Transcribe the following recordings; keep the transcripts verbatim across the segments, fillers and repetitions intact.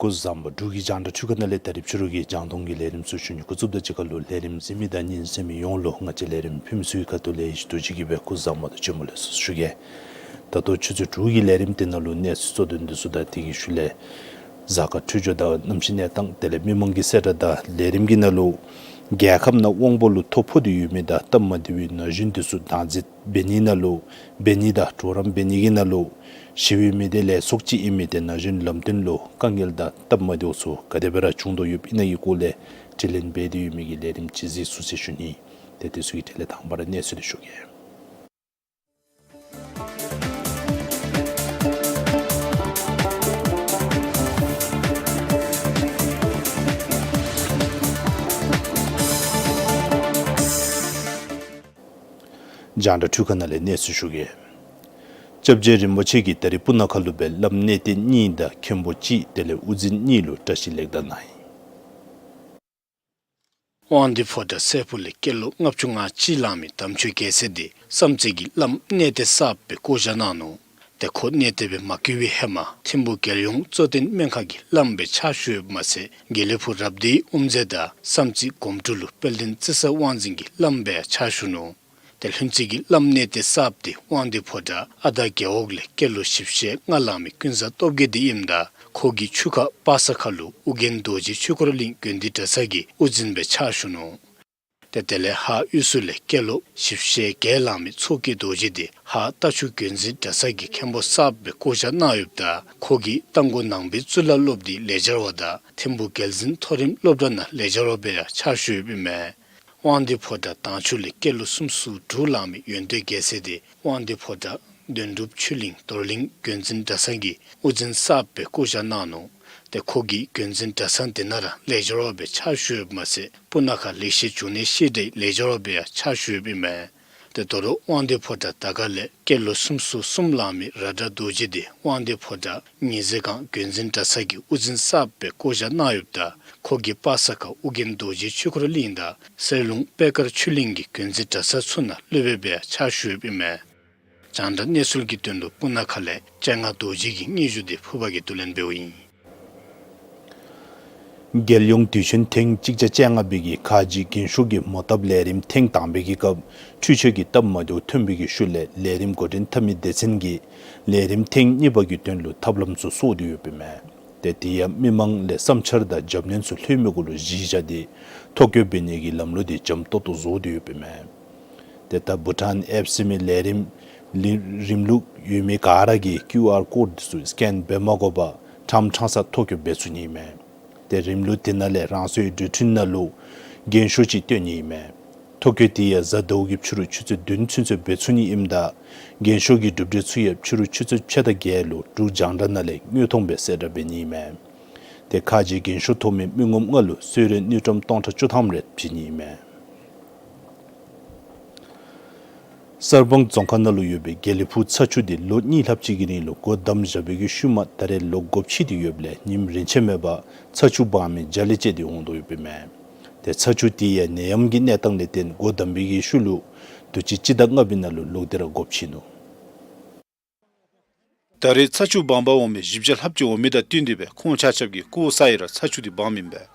སྐུ་གཟུགས་བཟང་པོ། འབྲུག་གི་རྒྱང་བསྒྲགས་ཁང་ནང་ལས་ད་རིས་ཕྱི་རུ་གི་རྒྱང་མཐོང་གི་ལས་རིམ་ཚུ་ཞུ་ནི་འགོ་བཙུགསཔ་དང་གཅིག་ཁར་ལུ་ལས་རིམ་གཟིགས་མི་དང་ཉན་གསན་མི་ཡོངས་ལུ་ང་བཅས་ལས་རིམ་ཕུལ་མི་ཚུ་གི་ཁ་ཐུག་ལས་ཡེ་ཤེས་རྡོ་རྗེ་གིས་སྦེ་སྐུ་གཟུགས་བཟང་པོ་དང་བྱོན་པ་ལེགས་སོ་ཞུ་གེ། ད་ལྟོ་ཆུ་ཚོད་དྲུག་གི་ལས་རིམ་དེ་ནང་ལུ་གནས་ཚུལ་གཙོ་དོན་འདི་ཚུ་དང་དེ་གི་ཤུལ་ལས་གཟའ་སྐར་འཕྲོད་སྦྱོར་དང་གནམ་གཤིས་གནས་སྟངས་དེ་ལས་མི་མང་གི་གསལ་བསྒྲགས་དང་ལས་རིམ་གྱི་ནང་ལུ་རྒྱལ་ཁབ་ནང་དབང་པོ་ལུ་ཐོ་ཕོག་སྟེ་ཡོད་མི་དང་སྟབས་མ་བདེ་བའི་ན་གཞོན་འདི་ཚུ་བདག་འཛིན་འབད་ནི་ནང་ལུ་འབད་ནི་དང་གྲོགས་རམ་འབད་ནི་གི་ནང་ལུ་ཞི་བའི་མི་སྡེ་ལས་ཚོགས་ཅིག་ཨིན་མི་དེ་ན་གཞོན་ལམ་སྟོན་ལུ་དཀའ་ངལ་དང་སྟབས་མ་བདེཝ་ཚུ་ག་དེ་སྦེ་ར་བྱུང་དོ་ཡོདཔ་ཨིན་ན་གི་སྐོར་ལས་དྲི་ལན་འབད་དེ་ཡོད་མི་གི་ལས་རིམ་ཅིག་གཟིགས་ཚུགས་ཟེར་ཞུ་ནི། ཏེ་དེ་ཚུ་གི་གྲས་ལས་དང་པ་ར་གནས་ཚུལ་འདི་ཞུ་གེ། རྒྱང་བསྒྲགས་ཁང་ནང་ལས་གནས་ཚུལ་ཞུ་གེ། སྐྱབས་རྗེ་རིན་པོ་ཆེ་གིས་ད་རིས་སྤུ་ན་ཁ་ལུ་སྦེ་བླམ་གནས་བརྟན་གཉིས་དང་མཁན་པོ་གཅིག་དེ་ལས་དབུ་འཛིན་གཉིས་ལུ་བཀྲ་ཤིས་ལེགས་དར་གནང་ཡི། དབང་འདུས་ཕོ་བྲང་སྲས་པོ་ལས་སྐྱེས་ལོ་ལྔ་བཅུ་ང་གཅིག་ལང་མི་དམ་ཆོས་རྒྱལ་མཚན་འདི་བསམ་རྩེ་གི་བླམ་གནས་བརྟན་གསརཔ་སྦེ་བསྐོ་བཞག་གནང་ནུག། ཏེ་ཁོ་གནས་བརྟན་སྦེ་མ་བསྐོ་བའི་ཧེ་མ་ཐིམ་ཕུག་རྒྱལ་ཡོངས་རྩོད་ལྡན་སྨན་ཁང་གི་བླམ་སྦེ་ཕྱག་ཞུ་ཡོདཔ་མ་ཚད་དགེ་ལེགས་ཕུག་རབ་སྡེའི་དབུ་མཛད་དང་བསམ་རྩེ་སྒོམ་སྒྲུབ་ལུ་དཔལ་ལྡན་རྩི་ས་དབང་འཛིན་གྱི་བླམ་སྦེ་ཕྱག་ཞུ་ནུག། ཏེ་ལྷུན་རྩེ་གི་བླམ་གནས་བརྟན་གསརཔ་འདི་དབང་འདུས་ཕོ་བྲང་ཨ་དར་རྒེད་འོག་ལས་སྐྱེས་ལོ་བཞི་བཅུ་ཞེ་ལྔ་ལང་མི་ཀུན་བཟང་སྟོབས་རྒྱས་འདི་ཨིནམ་ད་ཁོ་གིས་ཆུ་ཁ་པ་ས་ཁ་ལུ་ཨོ་རྒྱན་རྡོ་རྗེ་ཆོས་འཁོར་གླིང་དགོན་སྡེ་གྲྭ་ཚང་གི་དབུ་འཛིན་སྦེ་ཕྱག་ཞུ་ནུག། ཏེ་དེ་ལས་ཧཱ་དབུས་སུ་ལས་སྐྱེས་ལོ་བཞི་བཅུ་ཞེ་བརྒྱད་ལང་མི་མཚོ་སྐྱེས་རྡོ་རྗེ་འདི་ཧཱ་རྟ་ཕྱུག་རྒྱུན་འཛིན་གྲྭ་ཚང་གི་མཁན་པོ་གསརཔ་སྦེ་བསྐོ་བཞག་གནང་ཡོདཔ་ད་ཁོ་གིས་རྟ་མགོ་ནང་པའི་གཙུག་ལག་སློབ་སྡེའི་ལས་བྱ་བ་དང་ཐིམ་ཕུག་རྒྱལ་འཛིན་མཐོ་རིམ་སློབ་གྲྭ་ནང་ལས་བྱ་བ་སྦེ་ཡང་ཕྱག་ཞུ་ཡོདཔ་ཨིན་མས། དབང་འདུས་ཕོ་བྲང་དྭངས་ཆུ་ལས་སྐྱེས་ལོ་སུམ་ཅུ་སོ་དྲུག་ལང་མི་ཡོན་ཏན་རྒྱལ་མཚན་འདི་དབང་འདུས་ཕོ་བྲང་དོན་གྲུབ་ཆོས་གླིང་རྡོར་གླིང་རྒྱུན་འཛིན་གྲྭ་ཚང་གི་དབུ་འཛིན་གསརཔ་སྦེ་བསྐོ་བཞག་གནང་ནུག། ཏེ་ཁོ་གིས་རྒྱུན་འཛིན་གྲྭ་ཚང་དེ་ནང་ར་ལས་བྱ་བ་སྦེ་ཕྱག་ཞུ་ཡོདཔ་མ་ཚད་སྤུ་ན་ཁ་ལེགས་བཤད་འབྱུང་གནས་བཤད་གྲྭའི་ལས་བྱ་བ་སྦེ་ཡང་ཕྱག་ཞུ་ཡོདཔ་ཨིན་མས། ཏེ་དོ་རུང་དབང་འདུས་ཕོ་བྲང་དར་དཀར་ལས་སྐྱེས་ལོ་སུམ་ཅུ་སོ་གསུམ་ལང་མི་ར་དྲག་རྡོ་རྗེ་འདི་དབང་འདུས་ཕོ་བྲང་ཉི་ཟེར་སྒང་རྒྱུན་འཛིན་གྲྭ་ཚང་གི་དབུ་འཛིན་གསརཔ་སྦེ་བསྐོ་བཞག་གནང་ཡོདཔ་ད་ཁོ་གིས་པ་ས་ཁ་ཨོ་རྒྱན་རྡོ་རྗེ་ཆོས་འཁོར་གླིང་དང་གསེར་ལུང་པད་དཀར་ཆོས་གླིང་གི་རྒྱུན་འཛིན་གྲྭ་ཚང་ཚུ་ནང་སློབ་དཔོན་སྦེ་ཕྱག་ཞུ་ཡོདཔ་ཨིན་མས། རྒྱང་བསྒྲགས་གནས་ཚུལ་གྱི་དོན་ལུ་སྤུ་ན་ཁ་ལས་སྤྱན་སྔ་རྡོ་རྗེ་གི་སྙན་ཞུ་འདི་ཕུར་པ་གིས་བསྡུ་ལེན་འབདཝ་ཨིན། རྒྱལ་ཡོངས་དུས་ཆེན་ཐེངས་གཅིག་བརྒྱ་བཅོ་ལྔ་པའི་གི་ཁ་རྗེ་རྒན་ཤོས་ཀྱི་མོ་བཏབ་ལས་རིམ་ཐེངས་དང་པའི་གི་སྐབས་འཕྲུལ་ཆས་ཀྱི་སྟབས་མ་བདེཝ་ཐོན་པའི་གི་ཤུལ་ལས་ལས་རིམ་འགོ་འདྲེན་འཐབ་མི་སྡེ་ཚན་གྱིས་ལས་རིམ་ཐེངས་གཉིས་པ་གི་དོན་ལུ་ཐབས་ལམ་ཚུ་བསུབ་སྟེ་ཡོདཔ་ཨིན་མས། ཏེ་དེ་ཡང་མི་མང་ལས་བསམ་འཆར་དང་རྒྱབ་སྣོན་ཚུ་ལྷོད་མི་གུ་ལུ་གཞི་བཞག་སྟེ་ཐོ་བཀོད་འབད་ནི་གི་ལམ་ལུགས་འདི་འཇམ་ཏོག་ཏོ་བཟོ་སྟེ་ཡོདཔ་ཨིན་མས། ཏེ་ད་བྷུ་ཊཱན་ཨེབ་ཟེར་མི་ལས་རིམ་ལི་རིམ་ལུགས་ཡོད་མི་ག་ར་གིས་ཀིའུ་ཨར་ཀོཌ་འདི་ཚུ་སི་ཀེན་འབད་མ་དགོ་པར་ཕྲང་ཕྲང་ས་ཐོ་བཀོད་འབད་ཚུགས་ནི་ཨིན་མས། ཏེ་རིམ་ལུགས་དེ་ནང་ལས་རང་སོའི་འགྲུལ་འཕྲིན་ནང་ལུ་རྒན་ཤོས་ཅིག་སྟོན་ནི་ཨིན་མས། ཐོ་བཀོད་དེ་ཡང་གཟའ་ཟླཝ་གི་ཕྱི་རུ་ཆུ་ཚོད་བདུན་ཚུན་ཚོད་འབད་ཚུགས་ནི་ཨིནམ་ད་རྒན་ཤོས་ཀྱི་གྲུབ་འབྲས་ཚུ་ཡང་ཕྱི་རུ་ཆུ་ཚོད་ཕྱེད་དང་བརྒྱད་ལུ་འབྲུག་རྒྱང་བསྒྲགས་ནང་ལས་དངོས་མཐོང་སྦེ་གསལ་བསྒྲགས་འབད་ནི་ཨིན་མས། ཏེ་ཁ་རྗེ་རྒན་ཤོས་ཐོབ་མི་མི་ངོམ་ལྔ་ལུ་གསོལ་རས་དངུལ་ཀྲམ་སྟོང་ཕྲག་བཅུ་ཐམ་རེ་བྱིན་ནི་ཨིན་མས། གསར་སྤང་རྫོང་ཁག་ནང་ལུ་ཡོད་པའི་དགེ་ལེགས་ཕུག་ཚ་ཆུ་འདི་ལོ་གཉིས་ལྷགཔ་ཅིག་གི་རིང་ལུ་སྒོ་བསྡམས་བཞག་པའི་གི་ཤུལ་མ་ད་རེས་ལོག་སྒོ་ཕྱེ་སྟེ་ཡོདཔ་ལས་ཉིནམ་རེ་ཆད་མེད་པར་ཚ་ཆུ་སྦང་མི་བརྒྱ་ལས་བཅད་དེ་འོང་དོ་ཡོདཔ་ཨིན་མས། ཏེ་ཚ་ཆུ་དེ་ཡང་ནད་ཡམས་ཀྱི་གནས་སྟངས་ལས་བརྟེན་སྒོ་བསྡམས་པའི་གི་ཤུལ་ལུ་དུས་ཅི་སྤྱི་ཟླ་ལྔ་པའི་ནང་ལུ་ལོག་སྟེ་ར་སྒོ་ཕྱེ་ནུག། ད་རེས་ཚ་ཆུ་སྦང་པར་འོང་མི་བཞི་བརྒྱ་ལྷགཔ་ཅིག་འོང་མི་དང་བསྟུན་ཏེ་སྦེ་ཁོང་ཆ་ཁྱབ་ཀྱིས་ལྐོག་ཟ་ཡི་ར་ཚ་ཆུ་འདི་སྦངམ་ཨིན་པས།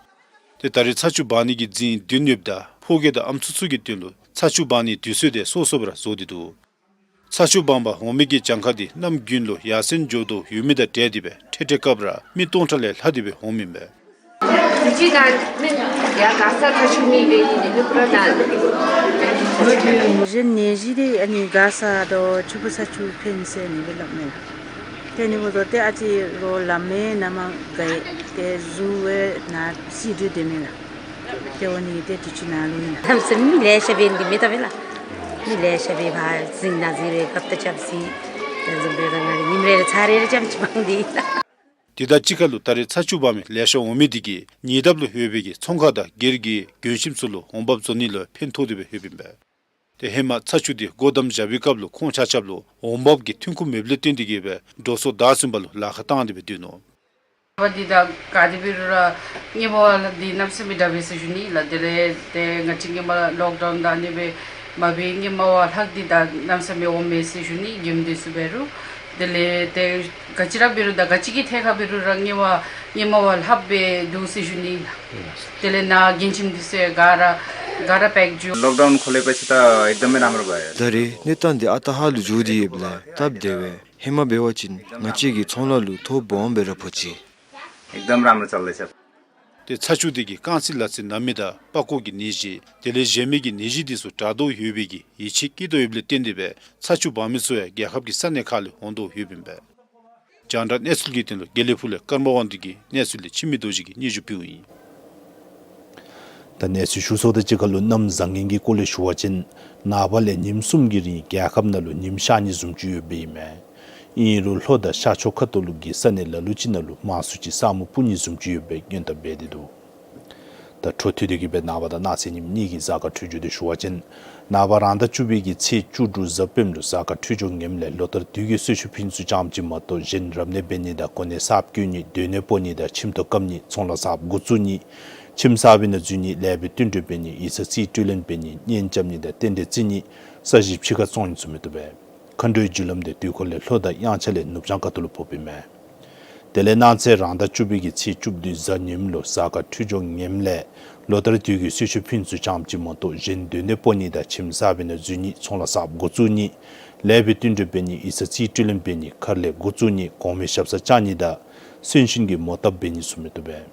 ཏེ་ད་རེས་ཚ་ཆུ་སྦང་ནི་གི་རྫིང་བདུན་ཡོདཔ་ད་ཕོ་སྐྱེས་དང་ཨམ་སྲུ་ཚུ་གི་དོན་ལུ་ཚ་ཆུ་སྦང་ནིའི་དུས་ཚོད་དེ་སོ་སོ་སྦེ་ར་བཟོ་སྟེ་འདུག། ཚ་ཆུ་སྦང་པར་འོང་མི་གི་གྱངས་ཁ་འདི་གནམ་དགུན་ལུ་ཡར་སེང་འགྱོ་དོ་ཡོད་མི་དང་འབྲེལ་ཏེ་སྦེ་འཕྲལ་འཕྲལ་སྐབས་ར་མི་སྟོང་ཕྲག་ལས་ལྷག་སྟེ་སྦེ་འོངམ་ཨིན་པས། ནད་གཞི་ནད་གཞི་འདི་ཨ་ནི་ག་ས་དོ་ཆུ་བུ་ཚ་ཆུ་ཕན་ཟེར་ནི་སྦེ་སླབ་མས་ལགས། ཏེ་ནི་འབདཝ་ད་ཏེ་ཨ་ཙི་རོགས་ལམ་མེན་ན་མ་ག་ཡི་ཏེ་གཟུགས་འོད་ན་སི་འདྲུ་དེ་མེན་ལགས། སྐྱེ་བ་གཉིས་ཏེ་དུས་ཅི་ནང་ལུ་ནི། ལམ་སེང་མི་ལེ་ཤ་འབད་ནི་མེད་ད་པས་ལགས། མི་ལེ་ཤ་འབད་བ་ཟིང་ན་ཟིང་རེ་སྐབས་ད་ཅབ་ཟིང་། ཡང་ཟིང་འབད་ར་ང་གིས་ཉིནམ་རེ་རེ་ཚར་རེ་རེ་ཙམ་ཅིག་འབག་འདི་ལགས། དེ་དང་གཅིག་ཁར་ལུ་ད་རེས་ཚ་ཆུ་འབག་མི་ལེ་ཤ་འོང་མི་དེ་གིས་ཉེ་འདབས་ལུ་ཡོད་པའི་གི་ཚོང་ཁང་དང་སྒེར་གྱི་གྱོན་ཞིནམ་ཚུ་ལུ་འོང་འབབ་བཟོ་ནི་ལུ་ཕན་ཐོགས་ཏེ་སྦེ་ཡོདཔ་ཨིན་པས། ཏེ་ཧེ་མ་ཚ་ཆུ་དེ་སྒོ་བསྡམ་བཞག་པའི་སྐབས་ལུ་ཁོང་ཆ་ཁྱབ་ལུ་འོང་འབབ་ཀྱི་ཐོན་ཁུངས་མེདཔ་ལས་བརྟེན་ཏེ་གིས་སྦེ་འགྲོ་སོང་བདའ་ཟུན་པ་ལུ་ལཱ་ཁག་བཏང་སྟེ་སྦེ་སྡོད་ནུག། བ་འདི་ད་ག་དེ་འབད་རུང་ར་ཧེ་མ་བ་ལས་འདི་གནམ་མེད་ས་མེད་དྲག་པས་ཟེར་ཞུ་ནི་ལགས། དེ་ལས་ཏེ་ང་བཅས་ཧེ་མ་ལོག་ཌའུན་དང་ཨ་ནི་སྦེ་མ་འབད་ཧེ་མ་བ་ལྷག་འདི་ད་གནམ་མེད་ས་མེད་འོང་མས་ཟེར་ཞུ་ནི། གྱོནམ་འདི་ཚུ་འབད་རུང་དེ་ལས་ཏེ་ག་ཅི་ར་འབད་རུང་ད་ག་ཅི་གི་ཐད་ཁར་འབད་རུང་ར་ཧེ་མ་ཧེ་མ་བ་ལྷགཔ་སྦེ་འདུག་ཟེར་ཞུ་ནི་ལགས། དེ་ལས་ནཱ་གྱོན་ཞིནམ་འདི་ཚུ་ག་ར་ག་ར་པེཀ་བྱུང་། लॉकडाउन खोलेपछि त एकदमै राम्रो भयो। ད་རེས་གནས་སྟངས་འདི་ཨ་རྟག་ཧ་ལུགས་འགྱོ་སྟེ་ཡོདཔ་ལས་སྟབས་བདེ་བས། ཧེ་མ་འབད་བ་ཅིན་ང་བཅས་ཀྱི་ཚོང་ལཱ་ལུ་ཐོ་སྦོམ་སྦེ་ར་ཕོག་ཅི། एकदम राम्रो चल्दैछ। ཏེ་ཚ་ཆུ་དེ་གིས་རྐང་རྩེད་ལག་རྩལ་ནང་མི་དང་པགས་ཀོ་གི་ནད་གཞི་དེ་ལས་གཞན་མི་གི་ནད་གཞི་དེ་ཚུ་དྲག་དོ་ཡོད་པའི་གི་ཡིད་ཆེས་བསྐྱེད་དོ་ཡོདཔ་ལས་བརྟེན་ཏེ་སྦེ་ཚ་ཆུ་འབག་མི་ཚུ་ཡང་རྒྱལ་ཁབ་ཀྱི་ས་གནས་ཁག་ལས་འོང་དོ་ཡོདཔ་ཨིན་པས། རྒྱང་བསྒྲགས་གནས་ཚུལ་གྱི་དོན་ལུ་དགེ་ལེགས་ཕུག་ལས་ཀརྨ་དབང་འདུས་ཀྱི་གནས་ཚུལ་ལས་འཆི་མེད་རྡོ་རྗེ་གིས་སྙན་ཞུ་ཕུལཝ་ཨིན། ད་གནས་ཚུལ་ཞུ་སོང་དང་གཅིག་ཁར་ལུ་གནམ་བཟང་ངན་གྱི་སྐོར་ལས་ཞུ་བ་ཅིན་ནངས་པ་ལས་ཉིནམ་གསུམ་གྱི་རིང་རྒྱལ་ཁབ་ནང་ལུ་ཉིམ་ཤར་ནི་བཟུམ་ཅིག་ཡོདཔ་ཨིན་མས། ཨིན་རུང་ལྷོ་དང་ཤར་ཕྱོགས་ཁ་ཐུག་ལུ་གི་ས་གནས་ལ་ལུ་ཅིག་ནང་ལུ་མང་སུ་ཅིག་ས་སྨུག་སྤུབ་ནི་བཟུམ་ཅིག་ཡོདཔ་སྦེ་སྔོན་བརྡ་འབད་དེ་འདུག། ད་འཕྲོ་མཐུད་དེ་གིས་སྦེ་ནངས་པ་དང་གནངས་ཚེ་ཉིནམ་གཉིས་ཀྱི་གཟའ་སྐར་འཕྲོད་སྦྱོར་དེ་ཞུ་བ་ཅིན་ནངས་པ་རང་ཟླ་བཅུ་པའི་གི་ཚེས་བཅུ་དྲུག་གཟའ་སྤེནམ་ལུ་གཟའ་སྐར་འཕྲོད་སྦྱོར་ངནམ་ལས་ལོ་ལྟར་དུས་ཀྱི་གསོལ་མཆོད་ཕུལ་ཚུ་ཙམ་ཅིག་མ་གཏོགས་གཞན་རབ་གནས་འབད་ནི་དང་གོ་གནས་གསརཔ་བསྐོ་ནི་སྡོད་གནས་སྤོ་ནི་དང་ཁྱིམ་ཐོག་བཀབ་ནི་ཚོང་ལཱ་གསརཔ་འགོ་བཙུགས་ནི་ཁྱིམ་གསར་པའི་ནང་འཛུལ་ནི་ལེགས་པའི་བསྟུན་གྲོས་འབད་ནི་ཡིག་ཚང་རྩིས་སྤྲོད་ལེན་འབད་ནི་གཉེན་རྐྱབ་ནི་དང་རྟེན་འབྲེལ་བརྩི་ནི་ས་གཞི་ཕྱི་ཁར་བཙོང་ནི་ཚུ་མི་བཏུབ་པས། མཁའ་འགྲོའི་རྒྱུ་ལམ་དེ་དུས་འཁོར་ལས་ལྷོ་དང་དབྱངས་འཆར་ལས་ནུབ་བྱང་ཁ་ཐུག་ལུ་ཕོགཔ་ཨིན་མས། དེ་ལས་གནངས་ཚེ་རང་ཟླ་བཅུ་པའི་གི་ཚེས་བཅུ་བདུན་གཟའ་ཉིམ་ལུ་གཟའ་སྐར་འཕྲོད་སྦྱོར་ངནམ་ལས་ལོ་ལྟར་དུས་ཀྱི་གསོལ་མཆོད་ཕུལ་ཚུ་ཙམ་ཅིག་མ་གཏོགས་གཞན་སྡོད་གནས་སྤོ་ནི་དང་ཁྱིམ་གསར་པའི་ནང་འཛུལ་ནི་ཚོང་ལཱ་གསརཔ་འགོ་བཙུགས་ནི་ལེགས་པའི་བསྟུན་གྲོས་འབད་ནི་ཡིག་ཚང་རྩིས་སྤྲོད་ལེན་འབད་ནི་མཁར་ལས་འགོ་བཙུགས་ནི་གོང་མའི་ཞབས་སར་བཅར་ནི་དང་གསོན་གཤིན་གྱི་མོ་བཏབ་འབད་ནི་ཚུ་མི་བཏུབ་པས།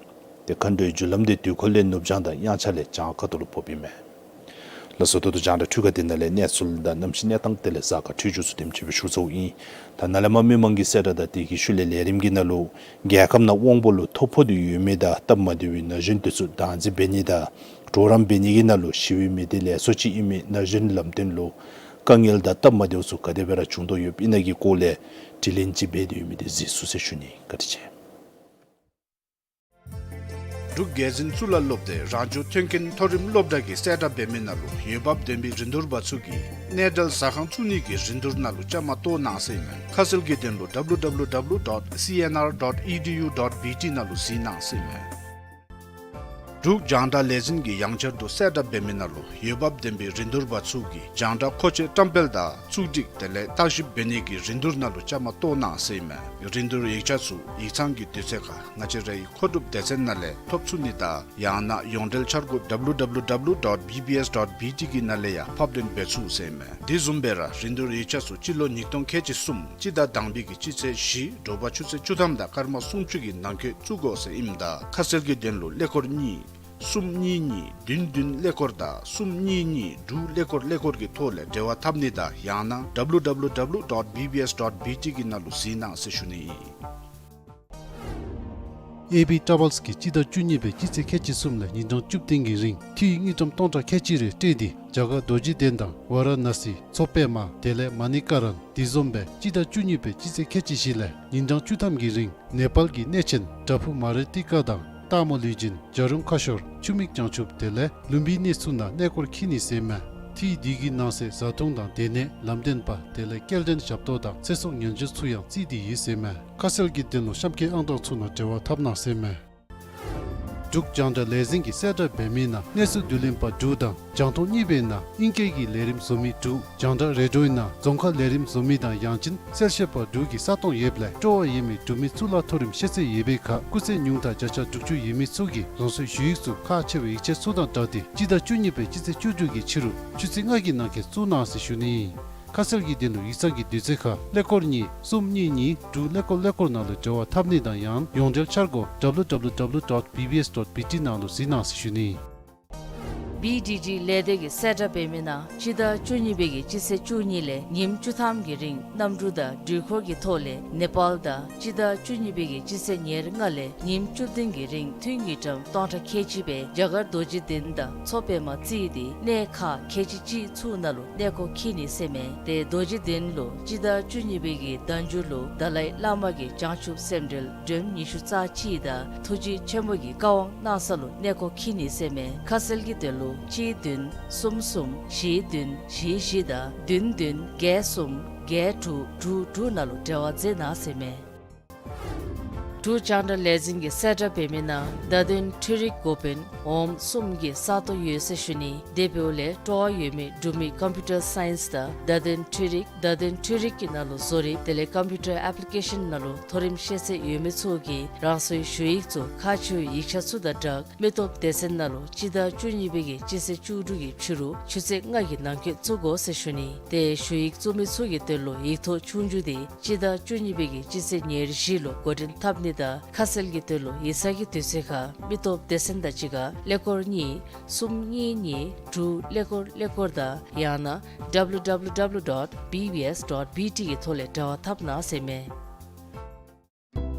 ཏེ་མཁའ་འགྲོའི་རྒྱུ་ལམ་དེ་དུས་འཁོར་ལས་ནུབ་བྱང་དང་དབྱངས་འཆར་ལས་བྱང་ཁ་ཐུག་ལུ་ཕོགཔ་ཨིན་མས། ལགས་སོ། ད་ལྟོ་རྒྱང་བསྒྲགས་འཕྲུལ་ཁང་འདི་ནང་ལས་གནས་ཚུལ་དང་གནམ་གཤིས་གནས་སྟངས་དེ་ལས་གཟའ་སྐར་འཕྲོད་སྦྱོར་ཚུ་དེམ་ཅིག་སྦེ་ཞུ་ཚརཝ་ཨིན། ད་ནཱ་ལས་མར་མི་མང་གི་གསལ་བསྒྲགས་དང་དེ་གི་ཤུལ་ལས་ལས་རིམ་གྱི་ནང་ལུ་རྒྱལ་ཁབ་ནང་དབང་པོ་ལུ་ཐོ་ཕོག་སྟེ་ཡོད་མི་དང་སྟབས་མ་བདེ་བའི་ན་གཞོན་དེ་ཚུ་བདག་འཛིན་འབད་ནི་དང་གྲོགས་རམ་འབད་ནི་གི་ནང་ལུ་ཞི་བའི་མི་སྡེ་ལས་ཚོགས་ཅིག་ཨིན་མི་ན་གཞོན་ལམ་སྟོན་ལུ་དཀའ་ངལ་དང་སྟབས་མ་བདེཝ་ཚུ་ག་དེ་སྦེ་ར་བྱུང་དོ་ཡོདཔ་ཨིན་ན་གི་སྐོར་ལས་དྲི་ལན་ཅིག་འབད་དེ་ཡོད་མི་དེ་གཟིགས་ཚུགས་ཟེར་ཞུ་ནི། བཀའ་དྲིན་ཆེ། འབྲུག་རྒྱལ་འཛིན་གཙུག་ལག་སློབ་སྡེ་རང་སྐྱོང་མཐུན་རྐྱེན་མཐོ་རིམ་སློབ་གྲྭ་གིས་གསལ་བསྒྲགས་འབད་མི་ནང་ལུ་འོས་འབབ་ལྡན་པའི་རིན་བསྡུར་པ་ཚུ་གིས་གནས་བྲལ་ཟ་ཁང་བཙུགས་ནི་གི་རིན་བསྡུར་ནང་ལུ་བཅའ་མར་གཏོགས་གནང་ཟེར་ཨིན་མས། ཁ་གསལ་གྱི་དོན་ལུ་W W W dot C N R dot E D U dot B T ནང་ལུ་གཟིགས་གནང་ཟེར་ཨིན་མས། འབྲུག་རྒྱང་བསྒྲགས་ལས་འཛིན་གྱིས་ཡང་བསྐྱར་དུ་གསལ་བསྒྲགས་འབད་མི་ནང་ལུ་འོས་འབབ་ལྡན་པའི་རིན་བསྡུར་པ་ཚུ་གིས་རྒྱང་བསྒྲགས་མཁོ་ཆས་བཀྲམ་སྤེལ་དང་བཙུགས་སྒྲིག་དེ་ལས་བརྟག་ཞིབ་འབད་ནི་གི་རིན་བསྡུར་ནང་ལུ་བཅའ་མར་གཏོགས་གནང་ཟེར་ཨིན་མས། རིན་བསྡུར་ཡིག་ཆ་ཚུ་ཡིག་ཚང་གི་དུས་ཚོད་ཁར་ང་བཅས་རའི་མཁོ་སྒྲུབ་སྡེ་ཚན་ནང་ལས་ཐོབ་ཚུགས་ནི་དང་ཡང་ན་ཡོངས་འབྲེལ་འཆར་སྒོ་W W W dot B B S dot B T གི་ནང་ལས་ཡང་ཕབ་ལེན་འབད་ཚུགས་ཟེར་ཨིན་མས། དེ་བཟུམ་སྦེ་ར་རིན་བསྡུར་ཡིག་ཆ་ཚུ་སྤྱི་ལོ་ཉིས་སྟོང་ཁལ་གཅིག་གསུམ་སྤྱི་ཟླ་དང་པའི་གི་སྤྱི་ཚེས་བཞི་དྲོ་པ་ཆུ་ཚོད་བཅུ་ཐམ་དང་སྐར་མ་སུམ་ཅུ་གི་ནང་འཁོད་བཙུགས་དགོ་ཟེར་ཨིནམ་ད་ཁ་གསལ་གྱི་དོན་ལུ་ཀླད་ཀོར་གཉིས་གསུམ་གཉིས་གཉིས་བདུན་བདུན་ཀླད་ཀོར་དང་གསུམ་གཉིས་གཉིས་དྲུག་ཀླད་ཀོར་ཀླད་ཀོར་གྱི་ཐོག་ལས་འབྲེལ་བ་འཐབ་ནི་དང་ཡང་ན་W W W dot B B S dot B T གི་ནང་ལུ་གཟིགས་གནང་ཟེར་ཞུ་ནི་ཨིན། ཨེ་བི་ཊ་རེ་ཝེལསི་གིས་སྤྱི་ཟླ་བཅུ་གཉིས་པའི་སྤྱི་ཚེས་ཁལ་གཅིག་གསུམ་ལས་ཉིན་གྲངས་བཅུ་བདུན་གྱི་རིང་འཐུས་དངུལ་ཀྲམ་སྟོང་ཕྲག་ཁལ་གཅིག་རེ་སྤྲོད་དེ་རྒྱ་གར་རྡོ་རྗེ་གདན་དང་ཝཱ་ར་ཎ་སི་མཚོ་པདྨ་དེ་ལས་མ་ཎི་ཀ་རན། དེ་བཟུམ་སྦེ་སྤྱི་ཟླ་བཅུ་གཉིས་པའི་སྤྱི་ཚེས་ཁལ་གཅིག་བཞི་ལས་ཉིན་གྲངས་བཅུ་ཐམ་གྱི་རིང་ནེ་པཱལ་གྱི་གནས་ཆེན་བྲག་ཕུག་མ་རི་ཏི་ཀ་དང་སྟག་མོ་ལུས་སྦྱིན་བྱ་རུང་ཁ་ཤོར་ཆུ་མིག་བྱང་ཆུབ་དེ་ལས་ལུམ་བི་ནི་ཚུ་ནང་གནས་སྐོར་འཁྱིད་ནི་ཟེར་མས། འཐུས་འདི་གི་ནང་གསེས་བཟའ་འཐུང་དང་སྡོད་གནས་ལམ་སྟོན་པ་དེ་ལས་སྐྱེལ་འདྲེན་ཞབས་ཏོག་དང་ཚེ་སྲོག་ཉེན་བཅོལ་ཚུ་ཡང་བརྩིས་ཏེ་ཡོད་ཟེར་མས། ཁ་གསལ་གྱི་དོན་ལུ་གཤམ་འཁོད་ཨང་གྲངས་ཚུ་ནང་འབྲེལ་བ་འཐབ་གནང་ཟེར་མས། འབྲུག་རྒྱང་བསྒྲགས་ལས་འཛིན་གྱིས་གསལ་བསྒྲགས་འབད་མི་ནང་གནས་ཚུལ་བསྡུ་ལེན་པ་དྲུག་དང་རྒྱང་མཐོང་གཉིས་པའི་ནང་ཨིང་སྐད་ཀྱི་ལས་རིམ་བཟོ་མི་དྲུག་རྒྱང་བསྒྲགས་རེ་ཌིའོའི་ནང་རྫོང་ཁ་ལས་རིམ་བཟོ་མི་དང་ཡང་ཅིན་གསལ་བཤད་པ་དྲུག་གི་ས་སྟོང་ཡོདཔ་ལས་སྤྲོ་བ་ཡོད་མི་འབྲུག་མི་གཙུག་ལག་མཐོ་རིམ་ཤེས་ཚད་ཡོད་པའི་ཁར་སྐུགས་ཚད་ཉུང་མཐའ་བརྒྱ་ཆ་དྲུག་ཅུ་ཡོད་མི་ཚུ་གིས་རང་སོའི་ཞུ་ཡིག་ཚུ་ཁག་ཆེ་བའི་ཡིག་ཆ་ཚུ་དང་སྦྲགས་ཏེ་སྤྱི་ཟླ་བཅུ་གཉིས་པའི་སྤྱི་ཚེས་བཅུ་དྲུག་གི་ཕྱི་རུ་ཆུ་ཚོད་ལྔ་གི་ནང་འཁོད་བཙུགས་གནང་ཟེར་ཞུ་ནི་ཨིན། ཁ་གསལ་གྱི་དོན་ལུ་ཡིག་ཚང་གི་དུས་ཚོད་ཁར་ཀླད་ཀོར་གཉིས་གསུམ་གཉིས་གཉིས་དྲུག་ཀླད་ཀོར་ཀླད་ཀོར་ནང་ལུ་འབྲེལ་བ་འཐབ་ནི་དང་ཡང་ཡོངས་འབྲེལ་འཆར་སྒོ་W W W dot B B S dot B T ནང་ལུ་གཟིགས་གནང་ཟེར་ཞུ་ནི། བི་ཌི་ཌི་ལས་སྡེ་གིས་གསལ་བསྒྲགས་འབད་མི་ནང་སྤྱི་ཟླ་བཅུ་གཉིས་པའི་གི་སྤྱི་ཚེས་བཅུ་གཉིས་ལས་ཉིནམ་བཅུ་ཐམ་གྱི་རིང་གནམ་གྲུ་དང་འགྲུལ་འཁོར་གྱི་ཐོག་ལས་ནེ་པཱལ་དང་སྤྱི་ཟླ་བཅུ་གཉིས་པའི་གི་སྤྱི་ཚེས་ཉེར་ལྔ་ལས་ཉིནམ་བཅུ་བདུན་གྱི་རིང་ཐུན་གྱི་ཊརམ་སྟོང་ཕྲག་ཁལ་གཅིག་སྦེ་རྒྱ་གར་རྡོ་རྗེ་གདན་དང་མཚོ་པདྨ་རྩེ་སྟེ་གནས་ཁག་ཁལ་གཅིག་གཅིག་ཚུ་ནང་ལུ་གནས་སྐོར་འཁྱིད་ནི་ཟེར་མས། ཏེ་རྡོ་རྗེ་གདན་ལུ་སྤྱི་ཟླ་བཅུ་གཉིས་པའི་གི་ཟླ་མཇུག་ལུ་དཱ་ལའི་བླ་མ་གི་བྱང་ཆུབ་སེམས་འགྲེལ་སྒྲོམ་ཉི་ཤུ་རྩ་གཅིག་དང་ཐུགས་རྗེ་ཆེན་པོ་གི་བཀའ་དབང་གནང་ས་ལུ་གནས་སྐོར་འཁྱིད་ནི་ཟེར་མས། ཁ་གསལ་གྱི་དོན་ལུ་གཅིག་བདུན་གསུམ་གསུམ་བཞི་བདུན་བཞི་བཞི་དང་བདུན་བདུན་བརྒྱད་གསུམ་བརྒྱད་དྲུག་དྲུག་དྲུག་ནང་ལུ་འབྲེལ་བ་མཛད་གནང་ཟེར་མས། འབྲུག་རྒྱང་བསྒྲགས་ལས་འཛིན་གྱིས་གསལ་བསྒྲགས་འབད་མི་ནང་བརྡ་དོན་འཕྲུལ་རིག་འགོ་དཔོན་འོགམ་གསུམ་གྱི་ས་སྟོང་ཡོད་ཟེར་ཞུ་ནི། དེ་འབདཝ་ལས་སྤྲོ་བ་ཡོད་མི་འབྲུག་མི་ཀམ་པིའུ་ཊར་སའིནསི་དང་བརྡ་དོན་འཕྲུལ་རིག་བརྡ་དོན་འཕྲུལ་རིག་གི་ནང་ལུ་བཟོ་རིག་དེ་ལས་ཀམ་པིའུ་ཊར་ཨེཔ་ལི་ཀེ་ཤཱན་ནང་ལུ་མཐོ་རིམ་ཤེས་ཚད་ཡོད་མི་ཚུ་གིས་རང་སོའི་ཞུ་ཡིག་ཚུ་ཁག་ཆེ་བའི་ཡིག་ཆ་ཚུ་དང་སྦྲགས་མི་སྟོབས་སྡེ་ཚན་ནང་ལུ་སྤྱི་ཟླ་བཅུ་གཉིས་པའི་གི་སྤྱི་ཚེས་བཅུ་དྲུག་གི་ཕྱི་རུ་ཆུ་ཚོད་ལྔ་གི་ནང་འཁོད་བཙུགས་དགོ་ཟེར་ཞུ་ནི། ཏེ་ཞུ་ཡིག་བཙུགས་མི་ཚུ་གི་དོན་ལུ་ཡིག་ཐོག་ཆོས་རྒྱུགས་དེ་སྤྱི་ཟླ་བཅུ་གཉིས་པའི་གི་སྤྱི་ཚེས་ཉེར་བཞི་ལུ་འགོ་འདྲེན་འཐབ་ནི་དང་ཁ་གསལ་གྱི་དོན་ལུ་ཡིག་ཚང་གི་དུས་ཚོད་ཁར་མི་སྟོབས་སྡེ་ཚན་དང་གཅིག་ཁར་ཀླད་ཀོར་གཉིས་གསུམ་གཉིས་གཉིས་དྲུག་ཀླད་ཀོར་ཀླད་ཀོར་དང་ཡང་ན་ཌབ་ལུ་ཌབ་ལུ་ཌབ་ལུ་ཌོཊ་བི་བི་ཨེསི་ཌོཊ་བི་ཊི་གི་ཐོག་ལས་འབྲེལ་བ་འཐབ་གནང་ཟེར་མས།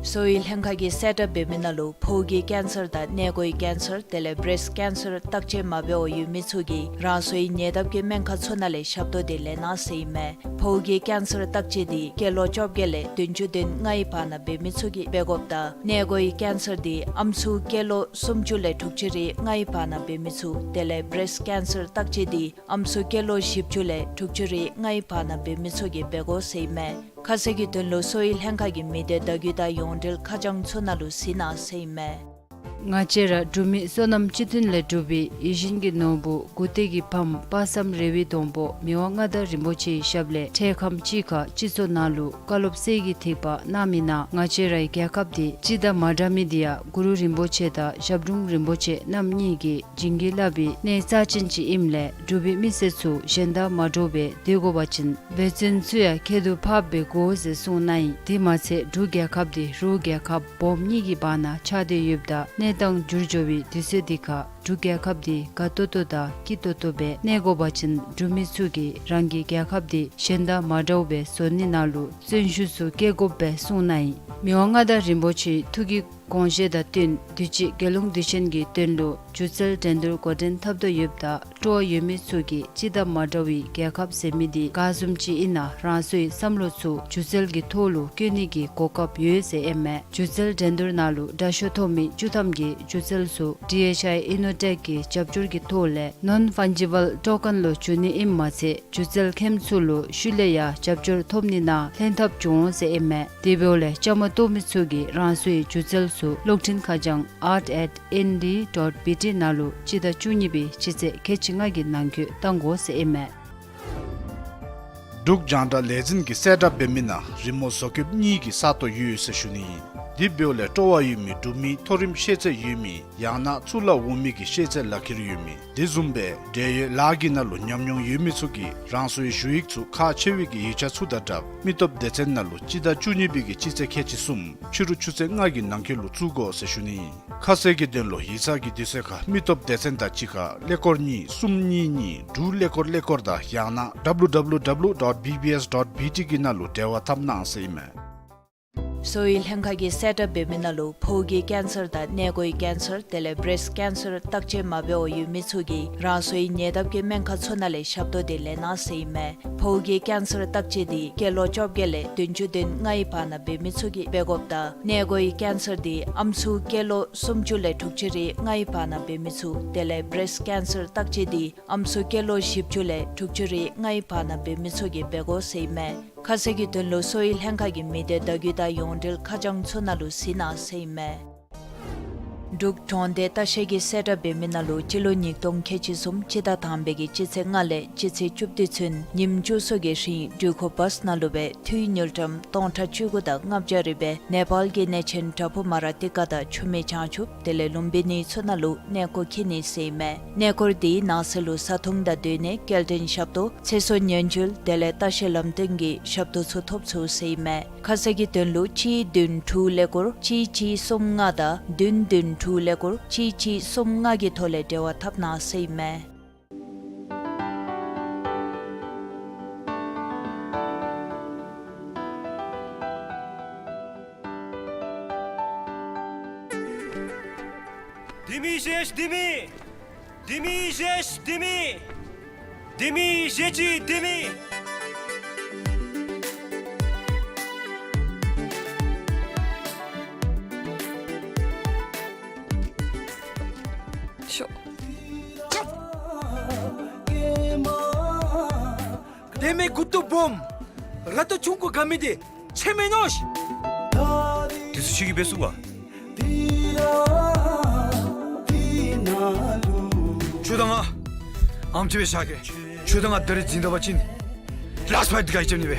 གསོ་བའི་ལྷན་ཁག་གིས་གསལ་བསྒྲགས་འབད་མི་ནང་ལུ་ཕོཝ་གི་ཀེན་སར་དང་མངལ་སྒོའི་ཀེན་སར་དེ་ལས་བྲེསཊ་ཀེན་སར་བརྟག་དཔྱད་མ་འབད་བར་ཡོད་མི་ཚུ་གིས་རང་སོའི་ཉེ་འདབས་ཀྱི་སྨན་ཁང་ཚུ་ནང་ལས་ཞབས་ཏོག་དེ་ལེན་གནང་ཟེར་ཨིན་མས། ཕོཝ་གི་ཀེན་སར་བརྟག་དཔྱད་དེ་སྐྱེས་ལོ་བཅོ་བརྒྱད་ལས་བདུན་ཅུ་དོན་ལྔའི་བར་ན་འབད་མི་ཚུ་གིས་འབད་དགོཔ་ད་མངལ་སྒོའི་ཀེན་སར་དེ་ཨམ་སྲུ་སྐྱེས་ལོ་སུམ་ཅུ་ལས་དྲུག་ཅུ་རེ་ལྔའི་བར་ན་འབད་མི་ཚུ་དེ་ལས་བྲེསཊ་ཀེན་སར་བརྟག་དཔྱད་དེ་ཨམ་སྲུ་སྐྱེས་ལོ་བཞི་བཅུ་ལས་དྲུག་ཅུ་རེ་ལྔའི་བར་ན་འབད་མི་ཚུ་གིས་འབད་དགོ་ཟེར་ཨིན་མས། ཁ་གསལ་གྱི་དོན་ལུ་གསོ་བའི་ལྷན་ཁག་གི་མི་སྡེ་བརྡ་བརྒྱུད་དང་ཡོངས་འབྲེལ་ཁ་བྱང་ཚུ་ནང་ལུ་གཟིགས་གནང་ཟེར་ཨིན་མས། ང་བཅས་ར་འབྲུག་མི་བསོད་ནམས་སྤྱི་མཐུན་ལས་གྲུབ་པའི་ཡིད་བཞིན་གྱི་ནོར་བུ་མགུ་ཏོག་གི་ཕམ་དཔག་བསམ་རེ་བའི་སྡོང་པོ་མི་དབང་མངའ་བདག་རིན་པོ་ཆེའི་ཞབས་ལས་འཕྲལ་ཁམས་ཅིག་ཁར་སྤྱི་ཚོགས་ནང་ལུ་བཀའ་སློབ་གསེར་གྱི་ཐིགས་པ་གནང་མི་ནང་ང་བཅས་རའི་རྒྱལ་ཁབ་འདི་སྤྱི་དང་མ་འདྲ་མི་འདི་ཡང་གུ་རུ་རིན་པོ་ཆེ་དང་ཞབས་དྲུང་རིན་པོ་ཆེ་རྣམ་གཉིས་ཀྱིས་བྱིན་གྱིས་བརླབས་པའི་གནས་རྩ་ཅན་ཅིག་ཨིནམ་ལས་འབྲུག་པའི་མི་སེར་ཚུ་གཞན་དང་མ་འདྲཝ་སྦེ་སྡོད་དགོ་པ་ཅིན་འབད་བརྩོན་ཚུ་ཡང་ཁྱད་དུ་འཕགསཔ་སྦེ་དགོ་ཟེར་གསུངས་གནང་ཡི། དེ་མ་ཚད་འབྲུག་རྒྱལ་ཁབ་འདི་རུ་རྒྱལ་ཁབ་སྦོམ་གཉིས་ཀྱི་བར་ན་ཆགས་ཏེ་ཡོདཔ་ད་གནས་སྟངས་འགྱུར་འགྱོ་བའི་དུས་ཚོད་འདི་ཁར་འབྲུག་རྒྱལ་ཁབ་འདི་དགའ་ཏོག་ཏོ་དང་སྐྱིད་ཏོག་ཏོ་སྦེ་གནས་དགོ་པ་ཅིན་འབྲུག་མི་ཚུ་གིས་རང་གི་རྒྱལ་ཁབ་འདི་གཞན་དང་མ་འདྲཝ་སྦེ་བཟོ་ནི་ནང་ལུ་བརྩོན་ཤུགས་ཚུ་བསྐྱེད་དགོཔ་སྦེ་གསུངས་གནང་ཡི། མི་དབང་མངའ་བདག་རིན་པོ་ཆེའི་ཐུགས་ཀྱི་དགོངས་བཞེད་དང་བསྟུན་དུས་ཅི་རྒྱལ་ཡོངས་དུས་ཆེན་གྱི་དོན་ལུ་སྒྱུ་རྩལ་འགྲན་བསྡུར་འགོ་འདྲེན་འཐབ་དོ་ཡོདཔ་ད་སྤྲོ་བ་ཡོད་མི་ཚུ་གིས་སྤྱི་དང་མ་འདྲ་བའི་རྒྱལ་ཁབ་ཟེར་མི་འདི་ག་བཟུམ་ཅིག་ཨིན་ན་རང་སོའི་བསམ་བློ་ཚུ་སྒྱུ་རྩལ་གྱི་ཐོག་ལུ་བཀོད་ནི་གི་གོ་སྐབས་ཡོད་ཟེར་ཨིན་མས། སྒྱུ་རྩལ་འགྲན་བསྡུར་ནང་ལུ་དྲག་ཤོས་ཐོབ་མི་བཅུ་ཐམ་གྱི་སྒྱུ་རྩལ་ཚུ་ཌི་ཨེཆ་ཨའི་ཨི་ནོ་ཊེཀ་གི་རྒྱབ་སྐྱོར་གྱི་ཐོག་ལས་ནོན་ཕཱན་ཇི་བཱལ་ཊོ་ཀེན་ལུ་བསྒྱུར་ནི་ཨིནམ་མ་ཚད་སྒྱུ་རྩལ་མཁནམ་ཚུ་ལུ་ཤུལ་ལས་ཡང་རྒྱབ་སྐྱོར་ཐོབ་ནི་ནང་ལྷན་ཐབས་འབྱུང་འོང་ཟེར་ཨིན་མས། དེ་འབདཝ་ལས་བཅའ་མར་གཏོགས་མི་ཚུ་གིས་རང་སོའི་སྒྱུ་རྩལ་ཚུ་གློག་འཕྲིན་ཁ་བྱང་ཨརཊ་ཨེཊ་ཨེན་ཌི་ཌོཊ་བི་ཊི་ནང་ལུ་སྤྱི་ཟླ་བཅུ་གཉིས་པའི་སྤྱི་ཚེས་ཁལ་གཅིག་ལྔ་གི་ནང་འཁོད་བཏང་དགོ་ཟེར་ཨིན་མས། འབྲུག་རྒྱང་བསྒྲགས་ལས་འཛིན་གྱིས་གསལ་བསྒྲགས་འབད་མི་ནང་རི་མོ་བཟོ་བཀོདཔ་གཉིས་ཀྱི་ས་སྟོང་ཡོད་ཟེར་ཞུ་ནི་ཨིན། དེ་འབདཝ་ལས་སྤྲོ་བ་ཡོད་མི་འབྲུག་མི་མཐོ་རིམ་ཤེས་ཚད་ཡོད་མི་ཡང་ན་གཙུག་ལག་འོག་མའི་གི་ཤེས་ཚད་ལག་ཁྱེར་ཡོད་མི་དེ་བཟུམ་སྦེ་འབྲེལ་ཡོད་ལཱ་གི་ནང་ལུ་ཉམས་མྱོང་ཡོད་མི་ཚུ་གིས་རང་སོའི་ཞུ་ཡིག་ཚུ་ཁག་ཆེ་བའི་གི་ཡིག་ཆ་ཚུ་དང་སྦྲགས་མི་སྟོབས་སྡེ་ཚན་ནང་ལུ་སྤྱི་ཟླ་བཅུ་གཉིས་པའི་གི་སྤྱི་ཚེས་ཁལ་གཅིག་གསུམ་ཕྱི་རུ་ཆུ་ཚོད་ལྔ་གི་ནང་འཁོད་ལུ་བཙུགས་དགོ་ཟེར་ཞུ་ནི་ཨིན། ཁ་གསལ་གྱི་དོན་ལུ་ཡིག་ཚང་གི་དུས་ཚོད་ཁར་མི་སྟོབས་སྡེ་ཚན་དང་གཅིག་ཁར་ཀླད་ཀོར་གཉིས་གསུམ་གཉིས་གཉིས་དྲུག་ཀླད་ཀོར་ཀླད་ཀོར་དང་ཡང་ན་ཌབ་ལུ་ཌབ་ལུ་ཌབ་ལུ་ཌོཊ་བི་བི་ཨེསི་ཌོཊ་བི་ཊི་གི་ནང་ལུ་འབྲེལ་བ་འཐབ་གནང་ཟེར་ཨིན་མས། གསོ་བའི་ལྷན་ཁག་གིས་གསལ་བསྒྲགས་འབད་མི་ནང་ལུ་ཕོཝ་གི་ཀེན་སར་དང་མངལ་སྒོའི་ཀེན་སར་དེ་ལས་བྲེསཊ་ཀེན་སར་བརྟག་དཔྱད་མ་འབད་བར་ཡོད་མི་ཚུ་གིས་རང་སོའི་ཉེ་འདབས་ཀྱི་སྨན་ཁང་ཚུ་ནང་ལས་ཞབས་ཏོག་དེ་ལེན་གནང་ཟེར་ཨིན་མས། ཕོཝ་གི་ཀེན་སར་བརྟག་དཔྱད་དེ་སྐྱེས་ལོ་བཅོ་བརྒྱད་ལས་བདུན་ཅུ་དོན་ལྔའི་བར་ན་འབད་མི་ཚུ་གིས་འབད་དགོཔ་ད་མངལ་སྒོའི་ཀེན་སར་དེ་ཨམ་སྲུ་སྐྱེས་ལོ་སུམ་ཅུ་ལས་དྲུག་ཅུ་རེ་ལྔའི་བར་ན་འབད་མི་ཚུ་དེ་ལས་བྲེསཊ་ཀེན་སར་བརྟག་དཔྱད་དེ་ཨམ་སྲུ་སྐྱེས་ལོ་བཞི་བཅུ་ལས་དྲུག་ཅུ་རེ་ལྔའི་བར་ན་འབད་མི་ཚུ་གིས་འབད་དགོ་ཟེར་ཨིན་མས། ཁ་གསལ་གྱི་དོན་ལུ་གསོ་བའི་ལྷན་ཁག་གི་མི་སྡེ་བརྡ་བརྒྱུད་དང་ཡོངས་འབྲེལ་ཁ་བྱང་ཚུ་ནང་ལུ་གཟིགས་གནང་ཟེར་ཨིན་མས། འབྲུག་གྲོང་སྡེ་ལྟ་བཤལ་གྱིས་གསལ་བསྒྲགས་འབད་མི་ནང་ལུ་སྤྱི་ལོ་ཉིས་སྟོང་ཁལ་གཅིག་གསུམ་སྤྱི་ཟླ་དང་པའི་གི་སྤྱི་ཚེས་ལྔ་ལས་སྤྱི་ཚེས་བཅུ་བདུན་ཚུན་ཉིནམ་བཅུ་གསུམ་གྱི་རིང་འགྲུལ་འཁོར་བཱས་ནང་ལུ་སྦེ་འཐུས་དངུལ་ཀྲམ་སྟོང་ཕྲག་བཅུ་དགུ་དང་ལྔ་བརྒྱ་རེ་སྦེ་ནེ་པཱལ་གྱི་གནས་ཆེན་བྲག་ཕུག་མ་ར་ཏི་ཀ་དང་ཆུ་མིག་བྱང་ཆུབ་དེ་ལས་ལུམ་བི་ནི་ཚུ་ནང་ལུ་གནས་སྐོར་འཁྱིད་ནི་ཟེར་ཨིན་མས། གནས་སྐོར་དེའི་ནང་གསེས་ལུ་བཟའ་འཐུང་དང་སྡོད་གནས་སྐྱེལ་འདྲེན་ཞབས་ཏོག་ཚེ་སྲོག་ཉེན་བཅོལ་དེ་ལས་ལྟ་བཤལ་ལམ་སྟོན་གྱི་ཞབས་ཏོག་ཚུ་ཐོབ་ཚུགས་ཟེར་ཨིན་མས། ཁ་གསལ་གྱི་དོན་ལུ་གཅིག་བདུན་དྲུག་ཀླད་ཀོར་གཅིག་གཅིག་གསུམ་ལྔ་དང་བདུན་བདུན་ དྲུག་ཀླད་ཀོར་གཅིག་གཅིག་གསུམ་ལྔ་གི་ཐོག་ལས་འབྲེལ་བ་འཐབ་གནང་ཟེར་ཨིན་མས། ལྡེ་མིག་བཞེས་ལྡེ་མིག། ལྡེ་མིག་བཞེས་ལྡེ་མིག། ལྡེ་མིག་བཞེས་ཅི་ལྡེ་མིག། ཤོག། ལྡེ་མིག་གུ་ཏོ་སྦོམ། ར་ཏོ་ཆུང་ཀུ་ག་མི་དེ་ཆེ་མེན་ནོ་ཤི། དེ་ཚུ་ཤེས་ཀྱི་འབད་ཚུགས་པ། ཁྱོད་དང་ང་ཨམ་ཅིག་སྦེ་བཞག་གེ། ཁྱོད་དང་ང་ད་རིས་འཛིང་ད་པ་ཅིན་ལཱསཊ་ཕའིཊ་འདི་ག་གིས་རྐྱབ་ནི་སྦེ།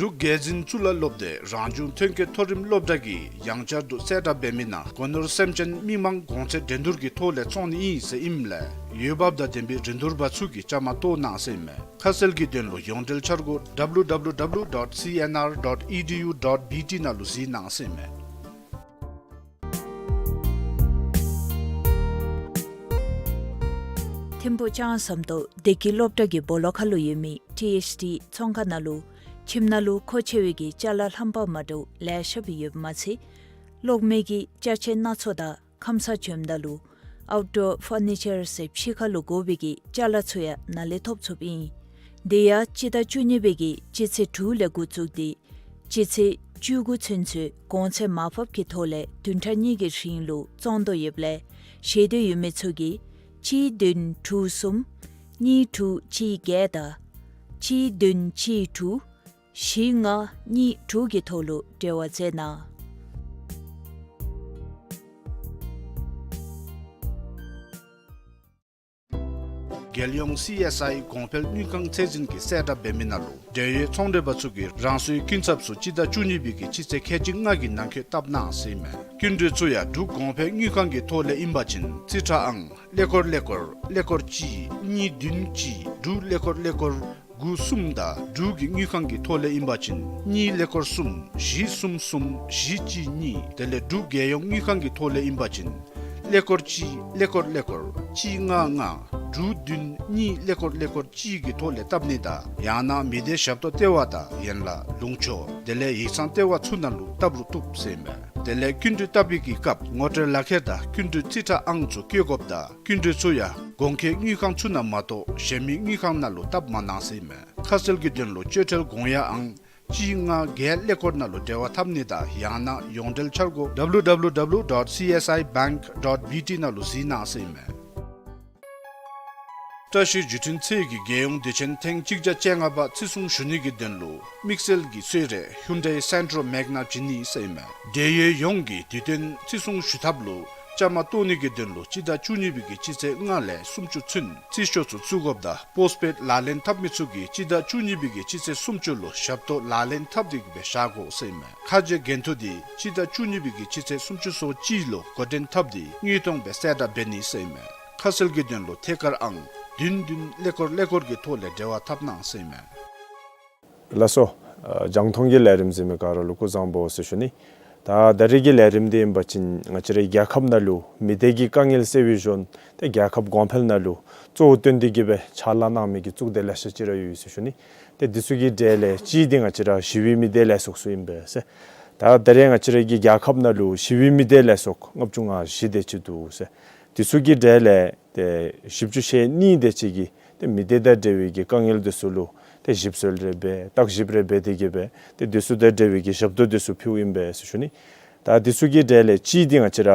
འབྲུག་རྒྱལ་འཛིན་གཙུག་ལག་སློབ་སྡེ་རང་བྱུང་ཐོན་སྐྱེད་མཐོ་རིམ་སློབ་གྲྭ་གིས་ཡང་བསྐྱར་དུ་གསལ་བསྒྲགས་འབད་མི་ནང་སྒོ་ནོར་སེམས་ཅན་མི་མང་གོང་ཚད་འགྲན་བསྡུར་གྱི་ཐོག་ལས་བཙོང་ནི་ཨིན་ཟེར་ཨིནམ་ལས་འོས་འབབ་དང་ལྡན་པའི་རིན་བསྡུར་པ་ཚུ་གིས་བཅའ་མར་གཏོགས་གནང་ཟེར་ཨིན་མས། ཁ་གསལ་གྱི་དོན་ལུ་ཡོངས་འབྲེལ་འཆར་སྒོ་W W W dot C N R dot E D U dot B T ནང་ལུ་གཟིགས་གནང་ཟེར་ཨིན་མས། ཐིམ་ཕུག་ལྕང་ཟམ་ཏོག་བདེ་སྐྱིད་སློབ་གྲྭ་གི་སྦོ་ལོགས་ཁ་ལུ་ཡོད་མི་ཊི་ཨེཆ་ཌི་ཚོང་ཁང་ནང་ལུ་ཁྱིམ་ནང་ལུ་མཁོ་ཆེ་བའི་གི་ཅ་ལ་རྣམ་པ་མ་འདྲཝ་ལེ་ཤ་སྦེ་ཡོདཔ་མ་ཚད་གློག་མེ་གི་ཅ་ཆས་སྣ་ཚོགས་དང་ཁམས་སངས་བྱོནམ་ད་ལུ་ཨའུཊ་ཌོར་ཕར་ནི་ཅར་ཟེར་ཕྱི་ཁ་ལུ་དགོ་པའི་གི་ཅ་ལ་ཚུ་ཡང་ནཱ་ལས་ཐོབ་ཚུགསཔ་ཨིན། དེ་ཡང་སྤྱི་ཟླ་བཅུ་གཉིས་པའི་གི་སྤྱི་ཚེས་དྲུག་ལས་འགོ་བཙུགས་ཏེ་སྤྱི་ཚེས་བཅུ་དགུ་ཚུན་ཚོད་གོང་ཚད་མར་ཕབ་ཀྱི་ཐོག་ལས་བདུན་ཕྲག་གཉིས་ཀྱི་རིང་ལུ་བཙོང་དོ་ཡོདཔ་ལས་ཤེས་འདོད་ཡོད་མི་ཚུ་གིས་གཅིག་བདུན་དྲུག་གསུམ་གཉིས་དྲུག་གཅིག་བརྒྱད་དང་གཅིག་བདུན་གཅིག་དྲུག་བཞི་ལྔ་གཉིས་དྲུག་གི་ཐོག་ལུ་འབྲེལ་བ་མཛད་གནང་། རྒྱལ་ཡོངས་སི་ཨེསི་ཨའི་གོང་འཕེལ་དངུལ་ཁང་ཚད་འཛིན་གྱིས་གསལ་བསྒྲགས་འབད་མི་ནང་ལུ་འབྲེལ་ཡོད་ཚོང་འབྲེལ་པ་ཚུ་གིས་རང་སོའི་སྐྱིན་ཚབ་ཚུ་སྤྱི་ཟླ་བཅུ་གཉིས་པའི་གི་སྤྱི་ཚེས་ཁལ་གཅིག་ལྔ་གི་ནང་འཁོད་བཏབ་གནང་ཟེར་ཨིན་མས། སྐྱིན་འགྲུལ་ཚུ་ཡང་འབྲུག་གོང་འཕེལ་དངུལ་ཁང་གི་ཐོག་ལས་ཨིན་པ་ཅིན་རྩིས་ཁྲ་ཨང་ཀླད་ཀོར་ཀླད་ཀོར་ཀླད་ཀོར་གཅིག་གཉིས་བདུན་གཅིག་དྲུག་ཀླད་ཀོར་ཀླད་ཀོར་དགུ་གསུམ་དང་འབྲུག་གི་དངུལ་ཁང་གི་ཐོག་ལས་ཨིན་པ་ཅིན་གཉིས་ཀླད་ཀོར་གསུམ་བཞི་གསུམ་གསུམ་བཞི་གཅིག་གཉིས། དེ་ལས་འབྲུག་རྒྱལ་ཡོངས་དངུལ་ཁང་གི་ཐོག་ལས་ཨིན་པ་ཅིན་ཀླད་ཀོར་གཅིག་ཀླད་ཀོར་ཀླད་ཀོར་གཅིག་ལྔ་ལྔ་དྲུག་བདུན་གཉིས་ཀླད་ཀོར་ཀླད་ཀོར་གཅིག་གི་ཐོག་ལས་བཏབ་ནི་དང་ཡང་ན་མི་སྡེ་ཞབས་ཏོག་ལྟེ་བ་དང་ཡན་ལག་ལུང་ཕྱོགས་དེ་ལས་ཡིག་ཚང་ལྟེ་བ་ཚུ་ནང་ལུ་བཏབ་རུང་བཏུབ་ཟེར་ཨིན་མས། དེ་ལས་སྐྱིན་འགྲུལ་བཏབ་པའི་གི་སྐབས་ངོ་སྤྲོད་ལག་ཁྱེར་དང་སྐྱིན་འགྲུལ་རྩིས་ཁྲ་ཨང་ཚུ་བཀོད་དགོཔ་དང་སྐྱིན་འགྲུལ་ཚུ་ཡང་གོང་འཁོད་དངུལ་ཁང་ཚུ་ནང་མ་གཏོགས་གཞན་མི་དངུལ་ཁང་ནང་ལུ་བཏབ་མ་གནང་ཟེར་ཨིན་མས། ཁ་གསལ་གྱི་དོན་ལུ་སྤྱོད་ཁྲལ་དགོངས་ཡངས་ཨང་གཅིག་ལྔ་བརྒྱད་ཀླད་ཀོར་ནང་ལུ་འབྲེལ་བ་འཐབ་ནི་དང་ཡང་ན་ཡོངས་འབྲེལ་འཆར་སྒོ་W W W dot C S I bank dot B T ནང་ལུ་གཟིགས་གནང་ཟེར་ཨིན་མས། བཀྲ་ཤིས་བརྒྱུད་འཕྲིན་ཚད་ཀྱི་རྒྱལ་ཡོངས་དུས་ཆེན་ཐེངས་གཅིག་བརྒྱ་བཅོ་ལྔ་པ་བརྩི་སྲུང་ཞུ་ནི་གི་དོན་ལུ་དམིགས་བསལ་གྱི་གསོལ་རས་Hyundai Santro Magna བྱིན་ནི་ཟེར་ཨིན་མས། འབྲེལ་ཡོད་ཡོངས་ཀྱིས་དུས་སྟོན་བརྩི་སྲུང་ཞུ་ཐབས་ལུ་བཅའ་མར་གཏོགས་ནི་གི་དོན་ལུ་སྤྱི་ཟླ་བཅུ་གཉིས་པའི་གི་སྤྱི་ཚེས་ལྔ་ལས་སུམ་ཅུ་ཚུན་རྩིས་ཞོར་ཚུ་བཙུགས་དགོཔ་དང་པོསཊ་པེཌ་ལག་ལེན་འཐབ་མི་ཚུ་གིས་སྤྱི་ཟླ་བཅུ་གཉིས་པའི་གི་སྤྱི་ཚེས་སུམ་ཅུ་ལུ་ཞབས་ཏོག་ལག་ལེན་འཐབ་སྟེ་གི་སྦེ་བཞག་དགོ་ཟེར་ཨིན་མས། ཁ་འབྱོར་འགན་ཐུག་འདི་སྤྱི་ཟླ་བཅུ་གཉིས་པའི་གི་སྤྱི་ཚེས་སུམ་ཅུ་སོ་གཅིག་ལུ་འགོ་འདྲེན་འཐབ་སྟེ་དངོས་མཐོང་སྦེ་གསལ་བསྒྲགས་འབད་ནི་ཟེར་ཨིན་མས། ཁ་གསལ་གྱི་དོན་ལུ་ཐད་ཀར་ཨང་བདུན་བདུན་ཀླད་ཀོར་ཀླད་ཀོར་གྱི་ཐོག་ལས་འབྲེལ་བ་འཐབ་གནང་ཟེར་ཨིན་མས། ལགས་སོ། ཨ་རྒྱང་མཐོང་གི་ལས་རིམ་གཟིགས་མི་ག་ར་ལུ་སྐུ་གཟུགས་བཟང་པོ་ཟེར་ཞུ་ནི། ད་ད་རིས་ཀྱི་ལས་རིམ་འདི་ཨིན་པ་ཅིན་ང་བཅས་རའི་རྒྱལ་ཁབ་ནང་ལུ་མི་སྡེ་གི་དཀའ་ངལ་སེལ་བའི་གཞུང་ཏེ་རྒྱལ་ཁབ་གོང་འཕེལ་ནང་ལུ་གཙོ་བོ་བཏོན་ཏེ་གི་སྦེ་ཕྱག་ལཱ་གནང་མི་གི་གཙུག་སྡེ་ལེ་ཤ་ཅིག་ར་ཡོད་ཟེར་ཞུ་ནི། ཏེ་འདི་ཚུ་གི་གྲས་ལས་གཅིག་འདི་ང་བཅས་ར་ཞི་བའི་མི་སྡེ་ལས་ཚོགས་ཚུ་ཨིན་པས་ཟེར། ད་ད་རིས་ང་བཅས་རའི་གི་རྒྱལ་ཁབ་ནང་ལུ་ཞི་བའི་མི་སྡེ་ལས་ཚོགས་ལྔ་བཅུ་ང་བཞི་དེ་ཅིག་འདུག་ཟེར། འདི་ཚུ་གི་གྲས་ལས་ཏེ་བཞི་བཅུ་ཞེ་གཉིས་དེ་ཅིག་གིས་ཏེ་མི་སྡེ་དང་འབྲེལ་བའི་གི་དཀའ་ངལ་འདི་ཚུ་ལུ་ཏེ་ཞིབ་འཚོལ་རེ་འབད་བརྟག་ཞིབ་རེ་འབད་དེ་གི་སྦེ་ཏེ་འདི་ཚུ་དང་འབྲེལ་བའི་གི་ཞབས་ཏོག་འདི་ཚུ་ཕུལཝ་ཨིན་པས་ཟེར་ཞུ་ནི། ད་འདི་ཚུ་གི་གྲས་ལས་གཅིག་འདི་ང་བཅས་ར་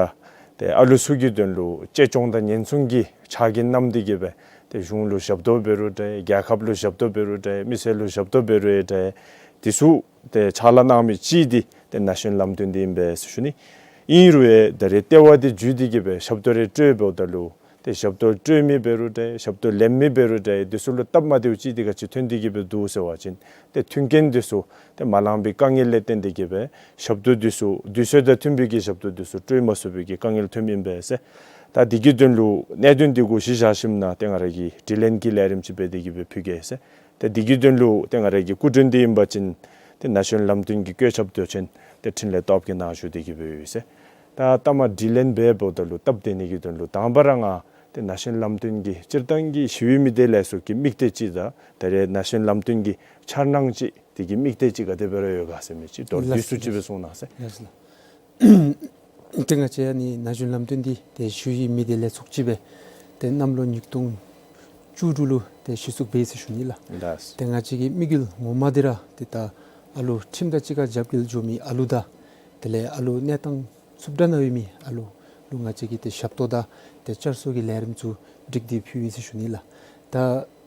ཏེ་ཨ་ལུ་ཚུ་གི་དོན་ལུ་གཅེས་སྐྱོང་དང་ཉེན་སྲུང་གི་ཕྱག་འགན་བསྣམས་ཏེ་གི་སྦེ་ཏེ་གཞུང་ལུ་ཞབས་ཏོག་འབད་རུང་འདྲ་རྒྱལ་ཁབ་ལུ་ཞབས་ཏོག་འབད་རུང་འདྲ་མི་སེར་ལུ་ཞབས་ཏོག་འབད་རུང་འདྲ་འདི་ཚུ་ཏེ་ཕྱག་ལཱ་གནང་མི་གཅིག་འདི་ཏེ་ན་གཞོན་ལམ་སྟོན་འདི་ཨིན་པས་ཟེར་ཞུ་ནི། ཨིན་རུང་ཡང་ད་རིས་ལྟེ་བ་འདི་བརྒྱུད་དེ་གི་སྦེ་ཞབས་ཏོག་རེ་སྤྲོད་འབདཝ་ད་ལུ་ཏེ་ཞབས་ཏོག་སྤྲོད་མི་འབད་རུང་འདྲ་ཞབས་ཏོག་ལེན་མི་འབད་རུང་འདྲ་འདི་ཚུ་ལུ་སྟབས་མ་བདེཝ་ཅིག་འདི་ག་ཅི་ཐོན་ཏེ་གི་སྦེ་འདུག་ཟེར་བ་ཅིན་ཏེ་མཐུན་རྐྱེན་འདི་ཚུ་ཏེ་མ་ལང་པའི་དཀའ་ངལ་ལས་བརྟེན་ཏེ་གི་སྦེ་ཞབས་ཏོག་འདི་ཚུ་དུས་ཚོད་དང་མཐུན་པའི་གི་ཞབས་ཏོག་འདི་ཚུ་སྤྲོད་མ་ཚུགས་པའི་གི་དཀའ་ངལ་ཐོནམ་ཨིན་པས་ཟེར། ད་འདི་གི་དོན་ལུ་གནད་དོན་འདི་གུ་གཞི་བཞག་ཞིནམ་ན་ཏེ་ང་ར་གིས་དྲི་ལན་གྱི་ལས་རིམ་ཅིག་འབད་དེ་གི་སྦེ་ཕུལ་གེ་ཟེར། ཏེ་དེ་གི་དོན་ལུ་ཏེ་ང་ར་གི་སྐུ་མགྲོན་འདི་ཨིན་པ་ཅིན་ཏེ་ན་གཞོན་ལམ་སྟོན་གྱི་བཀོད་ཁྱབ་མདོ་ཆེན་ཏེ་འཕྲིན་ལས་སྟོབས་ཀྱི་ནང་ཞུགས་ཏེ་གི་སྦེ་ཡོད་ཟེར། ད་ལྟ་མ་དྲི་ལན་འབད་འབདཝ་ད་ལུ་སྟབས་བདེ་ནི་གི་དོན་ལུ་དང་པ་ར་ང་ཏེ་ན་གཞོན་ལམ་སྟོན་གྱི་སྤྱིར་བཏང་གི་ཞི་བའི་མི་སྡེ་ལས་ཚོགས་ཀྱི་དམིགས་གཏད་ཅིག་དང་ད་རེས་ན་གཞོན་ལམ་སྟོན་གྱི་འཆར་སྣང་ཅིག་དེ་གི་དམིགས་གཏད་ཅིག་ག་དེ་སྦེ་ར་ཡོད་ག་ཟེར་མི་ཅིག་མདོར་བསྡུས་སུ་ཅིག་སྦེ་གསུང་གནང་ཟེར། ལགས་སོ་ལགས། ཏེ་ང་བཅས་ཨ་ནི་ན་གཞོན་ལམ་སྟོན་འདི་ཏེ་ཞི་བའི་མི་སྡེ་ལས་ཚོགས་ཅིག་སྦེ་ཏེ་གནམ་ལོ་ཉིས་སྟོང་བཅུ་དྲུག་ལུ་ཏེ་གཞི་བཙུགས་འབད་ཡི་ཟེར་ཞུ་ནི་ལགས། ལགས། ཏེ་ང་བཅས་ཀྱི་དམིགས་ཡུལ་ངོ་མ་འདི་ར་ཏེ་ད་ཨ་ལུ་ཁྲིམས་དང་གཅིག་ཁར་རྒྱབ་འགལ་འགྱོ་མི་ཨ་ལུ་དང་དེ་ལས་ཨ་ལུ་གནས་སྟངས་རྩུབ་དྲགས་ནང་ཡོད་མི་ཨ་ལུ་ལུ་ང་བཅས་ཀྱིས་ཏེ་ཞབས་ཏོག་དང་ཏེ་བསྐྱར་གསོ་གི་ལས་རིམ་ཚུ་སྒྲིག་སྟེ་ཕུལ་ཡི་ཟེར་ཞུ་ནི་ལགས། ད་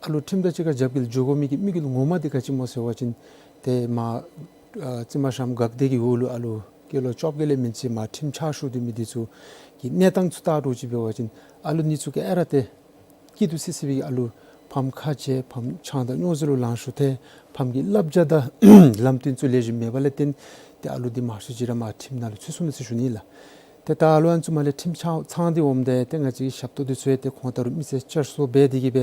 ཨ་ལུ་ཁྲིམས་དང་གཅིག་ཁར་རྒྱབ་འགལ་འགྱོ་དགོ་མི་གི་དམིགས་ཡུལ་ངོ་མ་འདི་ག་ཅི་སྨོ་ཟེར་བ་ཅིན་ཏེ་མ་ཨ་རྩིག་མ་ཤམ་འགག་སྡེ་གི་འོག་ལུ་ཨ་ལུ་སྐྱེས་ལོ་བཅོ་བརྒྱད་ལས་མན་ཆད་མ་ཁྲིམས་ཆགས་བཞུགས་སྡོད་མི་འདི་ཚུ་གི་གནས་སྟངས་ཚུ་བལྟ་འགྱོ་ཅི་འབད་བ་ཅིན་ཨ་ལུ་འདི་ཚུ་གིས་ཨ་ར་ཏེ་སྐྱིད་སྡུག་སི་སི་སྦེ་ཨ་ལུ་ཕམ་ཁ་བྱལ་ཕམ་ཆང་དང་སྨྱོ་རྫས་ལུ་ལང་ཤོར་ཏེ་ཕམ་གྱི་བསླབ་བྱ་དང་ལམ་སྟོན་ཚུ་ལེགས་ཤོམ་མེད་པ་ལས་བརྟེན་ཏེ་ཨ་ལུ་འདི་མང་ཤོས་ཅིག་ར་མ་ཁྲིམས་ནང་ལུ་ཚུད་སོང་ནུག་ཟེར་ཞུ་ནི་ལགས། ཏེ་ད་ཨ་ལུ་ཨ་ནི་ཚུ་མར་ལས་ཁྲིམས་ཆགས་ཚང་སྟེ་འོངམ་ད་ཏེ་ང་བཅས་ཀྱི་ཞབས་ཏོག་འདི་ཚུ་ཡང་ཏེ་ཁོང་ད་རུང་མི་ཚེ་བསྐྱར་གསོ་འབད་དེ་གི་སྦེ་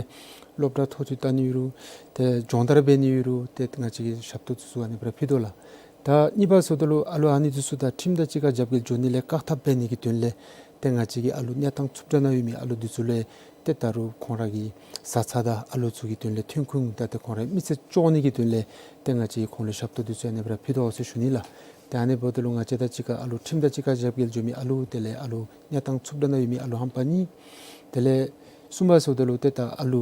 སློབ་གྲྭ་མཐོ་ཚད་བལྟ་ནི་ཡོད་རུང་ཏེ་སྦྱོང་བརྡར་འབད་ནི་ཡོད་རུང་ཏེ་ང་བཅས་ཀྱིས་ཞབས་ཏོག་འདི་ཚུ་ཨ་ནི་སྦེ་ར་ཕུལ་དོ་ལགས། ད་གཉིས་པ་ཟེརཝ་ད་ལུ་ཨ་ལུ་ཨ་ནི་འདི་ཚུ་ད་ཁྲིམས་དང་གཅིག་ཁར་རྒྱབ་འགལ་འགྱོ་ནི་ལས་བཀག་ཐབས་འབད་ནི་གི་དོན་ལས་ཏེ་ང་བཅས་ཀྱིས་ཨ་ལུ་གནས་སྟངས་རྩུབ་དྲགས་ནང་ཡོད་མི་ཨ་ལུ་འདི་ཚུ་ལུ་ཏེ་ད་རུང་ཁོང་ར་གི་བཟའ་ཚང་དང་ཨ་ལུ་ཚུ་གི་དོན་ལས་ཐོན་ཁུངས་དང་ཏེ་ཁོང་ར་མི་ཚེ་སྐྱོང་ནི་གི་དོན་ལས་ཏེ་ང་བཅས་ཁོང་ལུ་ཞབས་ཏོག་འདི་ཚུ་ཨ་ནི་སྦེ་ར་ཕུལ་དོ་ཟེར་ཞུ་ནི་ལགས། ཏེ་ཨ་ནི་འབདཝ་ད་ལུ་ང་བཅས་དང་གཅིག་ཁར་ཨ་ལུ་ཁྲིམས་དང་གཅིག་ཁར་རྒྱབ་འགལ་འགྱོ་མི་ཨ་ལུ་དེ་ལས་ཨ་ལུ་གནས་སྟངས་རྩུབ་དྲགས་ནང་ཡོད་མི་ཨ་ལུ་ཧམ་པ་གཉིས། དེ་ལས་གསུམ་པ་ཟེརཝ་ད་ལུ་ཏེ་ད་ཨ་ལུ་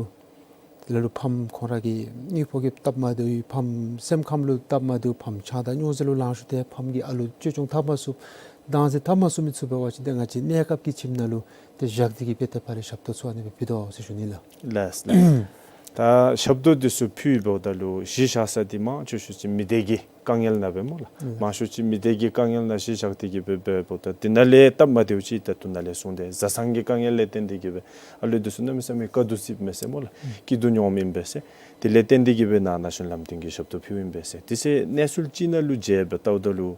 ལ་ལུ་ཕམ་ཁོང་ར་གི་དངོས་པོ་གིས་སྟབས་མ་བདེཝ་ཕམ་སེམས་ཁམས་ལུ་སྟབས་མ་བདེཝ་ཕམ་ཆང་དང་སྨྱོ་རྫས་ལུ་ལང་ཤོར་ཏེ་ཕམ་གྱིས་ཨ་ལུ་བཅོས་སྐྱོང་འཐབ་མ་ཚུགས་བདག་འཛིན་འཐབ་མ་ཚུགས་མི་ཚུ་འབད་བ་ཅིན་ཏེ་ང་བཅས་གནས་སྐབས་ཀྱི་ཁྱིམ་ནང་ལུ་ཏེ་བཞག་སྟེ་གི་སྦེ་ཏེ་ཕར་ལས་ཞབས་ཏོག་ཚུ་ཨ་ནི་སྦེ་ཕུལ་དོ་ཟེར་ཞུ་ནི་ལགས། ལགས་ལགས། ད་ཞབས་ཏོག་འདི་ཚུ་ཕུལ་འབདཝ་ད་ལུ་གཞི་བཞག་ས་འདི་མང་ཆེ་ཤོས་ཅིག་མི་སྡེ་གི་དཀའ་ངལ་ནང་སྦེ་སྨོ་ལགས། ལགས། མང་ཤོས་ཅིག་མི་སྡེ་གི་དཀའ་ངལ་ནང་གཞི་བཞག་སྟེ་གི་སྦེ་འབདཝ་ད་འདི་ནང་ལས་སྟབས་མ་བདེཝ་ཅིག་ད་ལྟོ་ནཱ་ལས་གསུངས་ཏེ་བཟའ་ཚང་གི་དཀའ་ངལ་ལས་བརྟེན་ཏེ་གི་སྦེ་ཨ་ལུ་འདི་ཚུ་གནམ་མེད་ས་མེད་དཀའ་སྡུག་ཅིག་མས་ཟེར་སྨོ་ལགས། ཨུམ། སྐྱིད་སྡུག་མྱོངམ་ཨིན་པས་ཟེར། དེ་ལས་བརྟེན་ཏེ་གི་སྦེ་ནཱ་ན་གཞོན་ལམ་སྟོན་གྱི་ཞབས་ཏོག་ཕུལཝ་ཨིན་པས་ཟེར། དེ་ཚེ་གནས་ཚུལ་ཅིག་ནང་ལུ་མཇལ་སྦེ་བལྟཝ་ད་ལུ་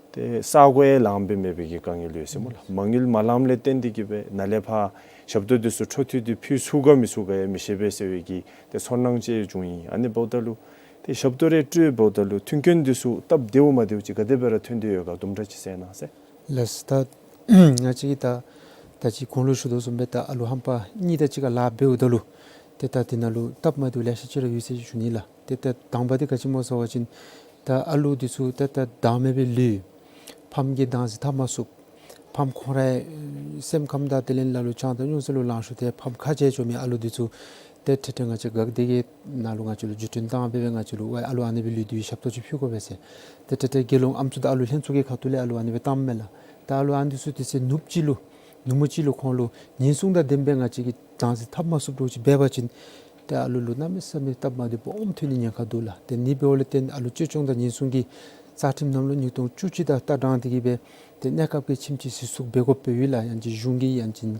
ཏེ་ས་གོ་ཡང་ལངམ་སྦེ་མེད་པའི་གི་དཀའ་ངལ་ཡོད་ཟེར་སྨོ་ལགས། མ་དངུལ་མ་ལངམ་ལས་བརྟེན་ཏེ་གི་སྦེ་ནཱ་ལས་ཕར་ཞབས་ཏོག་འདི་ཚུ་འཕྲོ་མཐུད་དེ་ཕུལ་ཚུགས་ག་མི་ཚུགས་ག་ཡང་མི་ཤེས་པས་ཟེར་བའི་གི་ཏེ་ཚོར་སྣང་ཅིག་བྱུང་ཡི། ཨ་ནི་འབདཝ་ད་ལུ་ཏེ་ཞབས་ཏོག་རེ་སྤྲོད་འབདཝ་ད་ལུ་མཐུན་རྐྱེན་འདི་ཚུ་སྟབས་བདེཝ་མ་བདེཝ་ཅིག་ག་དེ་སྦེ་ར་ཐོན་ཏེ་ཡོད་ག་དུམ་གྲ་ཅིག་གསལ་གནང་ཟེར། ལགས་སོ། ད་ང་བཅས་ཀྱིས་ད་ད་ཅི་གོང་ལུ་ཞུ་དོ་བཟུམ་སྦེ་ད་ཨ་ལུ་ཧམ་པ་གཉིས་དང་གཅིག་ཁར་ལཱ་འབདཝ་ད་ལུ་ཏེ་ད་འདི་ནང་ལུ་སྟབས་མ་བདེཝ་ལེ་ཤ་ཅིག་ར་ཡོད་ཟེར་ཞུ་ནི་ལགས། ཏེ་ད་དང་པ་འདི་ག་ཅི་སྨོ་ཟེར་བ་ཅིན་ད་ཨ་ལུ་འདི་ཚུ་ད་ད་བདག་མེད་སྦེ་ལུས། ཕམ་གྱིས་བདག་འཛིན་འཐབ་མ་ཚུགས། ཕམ་ཁོང་རའི་སེམས་ཁམས་དང་དེ་ལས་ལ་ལུ་ཆང་དང་སྨྱོ་རྫས་ལུ་ལང་ཤོར་ཏེ་ཕམ་ཁ་བྱལ་འགྱོ་མི་ཨ་ལུ་འདི་ཚུ་ཏེ་ཏེ་ཏེ་ང་བཅས་འགག་སྡེ་གི་ནང་ལུ་ང་བཅས་ལུ་བརྒྱུད་འཕྲིན་བཏང་སྦེ་སྦེ་ང་བཅས་ལུ་ཝའི་ཨ་ལུ་ཨ་ནི་སྦེ་ལུས་ཏེ་ཞབས་ཏོག་ཅིག་ཕུལ་དགོ་པས་ཟེར། ཏེ་ཏེ་ཏེ་དགེ་སློང་ཨམ་སྲུ་དང་ཨ་ལུ་ལྷན་ཚོགས་ཀྱི་ཁ་ཐུག་ལས་ཨ་ལུ་ཨ་ནི་སྦེ་བཏངམ་མས་ལགས། ད་ཨ་ལུ་ཨ་ནི་འདི་ཚུ་དེ་ཚེ་ནུབ་ཅིག་ལུ་ནུབ་མོ་ཅིག་ལུ་ཁོང་ལུ་ཉེན་སྲུང་དང་ལྡན་པའི་ང་བཅས་ཀྱིས་བདག་འཛིན་འཐབ་མ་ཚུགསཔ་འདྲཝ་ཅིག་འབད་བ་ཅིན་ཏེ་ཨ་ལུ་ལུ་གནམ་མེད་ས་མེད་སྟབས་མ་བདེཝ་སྦོམ་ཐོན་ནིའི་ཉེན་ཁ་འདུག་ལགས། ཏེ་ཨ་ནི་འབདཝ་ལས་བརྟེན་ཨ་ལུ་བཅོས་སྐྱོང་དང་ཉེན་སྲུང་གི་རྩ་ཁྲིམས་གནམ་ལོ་ཉིས་སྟོང་བཅུ་གཅིག་དང་ལྟ་སྟངས་འདི་གིས་སྦེ་ཏེ་གནས་སྐབས་ཀྱི་ཁྱིམ་ཅིག་གཞི་བཙུགས་འབད་དགོཔ་སྦེ་ཡོད་ལགས། ཡང་ཅིན་གཞུང་གིས་ཡང་ཅིན་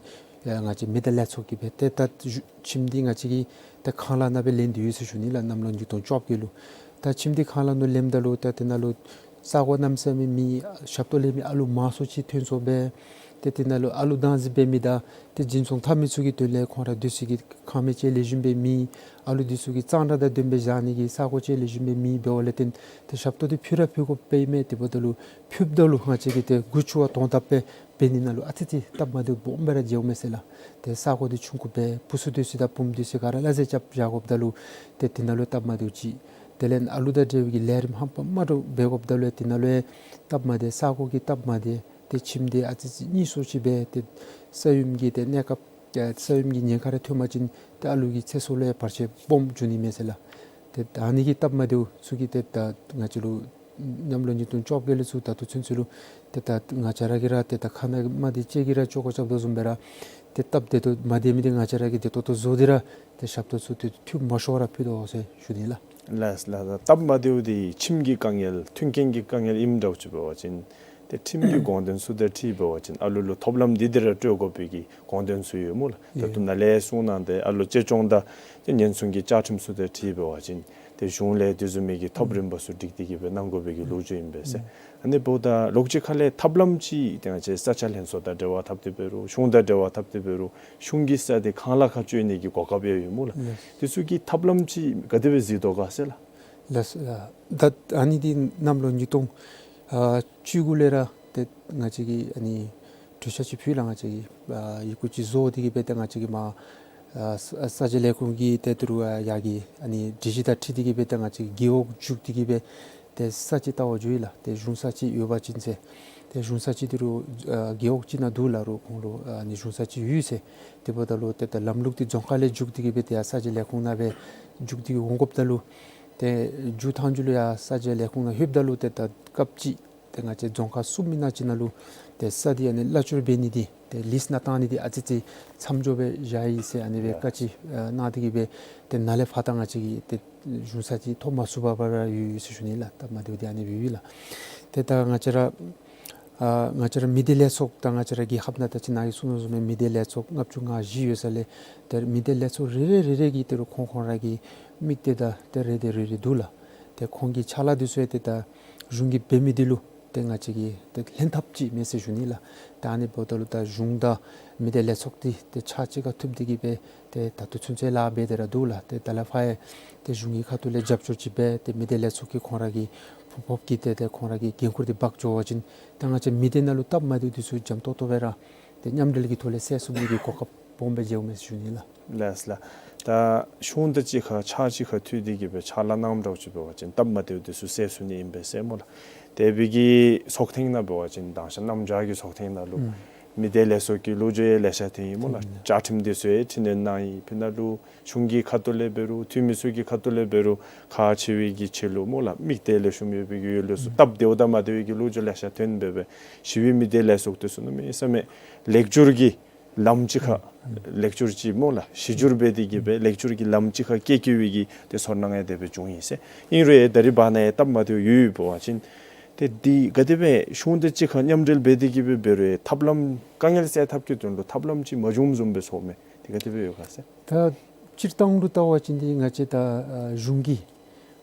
ཡ་ང་བཅས་མི་སྡེ་ལས་ཚོགས་ཀྱིས་སྦེ་ཏེ་ད་གཞུ་ཁྱིམ་འདི་ང་བཅས་ཀྱིས་ཏེ་ཁང་གླ་ནང་སྦེ་ལེན་ཏེ་ཡོད་ཟེར་ཞུ་ནི་ལགས། གནམ་ལོ་ཉིས་སྟོང་བཅོ་བརྒྱད་ལུ། ད་ཁྱིམ་འདི་ཁང་གླ་ནང་ལེནམ་ད་ལུ་ད་དེ་ནང་ལུ་ས་གོ་གནམ་མེད་ས་མེད་མེད། ཞབས་ཏོག་ལེན་མི་ཨ་ལུ་མང་སུ་ཅིག་ཐོན་སོང་སྦེ། ཏེ་དེ་ནང་ལུ་ཨ་ལུ་བདག་འཛིན་འབད་མི་དང་ཏེ་འཛིན་སྐྱོང་འཐབ་མི་ཚུ་གི་དོན་ལས་ཁོང་ར་སྡོད་སའི་གི་ཁང་མིག་ཅིག་ལེགས་ཤོམ་སྦེ་མེད། ཨ་ལུ་འདི་ཚུ་གི་གཙང་སྦྲ་དང་ལྡན་པའི་བཞག་ནི་གི་ས་གོ་ཅིག་ལེགས་ཤོམ་སྦེ་མེད། འབདཝ་ལས་བརྟེན་ཏེ་ཞབས་ཏོག་འདི་ཕུལ་ར་ཕུལ་དགོཔ་སྦེ་ཨིན་མས། དེ་འབདཝ་ད་ལུ་ཕུལཝ་ད་ལུ་ང་བཅས་ཀྱིས་ཏེ་མགུ་ཆུ་བ་དོན་དག་སྦེ་འབད་ནི་ནང་ལུ་ཨ་ཙི་ཙི་སྟབས་མ་བདེཝ་སྦོམ་སྦེ་ར་མཇལཝ་མས་ཟེར་ལགས། ཏེ་ས་གོ་འདི་ཆུང་ཀུ་སྦེ་བུ་ཚུ་སྡོད་ས་དང་བུམོ་སྡོད་ས་ག་ར་སླ་བསྲེ་རྐྱབ་བཞག་དགོཔ་ད་ལུ་ཏེ་དེ་ནང་ལུ་སྟབས་མ་བདེཝ་ཅིག། དེ་ལས་ཨ་ལུ་དང་འབྲེལ་བའི་གི་ལས་རིམ་ཧམ་པ་མ་འདྲཝ་འབད་དགོཔ་ད་ལུ་ཏེ་ནཱ་ལུ་ཡང་སྟབས་མ་བདེ། ས་གོ་གི་སྟབས་མ་བདེ། ཏེ་ཁྱིམ་འདི་ཨ་ཙི་ཙི་རྙིང་སུ་ཅིག་སྦེ་ཏེ་ས་ཡོམ་གྱི་ཏེ་གནས་སྐབས་ས་ཡོམ་གྱི་ཉེན་ཁ་རེ་ཐོན་པ་ཅིན་ཏེ་ཨ་ལུ་གི་ཚེ་སྲོག་ལུ་ཡང་བར་ཆད་སྦོམ་འབྱུང་ནི་མས་ཟེར་ལགས། ཏེ་ད་ཨ་ནི་གི་སྟབས་མ་བདེཝ་ཚུ་གིས་ཏེ་ད་ང་བཅས་ལུ་གནམ་ལོ་ཉིས་སྟོང་བཅོ་བརྒྱད་ལས་ཚུར་ད་ལྟོ་ཚུན་ཚོད་ལུ་ཏེ་ད་ང་བཅས་ར་གིས་ར་ཏེ་ད་ཁ་ནང་མ་བདེ་ཅིག་གིས་ར་ཅོག་ཀོ་རྐྱབ་དོ་བཟུམ་སྦེ་ར་ཏེ་སྟབས་བདེ་ཏོག་མ་བདེ་མི་འདི་ང་བཅས་ར་གིས་བདེ་ཏོག་ཏོ་བཟོ་སྟེ་ར་ཏེ་ཞབས་ཏོག་ཚུ་ཏེ་འཐུས་མ་ཤོར་བར་ཕུལ་དོ་ཟེར་ཞུ་ནི་ལགས། ལགས་ལགས། སྟབས་མ་བདེཝ་འདི་ཁྱིམ་གྱི་དཀའ་ངལ་མཐུན་རྐྱེན་གྱི་དཀའ་ངལ་ཨིནམ་འདྲཝ་ཅིག་འབད་བ་ཅིན་ཏེ་ཁྲིམས་ཀྱི་དགོངས་དོན་ཚུ་དང་འཁྲིལ་འབད་བ་ཅིན་ཨ་ལུ་ལུ་ཐོབ་ལམ་འདི་འདི་ར་སྤྲོད་དགོ་པའི་གི་དགོངས་དོན་ཚུ་ཡོད་སྨོ་ལགས། ད་ལྟོ་ནཱ་ལས་གསུངས་གནང་སྟེ་ཨ་ལུ་བཅོས་སྐྱོང་དང་ཏེ་ཉེན་སྲུང་གི་བཅའ་ཁྲིམས་ཚུ་དང་འཁྲིལ་འབད་བ་ཅིན་ ཏེ་གཞུང་ལས་དེ་བཟུམ་མའི་གི་ཐབས་རིམ་པ་ཚུ་སྒྲིག་སྟེ་གི་སྦེ་གནང་དགོ་པའི་གི་ལོ་རྒྱུས་ཨིན་པས་ཟེར། ཨ་ནི་འབདཝ་ད་ལོགས་ཅིག་ཁ་ལས་ཐབས་ལམ་ཅིག་ཏེ་ང་བཅས་ས་ཆ་ལྷན་ཚོགས་དང་འབྲེལ་བ་འཐབ་སྟེ་འབད་རུང་གཞུང་དང་འབྲེལ་བ་འཐབ་སྟེ་འབད་རུང་གཞུང་གི་ས་འདི་གང་ལ་ཁ་གཅོད་ནི་གི་གོ་སྐབས་ཡང་ཡོད་སྨོ་ལགས། ལགས། དེ་ཚུ་གི་ཐབས་ལམ་ཅིག་ག་དེ་སྦེ་གཟིགས་དོ་ག་ཟེར་ལགས། ལགས། ད་ཨ་ནི་འདི་གནམ་ལོ་ཉིས་སྟོང་ཨ་བཅུ་དགུ་ལས་ར་ཏེ་ང་བཅས་ཀྱིས་ཨ་ནི་གྲོས་འཆར་ཅིག་ཕུལ་ལགས། ང་བཅས་ཀྱིས་ཨ་ཡི་གུ་ཅིག་བཟོ་སྟེ་གི་སྦེ་ཏེ་ང་བཅས་ཀྱིས་མར་ཨ་ས་ས་ཆ་ལས་ཁུངས་ཀྱི་ཏེ་ཏི་རུ་ཨ་ཡར་གྱི་ཨ་ནི་སྒྲིག་གཞི་དང་འཁྲིལ་ཏེ་གི་སྦེ་ཏེ་ང་བཅས་ཀྱིས་རྒེད་འོག་འཛུགས་ཏེ་གི་སྦེ་ཏེ་ས་ཅིག་བལྟ་བར་འགྱོ་ཡི་ལགས། ཏེ་གཞུང་ས་ཅིག་ཡོད་པ་ཅིན་ཟེར། ཏེ་གཞུང་ས་ཅིག་ཏི་རུ་ཨ་རྒེད་འོག་ཅིག་ནང་འདུག་ལགས། རུང་ཁོང་ལུ་ཨ་ནི་གཞུང་ས་ཅིག་ཡོད་ཟེར། དེ་འབདཝ་ད་ལུ་ཏེ་ད་ལམ་ལུགས་འདི་རྫོང་ཁག་ལས་འཛུགས་ཏེ་གི་སྦེ་ཏེ་ཡར་ས་ཆ་ལས་ཁུངས་ནང་སྦེ་འཛུགས་ཏེ་གི་འོང་དགོཔ་ད་ལུ་ཏེ་མཇུག་ཐང་ཅིག་ལུ་ཡར་ས་ཆ་ལས་ཁུངས་ནང་ལྷོདཔ་ད་ལུ་ཏེ་ད་སྐབས་ཅིག་ཏེ་ང་བཅས་རྫོང་ཁག་གསུམ་ཨིན་ན་ཅིག་ནང་ལུ་ཏེ་ས་འདི་ཨ་ནི་གླ་བཅོལ་འབད་ནི་འདི་ཏེ་ལིསི་ནང་བཏང་ནི་འདི་ཨ་ཙི་ཙི་མཚམས་འཇོག་སྦེ་བཞག་ཡི་ཟེར་ཨ་ནི་སྦེ་ཡ་བཀའ་ཅིག་ཨ་གནང་སྟེ་གི་སྦེ་ཏེ་ནཱ་ལས་ཕར་ད་ང་བཅས་ཀྱིས་ཏེ་གཞུང་ས་ཅིག་ཐོབ་མ་ཚུགས་པར་ཡོད་ཡོད་ཟེར་ཞུ་ནི་ལགས། སྟབས་མ་བདེཝ་འདི་ཨ་ནི་སྦེ་ཡོད་ལགས། ཏེ་ད་ང་བཅས་ར་ཨ་ང་བཅས་ར་མི་སྡེ་ལས་ཚོགས་དང་ང་བཅས་ར་རྒྱལ་ཁབ་ནང་ད་ཅི་ནཱ་གིས་གསུངས་དོ་བཟུམ་སྦེ་མི་སྡེ་ལས་ཚོགས་ལྔ་བཅུ་ང་བཞི་ཡོད་ས་ལས་ཏེ་མི་སྡེ་ལས་ཚོགས་རེ་རེ་རེ་རེ་གིས་ཏེ་རུང་ཁོང་ཁོང་ར་གི་དམིགས་གཏད་དང་ཏེ་རེ་འདོད་རེ་རེ་འདུག་ལགས། ཏེ་ཁོང་གི་ཕྱག་ལཱ་འདི་ཚུ་ཡང་ཏེ་ད་གཞུང་གིས་འབད་མི་འདི་ལུ་ཏེ་ང་བཅས་ཀྱིས་ཏེ་ལྷན་ཐབས་ཅིག་མེད་ཟེར་ཞུ་ནི་ལགས། ད་ཨ་ནི་འབདཝ་ད་ལུ་ད་གཞུང་དང་མི་སྡེ་ལས་ཚོགས་འདི་ཏེ་ཕྱག་གཅིག་ཁར་ཐུག་སྟེ་གི་སྦེ་ཏེ་ད་ལྟོ་ཚུན་ཚོད་ལཱ་འབད་དེ་ར་འདུག་ལགས། ཏེ་ད་ལས་ཕར་ཡང་ཏེ་གཞུང་གི་ཁ་ཐུག་ལས་རྒྱབ་སྐྱོར་ཅིག་འབད་དེ་མི་སྡེ་ལས་ཚོགས་ཀྱིས་ཁོང་ར་གི་ཕོགས་ཕོགཔ་གི་ཏེ་ཏེ་ཁོང་ར་གི་འགན་ཁུར་འདི་འབག་འགྱོ་བ་ཅིན་ད་ང་བཅས་མི་སྡེ་ནང་ལུ་སྟབས་མ་བདེཝ་འདི་ཚུ་འཇམ་ཏོག་ཏོ་སྦེ་ར་ཏེ་མཉམ་འབྲེལ་གྱི་ཐོག་ལས་སེལ་ཚུགས་ནི་གི་གོ་སྐབས་སྦོམ་སྦེ་མཇལཝ་མས་ཟེར་ཞུ་ནི་ལགས། ལགས་ལགས། ད་གཞུང་དང་གཅིག་ཁར་ཕྱག་གཅིག་ཁར་མཐུད་དེ་གི་སྦེ་ཕྱག་ལཱ་གནངམ་འདྲཝ་ཅིག་འབད་བ་ཅིན་སྟབས་མ་བདེཝ་འདི་ཚུ་སེལ་ཚུགས་ནི་ཨིན་པས་ཟེར་སྨོ་ལགས། དེ་སྦེ་གི་ཚོགས་ཐེངས་ནང་འབད་བ་ཅིན་དང་ཞག་གནམ་བྱཱར་གྱི་ཚོགས་ཐེངས་ནང་ལུ་ཨུམ་མི་སྡེ་ལས་ཚོགས་ཀྱི་ལོ་རྒྱུས་ཡང་ལེ་ཤ་ཐོན་ཡི་སྨོ་ལགས། ཨུམ་བཅའ་ཁྲིམས་འདི་ཚུ་ཡང་འཕྲི་སྣོན་གནང་ཡི། ཕི་ནང་ལུ་གཞུང་གི་ཁ་ཐུག་ལས་འབད་རུང་འཐུས་མི་ཚུ་གི་ཁ་ཐུག་ལས་འབད་རུང་ཁག་ཆེ་བའི་གི་ཆེད་ལུ་སྨོ་ལགས། དམིགས་གཏད་ལེགས་ཤོམ་ཡོད་པའི་གི་ཡོད་ལུགས་སུ་ཨུམ་སྟབས་བདེཝ་དང་མ་བདེ་བའི་གི་ལོ་རྒྱུས་ལེ་ཤ་ཐོན་འབད་སྦེ་གཞི་བའི་མི་སྡེ་ལས་ཚོགས་འདི་ཚུ་གནམ་མེད་ས་མེད་ལེགས་བསྒྱུར་གྱི་ལམ་ཅིག་ཁར་ལེགས་བསྒྱུར་ཅིག་སྨོ་ལགས། གཞི་བསྒྱུར་འབད་དེ་གི་སྦེ་ལེགས་བསྒྱུར་གྱི་ལམ་ཅིག་ཁར་སྐྱེལ་སྐྱེལ་བའི་གི་ཏེ་ཚོར་སྣང་ཡང་དེ་སྦེ་བྱུང་ཡི་ཟེར། ཨིན་རུང་ཡང་ད་རིས་བར་ན་ཡང་སྟབས་མ་བདེཝ་ཡོད་ཡོདཔ་འབད་བ་ཅིན་ཏེ་འདི་ག་དེ་སྦེ་གཞུང་དང་གཅིག་ཁར་མཉམ་འབྲེལ་འབད་དེ་གི་སྦེ་འབད་རུང་ཡང་ཐབས་ལམ་དཀའ་ངལ་སེལ་ཐབས་ཀྱི་དོན་ལུ་ཐབས་ལམ་ཅིག་མ་བྱུངམ་བཟུམ་སྦེ་ཚོརཝ་མས། འདི་ག་དེ་སྦེ་ཡོད་ག་ཟེར། ད་སྤྱིར་བཏང་ལུ་བལྟ་བ་ཅིན་འདི་ང་བཅས་ད་ཨ་གཞུང་གིས་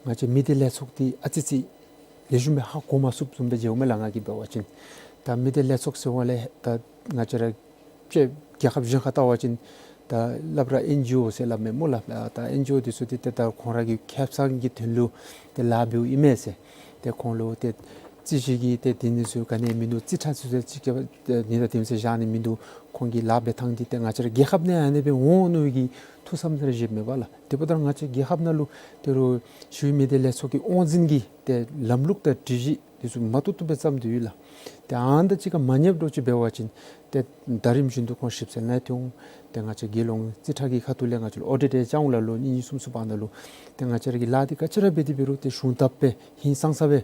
ང་བཅས་མི་སྡེ་ལས་ཚོགས་འདི་ཨ་ཙི་ཙི་ལེགས་ཤོམ་སྦེ་ཧ་གོ་མ་ཚུགསཔ་བཟུམ་སྦེ་མཇལཝ་མས་ལགས། ང་གིས་འབད་བ་ཅིན་ད་མི་སྡེ་ལས་ཚོགས་ཟེར་བ་ལས་ད་ང་བཅས་ར་ཅིག་རྒྱལ་ཁབ་གཞན་ཁར་བལྟ་བ་ཅིན་ད་སླབ་ར་ཨེན་ཇི་ཨོ་ཟེར་སླབ་མས་སྨོ་ལགས། ད་ཨེན་ཇི་ཨོ་འདི་ཚུ་འདི་ཏེ་ད་ཁོང་ར་གི་ཁེ་སང་གི་དོན་ལུ་ཏེ་ལཱ་འབདཝ་ཨིན་མས་ཟེར། ཏེ་ཁོང་ལུ་ཏེ་རྩོད་གཞི་གི་ཏེ་དེ་ནི་ཚུ་ག་ནི་མིན་འདུག། རྩིས་ཁྲ་ཚུ་ཏེ་ཅིག་ནི་དང་དེམ་ཅིག་བཞག་ནི་མིན་འདུག། ཁོང་གི་ལཱ་འབད་ཐངས་འདི་ཏེ་ང་བཅས་ར་རྒྱལ་ཁབ་ནང་ཨ་ནི་སྦེ་འོང་ནི་གི་ཐུགས་བསམ་ར་བཞེསཔ་མས་པ་ལགས། དེ་འབདཝ་ད་ང་བཅས་རྒྱལ་ཁབ་ནང་ལུ་ཏེ་རུང་གཞི་བའི་མི་སྡེ་ལས་ཚོགས་ཀྱི་དབང་འཛིན་གྱི་ཏེ་ལམ་ལུགས་དང་སྒྲིག་གཞི་འདི་ཚུ་མ་བཏུབ་བཏུབ་སྦེ་བརྩམས་ཏེ་ཡོད་ལགས། ཏེ་ཨ་ནི་དང་གཅིག་ཁར་མ་ཉམས་འདྲཝ་ཅིག་འབད་བ་ཅིན་ཏེ་ཟླ་རིམ་བཞིན་དུ་ཁོང་ཞིབ་འཚོལ་ནང་ཐོན་འོང་། ཏེ་ང་བཅས་རྒྱལ་ཡོངས་རྩིས་ཁྲ་གི་ཁ་ཐུག་ལས་ང་བཅས་ལུ་ཨོ་ཌིཊ་ཡང་བཅར་འོང་ལགས། ལོ་གཉིས་གཉིས་གསུམ་གསུམ་བར་ན་ལུ་ཏེ་ང་བཅས་ར་གི་ལཱ་འདི་ག་ཅི་ར་འབད་དེ་འབད་རུང་ཏེ་གཞུང་དག་པའི་ཧིང་སངས་ས་སྦེ་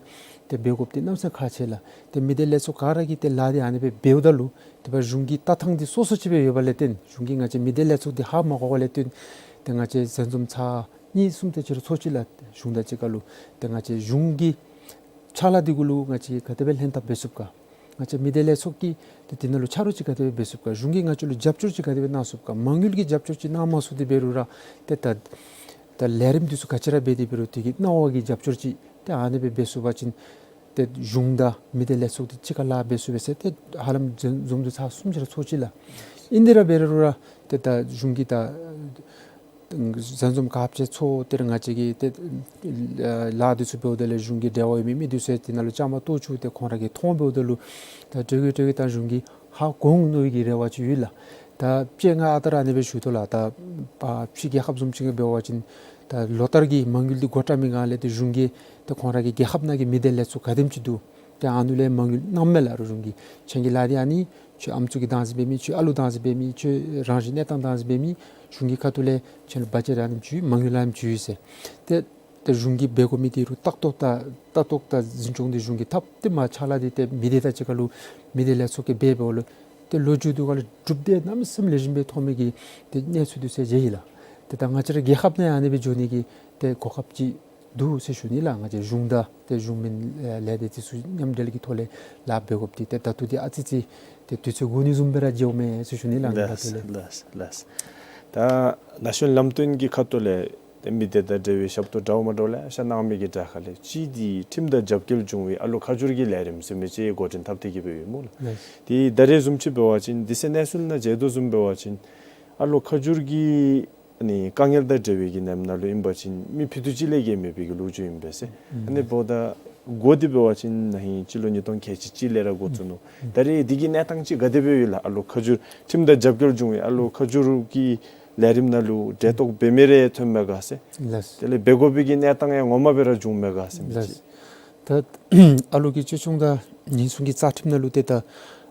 ཏེ་འབད་དགོཔ་འདི་གནམ་མེད་ས་མེད་ཁག་ཆེ་ལགས། ཏེ་མི་སྡེ་ལས་ཚོགས་ག་ར་གིས་ཏེ་ལཱ་འདི་ཨ་ནི་སྦེ་འབདཝ་ད་ལུ་ཏེ་ཕར་གཞུང་གི་ལྟ་ཐངས་འདི་སོ་སོ་ཅིག་སྦེ་ཡོད་པ་ལས་བརྟེན་གཞུང་གིས་ང་བཅས་མི་སྡེ་ལས་ཚོགས་འདི་ཧ་མ་གོ་བ་ལས་བརྟེན་ཏེ་ང་བཅས་ཟན་འཛོམས་ཚར་གཉིས་གསུམ་དེ་ཅིག་ར་ཚོགས་ཅི་ལགས། གཞུང་དང་གཅིག་ཁར་ལུ་ཏེ་ང་བཅས་གཞུང་གི་ཕྱག་ལཱ་འདི་གུ་ལུ་ང་བཅས་ག་དེ་སྦེ་ལྷན་ཐབས་འབད་ཚུགས་ག། ང་བཅས་མི་སྡེ་ལས་ཚོགས་ཀྱིས་ཏེ་དེ་ནང་ལུ་ཆ་རོགས་ཅིག་ག་དེ་སྦེ་འབད་ཚུགས་ག། གཞུང་གིས་ང་བཅས་ལུ་རྒྱབ་སྐྱོར་ཅིག་ག་དེ་སྦེ་གནང་ཚུགས་ག། མ་དངུལ་གྱི་རྒྱབ་སྐྱོར་ཅིག་གནང་མ་ཚུགས་ཏེ་འབད་རུང་ར་ཏེ་ད་ད་ལས་རིམ་འདི་ཚུ་ག་ཅི་ར་འབད་དེ་འབད་རུང་དེ་གི་གནང་བ་གི་རྒྱབ་སྐྱོར་ཅིག་ཏེ་ཨ་ནི་སྦེ་འབད་ཚུགས་པ་ཅིན་ཏེ་གཞུང་དང་མི་སྡེ་ལས་ཚོགས་འདི་གཅིག་ཁར་ལཱ་འབད་ཚུགས་པས་ཟེར་ཏེ་ཧ་ལམ་ཟན་འཛོམས་འདི་ཚར་གསུམ་ཅིག་ར་ཚོགས་ཅི་ལགས། ཨིན་དེ་ར་འབད་རུང་ར་ཏེ་ད་གཞུང་གིས་ད་ཟན་འཛོམས་ཁག་ཆེ་ཚོགས་ཏེ་ར་ང་བཅས་ཀྱིས་ཏེ་ལཱ་འདི་ཚུ་འབདཝ་ད་ལས་གཞུང་གི་འབྲེལ་བ་ཡོད་མི་མི་འདི་ཚུ་ཡང་དེ་ནང་ལུ་བཅའ་མར་གཏོགས་བཅུག་སྟེ་ཁོང་ར་གིས་མཐོང་འབདཝ་ད་ལུ་ད་ཏེ་གི་ཏེ་གི་ད་གཞུང་གིས་ཧ་གོ་འོང་མནོ་བའི་གི་རེ་བ་ཅིག་ཡོད་ལགས། ད་དཔྱེ་ང་ཨ་རྟག་ར་ཨ་ནི་སྦེ་ཞུ་དོ་ལགས། ད་ཕྱི་རྒྱལ་ཁབ་བཟུམ་ཅིག་འབད་བ་ཅིན་ད་ལོ་ལྟར་གྱི་མ་དངུལ་འདི་འགོ་བཀྲམ་མི་སྒང་ལས་ཏེ་གཞུང་གིས་ཏེ་ཁོང་ར་གི་རྒྱལ་ཁབ་ནང་གི་མི་སྡེ་ལས་ཚོགས་ག་དེམ་ཅིག་འདུག། ཏེ་ཨ་ནི་ལས་མ་དངུལ་གནངམ་མས་ལགས། རུང་གཞུང་གིས་ཁྱེད་ཀྱི་ལཱ་འདི་ཨ་ནི་ཁྱོད་ཨམ་སྲུ་གི་བདག་འཛིན་འབད་མི་ཁྱོད་ཨ་ལུ་བདག་འཛིན་འབད་མི་ཁྱོད་རང་བཞིན་གནས་སྟངས་བདག་འཛིན་འབད་མི་གཞུང་གི་ཁ་ཐུག་ལས་ཁྱེད་ལུ་བ་ཇེཊ་ཨ་ནེམ་ཅིག་ཡོད། མ་དངུལ་ཨ་ནེམ་ཅིག་ཡོད་ཟེར། ཏེ་ཏེ་གཞུང་གིས་འབད་དགོ་མི་འདི་རུང་ལྟ་རྟོག་དང་ལྟ་རྟོག་དང་འཛིན་སྐྱོང་འདི་གཞུང་གིས་འཐབ་སྟེ་མར་ཕྱག་ལཱ་འདི་ཏེ་མི་སྡེ་དང་གཅིག་ཁར་ལུ་མི་སྡེ་ལས་ཚོགས་ཀྱིས་འབད་འབདཝ་ལུ་ཏེ་ལོ་མཇུག་དུས་ཁར་ལུ་གྲུབ་འབྲས་གནམ་མེད་ས་མེད་ལེགས་ཤོམ་སྦེ་ཐོབ་མི་གི་ཏེ་གནས་ཚུལ་འདི་ཚུ་མཇལ་ཡི་ལགས། ཏེ་ད་ང་བཅས་ར་རྒྱལ་ཁབ་ནང་ཨ་ནི་སྦེ་འགྱོ་ནི་གི་ཏེ་གོ་སྐབས་ཅིག་འདུག་ཟེར་ཞུ་ནི་ལགས། ང་བཅས་གཞུང་དང་ཏེ་གཞུང་མིན་ལས་སྡེ་འདི་ཚུ་མཉམ་འབྲེལ་གྱི་ཐོག་ལས་ལཱ་འབད་དགོཔ་འདི་ཏེ་ད་ལྟོ་འདི་ཨ་ཙི་ཙི་ཏེ་དུས་ཚོད་འགོར་ནི་བཟུམ་སྦེ་ར་མཇལཝ་མས་ཟེར་ཞུ་ནི་ལགས། ད་ལྟོ་ལས། ལགས་ལགས། ད་ན་གཞོན་ལམ་སྟོན་གྱི་ཁ་ཐུག་ལས་ ཏེ་མི་སྡེ་དང་འབྲེལ་བའི་ཞབས་ཏོག་འདྲཝ་མ་འདྲཝ་ལེ་ཤ་གནང་མི་གི་གྲས་ཁ་ལས་གཅིག་འདི་ཁྲིམས་དང་རྒྱབ་འགལ་བྱུང་བའི་ཨ་ལོ་ཁ་བསྒྱུར་གྱི་ལས་རིམ་ཟེར་མི་ཅིག་འགོ་འདྲེན་འཐབ་སྟེ་གི་སྦེ་ཡོད་སྨོ་ལགས། ལགས། ཏེ་ད་རེས་བཟུམ་ཅིག་འབད་བ་ཅིན་དེ་སྦེ་གནས་ཚུལ་ནང་མཇལ་དོ་བཟུམ་འབད་བ་ཅིན་ཨ་ལོ་ཁ་བསྒྱུར་གྱི་ཨ་ནི་དཀའ་ངལ་དང་འབྲེལ་བའི་གི་ནེམ་ནང་ལུ་ཨིན་པ་ཅིན་མི་ཕུད་རྡོག་གཅིག་ལས་བརྒལ་མེད་པའི་གི་ལོ་རྒྱུས་ཨིན་པས་ཟེར། ཨ་ནི་འབདཝ་ད་འགོ་འདི་འབད་བ་ཅིན་ན་ཧིང་སྤྱི་ལོ་ཉིས་སྟོང་ཁལ་གཅིག་གཅིག་ལས་ར་འགོ་བཙུགས་ནུག། ད་རེས་འདི་གི་གནས་སྟངས་ཅིག་ག་དེ་སྦེ་ཡོད་ལགས། ཨ་ལོ་ཁ་བསྒྱུར་ཁྲིམས་དང་རྒྱབ་འགལ་བྱུང་བའི་ཨ་ལོ་ཁ་བསྒྱུར་གྱི་ལས་རིམ་ནང་ལུ་འབྲེལ་གཏོགས་འབད་མི་རེ་ཐོན་མས་ག་ཟེར། ལགས། དེ་ལས་འབད་དགོ་པའི་གི་གནས་སྟངས་ཡང་ངོ་མ་སྦེ་ར་བྱུང་མས་ག་ཟེར་མི་ཅིག། ལགས། ད་ཨ་ལོ་གི་ཅོལ་ཆུང་དང་ཉེན་སྲུང་གི་རྩ་ཁྲིམས་ནང་ལུ་ཏེ་ད་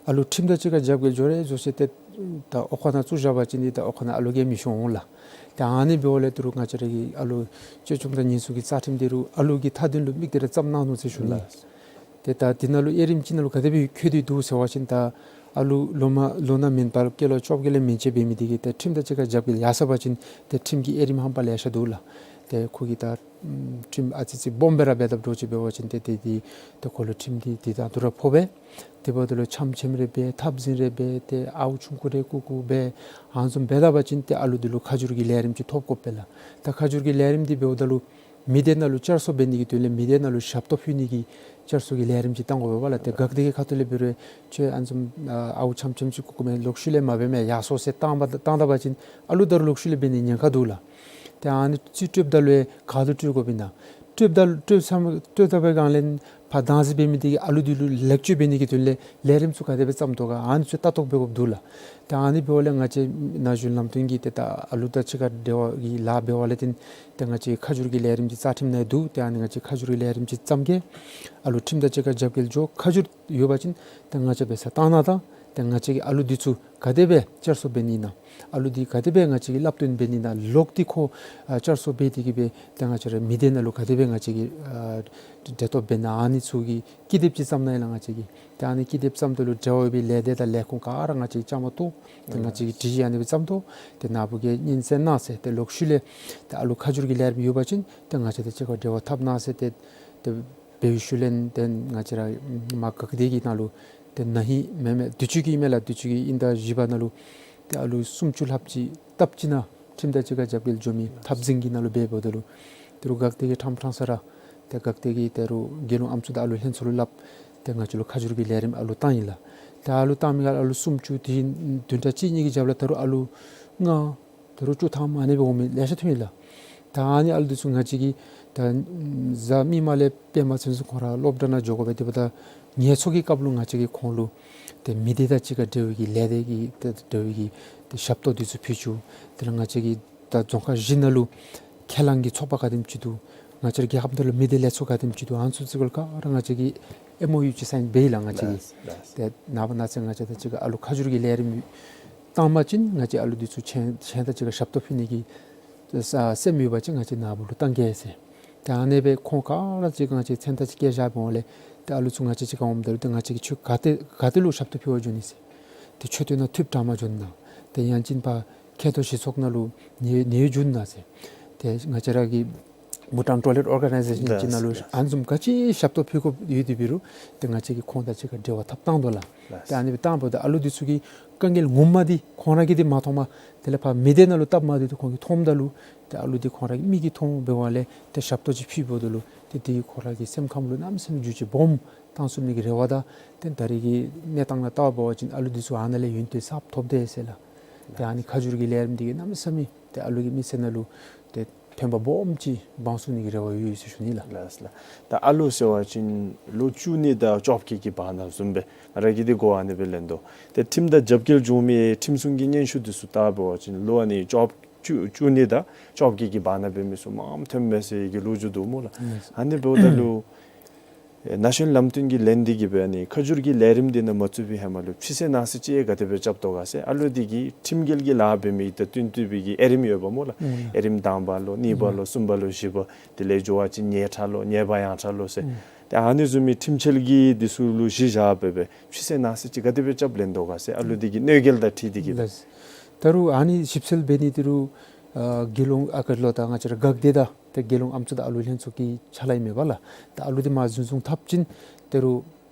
ཨ་ལོ་ཁྲིམས་དང་གཅིག་ཁར་རྒྱབ་འགལ་འགྱོ་རེ་འགྱོ་ཟེར་ཏེ་ད་འོག་ཁང་ནང་བཙུགས་བཞག་པ་ཅིན་ཏེ་ད་འོག་ཁང་ནང་ཨ་ལོ་གིས་མི་ཤོང་འོང་ལགས། ཏེ་ཨ་ནི་འབདཝ་ལས་ད་རུང་ང་བཅས་ར་གི་ཨ་ལོ་ཅོལ་ཆུང་དང་ཉེན་སྲུང་གི་རྩ་ཁྲིམས་འདི་རུང་ཨ་ལོ་གི་མཐའ་དོན་ལུ་དམིགས་ཏེ་ར་བརྩམས་གནང་ནུག་ཟེར་ཞུ་ནི། ལགས། ཏེ་ད་འདི་ནང་ལུ་དབྱེ་རིམ་ཅིག་ནང་ལུ་ག་དེ་སྦེ་འཁོད་དེ་འདུག་ཟེར་བ་ཅིན་ད་ཨ་ལོ་ལོ་མ་ལོ་ན་མེན་པར་སྐྱེས་ལོ་བཅོ་བརྒྱད་ལས་མན་ཆད་འབད་མི་འདི་གིས་ཏེ་ཁྲིམས་དང་གཅིག་ཁར་རྒྱབ་འགལ་ཡར་སོང་པ་ཅིན་ཏེ་ཁྲིམས་ཀྱི་དབྱེ་རིམ་རྣམ་པ་ལེ་ཤ་འདུག་ལགས། ཏེ་ཁོ་གིས་ད་ཁྲིམས་ཨ་ཙི་ཅིག་སྦོམ་སྦེ་ར་འབད་དཔ་འདྲཝ་ཅིག་འབད་བ་ཅིན་ཏེ་ཏེ་འདི་ཏེ་ཁོ་ལུ་ཁྲིམས་འདི་འདི་དང་དུ་ར་ཕོག་པས། དེ་འབདཝ་ད་ལུ་འཆམ་འཆམ་རེ་འབད་འཐབ་འཛིང་རེ་འབད་ཏེ་ཨརཝ་ཆུང་ཀུ་རེ་བརྐུ་བརྐུ་འབད་ཨ་ནི་བཟུམ་འབད་ད་པ་ཅིན་ཏེ་ཨ་ལོ་འདི་ལུ་ཁ་བསྒྱུར་གྱི་ལས་རིམ་ཅིག་ཐོབ་དགོ་པས་ལགས། ད་ཁ་བསྒྱུར་གྱི་ལས་རིམ་འདི་འབདཝ་ད་ལུ་མི་སྡེ་ནང་ལུ་བསྐྱར་གསོ་འབད་ནི་གི་དོན་ལས་མི་སྡེ་ནང་ལུ་ཞབས་ཏོག་ཕུལ་ནི་གི་བསྐྱར་གསོ་གི་ལས་རིམ་ཅིག་བཏང་དགོ་པས་ལགས། ཏེ་འགག་སྡེ་གི་ཁ་ཐུག་ལས་འབད་རུང་ཁྱོད་ཨ་ནི་བཟུམ་ཨརཝ་འཆམ་འཆམ་ཅིག་བརྐུ་བརྐུ་མས་ལོག་ཤུལ་ལས་མ་འབད་མས་ཡར་སོང་ཟེར་བཏང་པ་བཏང་ད་པ་ཅིན་ཨ་ལོ་ད་རུང་ལོག་ཤུལ་ལས་འབད་ནི་ཉེན་ཁ་འདུག་ལགས། ཏེ་ཨ་ནི་ཅིག་སྤྲོདཔ་ད་ལུ་ཡང་ག་ཏེ་སྤྲོད་དགོཔ་ཨིན་ན། སྤྲོདཔ་ད་སྤྲོད་ཚར་སྤྲོད་ཚར་བའི་སྒང་ལས་ཕར་བདག་འཛིན་འབད་མི་འདི་གིས་ཨ་ལོ་འདི་ལུ་ལེགས་བཅོས་འབད་ནི་གི་དོན་ལས་ལས་རིམ་ཚུ་ག་དེ་སྦེ་བརྩམ་དོ་ག་ཨ་ནི་ཚུ་ལྟ་རྟོག་འབད་དགོཔ་འདུག་ལགས། ཏེ་ཨ་ནི་འབདཝ་ལས་ང་བཅས་ན་གཞོན་ལམ་སྟོན་གྱི་ཏེ་ད་ཨ་ལོ་དང་གཅིག་ཁར་འབྲེལ་བ་གི་ལཱ་འབད་བ་ལས་བརྟེན་ཏེ་ང་བཅས་ཁ་བསྒྱུར་གྱི་ལས་རིམ་ཅིག་རྩ་ཁྲིམས་ནང་འདུག། ཏེ་ཨ་ནི་ང་བཅས་ཁ་བསྒྱུར་གྱི་ལས་རིམ་ཅིག་བརྩམ་གེ། ཨ་ལོ་ཁྲིམས་དང་གཅིག་ཁར་རྒྱབ་འགལ་འགྱོ་ཁ་བསྒྱུར་ཡོད་པ་ཅིན་ཏེ་ང་བཅས་འབད་སར་བཏང་གནང་དང་ཏེ་ང་བཅས་ཀྱིས་ཨ་ལོ་འདི་ཚུ་ག་དེ་སྦེ་བསྐྱར་གསོ་འབད་ནི་ཨིན་ན། ཨ་ལོ་འདི་ག་དེ་སྦེ་ང་བཅས་ཀྱིས་བསླབ་སྟོན་འབད་ནི་ཨིན་ན། ལོག་སྟེ་ཁོ་ཨ་བསྐྱར་གསོ་འབད་དེ་གི་སྦེ་ཏེ་ང་བཅས་ར་མི་སྡེ་ནང་ལུ་ག་དེ་སྦེ་ང་བཅས་ཀྱིས་ཨ་འབྲེལ་གཏོགས་འབད་ན་ཨ་ནི་ཚུ་གི་ཀི་དེབ་ཅིག་བརྩམ་གནང་ཡི་ལགས་ང་བཅས་ཀྱིས། ཏེ་ཨ་ནི་ཀི་དེབ་བརྩམ་ད་ལུ་འབྲེལ་བ་ཡོད་པའི་ལས་སྡེ་དང་ལས་ཁུངས་ག་ར་ང་བཅས་ཀྱིས་བཅའ་མར་གཏོགས། ཏེ་ང་བཅས་ཀྱིས་སྒྲིག་གཞི་ཨ་ནི་སྦེ་བརྩམ་དོ། ཏེ་ནཱ་བུ་གིས་སྙན་གསན་གནང་ཟེར། ཏེ་ལོག་ཤུལ་ལས་ཏེ་ཨ་ལོ་ཁ་བསྒྱུར་གྱི་ལས་རིམ་ཡོད་པ་ཅིན་ཏེ་ང་བཅས་དང་གཅིག་ཁར་འབྲེལ་བ་འཐབ་གནང་ཟེར་ཏེ་ཏེ་འབད་བའི་ཤུལ་ལས་ཏེ་ང་བཅས་ར་མར་འགག་སྡེ་གི་ནང་ལུ་ཏེ་ན་ཧིང་མེན་མེན་དུས་ཅི་གི་ཨིན་མས་ལགས། དུས་ཅི་གི་དབྱིན་ཟླ་བཞི་པ་ནང་ལུ་ཏེ་ཨ་ལོ་སུམ་ཅུ་ལྷགཔ་ཅིག་སྟབས་ཅིག་ནང་ཁྲིམས་དང་གཅིག་ཁར་རྒྱབ་འགལ་འགྱོ་མི་འཐབ་འཛིང་གི་ནང་ལུ་འབད་འབདཝ་ད་ལུ་ད་རུང་འགག་སྡེ་གིས་ཕྲང་ཕྲང་ས་ར་ཏེ་འགག་སྡེ་གིས་ད་རུང་རྒྱལ་ཡོངས་ཨམ་སྲུ་དང་ཨ་ལོ་ལྷན་ཚོགས་ལུ་སླབ། ཏེ་ང་བཅས་ལུ་ཁ་བསྒྱུར་གྱི་ལས་རིམ་ཨ་ལོ་བཏང་ཡི་ལགས། ཏེ་ཨ་ལོ་བཏང་མི་ག་ཨ་ལོ་སུམ་ཅུ་དེ་བདུན་ཕྲག་གཅིག་གཉིས་ཀྱི་རྒྱབ་ལས་ད་རུང་ཨ་ལོ་ལྔ་ད་རུང་བཅུ་ཐམ་ཨ་ནི་སྦེ་འོང་མི་ལེ་ཤ་ཐོན་ཡི་ལགས། ད་ཨ་ནི་ཨ་ལོ་འདི་ཚུ་ང་བཅས་ཀྱིས་ད་གཟའ་མིག་དམར་ལས་པདྨ་ཚུན་ཚོད་ཁོང་ར་སློབ་གྲྭ་ནང་འགྱོ་དགོ་པས། དེ་འབདཝ་ད་ངལ་འཚོ་གི་སྐབས་ལུ་ང་བཅས་ཀྱིས་ཁོང་ལུ་ཏེ་མི་སྡེ་དང་གཅིག་ཁར་འབྲེལ་བའི་གི་ལས་སྡེ་གི་ཏེ་འབྲེལ་བའི་གི་ཏེ་ཞབས་ཏོག་འདི་ཚུ་ཕུལ་བཅུག། དེ་ལས་ང་བཅས་ཀྱིས་ད་རྫོང་ཁག་བཞི་ནང་ལུ་ཁས་བླངས་ཀྱི་ཚོགས་པ་ག་དེམ་ཅིག་འདུག། ང་བཅས་ར་རྒྱལ་ཁབ་ནང་ལུ་མི་སྡེ་ལས་ཚོགས་ག་དེམ་ཅིག་འདུག། ཨ་ནི་ཚུ་ཚུ་ག་ར་ང་བཅས་ཀྱིས་ཨེམ་ཨོ་ཡུ་ཅིག་སའིན་འབད་ཡི་ལགས་ང་བཅས་ཀྱིས། ལགས། ཏེ་ནངས་པ་གནངས་ཚེ་ང་བཅས་དང་གཅིག་ཁར་ཨ་ལོ་ཁ་བསྒྱུར་གྱི་ལས་རིམ་བཏང་པ་ཅིན་ང་བཅས་ཨ་ལོ་འདི་ཚུ་ཁྱེད་ཁྱེད་དང་གཅིག་ཁར་ཞབས་ཏོག་ཕུལ་ནི་གི་ས་སེམས་ཡོད་པ་ཅིན་ང་བཅས་ནཱ་བུ་ལུ་བཏང་གེ་ཟེར། ཏེ་ཨ་ནི་སྦེ་ཁོང་ག་ར་གཅིག་ཁར་ང་བཅས་མཚན་རྟགས་ཅིག་བཀལ་བཞག་འབདཝ་ལས་ཏེ་ཨ་ལོ་ཚུ་ང་བཅས་གཅིག་ཁར་འོངམ་ད་ལུ་ཏེ་ང་བཅས་ཀྱིས་ཁྱོད་ག་ཏེ་ག་ཏེ་ལུ་ཞབས་ཏོག་ཕུལ་བར་འགྱོ་ནི་ཟེར། ཏེ་མཆོད་རྟེན་ནང་ཐུགཔ་དྲངས་པར་འགྱོ་ནི་ན། ཏེ་ཡང་ཅིན་ཕར་མཁལ་རྡོག་ཞི་ཚོགས་ནང་ལུ་ཉལ་ཉལ་འགྱོ་ནི་ན་ཟེར། ཏེ་ང་བཅས་ར་གི་བྷུ་ཊཱན་ཊོའི་ལེཊ་ཨོར་ག་ནའི་ཟེ་ཤཱན་ཅིག་ནང་ལུ། ལགས། ཨ་ནི་བཟུམ་ག་ཅི་ཞབས་ཏོག་ཕུལ་དགོཔ་ཡོད་དེ་འབད་རུང་ཏེ་ང་བཅས་ཀྱིས་ཁོང་དང་གཅིག་ཁར་འབྲེལ་བ་འཐབ་བཏང་དོ་ལགས། ལགས། ཏེ་ཨ་ནི་སྦེ་བཏངམ་ད་ཨ་ལོ་འདི་ཚུ་གི་དཀའ་ངལ་ངོ་མ་འདི་ཁོང་ར་གིས་འདི་མ་མཐོངམ་དེ་ལས་ཕར་མི་སྡེ་ནང་ལུ་སྟབས་མ་བདེཝ་འདི་ཁོང་གིས་མཐོངམ་ད་ལུ་ཏེ་ཨ་ལོ་འདི་ཁོང་ར་གི་མིག་གིས་མཐོང་འབདཝ་ལས་ཏེ་ཞབས་ཏོག་ཅིག་ཕུལ་འབདཝ་ད་ལུ་ཏེ་འདི་ཁོང་ར་གི་སེམས་ཁམས་ལུ་གནམ་མེད་ས་མེད་འགྱུར་བཅོས་སྦོམ་བཏང་ཚུགས་ནི་གི་རེ་བ་དང་ཏེ་ད་རེས་ཀྱི་གནས་སྟངས་ནང་བལྟ་བ་འབད་བ་ཅིན་ཨ་ལོ་འདི་ཚུ་ཨ་ནཱ་ལས་ཡུན་བརྟན་གསརཔ་ཐོབ་དེས་ཟེར་ལགས། ཏེ་ཨ་ནི་ཁ་བསྒྱུར་གྱི་ལས་རིམ་འདི་གིས་གནམ་མེད་ས་མེད་ཏེ་ཨ་ལོ་གི་མི་ཚེ་ནང་ལུ་ཏེ་ཕན་པ་སྦོམ་ཅིག་འབྱུང་ཚུགས་ནི་གི་རེ་བ་ཡོད་ཟེར་ཞུ་ནི་ལགས། ལགས་ལགས། ད་ཨ་ལོ་ཟེར་བ་ཅིན་ལོ་བཅུ་གཉིས་དང་བཅོ་བརྒྱད་ཀྱི་བར་ན་བཟུམ་སྦེ་ང་ར་གིས་འདི་གོ་བ་ཨ་ནི་སྦེ་ལེན་དོ། ཏེ་ཁྲིམས་དང་རྒྱབ་འགལ་བྱུང་མི་ཁྲིམས་སྲུང་གི་སྙན་ཞུ་འདི་ཚུ་བལྟ་བ་ཅིན་ལོ་ཨ་ནི་བཅོ་བཅུ་བཅུ་གཉིས་དང་བཅོ་བརྒྱད་ཀྱི་བར་ན་འབད་མི་ཚུ་མངམ་ཐོན་མས་ཟེར་གྱི་ལོ་རྒྱུས་འདུག་སྨོ་ལགས། ཨ་ནི་འབདཝ་ད་ལུ་ན་གཞོན་ལམ་སྟོན་གྱིས་ལན་འདི་གི་སྦེ་ཨ་ནི་ཁ་བསྒྱུར་གྱི་ལས་རིམ་འདི་ནང་མ་བཙུགས་པའི་ཧེ་མ་ལུ་ཕྱི་སེལ་ནང་སེལ་ཅིག་ག་དེ་སྦེ་རྐྱབ་དོ་ག་ཟེར། ཨ་ལོ་འདི་གིས་ཁྲིམས་འགལ་གྱི་ལཱ་འབད་མི་གི་ད་བསྟུན་བསྟུན་པའི་གི་དབྱེ་རིམ་ཡོདཔ་སྨོ་ལགས། ཨ་ནི་དབྱེ་རིམ་དང་པ་ལོ་གཉིས་པ་ལོ་གསུམ་པ་ལོ་བཞི་པ་དེ་ལས་འགྱོ་བ་ཅིན་ཉེས་ཁྲ་ལོ་ཉེས་པ་ཡང་ཁྲ་ལོ་ཟེར། ཏེ་ཨ་ནི་བཟུམ་མའི་ཁྲིམས་འཆལ་གྱི་འདི་ཚུ་ལུ་གཞི་བཞག་སྦེ་སྦེ་ཕྱི་སེལ་ནང་སེལ་ཅིག་ག་དེ་སྦེ་རྐྱབ་ལེན་དོ་ག་ཟེར། ཨ་ལོ་འདི་གི་གནོད་འགེལ་དང་འཁྲིལ་ཏེ་གི་སྦེ། ལགས། ད་རུང་ཨ་ནི་ཞིབ་འཚོལ་འབད་ནི་ད་རུང་ཨ་རྒྱལ་ཡོངས་ཨ་ཀ་ལོ་ད་ང་བཅས་ར་འགག་སྡེ་དང་ཏེ་རྒྱལ་ཡོངས་ཨམ་སྲུ་དང་ཨ་ལོ་ལྷན་ཚོགས་ཀྱི་ཕྱག་ལཱ་ཨིན་མས་པ་ལགས། ད་ཨ་ལོ་འདི་མར་འཛིན་བཟུང་འཐབ་ཅིན་ད་རུང་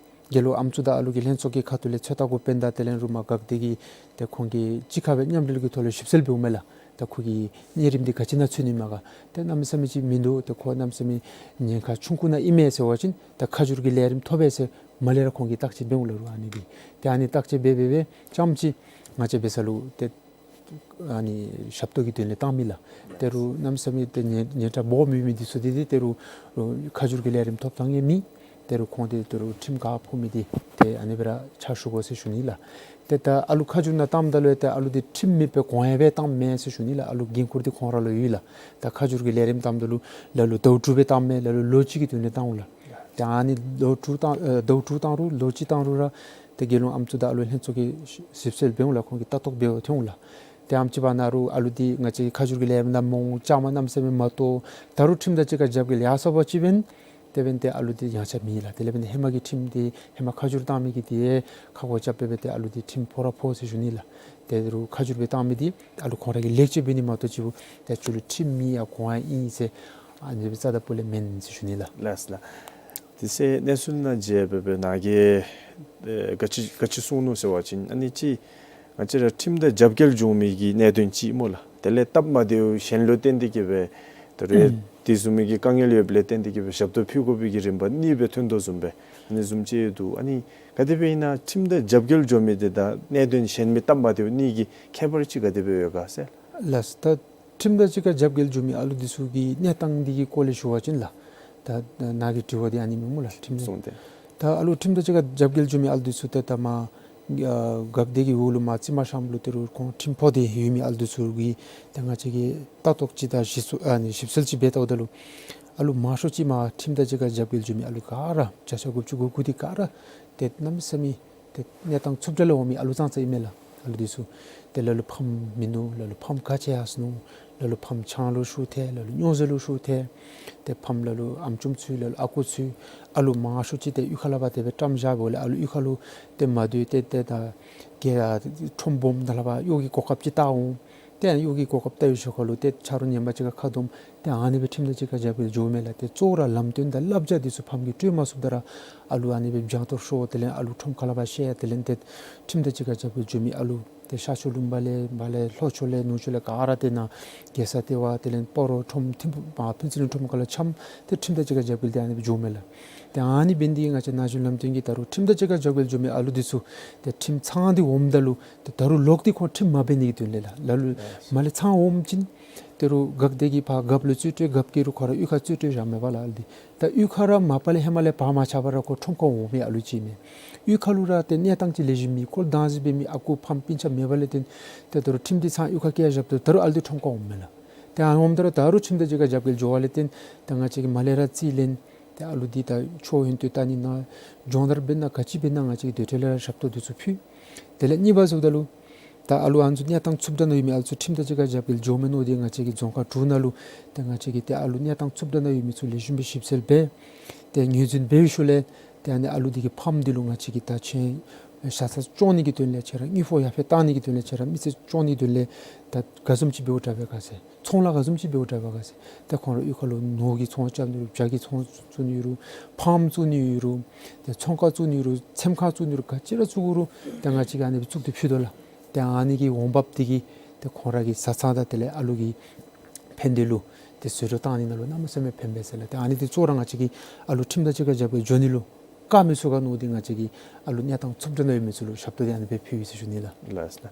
རྒྱལ་ཡོངས་ཨམ་སྲུ་དང་ཨ་ལོ་གི་ལྷན་ཚོགས་ཀྱི་ཁ་ཐུག་ལས་ཚོད་ལྟ་འགོ་དཔོན་དང་དེ་ལས་རུང་མར་འགག་སྡེ་གི་ཏེ་ཁོང་གིས་གཅིག་ཁར་སྦེ་མཉམ་འབྲེལ་གྱི་ཐོག་ལས་ཞིབ་འཚོལ་འབདཝ་མས་ལགས། ད་ ད་ཁོ་གི་གཉན་རིམས་འདི་ག་ཅི་ནང་ཚུད་ནི་མས་ག། ཏེ་གནམ་མེད་ས་མེད་ཅིག་མིན་འདུག། ཏེ་ཁོ་གནམ་མེད་ས་མེད་ཉེན་ཁ་ཆུང་ཀུ་ནང་ཨིན་མས་ཟེར་བ་ཅིན་ད་ཁ་བསྒྱུར་གྱི་ལས་རིམ་ཐོབ་པས་ཟེར་མར་ལས་ར་ཁོང་གིས་བརྟག་དཔྱད་འབདཝ་ལ་རུང་ཨ་ནི་འདི་ཏེ་ཨ་ནི་བརྟག་དཔྱད་འབད་འབད་འབད་ཙམ་ཅིག་ང་བཅས་འབད་ས་ལུ་ཏེ་ཨ་ནི་ཞབས་ཏོག་གི་དོན་ལས་བཏང་མི་ལགས། ད་རུང་གནམ་མེད་ས་མེད་ཏེ་ཉེན་ཉེན་ཁ་སྦོམ་ཡོད་མི་འདི་ཚུ་འདི་འདི་ད་རུང་ཁ་བསྒྱུར་གྱི་ལས་རིམ་ཐོབ་ཐངས་ཡང་མེད། ད་རུང་ཁོང་འདི་ད་རུང་ཁྲིམས་ག་ཕོག་མི་འདི་ཏེ་ཨ་ནི་སྦེ་ར་ཕྱག་ཞུ་དགོ་ཟེར་ཞུ་ནི་ལགས། ཏེ་ད་ཨ་ལུ་ཁ་བསྒྱུར་ནང་བཏངམ་ད་ལུ་ཏེ་ཨ་ལུ་འདི་ཁྲིམས་མེད་པའི་གོང་ཡང་སྦེ་བཏངམ་མས་ཟེར་ཞུ་ནི་ལགས། ཨ་ལུ་འགན་ཁུར་འདི་ཁོང་ར་ལུ་ཡོད་ལགས། ད་ཁ་བསྒྱུར་གྱི་ལས་རིམ་བཏངམ་ད་ལུ་ལ་ལུ་ཟླཝ་དྲུག་སྦེ་བཏངམ་མས། ལ་ལུ་ལོ་གཅིག་གི་དོན་ལས་བཏངམ་ལགས། ཏེ་ཨ་ནི་ཟླཝ་དྲུག་བཏང་ཨ་ཟླཝ་དྲུག་བཏང་རུང་ལོ་གཅིག་བཏང་རུང་ར་ཏེ་དགེ་སློང་ཨམ་སྲུ་དང་ཨ་ལུ་ལྷན་ཚོགས་ཀྱིས་ཞིབ་འཚོལ་འབདཝ་ལས་ཁོང་གིས་ལྟ་རྟོག་འབད་བར་འཐོན་འོང་ལགས། ཏེ་ཨམ་ཅིག་བར་ན་རུང་ཨ་ལུ་འདི་ང་བཅས་ཀྱི་ཁ་བསྒྱུར་གྱི་ལས་རིམ་ནང་མ་འོང་བཅའ་མར་གནམ་མེད་ས་མེད་མ་གཏོགས། ད་རུང་ཁྲིམས་དང་གཅིག་ཁར་རྒྱབ་འགལ་ཡར་སོང་པ་ཅིན་འབདན་དེ་འབདན་ཏེ་ཨ་ལུ་འདི་ཡང་ཆ་མེད་ལགས། དེ་ལས་འབདན་ཧེ་མ་གི་ཁྲིམས་འདི་ཧེ་མ་ཁ་བསྒྱུར་བཏང་མི་གི་འདི་ཁ་སྒོ་རྐྱབ་སྦེ་འབདན་ཏེ་ཨ་ལུ་འདི་ཁྲིམས་ཕོག་ར་ཕོག་ཟེར་ཞུ་ནི་ལགས། ཏེ་རུང་ཁ་བསྒྱུར་སྦེ་བཏང་མི་འདི་ཨ་ལུ་ཁོང་ར་གིས་ལེགས་བཅོས་འབད་ནི་མ་གཏོགས་ཅིག་པོ་ཏེ་ཁྱོད་ལུ་ཁྲིམས་མེད་ཡ་གོང་ཡ་ཨིན་ཟེར་ཨ་ནི་སྦེ་རྩ་དང་པོ་ལས་མེན་ཟེར་ཞུ་ནི་ལགས། ལགས་ལགས། དེ་ཚེ་གནས་ཚུལ་ནང་མཇལ་བའི་བའི་ནཱ་གིས་ཨེ་ག་ཅི་ག་ཅི་གསུངས་ནུག་ཟེར་བ་ཅིན་ཨ་ནི་ཅིག་ང་བཅས་ར་ཁྲིམས་དང་རྒྱབ་འགལ་འབྱུང་མི་གི་གནད་དོན་ཅིག་སྨོ་ལགས། དེ་ལས་སྟབས་མ་བདེཝ་གཞན་ལུ་བརྟེན་ཏེ་གིས་སྦེ་ད་རུང་ཨུམ་དེ་བཟུམ་མའི་གི་དཀའ་ངལ་ཡོདཔ་ལས་བརྟེན་ཏེ་གིས་སྦེ་ཞབས་ཏོག་ཕུལ་དགོ་པའི་གི་རིམ་པ་གཉིས་སྦེ་ཐོན་དོ་བཟུམ་སྦེ་ཨ་ནི་བཟུམ་ཅིག་ཡོད་འདུག། ཨ་ནི་ག་དེ་སྦེ་ཨིན་ན་ཁྲིམས་དང་རྒྱབ་འགལ་འབྱུང་མི་དེ་དང་གནད་དོན་གཞན་མི་སྟབས་མ་བདེཝ་གཉིས་ཀྱི་ཁྱད་པར་ཅིག་ག་དེ་སྦེ་ཡོད་ག་ཟེར། ལགས། ད་ཁྲིམས་དང་གཅིག་ཁར་རྒྱབ་འགལ་འབྱུང་མི་ཨ་ལུ་འདི་ཚུ་གི་གནས་སྟངས་འདི་གི་སྐོར་ལས་ཞུ་བ་ཅིན་ལགས། ད་ནཱ་གི་དྲི་བ་འདི་ཨ་ནི་ཨིན་སྨོ་ལགས། ཁྲིམས་གསུངས་ཏེ། ད་ཨ་ལུ་ཁྲིམས་དང་གཅིག་ཁར་རྒྱབ་འགལ་འབྱུང་མི་ཨ་ལུ་འདི་ཚུ་ཏེ་ད་མར་ཨ་སྒར་སྡེ་གི་འོག་ལུ་མར་རྩི་མ་ཤམ་ལུ་ད་རུང་ཁོང་ཁྲིམས་ཕོག་སྟེ་ཡོད་མི་ཨ་ལུ་འདི་ཚུ་གི་ཏེ་ང་བཅས་ཀྱིས་ལྟ་རྟོག་ཅིག་དང་ཞིབ་འཚོལ་ཨ་ནི་ཞིབ་འཚོལ་ཅིག་འབད་བལྟཝ་ད་ལུ་ཨ་ལུ་མང་ཤོས་ཅིག་མར་ཁྲིམས་དང་གཅིག་ཁར་རྒྱབ་འགལ་འབྱུང་མི་ཨ་ལུ་ག་ར་བརྒྱ་ཆ་དགུ་བཅུ་གོ་དགུ་འདི་ག་ར་ཏེ་གནམ་མེད་ས་མེད་ཏེ་གནས་སྟངས་ཚུབ་དྲགས་ལས་འོང་མི་ཨ་ལུ་ཙང་ཙ་ཨིན་མས་ལགས། ཨ་ལུ་འདི་ཚུ་ཏེ་ལ་ལུ་ཕམ་མིན་འདུག། ལ་ལུ་ཕམ་ག་ཅི་ཡར་སོ་ནུག། ལ་ལུ་ཕམ་ཆང་ལུ་ཤོར་ཐལ། ལ་ལུ་སྨྱོ་རྫས་ལུ་ཤོར་ཐལ། ཏེ་ཕམ་ལ་ལུ་ཨམ་ཅུམ་ཚུ་ལ་ལུ་ཨ་ཁུ་ཚུ་ཨ་ལུ་མང་ཤོས་ཅིག་ཏེ་གཡུས་ཁ་ལས་ཕར་དེ་སྦེ་བཀྲམ་བཞག་འབདཝ་ལས་ཨ་ལུ་གཡུས་ཁ་ལུ་ཏེ་མ་སྡོད་ཏེ་ཏེ་ད་གེ་ཨ་ཁྲོམ་སྦོམ་ནང་ལས་ཕར་གཡོག་གི་གོ་སྐབས་ཅིག་བལྟ་འོང་། ཏེ་ཨ་གཡོག་གི་གོ་སྐབས་བལྟ་བའི་ཤུལ་ཁ་ལུ་ཏེ་ཆ་རོགས་ངན་པ་ཅིག་ཁར་ཁ་བསྡོམས། ཏེ་ཨ་ནི་སྦེ་ཁྲིམས་དང་གཅིག་ཁར་རྒྱབ་འགལ་འགྱོཝ་མས་ལགས། ཏེ་གཙོ་བོ་ར་ལམ་སྟོན་དང་བསླབ་བྱ་འདི་ཚུ་ཕམ་གྱིས་སྤྲོད་མ་ཚུགསཔ་ད་ར་ཨ་ལུ་ཨ་ནི་སྦེ་བྱང་གཏོར་ཤོར། དེ་ལས་ཨ་ལུ་ཁྲོམ་ཁ་ལས་ཕར་བཤལ། དེ་ལས་ཏེ་ཁྲིམས་དང་གཅིག་ཁར་རྒྱབ་འགལ་འགྱོ་མི་ཨ་ལུ་ཏེ་ཤར་ཕྱོགས་ལུང་པ་ལས་མར་ལས་ལྷོ་ཕྱོགས་ལས་ནུབ་ཕྱོགས་ལས་ག་ར་ཏེ་ནཱ་རྒྱལ་ས་ལྟེ་བ་དེ་ལས་སྤ་རོ་ཁྲོམ་ཐིམ་ཕུ་ཨ་ཕུན་ཚོགས་གླིང་ཁྲོམ་ཁ་ལུ་འཁྱམས། ཏེ་ཁྲིམས་དང་གཅིག་ཁར་རྒྱབ་འགལ་འདི་ཨ་ནི་སྦེ་འགྱོཝ་མས་ལགས། ཏེ་ཨ་ནི་འབད་ནི་འདི་གིས་ང་བཅས་ན་གཞོན་ལམ་སྟོན་གྱིས་ད་རུང་ཁྲིམས་དང་གཅིག་ཁར་རྒྱབ་འགལ་འགྱོ་མི་ཨ་ལུ་འདི་ཚུ་ཏེ་ཁྲིམས་ཚང་སྟེ་འོངམ་ད་ལུ་ཏེ་ད་རུང་ལོག་སྟེ་ཁོང་ཁྲིམས་མ་འབད་ནི་གི་དོན་ལས་ལགས། ལ་ལུ་ལགས། མར་ལས་ཚང་འོངམ་ཅིན་ད་རུང་སྒར་སྡེ་གིས་ཕར་སྒརཔ་ལུ་རྩིས་སྤྲོད། སྒརཔ་གིས་རུང་ཁོ་ར་གཡུས་ཁར་རྩིས་སྤྲོད་བཞག་མས་པ་ལགས། ཨ་ལུ་འདི་ད་གཡུས་ཁར་ར་མ་པ་ལས་ཧེ་མ་ལས་བག་མ་ཆགས་པར་ར་ཁོ་ཁྲོམ་ཁར་འོང་མི་ཨ་ལུ་ཅིག་མས། གཡུས་ཁ་ལུ་ར་ཏེ་གནས་སྟངས་ཅིག་ལེགས་ཤོམ་མེད། ཁོ་ལུ་བདག་འཛིན་འབད་མི་ཨ་ཁུ་ཕམ་སྤུན་ཆ་མེད་པ་ལས་བརྟེན་ཏེ་ད་རུང་ཁྲིམས་འདི་ཚང་གཡུས་ཁར་བཀལ་བཞགཔ་ད་ད་རུང་ཨ་ལུ་འདི་ཁྲོམ་ཁར་འོངམ་མས་ལགས། ཏེ་ཨ་འོངམ་ད་རུང་ད་རུང་ཁྲིམས་དང་གཅིག་ཁར་རྒྱབ་འགལ་འགྱོ་བ་ལས་བརྟེན་ཏེ་ང་བཅས་ཀྱིས་མར་ལས་ར་རྩིས་ལེན། ཏེ་ཨ་ལུ་འདི་ད་ཆོས་ཡོན་ཏན་ལྟ་ནི་ནང་སྦྱོང་བརྡར་འབད་ནི་ནང་ག་ཅི་འབད་ནི་ནང་ང་བཅས་ཀྱིས་དེ་འཕྲོ་ལས་ར་ཞབས་ཏོག་འདི་ཚུ་ཕུལ། དེ་ལས་གཉིས་པ་ཟེརཝ་ད་ལུ་ད་ཨ་ལུ་ཨ་ནི་ཚུ་གནས་སྟངས་ཚུབ་དྲགས་ནང་ཡོད་མི་ཨ་ལུ་ཚུ་ཁྲིམས་དང་གཅིག་ཁར་རྒྱབ་འགལ་འགྱོཝ་མས་མནོ་སྟེ་ང་བཅས་ཀྱིས་རྫོང་ཁག་དྲུག་ནང་ལུ་ཏེ་ང་བཅས་ཀྱིས་ཏེ་ཨ་ལུ་གནས་སྟངས་ཚུབ་དྲགས་ནང་ཡོད་མི་ཚུ་ལེགས་ཤོམ་སྦེ་ཞིབ་འཚོལ་འབད། ཏེ་ངོས་འཛིན་འབད་བའི་ཤུལ་ལས་ཏེ་ཨ་ནི་ཨ་ལུ་འདི་གི་ཕམ་འདི་ལུ་ང་བཅས་ཀྱིས་ད་ཁྱོད་ཨེ་ཤ་ཚ་བཙོང་ནི་གི་དོན་ལས་ཁྱོད་ར་དངུལ་ཕོགས་ཡར་འཕེལ་བཏང་ནི་གི་དོན་ལས་ཁྱོད་ར་མི་ཚེ་བཙོང་ནི་གི་དོན་ལས་ད་ག་བཟུམ་ཅིག་འབདཝ་དྲག་པས་ག་ཟེར། ཚོང་ལཱ་ག་བཟུམ་ཅིག་འབདཝ་དྲག་པས་ག་ཟེར། ཏེ་ཁོང་ར་གཡུས་ཁ་ལུ་ནོར་གྱི་ཚོང་རྐྱབ་ནི་རུང་བྱ་གི་ཚོང་བཙུགས་ནི་རུང་ཕརམ་བཙུགས་ནི་རུང་ཏེ་ཚོང་ཁང་བཙུགས་ནི་རུང་ཚེམ་ཁང་བཙུགས་ནི་རུང་ག་ཅི་ར་བཙུགས་རུང་ཏེ་ང་བཅས་ཀྱིས་ཨ་ནི་སྦེ་བཙུགས་ཏེ་ཕུལ་དོ་ལགས། ཏེ་ཨ་ནི་གི་འོང་འབབ་འདི་གིས་ཏེ་ཁོང་ར་གི་བཟའ་ཚང་དང་དེ་ལས་ཨ་ལུ་གི་ཕན་བདེ་ལུ་ཏེ་བཟོ་སྐྲུན་བཏང་ནི་ནང་ལུ་གནམ་མེད་ས་མེད་ཕན་པས་ཟེར་ལགས། ཏེ་ཨ་ནི་འདི་གཙོ་བོ་ར་ང་བཅས་ཀྱིས་ཨ་ལུ་ཁྲིམས་དང་གཅིག་ཁར་རྒྱབ་འགལ་འགྱོ་ནི་ལུ་དཀའ་མི་ཚུགས་ག་མནོ་སྟེ་ང་བཅས་ཀྱིས་ཨ་ལུ་གནས་སྟངས་ཚུབ་དྲགས་ནང་ཡོད་མི་ཚུ་ལུ་ཞབས་ཏོག་འདི་ཨ་ནི་སྦེ་ཕུལ་ཡི་ཟེར་ཞུ་ནི་ལགས། ལགས་ལགས།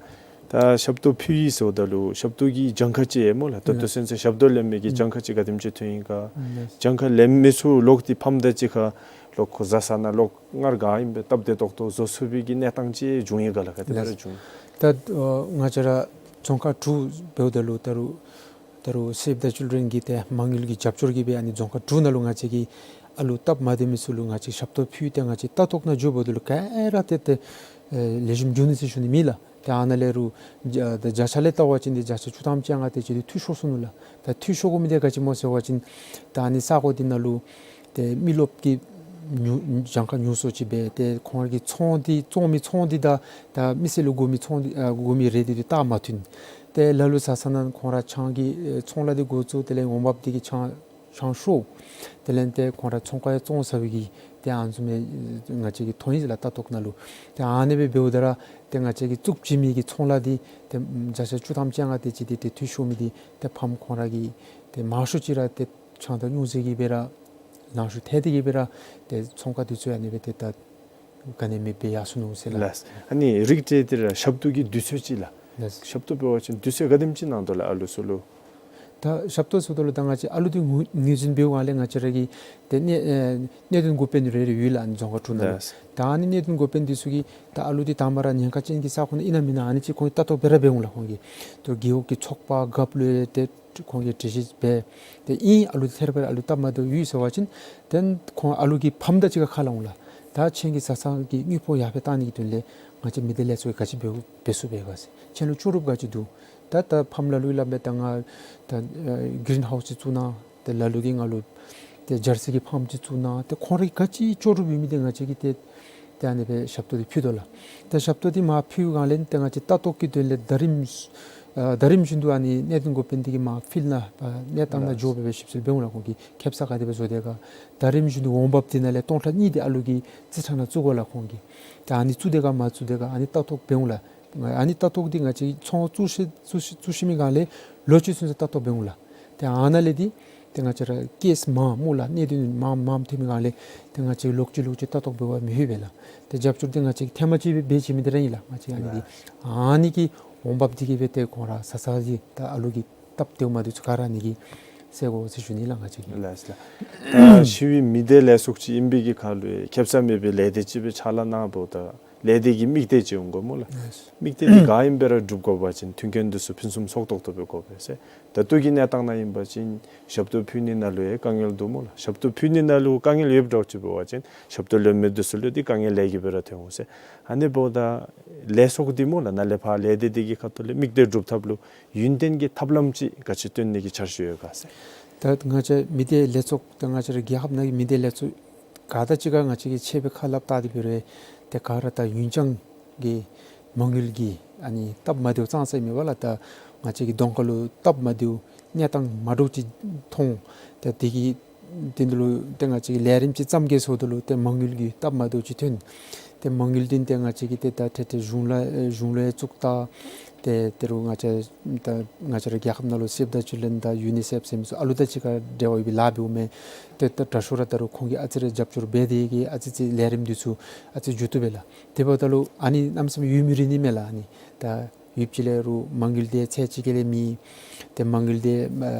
ད་ཞབས་ཏོག་ཕུལ་ཡི་ཟེརཝ་ད་ལུ་ཞབས་ཏོག་གི་གྱངས་ཁ་ཅིག་ཡོད་སྨོ་ལགས། ད་ལྟོ་ལགས། སེམས་ཅན་ཞབས་ཏོག་ལེན་མི་གི་ཨུམ་གྱངས་ཁ་ཅིག་ག་དེམ་ཅིག་ཐོན་ཡི་ག། ལགས། གྱངས་ཁ་ལེན་མི་ཚུ་ལོག་སྟེ་ཕམ་དང་གཅིག་ཁར་ལོག་ཁོ་བཟའ་ས་ནང་ལོག་སྔར་ག་ཨིནམ་སྦེ་སྟབས་བདེ་ཏོག་ཏོ་བཟོ་ཚུགས་པའི་གི་གནས་སྟངས་ཅིག་བྱུང་ཡི་ག་ལགས། ག་དེ་སྦེ་ར་ལགས། བྱུང་། ད་ཨ་ང་བཅས་ར་རྫོང་ཁག་དྲུག་འབདཝ་ད་ལུ་ད་རུང་ད་རུང་Save the Children གི་ཏེ་མ་དངུལ་གྱི་རྒྱབ་སྐྱོར་གྱིས་སྦེ་ཨ་ནི་རྫོང་ཁག་དྲུག་ནང་ལུ་ང་བཅས་ཀྱིས་ཨ་ལུ་སྟབས་མ་བདེ་མི་ཚུ་ལུ་ང་བཅས་ཞབས་ཏོག་ཕུལ་ཏེ་ང་བཅས་ལྟ་རྟོག་ནང་འགྱོཝ་ད་ལུ་ག་ར་ཏེ་ཏེ་ཨེ་ལེགས་ཤོམ་འགྱོ་ནི་ཟེར་ཞུ་ནི་མེད་ལགས། ཏེ་ཨ་ནཱ་ལས་རུང་བརྒྱ་ད་བརྒྱ་ཆ་ལས་བལྟ་བ་ཅིན་ཏེ་བརྒྱ་ཆ་བཅུ་ཐམ་ཅིག་ཨ་ང་བལྟ་ཅི་འདི་འཐུས་ཤོར་སོ་ནུག་ལགས། ད་འཐུས་ཤོར་དགོ་མི་འདི་ག་ཅི་སྨོ་ཟེར་བ་ཅིན་ད་ཨ་ནི་ས་གོ་འདི་ནང་ལུ་ཏེ་མི་རློབས་ཀྱི་ཉུང་གྱངས་ཁ་ཉུང་སུ་ཅིག་སྦེ་ཏེ་ཁོང་ར་གི་ཚོང་འདི་བཙོང་མི་ཚོང་འདི་དང་ད་མི་སེར་ལུ་དགོ་མི་ཚོང་འདི་ཨ་དགོ་མི་རེ་འདུན་འདི་ད་མ་མཐུན། ཏེ་ལ་ལུ་བཟའ་ས་ནང་ཁོང་ར་ཆང་གི་ཨེ་ཚོང་ལཱ་འདི་འགོ་བཙུགས། དེ་ལས་འོང་འབབ་འདི་གིས་ཆང་ཆང་ཤོར། དེ་ལས་ཏེ་ཁོང་ར་ཚོང་ཁང་ཡང་བཙོང་ཚར་བའི་གི་ ཏེ་ཨ་ནི་བཟུམ་སྦེ་ང་བཅས་ཀྱིས་མཐོང་ཡི་ཟེར་ལགས་ལྟ་རྟོག་ནང་ལུ། ཏེ་ཨ་ནི་སྦེ་འབདཝ་ད་ར་ཏེ་ང་བཅས་ཀྱིས་བཙུགས་བྱིན་མི་གི་ཚོང་ལཱ་འདི་ཏེ་བརྒྱ་ཆ་བཅུ་ཐམ་བཅོ་ལྔ་དེ་ཅིག་འདི་ཏེ་འཐུས་ཤོར་མི་འདི་ཏེ་ཕམ་ཁོང་ར་གིས་ཏེ་མང་ཤོས་ཅིག་ར་ཏེ་ཆང་འཐུང་ཉུང་ཟད་ཀྱིས་སྦེ་ར་ལང་ཤོར་ཐལ་ཏེ་གིས་སྦེ་ར་ཏེ་ཚོང་ཁང་འདི་ཚུ་ཨ་ནི་སྦེ་ཏེ་ད་ག་ནི་མེདཔ་སྦེ་ཡར་སོ་ནུག་ཟེར་ལགས། ལགས། ཨ་ནི་རིགས་བསྒྲེས་ཏེ་ར་ཞབས་ཏོག་གི་དུས་ཚོད་ཅིག་ལགས། ལགས། ཞབས་ཏོག་འབད་བ་ཅིན་དུས་ཚོད་ག་དེམ་ཅིག་གནང་དོ་ལགས་ཨ་ལུ་ཚུ་ལུ། ད་ཞབས་ཏོག་ཟེརཝ་ད་ལུ་ད་ང་བཅས་ཨ་ལུ་འདི་ངོས་ངོས་འཛིན་འབད་བའི་སྒང་ལས་ང་བཅས་ར་གི་ཏེ་གནད་ཨེ་གནད་དོན་འགོ་དཔོན་རེ་རེ་ཡོད་ལགས་ཨ་ནི་རྫོང་ཁག་དྲུག་ནང་ལུ། ལགས། ད་ཨ་ནི་གནད་དོན་འགོ་དཔོན་འདི་ཚུ་གིས་ད་ཨ་ལུ་འདི་དང་པ་ར་ཉེན་ཁ་ཅན་གྱི་ས་ཁོངས་ནང་ཨིན་ན་མེན་ན་ཨ་ནི་ཅིག་ཁོང་གིས་ལྟ་རྟོག་འབད་ར་འབད་འོང་ལགས། ཁོང་གིས་ཏེ་རྒེད་འོག་གི་ཚོགས་པ་རྒཔོ་ལུ་ཏེ་ཁོང་གིས་འདྲི་གཞི་འབད། ཏེ་ཨིན་ཨ་ལུ་ཐད་རི་བ་རི་ཨ་ལུ་སྟབས་མ་བདེཝ་ཡོད་ཟེར་བ་ཅིན་ཏེ་ཁོང་ཨ་ལུ་གི་ཕམ་དང་གཅིག་ཁར་ཁ་སློག་འོང་ལགས། ད་ཁྱེད་ཀྱིས་བཟའ་ཚང་གི་དངུལ་ཕོགས་ཡར་འཕེལ་བཏང་ནི་གི་དོན་ལས་ང་བཅས་མི་སྡེ་ལས་ཚོགས་ཀྱིས་ག་ཅི་འབད་འབད་ཚུགས་པས་ག་ཟེར། ཁྱེད་ལུ་ལྕོགས་གྲུབ་ག་ཅི་འདུག། ད་ད་ཕམ་ལ་ལུ་གིས་སླབ་མས་ད་ང་ད་ཨེ་གིརིན་ཧའུསི་ཅིག་བཙུགས་གནང་། ཏེ་ལ་ལུ་གིས་ང་ལུ་ཏེ་ཇར་སི་གི་ཕརམ་ཅིག་བཙུགས་གནང་། ཏེ་ཁོང་ར་ག་ཅི་ལྕོགས་གྲུབ་ཡོད་མི་འདི་ང་བཅས་ཀྱིས་ཏེ་ཏེ་ཨ་ནི་སྦེ་ཞབས་ཏོག་འདི་ཕུལ་དོ་ལགས། ཏེ་ཞབས་ཏོག་འདི་མར་ཕུལ་བའི་སྒང་ལས་ཏེ་ང་བཅས་ལྟ་རྟོག་གི་དོན་ལས་ཟླ་རིམ་ཨ་ཟླ་རིམ་བཞིན་དུ་ཨ་ནི་གནད་དོན་འགོ་དཔོན་འདི་གིས་མར་ཕུལ་ནང་ཨ་གནས་སྟངས་ནང་ལགས། འགྱོ་སྦེ་སྦེ་ཞིབ་འཚོལ་འབད་འོང་ལགས། ཁོང་གིས་ཁེ་སང་ག་དེ་སྦེ་བཟོ་དེས་ག། ཟླ་རིམ་བཞིན་དུ་འོང་འབབ་འདི་ནང་ལས་སྟོང་ཕྲག་གཉིས་འདི་ཨ་ལུ་གི་རྩིས་ཁྲ་ནང་བཙུགས་དགོ་ལགས་ཁོང་གིས། ཏེ་ཨ་ནི་བཙུགས་དེས་ག་མ་བཙུགས་དེས་ག་ཨ་ནི་ལྟ་རྟོག་འབད་འོང་ལགས། ཨ་ནི་ལྟ་རྟོག་འདི་ང་བཅས་ཚོང་བཙུགས་ཤི་བཙུགས་ཤི་བཙུགས་ཤི་མི་སྒང་ལས་ལོ་གཅིག་ཚུན་ཚོད་ལྟ་རྟོག་འབད་འོང་ལགས། ཏེ་ཨ་ནཱ་ལས་འདི་ཏེ་ང་བཅས་ར་ཀེསི་མང་སྨོ་ལགས། གནད་དོན་མང་མང་ཐོན་མི་སྒང་ལས་ཏེ་ང་བཅས་ལོག་ཅི་ལོག་ཅི་ལྟ་རྟོག་འབད་བར་མི་ལྷོད་པས་ལགས། ཏེ་རྒྱབ་སྐྱོར་འདི་ང་བཅས་ཐེངས་མ་གཅིག་སྦེ་འབད་བྱིན་མི་འདི་ར་ཨིན་ལགས། ང་བཅས་ཨ་ནི་འདི་ཨ་ནི་གི་འོང་འབབ་འདི་གིས་སྦེ་ཏེ་ཁོང་ར་བཟའ་ཚང་འདི་ད་ཨ་ལུ་གི་སྟབས་བདེཝ་མ་བདེཝ་ཚུ་ག་ར་ཨ་ནི་གིས་སེལ་དགོ་ཟེར་ཞུ་ནི་ལགས་ང་བཅས་ཀྱིས། ལགས་ལགས། ད་ཞི་བའི་མི་སྡེ་ལས་ཚོགས་ཅིག་ཨིན་པའི་གི་ཁར་ལུ་ཁེ་སང་མེད་པའི་ལས་སྡེ་ཅིག་སྦེ་ཕྱག་ལཱ་གནང་འབདཝ་ད་ལས་སྡེ་གི་དམིགས་གཏད་ཅིག་འོང་དགོ་སྨོ་ལགས། ལགས། དམིགས་གཏད་འདི་ག་ཨིནམ་སྦེ་ར་སྒྲུབ་དགོ་པ་ཅིན་མཐུན་རྐྱེན་འདི་ཚུ་ཕུན་སུམ་ཚོགས་ཏོག་ཏོ་སྦེ་དགོ་པས་ཟེར། ད་ལྟོ་གི་གནས་སྟངས་ནང་ཨིན་པ་ཅིན་ཞབས་ཏོག་ཕུལ་ནི་ནང་ལུ་ཡང་དཀའ་ངལ་འདུག་སྨོ་ལགས། ཞབས་ཏོག་ཕུལ་ནི་ནང་ལུ་དཀའ་ངལ་ཡོདཔ་འདྲཝ་ཅིག་འབད་བ་ཅིན་ཞབས་ཏོག་ལེན་མི་འདི་ཚུ་ལུ་འདི་དཀའ་ངལ་ལེགས་ཤོམ་སྦེ་ར་ཐོན་འོང་ཟེར། ཨ་ནི་འབདཝ་ད་ལས་ཚོགས་འདི་སྨོ་ལགས་ནཱ་ལས་ཕར་ལས་སྡེ་འདི་གི་ཁ་ཐུག་ལས་དམིགས་གཏད་སྒྲུབ་ཐབས་ལུ་ཡུན་བརྟན་གྱི་ཐབས་ལམ་ཅིག་ག་ཅི་སྟོན་ནི་གི་འཆར་གཞི་ཡོད་ག་ཟེར། ད་ང་བཅས་མི་སྡེ་ལས་ཚོགས་ད་ང་བཅས་ར་རྒྱལ་ཁབ་ནང་གི་མི་སྡེ་ལས་ཚོགས་ག་དང་གཅིག་ཁར་ང་བཅས་ཀྱིས་ཕྱད་སྦེ་ཁ་སླབ་བལྟ་སྟེ་འབད་རུང་ཏེ་ག་ར་ད་ཡུན་ཅང་གི་མ་དངུལ་གྱི་ཨ་ནི་སྟབས་མ་བདེཝ་ཙང་ཙང་མེད་པ་ལགས། ད་ང་བཅས་ཀྱི་གདོང་ཁ་ལུ་སྟབས་མ་བདེཝ་གནས་སྟངས་མ་འདྲཝ་ཅིག་མཐོང་། ད་དེ་གི་དེ་འདི་ལུ་ཏེ་ང་བཅས་ཀྱིས་ལས་རིམ་ཅིག་བརྩམ་གེ་ཟེརཝ་ད་ལུ་ཏེ་མ་དངུལ་གྱི་སྟབས་མ་བདེཝ་ཅིག་ཐོན། ཏེ་མ་དངུལ་འདི་ཏེ་ང་བཅས་ཀྱིས་ཏེ་ད་ཏེ་ཏེ་གཞུང་ལས་གཞུང་ལས་བཙུགས་ད་ཏེ་ད་རུང་ང་བཅས་ད་ང་བཅས་ར་རྒྱལ་ཁབ་ནང་ལུ་སེབ་དང་ཅིལ་ཌྲེན་དང་ཡུ་ནི་སེབ་ཟེར་མི་ཚུ་ཨ་ལུ་དང་གཅིག་ཁར་འབྲེལ་བ་ཡོད་པའི་ལཱ་འབདཝ་མས། ཏེ་ད་དྲག་ཤོས་ར་ད་རུང་ཁོང་གིས་ཨ་ཙི་རེ་རྒྱབ་སྐྱོར་འབད་དེ་གིས་ཨ་ཙི་ཅིག་ལས་རིམ་འདི་ཚུ་ཨ་ཙི་མཇུག་བསྡུ་བས་ལགས། དེ་འབདཝ་ད་ལུ་ཨ་ནི་གནམ་མེད་ས་མེད་ཡོད་མི་རེ་ནི་མས་ལགས། ཨ་ནི་ད་ཡོདཔ་ཅིག་ལས་རུང་མ་དངུལ་འདི་ཚད་ཅིག་གི་ལས་མེད། ཏེ་མ་དངུལ་འདི་ཨ་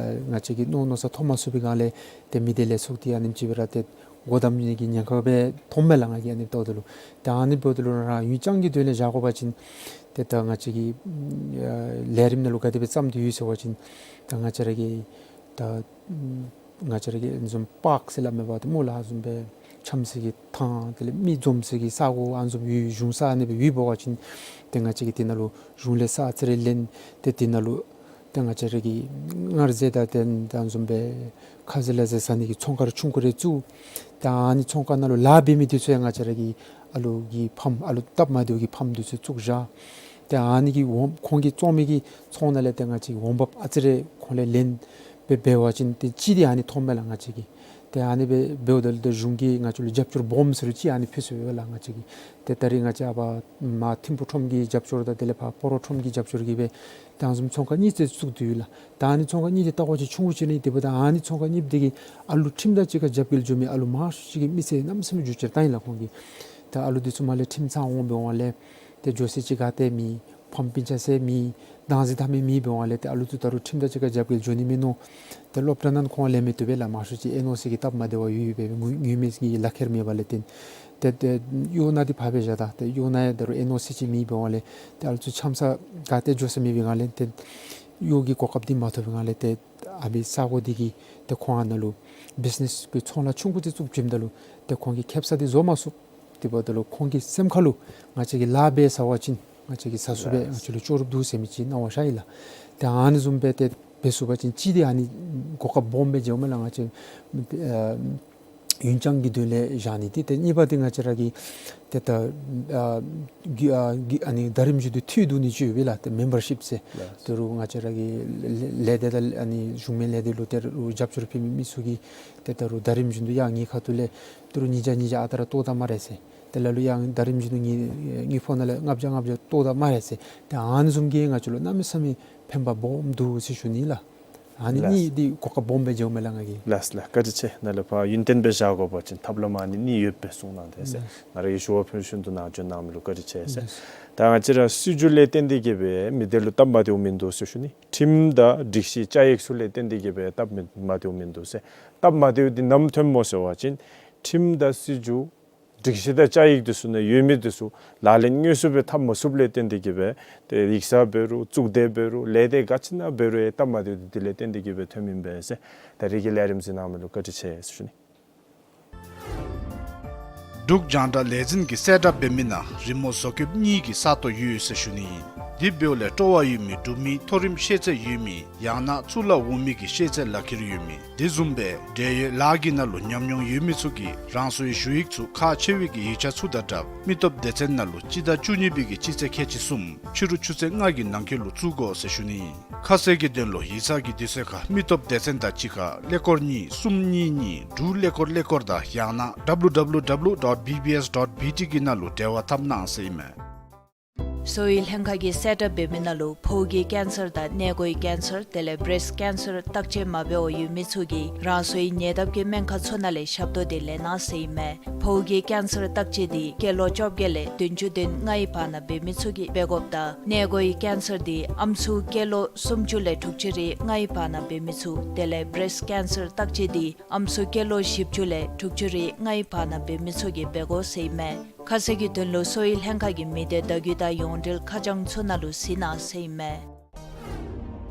ང་བཅས་ཀྱིས་མནོ་མནོ་ས་ཐོབ་མ་ཚུགས་པའི་སྒང་ལས་ཏེ་མི་སྡེ་ལས་ཚོགས་འདི་ཨ་ནེམ་ཅིག་སྦེ་ར་ཏེ་སྒོ་བསྡམ་ནི་གི་ཉེན་ཁ་སྦེ་མཐོངམ་མས་ལགས་ང་གིས་ཨ་ནི་བལྟཝ་ད་ལུ། ཏེ་ཨ་ནི་འབདཝ་ད་ལུ་ར་ཡུན་ཅང་གི་དོན་ལས་བཞག་དགོ་པ་ཅིན་ཏེ་ད་ང་བཅས་ཀྱི་ཨ་ལས་རིམ་ནང་ལུ་ག་དེ་སྦེ་བརྩམས་ཏེ་ཡོད་ཟེར་བ་ཅིན་ད་ང་བཅས་ར་གི་ད་ང་བཅས་ར་གི་ཨ་ནི་བཟུམ་པཱརཀ་ཟེར་སླབ་མས་པ་ཏེ་སྨོ་ལགས། ཨ་ནི་བཟུམ་སྦེ་འཁྱམ་སའི་གི་ཐང་དེ་ལས་མི་འཛོམས་སའི་གི་ས་གོ་ཨ་ནི་བཟུམ་ཡོད་གཞུང་ས་ཨ་ནི་སྦེ་ཡོད་འབད་བ་ཅིན་ཏེ་ང་བཅས་ཀྱིས་དེ་ནང་ལུ་གཞུང་ལས་ས་ཨ་ཙི་རེ་ལེན། ཏེ་དེ་ནང་ལུ་ཏེ་ང་བཅས་ར་གི་མངར་ཟས་དང་ཏེ་ཨ་ནི་བཟུམ་སྦེ་ཁ་ཟས་ལ་ཟས་ཟ་ནི་གི་ཚོང་ཁང་ཆུང་ཀུ་རེ་བཙུགས། ཏེ་ཨ་ནི་ཚོང་ཁང་ནང་ལུ་ལཱ་འབད་མི་འདི་ཚུ་ཡང་ང་བཅས་ར་གི་ཨ་ལུ་གི་ཕམ་ཨ་ལུ་སྟབས་མ་བདེཝ་གི་ཕམ་འདི་ཚུ་བཙུགས་བཞག། ཏེ་ཨ་ནི་གི་འོང་ཁོང་གིས་བཙོང་མི་གི་ཚོང་ནང་ལས་ཏེ་ང་བཅས་འོང་འབབ་ཨ་ཙི་རེ་ཁོང་ལས་ལེན་སྦེ་འབད་བ་ཅིན་ཏེ་གཅིག་འདི་ཨ་ནི་མཐོངམ་མས་ལགས་ང་བཅས་ཀྱིས། ཏེ་ཨ་ནི་སྦེ་འབདཝ་ད་ལུ་ཏེ་གཞུང་གིས་ང་བཅས་ལུ་རྒྱབ་སྐྱོར་སྦོམ་ཟེར་རུང་ཅིག་ཨ་ནི་ཕུལ་ཚུགས་པས་ལགས་ང་བཅས་ཀྱིས། ཏེ་ད་རེས་ང་བཅས་ཨ་ཕར་མར་ཐིམ་ཕུག་ཁྲོམ་གྱི་རྒྱབ་སྐྱོར་དང་དེ་ལས་ཕར་སྤ་རོ་ཁྲོམ་གྱི་རྒྱབ་སྐྱོར་གྱིས་སྦེ་ཏེ་ཨ་ནི་བཟུམ་ཚོང་ཁང་གཉིས་ཅིག་བཙུགས་ཏེ་ཡོད་ལགས། ད་ཨ་ནི་ཚོང་ཁང་གཉིས་འདི་ལྟ་བ་ཅིན་ཆུང་ཀུ་ཅིག་ཨིན། དེ་འབདཝ་ད་ཨ་ནི་ཚོང་ཁང་གཉིས་འདི་གིས་ཨ་ལུ་ཁྲིམས་དང་གཅིག་ཁར་རྒྱབ་འགལ་འགྱོ་མི་ཨ་ལུ་མང་ཤོས་ཅིག་གི་མི་ཚེ་གནམ་མེད་ས་མེད་འགྱུར་བཅོས་བཏང་ཡི་ལགས་ཁོང་གིས། ད་ཨ་ལུ་འདི་ཚུ་མར་ལས་ཁྲིམས་ཚང་འོང་འབད་བ་ལས་ཏེ་འགྱོ་ས་ཅིག་ག་ཏེ་མེད། ཕམ་སྤུན་ཆ་ཟེར་མེད། བདག་འཛིན་འཐབ་མི་མེད་འབད་བ་ལས་ཏེ་ཨ་ལུ་ཚུ་ད་རུང་ཁྲིམས་དང་གཅིག་ཁར་རྒྱབ་འགལ་འགྱོ་ནི་མིན་ནུག། ཏེ་སློབ་གྲྭ་ནང་ཁོང་ལེན་མི་བཏུབ་པས་ལགས། མང་ཤོས་ཅིག་ཨེན་ཨོ་སི་གི་སྟབས་མ་བདེཝ་ཡོད་ཡོདཔ་སྦེ་ངོ་ངོ་མི་གི་ལག་ཁྱེར་མེད་པ་ལས་བརྟེན། ཏེ་ཏེ་གཡོག་ནང་འདི་ཕར་སྦེ་བཞག་ད་ཏེ་གཡོག་ནང་ཡང་ད་རུང་ཨེན་ཨོ་སི་ཅིག་མེད་འབད་བ་ལས་ཏེ་ཨ་ལུ་ཚུ་འཁྱམ་ས་ག་ཏེ་འགྱོ་ས་མེད་པའི་སྒང་ལས་ཏེ་གཡོག་གི་གོ་སྐབས་འདི་མ་ཐོབ་པའི་སྒང་ལས་ཏེ་ཨ་ཕི་ས་གོ་འདི་གིས་ཏེ་ཁོང་ཨ་ནཱ་ལུ་བིཛ་ནེས་གི་ཚོང་ལཱ་ཆུང་ཀུ་ཅིག་བཙུགས་བྱིནམ་ད་ལུ་ཏེ་ཁོང་གིས་ཁེ་སང་འདི་བཟོ་མ་ཚུགས། དེ་འབདཝ་ད་ལུ་ཁོང་གི་སེམས་ཁ་ལུ་ང་བཅས་ཀྱིས་ལཱ་འབད་ཚར་བ་ཅིན་ང་བཅས་ཀྱིས་ཟ་ཚུགས་པས། ལགས། ང་བཅས་ལུ་ལྕོགས་གྲུབ་འདུག་ཟེར་མི་ཅིག་སྣང་བ་ཤར་ཡི་ལགས། ཏེ་ཨ་ནི་བཟུམ་སྦེ་ཏེ་འབད་ཚུགས་པ་ཅིན་གཅིག་འདི་ཨ་ནི་གོ་སྐབས་སྦོམ་སྦེ་མཇལཝ་མས་ལགས། ང་བཅས་ཨ་ ཡུན་ཅང་གི་དོན་ལས་བཞག་ནི་འདི་ཏེ་གཉིས་པ་འདི་ང་བཅས་ར་གི་ཏེ་ད་ཨ་གི་ཨ་གི་ཨ་ནི་ཟླ་རིམ་བཞིན་དུ་འཐུས་བསྡུ་ནི་ཅིག་ཡོད་པས་ལགས། ཏེ་མེམ་བར་ཤིབ་ཟེར། ལགས། དོ་རུང་ང་བཅས་ར་གི་ལས་ལས་སྡེ་དང་ཨ་ནི་གཞུང་མིན་ལས་སྡེ་ལུ་དོ་རུང་རྒྱབ་སྐྱོར་ཕུལ་མི་མི་ཚུ་གིས་ཏེ་དོ་རུང་ཟླ་རིམ་བཞིན་དུ་ཡང་ངེའི་ཁ་ཐུག་ལས་དོ་རུང་ཉིས་བརྒྱ་ཉིས་བརྒྱ་ཨ་རྟག་ར་བཏོག་ད་སྨ་རེ་ཟེར། ཏེ་ལ་ལུ་ཡང་ཟླ་རིམ་བཞིན་དུ་ངེའི་ངེའི་ཕོན་ནང་ལས་ལྔ་བརྒྱ་ལྔ་བརྒྱ་བཏོག་ད་སྨ་རེ་ཟེར། ཏེ་ཨ་ནི་བཟུམ་གྱིས་ང་བཅས་ལུ་གནམ་མེད་ས་མེད་ཕན་པ་སྦོམ་འདུག་ཟེར་ཞུ་ནི་ལགས། ཨ་ནི་ལགས། གཉིས་འདི་གོ་སྐབས་སྦོམ་སྦེ་འཇལཝ་མས་ལགས་ང་གིས། ལགས་ལགས། བཀའ་དྲིན་ཆེ། ནཱ་ལས་ཕར་ཡུན་བརྟན་སྦེ་བཞག་དགོ་པ་ཅིན་ཐབས་ལམ་ཨ་ནི་གཉིས་ཡོདཔ་སྦེ་གསུངས་གནང་དེས་ཟེར། ལགས། ང་ར་གིས་ཞུ་བ་ཕུལ་བཞིན་དུ་ནཱ་བྱོན་གནང་མི་ལུ་བཀའ་དྲིན་ཆེ་ཟེར། ལགས། ད་ང་བཅས་ར་སྲིད་བྱུས་ལས་བརྟེན་ཏེ་གི་སྦེ་མི་སྡེ་ལུ་སྟབས་མ་བདེཝ་མིན་འདུག་ཟེར་ཞུ་ནི། ཁྲིམས་དང་སྒྲིག་གཞི་བཅའ་ཡིག་ཚུ་ལས་བརྟེན་ཏེ་གི་སྦེ་སྟབས་མི་མ་བདེཝ་མིན་འདུག་ཟེར། སྟབས་མ་བདེཝ་འདི་ནམ་ཐོནམ་སྨོ་ཟེར་བ་ཅིན་ཁྲིམས་དང་སྲིད་བྱུས་སྒྲིག་གཞི་དང་བཅའ་ཡིག་འདི་ཚུ་ནང་ཡོད་མི་འདི་ཚུ་ལག་ལེན་དངོས་སུ་སྦེ་འཐབ་མ་ཚུགསཔ་ལས་བརྟེན་ཏེ་གི་སྦེ་ཏེ་ཡིག་ཚང་འབད་རུང་གཙུག་སྡེ་འབད་རུང་ལས་སྡེ་ག་ཅི་ནང་འབད་རུང་ཡང་སྟབས་མ་བདེཝ་འདི་དེ་ལས་བརྟེན་ཏེ་གི་སྦེ་ཐོནམ་ཨིན་པས་ཟེར། ད་རེས་ཀྱི་ལས་རིམ་གཟིགས་གནང་མི་ལུ་བཀའ་དྲིན་ཆེ་ཟེར་ཞུ་ནི། འབྲུག་རྒྱང་བསྒྲགས་ལས་འཛིན་གྱིས་གསལ་བསྒྲགས་འབད་མི་ནང་རི་མོ་བཟོ་བཀོདཔ་གཉིས་ཀྱི་ས་སྟོང་ཡོད་ཟེར་ཞུ་ནི་ཨིན། འདི་འབདཝ་ལས་སྤྲོ་བ་ཡོད་མི་འབྲུག་མི་མཐོ་རིམ་ཤེས་ཚད་ཡོད་མི་ཡང་ན་གཙུག་ལག་འོག་མའི་གི་ཤེས་ཚད་ལག་ཁྱེར་ཡོད་མི་དེ་བཟུམ་སྦེ་འབྲེལ་ཡོད་ལཱ་གི་ནང་ལུ་ཉམས་མྱོང་ཡོད་མི་ཚུ་གིས་རང་སོའི་ཞུ་ཡིག་ཚུ་ཁག་ཆེ་བའི་གི་ཡིག་ཆ་ཚུ་དང་སྦྲགས་མི་སྟོབས་སྡེ་ཚན་ནང་ལུ་སྤྱི་ཟླ་བཅུ་གཉིས་པའི་གི་སྤྱི་ཚེས་ཁལ་གཅིག་གསུམ་ཕྱི་རུ་ཆུ་ཚོད་ལྔ་གི་ནང་འཁོད་ལུ་བཙུགས་དགོ་ཟེར་ཞུ་ནི་ཨིན། ཁ་གསལ་གྱི་དོན་ལུ་ཡིག་ཚང་གི་དུས་ཚོད་ཁར་མི་སྟོབས་སྡེ་ཚན་དང་གཅིག་ཁར་ཀླད་ཀོར་གཉིས་གསུམ་གཉིས་གཉིས་དྲུག་ཀླད་ཀོར་ཀླད་ཀོར་དང་ཡང་ན་W W W dot B B S dot B T གི་ནང་ལུ་འབྲེལ་བ་འཐབ་གནང་ཟེར་ཨིན་མས། གསོ་བའི་ལྷན་ཁག་གིས་གསལ་བསྒྲགས་འབད་མི་ནང་ལུ་ཕོཝ་གི་ཀེན་སར་དང་མངལ་སྒོའི་ཀེན་སར་དེ་ལས་བྲེསཊ་ཀེན་སར་བརྟག་དཔྱད་མ་འབད་བར་ཡོད་མི་ཚུ་གིས་རང་སོའི་ཉེ་འདབས་ཀྱི་སྨན་ཁང་ཚུ་ནང་ལས་ཞབས་ཏོག་འདི་ལེན་གནང་ཟེར་ཨིན་མས། ཕོཝ་གི་ཀེན་སར་བརྟག་དཔྱད་འདི་སྐྱེས་ལོ་བཅོ་བརྒྱད་ལས་བདུན་ཅུ་དོན་ལྔའི་བར་ན་འབད་མི་ཚུ་གིས་འབད་དགོཔ་དང་མངལ་སྒོའི་ཀེན་སར་འདི་ཨམ་སྲུ་སྐྱེས་ལོ་སུམ་ཅུ་ལས་དྲུག་ཅུ་རེ་ལྔའི་བར་ན་འབད་མི་ཚུ་དེ་ལས་བྲེསཊ་ཀེན་སར་བརྟག་དཔྱད་འདི་ཨམ་སྲུ་སྐྱེས་ལོ་བཞི་བཅུ་ལས་དྲུག་ཅུ་རེ་ལྔའི་བར་ན་འབད་མི་ཚུ་གིས་འབད་དགོ་ཟེར་ཨིན་མས། ཁ་གསལ་གྱི་དོན་ལུ་གསོ་བའི་ལྷན་ཁག་གི་མི་སྡེ་བརྡ་བརྒྱུད་དང་ཡོངས་འབྲེལ་ཁ་བྱང་ཚུ་ནང་ལུ་གཟིགས་གནང་ཟེར་ཨིན་མས།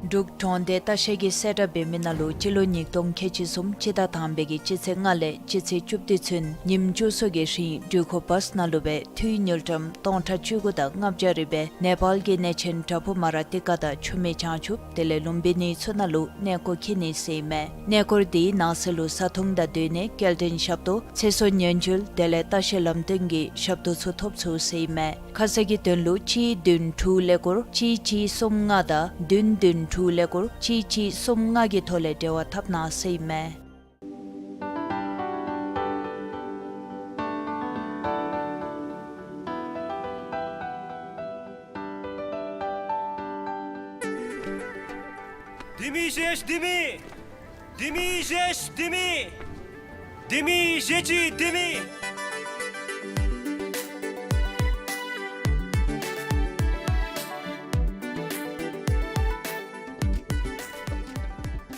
འབྲུག་གྲོང་སྡེ་ལྟ་བཤལ་གྱིས་གསལ་བསྒྲགས་འབད་མི་ནང་ལུ་སྤྱི་ལོ་ཉིས་སྟོང་ཁལ་གཅིག་གསུམ་སྤྱི་ཟླ་དང་པའི་གི་སྤྱི་ཚེས་ལྔ་ལས་སྤྱི་ཚེས་བཅུ་བདུན་ཚུན་ཉིནམ་བཅུ་གསུམ་གྱི་རིང་འགྲུལ་འཁོར་བཱསི་ནང་ལུ་སྦེ་འཐུས་དངུལ་ཀྲམ་སྟོང་ཕྲག་བཅུ་དགུ་དང་ལྔ་བརྒྱ་རེ་སྦེ་ནེ་པཱལ་གྱི་གནས་ཆེན་བྲག་ཕུག་མ་ར་ཏི་ཀ་དང་ཆུ་སྨད་བྱང་ཆུབ་དེ་ལས་ལུམ་བི་ནི་ཚུ་ནང་ལུ་གནས་སྐོར་འཁྱིད་ནི་ཟེར་ཨིན་མས། གནས་སྐོར་འདི་ནང་གསེས་ལུ་བཟའ་འཐུང་དང་སྡོད་གནས་སྐྱེལ་འདྲེན་ཞབས་ཏོག་ཚེ་སྲོག་ཉེན་བཅོལ་དེ་ལས་ལྟ་བཤལ་ལམ་སྟོན་གྱི་ཞབས་ཏོག་ཚུ་ཐོབ་ཚུགས་ཟེར་ཨིན་མས། ཁ་གསལ་གྱི་དོན་ལུ་གཅིག་བདུན་དྲུག་ཀླད་ཀོར་གཅིག་གཅིག་གསུམ་ལྔ་དང་བདུན་བདུན་དྲུག་ཀླད་ཀོར་གཅིག་གཅིག་གསུམ་ལྔ་གི་ཐོག་ལས་འབྲེལ་བ་འཐབ་གནང་ཟེར་ཨིན་མས། ལྡེ་མིག་བཞེས་ལྡེ་མིག། ལྡེ་མིག་བཞེས་ལྡེ་མིག། ལྡེ་མིག་བཞེས་ཅི་ལྡེ་མིག།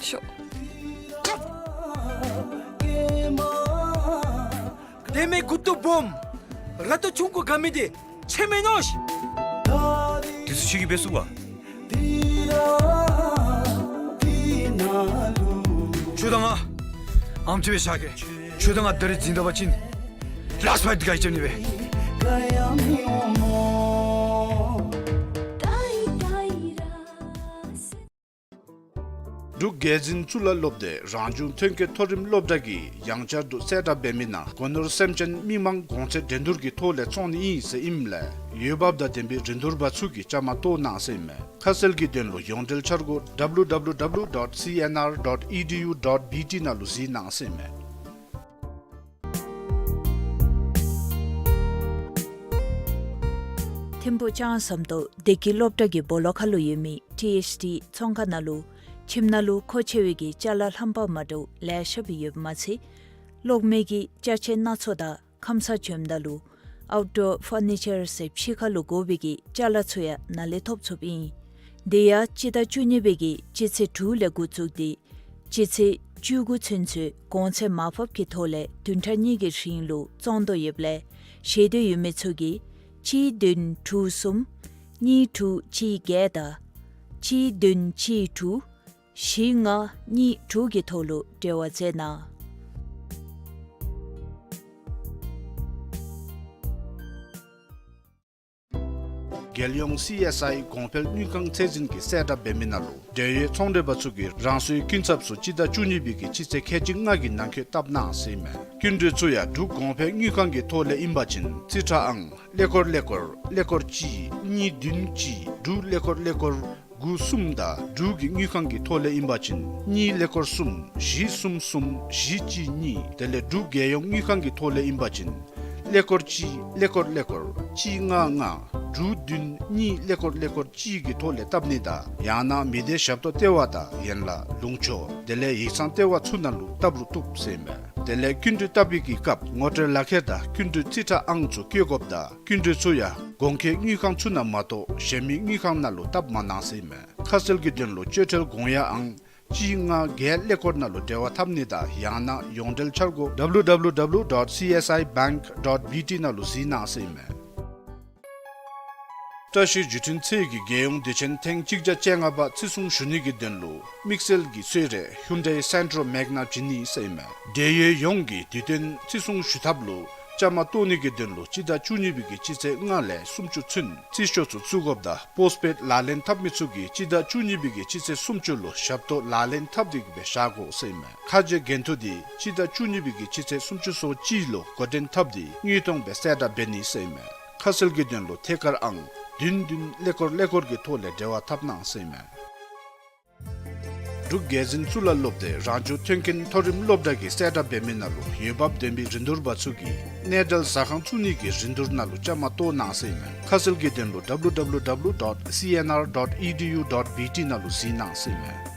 ཤོག། ལྡེ་མིག་མགུ་ཏོ་སྦོམ། ར་ཏོ་ཆུང་ཀུ་དགའ་མི་འདི་ཆེ་མེན་ནོ་ཤིག། དེ་ཚུ་ཁྱོད་ཀྱིས་འབད་ཚུགས་པ། ཁྱོད་དང་ང་ཨམ་ཅིག་སྦེ་བཞག་གེ། ཁྱོད་དང་ང་ད་རིས་འཛིང་ད་པ་ཅིན་ལཱསཊ་ཕའིཊ་འདི་ག་གིས་རྐྱབ་ནི་སྦེ། འབྲུག་རྒྱལ་འཛིན་གཙུག་ལག་སློབ་སྡེ་རང་བྱུང་ཐོན་སྐྱེད་མཐོ་རིམ་སློབ་གྲྭ་གིས་ཡང་བསྐྱར་དུ་གསལ་བསྒྲགས་འབད་མི་ནང་སྒོ་ནོར་སེམས་ཅན་མི་མང་གོང་ཚད་འགྲན་བསྡུར་གྱི་ཐོག་ལས་བཙོང་ནི་ཨིན་ཟེར་ཨིནམ་ལས་འོས་འབབ་དང་ལྡན་པའི་རིན་བསྡུར་པ་ཚུ་གིས་བཅའ་མར་གཏོགས་གནང་ཟེར་ཨིན་མས། ཁ་གསལ་གྱི་དོན་ལུ་ཡོངས་འབྲེལ་འཆར་སྒོ་W W W dot C N R dot E D U dot B T ནང་ལུ་གཟིགས་གནང་ཟེར་ཨིན་མས། ཐིམ་ཕུག་ལྕང་ཟམ་ཏོག་བདེ་སྐྱིད་སློབ་གྲྭ་གི་སྦོ་ལོགས་ཁར་ལུ་ཡོད་མི་ཊི་ཨེཆ་ཌི་ཚོང་ཁང་ནང་ལུ་ཁྱིམ་ནང་ལུ་མཁོ་ཆེ་བའི་གི་ཅ་ལ་རྣམ་པ་མ་འདྲཝ་ལེ་ཤ་སྦེ་ཡོདཔ་མ་ཚད་གློག་མེ་གི་ཅ་ཆས་སྣ་ཚོགས་དང་ཁམས་སངས་བྱོནམ་ད་ལུ་ཨའུཊ་ཌོར་ཕར་ནི་ཅར་ཟེར་ཕྱི་ཁར་ལུ་དགོ་པའི་གི་ཅ་ལ་ཚུ་ཡང་ནཱ་ལས་ཐོབ་ཚུགསཔ་ཨིན། དེ་ཡང་སྤྱི་ཟླ་བཅུ་གཉིས་པའི་གི་སྤྱི་ཚེས་དྲུག་ལས་འགོ་བཙུགས་ཏེ་སྤྱི་ཚེས་བཅུ་དགུ་ཚུན་ཚོད་གོང་ཚད་མར་ཕབ་ཀྱི་ཐོག་ལས་བདུན་ཕྲག་གཉིས་ཀྱི་རིང་ལུ་བཙོང་དོ་ཡོདཔ་ལས་ཤེས་འདོད་ཡོད་མི་ཚུ་གིས་གཅིག་བདུན་དྲུག་གསུམ་གཉིས་དྲུག་གཅིག་བརྒྱད་དང་གཅིག་བདུན་གཅིག་དྲུག་བཞི་ལྔ་གཉིས་དྲུག་གི་ཐོག་ལུ་འབྲེལ་བ་མཛད་གནང་། རྒྱལ་ཡོངས་སི་ཨེསི་ཨའི་གོང་འཕེལ་དངུལ་ཁང་ཚད་འཛིན་གྱིས་གསལ་བསྒྲགས་འབད་མི་ནང་ལུ་འབྲེལ་ཡོད་ཚོང་འབྲེལ་པ་ཚུ་གིས་རང་སོའི་སྐྱིན་ཚབ་ཚུ་སྤྱི་ཟླ་བཅུ་གཉིས་པའི་གི་སྤྱི་ཚེས་ཁལ་གཅིག་ལྔ་གི་ནང་འཁོད་བཏབ་གནང་ཟེར་ཨིན་མས། སྐྱིན་འགྲུལ་ཚུ་ཡང་འབྲུག་གོང་འཕེལ་དངུལ་ཁང་གི་ཐོག་ལས་ཨིན་པ་ཅིན་རྩིས་ཁྲ་ཨང་ཀླད་ཀོར་ཀླད་ཀོར་ཀླད་ཀོར་གཅིག་གཉིས་བདུན་གཅིག་དྲུག་ཀླད་ཀོར་ཀླད་ཀོར་དགུ་གསུམ་དང་འབྲུག་གི་དངུལ་ཁང་གི་ཐོག་ལས་ཨིན་པ་ཅིན་གཉིས་ཀླད་ཀོར་གསུམ་བཞི་གསུམ་གསུམ་བཞི་གཅིག་གཉིས། དེ་ལས་འབྲུག་རྒྱལ་ཡོངས་དངུལ་ཁང་གི་ཐོག་ལས་ཨིན་པ་ཅིན་ཀླད་ཀོར་གཅིག་ཀླད་ཀོར་ཀླད་ཀོར་གཅིག་ལྔ་ལྔ་དྲུག་བདུན་གཉིས་ཀླད་ཀོར་ཀླད་ཀོར་གཅིག་གི་ཐོག་ལས་བཏབ་ནི་དང་ཡང་ན་མི་སྡེ་ཞབས་ཏོག་ལྟེ་བ་དང་ཡན་ལག་ལུང་ཕྱོགས་དེ་ལས་ཡིག་ཚང་ལྟེ་བ་ཚུ་ནང་ལུ་བཏབ་རུང་བཏུབ་ཟེར་ཨིན་མས། དེ་ལས་སྐྱིན་འགྲུལ་བཏབ་པའི་གི་སྐབས་ངོ་སྤྲོད་ལག་ཁྱེར་དང་སྐྱིན་འགྲུལ་རྩིས་ཁྲ་ཨང་ཚུ་བཀོད་དགོཔ་དང་སྐྱིན་འགྲུལ་ཚུ་ཡང་གོང་འཁོད་དངུལ་ཁང་ཚུ་ནང་མ་གཏོགས་གཞན་མི་དངུལ་ཁང་ནང་ལུ་བཏབ་མ་གནང་ཟེར་ཨིན་མས། ཁ་གསལ་གྱི་དོན་ལུ་སྤྱོད་ཁྲལ་དགོངས་ཡངས་ཨང་གཅིག་ལྔ་བརྒྱད་ཀླད་ཀོར་ནང་ལུ་འབྲེལ་བ་འཐབ་ནི་དང་ཡང་ན་ཡོངས་འབྲེལ་འཆར་སྒོ་W W W dot C S I bank dot B T ནང་ལུ་གཟིགས་གནང་ཟེར་ཨིན་མས། བཀྲ་ཤིས་བརྒྱུད་འཕྲིན་ཚད་ཀྱི་རྒྱལ་ཡོངས་དུས་ཆེན་ཐེངས་གཅིག་བརྒྱ་བཅོ་ལྔ་པ་བརྩི་སྲུང་ཞུ་ནི་གི་དོན་ལུ་དམིགས་བསལ་གྱི་གསོལ་རས་Hyundai Santro Magna བྱིན་ནི་ཟེར་ཨིན་མས། འབྲེལ་ཡོད་ཡོངས་ཀྱིས་དུས་སྟོན་བརྩི་སྲུང་ཞུ་ཐབས་ལུ་བཅའ་མར་གཏོགས་ནི་གི་དོན་ལུ་སྤྱི་ཟླ་བཅུ་གཉིས་པའི་གི་སྤྱི་ཚེས་ལྔ་ལས་སུམ་ཅུ་ཚུན་རྩིས་ཞོར་ཚུ་བཙུགས་དགོཔ་དང་Postpaid ལག་ལེན་འཐབ་མི་ཚུ་གིས་སྤྱི་ཟླ་བཅུ་གཉིས་པའི་གི་སྤྱི་ཚེས་སུམ་ཅུ་ལུ་ཞབས་ཏོག་ལག་ལེན་འཐབ་སྟེ་གི་སྦེ་བཞག་དགོ་ཟེར་ཨིན་མས། ཁ་འབྱེད་འགན་ཐོ་འདི་སྤྱི་ཟླ་བཅུ་གཉིས་པའི་གི་སྤྱི་ཚེས་སུམ་ཅུ་སོ་གཅིག་ལུ་འགོ་འདྲེན་འཐབ་སྟེ་དངོས་མཐོང་སྦེ་གསལ་བསྒྲགས་འབད་ནི་ཟེར་ཨིན་མས། ཁ་གསལ་གྱི་དོན་ལུ་ཐད་ཀར་ཨང་བདུན་བདུན་ཀླད་ཀོར་ཀླད་ཀོར་གྱི་ཐོག་ལས་འབྲེལ་བ་འཐབ་གནང་ཟེར་ཨིན་མས། འབྲུག་རྒྱལ་འཛིན་གཙུག་ལག་སློབ་སྡེ་རང་སྐྱོང་མཐུན་རྐྱེན་མཐོ་རིམ་སློབ་གྲྭ་གིས་གསལ་བསྒྲགས་འབད་མི་ནང་ལུ་འོས་འབབ་ལྡན་པའི་རིན་བསྡུར་པ་ཚུ་གིས་གནས་འབྲེལ་ཟ་ཁང་བཙུགས་ནི་གི་རིན་བསྡུར་ནང་ལུ་བཅའ་མར་གཏོགས་གནང་ཟེར་ཨིན་མས། ཁ་གསལ་གྱི་དོན་ལུ་W W W dot C N R dot E D U dot B T ནང་ལུ་གཟིགས་གནང་ཟེར་ཨིན་མས།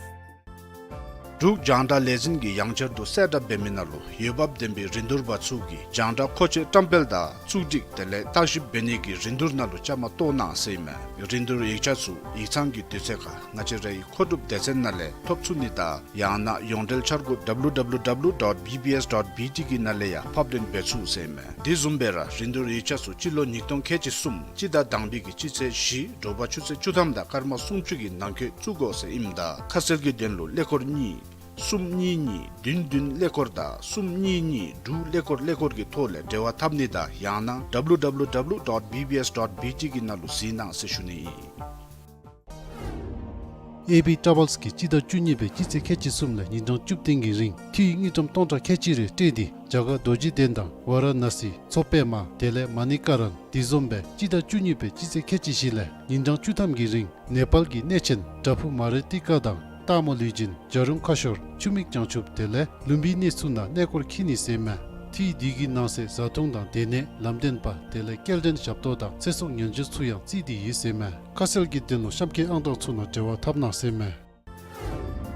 འབྲུག་རྒྱང་བསྒྲགས་ལས་འཛིན་གྱིས་ཡང་བསྐྱར་དུ་གསལ་བསྒྲགས་འབད་མི་ནང་ལུ་འོས་འབབ་ལྡན་པའི་རིན་བསྡུར་པ་ཚུ་གིས་རྒྱང་བསྒྲགས་མཁོ་ཆས་བཀྲམ་སྤེལ་དང་བཙུགས་སྒྲིག་དེ་ལས་བརྟག་ཞིབ་འབད་ནི་གི་རིན་བསྡུར་ནང་ལུ་བཅའ་མར་གཏོགས་གནང་ཟེར་ཨིན་མས། རིན་བསྡུར་ཡིག་ཆ་ཚུ་ཡིག་ཚང་གི་དུས་ཚོད་ཁར་ང་བཅས་རའི་མཁོ་སྒྲུབ་སྡེ་ཚན་ནང་ལས་ཐོབ་ཚུགས་ནི་དང་ཡང་ན་ཡོངས་འབྲེལ་འཆར་སྒོ་W W W dot B B S dot B T གི་ནང་ལས་ཡང་ཕབ་ལེན་འབད་ཚུགས་ཟེར་ཨིན་མས། དེ་བཟུམ་སྦེ་ར་རིན་བསྡུར་ཡིག་ཆ་ཚུ་སྤྱི་ལོ་ཉིས་སྟོང་ཁལ་གཅིག་གསུམ་སྤྱི་ཟླ་དང་པའི་གི་སྤྱི་ཚེས་བཞི་དྲོ་པ་ཆུ་ཚོད་བཅུ་ཐམ་དང་སྐར་མ་སུམ་ཅུ་གི་ནང་འཁོད་བཙུགས་དགོ་ཟེར་ཨིནམ་ད་ཁ་གསལ་གྱི་དོན་ལུ་ཀླད་ཀོར་གཉིས་གསུམ་གཉིས་གཉིས་བདུན་བདུན་ཀླད་ཀོར་དང་གསུམ་གཉིས་གཉིས་དྲུག་ཀླད་ཀོར་ཀླད་ཀོར་གྱི་ཐོག་ལས་འབྲེལ་བ་འཐབ་ནི་དང་ཡང་ན་W W W dot B B S dot B T གི་ནང་ལུ་གཟིགས་གནང་ཟེར་ཞུ་ནི་ཨིན། ཨེ་བི་ཊ་རེ་ཝེལསི་གིས་སྤྱི་ཟླ་བཅུ་གཉིས་པའི་སྤྱི་ཚེས་ཁལ་གཅིག་གསུམ་ལས་ཉིན་གྲངས་བཅུ་བདུན་གྱི་རིང་འཐུས་དངུལ་ཀྲམ་སྟོང་ཕྲག་ཁལ་གཅིག་རེ་སྤྲོད་དེ་རྒྱ་གར་རྡོ་རྗེ་གདན་དང་ཝཱ་ར་ཎཱ་སི་མཚོ་པདྨ་དེ་ལས་མ་ཎི་ཀ་རན། དེ་བཟུམ་སྦེ་སྤྱི་ཟླ་བཅུ་གཉིས་པའི་སྤྱི་ཚེས་ཁལ་གཅིག་བཞི་ལས་ཉིན་གྲངས་བཅུ་ཐམ་གྱི་རིང་ནེ་པཱལ་གྱི་གནས་ཆེན་བྲག་ཕུག་མ་རི་ཏི་ཀ་དང་སྟག་མོ་ལུས་སྦྱིན་བྱ་རུང་ཁ་ཤོར་ཆུ་མིག་བྱང་ཆུབ་དེ་ལས་ལུམ་བི་ནི་ཚུ་ནང་གནས་སྐོར་འཁྱིད་ནི་ཟེར་ཨིན་མས། འཐུས་འདི་གི་ནང་གསེས་བཟའ་འཐུང་དང་སྡོད་གནས་ལམ་སྟོན་པ་དེ་ལས་སྐྱེལ་འདྲེན་ཞབས་ཏོག་དང་ཚེ་སྲོག་ཉེན་བཅོལ་ཚུ་ཡང་བརྩིས་ཏེ་ཡོད་ཟེར་ཨིན་མས། ཁ་གསལ་གྱི་དོན་ལུ་གཤམ་འཁོད་ཨང་གྲངས་ཚུ་ནང་འབྲེལ་བ་འཐབ་གནང་ཟེར་ཨིན་མས།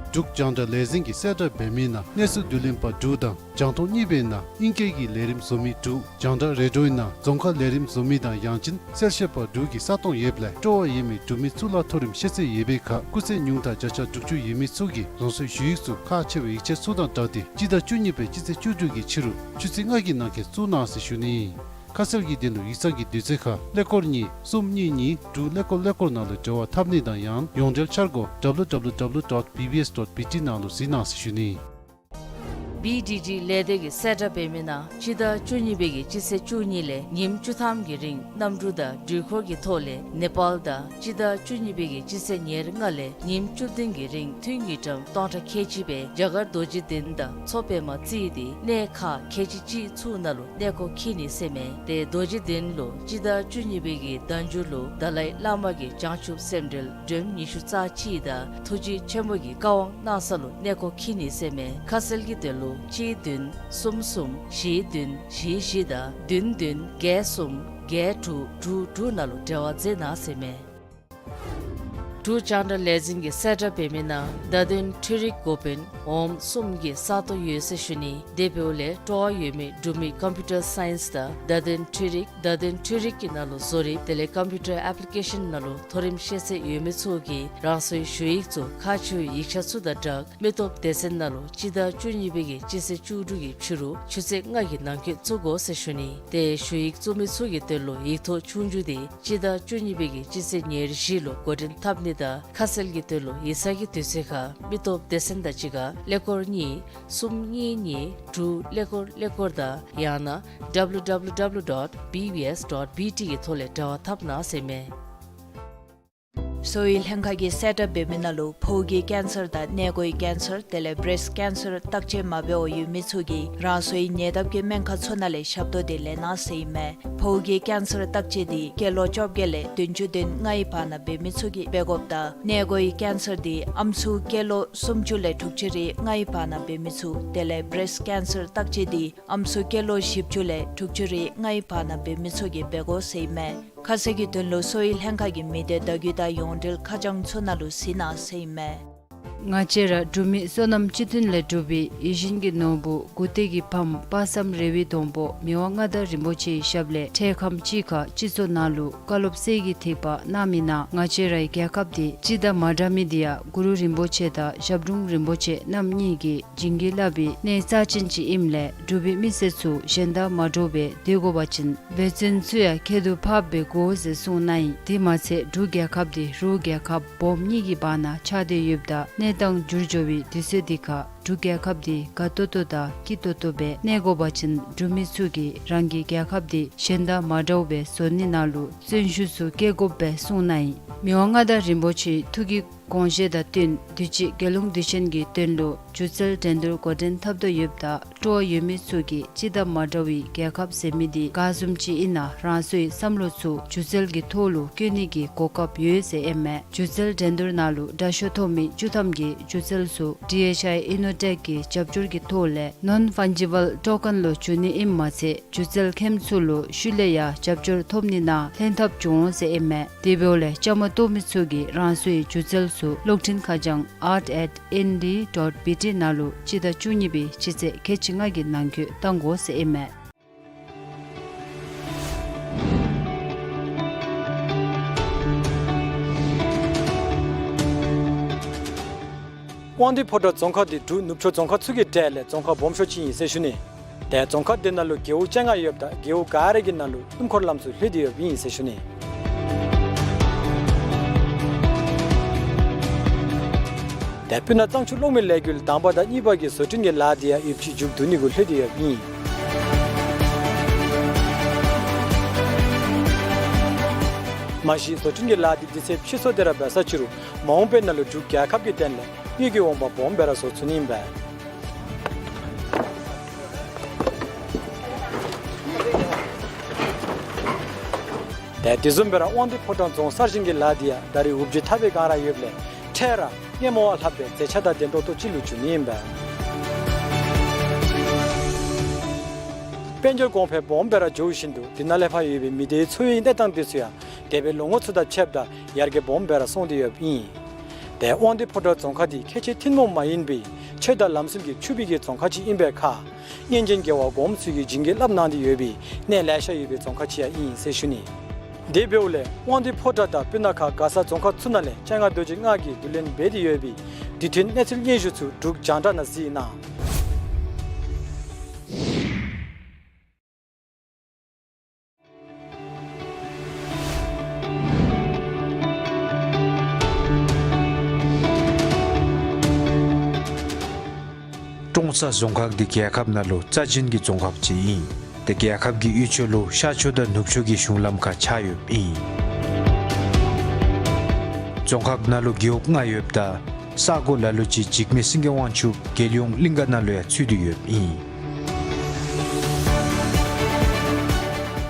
འབྲུག་རྒྱང་བསྒྲགས་ལས་འཛིན་གྱིས་གསལ་བསྒྲགས་འབད་མི་ནང་གནས་ཚུལ་བསྡུ་ལེན་པ་དྲུག་དང་རྒྱང་མཐོང་གཉིས་པའི་ནང་ཨིང་སྐད་ཀྱི་ལས་རིམ་བཟོ་མི་དྲུག་རྒྱང་བསྒྲགས་རེ་ཌིའོའི་ནང་རྫོང་ཁ་ལས་རིམ་བཟོ་མི་དང་ཡང་ཅིན་གསལ་བཤད་པ་དྲུག་གི་ས་སྟོང་ཡོདཔ་ལས་སྤྲོ་བ་ཡོད་མི་འབྲུག་མི་གཙུག་ལག་མཐོ་རིམ་ཤེས་ཚད་ཡོད་པའི་ཁར་སྐུགས་ཚད་ཉུང་མཐའ་བརྒྱ་ཆ་དྲུག་ཅུ་ཡོད་མི་ཚུ་གིས་རང་སོའི་ཞུ་ཡིག་ཚུ་ཁག་ཆེ་བའི་ཡིག་ཆ་ཚུ་དང་སྦྲགས་ཏེ་སྤྱི་ཟླ་བཅུ་གཉིས་པའི་སྤྱི་ཚེས་བཅུ་དྲུག་གི་ཕྱི་རུ་ཆུ་ཚོད་ལྔ་གི་ནང་འཁོད་བཙུགས་གནང་ཟེར་ཞུ་ནི་ཨིན། ཁ་གསལ་གྱི་དོན་ལུ་ཡིག་ཚང་གི་དུས་ཚོད་ཁར་ཀླད་ཀོར་གཉིས་གསུམ་གཉིས་གཉིས་དྲུག་ཀླད་ཀོར་ཀླད་ཀོར་ནང་ལུ་འབྲེལ་བ་འཐབ་ནི་དང་ཡང་ན་ཡོངས་འབྲེལ་འཆར་སྒོ་W W W dot B B S dot B T ནང་ལུ་གཟིགས་གནང་ཟེར་ཞུ་ནི་ཨིན། བི་ཌི་ཌི་ལས་སྡེ་གིས་གསལ་བསྒྲགས་འབད་མི་ནང་སྤྱི་ཟླ་བཅུ་གཉིས་པའི་གི་སྤྱི་ཚེས་བཅུ་གཉིས་ལས་ཉིནམ་བཅུ་ཐམ་གྱི་རིང་གནམ་གྲུ་དང་འགྲུལ་འཁོར་གྱི་ཐོག་ལས་ནེ་པཱལ་དང་སྤྱི་ཟླ་བཅུ་གཉིས་པའི་གི་སྤྱི་ཚེས་ཉེར་ལྔ་ལས་ཉིནམ་བཅུ་བདུན་གྱི་རིང་འཐུས་དངུལ་ཀྲམ་སྟོང་ཕྲག་ཁལ་གཅིག་སྦེ་རྒྱ་གར་རྡོ་རྗེ་གདན་དང་མཚོ་པདྨ་བརྩིས་ཏེ་གནས་ཁག་ཁལ་གཅིག་གཅིག་ཚུ་ནང་ལུ་གནས་སྐོར་འཁྱིད་ནི་ཟེར་ཨིན་མས། ཏེ་རྡོ་རྗེ་གདན་ལུ་སྤྱི་ཟླ་བཅུ་གཉིས་པའི་གི་ཟླ་མཇུག་ལུ་ཏཱ་ལའི་བླ་མ་གི་བྱང་ཆུབ་སེམས་འགྲེལ་སྒྲོམ་ཉི་ཤུ་རྩ་གཅིག་དང་ཐུགས་རྗེ་ཆེན་པོ་གི་བཀའ་དབང་གནང་ས་ལུ་གནས་སྐོར་འཁྱིད་ནི་ཟེར་ཨིན་མས། ཁ་གསལ་གྱི་དོན་ལུ་གཅིག་བདུན་གསུམ་གསུམ་བཞི་བདུན་བཞི་བཞི་དང་བདུན་བདུན་བརྒྱད་གསུམ་བརྒྱད་དྲུག་དྲུག་དྲུག་ནང་ལུ་འབྲེལ་བ་མཛད་གནང་ཟེར་ཨིན་མས། འབྲུག་རྒྱང་བསྒྲགས་ལས་འཛིན་གྱིས་གསལ་བསྒྲགས་འབད་མི་ནང་བརྡ་དོན་འཕྲུལ་རིག་འགོ་དཔོན་འོགམ་གསུམ་གྱི་ས་སྟོང་ཡོད་ཟེར་ཞུ་ནི། དེ་འབདཝ་ལས་སྤྲོ་བ་ཡོད་མི་འབྲུག་མི་ཀམ་པིའུ་ཊར་སའིནསི་དང་བརྡ་དོན་འཕྲུལ་རིག་བརྡ་དོན་འཕྲུལ་རིག་གི་ནང་ལུ་བཟོ་རིག་དེ་ལས་ཀམ་པིའུ་ཊར་ཨེཔ་ལི་ཀེ་ཤཱན་ནང་ལུ་མཐོ་རིམ་ཤེས་ཚད་ཡོད་མི་ཚུ་གིས་རང་སོའི་ཞུ་ཡིག་ཚུ་ཁག་ཆེ་བའི་ཡིག་ཆ་ཚུ་དང་སྦྲགས་མི་སྟོབས་སྡེ་ཚན་ནང་ལུ་སྤྱི་ཟླ་བཅུ་གཉིས་པའི་གི་སྤྱི་ཚེས་བཅུ་དྲུག་གི་ཕྱི་རུ་ཆུ་ཚོད་ལྔ་གི་ནང་འཁོད་བཙུགས་དགོ་ཟེར་ཞུ་ནི། ཏེ་ཞུ་ཡིག་བཙུགས་མི་ཚུ་གི་དོན་ལུ་ཡིག་ཐོག་ཆོས་རྒྱུགས་དེ་སྤྱི་ཟླ་བཅུ་གཉིས་པའི་གི་སྤྱི་ཚེས་ཉེར་བཞི་ལུ་འགོ་འདྲེན་འཐབ་ནི་དང་ཁ་གསལ་གྱི་དོན་ལུ་ཡིག་ཚང་གི་དུས་ཚོད་ཁར་མི་སྟོབས་སྡེ་ཚན་དང་གཅིག་ཁར་ཀླད་ཀོར་གཉིས་གསུམ་གཉིས་གཉིས་དྲུག་ཀླད་ཀོར་ཀླད་ཀོར་དང་ཡང་ན་W W W dot B B S dot B T གི་ཐོག་ལས་འབྲེལ་བ་འཐབ་གནང་ཟེར་ཨིན་མས། གསོ་བའི་ལྷན་ཁག་གིས་གསལ་བསྒྲགས་འབད་མི་ནང་ལུ་ཕོཝ་གི་ཀེན་སར་དང་མངལ་སྒོའི་ཀེན་སར་དེ་ལས་བེརེསཊ་ཀེན་སར་བརྟག་དཔྱད་མ་འབད་བར་ཡོད་མི་ཚུ་གིས་རང་སོའི་ཉེ་འདབས་ཀྱི་སྨན་ཁང་ཚུ་ནང་ལས་ཞབས་ཏོག་འདི་ལེན་གནང་ཟེར་ཨིན་མས། ཕོཝ་གི་ཀེན་སར་བརྟག་དཔྱད་འདི་སྐྱེས་ལོ་བཅོ་བརྒྱད་ལས་བདུན་ཅུ་དོན་ལྔའི་བར་ན་འབད་མི་ཚུ་གིས་འབད་དགོཔ་དང་མངལ་སྒོའི་ཀེན་སར་འདི་ཨམ་སྲུ་སྐྱེས་ལོ་སུམ་ཅུ་ལས་དྲུག་ཅུ་རེ་ལྔའི་བར་ན་འབད་མི་ཚུ་དེ་ལས་བེརེསཊ་ཀེན་སར་བརྟག་དཔྱད་འདི་ཨམ་སྲུ་སྐྱེས་ལོ་བཞི་བཅུ་ལས་དྲུག་ཅུ་རེ་ལྔའི་བར་ན་འབད་མི་ཚུ་གིས་འབད་དགོ་ཟེར་ཨིན་མས། ཁ་གསལ་གྱི་དོན་ལུ་གསོ་བའི་ལྷན་ཁག་གི་མི་སྡེ་བརྡ་བརྒྱུད་དང་ཡོངས་འབྲེལ་ཁ་བྱང་ཚུ་ནང་ལུ་གཟིགས་གནང་ཟེར་ཨིན་མས། ང་བཅས་ར་འབྲུག་མི་བསོད་ནམས་སྤྱི་མཐུན་ལས་གྲུབ་པའི་ཡིད་བཞིན་གྱི་ནོར་བུ་མགུ་ཏོ་གི་ཕམ་དཔག་བསམ་རི་བོའི་སྡོང་པོ་མི་དབང་མངའ་བདག་རིན་པོ་ཆེའི་ཞབས་ལས་འཕྲལ་ཁམས་ཅིག་ཁར་སྤྱི་ཚོགས་ནང་ལུ་བཀའ་སློབ་གསེར་གྱི་ཐིགས་པ་གནང་མི་ནང་ང་བཅས་རའི་རྒྱལ་ཁབ་འདི་སྤྱི་དང་མ་འདྲ་མི་འདི་ཡང་གུ་རུ་རིན་པོ་ཆེ་དང་ཞབས་དྲུང་རིན་པོ་ཆེ་རྣམ་གཉིས་ཀྱི་བྱིན་གྱིས་བརླབས་པའི་གནས་རྩ་ཅན་ཅིག་ཨིནམ་ལས་འབྲུག་པའི་མི་སེར་ཚུ་གཞན་དང་མ་འདྲཝ་སྦེ་སྡོད་དགོ་པ་ཅིན་འབད་བརྩོན་ཚུ་ཡང་ཁྱད་དུ་འཕགསཔ་སྦེ་དགོ་ཟེར་གསུངས་གནང་ཡི། དེ་མ་ཚད་འབྲུག་རྒྱལ་ཁབ་འདི་རུ་རྒྱལ་ཁབ་སྦོམ་གཉིས་ཀྱི་བར་ན་ཆགས་ཏེ་ཡོདཔ་ད་གནས་སྟངས་འགྱུར་འགྱོ་བའི་དུས་ཚོད་འདི་ཁར་འབྲུག་རྒྱལ་ཁབ་འདི་དགའ་ཏོག་ཏོ་དང་སྐྱིད་ཏོག་ཏོ་སྦེ་གནས་དགོ་པ་ཅིན་འབྲུག་མི་ཚུ་གིས་རང་གི་རྒྱལ་ཁབ་འདི་གཞན་དང་མ་འདྲཝ་སྦེ་བཟོ་ནི་ནང་ལུ་བརྩོན་ཤུགས་ཚུ་བསྐྱེད་དགོཔ་སྦེ་གསུངས་གནང་ཡི། མི་དབང་མངའ་བདག་རིན་པོ་ཆེའི་ཐུགས་ཀྱི་དགོངས་བཞེད་དང་བསྟུན་དུས་ཅི་རྒྱལ་ཡོངས་དུས་ཆེན་གྱི་དོན་ལུ་སྒྱུ་རྩལ་འགྲན་བསྡུར་འགོ་འདྲེན་འཐབ་དོ་ཡོདཔ་ད་སྤྲོ་བ་ཡོད་མི་ཚུ་གིས་སྤྱི་དང་མ་འདྲ་བའི་རྒྱལ་ཁབ་ཟེར་མི་འདི་ག་བཟུམ་ཅིག་ཨིན་ན་རང་སོའི་བསམ་བློ་ཚུ་སྒྱུ་རྩལ་གྱི་ཐོག་ལུ་བཀོད་ནི་གི་གོ་སྐབས་ཡོད་ཟེར་ཨིན་མས། སྒྱུ་རྩལ་འགྲན་བསྡུར་ནང་ལུ་དྲག་ཤོས་ཐོབ་མི་བཅུ་ཐམ་གྱི་སྒྱུ་རྩལ་ཚུ་ཌི་ཨེཆ་ཨའི་ཨི་ནོ་ཊེཀ་གི་རྒྱབ་སྐྱོར་གྱི་ཐོག་ལས་ནོན་ཕཱན་ཇི་བཱལ་ཊོ་ཀེན་ལུ་བསྒྱུར་ནི་ཨིནམ་མ་ཚད་སྒྱུ་རྩལ་མཁནམ་ཚུ་ལུ་ཤུལ་ལས་ཡང་རྒྱབ་སྐྱོར་ཐོབ་ནི་ནང་ལྷན་ཐབས་འབྱུང་འོང་ཟེར་ཨིན་མས། དེ་འབདཝ་ལས་བཅའ་མར་གཏོགས་མི་ཚུ་གིས་རང་སོའི་སྒྱུ་རྩལ་ཚུ་གློག་འཕྲིན་ཁ་བྱང་art at N D dot B T ནང་ལུ་སྤྱི་ཟླ་བཅུ་གཉིས་པའི་སྤྱི་ཚེས་ཁལ་གཅིག་ལྔ་གི་ནང་འཁོད་བཏང་དགོ་ཟེར་ཨིན་མས། དབང་འདུས་ཕོ་བྲང་རྫོང་ཁག་འདི་འབྲུག་ནུབ་ཕྱོགས་རྫོང་ཁག་ཚུ་གི་གྲས་ལས་རྫོང་ཁག་སྦོམ་ཤོས་ཅིག་ཨིན་ཟེར་ཞུ་ནི། ཏེ་རྫོང་ཁག་འདི་ནང་ལུ་རྒེད་འོག་བཅོ་ལྔ་ཡོདཔ་ད་རྒེད་འོག་ག་ར་གི་ནང་ལུ་སྣུམ་འཁོར་ལམ་ཚུ་ལྷོད་དེ་ཡོདཔ་ཨིན་ཟེར་ཞུ་ནི། ཏེ་སྤུ་ན་གཙང་ཆུ་གློག་མེ་ལས་འགུལ་དང་པ་དང་གཉིས་པ་གི་བཟོ་སྐྲུན་གྱི་ལཱ་འདི་ཡང་ཡོདཔ་ཅིག་མཇུག་བསྡུ་ནི་གུ་ལྷོད་དེ་ཡོདཔ་ཨིན། མ་གཞི་བཟོ་སྐྲུན་གྱི་ལཱ་འདི་དུས་ཚོད་ཕྱིས་སོང་སྟེ་ར་འབད་ས་ཅིག་རུང་མ་འོངས་པའི་ནང་ལུ་འབྲུག་རྒྱལ་ཁབ་ཀྱི་དོན་ལས་དངུལ་གྱི་འོང་འབབ་སྦོམ་སྦེ་ར་བཟོ་ཚུགས་ནི་ཨིན་པས། ཏེ་དེ་བཟུམ་སྦེ་ར་དབང་འདུས་ཕོ་བྲང་རྫོང་གསར་བཞེངས་ཀྱི་ལཱ་འདི་ཡང་ད་རེས་འུབ་ཇུ་འཐབ་པའི་བསྒང་ར་ཡོདཔ་ལས་འཕྲལ་ར་སྔོན་མ་བ་ལྷགཔ་སྦེ་མཛེས་ཆ་དང་ལྡན་ཏོག་ཏོ་ཅིག་ལུ་འགྱུར་ནི་ཨིན་པས། དཔལ་འབྱོར་གོང་འཕེལ་སྦོམ་སྦེ་ར་འགྱོ་བཞིན་དུ་འདི་ནང་ལས་ཕར་ཡོད་པའི་མི་སྡེའི་འཚོ་བའི་གནས་སྟངས་འདི་ཚུ་ཡང་འདས་པའི་ལོ་ངོ་ཚུ་དང་ཕྱདཔ་ད་ཡར་རྒྱས་སྦོམ་སྦེ་ར་སོང་སྟེ་ཡོདཔ་ཨིན། ཏེ་དབང་འདུས་ཕོ་བྲང་རྫོང་ཁག་འདི་ཁྱད་ཆོས་ཐུན་མོང་མ་ཡིན་པའི་ཆོས་དང་ལམ་སྲོལ་གྱིས་ཕྱུག་པའི་གི་རྫོང་ཁག་ཅིག་ཨིན་པའི་ཁར་སྔོན་བྱོན་རྒྱལ་བ་གོངམ་ཚུ་གིས་བྱིན་གྱིས་བརླབས་གནང་སྟེ་ཡོད་པའི་གནས་ལེ་ཤ་ཡོད་པའི་རྫོང་ཁག་ཅིག་ཡང་ཨིན་ཟེར་ཞུ་ནི། དེ་འབདཝ་ལས་དབང་འདུས་ཕོ་བྲང་དང་སྤུ་ན་ཁ་མགར་ས་རྫོང་ཁག་ཚུ་ནང་ལས་སྤྱན་སྔ་རྡོ་རྗེ་ལྔ་གིས་བསྡུ་ལེན་འབད་དེ་ཡོད་པའི་དུས་མཐུན་གནས་ཚུལ་སྙན་ཞུ་ཚུ་འབྲུག་རྒྱང་བསྒྲགས་ནང་གཟིགས་གནང་། ཀྲོང་གསར་རྫོང་ཁག་འདི་རྒྱལ་ཁབ་ནང་ལུ་རྩ་ཅན་གྱི་རྫོང་ཁག་ཅིག་ཨིན། ཏེ་རྒྱལ་ཁབ་ཀྱི་དབུས་ཕྱོགས་ལུ་ཤར་ཕྱོགས་དང་ནུབ་ཕྱོགས་ཀྱི་གཞུང་ལམ་ཁར་ཆགས་ཡོདཔ་ཨིན། རྫོང་ཁག་ནང་ལུ་རྒེད་འོག་ལྔ་ཡོདཔ་ད་ས་གོ་ལ་ལུ་ཅིག་འཇིགས་མེད་སེང་གེ་དབང་ཕྱུག་རྒྱལ་ཡོངས་གླིང་ག་ནང་ལུ་ཡང་ཚུད་དེ་ཡོདཔ་ཨིན།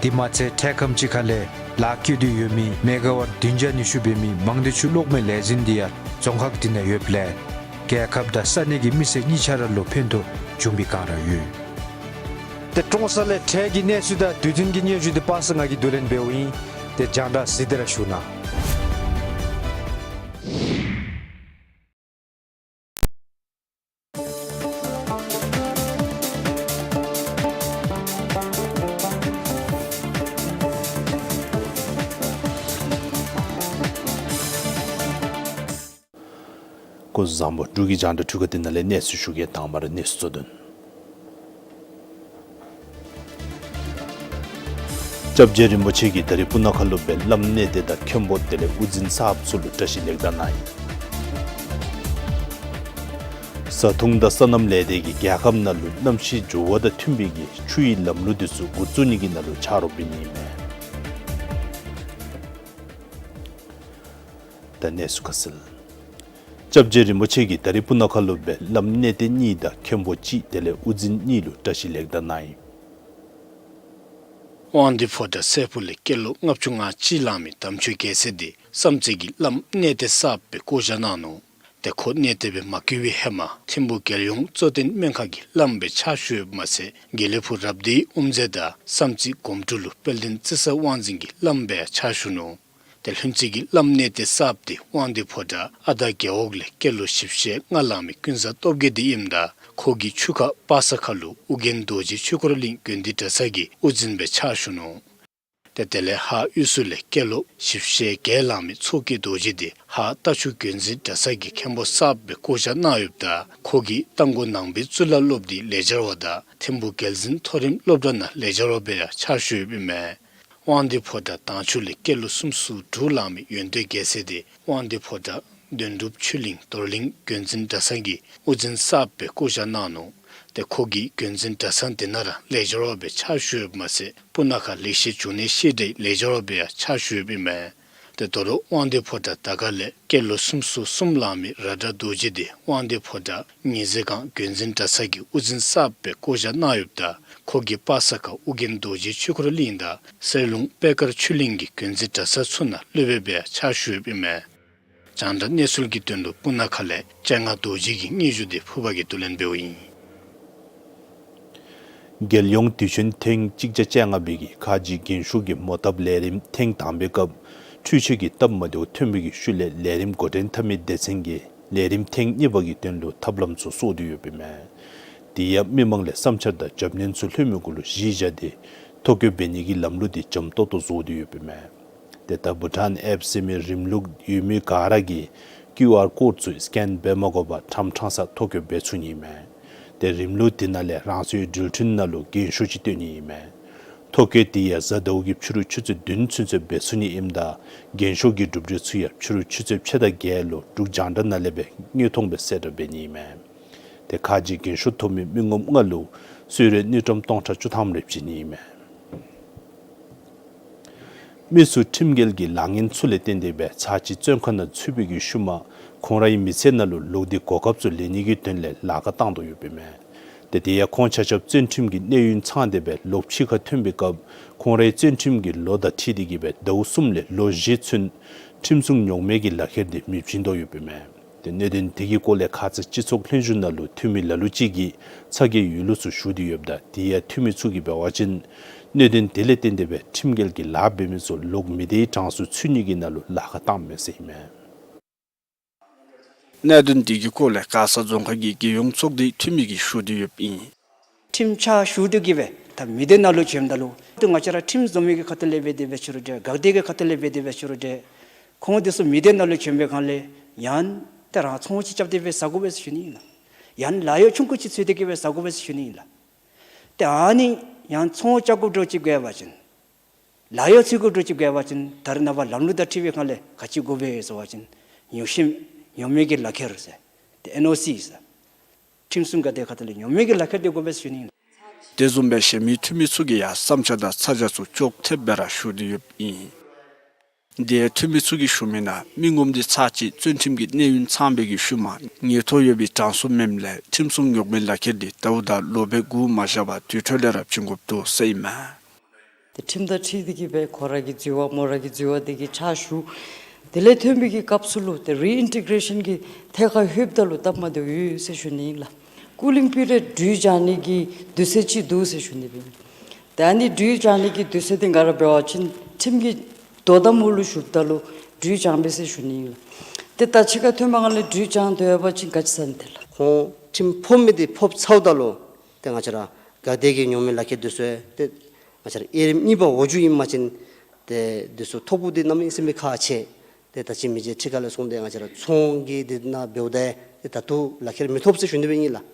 དེ་མ་ཚད་འཕྲལ་ཁམས་ཅིག་ཁ་ལས་ལཱ་བཀོད་དེ་ཡོད་མི་མེ་ག་ཝཊ་བདུན་བརྒྱ་ཉི་ཤུ་འབད་མི་མང་སྡེ་ཆུ་གློག་མེ་ལས་འཛིན་འདི་ཡང་རྫོང་ཁག་འདི་ནང་ཡོདཔ་ལས་རྒྱལ་ཁབ་དང་ས་གནས་ཀྱི་མི་སེར་གཉིས་ཆ་ར་ལུ་ཕན་ཐོགས་འབྱུང་བའི་བསྒང་ར་ཡོད། ཏེ་ཀྲོང་གསར་ལས་འཕྲལ་གྱི་གནས་ཚུལ་དང་དུས་མཐུན་གྱི་སྙན་ཞུ་འདི་དཔག་བསམ་ང་གིས་བསྡུ་ལེན་འབདཝ་ཨིན། ཏེ་རྒྱང་བསྒྲགས་གཟིགས་ཏེ་ར་བཞུགས་གནང་། སྐུ་གཟུགས་བཟང་པོ། འབྲུག་གི་རྒྱང་བསྒྲགས་འཕྲུལ་ཁང་འདི་ནང་ལས་གནས་ཚུལ་ཞུ་གེ། དང་པ་ར་གནས་ཚུལ་གཙོ་དོན། སྐྱབས་རྗེ་རིན་པོ་ཆེ་གིས་ད་རིས་སྤུ་ན་ཁ་ལུ་སྦེ་བླམ་གནས་བརྟན་དང་མཁན་པོ་དེ་ལས་དབུ་འཛིན་གསརཔ་ཚུ་ལུ་བཀྲ་ཤིས་ལེགས་དར་གནང་ཡི། བཟའ་འཐུང་དང་སོ་ནམ་ལས་སྡེ་གིས་རྒྱལ་ཁབ་ནང་ལུ་གནམ་གཤིས་འགྱུར་བ་དང་མཐུན་པའི་གི་ཆུའི་ལམ་ལུགས་འདི་ཚུ་འགོ་བཙུགས་ནི་གི་ནང་ལུ་ཕྱག་རོགས་འབད་ནི་ཨིན་མས། ད་གནས་ཚུལ་ཁ་གསལ། སྐྱབས་རྗེ་རིན་པོ་ཆེ་གིས་ད་རིས་སྤུ་ན་ཁ་ལུ་སྦེ་བླམ་གནས་བརྟན་གཉིས་དང་མཁན་པོ་གཅིག་དེ་ལས་དབུ་འཛིན་གཉིས་ལུ་བཀྲིས་ལེགས་དར་གནང་ཡི། དབང་འདུས་ཕོ་བྲང་སྲས་ཕུག་ལས་སྐྱེས་ལོ་ལྔ་བཅུ་ང་གཅིག་ལང་མི་དམ་ཆོས་རྒྱལ་མཚན་དེ་བསམ་རྩེ་གི་བླམ་གནས་བརྟན་གསརཔ་སྦེ་བསྐོ་བཞག་གནང་ནུག། ཏེ་ཁོ་གནས་བརྟན་སྦེ་མ་བསྐོ་བའི་ཧེ་མ་ཐིམ་ཕུག་རྒྱལ་ཡོངས་གཙོ་བསྟེན་སྨན་ཁང་གི་བླམ་སྦེ་ཕྱག་ཞུ་ཡོདཔ་མ་ཚད་དགེ་ལེགས་ཕུག་རབ་སྡེའི་དབུ་མཛད་དང་བསམ་རྩེ་སྒོམ་དྲུག་ལུ་དཔལ་ལྡན་རྩི་ས་དབང་འཛིན་གྱི་བླམ་སྦེ་ཕྱག་ཞུ་ནུག། ཏེ་ལྷུན་རྩེ་གི་བླམ་གནས་བརྟན་གསརཔ་དེ་དབང་འདུས་ཕོ་བྲང་ཨ་དར་རྒེད་འོག་ལས་སྐྱེས་ལོ་བཞི་བཅུ་ཞེ་ལྔ་ལང་མི་ཀུན་བཟང་སྟོབས་རྒྱས་དེ་ཨིནམ་ད་ཁོ་གིས་ཆུ་ཁ་པ་ས་ཁ་ལུ་ཨོ་རྒྱན་རྡོ་རྗེ་ཆོས་འཁོར་གླིང་དགོན་སྡེ་གྲྭ་ཚང་གི་དབུ་འཛིན་སྦེ་ཕྱག་ཞུ་ནུག། ཏེ་དེ་ལས་ཧཱ་དབུས་སུ་ལས་སྐྱེས་ལོ་བཞི་བཅུ་ཞེ་བརྒྱད་ལང་མི་མཚོ་སྐྱེས་རྡོ་རྗེ་དེ་ཧཱ་རྟ་མཆོག་རྒྱུན་འཛིན་གྲྭ་ཚང་གི་མཁན་པོ་གསརཔ་སྦེ་བསྐོ་བཞག་གནང་ཡོདཔ་ད་ཁོ་གིས་རྟ་མགོ་ནང་པའི་གཙུག་ལག་སློབ་སྡེའི་ལས་བྱ་བ་དང་ཐིམ་ཕུག་རྒྱལ་འཛིན་མཐོ་རིམ་སློབ་གྲྭ་ནང་ལས་བྱ་བ་སྦེ་ཡང་ཕྱག་ཞུ་ཡོདཔ་ཨིན་མས། དབང་འདུས་ཕོ་བྲང་དྭངས་ཆུ་ལས་སྐྱེས་ལོ་སུམ་ཅུ་སོ་དྲུག་ལང་མི་ཡོན་ཏན་རྒྱལ་མཚན་དེ་དབང་འདུས་ཕོ་བྲང་དོན་གྲུབ་ཆོས་གླིང་རྡོར་གླིང་རྒྱུན་འཛིན་གྲྭ་ཚང་གི་དབུ་འཛིན་གསརཔ་སྦེ་བསྐོ་བཞག་གནང་ནུག། ཏེ་ཁོ་གིས་རྒྱུན་འཛིན་གྲྭ་ཚང་དེ་ནང་ར་ལས་བྱ་བ་སྦེ་ཕྱག་ཞུ་ཡོདཔ་མ་ཚད་སྤུ་ན་ཁ་ལེགས་བཤད་འབྱུང་གནས་བཤད་གྲྭའི་ལས་བྱ་བ་སྦེ་ཡང་ཕྱག་ཞུ་ཡོདཔ་ཨིན་མས། ཏེ་དོ་རུང་དབང་འདུས་ཕོ་བྲང་དར་དཀར་ལས་སྐྱེས་ལོ་སུམ་ཅུ་སོ་གསུམ་ལང་མི་ར་ཌ་རྡོ་རྗེ་དེ་དབང་འདུས་ཕོ་བྲང་ཉི་ཟེར་སྒང་རྒྱུན་འཛིན་གྲྭ་ཚང་གི་དབུ་འཛིན་གསརཔ་སྦེ་བསྐོ་བཞག་གནང་ཡོདཔ་ད་ཁོ་གིས་པ་ས་ཁ་ཨོ་རྒྱན་རྡོ་རྗེ་ཆོས་འཁོར་གླིང་དང་གསེར་ལུང་པད་དཀར་ཆོས་གླིང་གི་རྒྱུན་འཛིན་གྲྭ་ཚང་ཚུ་ནང་སློབ་དཔོན་སྦེ་ཕྱག་ཞུ་ཡོདཔ་ཨིན་མས། རྒྱང་བསྒྲགས་གནས་ཚུལ་གྱི་དོན་ལུ་སྤུ་ན་ཁ་ལས་སྤྱན་སྔ་རྡོ་རྗེ་གི་སྙན་ཞུ་དེ་ཕུར་པ་གིས་བསྡུ་ལེན་འབདཝ་ཨིན། རྒྱལ་ཡོངས་དུས་ཆེན་ཐེངས་གཅིག་བརྒྱ་བཅོ་ལྔ་པའི་གི་ཁ་ཆེ་རྒྱན་ཤོག་གི་མོ་བཏབ་ལས་རིམ་ཐེངས་དང་པའི་སྐབས་འཕྲུལ་ཆས་ཀྱི་སྟབས་མ་བདེཝ་ཐོན་པའི་གི་ཤུལ་ལས་ལས་རིམ་འགོ་འདྲེན་འཐབ་མི་སྡེ་ཚན་གྱིས་ལས་རིམ་ཐེངས་གཉིས་པ་གི་དོན་ལུ་ཐབས་ལམ་ཚུ་བསུབ་སྟེ་ཡོདཔ་ཨིན་མས། དེ་ཡང་མི་མང་ལས་བསམ་འཆར་དང་རྒྱབ་སྣོན་ཚུ་ལྷོད་མི་གུ་ལུ་གཞི་བཞག་སྟེ་ཐོ་བཀོད་འབད་ནི་གི་ལམ་ལུགས་དེ་འཇམ་ཏོག་ཏོ་བཟོ་སྟེ་ཡོདཔ་ཨིན་མས། ཏེ་ད་བྷུ་ཊཱན་ཨེབ་ཟེར་མི་རིམ་ལུགས་ཡོད་མི་ག་ར་གིས་ཀིའུ་ཨར་ཀོཌ་ཚུ་སི་ཀེན་འབད་མ་དགོ་པར་ཁྲམ་ཁྲང་ས་ཐོ་བཀོད་འབད་ཚུགས་ནི་ཨིན་མས། ཏེ་རིམ་ལུགས་དེ་ནང་ལས་རང་སོའི་འགྲུལ་འཕྲིན་ནང་ལུ་རྒྱན་ཤོག་ཅིག་སྟོན་ནི་ཨིན་མས། ཐོ་བཀོད་དེ་ཡང་གཟའ་ཟླཝ་གི་ཕྱི་རུ་ཆུ་ཚོད་བདུན་ཚུན་ཚོད་འབད་ཚུགས་ནི་ཨིནམ་ད་རྒྱན་ཤོག་གི་གྲུབ་འབྲས་ཚུ་ཡང་ཕྱི་རུ་ཆུ་ཚོད་ཕྱེད་དང་བརྒྱད་ལུ་འབྲུག་རྒྱང་བསྒྲགས་ནང་ལས་སྦེ་དངོས་མཐོང་སྦེ་གསལ་བསྒྲགས་འབད་ནི་ཨིན་མས། ཏེ་ཁ་ཆེ་རྒྱན་ཤོག་ཐོབ་མི་མི་ངོམ་ལྔ་ལུ་གསོལ་རས་དངུལ་ཀྲམ་སྟོང་ཕྲག་བཅུ་ཐམ་རེ་བྱིན་ནི་ཨིན་མས། མི་ཚུ་ཁྲིམས་འགལ་གྱི་ལཱ་ངན་ཚུ་ལས་བརྟེན་ཏེ་སྦེ་ཚར་གཅིག་བཙོན་ཁང་ནང་ཚུད་པའི་གི་ཤུལ་མ་ཁོང་རའི་མི་ཚེ་ནང་ལུ་ལོག་སྟེ་གོ་སྐབས་ཚུ་ལེན་ནི་གི་དོན་ལས་ལཱ་ཁག་བཏང་དོ་ཡོདཔ་ཨིན་མས། ཏེ་དེ་ཡང་ཁོང་ཆ་ཁྱབ་བཙོན་ཁྲིམས་ཀྱི་གནས་ཡུན་ཚང་སྟེ་སྦེ་ལོག་ཕྱི་ཁར་ཐོན་པའི་སྐབས་ཁོང་རའི་བཙོན་ཁྲིམས་ཀྱི་ལོ་དང་འཁྲིལ་ཏེ་གི་སྦེ་ཟླཝ་གསུམ་ལས་ལོ་བཞི་ཚུན་ཁྲིམས་སྲུང་ཉོག་མེད་ཀྱི་ལག་ཁྱེར་དེ་མི་བྱིན་དོ་ཡོདཔ་ཨིན་མས། ཏེ་གནད་དོན་དེ་གི་སྐོར་ལས་ཁ་ཙ་སྤྱི་ཚོགས་ལྷན་བཞུགས་ནང་ལུ་འཐུས་མི་ལ་ལུ་ཅིག་གིས་ཚ་གྱང་ཡོད་ལུགས་ཚུ་ཞུ་སྟེ་ཡོདཔ་ད་དེ་ཡང་འཐུས་མི་ཚུ་གིས་འབད་བ་ཅིན་གནད་དོན་དེ་ལས་བརྟེན་ཏེ་སྦེ་ཁྲིམས་འགལ་གྱི་ལཱ་འབད་མི་ཚུ་ལོག་མི་སྡེའི་གྲངས་སུ་ཚུད་ནི་གི་ནང་ལུ་ལཱ་ཁག་བཏངམ་མས་ཟེར་ཨིན་མས། གནད་དོན་དེ་གི་སྐོར་ལས་མགར་ས་རྫོང་ཁག་གི་རྒྱལ་ཡོངས་ཚོགས་སྡེའི་འཐུས་མི་གིས་ཞུ་སྟེ་ཡོདཔ་ཨིན། ཁྲིམས་ཕྱག་ཞུ་སྟེ་གི་སྦེ་ད་མི་སྡེ་ནང་ལུ་བྱོནམ་ད་ལུ་ཏེ་ང་བཅས་ར་ཁྲིམས་བཟོ་མི་གི་ཁ་ཐུག་ལས་འབད་དེ་འབད་ཞུ་རུང་འདྲ་དགག་སྡེ་གི་ཁ་ཐུག་ལས་འབད་དེ་འབད་ཞུ་རུང་འདྲ་ཁོང་དེ་ཚུ་མི་སྡེ་ནང་ལུ་བྱོན་པའི་སྒང་ལས་ཡང་ཏེ་རང་ཚོང་ཅིག་རྐྱབ་སྟེ་སྦེ་ཟ་དགོ་པས་ཟེར་ཞུ་ནི་ཨིན་ལགས། ཡང་ལཱ་གཡོག་ཆུང་ཀུ་ཅིག་འཚོལ་ཏེ་གི་སྦེ་ཟ་དགོ་པས་ཟེར་ཞུ་ནི་ཨིན་ལགས། ཏེ་ཨ་ནི་ཡང་ཚོང་རྐྱབ་དགོཔ་འདྲཝ་ཅིག་འབད་བ་ཅིན་ལཱ་གཡོག་འཚོལ་དགོཔ་འདྲཝ་ཅིག་འབད་བ་ཅིན་ད་རེས་ནངས་པ་ལམ་ལུགས་དང་འཁྲིལ་བའི་སྒང་ལས་ག་ཅི་དགོ་པས་ཟེར་བ་ཅིན་ཉོག་བཤད་ཉོག་མེད་ཀྱི་ལག་ཁྱེར་ཟེར་ཏེ་ཨེན་ཨོ་སི་ཟེར་ཁྲིམས་སྲུང་འགག་སྡེ་ཁ་ཐུག་ལས་ཉོག་མེད་ཀྱི་ལག་ཁྱེར་དེ་དགོ་པས་ཟེར་ཞུ་ནི་ཨིན་ལགས། དེ་བཟུམ་སྦེ་གཞན་མི་འཐུས་མི་ཚུ་གིས་ཡང་བསམ་འཆར་དང་ཚ་གྱང་ཚུ་ཅོག་འཐདཔ་སྦེ་ར་ཞུ་སྟེ་ཡོདཔ་ཨིན། དེ་ཡང་འཐུས་མི་ཚུ་གིས་ཞུ་མི་ནང་མི་ངོམ་དེ་ཚར་གཅིག་བཙོན་ཁྲིམས་ཀྱི་གནས་ཡུན་ཚང་པའི་གི་ཤུལ་མ་ཉེན་རྟོག་ཡོད་པའི་གྲངས་སུ་མེནམ་ལས་ཁྲིམས་སྲུང་ཉོག་མེད་ལག་ཁྱེར་དེ་ཟླཝ་དང་ལོ་སྦེ་བསྒུག་མ་བཞག་པར་དུས་ཐོག་ལས་ར་བྱིན་དགོཔ་འདུག་ཟེར་ཨིན་མས། ཏེ་ཁྲིམས་དང་འཁྲིལ་ཏེ་གི་སྦེ་ཁོ་ར་གི་འཛོལ་བ་མོ་ར་གི་འཛོལ་བ་དེ་གི་ཕྱག་ཞུ། དེ་ལས་ཐོན་པའི་གི་སྐབས་སུ་ལུ་ཏེ་རི་ཨིན་ཊི་གེ་རེ་ཤཱན་གྱི་ཐད་ཁར་ལྷོདཔ་ད་ལུ་སྟབས་མ་བདེཝ་ཡོད་ཟེར་ཞུ་ནི་ཨིན་ལགས། ཀུ་ལིང་པི་རི་ཡོཌ་འགྲུལ་བཞག་ནི་གི་དུས་ཚོད་ཅིག་འདུག་ཟེར་ཞུ་ནི་སྦེ། ད་ཨ་ནི་འགྲུལ་བཞག་ནི་གི་དུས་ཚོད་དེ་ག་ར་འབད་བ་ཅིན་ཁྲིམས་ཀྱི་དོ་དམ་འོག་ལུ་ཞུགསཔ་ད་ལུ་འགྲུལ་བཞག་པས་ཟེར་ཞུ་ནི་ཨིན་ལགས། ཏེ་ད་ཕྱི་ཁར་ཐོན་པའི་སྒང་ལས་འགྲུལ་བཞག་སྡོད་པ་ཅིན་ག་ཅི་ཟེར་ནི་དེ་ལགས། ཁོང་ཁྲིམས་ཕོག་མི་དེ་ཕོག་ཚརཝ་ད་ལུ་ཏེ་ང་བཅས་ར་འགག་སྡེ་གི་ཉོག་མེད་ལག་ཁྱེར་དེ་ཚུ་ཏེ་ང་བཅས་ར་དབྱེ་རིམ་གཉིས་པ་འོག་འཇུག་ཨིན་པ་ཅིན་ཏེ་དེ་ཚུ་ཐོབ་དགོཔ་དེ་གནམ་མེད་ས་མེད་ཁག་ཆེ། ཏེ་ད་ཅི་མི་རྗེ་ཁྲི་ཁ་ལས་སོང་སྟེ་ང་བཅས་ར་ཚོང་གི་དེ་ནང་འབདཝ་ད་ཏེ་ད་ལྟོ་ལག་ཁྱེར་མི་ཐོབ་ཟེར་ཞུ་ནི་སྦེ་ཨིན་ལགས།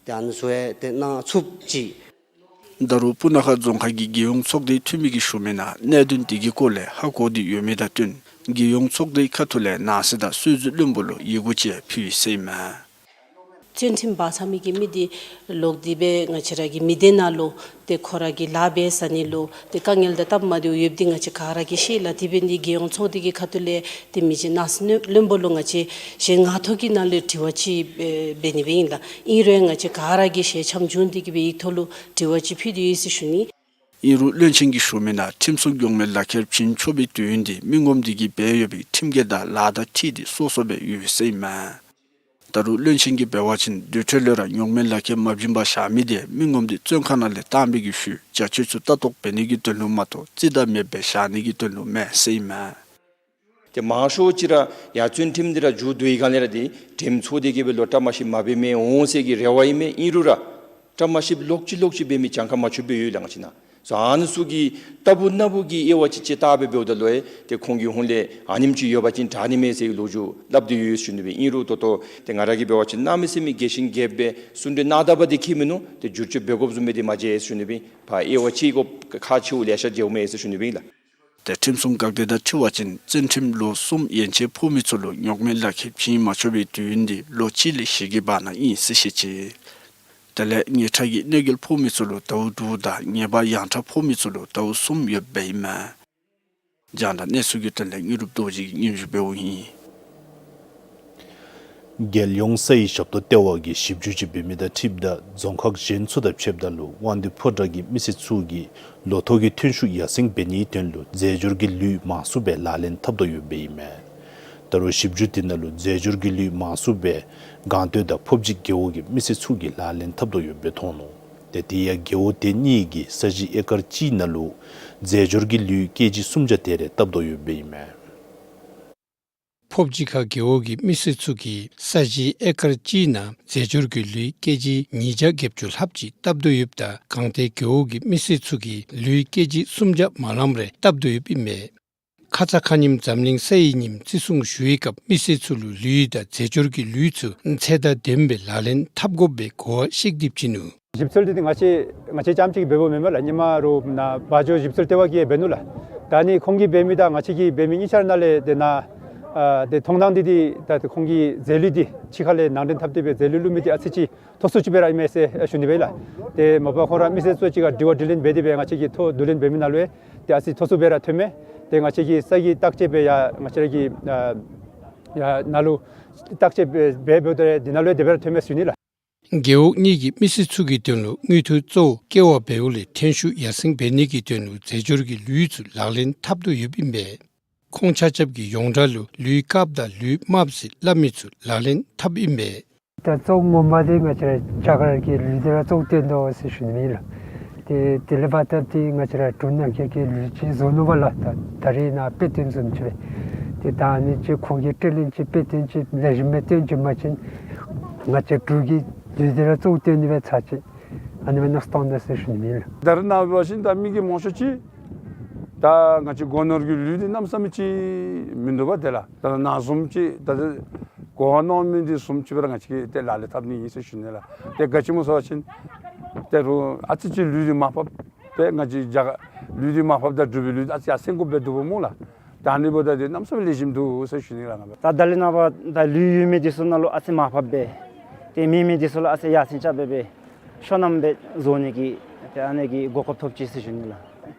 ཏེ་ཨ་ནི་ཚུ་ཡང་ཏེ་གནང་ཚུགསཔ་ཅིག། ད་རུང་སྤུ་ན་ཁ་རྫོང་ཁག་གི་རྒྱལ་ཡོངས་ཚོགས་སྡེའི་འཐུས་མི་གིས་ཞུ་མི་ནང་གནད་དོན་དེ་གི་སྐོར་ལས་ཧ་གོ་སྟེ་ཡོད་མི་དང་བསྟུན་རྒྱལ་ཡོངས་ཚོགས་སྡེའི་ཁ་ཐུག་ལས་ནང་སྲིད་དང་སྲོལ་འཛིན་བློན་པོ་ལུ་ཡི་གུ་ཅིག་ཕུལ་ཡི་ཟེར་ཨིན་མས། བཅའ་ཁྲིམས་འབག་ཚར་མི་གི་མི་འདི་ལོག་སྟེ་སྦེ་ང་བཅས་ར་གི་མི་སྡེ་ནང་ལུ་ཏེ་ཁོ་ར་གི་ལཱ་འབད་ས་ནི་ལུ་ཏེ་དཀའ་ངལ་དང་སྟབས་མ་བདེཝ་ཡོདཔ་འདི་ང་བཅས་ག་ར་གིས་ཤེས་ལགས། དེ་འབད་ནི་འདི་རྒྱལ་ཡོངས་ཚོགས་སྡེ་གི་ཁ་ཐུག་ལས་ཏེ་མི་རྗེ་ནཱ་སི་བློན་པོ་ལུ་ང་བཅས་གཞན་ངག་ཐོག་གི་ནང་ལས་དྲི་བ་ཅིག་འབད་ནི་སྦེ་ཨིན་ལགས། ཨིན་རུང་ང་བཅས་ག་ར་གིས་ཞལ་འཆམ་བྱུང་སྟེ་གི་སྦེ་ཡིག་ཐོག་ལུ་དྲི་བ་ཅིག་ཕུལ་ཏེ་ཡོད་ཟེར་ཞུ་ནི། ཨིན་རུང་བློན་ཆེན་གྱིས་ཞུ་མི་ནང་ཁྲིམས་སྲུང་མགྱོགས་མྱུར་ལག་ཁྱེར་བྱིན་ཆོག་པའི་དུས་ཡུན་འདི་མི་ངོམ་འདི་གིས་འབད་ཡོད་པའི་ཁྲིམས་འགལ་དང་ལཱ་དང་འཁྲིལ་ཏེ་སོ་སོ་སྦེ་ཡོད་ཟེར་ཨིན་མས། ད་རུང་བློན་ཆེན་གྱིས་འབད་བ་ཅིན་དེ་འཕྲོ་ལས་ར་མགྱོགས་མྱུར་ལག་ཁྱེར་མ་བྱིན་པར་བཞག་མི་དེ་མི་ངོམ་འདི་བཙོན་ཁང་ནང་ལས་བཏང་བའི་གི་ཤུལ་བྱ་སྤྱོད་ཚུ་ལྟ་རྟོག་འབད་ནི་གི་དོན་ལུ་མ་གཏོགས་རྩིས་དང་མེདཔ་སྦེ་བཞག་ནི་གི་དོན་ལུ་མེན་ཟེར་ཨིན་མས། ཏེ་མང་ཤོས་ཅིག་ར་ཡར་བཙོན་ཁྲིམས་འདི་ར་མཇུག་བསྡུ་བའི་སྒང་ལས་ར་འདི་འགྲེམས་ཚོགས་འདི་གིས་སྦེ་ལོག་བཀྲ་མ་ཤིསཔ་མ་འབད་མི་འོང་ཟེར་གྱི་རེ་བ་ཨིན་མས། ཨིན་རུང་ར་བཀྲ་མ་ཤིསཔ་ལོག་ཅི་ལོག་ཅི་འབད་མི་གྱངས་ཁ་མ་ཆོདཔ་སྦེ་ཡོད་ལགས་ང་བཅས་ནང་། སོ་ཨ་ནི་ཚུ་གིས་ལྟ་བུ་ན་བུ་གི་དབྱེ་བ་ཅིག་ཅིག་བལྟ་སྦེ་འབདཝ་ད་ལུ་ཨེ་ཏེ་ཁོང་གི་ཧོངས་ལས་ཨ་ནེམ་ཅིག་ཡོད་པ་ཅིན་དྲག་ནི་མས་ཟེར་གྱི་ལོ་རྒྱུས་སླབ་སྟེ་ཡོད་ཟེར་ཞུ་ནི་སྦེ། ཨིན་རུང་ད་ལྟོ་ཏེ་ང་ར་གིས་འབད་བ་ཅིན་གནམ་མེད་ས་མེད་རྒྱས་ཤིང་རྒྱསཔ་སྦེ་གསུང་གྲོས་གནང་ད་པ་འདི་ཁྱད་མིན་ནུག། ཏེ་བསྒྱུར་བཅོས་འབད་དགོཔ་བཟུམ་སྦེ་འདི་མ་མཇལ་ཟེར་ཞུ་ནི་སྦེ། ཕར་དབྱེ་བ་ཕྱེ་དགོཔ་ཁག་ཆེཝ་ལེ་ཤ་མཇལཝ་མས་ཟེར་ཞུ་ནི་སྦེ་ལགས། ཏེ་ཁྲིམས་སྲུང་འགག་སྡེ་དང་འཁྲིལ་བ་ཅིན་བཙོན་ཁྲིམས་ལོ་གསུམ་ཡན་ཆད་ཕོག་མི་ཚུ་ལུ་མགྱོགས་མྱུར་ལག་ཁྱེར་བྱིན་མ་ཆོག་པའི་དུས་ཡུན་འདི་ལོ་གཅིག་ལས་བཞི་གི་བར་ན་ཨིན་ཟེར་བཤད་ཅི། དེ་ལས་ཉེས་ཁྲག་གི་གནོད་འགེལ་ཕོག་མི་ཚུ་ལུ་ཟླཝ་དྲུག་དང་ཉེས་པ་ཡང་ཁྲ་ཕོག་མི་ཚུ་ལུ་ཟླཝ་གསུམ་ཡོདཔ་ཨིན་མས། རྒྱང་བསྒྲགས་གནས་ཚུལ་གྱི་དོན་ལས་དངོས་གྲུབ་རྡོ་རྗེ་གིས་སྙན་ཞུ་འབདཝ་ཨིན། རྒྱལ་ཡོངས་ས་ཡི་ཞབས་ཏོག་ལྟེ་བ་གིས་ཞིབ་འཇུག་ཅིག་འབད་མི་དང་འཁྲིལཝ་ད་རྫོང་ཁག་གཞན་ཚུ་དང་ཕྱདཔ་ད་ལུ་དབང་འདུས་ཕོ་བྲང་གི་མི་སེར་ཚུ་གིས་ལོ་ཐོག་གི་ཐོན་ཤུགས་ཡར་སེང་འབད་ནིའི་དོན་ལུ་རྫས་སྦྱོར་གྱི་ལུད་མང་སུ་སྦེ་ལག་ལེན་འཐབ་དོ་ཡོདཔ་ཨིན་མས། ད་རུང་ཞིབ་འཇུག་དེ་ནང་ལུ་རྫས་སྦྱོར་གྱི་ལུད་མང་སུ་སྦེ་སྒང་སྟོད་དང་ཕོབ་སྦྱིས་རྒེད་འོག་གི་མི་སེར་ཚུ་གིས་ལག་ལེན་འཐབ་དོ་ཡོདཔ་སྦེ་མཐོང་ནུག། ཏེ་དེ་ཡང་རྒེད་འོག་དེ་གཉིས་ཀྱི་ས་གཞི་ཨེ་ཀར་གཅིག་ནང་ལུ་རྫས་སྦྱོར་གྱི་ལུད་ཀེ་ཇི་སུམ་བརྒྱ་དེ་རེ་བཏབ་དོ་ཡོདཔ་ཨིན་མས། ཕོབ་སྦྱིས་ཁ་རྒེད་འོག་གི་མི་སེར་ཚུ་གིས་ས་གཞི་ཨེ་ཀར་གཅིག་ནང་རྫས་སྦྱོར་གྱི་ལུད་ཀེ་ཇི་ཉིས་བརྒྱ་བརྒྱད་ཅུ་ལྷགཔ་ཅིག་བཏབ་དོ་ཡོདཔ་ད་སྒང་སྟེང་རྒེད་འོག་གི་མི་སེར་ཚུ་གིས་ལུད་ཀེ་ཇི་སུམ་བརྒྱ་མ་ལངམ་རེ་བཏབ་དོ་ཡོདཔ་ཨིན་མས། ཁ་ཙ་ཁ་ཉིནམ་འཛམ་གླིང་ས་ཡི་ཉིནམ་བརྩི་སྲུང་ཞུ་བའི་སྐབས་མི་སེར་ཚུ་ལུ་ལུད་དང་རྫས་སྦྱོར་གྱི་ལུད་ཚུ་ཚད་དང་ལྡནམ་སྦེ་ལག་ལེན་འཐབ་དགོཔ་སྦེ་གོ་བ་བཤིག་སྟེ་བྱིན་ནུག། ཞིབ་འཚོལ་འདི་ང་བཅས་ང་བཅས་རྐྱངམ་གཅིག་གིས་འབདཝ་མེན་མས་ལགས། ཧེ་མ་རུང་ནཱ་བ་འཇོ་ཞིབ་འཚོལ་ལྟེ་བ་གིས་འབད་ནུག་ལགས། ད་ནི་ཁོང་གིས་འབད་མི་དང་ང་བཅས་ཀྱིས་འབད་མི་གཉིས་ཆ་ར་ནང་ལས་དེ་ནང་ཨ་དེ་མཐོང་ཐངས་འདི་འདི་ད་ཁོང་གིས་རྫས་ལུད་འདི་ཕྱི་ཁ་ལས་ནང་འདྲེན་འཐབ་སྟེ་སྦེ་རྫས་ལུད་བླུགས་མི་འདི་ཨ་ཙི་ཅིག་མཐོ་སུ་ཅིག་སྦེ་ར་ཨིན་མས་ཟེར་ཞུ་ནི་སྦེ་ལགས། ཏེ་མ་པ་ཁོང་ར་མི་སེར་ཚུ་ཅིག་ཁར་དྲི་བ་དྲིས་ལན་འབད་དེ་སྦེ་ང་བཅས་ཀྱིས་ཐོ་བསྡུ་ལེན་འབད་མི་ནང་ལུ་ཡང་ཏེ་ཨ་ཙི་མཐོ་སུ་སྦེ་ར་ཐོན་མས། ཏེ་ང་བཅས་ཀྱིས་ས་གི་བརྟག་དཔྱད་འབད་ཡང་ང་བཅས་ར་གི་ཨ་ཡར་ནཱ་ལུ་བརྟག་དཔྱད་འབད་འབདཝ་ད་དེ་ནང་ལུ་ཡང་དེ་སྦེ་ར་ཐོན་མས་ཟེར་ཞུ་ནི་ལགས། རྒེད་འོག་གཉིས་ཀྱི་མི་སེར་ཚུ་གི་དོན་ལུ་དངུལ་འཐུ་གཙོ་བོ་ཀེ་བ་འབདཝ་ལས་ཐོན་ཤུགས་ཡར་སེང་འབད་ནི་གི་དོན་ལུ་རྫས་སྦྱོར་གྱི་ལུད་ཚུ་ལག་ལེན་འཐབ་དོ་ཡོདཔ་ཨིན་པས། ཁོང་ཆ་ཁྱབ་ཀྱིས་ཡོངས་གྲགས་ལུ་ལུད་དཀརཔོ་དང་ལུད་དམརཔོ་ཟེར་སླབ་མི་ཚུ་ལག་ལེན་འཐབ་ཨིན་པས། ད་གཙོ་བོ་ངོ་མ་འདི་ང་བཅས་ར་རྒྱ་གར་གྱི་ལུད་འདི་ར་གཙོ་བོ་བཏོན་དོ་ཟེར་ཞུ་ནི་ཨིན་ལགས། ཏེ་དེ་ལས་འབདཝ་ད་ཏེ་ང་བཅས་ར་འབྲུག་ནང་འཁོད་ཀྱི་ལུད་ཅིག་བཟོ་ནུག་པ་ལགས། ད་ད་རེས་ནཱ་དཔེ་སྟོན་བཟུམ་ཅིག་སྦེ། ཏེ་ད་ཨ་ནི་ཅིག་ཁོང་གིས་སྤྲོད་ལེན་ཅིག་དཔེ་སྟོན་ཅིག་ལེགས་ཤོམ་སྦེ་སྟོན་བྱིན་པ་ཅིན་ང་བཅས་འབྲུག་གི་ལུད་འདི་ར་གཙོ་བོ་བཏོན་ནི་སྦེ་ཚར་ཅིག་ཨ་ནི་སྦེ་མནོ་བསམ་བཏང་དོ་ཟེར་ཞུ་ནི་ཨིན་ལགས། ད་རེས་ནངས་པ་བཞིན་ད་མི་གིས་མང་ཤོས་ཅིག་ད་ང་བཅས་སྒོ་ནོར་གྱི་ལུད་འདི་གནམ་མེད་ས་མེད་ཅིག་མིན་འདུག་པ། དེ་ལགས་ད་ནཱ་བཟུམ་ཅིག་ད་གོ་བ་གནང་མི་འདི་བཟུམ་ཅིག་སྦེ་ར་ང་བཅས་ཀྱིས་ཏེ་ལག་ལེན་འཐབ་ནི་ཨིན་ཟེར་ཞུ་ནི་ལགས། ཏེ་ག་ཅི་སྨོ་ཟེར་བ་ཅིན་ད་རུང་ཨ་ཙི་ཅིག་ལུད་འདི་མར་ཕབ་སྦེ་ང་བཅས་རྒྱ་གར་ལུད་འདི་མར་ཕབ་ད་འབྲུག་པའི་ལུད་ཨ་ཙི་ཡར་སེང་དགོཔ་སྦེ་འདུག་པ་སྨོ་ལགས། ད་ཨ་ནི་འབདཝ་ད་འདི་གནམ་མེད་ས་མེད་ལེགས་ཤོམ་འདུག་ཟེར་ཞུ་ནི་ལགས། ང་ད་ད་ལས་ནངས་པ་ད་ལུད་ཡོད་མི་འདི་ཚུ་ནང་ལུ་ཨ་ཙི་མར་ཕབ་སྦེ་ཏེ་མེད་མི་འདི་ཚུ་ལུ་ཨ་ཙི་ཡར་སེང་རྐྱབ་སྦེ་སྦེ་ཤོར་ནམ་སྦེ་བཟོ་ནི་གི་ཏེ་ཨ་ནི་གི་གོ་སྐབས་ཐོབ་ཅི་ཟེར་ཞུ་ནི་ལགས།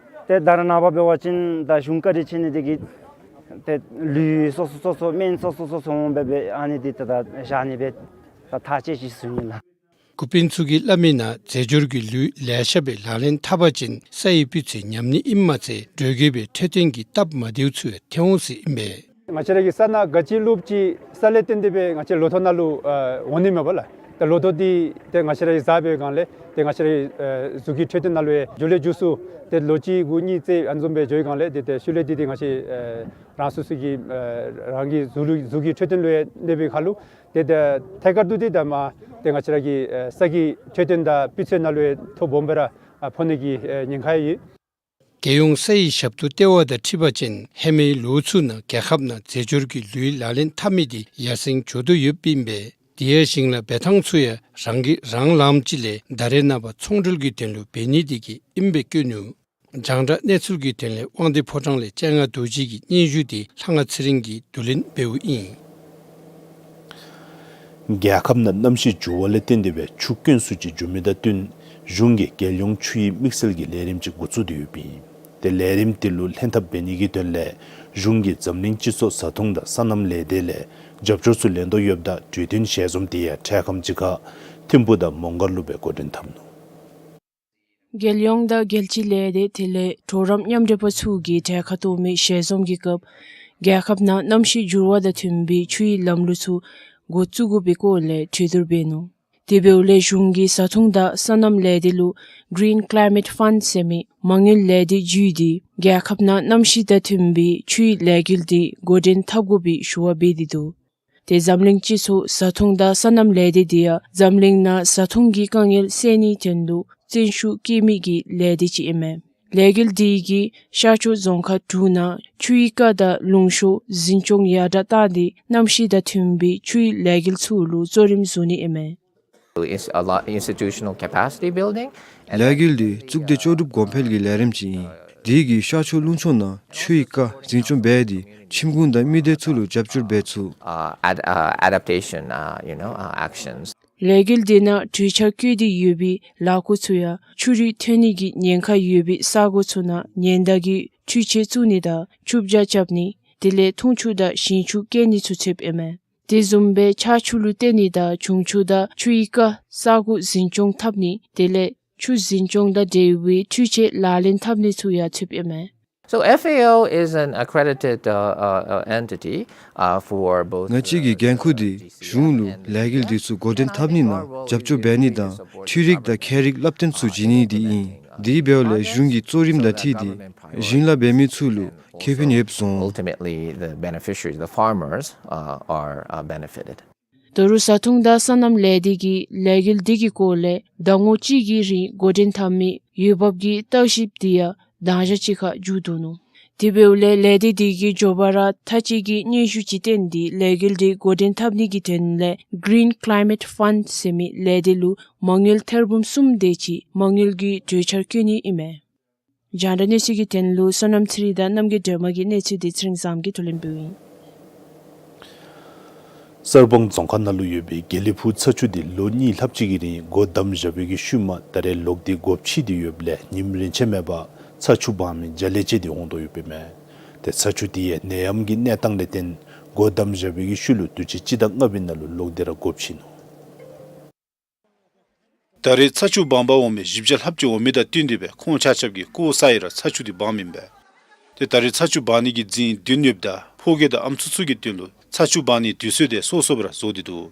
ཏེ་ད་རེས་ནངས་པ་འབད་བ་ཅིན་ད་གཞུང་བཀའ་དྲིན་ཆེ་ནི་འདི་གིས་ཏེ་ལུད་སོ་སོ་སོ་སོ་སྨན་སོ་སོ་སོ་སོ་འོང་སྦེ་སྦེ་ཨ་ནི་འདི་ད་ད་བཞག་ནི་སྦེ་ད་ཐག་བཅད་ཅི་ཟེར་ཞུ་ནི་ལགས། འགོ་དཔོན་ཚུ་གིས་སླབ་མི་ནང་རྫས་སྦྱོར་གྱི་ལུད་ལེ་ཤ་སྦེ་ལག་ལེན་འཐབ་པ་ཅིན་ས་ཡི་སྤུས་ཚད་ཉམས་ནི་ཨིནམ་མ་ཚད་འགྲོས་ཀྱི་སྦེ་འཕྲོད་བསྟེན་གྱི་སྟབས་མ་བདེཝ་ཚུ་ཡང་ཐོན་འོང་ཟེར་ཨིན་པས། ང་བཅས་ར་གི་ས་ནང་ག་ཅི་བླུགཔ་ཅིག་ས་ལས་བརྟེན་ཏེ་སྦེ་ང་བཅས་ལོ་ཐོག་ནང་ལུ་ཨ་འོང་ནི་མས་པ་ལགས། ད་ལོ་ཐོག་འདི་ཏེ་ང་བཅས་ར་གིས་བཟའ་བའི་སྒང་ལས་ཏེ་ང་བཅས་ར་གི་ཨ་གཟུགས་ཀྱི་འཕྲོད་བསྟེན་ནང་ལུ་ཡང་འགྱོ་ལས་འགྱོ་ཚུ་ཏེ་ལོ་གཅིག་དགུ་གཉིས་ཙམ་ཨ་ནི་བཟུམ་སྦེ་འགྱོ་བའི་སྒང་ལས་ཏེ་ཏེ་ཤུལ་ལས་འདི་ཏེ་ང་བཅས་ཨ་རང་སོ་སོ་གི་ཨ་རང་གི་གཟུགས་ལུ་གཟུགས་ཀྱི་འཕྲོད་བསྟེན་ལུ་ཡང་གནོདཔ་ཁར་ལུ་ཏེ་ད་ཐད་ཀར་དུ་འདི་ད་མ་ཏེ་ང་བཅས་ར་གི་ཨ་ས་གི་འཕྲོད་བསྟེན་དང་སྤུས་ཚད་ནང་ལུ་ཡང་ཐོ་སྦོམ་སྦེ་ར་ཨ་ཕོག་ནི་གི་ཨ་ཉེན་ཁ་ཡོད། རྒྱལ་ཡོངས་ས་ཡི་ཞབས་ཏོག་ལྟེ་བ་དང་འཁྲིལ་བ་ཅིན་ཧེ་མའི་ལོ་ཚུ་ནང་རྒྱལ་ཁབ་ནང་རྫས་སྦྱོར་གྱི་ལུད་ལག་ལེན་འཐབ་མི་འདི་ཡར་སེང་འགྱོ་དོ་ཡོདཔ་ཨིན་པས། དེ་ཡང་ཞིང་ལཱ་འབད་ཐངས་ཚུ་ཡང་རང་གིས་རང་ལངམ་ཅིག་ལས་ད་རེས་ནངས་པ་ཚོང་འབྲེལ་གྱི་དོན་ལུ་འབད་ནི་འདི་གིས་ཨིནམ་སྦེ་བཀོད་ནུག། རྒྱང་བསྒྲགས་གནས་ཚུལ་གྱི་དོན་ལས་དབང་འདུས་ཕོ་བྲང་ལས་སྤྱན་སྔ་རྡོ་རྗེ་གི་སྙན་ཞུ་འདི་ལྷ་དབང་ཚེ་རིང་གིས་བསྡུ་ལེན་འབདཝ་ཨིན། རྒྱལ་ཁབ་ནང་གནམ་གཤིས་འགྱུར་བ་ལས་བརྟེན་ཏེ་སྦེ་ཆུ་དཀོན་སུ་ཅིག་འགྱོ་མི་དང་བསྟུན་གཞུང་གིས་རྒྱལ་ཡོངས་ཆུ་ཡིག་དམིགས་བསལ་གྱི་ལས་རིམ་ཅིག་འགོ་བཙུགས་ཏེ་ཡོདཔ་ཨིན། ཏེ་ལས་རིམ་དེ་ལུ་ལྷན་ཐབས་འབད་ནི་གི་དོན་ལས་གཞུང་གིས་འཛམ་གླིང་སྤྱི་ཚོགས་བཟའ་འཐུང་དང་སོ་ནམ་ལས་སྡེ་ལས་རྒྱབ་སྐྱོར་ཚུ་ལེན་དོ་ཡོདཔ་ད་གྲོས་མཐུན་ཞལ་འཛོམས་དེ་ཡང་འཕྲལ་ཁམས་ཅིག་ཁར་ཐིམ་ཕུག་དང་མོང་སྒར་ལུ་སྦེ་འགོ་འདྲེན་འཐབ་ནུག། རྒྱལ་ཡོངས་དང་རྒྱལ་སྤྱི་ལས་སྡེ་དེ་ལས་གྲོགས་རམ་མཉམ་འབྲེལ་པ་ཚུ་གིས་གྲལ་ཁར་གཏོགས་མི་ཞལ་འཛོམས་ཀྱི་སྐབས་རྒྱལ་ཁབ་ནང་གནམ་གཤིས་འགྱུར་བ་དང་མཐུན་པའི་ཆུ་ཡིག་ལམ་ལུགས་ཚུ་འགོ་བཙུགས་དགོ་པའི་སྐོར་ལས་གྲོས་བསྡུར་འབད་ནུག། དེ་འབདཝ་ལས་གཞུང་གིས་བཟའ་འཐུང་དང་སོ་ནམ་ལས་སྡེ་ལུ་Green Climate Fund ཟེར་མི་མ་དངུལ་ལས་སྡེ་བརྒྱུད་དེ་རྒྱལ་ཁབ་ནང་གནམ་གཤིས་དང་མཐུན་པའི་ཆུ་ཡིག་ལས་འགུལ་དེ་འགོ་འདྲེན་འཐབ་དགོ་པའི་ཞུ་བ་འབད་དེ་འདུག། ཏེ་འཛམ་གླིང་སྤྱི་ཚོགས་བཟའ་འཐུང་དང་སོ་ནམ་ལས་སྡེ་དེ་ཡང་འཛམ་གླིང་ནང་བཟའ་འཐུང་གི་དཀའ་ངལ་སེལ་ནིའི་དོན་ལུ་བརྩོན་ཤུགས་བསྐྱེད་མི་གི་ལས་སྡེ་ཅིག་ཨིན་མས། ལས་འགུལ་དེ་གིས་ཤར་ཕྱོགས་རྫོང་ཁག་དྲུག་ནང་ཆུའི་རྐ་དང་ལུང་ཤོར་འཛིན་སྐྱོང་ཡར་དྲགས་བཏང་སྟེ་གནམ་གཤིས་དང་མཐུན་པའི་ཆུའི་ལས་འགུལ་ཚུ་ལུ་གཙོ་རིམ་བཟུང་ནི་ཨིན་མས། It's a lot institutional capacity building. ལས་འགུལ་འདི་གཙུག་སྡེ་ལྕོགས་གྲུབ་གོང་འཕེལ་གྱི་ལས་རིམ་ཅིག་ཨིན། དེ་གིས་ཤར་ཕྱོགས་ལུང་ཕྱོགས་ནང་ཆུའི་རྐ་འཛིན་སྐྱོང་འབད་དེ་ཁྱིམ་གུང་དང་མི་སྡེ་ཚུ་ལུ་རྒྱབ་སྐྱོར་འབད་ཚུགས། Uh, ad- uh, adaptation, uh, you know, uh, actions. ལས་འགུལ་དེ་ནང་གྲོས་འཆར་བཀོད་དེ་ཡོད་པའི་ལཱ་འགོ་ཚུ་ཡང་ཆུ་རུད་ཐོན་ནི་གི་ཉེན་ཁ་ཡོད་པའི་ས་གོ་ཚུ་ནང་ཉེན་བརྡ་གི་འཕྲུལ་ཆས་བཙུགས་ནི་དང་ཆུ་བྱ་རྐྱབ་ནི་དེ་ལས་འཐུང་ཆུ་དང་ཞིང་ཆུ་བཀལ་ནི་ཚུ་ཚུདཔ་ཨིན་མས། དེ་བཟུམ་སྦེ་ཆར་ཆུ་ལུ་བརྟེན་ནི་དང་བྱུང་ཆུ་དང་ཆུའི་རྐ་ས་གོ་འཛིན་སྐྱོང་འཐབ་ནི་དེ་ལས་ཆུ་འཛིན་སྐྱོང་དང་འབྲེལ་བའི་འཕྲུལ་ཆས་ལག་ལེན་འཐབ་ནི་ཚུ་ཡང་ཚུདཔ་ཨིན་མས། So F A O is an accredited, uh, uh, uh, entity, uh, for both. ང་བཅས་ཀྱི་འགན་ཁུར་འདི་གཞུང་ལུ་ལས་འགུལ་འདི་ཚུ་འགོ་འདྲེན་འཐབ་ནི་ནང་རྒྱབ་སྐྱོར་འབད་ནི་དང་འཕྲུལ་རིག་དང་ཁྱད་རིག་བསླབ་སྟོན་ཚུ་བྱིན་ནི་འདི་ཨིན། དེ་འབདཝ་ལས་གཞུང་གི་གཙོ་རིམ་དང་འཁྲིལ་ཏེ་ཞིང་ལཱ་འབད་མི་ཚུ་ལུ་ཁེ་ཕན་ཡོདཔ་བཟོ་འོང་། Ultimately, the beneficiaries, the farmers, uh, are, uh, benefited. ད་རུང་བཟའ་འཐུང་དང་སོ་ནམ་ལས་སྡེ་གིས་ལས་འགུལ་འདི་གི་སྐོར་ལས་ཟླ་ངོ་གཅིག་གི་རིང་འགོ་འདྲེན་འཐབ་མི་འོས་འབབ་ཀྱི་བརྟག་ཞིབ་དེ་ཡང་དང་ཞག་གཅིག་ཁར་མཇུག་བསྡུ་ནུག། དེ་འབདཝ་ལས་ལས་སྡེ་དེ་གིས་མགྱོགས་པ་ར་མཐའ་དཔྱད་ཀྱི་སྙན་ཞུ་ཅིག་བཏོན་ཏེ་ལས་འགུལ་དེ་འགོ་འདྲེན་འཐབ་ནི་གི་དོན་ལས་Green Climate Fund ཟེར་མི་ལས་སྡེ་ལུ་མ་དངུལ་ཐེར་འབུམ་གསུམ་དེ་ཅིག་མ་དངུལ་གྱི་གྲོས་འཆར་བཀོད་ནི་ཨིན་མས། རྒྱང་བསྒྲགས་གནས་ཚུལ་གྱི་དོན་ལུ་བསོད་ནམས་ཚེ་རིང་དང་རྣམ་རྒྱལ་སྒྲོལ་མ་གི་གནས་ཚུལ་འདི་ཚེ་རིང་བཟངམོ་གིས་བསྡུ་ལེན་འབདཝ་ཨིན། གསར་སྤང་རྫོང་ཁག་ནང་ལུ་ཡོད་པའི་དགེ་ལེགས་ཕུག་ཚ་ཆུ་འདི་ལོ་གཉིས་ལྷགཔ་ཅིག་གི་རིང་སྒོ་བསྡམས་བཞག་པའི་གི་ཤུལ་མ་ད་རེས་ལོག་སྟེ་སྒོ་ཕྱེ་སྟེ་ཡོདཔ་ལས་ཉིནམ་རེ་ཆད་མེད་པར་ཚ་ཆུ་སྦང་མི་བརྒྱ་ལས་བཅད་དེ་འོང་དོ་ཡོདཔ་ཨིན་མས། ཏེ་ཚ་ཆུ་འདི་ཡང་ནད་ཡམས་ཀྱི་གནས་སྟངས་ལས་བརྟེན་སྒོ་བསྡམས་བཞག་པའི་གི་ཤུལ་ལུ་དུས་ཅི་སྤྱི་ཟླ་ལྔ་པའི་ནང་ལུ་ལོག་སྟེ་ར་སྒོ་ཕྱེ་ནུག། ད་རེས་ཚ་ཆུ་སྦང་པར་འོང་མི་བཞི་བརྒྱ་ལྷགཔ་ཅིག་འོང་མི་དང་བསྟུན་ཏེ་སྦེ་ཁོང་ཆ་ཁྱབ་ཀྱིས་ལྐོག་ཟ་ཡི་ར་ཚ་ཆུ་འདི་སྦངམ་ཨིན་པས། ཏེ་ད་རེས་ཚ་ཆུ་སྦང་ནི་གི་རྫིང་བདུན་ཡོདཔ་ད་ཕོ་སྐྱེས་དང་ཨམ་སྲུ་ཚུ་གི་དོན་ལུ་ཚ་ཆུ་སྦང་ནིའི་དུས་ཚོད་དེ་སོ་སོ་སྦེ་ར་བཟོ་སྟེ་འདུག།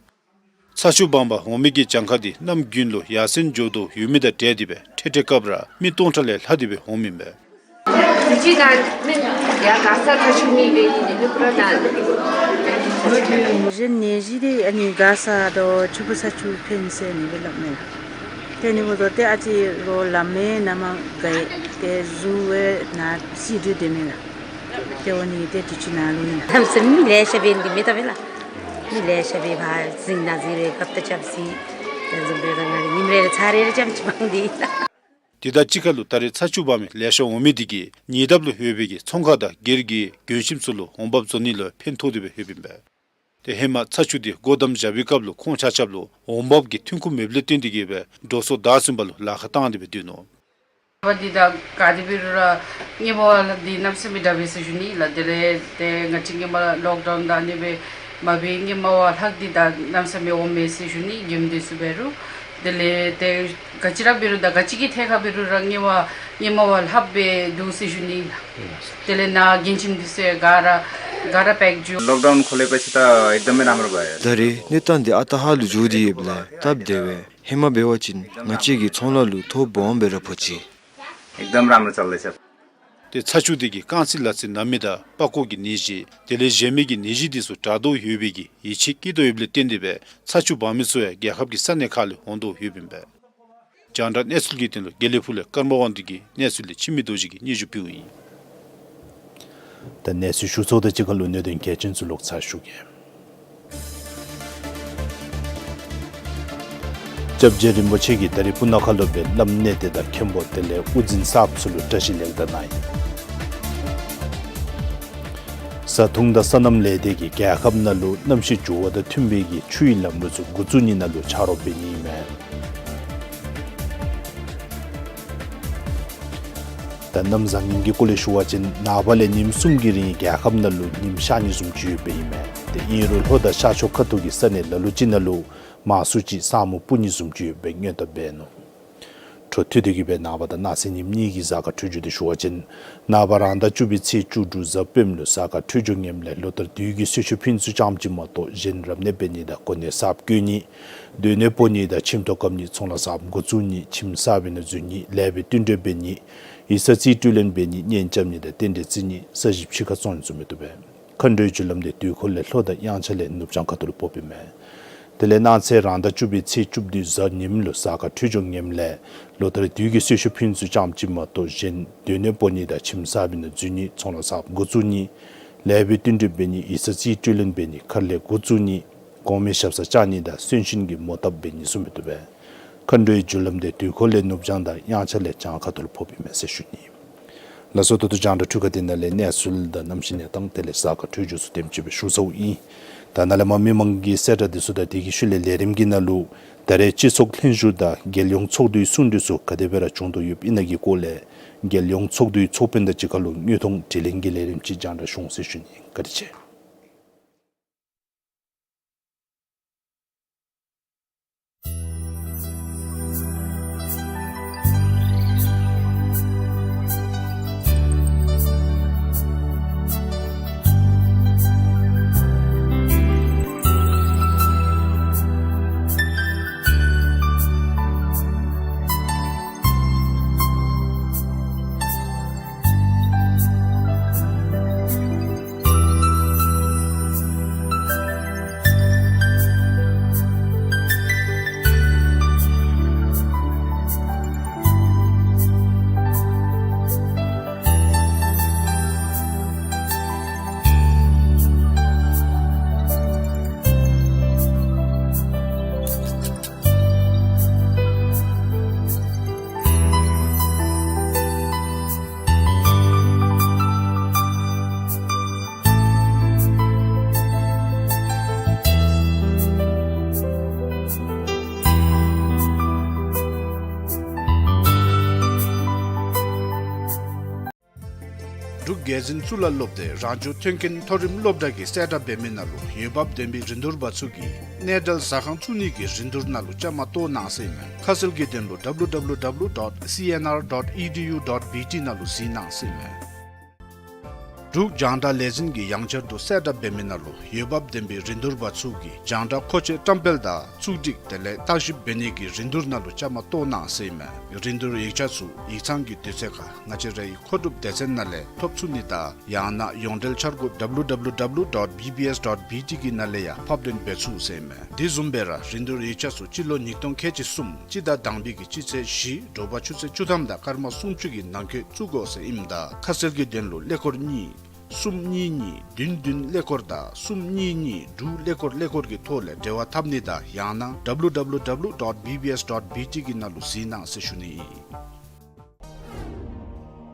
ཚ་ཆུ་སྦང་པར་འོང་མི་གི་གྱངས་ཁ་འདི་གནམ་དགུན་ལུ་ཡར་སེང་འགྱོ་དོ་ཡོད་མི་དང་འབྲེལ་ཏེ་སྦེ་འཕྲལ་འཕྲལ་སྐབས་ར་མི་སྟོང་ཕྲག་ལས་ལྷག་སྟེ་སྦེ་འོངམ་ཨིན་པས། དུས་ཅི་ནང་ཡར་དགའ་ས་ཁ་ཆུ་ནི་སྦེ་ཨིན་ནི་མི་པུ་ར་ནང་། གཞན་ནད་གཞི་འདི་ཨ་ནི་དགའ་ས་དང་ཆུ་སྦུག་ས་ཆུ་ཕན་ཟེར་ཨ་ནི་སྦེ་སླབ་མས། དེ་ནི་འབདཝ་ད་ཏེ་ཨ་ཙི་རོགས་སླབ་མས་ན་མ་དགའ་ཡི། ཏེ་གཟུགས་འོད་ནང་སི་དུས་དེ་མེན་ལགས། ཏེ་འོ་ནི་ཏེ་དུས་ཅི་ནང་ལུ་ཨིན་ལགས། ལམ་སེང་མི་ལེ་ཤ་འབད་ནི་མེད་ད་པས་ལགས། མི་ལེ་ཤ་སྦེ་ཕར་རྫིང་ནང་རྫིང་རེ་རྐྱབ་ད་རྐྱབ་ཅི། ཏེ་གཟུགས་འོད་དང་ང་ར་ཉིནམ་རེ་རེ་ཚར་རེ་རེ་རྐྱབ་ཅི་མང་འདི་ཨིན་ལགས། དེ་དང་གཅིག་ཁར་ལུ་ད་རེས་ཚ་ཆུ་སྦང་མི་ལེ་ཤ་འོང་མི་དེ་གིས་ཉེ་འདབས་ལུ་ཡོད་པའི་གི་ཚོང་ཁང་དང་སྒེར་གྱི་གྱོན་ཞིནམ་ཚུ་ལུ་འོང་འབབ་བཟོ་ནི་ལུ་ཕན་ཐོགས་ཏེ་སྦེ་ཡོདཔ་ཨིན་པས། ཏེ་ཧེ་མ་ཚ་ཆུ་འདི་སྒོ་བསྡམས་བཞག་པའི་སྐབས་ལུ་ཁོང་ཆ་ཁྱབ་ལུ་འོང་འབབ་ཀྱི་ཐོན་ཁུངས་མེདཔ་ལས་བརྟེན་ཏེ་གིས་སྦེ་འགྲོ་སོང་བདའ་ཟུན་པ་ལུ་ལཱ་ཁག་བཏང་སྟེ་སྦེ་སྡོད་ནུག། བ་འདི་ད་ག་དེ་འབད་རུང་ར་ཧེ་མ་བ་ལྷག་འདི་གནམ་མེད་ས་མེད་དྲག་པས་ཟེར་ཞུ་ནི་ལགས། དེ་ལས་ཏེ་ང་བཅས་ཧེ་མ་ལོག་ཌའུན་དང་ཨ་ནི་སྦེ་མ་འབད་ཧེ་མ་བ་ལྷག་འདི་ད་གནམ་མེད་ས་མེད་འོང་མས་ཟེར་ཞུ་ནི། གྱོནམ་འདི་ཚུ་འབད་རུང་དེ་ལས་ཏེ་ག་ཅི་ར་འབད་རུང་ད་ག་ཅི་གི་ཐད་ཁར་འབད་རུང་ར་ཧེ་མ་ཧེ་མ་བ་ལྷག་སྦེ་འདུག་ཟེར་ཞུ་ནི་ལགས། དེ་ལས་ནཱ་གྱོན་ཞིནམ་འདི་ཚུ་ག་ར་ག་ར་པེཀ་འགྱོ། लकडाउन खोलेपछि त एकदमै राम्रो भयो। ད་རེས་གནས་སྟངས་འདི་ཨ་རྟག་ཧ་ལུགས་འགྱོ་སྟེ་ཡོདཔ་ལས་སྟབས་བདེ་བས། ཧེ་མ་འབད་བ་ཅིན་ང་བཅས་ཀྱི་ཚོང་ལཱ་ལུ་ཐོ་སྦོམ་སྦེ་ར་ཕོག་ཅི། एकदम राम्रो चल्दैछ। ཏེ་ཚ་ཆུ་འདི་གིས་རྐང་རྩེད་ལག་རྩེད་ན་མི་དང་པགས་ཀོ་གི་ནད་གཞི་དེ་ལས་གཞན་མི་གི་ནད་གཞི་འདི་ཚུ་དྲག་དོ་ཡོད་པའི་གི་ཡིད་ཆེས་བསྐྱེད་དོ་ཡོདཔ་ལས་བརྟེན་ཏེ་སྦེ་ཚ་ཆུ་སྦང་མི་ཚུ་ཡང་རྒྱལ་ཁབ་ཀྱི་ས་གནས་ཁག་ལས་འོང་དོ་ཡོདཔ་ཨིན་པས། རྒྱང་བསྒྲགས་གནས་ཚུལ་གྱི་དོན་ལུ་དགེ་ལེགས་ཕུག་ལས་ཀརྨ་དབང་འདུས་ཀྱི་གནས་ཚུལ་འདི་འཆི་མེད་རྡོ་རྗེ་གིས་སྙན་ཞུ་ཕུལཝ་ཨིན། ད་གནས་ཚུལ་ཞུ་ཚརཝ་དང་གཅིག་ཁར་ལུ་གནད་དོན་གལ་ཆེན་ཚུ་ལོག་ཚར་ཞུ་གེ། སྐྱབས་རྗེ་རིན་པོ་ཆེ་གིས་ད་རེས་སྤུ་ན་ཁ་ལུ་སྦེ་བླམ་གནས་བརྟན་དང་མཁན་པོ་དེ་ལས་དབུ་འཛིན་གསརཔ་ཚུ་ལུ་བཀྲ་ཤིས་ལེགས་དར་གནང་ཡི། བཟའ་འཐུང་དང་སོ་ནམ་ལས་སྡེ་གིས་རྒྱལ་ཁབ་ནང་ལུ་གནམ་གཤིས་འགྱུར་བ་དང་མཐུན་པའི་གི་ཆུའི་ལམ་ལུགས་ཚུ་འགོ་བཙུགས་ནི་ནང་ལུ་ཆ་རོགས་འབད་ནི་ཨིན་མས། ད་གནམ་བཟང་ངན་གྱི་སྐོར་ལས་ཞུ་བ་ཅིན་ནངས་པ་ལས་ཉིནམ་གསུམ་གྱི་རིང་རྒྱལ་ཁབ་ནང་ལུ་ཉིམ་ཤར་ནི་བཟུམ་ཅིག་ཡོདཔ་ཨིན་མས། དེ་ཨིན་རུང་ལྷོ་དང་ཤར་ཕྱོགས་ཁ་ཐུག་གི་ས་གནས་ལ་ལུ་ཅིག་ནང་ལུ་མང་སུ་ཅིག་ས་སྨུག་སྤུབ་ནི་བཟུམ་ཅིག་ཡོདཔ་སྦེ་སྔོན་བརྡ་འབད་ནུག། འཕྲོ་མཐུད་དེ་གི་སྦེ་ནངས་པ་དང་གནངས་ཚེ་ཉིནམ་གཉིས་ཀྱི་གཟའ་སྐར་འཕྲོད་སྦྱོར་དེ་ཞུ་བ་ཅིན་ནངས་པ་རང་ཟླ་བཅུ་པའི་ཚེས་བཅུ་དྲུག་གཟའ་སྤེནམ་ལུ་གཟའ་སྐར་འཕྲོད་སྦྱོར་ངནམ་ལས་ལོ་ལྟར་དུས་ཀྱི་གསོལ་མཆོད་ཕུལ་ཚུགས་རྐྱངམ་ཅིག་མ་གཏོགས་གཞན་རབ་གནས་འབད་ནི་དང་གོ་གནས་གསརཔ་བསྐོ་ནི་སྡོད་གནས་སྤོ་ནི་དང་ཁྱིམ་ཐོག་བཀབ་ནི་ཚོང་ལཱ་གསརཔ་འགོ་བཙུགས་ནི་ཁྱིམ་གསར་པའི་ནང་འཛུལ་ནི་ལེགས་པའི་བསྟུན་གྲོས་འབད་ནི་ཡིག་ཚང་རྩིས་སྤྲོད་ལེན་འབད་ནི་གཉེན་རྐྱབ་ནི་དང་རྟེན་འབྲེལ་བརྩི་ནི་ས་གཞི་ཕྱི་ཁར་བཙོང་ནི་བཟུམ་མི་བཏུབ་པས། མཁའ་འགྲོའི་རྒྱུ་ལམ་དེ་དུས་འཁོར་ལས་ལྷོ་དང་དབྱངས་འཆར་ལས་ནུབ་བྱང་ཁ་ཐུག་ལུ་ཕོགཔ་ཨིན་མས། དེ་ལས་གནངས་ཚེ་རང་ཟླ་བཅུ་པའི་ཚེས་བཅུ་བདུན་གཟའ་ཉིམ་ལུ་གཟའ་སྐར་འཕྲོད་སྦྱོར་ངནམ་ལས་ལོ་ལྟར་དུས་ཀྱི་གསོལ་མཆོད་ཕུལ་ཚུགས་རྐྱངམ་ཅིག་མ་གཏོགས་གཞན་སྡོད་གནས་སྤོ་ནི་དང་ཁྱིམ་གསར་པའི་ནང་འཛུལ་ནི་ཚོང་ལཱ་གསརཔ་འགོ་བཙུགས་ནི་ལེགས་པའི་བསྟུན་གྲོས་འབད་ནི་ཡིག་ཚང་རྩིས་སྤྲོད་ལེན་འབད་ནི་མཁར་ལས་འགོ་བཙུགས་ནི་གོང་མའི་ཞབས་སར་བཅར་ནི་དང་གསོན་གཤིན་གྱི་མོ་བཏབ་འབད་ནི་བཟུམ་མི་བཏུབ་པས། མཁའ་འགྲོའི་རྒྱུ་ལམ་དེ་དུས་འཁོར་ལས་ནུབ་བྱང་དང་དབྱངས་འཆར་ལས་བྱང་ཁ་ཐུག་ལུ་ཕོགཔ་ཨིན་མས་ཟེར་ཞུ་ནི། ལགས་སོ། ད་ལྟོ་རྒྱང་བསྒྲགས་འཕྲུལ་ཁང་འདི་ནང་ལས་གནས་ཚུལ་དང་གནམ་གཤིས་གནས་སྟངས་དེ་ལས་གཟའ་སྐར་འཕྲོད་སྦྱོར་ཚུ་དེམ་ཅིག་སྦེ་ཞུ་ཚརཝ་ཨིན། ད་ནཱ་ལས་མར་མི་མང་གི་གསལ་བསྒྲགས་འདི་ཚུ་དང་དེ་གི་ཤུལ་ལས་ལས་རིམ་གྱི་ནང་ལུ་ད་རེས་སྤྱི་ཚོགས་ལྷན་བཞུགས་དང་རྒྱལ་ཡོངས་ཚོགས་འདུའི་གསུང་གྲོས་ཚུ་ག་དེ་སྦེ་ར་བྱུང་དོ་ཡོདཔ་ཨིན་ན་གི་སྐོར་ལས་རྒྱལ་ཡོངས་ཚོགས་འདུའི་ཚོགས་དཔོན་དང་གཅིག་ཁར་ལུ་དངོས་མཐོང་དྲི་ལན་གྱི་ལས་རིམ་ཅིག་རྒྱང་བསྒྲགས་ཞུ་འོང་ཟེར་ཞུ་ནི། བཀའ་དྲིན་ཆེ། འབྲུག་རྒྱལ་འཛིན་གཙུག་ལག་སློབ་སྡེ་རང་སྐྱོང་མཐུན་རྐྱེན་མཐོ་རིམ་སློབ་གྲྭ་གིས་གསལ་བསྒྲགས་འབད་མི་ནང་ལུ་འོས་འབབ་ལྡན་པའི་རིན་བསྡུར་པ་ཚུ་གིས་གནས་གྲལ་ཟ་ཁང་བཙུགས་ནི་གི་རིན་བསྡུར་ནང་ལུ་བཅའ་མར་གཏོགས་གནང་ཟེར་ཨིན་མས། ཁ་གསལ་གྱི་དོན་ལུ་W W W dot C N R dot E D U dot B T ནང་ལུ་གཟིགས་གནང་ཟེར་ཨིན་མས། འབྲུག་རྒྱང་བསྒྲགས་ལས་འཛིན་གྱིས་ཡང་བསྐྱར་དུ་གསལ་བསྒྲགས་འབད་མི་ནང་ལུ་འོས་འབབ་ལྡན་པའི་རིན་བསྡུར་པ་ཚུ་གིས་རྒྱང་བསྒྲགས་མཁོ་ཆས་བཀྲམ་སྤེལ་དང་བཙུགས་སྒྲིག་དེ་ལས་བརྟག་ཞིབ་འབད་ནི་གི་རིན་བསྡུར་ནང་ལུ་བཅའ་མར་གཏོགས་གནང་ཟེར་ཨིན་མས། རིན་བསྡུར་ཡིག་ཆ་ཚུ་ཡིག་ཚང་གི་དུས་ཚོད་ཁར་ང་བཅས་རའི་མཁོ་སྒྲུབ་སྡེ་ཚན་ནང་ལས་ཐོབ་ཚུགས་ནི་དང་ཡང་ན་ཡོངས་འབྲེལ་འཆར་སྒོ་W W W dot B B S dot B T གི་ནང་ལས་ཡང་ཕབ་ལེན་འབད་ཚུགས་ཟེར་ཨིན་མས། དེ་བཟུམ་སྦེ་ར་རིན་བསྡུར་ཡིག་ཆ་ཚུ་སྤྱི་ལོ་ཉིས་སྟོང་ཁལ་གཅིག་གསུམ་སྤྱི་ཟླ་དང་པའི་གི་སྤྱི་ཚེས་བཞི་དྲོ་པ་ཆུ་ཚོད་བཅུ་ཐམ་དང་སྐར་མ་སུམ་ཅུ་གི་ནང་འཁོད་བཙུགས་དགོ་ཟེར་ཨིནམ་ད་ཁ་གསལ་གྱི་དོན་ལུ་ཀླད་ཀོར་གཉིས་གསུམ་གཉིས་གཉིས་བདུན་བདུན་ཀླད་ཀོར་དང་གསུམ་གཉིས་གཉིས་དྲུག་ཀླད་ཀོར་ཀླད་ཀོར་གྱི་ཐོག་ལས་འབྲེལ་བ་འཐབ་ནི་དང་ཡང་ན་W W W dot B B S dot B T གི་ནང་ལུ་གཟིགས་གནང་ཟེར་ཞུ་ནི་ཨིན།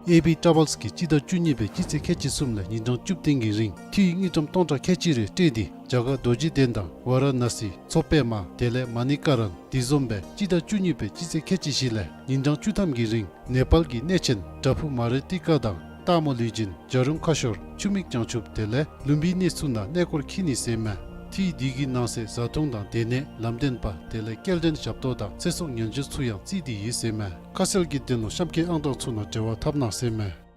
ཨེ་བི་ཊ་རེ་ཝེལསི་གིས་སྤྱི་ཟླ་བཅུ་གཉིས་པའི་སྤྱི་ཚེས་ཁལ་གཅིག་གསུམ་ལས་ཉིན་གྲངས་བཅུ་བདུན་གྱི་རིང་འཐུས་དངུལ་ཀྲམ་སྟོང་ཕྲག་ཁལ་གཅིག་རེ་སྤྲོད་དེ་རྒྱ་གར་རྡོ་རྗེ་གདན་དང་ཝཱ་ར་ཎ་སི་མཚོ་པདྨ་དེ་ལས་མ་ཎི་ཀ་རན་དེ་བཟུམ་སྦེ་སྤྱི་ཟླ་བཅུ་གཉིས་པའི་སྤྱི་ཚེས་ཁལ་གཅིག་བཞི་ལས་ཉིན་གྲངས་བཅུ་ཐམ་གྱི་རིང་ནེ་པཱལ་གྱི་གནས་ཆེན་བྲག་ཕུག་མ་རི་ཏི་ཀ་དང་སྟག་མོ་ལུས་སྦྱིན་བྱ་རུང་ཁ་ཤོར་ཆུ་མིག་བྱང་ཆུབ་དེ་ལས་ལུམ་བི་ནི་ཚུ་ནང་གནས་སྐོར་འཁྱིད་ནི་ཟེར་མས། འཐུས་འདི་གི་ནང་གསེས་བཟའ་འཐུང་དང་སྡོད་གནས་ལམ་སྟོན་པ་དེ་ལས་སྐྱེལ་འདྲེན་ཞབས་ཏོག་དང་ཚེ་སྲོག་ཉེན་བཅོལ་ཚུ་ཡང་བརྩིས་ཏེ་ཡོད་ཟེར་མས། ཁ་གསལ་གྱི་དོན་ལུ་གཤམ་འཁོད་ཨང་གྲངས་ཚུ་ནང་འབྲེལ་བ་འཐབ་གནང་ཟེར་མས།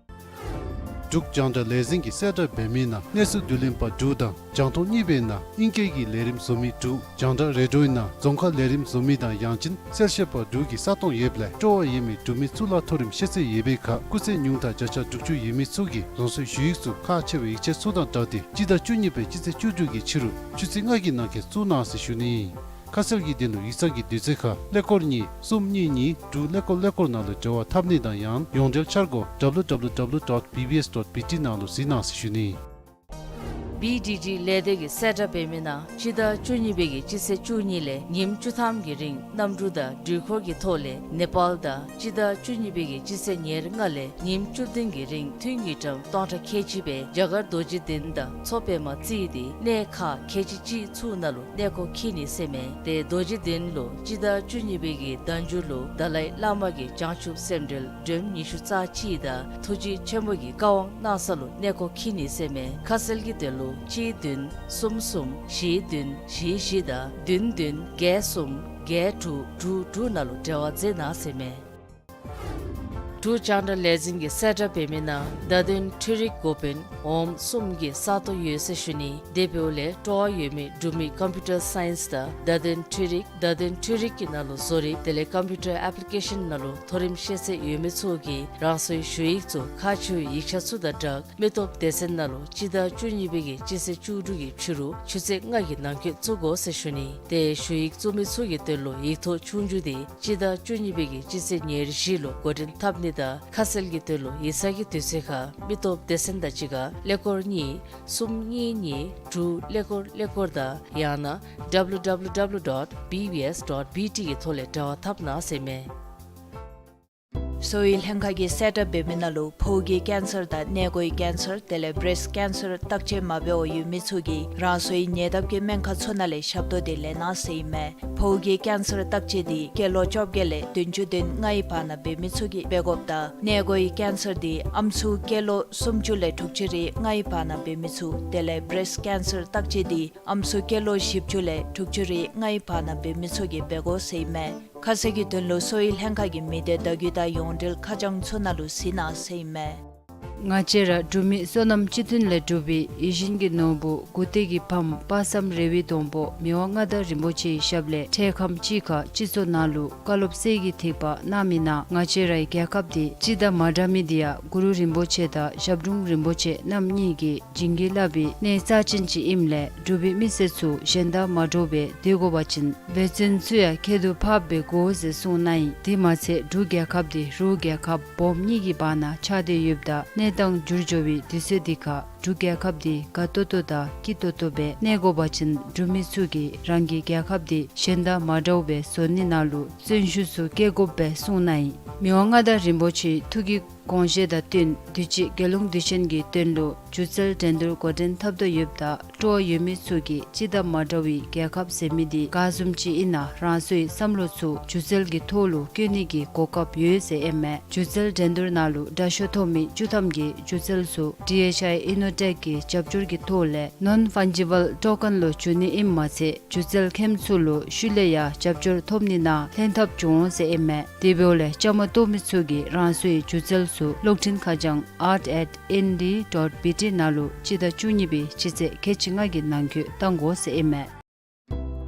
འབྲུག་རྒྱང་བསྒྲགས་ལས་འཛིན་གྱིས་གསལ་བསྒྲགས་འབད་མི་ནང་གནས་ཚུལ་བསྡུ་ལེན་པ་དྲུག་དང་རྒྱང་མཐོང་གཉིས་པའི་ནང་ཨིང་སྐད་ཀྱི་ལས་རིམ་བཟོ་མི་དྲུག་རྒྱང་བསྒྲགས་རེ་ཌིའོའི་ནང་རྫོང་ཁ་ལས་རིམ་བཟོ་མི་དང་ཡང་ཅིན་གསལ་བཤད་པ་དྲུག་གི་ས་སྟོང་ཡོདཔ་ལས་སྤྲོ་བ་ཡོད་མི་འབྲུག་མི་གཙུག་ལག་མཐོ་རིམ་ཤེས་ཚད་ཡོད་པའི་ཁར་སྐུགས་ཚད་ཉུང་མཐའ་བརྒྱ་ཆ་དྲུག་ཅུ་ཡོད་མི་ཚུ་གིས་རང་སོའི་ཞུ་ཡིག་ཚུ་ཁག་ཆེ་བའི་ཡིག་ཆ་ཚུ་དང་སྦྲགས་ཏེ་སྤྱི་ཟླ་བཅུ་གཉིས་པའི་སྤྱི་ཚེས་བཅུ་དྲུག་གི་ཕྱི་རུ་ཆུ་ཚོད་ལྔ་གི་ནང་འཁོད་བཙུགས་གནང་ཟེར་ཞུ་ནི་ཨིན། ཁ་གསལ་གྱི་དོན་ལུ་ཡིག་ཚང་གི་དུས་ཚོད་ཁར་ཀླད་ཀོར་གཉིས་གསུམ་གཉིས་གཉིས་དྲུག་ཀླད་ཀོར་ཀླད་ཀོར་ནང་ལུ་འབྲེལ་བ་འཐབ་ནི་དང་ཡང་ཡོངས་འབྲེལ་འཆར་སྒོ་W W W dot B B S dot B T ནང་ལུ་གཟིགས་གནང་ཟེར་ཞུ་ནི་ཨིན། བི་ཌི་ཌི་ལས་སྡེ་གིས་གསལ་བསྒྲགས་འབད་མི་ནང་སྤྱི་ཟླ་བཅུ་གཉིས་པའི་གི་སྤྱི་ཚེས་བཅུ་གཉིས་ལས་ཉིནམ་བཅུ་ཐམ་གྱི་རིང་གནམ་གྲུ་དང་འགྲུལ་འཁོར་གྱི་ཐོག་ལས་ནེ་པཱལ་དང་སྤྱི་ཟླ་བཅུ་གཉིས་པའི་གི་སྤྱི་ཚེས་ཉེར་ལྔ་ལས་ཉིནམ་བཅུ་བདུན་གྱི་རིང་ཐུན་གྱི་འགྲམ་སྟོང་ཕྲག་ཁལ་གཅིག་སྦེ་རྒྱ་གར་རྡོ་རྗེ་གདན་དང་མཚོ་པདྨ་རྩེ་སྟེ་གནས་ཁག་ཁལ་གཅིག་གཅིག་ཚུ་ནང་ལུ་གནས་སྐོར་འཁྱིད་ནི་ཟེར་མས། ཏེ་རྡོ་རྗེ་གདན་ལུ་སྤྱི་ཟླ་བཅུ་གཉིས་པའི་གི་ཟླ་མཇུག་ལུ་དཱ་ལའི་བླ་མ་གི་བྱང་ཆུབ་སེམས་འགྲེལ་སྒྲོམ་ཉི་ཤུ་རྩ་གཅིག་དང་ཐུགས་རྗེ་ཆེན་པོ་གི་བཀའ་དབང་གནང་ས་ལུ་གནས་སྐོར་འཁྱིད་ནི་ཟེར་མས། ཁ་གསལ་གྱི་དོན་ལུ་གཅིག་བདུན་གསུམ་གསུམ་བཞི་བདུན་བཞི་བཞི་དང་བདུན་བདུན་བརྒྱད་གསུམ་བརྒྱད་དྲུག་དྲུག་དྲུག་ནང་ལུ་འབྲེལ་བ་མཛད་གནང་ཟེར་མས། འབྲུག་རྒྱང་བསྒྲགས་ལས་འཛིན་གྱིས་གསལ་བསྒྲགས་འབད་མི་ནང་བརྡ་དོན་འཕྲུལ་རིག་འགོ་དཔོན་འོགམ་གསུམ་གྱི་ས་སྟོང་ཡོད་ཟེར་ཞུ་ནི། དེ་འབདཝ་ལས་སྤྲོ་བ་ཡོད་མི་འབྲུག་མི་ཀམ་པིའུ་ཊར་སའིནསི་དང་བརྡ་དོན་འཕྲུལ་རིག་བརྡ་དོན་འཕྲུལ་རིག་གི་ནང་ལུ་བཟོ་རིག་དེ་ལས་ཀམ་པིའུ་ཊར་ཨེཔ་ལི་ཀེ་ཤཱན་ནང་ལུ་མཐོ་རིམ་ཤེས་ཚད་ཡོད་མི་ཚུ་གིས་རང་སོའི་ཞུ་ཡིག་ཚུ་ཁག་ཆེ་བའི་ཡིག་ཆ་ཚུ་དང་སྦྲགས་མི་སྟོབས་སྡེ་ཚན་ནང་ལུ་སྤྱི་ཟླ་བཅུ་གཉིས་པའི་གི་སྤྱི་ཚེས་བཅུ་དྲུག་གི་ཕྱི་རུ་ཆུ་ཚོད་ལྔ་གི་ནང་འཁོད་བཙུགས་དགོ་ཟེར་ཞུ་ནི། ཏེ་ཞུ་ཡིག་བཙུགས་མི་ཚུ་གི་དོན་ལུ་ཡིག་ཐོག་ཆོས་རྒྱུགས་དེ་སྤྱི་ཟླ་བཅུ་གཉིས་པའི་གི་སྤྱི་ཚེས་ཉེར་བཞི་ལུ་འགོ་འདྲེན་འཐབ་ནི་དང་ཁ་གསལ་གྱི་དོན་ལུ་ཡིག་ཚང་གི་དུས་ཚོད་ཁར་མི་སྟོབས་སྡེ་ཚན་དང་གཅིག་ཁར་ཀླད་ཀོར་གཉིས་གསུམ་གཉིས་གཉིས་དྲུག་ཀླད་ཀོར་ཀླད་ཀོར་དང་ཡང་ན་W W W dot B B S dot B T གི་ཐོག་ལས་འབྲེལ་བ་འཐབ་གནང་ཟེར་མས། གསོ་བའི་ལྷན་ཁག་གིས་གསལ་བསྒྲགས་འབད་མི་ནང་ལུ་ཕོཝ་གི་ཀེན་སར་དང་མངལ་སྒོའི་ཀེན་སར་དེ་ལས་བེརེསཊ་ཀེན་སར་བརྟག་དཔྱད་མ་འབད་བར་ཡོད་མི་ཚུ་གིས་རང་སོའི་ཉེ་འདབས་ཀྱི་སྨན་ཁང་ཚུ་ནང་ལས་ཞབས་ཏོག་དེ་ལེན་གནང་ཟེར་ཨིན་མས། ཕོཝ་གི་ཀེན་སར་བརྟག་དཔྱད་དེ་སྐྱེས་ལོ་བཅོ་བརྒྱད་ལས་བདུན་ཅུ་དོན་ལྔའི་བར་ན་འབད་མི་ཚུ་གིས་འབད་དགོཔ་ད་མངལ་སྒོའི་ཀེན་སར་དེ་ཨམ་སྲུ་སྐྱེས་ལོ་སུམ་ཅུ་ལས་དྲུག་ཅུ་རེ་ལྔའི་བར་ན་འབད་མི་ཚུ་དེ་ལས་བེརེསཊ་ཀེན་སར་བརྟག་དཔྱད་དེ་ཨམ་སྲུ་སྐྱེས་ལོ་བཞི་བཅུ་ལས་དྲུག་ཅུ་རེ་ལྔའི་བར་ན་འབད་མི་ཚུ་གིས་འབད་དགོ་ཟེར་ཨིན་མས། ཁ་གསལ་གྱི་དོན་ལུ་གསོ་བའི་ལྷན་ཁག་གི་མི་སྡེ་བརྡ་བརྒྱུད་དང་ཡོངས་འབྲེལ་ཁ་བྱང་ཚུ་ནང་ལུ་གཟིགས་གནང་ཟེར་ཨིན་མས། ང་བཅས་ར་འབྲུག་མི་བསོད་ནམས་སྤྱི་མཐུན་ལས་གྲུབ་པའི་ཡིད་བཞིན་གྱི་ནོར་བུ་མགུ་ཏོག་གི་ཕམ་དཔག་བསམ་རེ་བའི་སྡོང་པོ་མི་དབང་མངའ་བདག་རིན་པོ་ཆེའི་ཞབས་ལས་འཕྲལ་ཁམས་ཅིག་ཁར་སྤྱི་ཚོགས་ནང་ལུ་བཀའ་སློབ་གསེར་གྱི་ཐིགས་པ་གནང་མི་ནང་ང་བཅས་རའི་རྒྱལ་ཁབ་འདི་སྤྱི་དང་མ་འདྲ་མི་འདི་ཡང་གུ་རུ་རིན་པོ་ཆེ་དང་ཞབས་དྲུང་རིན་པོ་ཆེ་རྣམ་གཉིས་ཀྱིས་བྱིན་གྱིས་བརླབས་པའི་གནས་རྩ་ཅན་ཅིག་ཨིནམ་ལས་འབྲུག་པའི་མི་སེར་ཚུ་གཞན་དང་མ་འདྲཝ་སྦེ་སྡོད་དགོ་པ་ཅིན་འབད་བརྩོན་ཚུ་ཡང་ཁྱད་དུ་འཕགསཔ་སྦེ་དགོ་ཟེར་གསུངས་གནང་ཡི། དེ་མ་ཚད་འབྲུག་རྒྱལ་ཁབ་འདི་རུ་རྒྱལ་ཁབ་སྦོམ་གཉིས་ཀྱི་བར་ན་ཆགས་ཏེ་ཡོདཔ་ད་གནས་སྟངས་འགྱུར་འགྱོ་བའི་དུས་ཚོད་འདི་ཁར་འབྲུག་རྒྱལ་ཁབ་འདི་དགའ་ཏོག་ཏོ་དང་སྐྱིད་ཏོག་ཏོ་སྦེ་གནས་དགོ་པ་ཅིན་འབྲུག་མི་ཚུ་གིས་རང་གི་རྒྱལ་ཁབ་འདི་གཞན་དང་མ་འདྲཝ་སྦེ་བཟོ་ནི་ནང་ལུ་བརྩོན་ཤུགས་ཚུ་བསྐྱེད་དགོཔ་སྦེ་གསུངས་གནང་ཡི། མི་དབང་མངའ་བདག་རིན་པོ་ཆེའི་ཐུགས་ཀྱི་དགོངས་བཞེད་དང་བསྟུན་དུས་ཅི་རྒྱལ་ཡོངས་དུས་ཆེན་གྱི་དོན་ལུ་སྒྱུ་རྩལ་འགྲན་བསྡུར་འགོ་འདྲེན་འཐབ་དོ་ཡོདཔ་ད་སྤྲོ་བ་ཡོད་མི་ཚུ་གིས་སྤྱི་དང་མ་འདྲ་བའི་རྒྱལ་ཁབ་ཟེར་མི་འདི་ག་བཟུམ་ཅིག་ཨིན་ན་རང་སོའི་བསམ་བློ་ཚུ་སྒྱུ་རྩལ་གྱི་ཐོག་ལུ་བཀོད་ནི་གི་གོ་སྐབས་ཡོད་ཟེར་ཨིན་མས། སྒྱུ་རྩལ་འགྲན་བསྡུར་ནང་ལུ་དྲག་ཤོས་ཐོབ་མི་བཅུ་ཐམ་གྱི་སྒྱུ་རྩལ་ཚུ་ཌི་ཨེཆ་ཨའི་ཨི་ནོ་ཊེཀ་གི་རྒྱབ་སྐྱོར་གྱི་ཐོག་ལས་ནོན་ཕཱན་ཇི་བཱལ་ཊོ་ཀེན་ལུ་བསྒྱུར་ནི་ཨིནམ་མ་ཚད་སྒྱུ་རྩལ་མཁནམ་ཚུ་ལུ་ཤུལ་ལས་ཡང་རྒྱབ་སྐྱོར་ཐོབ་ནི་ནང་ལྷན་ཐབས་འབྱུང་འོང་ཟེར་ཨིན་མས། དེ་འབདཝ་ལས་བཅའ་མར་གཏོགས་མི་ཚུ་གིས་རང་སོའི་སྒྱུ་རྩལ་ཚུ་གློག་འཕྲིན་ཁ་བྱང་art at N D dot B T ནང་ལུ་སྤྱི་ཟླ་བཅུ་གཉིས་པའི་སྤྱི་ཚེས་ཁལ་གཅིག་ལྔ་གི་ནང་འཁོད་བཏང་དགོ་ཟེར་ཨིན་མས།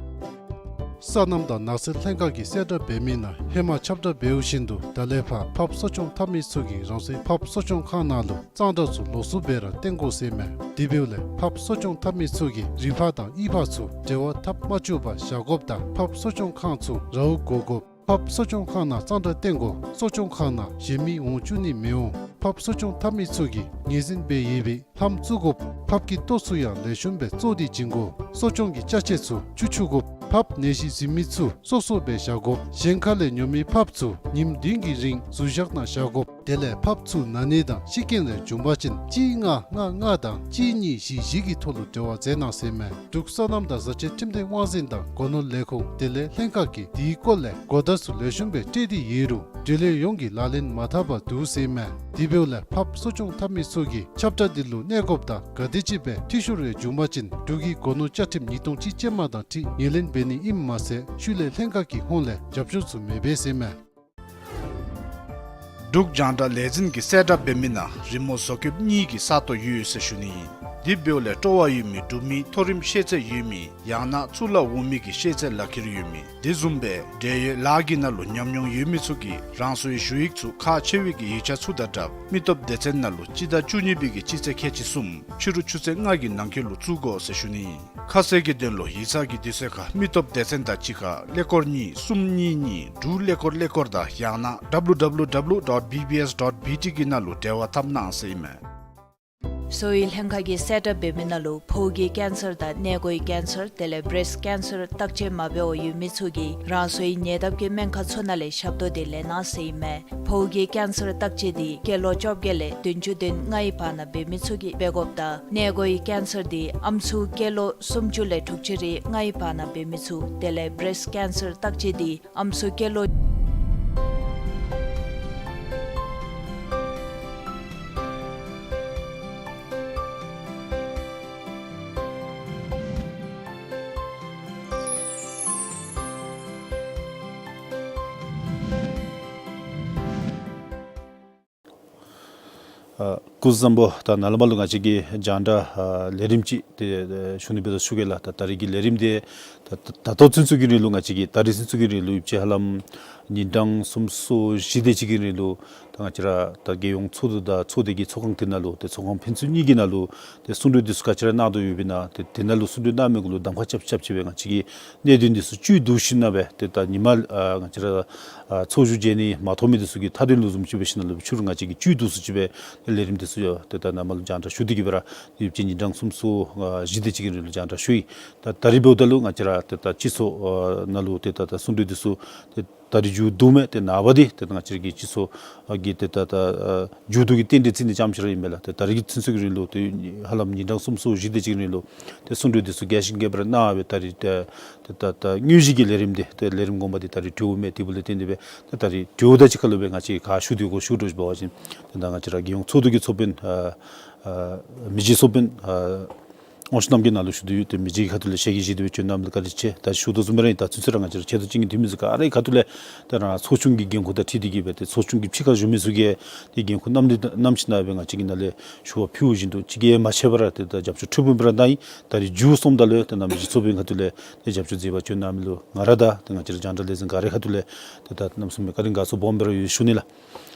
སོ་ནམ་དང་ནགས་ཚལ་ལྷན་ཁག་གིས་གསལ་བསྒྲགས་འབད་མི་ནང་ཧེ་མ་ཁྱབ་བསྒྲགས་འབདཝ་བཞིན་དུ་ད་ལས་ཕར་ཕགཔ་གསོ་སྐྱོང་འཐབ་མི་ཚུ་གིས་རང་སོའི་ཕགཔ་གསོ་སྐྱོང་ཁང་ནང་ལུ་གཙང་སྦྲ་ཚུ་ལོགས་སུ་སྦེ་ར་བཏོན་དགོ་ཟེར་ཨིན་མས། དེ་འབདཝ་ལས་ཕགཔ་གསོ་སྐྱོང་འཐབ་མི་ཚུ་གིས་རི་ཕག་དང་གཡུས་ཕག་ཚུ་འབྲེལ་བ་འཐབ་མ་བཅུག་པར་བཞག་དགོཔ་དང་ཕགཔ་གསོ་སྐྱོང་ཁང་ཚུ་རཝ་བསྒོར་དགོཔ། ཕགཔ་གསོ་སྐྱོང་ཁང་ནང་གཙང་སྦྲ་བཏོན་དགོ། གསོ་སྐྱོང་ཁང་ནང་གཞན་མི་འོང་བཅུག་ནི་མི་འོང་། ཕགཔ་གསོ་སྐྱོང་འཐབ་མི་ཚུ་གིས་ངོས་འཛིན་འབད་ཡོད་པའི་ལྷམ་བཙུགས་དགོཔ། ཕགཔ་གི་ལྟོ་ཚུ་ཡང་ལེགས་ཤོམ་སྦེ་བཙོ་སྟེ་བྱིན་དགོ། གསོ་སྐྱོང་གི་ཅ་ཆས་ཚུ་བཅུག་བཅུག་དགོཔ། ཕགཔ་ནད་གཞི་འཛིན་མི་ཚུ་སོ་སོ་སྦེ་བཞག་དགོཔ། གཞན་ཁ་ལས་ཉོ་མི་ཕགཔ་ཚུ་ཉིནམ་བདུན་གྱི་རིང་ཟུར་བཞག་ནང་བཞག་དགོཔ། དེ་ལས་ཕགཔ་ཚུ་ན་ནི་དང་ཤི་རྐྱེན་ལས་བྱུང་པ་ཅིན་གཅིག་ལྔ་ལྔ་ལྔ་དང་གཅིག་གཉིས་བཞི་བཞི་གི་ཐོག་ལུ་འབྲེལ་བ་མཛད་གནང་ཟེར་ཨིན་མས། འབྲུག་སོ་ནམ་དང་བཟའ་བཅའི་ཁྲིམས་དོན་དབང་འཛིན་དང་སྒོ་ནོར་ལས་ཁུངས་དེ་ལས་ལྷན་ཁག་གིས་དེའི་སྐོར་ལས་གོ་བརྡ་ཚུ་ལེགས་ཤོམ་སྦེ་སྤྲོད་དེ་ཡོད་རུང་འབྲེལ་ཡོད་ཡོངས་ཀྱིས་ལག་ལེན་མ་འཐབ་པར་འདུག་ཟེར་ཨིན་མས། དེ་འབདཝ་ལས་ཕགཔ་གསོ་སྐྱོང་འཐབ་མི་ཚུ་གིས་ཁྱབ་བསྒྲགས་འདི་ལུ་གནས་སྐོརཔ་དང་ག་དེམ་ཅིག་སྦེ་འཐུས་ཤོར་རེ་བྱུང་པ་ཅིན་འབྲུག་གི་སྒོ་ནོར་བཅའ་ཁྲིམས་ཉིས་སྟོང་གཅིག་ཅན་མ་དང་འཁྲིལ་ངོས་ལེན་འབད་ནི་ཨིནམ་མ་ཚད་ཤུལ་ལས་ལྷན་ཁག་གི་ཧོངས་ལས་རྒྱབ་སྐྱོར་ཚུ་མི་འབད་ཟེར་ཨིན་མས། འབྲུག་རྒྱང་བསྒྲགས་ལས་འཛིན་གྱིས་གསལ་བསྒྲགས་འབད་མི་ནང་རི་མོ་བཟོ་བཀོདཔ་གཉིས་ཀྱི་ས་སྟོང་ཡོད་ཟེར་ཞུ་ནི་ཨིན། དེ་འབདཝ་ལས་སྤྲོ་བ་ཡོད་མི་འབྲུག་མི་མཐོ་རིམ་ཤེས་ཚད་ཡོད་མི་ཡང་ན་གཙུག་ལག་འོག་མའི་གི་ཤེས་ཚད་ལག་ཁྱེར་ཡོད་མི་དེ་བཟུམ་སྦེ་འབྲེལ་ཡོད་ལཱ་གི་ནང་ལུ་ཉམས་མྱོང་ཡོད་མི་ཚུ་གིས་རང་སོའི་ཞུ་ཡིག་ཚུ་ཁག་ཆེ་བའི་གི་ཡིག་ཆ་ཚུ་དང་སྦྲགས་མི་སྟོབས་སྡེ་ཚན་ནང་ལུ་སྤྱི་ཟླ་བཅུ་གཉིས་པའི་གི་སྤྱི་ཚེས་ཁལ་གཅིག་གསུམ་ཕྱི་རུ་ཆུ་ཚོད་ལྔ་གི་ནང་འཁོད་ལུ་བཙུགས་དགོ་ཟེར་ཞུ་ནི་ཨིན། ཁ་གསལ་གྱི་དོན་ལུ་ཡིག་ཚང་གི་དུས་ཚོད་ཁར་མི་སྟོབས་སྡེ་ཚན་དང་གཅིག་ཁར་ཀླད་ཀོར་གཉིས་གསུམ་གཉིས་གཉིས་དྲུག་ཀླད་ཀོར་ཀླད་ཀོར་དང་ཡང་ན་W W W dot B B S dot B T གི་ནང་ལུ་འབྲེལ་བ་འཐབ་གནང་ཟེར་ཨིན་མས། གསོ་བའི་ལྷན་ཁག་གིས་གསལ་བསྒྲགས་འབད་མི་ནང་ལུ་ཕོཝ་གི་ཀེན་སར་དང་མངལ་སྒོའི་ཀེན་སར་དེ་ལས་བེརེསཊ་ཀེན་སར་བརྟག་དཔྱད་མ་འབད་བར་ཡོད་མི་ཚུ་གིས་རང་སོའི་ཉེ་འདབས་ཀྱི་སྨན་ཁང་ཚུ་ནང་ལས་ཞབས་ཏོག་འདི་ལེན་གནང་ཟེར་ཨིན་མས། ཕོཝ་གི་ཀེན་སར་བརྟག་དཔྱད་འདི་སྐྱེས་ལོ་བཅོ་བརྒྱད་ལས་བདུན་ཅུ་དོན་ལྔའི་བར་ན་འབད་མི་ཚུ་གིས་འབད་དགོཔ་དང་མངལ་སྒོའི་ཀེན་སར་འདི་ཨམ་སྲུ་སྐྱེས་ལོ་སུམ་ཅུ་ལས་དྲུག་ཅུ་རེ་ལྔའི་བར་ན་འབད་མི་ཚུ་དེ་ལས་བེརེསཊ་ཀེན་སར་བརྟག་དཔྱད་འདི་ཨམ་སྲུ་སྐྱེས་ལོ། ཨ་སྐུ་གཟུགས་བཟང་པོ། ད་ནཱ་ལས་མར་ལུ་ང་བཅས་ཀྱིས་རྒྱང་བསྒྲགས་ཨ་ལས་རིམ་ཅིག་ཏེ་ཨ་ཞུ་ནི་འབད་དོ་ཞུ་གེ་ལགས། ད་ད་རིས་ཀྱི་ལས་རིམ་འདི་ད་ད་ད་ལྟོ་ཚུན་ཚོད་ཀྱི་རིང་ལུ་ང་བཅས་ཀྱིས་ད་རིས་ཚུན་ཚོད་ཀྱི་རིང་ལུ་ཡོད་ཅི་ཧ་ལམ་ཉིན་གྲངས་སུམ་ཅུ་སོ་བཞི་དེ་ཅིག་གི་རིང་ལུ་ད་ང་བཅས་ར་ད་རྒྱལ་ཡོངས་ཚོགས་འདུ་དང་ཚོགས་སྡེ་གི་ཚོགས་ཁང་དེ་ནང་ལུ་ཏེ་ཚོགས་ཁང་ཕན་ཚུན་གཉིས་ཀྱི་ནང་ལུ་ཏེ་གསུང་གྲོས་འདི་ཚུ་ག་ཅི་ར་གནང་དོ་ཡོདཔ་ཨིན་ན་ཏེ་དེ་ནང་ལུ་གསུང་གྲོས་གནང་མི་གུ་ལུ་གདམ་ཁ་རྐྱབ་རྐྱབ་ཅིག་སྦེ་ང་བཅས་ཀྱིས་གནད་དོན་འདི་ཚུ་བཅུད་བསྡུ་ཞིནམ་ལས་ཏེ་ད་ཉིན་མ་ཨ་ང་བཅས་ར་ཨ་ཚོགས་བཞུགས་མཇལ་ནི་མ་ཐོབ་མི་འདི་ཚུ་གི་མཐའ་དོན་ལུ་བཟུམ་ཅིག་འབད་ཞིནམ་ལས་ཕྱི་རུ་ང་བཅས་ཀྱིས་བཅུད་བསྡུ་སུ་ཅིག་སྦེ་ལས་རིམ་འདི་ཚུ་ཡང་ཏེ་ད་ནཱ་མར་ལུ་རྒྱང་བསྒྲགས་ཞུ་སྟེ་གི་སྦེ་ར་ཡོད་ཅི། ཉིན་གྲངས་སུམ་ཅུ་སོ་ཨ་བཞི་དེ་ཅིག་གི་རིང་ལུ་རྒྱང་བསྒྲགས་ཞུ་ཡི། ད་ད་རིས་འབདཝ་ད་ལུ་ང་བཅས་ར་ཏེ་ད་སྤྱི་ཚོགས་ཨ་ནང་ལུ་ཏེ་ད་ད་གསུང་གྲོས་འདི་ཚུ་ཏེ་ད་རིས་མཇུག་བསྡུ་མི་ཏེ་ནངས་པ་འདི་ཏེ་ད་ང་བཅས་ར་གི་སྤྱི་ཚོགས་ཨ་གི་ཏེ་ད་ད་ཨ་མཇུག་བསྡུ་གི་རྟེན་འབྲེལ་བརྩི་ནི་ཙམ་ཅིག་ར་ཨིན་མས་ལགས། ཏེ་ད་རིས་ཀྱི་ཚུན་ཚོད་ཀྱི་རིང་ལུ་ཏེ་ཧ་ལམ་ཉིན་གྲངས་སུམ་ཅུ་སོ་བཞི་དེ་ཅིག་གི་རིང་ལུ་ཏེ་གསུང་གྲོས་འདི་ཚུ་རྒྱས་ཤིང་རྒྱས་པར་གནང་སྦེ་ད་རིས་ཏེ་ཏེ་ད་ད་དངོས་གཞི་གི་ལས་རིམ་འདི་ཏེ་ལས་རིམ་གོང་མ་འདི་ད་རིས་གྲོལཝ་མས། དེ་འབདཝ་ལས་བརྟེན་ཏེ་སྦེ་ཏེ་ད་རིས་གྲོལཝ་ད་ཅིག་ཁར་ལུ་སྦེ་ང་བཅས་ག་ཞུ་དོ་གོ་ཞུ་དོ་ཅིག་འབད་བ་ཅིན་ཏེ་ད་ང་བཅས་ར་རྒྱལ་ཡོངས་ཚོགས་འདུ་གི་ཚོགས་དཔོན་ཨ་ཨ་མི་རྗེ་ཚོགས་དཔོན་ཨ་དབང་ཕྱུག་རྣམ་རྒྱལ་ནཱ་ལུ་ཞུ་དོ་ཡོད། ཏེ་མི་རྗེ་གི་ཁ་ཐུག་ལས་ཞལ་གྱིས་བཞེས་ཏེ་སྦེ་བྱོན་གནངམ་ལུ་བཀའ་དྲིན་ཆེ། ད་ཞུ་དོ་བཟུམ་སྦེ་ར་ད་ཚུན་ཚོད་ར་ང་བཅས་ར་ཆེ་མཐོ་ཅན་གྱི་འཐུས་མི་ཚུ་ག་རའི་ཁ་ཐུག་ལས་ད་རང་ཚོགས་ཆུང་གི་འགན་ཁུར་དང་འཁྲིལ་ཏེ་གི་སྦེ་ཏེ་ཚོགས་ཆུང་གི་ཕྱི་ཁར་བཞུགས་མི་ཚུ་གིས་ཏེ་འགན་ཁུར་བསྣམས་ཏེ་བསྣམས་ཞིནམ་ལས་སྦེ་ང་བཅས་ཀྱི་ནང་ལས་ཞུ་བ་ཕུལཝ་བཞིན་དུ་གཅིག་གིས་མ་ཆད་པར་ཏེ་ད་རྒྱབ་སྐྱོར་ཐུགས་ཕན་པར་གནང་ཡི། ད་རིས་མཇུག་སོངམ་ད་ལུ་ཏེ་ནཱ་མི་རྗེ་ཚོགས་དཔོན་ཁ་ཐུག་ལས་ཏེ་རྒྱབ་སྐྱོར་མཛད་པར་བྱོན་གནང་མི་ལུ་ང་ར་དང་ཏེ་ང་བཅས་ར་རྒྱང་བསྒྲགས་ལས་འཛིན་ག་རའི་ཁ་ཐུག་ལས་ཏེ་ད་གནམ་མེད་ས་མེད་བཀའ་དྲིན་དགའ་ཚོར་སྦོམ་སྦེ་ར་ཡོད་ཞུ་ནི་ལགས།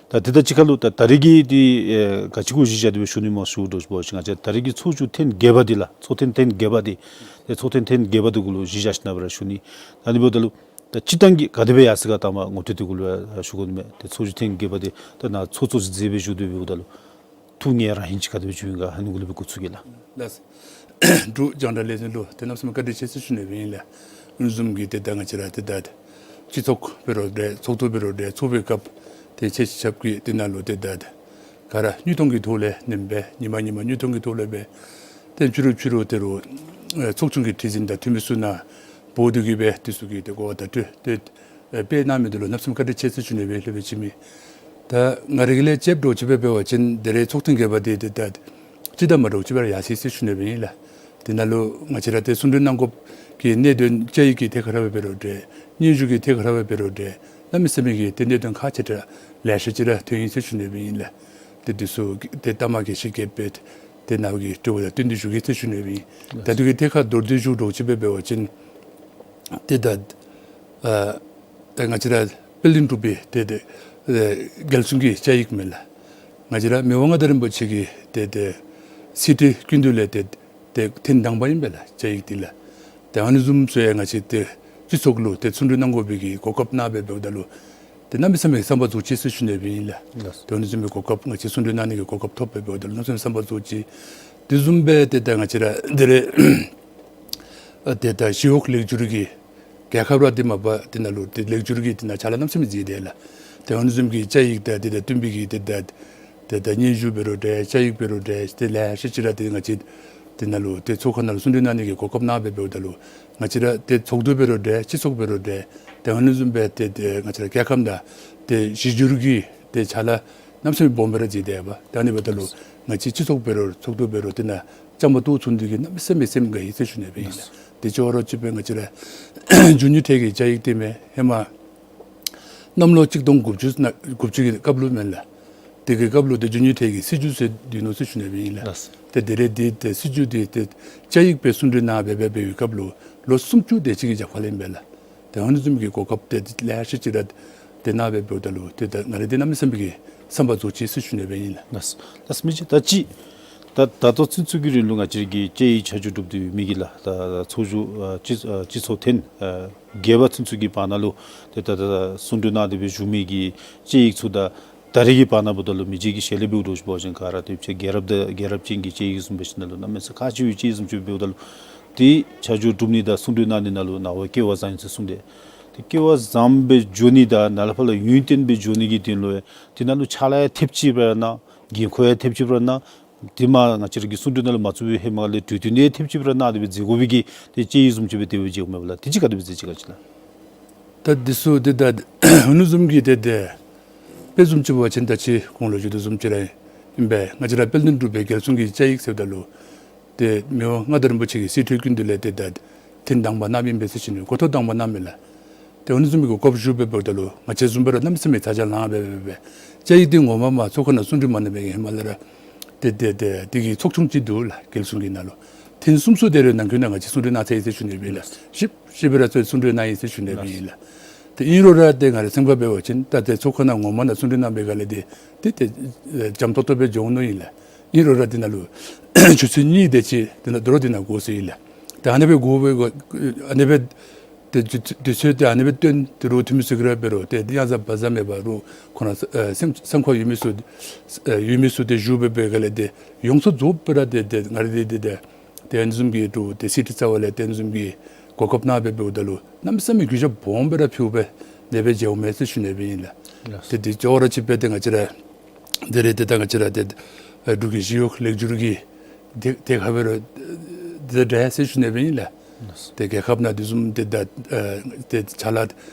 ད་དེ་དང་གཅིག་ཁར་ལུ་ད་ད་རིས་ཀྱི་འདི་ཨེ་ག་ཅི་གུ་གཞི་བཞག་སྟེ་སྦེ་ཞུ་ནི་སྨོ་ཞུ་དོ་ཅིག་འབད་བ་ཅིན་ང་བཅས་ད་རིས་ཀྱི་ཚོགས་བཞུགས་ཐེངས་བརྒྱད་པ་འདི་ལགས། ཚོགས་ཐེངས་ཐེངས་བརྒྱད་པ་འདི་ཏེ་ཚོགས་ཐེངས་ཐེངས་བརྒྱད་པ་འདི་གུ་ལུ་གཞི་བཞག་ཞིནམ་ལས་སྦེ་ར་ཞུ་ནི། ད་ཨ་ནི་འབདཝ་ད་ལུ་ད་སྤྱིར་བཏང་གི་ག་དེ་སྦེ་ཡར་སོ་ག་ད་མ་ངོ་སྤྲོད་འདི་གུ་ལུ་ཡང་ཞུ་དགོ་ནི་མས། ཏེ་ཚོགས་བཞུགས་ཐེངས་བརྒྱད་པ་འདི་ད་ནཱ་ཚོགས་གཙོ་ཅིག་མཛད་སྦེ་བཞུགས་ཏེ་འབདཝ་ད་ལུ་ཐུགས་མཉེས་རང་བཞིན་ཅིག་ག་དེ་སྦེ་བྱུང་ཡི་ག་ཨ་ནི་གུ་ལུ་སྦེ་འགོ་ཚུགས་གེ་ལགས། ལགས། འབྲུག་རྒྱང་བསྒྲགས་ལས་འཛིན་ལུ་ཏེ་གནམ་མེད་ས་མེད་བཀའ་དྲིན་ཆེ་ཟེར་ཞུ་ནི་སྦེ་ཨིན་ལགས། ཨ་ནི་བཟུམ་གྱི་ཏེ་ད་ང་བཅས་ར་ཏེ་ད་སྤྱི་ཚོགས་འབད་རུང་འདྲ་ཚོགས་འདུ་འབད་རུང་འདྲ་ཚོགས་པའི་སྐབས་ཏེ་ཆེ་ཆེ་ཆབ་ཀྱི་ཏེ་ནང་ལུ་ཏེ་ད་ག་ར་དངོས་མཐོང་གི་ཐོག་ལས་ཨིན་པས། ཉིནམ་ཉིནམ་དངོས་མཐོང་གི་ཐོག་ལས་སྦེ་ཏེ་ཕྱི་རུ་ཕྱི་རུ་ཏེ་རུང་ཨེ་ཚོགས་ཆུང་གི་ཁྲི་འཛིན་དང་འཐུས་མི་ཚུ་ནཱ་འབོ་སྟེ་གི་སྦེ་དེ་ཚུ་གི་ཏེ་གོ་བ་བརྡ་སྤྲོད་ཏེ་ཨེ་སྤེལ་གནང་མི་འདི་ལུ་གནམ་མེད་ས་མེད་བཀའ་དྲིན་ཆེ་ཟེར་ཞུ་ནི་སྦེ་ལྷོད་སྦེ་ཞུ་མི། ད་ང་རའི་གི་ལས་དཔྱདཔ་འདྲཝ་ཅིག་སྦེ་འབད་བ་ཅིན་ད་རིས་ཚོགས་ཐེངས་བརྒྱད་པ་འདི་ཏེ་ད་སྤྱིར་བཏང་མ་འདྲཝ་ཅིག་སྦེ་ར་ཡར་སོ་ཡི་ཟེར་ཞུ་ནི་སྦེ་ཨིན་ལགས། དེ་ནང་ལུ་ང་བཅས་ར་ཏེ་གསུང་གྲོས་གནང་དགོཔ་གི་གནད་དོན་བཅའ་ཡིག་གི་ཐད་ཁར་སྦེ་འབད་རུང་འདྲ་སྙན་ཞུ་གི་ཐད་ཁར་སྦེ་འབད་རུང་འདྲ་གནམ་མེད་ས་མེད་ཀྱི་ཏེ་གནད་དོན་ཁག་ཆེ་དྲགས་ལེ་ཤ་ཅིག་ར་ཐོན་ཡི་ཟེར་ཞུ་ནི་སྦེ་ཨིན་ལགས། ཏེ་དེ་ཚུ་ཏེ་ལྟ་མ་གི་ཤེས་རྒྱ་སྦེ་ཏེ་ནཱ་གི་དྲི་བ་དང་བསྟུན་ཏེ་ཞུ་གེ་ཟེར་ཞུ་ནི་སྦེ་ཨིན། ད་དུས་ཀྱི་ཐད་ཁར་མདོར་བསྡུས་ཞུ་འདྲཝ་ཅིག་སྦེ་འབད་བ་ཅིན་ཏེ་ད་ཨ་ད་ང་བཅས་ར་དཔལ་ལྡན་འབྲུག་པའི་ཏེ་ཏེ་ཨེ་རྒྱལ་གསུང་གི་བཅའ་ཡིག་མས་ལགས། ང་བཅས་ར་མི་དབང་མངའ་བདག་རིན་པོ་ཆེ་གི་ཏེ་ཏེ་གསེར་ཁྲི་སྐུ་མདུན་ལས་ཏེ་ཏེ་ཐེངས་དང་པ་ཨིན་པས་ལགས་བཅའ་ཡིག་འདི་ལགས། ཏེ་ཨ་ནི་བཟུམ་ཚུ་ཡང་ང་བཅས་ཏེ་སྤྱི་ཚོགས་ལུ་ཏེ་གསུང་གྲོས་གནང་དགོ་པའི་གི་གོ་སྐབས་གནང་སྦེ་འབདཝ་ད་ལུ་ཏེ་གནམ་མེད་ས་མེད་བསམ་པ་རྫོགས་ཅི་ཟེར་ཞུ་ནི་སྦེ་ཨིན་ལགས། ལགས། ཏེ་ཨ་ནི་བཟུམ་མའི་གོ་སྐབས་ང་བཅས་གསུང་གྲོས་གནང་ནི་གི་གོ་སྐབས་ཐོབ་སྦེ་འབདཝ་ད་ལུ་གནམ་མེད་ས་མེད་བསམ་པ་རྫོགས་ཅི། དེ་བཟུམ་སྦེ་ཏེ་ད་ང་བཅས་ར་འདི་རེ་ཨ་ཏེ་ད་ཞི་གཡོག་ལེགས་བསྒྱུར་གྱི་རྒྱལ་ཁབ་ར་འདི་མ་པ་འདི་ནང་ལུ་ཏེ་ལེགས་བསྒྱུར་གྱི་འདི་ནང་ཕྱག་ལཱ་གནམ་མེད་ས་མེད་མཛད་དེ་ལགས། ཏེ་ཨ་ནི་བཟུམ་གྱི་བཅའ་ཡིག་དང་འདི་དང་བསྟུན་པའི་གི་ཏེ་ད་ཏེ་ད་སྙན་ཞུ་འབད་རུང་འདྲ་བཅའ་ཡིག་འབད་རུང་འདྲ་ཏེ་ལེ་ཤ་ཅིག་ར་ཏེ་ང་བཅས་འདི་ནང་ལུ་ཏེ་ཚོགས་ཁང་ནང་ལུ་གསུང་གྲོས་གནང་ནི་གི་གོ་སྐབས་གནང་སྦེ་འབདཝ་ད་ལུ་ང་བཅས་ར་ཏེ་ཚོགས་འདུ་འབད་རུང་འདྲ་སྤྱི་ཚོགས་འབད་རུང་འདྲ་ཏེ་ཨ་ནི་བཟུམ་སྦེ་ཏེ་ཏེ་ང་བཅས་ར་རྒྱལ་ཁབ་ནང་ཏེ་གཞི་བསྒྱུར་གྱི་ཏེ་ཕྱག་ལཱ་གནམ་མེད་ས་མེད་སྦོམ་སྦེ་ར་མཛད་དེ་ཡོདཔ། ད་ཨ་ནི་འབདཝ་ད་ལུ་ང་བཅས་སྤྱི་ཚོགས་འབད་རུང་ཚོགས་འདུ་འབད་རུང་འདི་ནང་བཅའ་མར་གཏོགས་ཚུགས་ནི་འདི་གིས་གནམ་མེད་ས་མེད་སེམས་དགའ་ཡི་ཟེར་ཞུ་ནི་སྦེ་ཨིན་ལགས། དེ་ཅོག་ར་གཅིག་སྦེ་ང་བཅས་ར་རྒྱུ་དངོས་ཐད་ཀྱི་བཅའ་ཡིག་འདི་མས། ཧེ་མ་གནམ་ལོ་གཅིག་སྟོང་དགུ་བརྒྱ་ན་དགུ་བཅུ་གི་སྐབས་ལུ་མས་ལགས། དེ་གི་སྐབས་ལུ་ཏེ་རྒྱུ་དངོས་ཐད་ཀྱི་སྲིད་བྱུས་ཟེར་འདི་ནོ་ཟེར་ཞུ་ནི་སྦེ་ཨིན་ལགས། ལགས། ཏེ་དེ་རེ་འདི་ཏེ་སྲིད་བྱུས་འདི་ཏེ་བཅའ་ཡིག་སྦེ་གསུང་གྲོས་གནང་སྦེ་འབད་བའི་སྐབས་ལུ་ལོ་སུམ་ཅུ་དེ་ཅིག་གི་རྒྱབ་ཁ་ལས་ཨིན་པས་ལགས། ཏེ་ཨ་ནི་བཟུམ་གྱི་གོ་སྐབས་ཏེ་ལེ་ཤ་ཅིག་ར་ཏེ་གནང་སྦེ་འབདཝ་ད་ལུ་ཏེ་ད་ང་ར་འདི་གནམ་མེད་ས་མེད་ཀྱི་བསམ་པ་རྫོགས་ཅི་ཟེར་ཞུ་ནི་སྦེ་ཨིན་ལགས། ལགས། ལགས་མི་རྗེ། ད་ཅི་ད་ད་ལྟོ་ཚུན་ཚོད་ཀྱི་རིང་ལུ་ང་བཅས་ཀྱི་བཅའ་ཡིག་ཆ་འཇོག་གྲུབ་སྟེ་ཡོད་མི་གི་ལགས། ད་ད་ཚོགས་བཞུགས་ཨ་སྤྱི་ཨ་སྤྱི་ཚོགས་ཐེངས་ཨ་བརྒྱད་པ་ཚུན་ཚོད་ཀྱི་བར་ན་ལུ་ཏེ་ད་ད་གསུང་གྲོས་གནང་སྟེ་སྦེ་བཞུགས་མི་གི་བཅའ་ཡིག་ཚུ་དང་ད་ ད་རེས་ཀྱི་བར་ན་འབདཝ་ད་ལུ་མི་རྗེ་གི་ཞལ་ལས་འབདཝ་འདྲཝ་ཅིག་འབད་བ་ཅིན་ག་ར་དེ་ཕྱི་རྒྱལ་རབས་དང་རྒྱལ་རབས་ཅན་གྱི་དཔྱད་ཡིག་བཟུམ་འབད་ཞིནམ་ལས་གནམ་མེད་ས་མེད་ཁག་ཆེ་བའི་དཔྱད་ཡིག་བཟུམ་ཅིག་འབདཝ་ད་ལུ་དེ་ཆ་འཇོག་གྲུབ་ནི་དང་གསུང་གྲོས་གནང་ནི་ནང་ལུ་ནཱ་བ་སྐལ་བ་བཟང་ཡི་ཟེར་གསུངས་ཏེ། དེ་སྐལ་བ་བཟང་སྦེ་འགྱོ་ནི་དང་ནཱ་ལས་ཕར་ལུ་ཡུན་བརྟན་སྦེ་འགྱོ་ནི་གི་དོན་ལུ་དེ་ནང་ལུ་ཕྱག་ལཱ་ཡང་ཐེབས་ཅིག་སྦེ་ར་གནང་། འགན་ཁུར་ཡང་ཐེབས་ཅིག་སྦེ་ར་གནང་། དེ་མ་ང་བཅས་ར་གི་གསུང་གྲོས་ནང་ལུ་མ་ཚུད་པའི་ཧེ་མ་ལས་གྲོས་བསྟུན་ཡང་ཐེབས་ཅིག་སྦེ་ར་གནང་སྟེ་སྦེ་མཛད་དགོ་པའི་གི་དེ་དཔྱད་ཡིག་བཟུམ་ཅིག་སྦེ་དེ་སྦེ་མཇལཝ་མས་པ་ལགས། དེ་ཅིག་ག་དེ་སྦེ་མཇལ་ཅི་ག་ཅི་ལགས། ད་འདི་ཚུ་དེ་ད་ཨ་ནི་བཟུམ་གྱི་དེ་དེ་དཔེ་བཟུམ་ཅིག་འབད་བ་ཅིན་ད་ཅི་གོང་ལུ་ཞུ་དོ་བཟུམ་ཅིག་ར་ཨིན་པས། ང་བཅས་ར་དཔལ་ལྡན་འབྲུག་པའི་རྒྱལ་སྲུང་གི་དཔྱད་ཡིག་ཟེརཝ་ད་ལུ་དེ་མི་དབང་མངའ་བདག་རིན་པོ་ཆེ་གིས་གསེར་ཁྲིའི་ཀུན་འདུས་ལས་དེ་ད་ཐེངས་དང་པ་གནངམ་ཨིན་པས་ཟེར་ཞུ་ནི། འགོ་ཐོག་དང་པ་གནངམ་ཨིན་ལགས། དེ་ཨ་ནི་བཟུམ་གྱི་གོ་སྐབས་ཞུ་སྦེ་འབདཝ་ད་ལུ་ང་བཅས་བཟུམ་སྦེ་ར་གནམ་མེད་ས་མེད་ཚ་གྱང་ལང་སྦེ་འབད་འབད་དཔྱད་ཡིག་དེ་ངོ་མ་མ་ཚོགས་ཁང་ནང་གསུང་གྲོས་མ་གནང་བའི་ཧེ་མ་ལས་ར་དེ་དེ་དེ་དེ་གི་ཚོགས་ཆུང་ཅིག་འདུག་ལགས། རྒྱལ་སྲུང་གི་ནང་ལུ་ཐེངས་གསུམ་གསུམ་དེ་རེ་ནང་འཁོད་ནང་ང་བཅས་གསུང་གྲོས་གནང་ཚར་ཡི་ཟེར་ཞུ་ནི་ཨིན་ལགས། ཞིབ་ཞིབ་སྦེ་ར་ཚུར་གསུང་གྲོས་གནང་ཡི་ཟེར་ཞུ་ནི་ཨིན་ལགས། དེ་ཨིན་རུང་ར་དེ་ང་རའི་སེམས་ཁར་འབད་བ་ཅིན་ད་དེ་ཚོགས་ཁང་ནང་ངོ་མ་ནང་གསུང་གྲོས་གནང་བའི་སྒང་ལས་དེ་དེ་དེ་ཨེ་འཇམ་ཏོག་ཏོ་སྦེ་འགྱོ་འོང་མནོཝ་ཨིན་ལགས། ཨིན་རུང་ར་དེ་ནང་ལུ་ཆུ་ཚོད་གཉིས་དེ་ཅིག་དེ་ནང་དོ་རུང་དེ་ནང་འགོར་སོ་ཡི་ལགས། ད་ཨ་ནི་སྦེ་འགོར་བའི་སྒང་ཨ་ནི་སྦེ་དེ་དུས་དུས་ཚོད་དེ་ཨ་ནི་སྦེ་བཏོན། དེ་རུང་འཐུས་མི་ཚུ་གིས་ར་འབད་རུང་དེ་ཡང་ཟ་བ་ཟ་མེད་པར་རུང་ཁོང་ར་ཨེ་སེམས་སེམས་ཁར་ཡོད་མི་ཚུ་ཨེ་ཡོད་མི་ཚུ་དེ་ཞུ་སྦེ་འབད་སྒང་ལས་དེ་ཡོངས་སུ་རྫོགས་སྦེ་ར་དེ་དེ་ང་ར་དེ་དེ་དེ་དེ་ཨ་ནི་བཟུམ་གྱི་དུ་དེ་སི་ཊི་རྩ་བ་ལས་དེ་ཨ་ནི་བཟུམ་གྱི་གོ་སྐབས་གནང་སྦེ་འབདཝ་ད་ལུ་གནམ་མེད་ས་མེད་གུས་ཞབས་སྦོམ་སྦེ་ར་ཕུལ་སྦེ་དེ་སྦེ་མཇལཝ་མས་ཟེར་ཞུ་ནི་སྦེ་ཨིན་ལགས། དེ་དེ་ཅོག་ར་གཅིག་སྦེ་དེ་ང་བཅས་ར་དེ་རེ་དེ་ད་ང་བཅས་ར་དེ་ཨེ་འབྲུག་གི་ཞི་གཡོག་ལེགས་བསྒྱུར་གྱི་དེ་དེ་ཁར་འབད་རུང་དེ་འདྲ་ཟེར་ཞུ་ནི་སྦེ་ཨིན་ལགས། དེ་རྒྱལ་ཁབ་ནང་དེ་བཟུམ་དེ་ད་ཨེ་དེ་ཕྱག་ལཱ་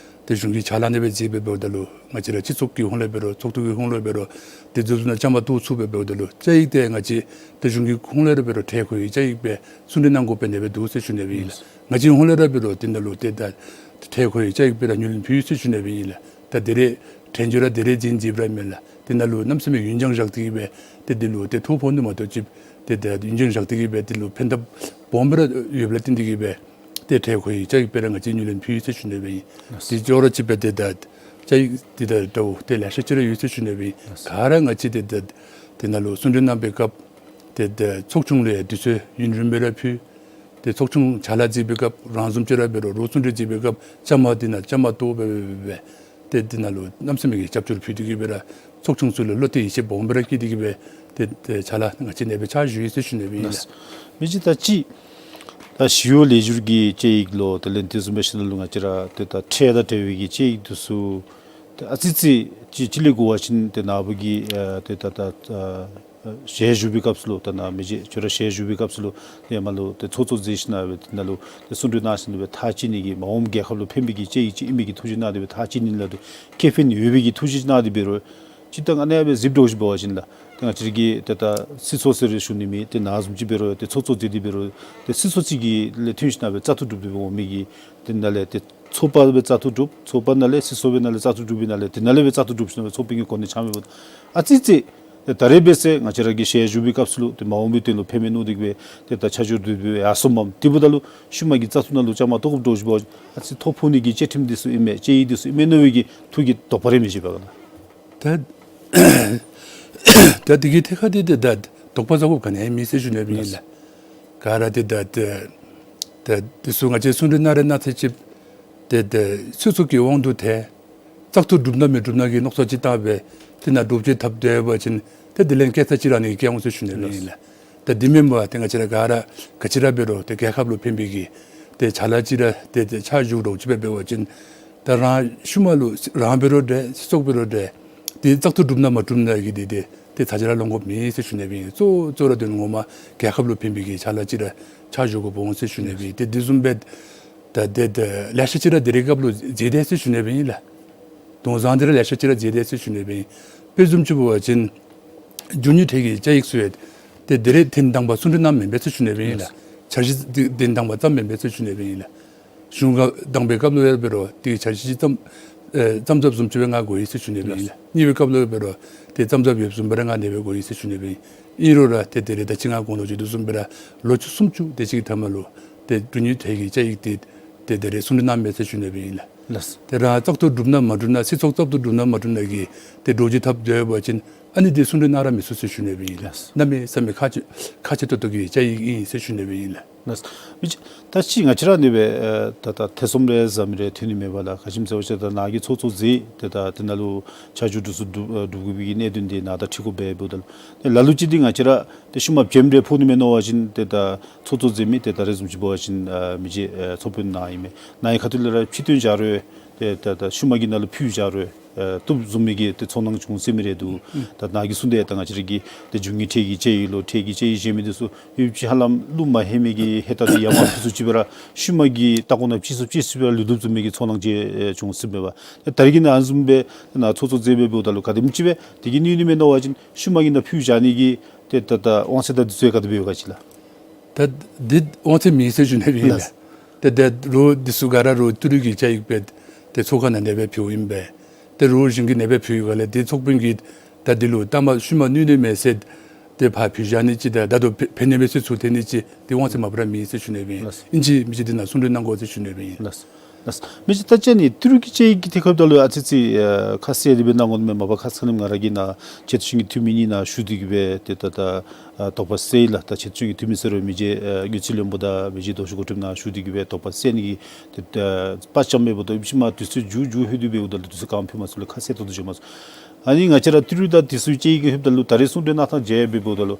དེ་གཞུང་གི་ཕྱག་ལཱ་ཨ་ནི་སྦེ་མཛད་སྦེ་འབདཝ་ད་ལུ་ང་བཅས་ར་སྤྱི་ཚོགས་ཀྱི་ཧོངས་ལས་འབད་རུང་ཚོགས་འདུ་གི་ཧོངས་ལས་འབད་རུང་དེ་དེ་བཟུམ་ནང་བཅའ་མར་གཏོགས་ཚུགས་སྦེ་འབདཝ་ད་ལུ་དཔྱད་ཡིག་དེ་ང་བཅས་དེ་གཞུང་གི་ཧོངས་ལས་ར་འབད་རུང་ཁྲལ་ཁོར་ཡི་དཔྱད་ཡིག་སྦེ་གསུང་གྲོས་གནང་དགོཔ་སྦེ་དེ་སྦེ་འདུག་ཟེར་ཞུ་ནི་སྦེ་ཨིན་ལགས། ང་བཅས་ཧོངས་ལས་ར་འབད་རུང་དེ་ནང་ལུ་དེ་ད་ཁྲལ་ཁོར་ཡི་དཔྱད་ཡིག་སྦེ་ར་ངོས་ལེན་ཕུལ་ཡི་ཟེར་ཞུ་ནི་སྦེ་ཨིན་ལགས། ད་དེ་རེ་དྲན་བརྗོད་ར་དེ་རེ་བྱིན་ཅིག་སྦེ་ར་མེན་ལགས། དེ་ནང་ལུ་གནམ་མེད་ས་མེད་ཡུན་འགྱངས་བཞག་སྟེ་གི་སྦེ་དེ་དེ་ལུ་དེ་ཐོ་ཕོག་ནི་མ་གཏོགས་ཅིག་དེ་དེ་ཡུན་འགྱངས་བཞག་སྟེ་གི་སྦེ་དེ་ལུ་ཕན་ཐབས་སྦོམ་སྦེ་ར་ཡོདཔ་ལས་བརྟེན་ཏེ་གི་སྦེ་དེ་ཁྲལ་ཁོར་ཡི་དཔྱད་ཡིག་སྦེ་ར་ང་བཅས་ངོས་ལེན་ཕུལ་ཡི་ཟེར་ཞུ་ནི་སྦེ་ཨིན། དེ་ཅོག་ར་གཅིག་སྦེ་དེ་ད་དཔྱད་ཡིག་དེ་ད་འདྲཝ་དེ་ལེ་ཤ་ཅིག་ར་ཡོད་ཟེར་ཞུ་ནི་སྦེ་ཨིན། ག་ར་ང་བཅས་དེ་ད་དེ་ནང་ལུ་གསུང་གྲོས་གནང་བའི་སྐབས་དེ་དེ་ཚོགས་ཆུང་ལུ་དུས་ཚོད་ཡུན་རིངམོ་སྦེ་ར་ཕུལ། དེ་ཚོགས་ཆུང་ཕྱག་ལཱ་མཛད་པའི་སྐབས་རང་བཟུམ་ཅིག་ར་འབད་རུང་རོགས་གསུང་གྲོས་མཛད་པའི་སྐབས་བཅའ་མར་དེ་ནང་བཅའ་མར་གཏོགས་སྦེ་སྦེ་སྦེ་སྦེ་དེ་དེ་ནང་ལུ་གནམ་མེད་ས་མེད་ཀྱི་སྐྱབས་བཅོལ་ཕུལ་ཏེ་གི་སྦེ་ར་ཚོགས་ཆུང་ཚུ་ལུ་བློ་གཏད་ཡིད་ཆེས་སྦོམ་སྦེ་ར་བསྐྱེད་དེ་གི་སྦེ་དེ་དེ་ཕྱག་ལཱ་ང་བཅས་ཨ་ནེ་སྦེ་ཕྱག་ཞུ་ཡི་ཟེར་ཞུ་ནི་སྦེ་ཨིན་ལགས། མི་རྗེ་ད་ཅི་ད་ཞི་གཡོག་ལེགས་བསྒྱུར་གྱི་དཔྱད་ཡིག་ལུ་དེ་ལས་དེ་བཟུམ་སྦེ་ཞུ་ནི་ལུ་ང་བཅས་ར་དེ་ད་ཁྲལ་དང་འབྲེལ་བའི་གི་དཔྱད་ཡིག་འདི་ཚུ་དེ་ཨ་ཙི་ཙི་ཅིག་ཅིག་ལས་འགོར་བ་ཅིན་དེ་ནཱ་བུ་གིས་ཨ་དེ་ད་ད་ཨ་ཞལ་བཞུགས་པའི་སྐབས་སུ་ལུ་ད་ནཱ་མི་རྗེ་ཁྱོད་ར་ཞལ་བཞུགས་པའི་སྐབས་སུ་ལུ་ཧེ་མ་ལུ་དེ་ཚོགས་གཙོ་མཛད་ཞིནམ་སྦེ་དེ་ནང་ལུ་དེ་གསུང་གྲོས་གནང་ཞིནམ་སྦེ་ཐག་བཅད་ནི་གི་མ་འོངས་རྒྱལ་ཁབ་ལུ་ཕན་པའི་གི་དཔྱད་ཡིག་ཅིག་ཨིན་མི་གི་ཐུགས་བཞེད་གནང་སྟེ་སྦེ་ཐག་བཅད་ནི་ལུ་དེ་ཁེ་ཕན་ཡོད་པའི་གི་ཐུགས་བཞེད་གནང་སྟེ་འབད་རུང་ཅིག་ད་ཨ་ནེ་སྦེ་གཟིགས་དོ་ཅིག་འབད་བ་ཅིན་ལགས། དེ་ང་བཅས་ར་གི་དེ་ད་སྲིད་ཚོགས་ཟེར་ཞུ་ནི་མེད། དེ་ནཱ་བཟུམ་ཅིག་འབད་རུང་དེ་ཚོགས་གཙོ་མཛད་དེ་འབད་རུང་དེ་སྲིད་ཚོགས་ཅིག་གི་ལས་ཐོན་ཞིནམ་སྦེ་བཙག་འཐུ་གྲུབ་སྟེ་འོང་མི་གི་དེ་ནང་ལས་དེ་ཚོགས་པ་སྦེ་བཙག་འཐུ་གྲུབ། ཚོགས་པ་ནང་ལས་སྲིད་ཚོགས་སྦེ་ནང་ལས་བཙག་འཐུ་གྲུབ་པའི་ནང་ལས་དེ་ནང་ལས་སྦེ་བཙག་འཐུ་གྲུབ་ཞིནམ་སྦེ་ཚོགས་པའི་གི་གོ་གནས་འཆང་མི་འབདཝ་ད་ཨ་ཙི་ཙི་དེ་ད་རེས་འབད་ཟེར་ང་བཅས་ར་གི་ཞལ་བཞུགས་པའི་སྐབས་སུ་ལུ་དེ་མ་འོངས་པའི་དོན་ལུ་ཕན་མི་མནོ་སྟེ་གི་སྦེ་དེ་ད་ཆ་འཇོག་དེ་སྦེ་ཡར་སོངམ་མས། དེ་འབདཝ་ད་ལུ་ཤུལ་མ་གི་བཙག་འཐུ་ནང་ལུ་བཅའ་མར་གཏོགས་དོ་ཅིག་འབད་བ་ཅིན་ཨ་ཙི་ཐོ་ཕོག་ནི་གི་བཅའ་ཁྲིམས་འདི་ཚུ་ཨིན་མས་དཔྱད་ཡིག་འདི་ཚུ་ཨིན་མས་མནོ་བའི་གི་ཐུགས་ཀྱི་དོགས་པ་རེ་མི་བཞེས་པས་ག་ལགས། ད་ད་དེ་གི་ཐད་ཁར་དེ་དེ་ད་དོགས་པ་ཟ་དགོཔ་ག་ནི་ཡང་མེད་ཟེར་ཞུ་ནི་སྦེ་ཨིན་ལགས། ག་ར་དེ་ད་དེ་ད་དེ་ཚུ་ང་བཅས་གསུང་གྲོས་གནང་རན་གནང་ཚར་ཅིག་དེ་དེ་སྲིད་ཚོགས་ཀྱི་དབང་དུ་ཐལ། བཙག་འཐུ་གྲུབ་ན་མི་གྲུབ་ན་གི་མནོ་བསམ་ཅིག་བཏང་སྦེ་དེ་ནང་འདྲོག་བྱེལ་འཐབ་སྡོད་པ་ཅིན་དེ་དེ་ལས་སྐྱེ་ས་ཅིག་ར་ཨ་ནི་སྐྱེ་འོང་ཟེར་ཞུ་ནི་སྦེ་ཨིན་ལགས། ད་དེ་མེན་པར་དེ་ང་བཅས་ར་ག་ར་ག་ཅི་ར་འབད་རུང་དེ་རྒྱལ་ཁབ་ལུ་ཕན་པའི་གི་དེ་ཕྱག་ལཱ་ཅིག་ར་དེ་དེ་ཕྱག་ཞུ་རོགས་ཅིག་སྦེ་འབད་བ་ཅིན་ད་རང་ཤུལ་མ་ལུ་རང་འབད་རུང་འདྲ་སྲིད་ཚོགས་འབད་རུང་འདྲ་དེ་བཙག་འཐུ་གྲུབ་ན་མ་གྲུབ་ན་གི་དེ་དེ་དེ་ཚ་གྱང་ར་ལོང་དགོཔ་མེད་ཟེར་ཞུ་ནི་སྦེ་ཨིན། གཙོ་བོ་གཙོ་བོ་ར་དོན་ངོ་མ་རྒྱལ་ཁབ་ལུ་ཕན་པའི་གི་ཕྱག་ལཱ་ཅིག་ར་ཕྱག་ཞུ་དགོཔ་འོང་ཟེར་ཞུ་ནི་སྦེ་ཨིན། དེ་དེ་བཟུམ་སྦེ་ད་དེ་དེ་ལེ་ཤ་ཅིག་ར་དེ་རེ་སྐབས་ལུ་མཛད་དེས་ཟེར་ཞུ་ནི་སྦེ་ཨིན་ལགས། དོན་བཟང་དེ་ར་ལེ་ཤ་ཅིག་ར་མཛད་དེས་ཟེར་ཞུ་ནི་སྦེ་ཨིན། དཔེ་བཟུམ་ཅིག་འབད་བ་ཅིན་རྒྱུ་དངོས་ཐད་ཀྱི་དཔྱད་ཡིག་ཚུ་ཡང་དེ་དེ་རེ་ཐེངས་དང་པ་གསུང་གྲོས་གནངམ་མེན་པས་ཟེར་ཞུ་ནི་སྦེ་ཨིན་ལགས། འཆར་གཞི་དེ་ཐེངས་དང་པ་བརྩམསམ་མེན་པས་ཟེར་ཞུ་ནི་སྦེ་ཨིན་ལགས། གཞུང་ག་དང་པའི་སྐབས་ལུ་ཡང་འབད་རུང་དེ་འཆར་གཞི་ཅིག་བརྩམ་ཨེ་བརྩམ་བརྩམ་བཟུམ་ཅིག་སྦེ་ང་གོ་ཡི་ཟེར་ཞུ་ནི་སྦེ་ཨིན་ལགས། གཉིས་པའི་སྐབས་ལུ་ཡང་འབད་རུང་དེ་བརྩམ་བརྩམ་ཡོདཔ་བཟུམ་སྦེ་ར་ང་ཨ་ནེ་སྦེ་གོ་ཡི་ཟེར་ཞུ་ནི་སྦེ་ཨིན། ཨིན་རུང་ར་དེ་དེ་རེ་ད་ཅི་ང་གོང་ལུ་ཞུ་དོ་བཟུམ་སྦེ་ར་ལོ་བཅུ་སུམ་ཅུ་དེ་ཅིག་གི་མཐའ་མ་ལུ་དེ་རྒྱུ་དངོས་ཐད་ཀྱི་དཔྱད་ཡིག་དེ་དེ་དེ་རེ་གསུང་གྲོས་གནངམ་མེད་ཟེར་ཞུ་ནི་སྦེ་ཨིན་ལགས། ལགས། དེ་ར་བཙག་འཐུ་གྲུབ་ན་མ་གྲུབ་ན་སྲིད་ཚོགས་བཙག་འཐུ་གྲུབ་ན་མ་གྲུབ་ན་གི་དེ་འདྲོག་བྱེལ་འཐབ་སྡོད་པ་ཅིན་ ཨ་ནི་འདི་གསུང་གྲོས་གནང་ར་མི་ཚུགས་ཟེར་ཞུ་ནི་སྦེ་ཨིན་ལགས། ལགས། གནམ་མེད་ས་མེད་ཁག་ཆེ་ཁག་ཆེ་ཏོག་ཏོ་གི་བཅའ་ཡིག་ཨིན་ཟེར་ཞུ་ནི་སྦེ་ཨིན་ལགས། ལགས། མི་ཅིག་ད་ཅི་ང་བཅས་ར་ཨ་ནི་སྦེ་ཨེ་ད་ད་ཐེ་ཚོམ་རེ་ཟ་མི་རེ་ཐོན་ནི་མེད་པ་ལགས། ག་ཅི་སྨོ་ཟེར་བ་ཅིན་ད་ནཱ་གིས་ཚོགས་གཙོ་མཛད་དེ་ད་དེ་ནང་ལུ་ཆ་འཇོག་གྲུབ་སོང་གྲུབ་ཨེ་གྲུབ་དགོ་པའི་གི་གནད་དོན་འདི་ནཱ་ད་འཁྲིལ་དགོཔ་འབདཝ་ད་ལུ་ལ་ལུ་ཅིག་འདི་ང་བཅས་ར་ཏེ་ཤུལ་མ་བྱེམ་རེ་ཕོག་ནི་མས་མནོ་བ་ཅིན་ཏེ་ད་ཚོགས་གཙོ་མཛད་མི་ཏེ་ད་རེས་བཟུམ་ཅིག་འབད་བ་ཅིན་ཨ་མི་རྗེ་ཨ་ཚོགས་དཔོན་ནཱ་ཨིན་མས། ནཱ་གི་ཁ་ཐུག་ལས་ར་ཕྱིར་བཏོན་བྱ་རུང་ཏེ་ད་ད་ཤུལ་མ་གི་ནང་ལུ་ཕུལ་བྱ་རུང་ཨ་བཏུབ་བཟུམ་མའི་གི་ཏེ་ཚོར་སྣང་བྱུང་སྲིད་མི་རེ་འདུག། ད་ནཱ་གིས་གསུངས་དེ་ད་ང་བཅས་ར་གི་ཏེ་རྒྱུ་དངོས་འཕྲལ་གྱི་བཅའ་ཡིག་ལོ་འཕྲལ་གྱི་བཅའ་ཡིག་བཞེས་མི་འདི་ཚུ་ཡུདཔ་ཅིག་ཧ་ལམ་བློ་མ་ཧེ་མའི་གི་ཧེ་ད་ཏེ་ཡར་མར་ཕུད་སུ་ཅིག་སྦེ་ར་ཤུལ་མ་གི་ལྟ་དགོ་ནང་ཅིག་སུ་ཅིག་སུ་སྦེ་ར་ལུས་བཏུབ་བཟུམ་མའི་གི་ཚོར་སྣང་ཅིག་ཨེ་བྱུང་སྲིད་མས་པ། ད་རེས་ཀྱི་ནང་ཨ་ནི་བཟུམ་སྦེ་ནཱ་ཚོགས་གཙོ་མཛད་སྦེ་འབདཝ་ད་ལུ་ག་དེམ་ཅིག་སྦེ་དེ་གིས་གནོད་ནི་མས་མནོ་བ་ཅིན་ཤུལ་མ་གི་ནང་ཕུལ་བྱ་ནི་གི་ཏེ་ད་ད་དབང་ཚད་དང་དུས་ཚོད་ག་དེ་སྦེ་ཡོད་ག་ཅིག་ལགས། ད་འདི་དབང་ཚད་མེད་ཟེར་ཞུ་ནི་སྦེ་ཨིན་ལགས། ལགས། ཏེ་ད་རུང་འདི་ཚུ་ག་ར་རུང་ཏི་རུ་གི་བཅའ་ཡིག་སྦེ་ཏེ་ཚོགས་ཁང་ནང་ཨ་ནི་སྦེ་ཕུལཝ་ཨིན་པས། ཏེ་རུང་གཞུང་གིས་ཨ་ནི་སྦེ་ཕུལ་ཡོད་ག་ལས་ཏེ་ཚོགས་དཔོན་གྱིས་ད་འདི་ལུ་ལྟ་མ་ཤུལ་མ་གནོད་ནི་མས་ཟེར་ཏེ་ཕར་ཕུལ་བཞག་ནི་ཅིག་དང་ད་ལྟོ་ཕེ་ཕན་ནི་མས་ཟེར་ཚུར་འཐེན་ནི་ཅིག་འདི་དབང་ཚད་མ་པ་ར་མེད་ཟེར་ཞུ་ནི་སྦེ་ཨིན། ལགས། ཨིན་ཅི་མིན་ཅི་འདི་ནང་གསུང་གྲོས་གནང་དགོ་ཟེར་ཞུ་ནི་སྦེ་ཨིན། ལགས། ལགས། མི་ཅིག་ད་ཅི་ཨ་ནི་ཏི་རུ་གི་བཅའ་ཡིག་གི་ཐད་ཁར་ད་ལུ་ཨ་ཙི་ཙི་ཨ་ཁ་གསལ་དེ་སྦེ་གནང་དགོ་ནི་མས། མ་པ་ཁ་ཙ་ཁ་ཉིནམ་ང་ར་གིས་ནཱ་ཆེ་མཐོ་ཅན་གྱི་འཐུས་མི་གཉིས་ནང་ཞུ་སྟེ་གི་སྦེ་ཏེ་ད་ད་ཨ་དོགས་པ་སེལ་ཡི་ལགས། ད་ཆེ་མཐོ་ཅན་གྱི་འཐུས་མི་ཟེར་རུང་མི་རྗེ་ཨ་དངུལ་རྩིས་བློན་པོ་དང་མི་རྗེ་རྡོ་རྗེ་གོ་ཁྲབ་ནཱ་ཞུ་སྟེ་གི་སྦེ་དོགས་པ་སེལ་ནི་གི་ཏེ་ད་དཔའ་བཅམ་མེད་པ་ད་ཡུདཔ་ཅིག་མ་དུས་ཚོད་མཇུག་མཇུག་ལྷོད་དེ་འབདཝ་ད་ལུ་དུས་ཚོད་གང་ཕོད་མ་ཚུགས་ལས་ཁ་གསལ་ཏོག་ཏོ་བྱུང་མ་ཚུགས། ཨ་ནི་ང་བཅས་ར་ཏི་རུ་དང་དེ་ཚུ་བཅའ་ཡིག་གི་ཧེ་མ་ད་ལུ་ད་རེས་གསུང་གྲོས་གནང་ཐངས་མཇལ་སྦེ་འབདཝ་ད་ལུ་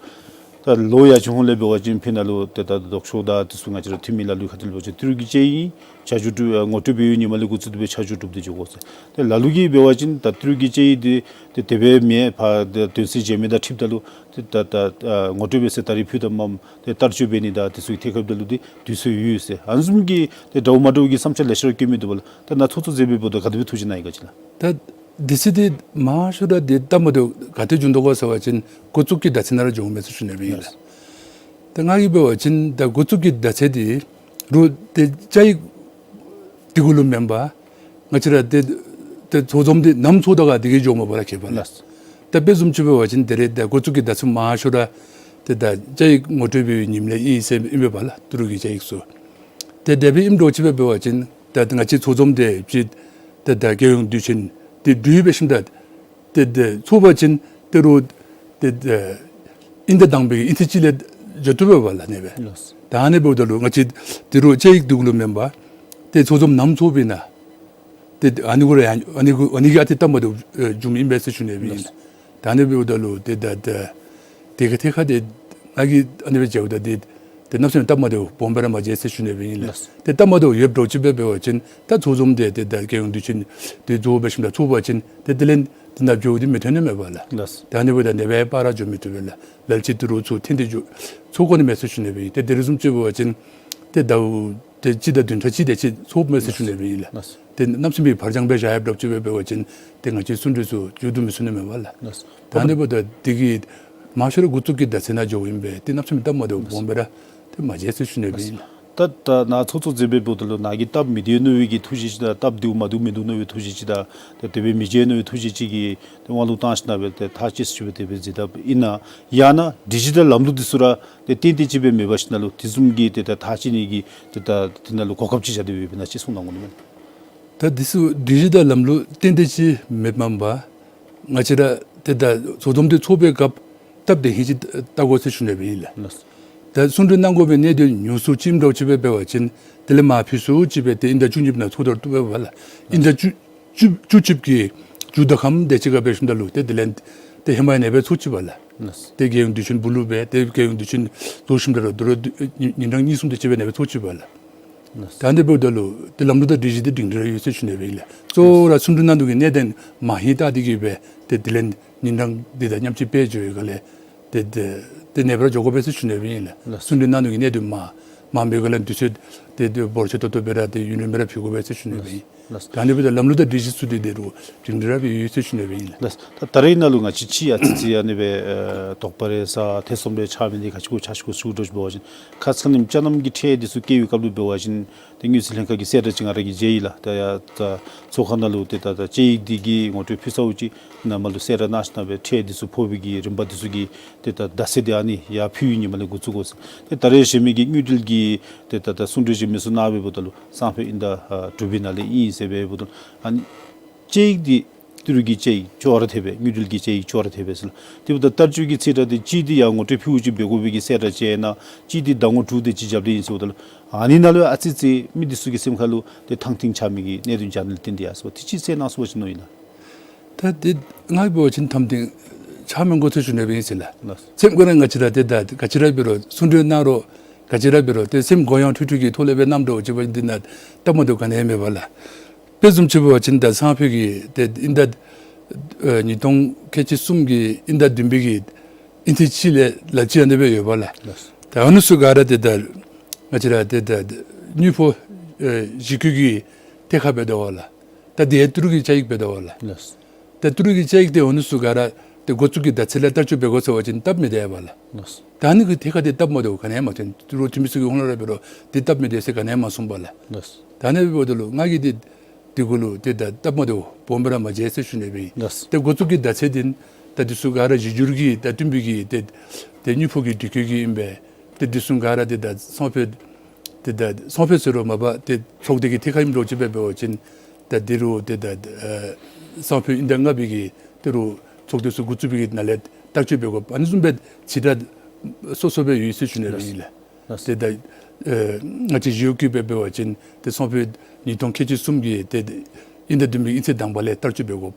ད་ལོ་ཡར་བྱོན་ཧོང་ལས་འབད་བ་ཅིན་ཕི་ནང་ལུ་ཏེ་ད་ལྡོག་ཕྱོགས་དང་དེ་ཚུ་ང་བཅས་ར་འཐུས་མི་ལ་ལུ་ཁ་ཐུག་ལས་འབད་བ་ཅིན་ཏི་རུ་གི་བཅའ་ཡིག་ཆ་འཇོག་གྲུབ་ཨ་ངོ་སྤྲོད་འབད་བའི་ཉིནམ་ལས་འགོ་བཙུགས་ཏེ་སྦེ་ཆ་འཇོག་གྲུབ་སྟེ་འགྱོ་དགོ་ཟེར། ཏེ་ལ་ལུ་གིས་འབད་བ་ཅིན་ད་ཏི་རུ་གི་བཅའ་ཡིག་འདི་ཏེ་དེ་སྦེ་མེན་པར་ཏེ་དོན་ཚན་གཞན་མི་དང་འཁྲིལཝ་ད་ལུ་ཏེ་ད་ད་ཨ་ངོ་སྤྲོད་འབད་ཟེར་ད་རིས་ཕུལ་དོ་མས། ཏེ་བསྟར་སྤྱོད་འབད་ནི་དང་དེ་ཚུ་གི་ཐད་ཁར་ད་ལུ་ཏེ་དུས་ཚོད་ཡོད་ཟེར་ཨ་ནི་བཟུམ་གྱི་ཏེ་འདྲཝ་མ་འདྲཝ་གི་བསམ་འཆར་ལེ་ཤ་ར་བཀོད་མི་འདུག་པ་ལགས། ད་ནཱ་ཚོགས་གཙོ་མཛད་སྦེ་འབདཝ་ད་ག་དེ་སྦེ་ཐུགས་བཞེད་གནང་ཡི་ག་ཅིག་ལགས། ད་དེ་ཚུ་འདི་མང་ཤོས་ར་འདི་སྟབས་མ་བདེཝ་ག་ཏེ་བྱུང་དོ་ག་ཟེར་བ་ཅིན་འགོ་བཙུགས་ཀྱི་ཟླ་ཚེས་ནང་ར་བྱུངམ་མས་ཟེར་ཞུ་ནི་སྦེ་ཨིན་ལགས། ད་ང་གིས་འབད་བ་ཅིན་ད་འགོ་བཙུགས་ཀྱི་ཟླ་ཚེས་འདི་རུང་ཏེ་བཅའ་ཡིག་འདི་གུ་ལུ་མེན་པར་ང་བཅས་ར་ཏེ་ཏེ་ཚོགས་འཛོམས་འདི་ནམ་ཚོགས་དོ་ག་འདི་གིས་འགྱོཝ་མས་པ་ལགས་ཁྱད་པར་ལགས། ལགས། ད་དཔེ་བཟུམ་ཅིག་འབད་བ་ཅིན་ད་རེས་ད་འགོ་བཙུགས་ཀྱི་ཟླ་ཚེས་མང་ཤོས་ར་ཏེ་ད་བཅའ་ཡིག་ངོ་སྤྲོད་འབད་བའི་ཉིནམ་ལས་ཨིན་ཟེར་ཨིན་པས་པ་ལགས། ཏི་རུ་གི་བཅའ་ཡིག་ཚུ། ཏེ་དེ་སྦེ་ཨིནམ་འདྲཝ་ཅིག་སྦེ་འབད་བ་ཅིན་ད་ང་བཅས་ཚོགས་འཛོམས་དེ་ཅིག་ཏེ་ད་རྒྱལ་ཡོངས་དུས་ཆེན་འདི་འབྲུག་པའི་ཞིནམ་ད་ཏེ་ཏེ་ཚོགས་པ་ཅིན་ཏེ་རུང་ཏེ་ཏེ་དབྱིན་ཟླ་དང་པའི་གི་དབྱིན་ཚེས་གཅིག་ལས་འགྱོ་བཏུབ་པས་པ་ལགས་ཨ་ནི་སྦེ། ལགས། ད་ཨ་ནི་འབདཝ་ད་ལུ་ང་བཅས་ཏི་རུ་བཅའ་ཡིག་འདི་གུ་ལུ་མེན་པར་ཏེ་ཚོགས་འཛོམས་ནམ་ཚོགས་པའི་ནང་ཏེ་ཨ་ནི་གུ་ར་ཡང་ཨ་ནི་གུ་ཨ་ནི་གིས་ཨ་ཏི་སྟབས་མ་བདེཝ་ཨེ་བྱུངམ་ཨིན་པས་ཟེར་ཞུ་ནི་སྦེ་ཨིན། ལགས། ད་ཨ་ནི་འབདཝ་ད་ལུ་ཏེ་ད་ད་དེ་གི་ཐད་ཁར་ཏེ་ང་གིས་ཨ་ནི་སྦེ་མཇལཝ་ད་ཏེ་ཏེ་གནམ་མེད་ས་མེད་སྟབས་མ་བདེཝ་སྦོམ་སྦེ་ར་མ་མཇལ་ཟེར་ཞུ་ནི་སྦེ་ཨིན་ལགས། ལགས། ཏེ་སྟབས་མ་བདེཝ་ཡོདཔ་འདྲཝ་ཅིག་སྦེ་འབད་བ་ཅིན་ད་ཚོགས་འཛོམས་དེ་ཏེ་ད་རྒྱལ་ཡོངས་དུས་ཆེན་དེ་རྫོགས་པའི་ཞིནམ་ད་ཚོགས་པ་ཅིན་ཏེ་དེ་ལས་ཏེ་ནཱ་འགྱོ་སྟེ་མི་ཐོན་ནི་མས་པ་ལགས། ལགས། ད་ཨ་ནི་འབདཝ་ད་ནེ་སྦེ་སྤར་ར་འགྱོ་མི་བཏུབ་པས་ལགས། ལ་ལུ་ཅིག་ཏི་རུ་ཚུ་འཐེན་ཏེ་འགྱོ་ཚུགས་དགོ་ནི་མས་ཟེར་ཞུ་ནི་སྦེ་ཨིན། ཏེ་དེ་རེ་བཟུམ་ཅིག་འབད་བ་ཅིན་ཏེ་ཟླཝ་ཏེ་གཅིག་དང་བདུན་ཕྲག་གཅིག་དེ་ཅིག་ཚོགསཔ་མས་ཟེར་ཞུ་ནི་སྦེ་ཨིན་ལགས། ལགས། ཏེ་གནམ་མེད་ས་མེད་བར་འགྱངས་སྦེ་བཞག་ཡོདཔ་འདྲཝ་ཅིག་སྦེ་འབད་བ་ཅིན་ཏེ་ང་བཅས་གསུང་གྲོས་ཚུ་མཇུག་བསྡུ་མི་ཚུགས་ནི་མས་པ་ལགས། ལགས། ད་ཨ་ནི་འབདཝ་ད་དེ་གིས་མང་ཤོས་ར་འགོ་བཙུགས་ཀྱི་ཟླ་ཚེས་ནང་འགྱོཝ་ཨིན་པས། ཏེ་གནམ་མེད་ས་མེད་སྟབས་མ་བདེཝ་སྦོམ་སྦེ་ར་ཏེ་མ་མཇལ་ཟེར་ཞུ་ནི་སྦེ་ཨིན་ལགས། ད་ད་ནཱ་ཚོགས་གཙོ་མཛད་སྦེ་འབདཝ་ད་ལུ་ནཱ་གིས་སྟབས་མི་བདེ་མནོ་བའི་གི་ཐུགས་བཞེད་ཅིག་དང་སྟབས་བདེཝ་མ་བདེཝ་མིན་འདུག་མནོ་བའི་ཐུགས་བཞེད་ཅིག་དང་ཏེ་དེ་སྦེ་མི་མཇལ་མནོ་བའི་ཐུགས་བཞེད་ཅིག་གི་ཏེ་དབང་ལུང་བཏང་ཞིནམ་སྦེ་ཏེ་ཐག་བཅད་ཅིག་སྦེ་དེ་སྦེ་མཛད་དཔ་ཨིན་ན་ཡང་ན་སྒྲིག་གཞི་དང་ལམ་ལུགས་འདི་ཚུ་ར་ཏེ་ཏན་ཏན་ཅིག་སྦེ་མེད་པ་ཞིནམ་ལུ་དེ་བཟུམ་གྱི་ཏེ་ད་ཐག་བཅད་ནི་གི་ཏེ་ད་དེ་ནང་ལུ་གོ་སྐབས་ཅིག་བཞག་སྟེ་སྦེ་ཡོདཔ་ཨིན་ན་ཅིག་གསུང་གནང་དགོ་ནི་མས། ད་འདི་ཚུ་སྒྲིག་གཞི་དང་ལམ་ལུགས་ཏན་ཏན་ཅིག་མེདཔ་མ་པ་ང་བཅས་ར་ཏེ་ད་ཚོགས་འཛོམས་འདི་ཚོགས་པའི་སྐབས་སྟབས་བདེ་ཧིང་ཅིག་བལྟ་དགོ་ཟེར་ཞུ་ནི་སྦེ་ཨིན་ལགས། ལགས། ད་གསུང་གྲོས་གནང་དགོ་པའི་གནད་དོན་ཉུང་སུ་ཅིག་ཨིནམ་འདྲཝ་ཅིག་སྦེ་འབད་བ་ཅིན་དེ་ལས་མར་ཕུལ་སུ་ཅིག་སྦེ་ཏེ་དབྱིན་ཟླ་བཅུ་གཉིས་པའི་ནང་ཚོགས་དོ་བཏུབ་པས་པ་ལགས། དབྱིན་ཟླ་བཅུ་བཅུ་བཅུ་གཅིག་གི་མཇུག་དང་ཁམས་དེ་ཅིག་ཁར་འབད་ཞིནམ་ད་ལུ་ཏེ་དེ་ལས་ཏེ་ཧེ་མ་ཡང་ནེ་སྦེ་ཚོགས་ཅི་པ་ལགས། ལགས། ཏེ་རྒྱལ་ཡོངས་དུས་ཆེན་སྦུག་ལུ་སྦེ་ཏེ་རྒྱལ་ཡོངས་དུས་ཆེན་རྫོགས་ཞིནམ་ད་ལུ་དོ་རུང་ཉིན་གྲངས་གཉིས་གསུམ་དེ་ཅིག་སྦེ་ནེ་སྦེ་ཚོགས་ཅི་པ་ལགས། ལགས། ད་ཨ་ནི་འབདཝ་ད་ལུ་ཏེ་ལམ་ལུགས་དང་སྒྲིག་གཞི་འདི་སྒྲིང་སྒྲི་ར་ཡོད་ཟེར་ཞུ་ནི་སྦེ་ཨིན་ལགས། གཙོ་བོ་ར་གསུང་གྲོས་གནང་དོ་གི་གནད་དོན་མ་ཧིང་བལྟ་སྟེ་གི་སྦེ་ཏེ་དེ་ལས་ཉིན་གྲངས་འདི་དང་མཉམ་གཅིག་སྦེ་འགྱོ་བའི་སྒང་ལས་ཏེ་ཏེ་ཏེ་ནེ་སྦེ་ར་འགྱོ་དགོ་པས་ཟེར་ཞུ་ནི་སྦེ་ཨིན་ལགས། ལགས། གསུང་གྲོས་གནང་དོ་གི་གནད་དོན་མ་མང་པའི་སྒང་ལས་དུས་ཚོད་ཏེ་ཏེ་འབོར་ཆེ་ཏོག་ཏོ་སྦེ་ར་ཏེ་ཡུན་རིངམོ་སྦེ་ར་ཕུལ་དགོ་པས་ཟེར་ཞུ་ནི་སྦེ་ཨིན། ལགས། ད་ཨ་ནི་འབདཝ་ད་ལམ་ལུགས་དང་སྒྲིག་གཞི་ཚུ་འདི་དོ་རུང་སྒྲིང་སྒྲི་ར་སྦེ་ཡོད་ཟེར་ཞུ་ནི་སྦེ་ཨིན་ལགས། ལགས། ད་ད་རེས་ནཱ་ལུ་ང་བཅས་ཅིག་ཨ་ཙི་ཙི་ཨ་ནི་སྦེ་ཨེ་དོགས་པ་རེ་ཟ་ཐེ་ཚོམ་རེ་ཆགས་མི་འདི་ག་ཅི་གུ་ཆགས་ཅི་གུ་ཞུ་དོ་ཅིག་འབད་བ་ཅིན་ཁ་ཙ་ཁ་ཉིནམ་ཅ་ནམ་གྱི་ཁྲལ་འདི་ཚུ་བཀལ་བའི་སྐབས་ལུ་འབད་བ་ཅིན་ཏེ་དངུལ་རྩིས་ལྷན་ཁག་གི་གསལ་བསྒྲགས་ཅིག་ང་ར་གིས་མཇལ་ཡི་ལགས། ད་ཡ་ད་ཚོགས་ཁང་ནང་ལུ་ཏེ་ད་ད་བཅའ་ཡིག་འདི་གི་ངོ་སྤྲོད་ཕུལ་ཚརཝ་ཅིག་ནཱ་མར་ལུ་གསལ་བསྒྲགས་གནང་ཞིནམ་སྦེ་ཁྲལ་འདི་ཚུ་ཕོག་པའི་གི་རིམ་པ་འདི་ཚུ་གི་ཏེ་ད་ཟླ་ཚེས་འདི་ཨ་ནི་ཡར་ཕུལ་བའི་ཉིནམ་ལས་འགོ་བཙུགས་དགོ་ཟེར། ཏེ་ད་རེས་བཞེས་མི་གི་དངུལ་འབྲེལ་གྱི་ཏེ་ད་ད་གསུང་གྲོས་བཞེས་མི་ཚུ་ནང་སྦེ་འབདཝ་ད་ལུ་སང་ཕོད་དབྱིན་ཟླ་ཨ་དྲུག་པའི་ནང་ལས་ཨིན་ཟེར་སྦེ་འབདཝ་ད་ལུ་ཨ་ནི་བཅའ་ཡིག་འདི་ ཏི་རུ་གི་བཅའ་ཡིག་ཅོག་ར་འཐདཔ་སྦེ་དངུལ་འབྲེལ་གྱི་བཅའ་ཡིག་ཅོག་ར་འཐདཔ་སྦེ་ཟེར་ལགས། དེ་འབདཝ་ད་བསྟར་སྤྱོད་ཀྱི་ཚིག་ཁྲ་དེ་གཅིག་དེ་ཡར་ངོ་སྤྲོད་ཕུལཝ་ཅིག་འབད་དགོ་པའི་གི་གསལ་བསྒྲགས་ཅིག་ཨིན་ན། གཅིག་དེ་ཟླ་ངོ་དྲུག་དེ་ཅིག་རྒྱབ་སྟེ་ཨིན་ཟེརཝ་ད་ལུ་ཨ་ནི་ནང་ལུ་ཨ་ཙི་ཙི་མི་འདི་ཚུ་གི་སེམས་ཁ་ལུ་དེ་ཐང་ཐིང་ཆགས་མི་གི་གནད་དོན་ཅིག་ཨ་ནི་ལུ་བརྟེན་ཏེ་ཡར་སོང་དེ་ཅིག་གསལ་གནང་ཚུགས་པ་ཅིན་མནོཝ་ཨིན་ལགས། ད་དེ་ང་འབད་བ་ཅིན་ཐང་ཐིང་ཆགས་མི་དགོ་ཟེར་ཞུ་ནི་སྦེ་ཨིན་ཟེར་ལགས། ལགས། སེམས་ཁར་ང་བཅས་ར་དེ་ད་ག་ཅི་ར་འབད་རུང་གསུང་གྲོས་གནང་རུང་ག་ཅི་ར་འབད་རུང་དེ་སེམས་གུ་ཡངས་ཁྲུག་ཁྲུག་གི་ཐོག་ལས་སྦེ་གནངམ་འདྲཝ་ཅིག་འབད་བ་ཅིན་འདི་ནང་སྟབས་མ་བདེཝ་ག་ནི་ཡང་མེད་པས་ལགས། དཔེ་བཟུམ་ཅིག་འབད་བ་ཅིན་ད་སང་ཕོད་ཀྱི་དེ་དབྱིན་ཟླ་ཨེ་ཉིས་སྟོང་ཁལ་གཅིག་གསུམ་གྱི་དབྱིན་ཟླ་བདུན་པའི་གི་ཨིན་ཚེས་གཅིག་ལས་ལ་ཅིག་ཨ་ནི་སྦེ་ཡོད་པས་ལགས། ལགས། ད་ཨ་ནི་ཚུ་ག་ར་དེ་ད་ང་བཅས་ར་དེ་ད་དངུལ་ཕོགས་ཨེ་གཞི་བཀོད་ཀྱི་ཐད་ཁར་འབད་དོ་བས་ལགས། ད་དེ་ཡང་ཏི་རུ་གི་བཅའ་ཡིག་འབད་དོ་བས་ལགས། ལགས། ད་ཏི་རུ་གི་བཅའ་ཡིག་དེ་ཨ་ནི་ཚུ་ག་ར་དེ་འགོ་བཙུགས་ཀྱི་ཟླ་ཚེས་ལས་བསྟར་སྤྱོད་འབད་དགོ་ཟེར་བ་ཅིན་སྟབས་མི་བདེ་བས་ལགས། ལགས། ད་ཨ་ནི་གི་ཐད་ཁར་དེ་སྟབས་མ་བདེཝ་ག་ནི་ཡང་མ་ཐོན། ཏི་རུ་འཐུས་མི་ཚུ་གིས་ཧོང་ལས་ར་འབད་རུང་དེ་སྟབས་མི་བདེ་ཟེར་ག་ནི་ཡང་མ་གསུངས་པས་ལགས། ལགས། ད་ཨ་ནི་འབདཝ་ད་ལུ་ང་གིས་དེ་དེ་གུ་ལུ་དེ་ད་སྟབས་མ་བདེཝ་སྦོམ་སྦེ་ར་མ་མཇལ་ཟེར་ཞུ་ནི་སྦེ་ཨིན། ལགས། དེ་འགོ་བཙུགས་ཀྱི་ཟླ་ཚེས་དེ་ད་འདི་ཚུ་ག་ར་གཞི་འགྱུར་གྱི་ད་བསྟུན་པའི་གི་དེ་དེ་དངུལ་ཕོགས་ཀྱི་དུས་བཀོད་ཀྱི་ཨིན་པས། དེ་འདི་ཚུ་ག་ར་དེ་ད་སང་ཕོད་དེ་ད་སང་ཕོད་ཟེར་རུང་མ་པ་དེ་ཚོགས་སྡེ་གི་ཐད་ཁར་ཨིནམ་འདྲཝ་ཅིག་སྦེ་འབད་བ་ཅིན་ད་དེ་རུང་དེ་ད་ཨེ་སང་ཕོད་དབྱིན་ཟླ་ལྔ་པའི་གི་དེ་རུང་ཚོགས་སྡེ་ཚུ་འགོ་བཙུགས་པའི་གི་ནང་ལས་བསྟར་སྤྱོད་འབད་དགོཔ་ཨ་ནི་བཟུམ་སྦེ་ཅིག་ད་སོ་སོ་སྦེ་ཡོད་ཟེར་ཞུ་ནི་སྦེ་ཨིན་ལགས། ལགས། དེ་ད་ཨེ་ང་བཅས་གཞི་བཀོད་སྦེ་འབད་བ་ཅིན་དེ་སང་ཕོད་ཉིས་སྟོང་ཁལ་གཅིག་གསུམ་གྱི་དེ་དབྱིན་ཟླ་བདུན་པའི་དབྱིན་ཚེས་དང་པ་ལས་བསྟར་སྤྱོད་འབད་དགོཔ།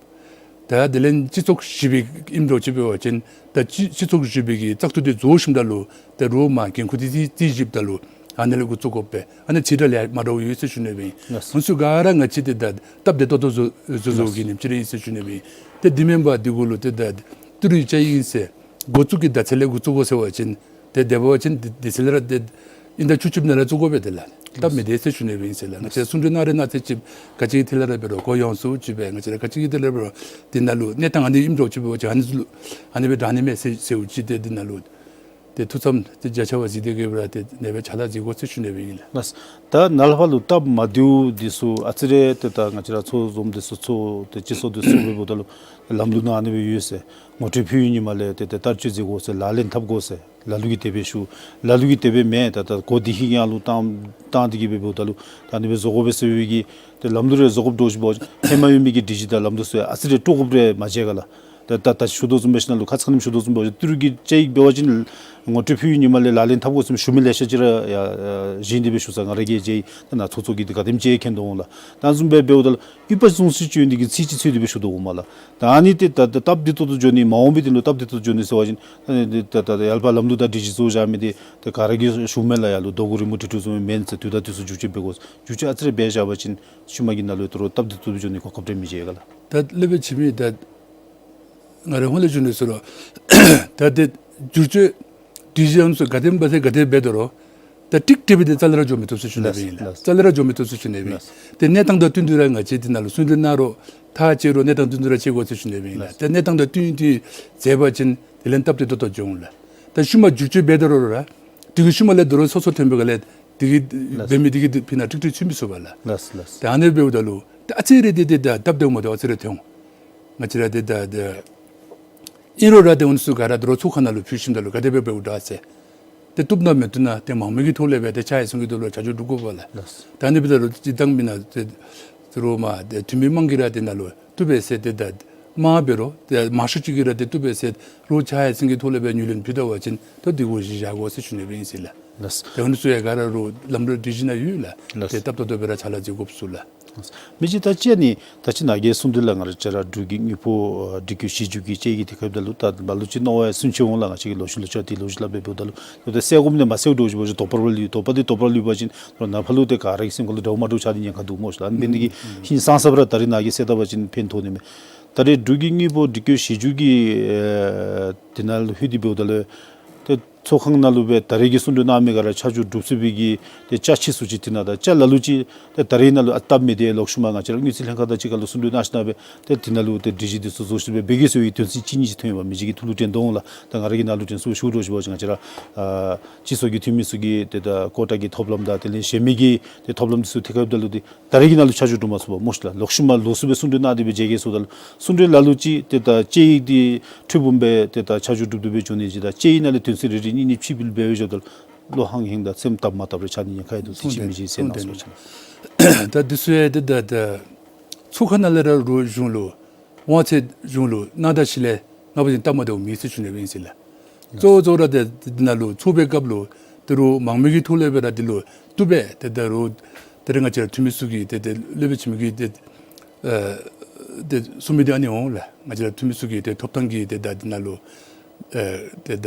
ད་དེ་ལས་སྤྱི་ཚོགས་བཞི་པའི་ཨིནམ་འདྲཝ་ཅིག་འབད་བ་ཅིན་ད་སྤྱི་སྤྱི་ཚོགས་བཞི་པའི་གི་བཙག་འཐུ་དེ་རྫོགས་ཞིནམ་ད་ལུ་ད་རུང་མར་འགན་ཁུར་དེ་དེ་དེ་བཞེསཔ་ད་ལུ་ཨ་ནི་ལས་འགོ་བཙུགས་དགོ་པས། ཨ་ནི་ཅིག་ར་ལས་མ་འདྲཝ་ཡོད་ཟེར་ཞུ་ནི་སྦེ་ཨིན། ལགས། ཨ་ནི་ཚུ་ག་ར་ང་བཅས་དེ་ད་སྟབས་བདེ་ཏོག་ཏོ་བཟོ་བཟོ་བཟོ་གི་ཉིནམ་ཅིག་ར་ཨིན་ཟེར་ཞུ་ནི་སྦེ་ཨིན། དེ་དེ་མེན་པར་དེ་གུ་ལུ་དེ་ད་ཏི་རུ་བཅའ་ཡིག་ཨིན་ཟེར་འགོ་བཙུགས་ཀྱི་ཟླ་ཚེས་ལས་འགོ་བཙུགས་དགོ་ཟེར་བ་ཅིན་དེ་དེ་འབད་བ་ཅིན་དེ་དེ་ཚེ་ལས་ར་དེ་དབྱིན་ཟླ་བཅུ་གཅིག་ནང་ལས་བཙུགས་དགོ་པས། དེ་ལགས་སྟབས་མི་བདེ་ཟེར་ཞུ་ནི་སྦེ་ཨིན་ཟེར་ལགས། ང་བཅས་གསུང་གྲོས་གནང་རན་གནང་ཚད་ཅིག་ག་ཅི་གི་ཐད་ལས་ར་འབད་རུང་གུ་ཡངས་སུ་ཅིག་སྦེ་ང་བཅས་ར་ག་ཅི་གི་ཐད་ལས་ར་འབད་རུང་དེ་ནང་ལུ་གནས་སྟངས་ཨ་ནི་ཨིནམ་འདྲཝ་ཅིག་འབད་བ་ཅིན་ཨ་ནི་ཚུ་ལུ་ཨ་ནི་སྦེ་དྲག་ནི་མས་ཟེར་ཟེརཝ་ཅིག་དེ་དེ་ནང་ལུ་དེ་ཐུགས་བསམ་དེ་བརྒྱ་ཆ་བ་གཟིགས་ཏེ་གི་སྦེ་ར་དེ་ཨ་ནི་སྦེ་ཕྱག་ལཱ་མཛད་དགོ་ཟེར་ཞུ་ནི་སྦེ་ཨིན་ལགས། ལགས། ད་ནཱ་ལས་ཕར་ལུ་སྟབས་མ་བདེཝ་འདི་ཚུ་ཨ་ཙི་རེ་དེ་ད་ང་བཅས་ར་ཚོགས་འཛོམས་འདི་ཚུ་ཚོགས་ཏེ་སྤྱི་ཚོགས་འདི་ཚུ་འབདཝ་ད་ལུ་ལམ་ལུགས་ནང་ཨ་ནི་སྦེ་ཡོད་ཟེར། ངོ་སྤྲོད་ཕུལ་བའི་ཉིནམ་ལས་དེ་དེ་བསྟར་སྤྱོད་མཛད་དགོ་ཟེར། ལག་ལེན་འཐབ་དགོ་ཟེར། ལ་ལུ་གིས་དེ་སྦེ་ཞུ། ལ་ལུ་གིས་དེ་སྦེ་མེན། ད་ད་གོ་བདེ་ཧིང་ཡང་ལུ་བཏང་བཏང་སྟེ་གི་སྦེ་འབདཝ་ད་ལུ་ད་ཨ་ནི་སྦེ་བཟོ་དགོ་པས་ཟེར་བའི་གི་དེ་ལམ་ལུགས་རེ་བཟོ་དགོཔ་འདྲཝ་ཅིག་འབད་བ་ཅིན་ཧེ་མ་ཡོད་མི་གི་སྒྲིག་གཞི་དང་ལམ་ལུགས་ཚུ་ཨ་ཙི་རེ་དཀྲོག་དགོཔ་རེ་མ་མཇལ་ག་ལགས། ད་ད་ད་ཞུ་དོ་བཟུམ་སྦེ་ཞིནམ་ལས་ཁ་ཙ་ཁ་ཉིནམ་ཞུ་དོ་བཟུམ་སྦེ་ཏི་རུ་གི་བཅའ་ཡིག་འབད་བ་ཅིན་ངོ་སྤྲོད་ཕུལ་བའི་ཉིནམ་ལས་ལག་ལེན་འཐབ་དགོ་ཟེར་ཞུ་མི་ལེ་ཤ་ཅིག་ར་ཡ་ཨ་བཞེས་ཏེ་སྦེ་ཞུ་ས་ང་ར་གིས་མཇལ་ཡི། ད་ནཱ་ཚོགས་གཙོ་གིས་དེ་ག་དེམ་ཅིག་མཁྱེན་དོ་འོང་ལགས། ད་བཟུམ་སྦེ་འབདཝ་ད་ལུ་ཨུཏྤལ་སྲུང་སྲི་བྱོན་ཏེ་གི་ཚིག་ཅིག་འཚོལ་ཏེ་སྦེ་ཞུ་དོ་འོང་མས་ལགས། ད་ཨ་ནི་དེ་ད་ད་སྟབས་བདེ་ཏོག་ཏོ་འགྱོ་ནི་མ་འོངས་པའི་དོན་ལུ་སྟབས་བདེ་ཏོག་ཏོ་འགྱོ་ནི་ཟེར་བ་ཅིན་ཨ་ནི་དེ་ད་ད་ཡར་ལས་ཕར་ལམ་ལུགས་དང་སྒྲིག་གཞི་བཟོ་བཞག་མི་དེ་ད་ག་ར་གིས་ཞུཝ་མས་ལགས། ཡར་ལུ་རྡོ་གུ་རི་མོ་བྲིས་བྲིསཝ་བཟུམ་མེན་ཟེར། དུས་དང་དུས་སུ་བསྒྱུར་བཅོས་འབད་དགོ། བསྒྱུར་བཅོས་ཨ་ཙི་རེ་འབད་བཞག་པ་ཅིན་ཤུལ་མ་གི་ནང་ལུ་ད་རུང་སྟབས་བདེ་ཏོག་ཏོ་འགྱོ་ནི་གོ་སྐབས་རེ་མི་མཇལ་ག་ལགས། ད་ལས་འབད་ཅི་མི་ད་ང་རའི་ཧོང་ལས་ཞུ་ནི་ཟེར་རུང་ད་དེ་བསྒྱུར་བཅོས་སྒྲིག་གཞི་ཨ་ནི་ཚུ་ག་དེམ་འབད་ཟེར་ག་དེ་འབད་དོ་རུང་ད་ཀྲིག་ཀྲི་སྦེ་དེ་རྩ་ལས་ར་འགྱོ་མི་བཏུབ་ཟེར་ཞུ་ནི་སྦེ་ཨིན་ལགས། ལགས། རྩ་ལས་ར་འགྱོ་མི་བཏུབ་ཟེར་ཞུ་ནི་སྦེ་ཨིན། ལགས། དེ་གནས་སྟངས་དང་བསྟུན་ཏེ་ར་ང་བཅས་དེ་ནང་ལུ་གསུང་གྲོས་གནང་རུང་ཐག་བཅད་རུང་གནས་སྟངས་བསྟུན་ཏེ་ར་བཅད་དགོ་ཟེར་ཞུ་ནི་སྦེ་ཨིན་ལགས། ལགས། དེ་གནས་སྟངས་དང་བསྟུན་ཏེ་མཛད་པ་ཅིན་དེ་ལས་སྟབས་བདེ་ཏོག་ཏོ་འགྱོ་འོང་ལགས། ད་ཤུལ་མ་བསྒྱུར་བཅོས་འབད་དོ་རུང་ར་དེ་གི་ཤུལ་མ་ལས་ད་རུང་སོ་སོ་ཐོན་པའི་སྒང་ལས་དེ་གི་ལགས། འབད་མི་དེ་གིས་དེ་ཕི་ནཱ་ཀྲིག་ཀྲི་ཚུད་མི་ཚུགས་པས་ལགས། ལགས་ལགས། ད་ཨ་ནི་འབདཝ་ད་ལུ་ད་ཨ་ཙི་རེ་དེ་དེ་ད་སྟབས་བདེཝ་མ་བདེཝ་ཨ་ཙི་རེ་ཐོན་འོང་། ང་བཅས་ར་དེ་ད་དེ་ཨིན་རུང་ར་དེ་ཨ་ནི་ཚུ་ག་ར་ད་རུང་ཚོགས་ཁང་ནང་ལུ་ཕུལ་ཞིནམ་ད་ལུ་ག་དེ་སྦེ་འབདཝ་དྲག་ཟེར། དེ་བཏུབ་ན་མི་བཏུབ་ན་དེ་མང་མོས་ཀྱི་ཐོག་ལས་སྦེ་དེ་ཕྱག་ཡིག་ཚང་གི་ཐོག་ལུ་ཆ་འཇོག་གྲུབ་དགོ་པས་ལགས། ལགས། ད་ཨ་ནི་འབདཝ་ད་ལུ་སྤྱིར་བཏང་མི་ནང་དེ་ད་རུང་མ་དེ་འཐུས་མི་དམངས་ཀྱིས་ར་དེ་ནང་ལུ་བཏུབ་པས་ཟེར་དེ་ད་མ་འབད་རུང་དེ་མང་ཤོས་ཅིག་གིས་ར་དེ་བཏུབ་པས་ཟེར་རུང་ཕྱག་ཡིག་ཚང་གི་ཐོག་ལས་སྦེ་ངོས་ལེན་ཕུལ་ད་པ་ཅིན་ད་དེ་གུ་གཞི་བཞག་དགོ་ཟེར་ཞུ་ནི་སྦེ་ཨིན་ཟེར་ལགས། ལགས། དེ་ཨ་ནི་ཚུ་ཡང་ག་ར་རུང་ལམ་ལུགས་སྒྲིག་གཞི་ནང་ཡོད་ལགས། ལགས། དེ་སྟབས་ཏོག་ཏོ་སྦེ་ར་ཕྱག་ལཱ་མཛད་དགོཔ་ཚུ་ལགས། མི་གཅིག་ད་ཅི་ཨ་ནི་ད་ཅི་ནཱ་གི་གསུང་དེ་ལགས། ང་བཅས་ར་འབྲུག་གི་དངུལ་ཕོགས་ཨ་སྒྲིག་བཀོད་ཞིབ་འཇུག་གི་དཔྱད་ཡིག་དེ་ཁ་ཐུག་ད་ལུ་ད་ལ་ལུ་ཅིག་མནོ་བསམ་ཚུན་ཆད་འོང་ལགས། ང་བཅས་ཀྱིས་ལོག་ཤུལ་ལུ་ཆ་དེ་ལོག་ཤུལ་ལུ་འབད་འབདཝ་ད་ལུ་ད་གསལ་དགོཔ་འདི་མ་གསལཝ་འདྲཝ་ཅིག་འབད་བ་ཅིན་དོགས་པ་རེ་ལུས། དོགས་པ་དེ་དོགས་པ་རེ་ལུས་པ་ཅིན་ནཱ་ཕར་ལུ་དེ་ག་ར་གི་སེམས་ཁ་ལུ་འདྲཝ་མ་འདྲཝ་ཆགས་ཏེ་ཉེན་ཁ་འདུག་སྨོ་ཤ་ལགས། ཨ་ནི་འབད་ནི་དེ་གིས་ཧིང་སངས་ས་སྦེ་ར་ད་རིས་ནཱ་གིས་གསལ་བཏབ་པ་ཅིན་ཕན་ཐོགས་ནི་མས། ད་རེས་འབྲུག་གི་དངུལ་ཕོགས་སྒྲིག་བཀོད་ཞིབ་འཇུག་གི་ཨེ་དེ་ནང་ལྷོད་དེ་འབདཝ་ད་ལུ་ཏེ་ཚོགས་ཁང་ནང་ལུ་སྦེ་ད་རེས་ཀྱི་གསུང་གྲོས་གནང་མི་ག་ར་ཆ་འཇོག་གྲུབ་ཚུགས་པའི་གི་ཏེ་ཅ་ཆས་ཚུ་ཅིག་དེ་ནང་ད་ཅ་ལ་ལུ་ཅིག་ཏེ་ད་རེས་ནང་ལུ་ཨ་སྟབས་མི་བདེ་ལོག་ཤུལ་མ་ང་བཅས་ར་དངུལ་རྩིས་ལྷན་ཁག་དང་གཅིག་ཁར་ལུ་གསུང་གྲོས་གནང་ཞིནམ་སྦེ་ཏེ་དེ་ནང་ལུ་ཏེ་སྒྲིག་གཞི་དེ་ཚུ་བཟོ་ཞིནམ་སྦེ་འབད་གེ་ཟེར་བའི་དོན་ཚན་གཅིག་གཉིས་ཅིག་ཐོན་ཡོདཔ་མི་གཅིག་གི་ཐུགས་ལུ་དྲན་དོ་འོང་ལགས། ད་ང་ར་གིས་ནཱ་ལུ་དྲན་ཚུགསཔ་ཞུ་དོ་ཞུ་བ་ཅིན་ང་བཅས་ར་ཨ་སྤྱི་ཚོགས་ཀྱི་འཐུས་མི་ཚུ་གི་ཏེ་ད་ཀོ་ཊ་གི་ཐོབ་ལམ་དང་དེ་ལས་གཞན་མི་གི་ཏེ་ཐོབ་ལམ་དེ་ཚུ་ཐད་ཁར་འབདཝ་ད་ལུ་ཏེ་ད་རེས་ཀྱི་ནང་ལུ་ཆ་འཇོག་གྲུབ་མ་ཚུགས་པས་སྨོ་ཤ་ལགས། ལོག་ཤུལ་མ་ལོགས་སུ་སྦེ་གསུང་གྲོས་གནང་སྟེ་སྦེ་མཇལ་གེ་ཟེརཝ་ད་ལུ་གསུང་གྲོས་ལ་ལུ་ཅིག་ཏེ་ད་དཔྱད་ཡིག་འདི་འཕྲུལ་བུམ་སྦེ་ཏེ་ད་ཆ་འཇོག་གྲུབ་གྲུབ་སྦེ་འགྱོ་ནི་ཅིག་དང་དཔྱད་ཡིག་ནང་ལས་དོན་ཚན་རེ་རེ་གཉིས་གཉིས་ཕྱེ་སྦེ་འབད་བའི་བཞག་ད་ལུ་བློ་ཧང་ཧིང་དང་སེམས་སྟབས་མ་བདེཝ་རེ་ཆགས་ནི་ཉེན་ཁ་ཡང་འདུག། དེ་ཅིག་མི་གཅིག་གསལ་གནང་ཚུགས་པ་ཅིན། ད་འདི་ཚུ་ཡང་ཏེ་ད་ད་ཚོགས་ཁང་ནང་ལས་ར་རུང་གཞུང་ལུ་ དབང་ཚད་གཞུང་ལུ་གནང་ད་ཞིནམ་ལས་ང་བཅས་ཀྱིས་སྟབས་མ་བདེཝ་མེད་ཟེར་ཞུ་ནི་ཨིན་ཟེར་ལགས། གཙོ་བོ་གཙོ་བོ་ར་ཏེ་འདི་ནང་ལུ་ཚོགས་པའི་སྐབས་ལུ་ཏེ་རུང་མང་མོས་ཀྱི་ཐོག་ལས་སྦེ་ར་འདི་ལུ་བཏུབ་པས། ཏེ་ད་རུང་ད་རེས་ང་བཅས་ར་འཐུས་མི་ཚུ་གིས་ཏེ་ཏེ་སློབ་དཔོན་འཆི་མེད་ཀྱིས་ཏེ་ཨ་ཏེ་གསུང་མི་འདི་ཨ་ནི་འོང་ལགས། ང་བཅས་ར་འཐུས་མི་ཚུ་གིས་ཏེ་ཐོབ་ཐང་གི་ཏེ་ད་འདི་ནང་ལུ་ཨ་ཏེ་ད་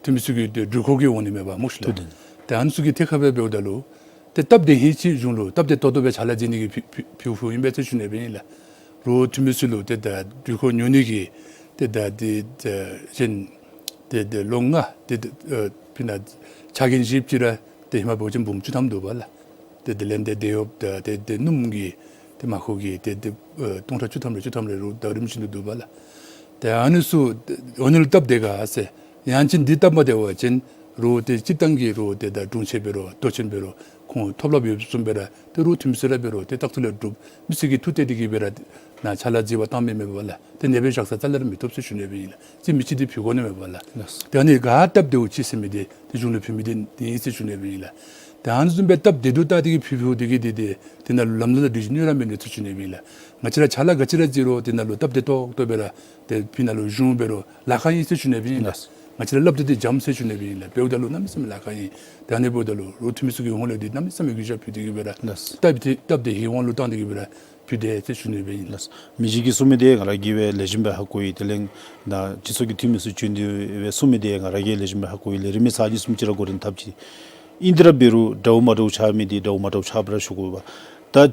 འཐུས་མི་ཚུ་གི་ཏེ་འགྲུལ་འཁོར་གྱིས་འོང་ནི་མས་པ་སྨོ་ཤིག་ལགས། ཏེ་ཨ་ནི་ཚུ་གི་ཐད་ཁར་སྦེ་འབདཝ་ད་ལུ་ཏེ་སྟབས་བདེ་ཧིང་ཅིག་གཞུང་ལུ་སྟབས་བདེ་ཏོག་ཏོ་སྦེ་ཕྱག་ལཱ་མཛད་ནི་གི་ཕུལ་ཕུལ་ཕུལཝ་ཨིན་པས་ཟེར་ཞུ་ནི་སྦེ་ཨིན་ལགས། རོགས་འཐུས་མི་ཚུ་ལུ་ཏེ་ད་འགྲུལ་འཁོར་ཉོ་ནི་གི་ཏེ་ད་ཏེ་ད་གཞན་ཏེ་ད་ལོ་ལྔ་ཏེ་ད་ཨ་ཕི་ན་ཕྱག་འགན་བཞེསཔ་ཅིག་ར་ཏེ་ཧེ་མ་འབད་བ་ཅིན་འབུམ་བཅུ་ཐམ་འདུག་པ་ལགས། ཏེ་དེ་ལས་ཏེ་དེད་གཡོགཔ་ད་ཏེ་ཏེ་སྣུམ་གྱི་ཏེ་མ་ཁོ་གི་ཏེ་ཏེ་ཨ་སྟོང་ཕྲག་བཅུ་ཐམ་རེ་བཅུ་ཐམ་རེ་རུང་ད་རིམ་བཞིན་དུ་འདུག་པ་ལགས། ཏེ་ཨ་ནི་ཚུ་འོང་ནི་ལུ་སྟབས་བདེ་ག་ཟེར། ཡང་ཅིན་འདི་སྟབས་མ་བདེ་བ་ཅིན་རོགས་ཏེ་སྤྱིར་བཏང་གི་རོགས་ཏེ་ད་དྲུང་ཆེ་འབད་རུང་མདོ་ཆེན་འབད་རུང་ཁོང་ཐོབ་ལམ་ཡོདཔ་བཟུམ་སྦེ་ར་ཏེ་རོགས་འཐུས་མི་ཚུ་ར་འབད་རུང་ཏེ་ལྟག་ཐུག་ལས་སྒྲུབ་མི་ཚུ་གིས་ཐུགས་གཏད་དེ་གིས་སྦེ་ར་ནཱ་ཕྱག་ལཱ་མཛད་པར་བཏང་མི་མེད་པ་ལགས། ཏེ་ཨ་ནི་སྦེ་བཞག་ས་རྩ་ལས་ར་མི་བཏུབ་ཟེར་ཞུ་ནི་སྦེ་ཨིན་ལགས། རྩིས་མི་ཅིག་འདི་ཕུལ་དགོ་ནི་མས་པ་ལགས། ལགས། ཏེ་ཨ་ནི་ག་སྟབས་བདེཝ་ཅིག་ཟེར་མི་འདི་ཏེ་གཞུང་ལུ་ཕུལ་མི་འདི་ཨིན་ཟེར་ཞུ་ནི་སྦེ་ཨིན་ལགས། ཏེ་ཨ་ནི་བཟུམ་སྦེ་སྟབས་བདེ་སྡུག་བལྟ་སྟེ་གིས་ཕུལ་ཕུལཝ་འདི་གིས་འདི་ཏེ་དེ་ནང་ལུ་ལམ་ལུགས་དང་སྒྲིག་གཞི་གནོད་ར་མི་གནོད་ཟེར་ཞུ་ནི་སྦེ་ཨིན་ལགས། ང་བཅས་ར་ཕྱག་ལཱ་ག་ཅི་ར་མཛད་རུང་དེ་ནང་ལུ་སྟབས་བདེ་ཏོག་ཏོ་སྦེ་ར་ཏེ་ཕི་ནང་ལུ་གཞུང་འབད་རུང་ལཱ་ཁག་ཨིན་ཟེར་ཞུ་ནི་སྦེ་ཨིན་ལགས། ལགས། ང་བཅས་ར་སླབ་སྟེ་འདི་འཇམ་ཟེར་ཞུ་ནི་སྦེ་ཨིན་ལགས། འབདཝ་ད་ལུ་གནམ་མེད་ས་མེད་ལཱ་ཁག་ཨིན། ཏེ་ཨ་ནི་འབདཝ་ད་ལུ་རོགས་འཐུས་མི་ཚུ་གི་ཧོངས་ལས་འདི་གནམ་མེད་ས་མེད་གུས་ཞབས་ཕུལ་ཏེ་གིས་སྦེ་ར་ལགས། སྟབས་བདེ་སྟབས་བདེ་ཧིང་དབང་ལུ་བཏང་སྟེ་གིས་སྦེ་ར་ཕུལ་དེས་ཟེར་ཞུ་ནི་སྦེ་ཨིན་ལགས། མི་རྗེ་གིས་གསུང་མི་འདི་ང་ར་གིས་སྦེ་ལེགས་ཤོམ་སྦེ་ཧ་གོ་ཡི། དེ་ལས་ནཱ་སྤྱི་ཚོགས་ཀྱི་འཐུས་མི་ཚུ་བྱོན་ཏེ་སྦེ་གསུང་མི་འདི་ང་ར་གིས་ལེགས་ཤོམ་སྦེ་ཧ་གོ་ཡི་ལགས། རེ་མི་ཚ་གཉིས་གསུམ་ཅིག་ར་གོ་རིམ་འཐབ་ཅི། ཨིན་ཏེ་ར་འབད་རུང་འདྲཝ་མ་འདྲཝ་ཆགས་མི་འདི་འདྲཝ་མ་འདྲཝ་ཆགས་པར་ཞུ་དགོ་པས། ད་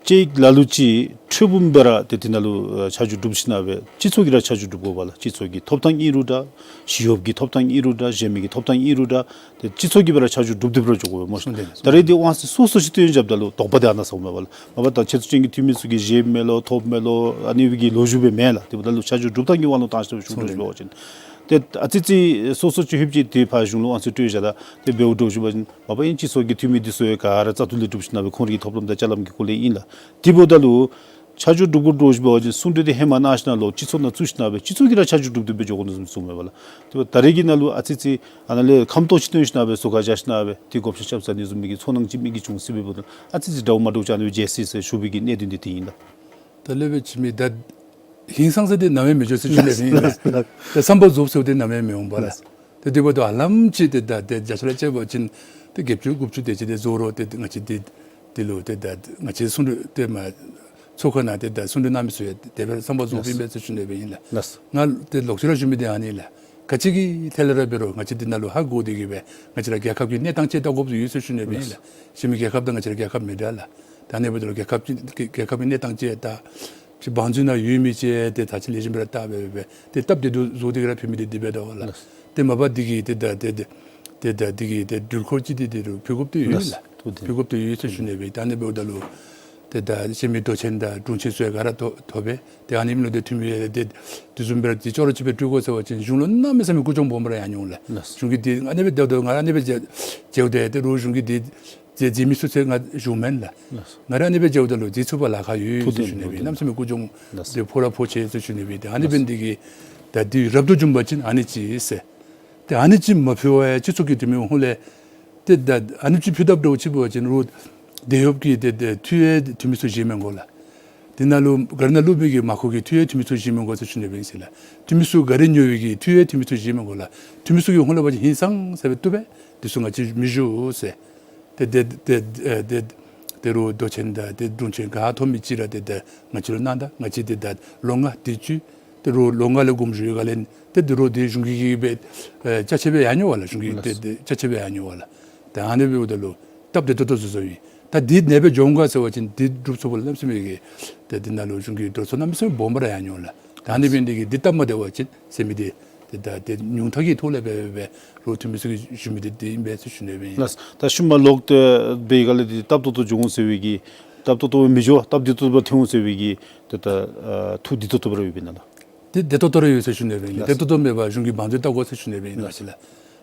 ཅིག་ལ་ལུ་ཅིག་འཕྲལ་སྦོམ་སྦེ་ར་ཏེ་དེ་ནང་ལུ་ཨ་ཆ་འཇོག་གྲུབ་ཞིན་ན་སྦེ་སྤྱི་ཚོགས་ཀྱིས་ར་ཆ་འཇོག་གྲུབ་དགོ་པས་ལགས། སྤྱི་ཚོགས་ཀྱི་ཐོབ་ཐང་ཨིན་རུང་འདྲ། ཞི་གཡོགཔ་གི་ཐོབ་ཐང་ཨིན་རུང་འདྲ། གཞན་མི་གི་ཐོབ་ཐང་ཨིན་རུང་འདྲ། ཏེ་སྤྱི་ཚོགས་ཀྱིས་སྦེ་ར་ཆ་འཇོག་གྲུབ་སྟེ་སྦེ་ར་འགྱོ་དགོ་པས་སྨོ། ད་རེས་འདི་དབང་ཚད་སོ་སོ་ཅིག་བཏོན་བཞགཔ་ད་ལུ་དོགས་པ་འདི་ཨ་ནཱ་ཟཝ་མས་པ་ལགས། མ་པ་ད་ཆེ་བསྟོད་ཅན་གྱི་འཐུས་མི་ཚུ་གིས་བཞེསཔ་མས་ལོ་ཐོབ་མས་ལོ་ཨ་ནི་སྦེ་གི་ལོ་རྒྱུས་སྦེ་མེན་ལགས། དེ་འབདཝ་ད་ལུ་ཆ་འཇོག་གྲུབ་ཐངས་ཀྱི་དབང་ལུ་བཏང་ཞིནམ་ཞུ་དོ་ཞུ་བ་ཅིན་ཏེ་ཨ་ཙི་ཙི་སོ་སོ་ཅིག་ལྷོདཔ་ཅིག་ཏེ་ཕར་གཞུང་ལུ་དབང་ཚད་སྤྲོད་བཞག་ད་ཏེ་འབདཝ་འདྲཝ་ཞུ་བ་ཅིན་མ་པ་ཨིན་སྤྱི་ཚོགས་ཀྱི་འཐུས་མི་འདི་ཚུ་ཡང་ག་ར་བཙག་འཐུ་ལས་གྲུབ་ཞིན་ན་སྦེ་ཁོང་རའི་ཐོབ་ལམ་དང་ཅ་ལམ་གྱི་སྐོར་ལས་ཨིན་ལགས། དེ་འབདཝ་ད་ལུ་ཆ་འཇོག་གྲུབ་དགོ་འདྲཝ་ཞུ་བ་ཅིན་གསུང་གྲོས་འདི་ཧེ་མ་གནང་ཞིན་ན་ལོག་སྤྱི་ཚོགས་ནང་བཙུགས་ཞིན་ན་སྦེ་སྤྱི་ཚོགས་ཀྱིས་ར་ཆ་འཇོག་གྲུབ་སྟེ་སྦེ་འགྱོ་དགོ་ནི་བཟུམ་གསུངམ་མས་པ་ལགས། དེ་འབདཝ་ད་རེས་ཀྱི་ནང་ལུ་ཨ་ཙི་ཙི་ཨ་ནཱ་ལས་ཁམས་ཏོག་ཅིག་བཏོན་ཞིན་ན་སྦེ་ཟུར་ཁར་བཞག་ཞིན་ན་སྦེ་ཏེ་བགོ་བཤའ་རྐྱབ་ཟ་ནི་བཟུམ་མའི་གི་ཚོར་སྣང་ཅིག་མི་གིས་བྱུང་སྲིད་པས། འབདཝ་ད་ཨ་ཙི་ཙི་འདྲཝ་མ་འདྲཝ་ཅིག་ཨ་ནི་སྦེ་མཇལ་སྲིད་ཟེར་ཞུ་བའི་གི་གནད་དོན་འདི་དེ་ཨིན་ལགས། ད་སློབ་དཔོན་འཆི་མེད་ད་ཧིང་སངས་ས་འདི་ནམ་ཡང་མི་འགྱོ་ཟེར་ཞུ་ནི་སྦེ་ཨིན་ལགས། ལགས། ད་བསམ་པ་རྫོགས་ཟེར་འདི་ནམ་ཡང་མི་འོང་པ་ལགས། ལགས། ཏེ་དེ་འབདཝ་ད་ཧ་ལམ་ཅིག་ཏེ་ད་ཏེ་བརྒྱ་ཆ་ལས་བཅད་པ་ཅིན་ཏེ་བརྒྱད་ཅུ་དགུ་བཅུ་དེ་ཅིག་ཏེ་རྫོགས་རུང་ཏེ་ང་བཅས་འདི་འདི་ལུ་ཏེ་ད་ང་བཅས་གསུང་གྲོས་ཏེ་མ་ཚོགས་ཁང་ནང་ཏེ་ད་གསུང་གྲོས་གནང་མི་ཚུ་ཡང་དེ་སྦེ་བསམ་པ་རྫོགསཔ་ཨིན་པས་ཟེར་ཞུ་ནི་སྦེ་ཨིན་ལགས། ལགས། ང་ཏེ་ལོག་ཅི་ར་ཞུ་མི་འདི་ཨ་ནི་ལགས། ག་ཅི་གི་ཐད་ལས་ར་འབད་རུང་ང་བཅས་འདི་ནང་ལུ་ཧ་གོ་སྟེ་གིས་སྦེ་ང་བཅས་ར་རྒྱལ་ཁབ་ཀྱི་གནས་སྟངས་ཅིག་བལྟ་དགོཔ་ཡོད་ཟེར་ཞུ་ནི་སྦེ་ཨིན་ལགས། ལགས། གཞན་མི་རྒྱལ་ཁབ་དང་ང་བཅས་ར་རྒྱལ་ཁབ་མི་འདྲ་ལགས། ད་ཨ་ནི་འབདཝ་ད་ལུ་རྒྱལ་ཁབ་ཀྱི་རྒྱལ་ཁབ་ཀྱི་གནས་སྟངས་ཅིག་བལྟ། ཅིག་བང་མཛོད་ནང་ཡོད་མི་ཅིག་ཏེ་ད་ཅི་ལེགས་ཤོམ་སྦེ་ར་བལྟ་སྦེ་སྦེ་ཏེ་སྟབས་བདེ་སྡུག་བཟོ་སྟེ་གིས་ར་ཕུལ་མི་འདི་འདི་འབད་དོ་ལགས། ལགས། ཏེ་མ་པ་འདི་གིས་ཏེ་ད་ཏེ་ཏེ་ཏེ་ད་འདི་གིས་ཏེ་འགྲུལ་འཁོར་ཅིག་འདི་འདི་རུང་ཕུལ་དགོཔ་འདི་ཡོད་ལགས། ལགས། ཐུགས་བདེ། ཕུལ་དགོཔ་འདི་ཡོད་ཟེར་ཞུ་ནི་སྦེ། ད་ཨ་ནི་འབདཝ་ད་ལུ་ཏེ་ད་གཞན་མི་མདོ་ཆེན་དང་དྲུང་ཆེན་ཚུ་ཡང་ག་ར་ཐོབ་ཐོབ་པས། ཏེ་ཨ་ནི་ཨིནམ་ལུ་ཏེ་འཐུས་མི་ཡང་ཏེ་དེ་བཟུམ་སྦེ་ར་ཏེ་ཅོག་ར་གཅིག་སྦེ་སྤྲོད་དགོ་ཟེར་བ་ཅིན་གཞུང་ལུ་གནམ་མེད་ས་མེད་སྐུ་གྱོང་སྦོམ་ར་ཡང་འོང་ལགས། ལགས། གཞུང་གིས་འདི་ཨ་ནི་སྦེ་དེ་འབདཝ་ད་ང་ར་ཨ་ནི་སྦེ་མཇལ་མཇལཝ་ད་ཏེ་རོགས་གཞུང་གིས་འདི་མཛད་མཛད་མི་ཚུ་ཚུ་ང་ཞུཝ་མེན་ལགས། ལགས། ང་ར་ཨ་ནི་སྦེ་མཇལཝ་ད་ལུ་མཛད་ཚུགས་པར་ལཱ་ཁག་ཡོད་ཡོད་ཟེར་ཞུ་ནི་སྦེ། ཐུགས་བདེན་ཐུགས་བདེན། གནམ་མེད་ས་མེད་སྐུ་གྱོང་ལགས། ཏེ་ཕོག་ར་ཕོག་ཆི་ཟེར་ཞུ་ནི་སྦེ། ཏེ་ཨ་ནི་འབད་ནི་འདི་གིས་ད་འདི་རབ་ཏུ་བྱུང་པ་ཅིན་ཨ་ནི་ཅིག་ཟེར། ཏེ་ཨ་ནི་ཅིག་མ་ཕུལ་བར་སྤྱི་ཚོགས་ཀྱི་འཐུས་མི་ཧོངས་ལས་ཏེ་ད་ཨ་ནི་ཅིག་ཕུལ་དཔ་འདྲཝ་ཅིག་འབད་བ་ཅིན་རོགས་དེད་གཡོགཔ་གི་ཏེ་ཏེ་འཐུས་ཡང་འཐུས་མི་ཚུ་བཞེས་མི་དགོ་ལགས། དེ་ནང་ལུ་གཱ་རི་ནང་བླུག་མི་གི་མར་ཁུ་གི་འཐུས་ཡང་འཐུས་མི་ཚུ་བཞེས་མི་དགོ་ཟེར་ཞུ་ནི་སྦེ་ཨིན་ཟེར་ལགས། འཐུས་མི་ཚུ་གཱ་རི་ཉོ་བའི་གི་འཐུས་ཡང་འཐུས་མི་ཚུ་བཞེས་མི་དགོ་ལགས། འཐུས་མི་ཚུ་གི་ཧོངས་ལས་འབད་བ་ཅིན་ཧིང་སངས་ས་སྦེ་བཏུབ་པས། འདི་ཚུ་ང་བཅས་མི་ཞུ་ཟེར། ཏེ་ཏེ་ཏེ་ཨེ་ཏེ་ཏེ་རོགས་མདོ་ཆེན་དང་ཏེ་དྲུང་ཆེན་ག་ཐོབ་མི་ཅིག་ར་ཏེ་ཏེ་ང་བཅས་ལུ་གནང་ད། ང་བཅས་ཏེ་ད་ལོ་ལྔ་དེ་ཅིག་ཏེ་རོགས་ལོ་ལྔ་ལས་དགོངསམ་ཞུ་ཡོད་ག་ལས་ཏེ་ཏེ་རོགས་ཏེ་གཞུང་གིས་གིས་སྦེ་ཨེ་ཅ་ཆས་སྦེ་ཡང་ཉོ་བས་ལགས། གཞུང་གིས་ཏེ་ཏེ་ཅ་ཆས་སྦེ་ཡང་ཉོ་བས་ལགས། ད་ཨ་ནི་འབདཝ་ད་ལུ་སྟབས་བདེ་ཏོག་ཏོ་བཟོ་བཟོཝ་ཨིན། ད་འདི་ཨ་ནི་སྦེ་འགྱོ་འོང་ག་ཟེར་བ་ཅིན་འདི་སྒྲུབ་ཚུགས་པར་གནམ་མེད་ས་མེད་ཀྱི་ཏེ་འདི་ནང་ལུ་གཞུང་གིས་དོ་ཚོགས་གནམ་མེད་ས་མེད་སྦོམ་ར་ཡང་ཉོ་ལགས། ད་ཨ་ནི་འབད་ནི་འདི་གིས་འདི་སྟབས་མ་བདེ་བ་ཅིན་ཟེར་མི་འདི་ཏེ་ད་ཏེ་ཉུང་མཐའ་གི་ཐོག་ལས་སྦེ་སྦེ་རོགས་འཐུས་མི་ཚུ་གིས་ཞུ་མི་འདི་འདི་ཨིན་པས་ཟེར་ཞུ་ནི་སྦེ་ཨིན། ལགས། ད་ཤུལ་མ་ལོག་སྟེ་འབད་བའི་སྒང་ལས་འདི་སྟབས་ཏོག་ཏོ་འགྱོ་འོང་ཟེར་བའི་གི་སྟབས་ཏོག་ཏོ་མི་འགྱོ་སྟབས་བདེ་ཏོག་ཏོ་སྦེ་ཐོན་འོང་ཟེར་བའི་གི་ཏེ་ད་ཨ་ཐུགས་བདེ་ཏོག་ཏོ་སྦེ་ར་ཡོདཔ་ཨིན་ན་ལགས། ཏེ་བདེ་ཏོག་ཏོ་ར་ཡོད་ཟེར་ཞུ་ནི་སྦེ་ཨིན། ལགས། བདེ་ཏོག་ཏོ་མེད་པར་གཞུང་གིས་བང་མཛོད་བལྟ་དགོ་ཟེར་ཞུ་ནི་སྦེ་ཨིན། ལགས། ལགས་ཟེར་ལགས།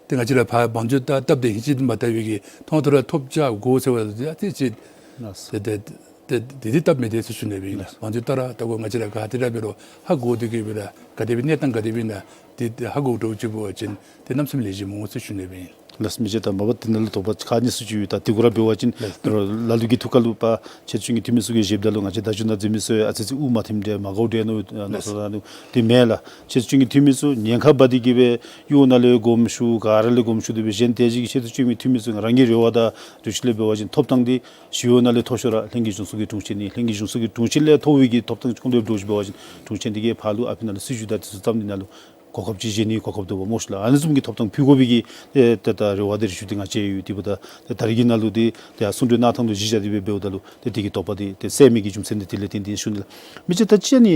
ཏེ་ང་བཅས་ར་ཕར་བང་མཛོད་བལྟ་སྟབས་བདེ་ཧིང་ཅིག་མ་བལྟ་བའི་གི་ཐོང་ཐོ་ར་ཐོབ་བྱ་དགོ་ཟེར་བ་ཏེ་ཨ་ཙི་ཅིག་ལགས། ཏེ་ཏེ་ཏེ་འདི་འདི་སྟབས་མི་བདེ་ཟེར་ཞུ་ནི་སྦེ་ཨིན། ལགས། བང་མཛོད་བལྟ་ར་བལྟ་དགོ། ང་བཅས་ར་ག་ཏེ་ར་འབད་རུང་ཧ་གོ་སྟེ་གིས་སྦེ་ར་ག་དེ་སྦེ་གནས་སྟངས་ག་དེ་སྦེ་ཨིན་ན་འདི་ཧ་གོ་འདྲཝ་ཅིག་འབད་བ་ཅིན་ཏེ་གནམ་མེད་ས་མེད་ལེགས་ཤོམ་འོང་ཟེར་ཞུ་ནི་སྦེ་ཨིན། ལགས། མི་རྗེ་ད་མ་པ་དེ་ནང་ལུ་དོགས་པ་ཁག་གཉིས་ཚུ་ཅིག་ཡོད། ད་དེ་གུ་ར་འབད་བ་ཅིན་ལགས། ལ་ལུ་གི་ཐུགས་ཁ་ལུ་པ་ཆེད་བཅོས་ཀྱི་འཐུས་མི་ཚུ་གིས་བཞེསཔ་ད་ལུ་ང་བཅས་བརྡ་བརྒྱུད་ནང་འཛུལ་མི་ཚུ་ཨ་ཙི་ཅིག་དབུགས་མ་ཐིམ་དེ་མ་དགའཝ་འདྲས་ནུག། ཨ་ལགས། ལགས་སོ། ད་ནུག་དེ་མེན་ལགས། ཆེད་བཅོས་ཀྱི་འཐུས་མི་ཚུ་ཉེན་ཁ་འབག་སྟེ་གིས་སྦེ་གཡོག་ནང་ལས་དགོངསམ་ཞུ་ག་ར་ལས་དགོངསམ་ཞུ་དེ་སྦེ་གཞན་དེ་ཅིག་གི་ཆེད་བཅོས་ཀྱི་འཐུས་མི་ཚུ་ང་རང་གི་རེ་བ་དང་འདུ་ཤེས་ལས་འབད་བ་ཅིན་ཐོབ་ཐངས་འདི་ཞི་གཡོག་ནང་ལས་མཐོ་ཤོས་ར་ལྷན་རྒྱས་གཞུང་ཚོགས་ཀྱི་དྲུང་ཆེན་ཨིན། ལྷན་རྒྱས་གཞུང་ཚོགས་ཀྱི་དྲུང་ཆེན་ལས་མཐོ་བའི་གི་ཐོབ་ཐངས་ཅིག་ཁོང་ལུ་འབད་དགོཔ་ཅིག་འབད་བ་ཅིན་དྲུང་ཆེན་དེ་གིས་ཕར་ལུ་ཨ་ཕི་ནང་ལུ་སྲིད་བྱུས་དང་དེ་ཚུ་བརྩམས་ཏེ་ནང་ལུ་གོ་སྐབས་ཅིག་བཞེས་ནི་གོ་སྐབས་འདུག་པ་སྨོ་ཤིག་ལགས། ཨ་ནི་བཟུམ་གྱི་ཐོབ་ཐངས་ཕུལ་དགོ་པའི་གི་ཏེ་ད་རེ་བ་དང་རེ་ཞུ་འདི་ང་བཅས་ཡོད། དེ་འབདཝ་ད་ཏེ་ད་རེས་ཀྱི་ནང་ལུ་འདི་ཏེ་གསུང་གྲོས་གནང་ཐངས་ལུ་གཞི་བཞག་སྟེ་སྦེ་འབདཝ་ད་ལུ་ཏེ་དེ་གི་དོགས་པ་འདི་ཏེ་སེལ་མི་གི་རྒྱུ་མཚན་འདི་དེ་ལས་བརྟེན་ཏེ་ཞུ་ནི་ལགས། མི་རྗེ་ད་ཅི་ཨ་ནི་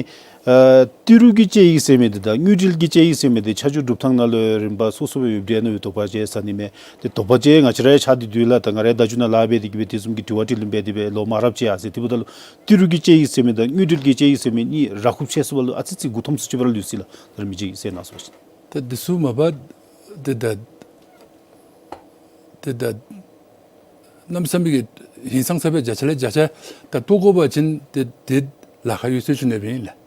ཨ་ཏི་རུ་གི་བཅའ་ཡིག་ཟེར་མི་འདི་དང་དངུལ་འབྲེལ་གྱི་བཅའ་ཡིག་ཟེར་མི་འདི་ཆ་འཇོག་སྒྲུབ་ཐངས་ནང་ལུ་རིམ་པ་སོ་སོ་སྦེ་ཡོདཔ་འདྲས་ནུག་པའི་དོགས་པ་ཅིག་ཟ་ནི་མས། ཏེ་དོགས་པ་ཅིག་ང་བཅས་ར་ཡང་ཆགས་ཏེ་འདུག་ལགས། ད་ང་རའི་བརྡ་བརྒྱུད་ནང་ལཱ་འབད་དེ་གིས་སྦེ་དེ་བཟུམ་གྱི་དྲི་བ་དྲིས་ལན་འབད་དེ་སྦེ་ལོ་མང་རབས་ཅིག་ཡར་སོ་ཡི། དེ་འབདཝ་ད་ལུ་ཏི་རུ་གི་བཅའ་ཡིག་ཟེར་མི་དང་དངུལ་འབྲེལ་གྱི་བཅའ་ཡིག་ཟེར་མི་གཉིས་ར་ཁུག་ཕྱེ་ཚུགས་པ་ལུ་ཨ་ཙི་ཅིག་མགུ་འཐོམ་སུ་ཅིག་འབད་ར་ལུས་ཅི་ལགས། ད་རིས་མི་རྗེ་གིས་གསལ་གནང་ཟེར་བ་ཅིན། ད་འདི་ཚུ་མ་པ་ཏེ་ད་ཏེ་ད་གནམ་མེད་ས་མེད་ཀྱི་ཧིང་སངས་ས་སྦེ་བརྒྱ་ཆ་ལས་བརྒྱ་ཆ་ད་རྟོགས་དགོ་པ་ཅིན་ཏེ་ཏེ་ལཱ་ཁག་ཡོད་ཟེར་ཞུ་ནི་སྦེ་ཨིན་ལགས།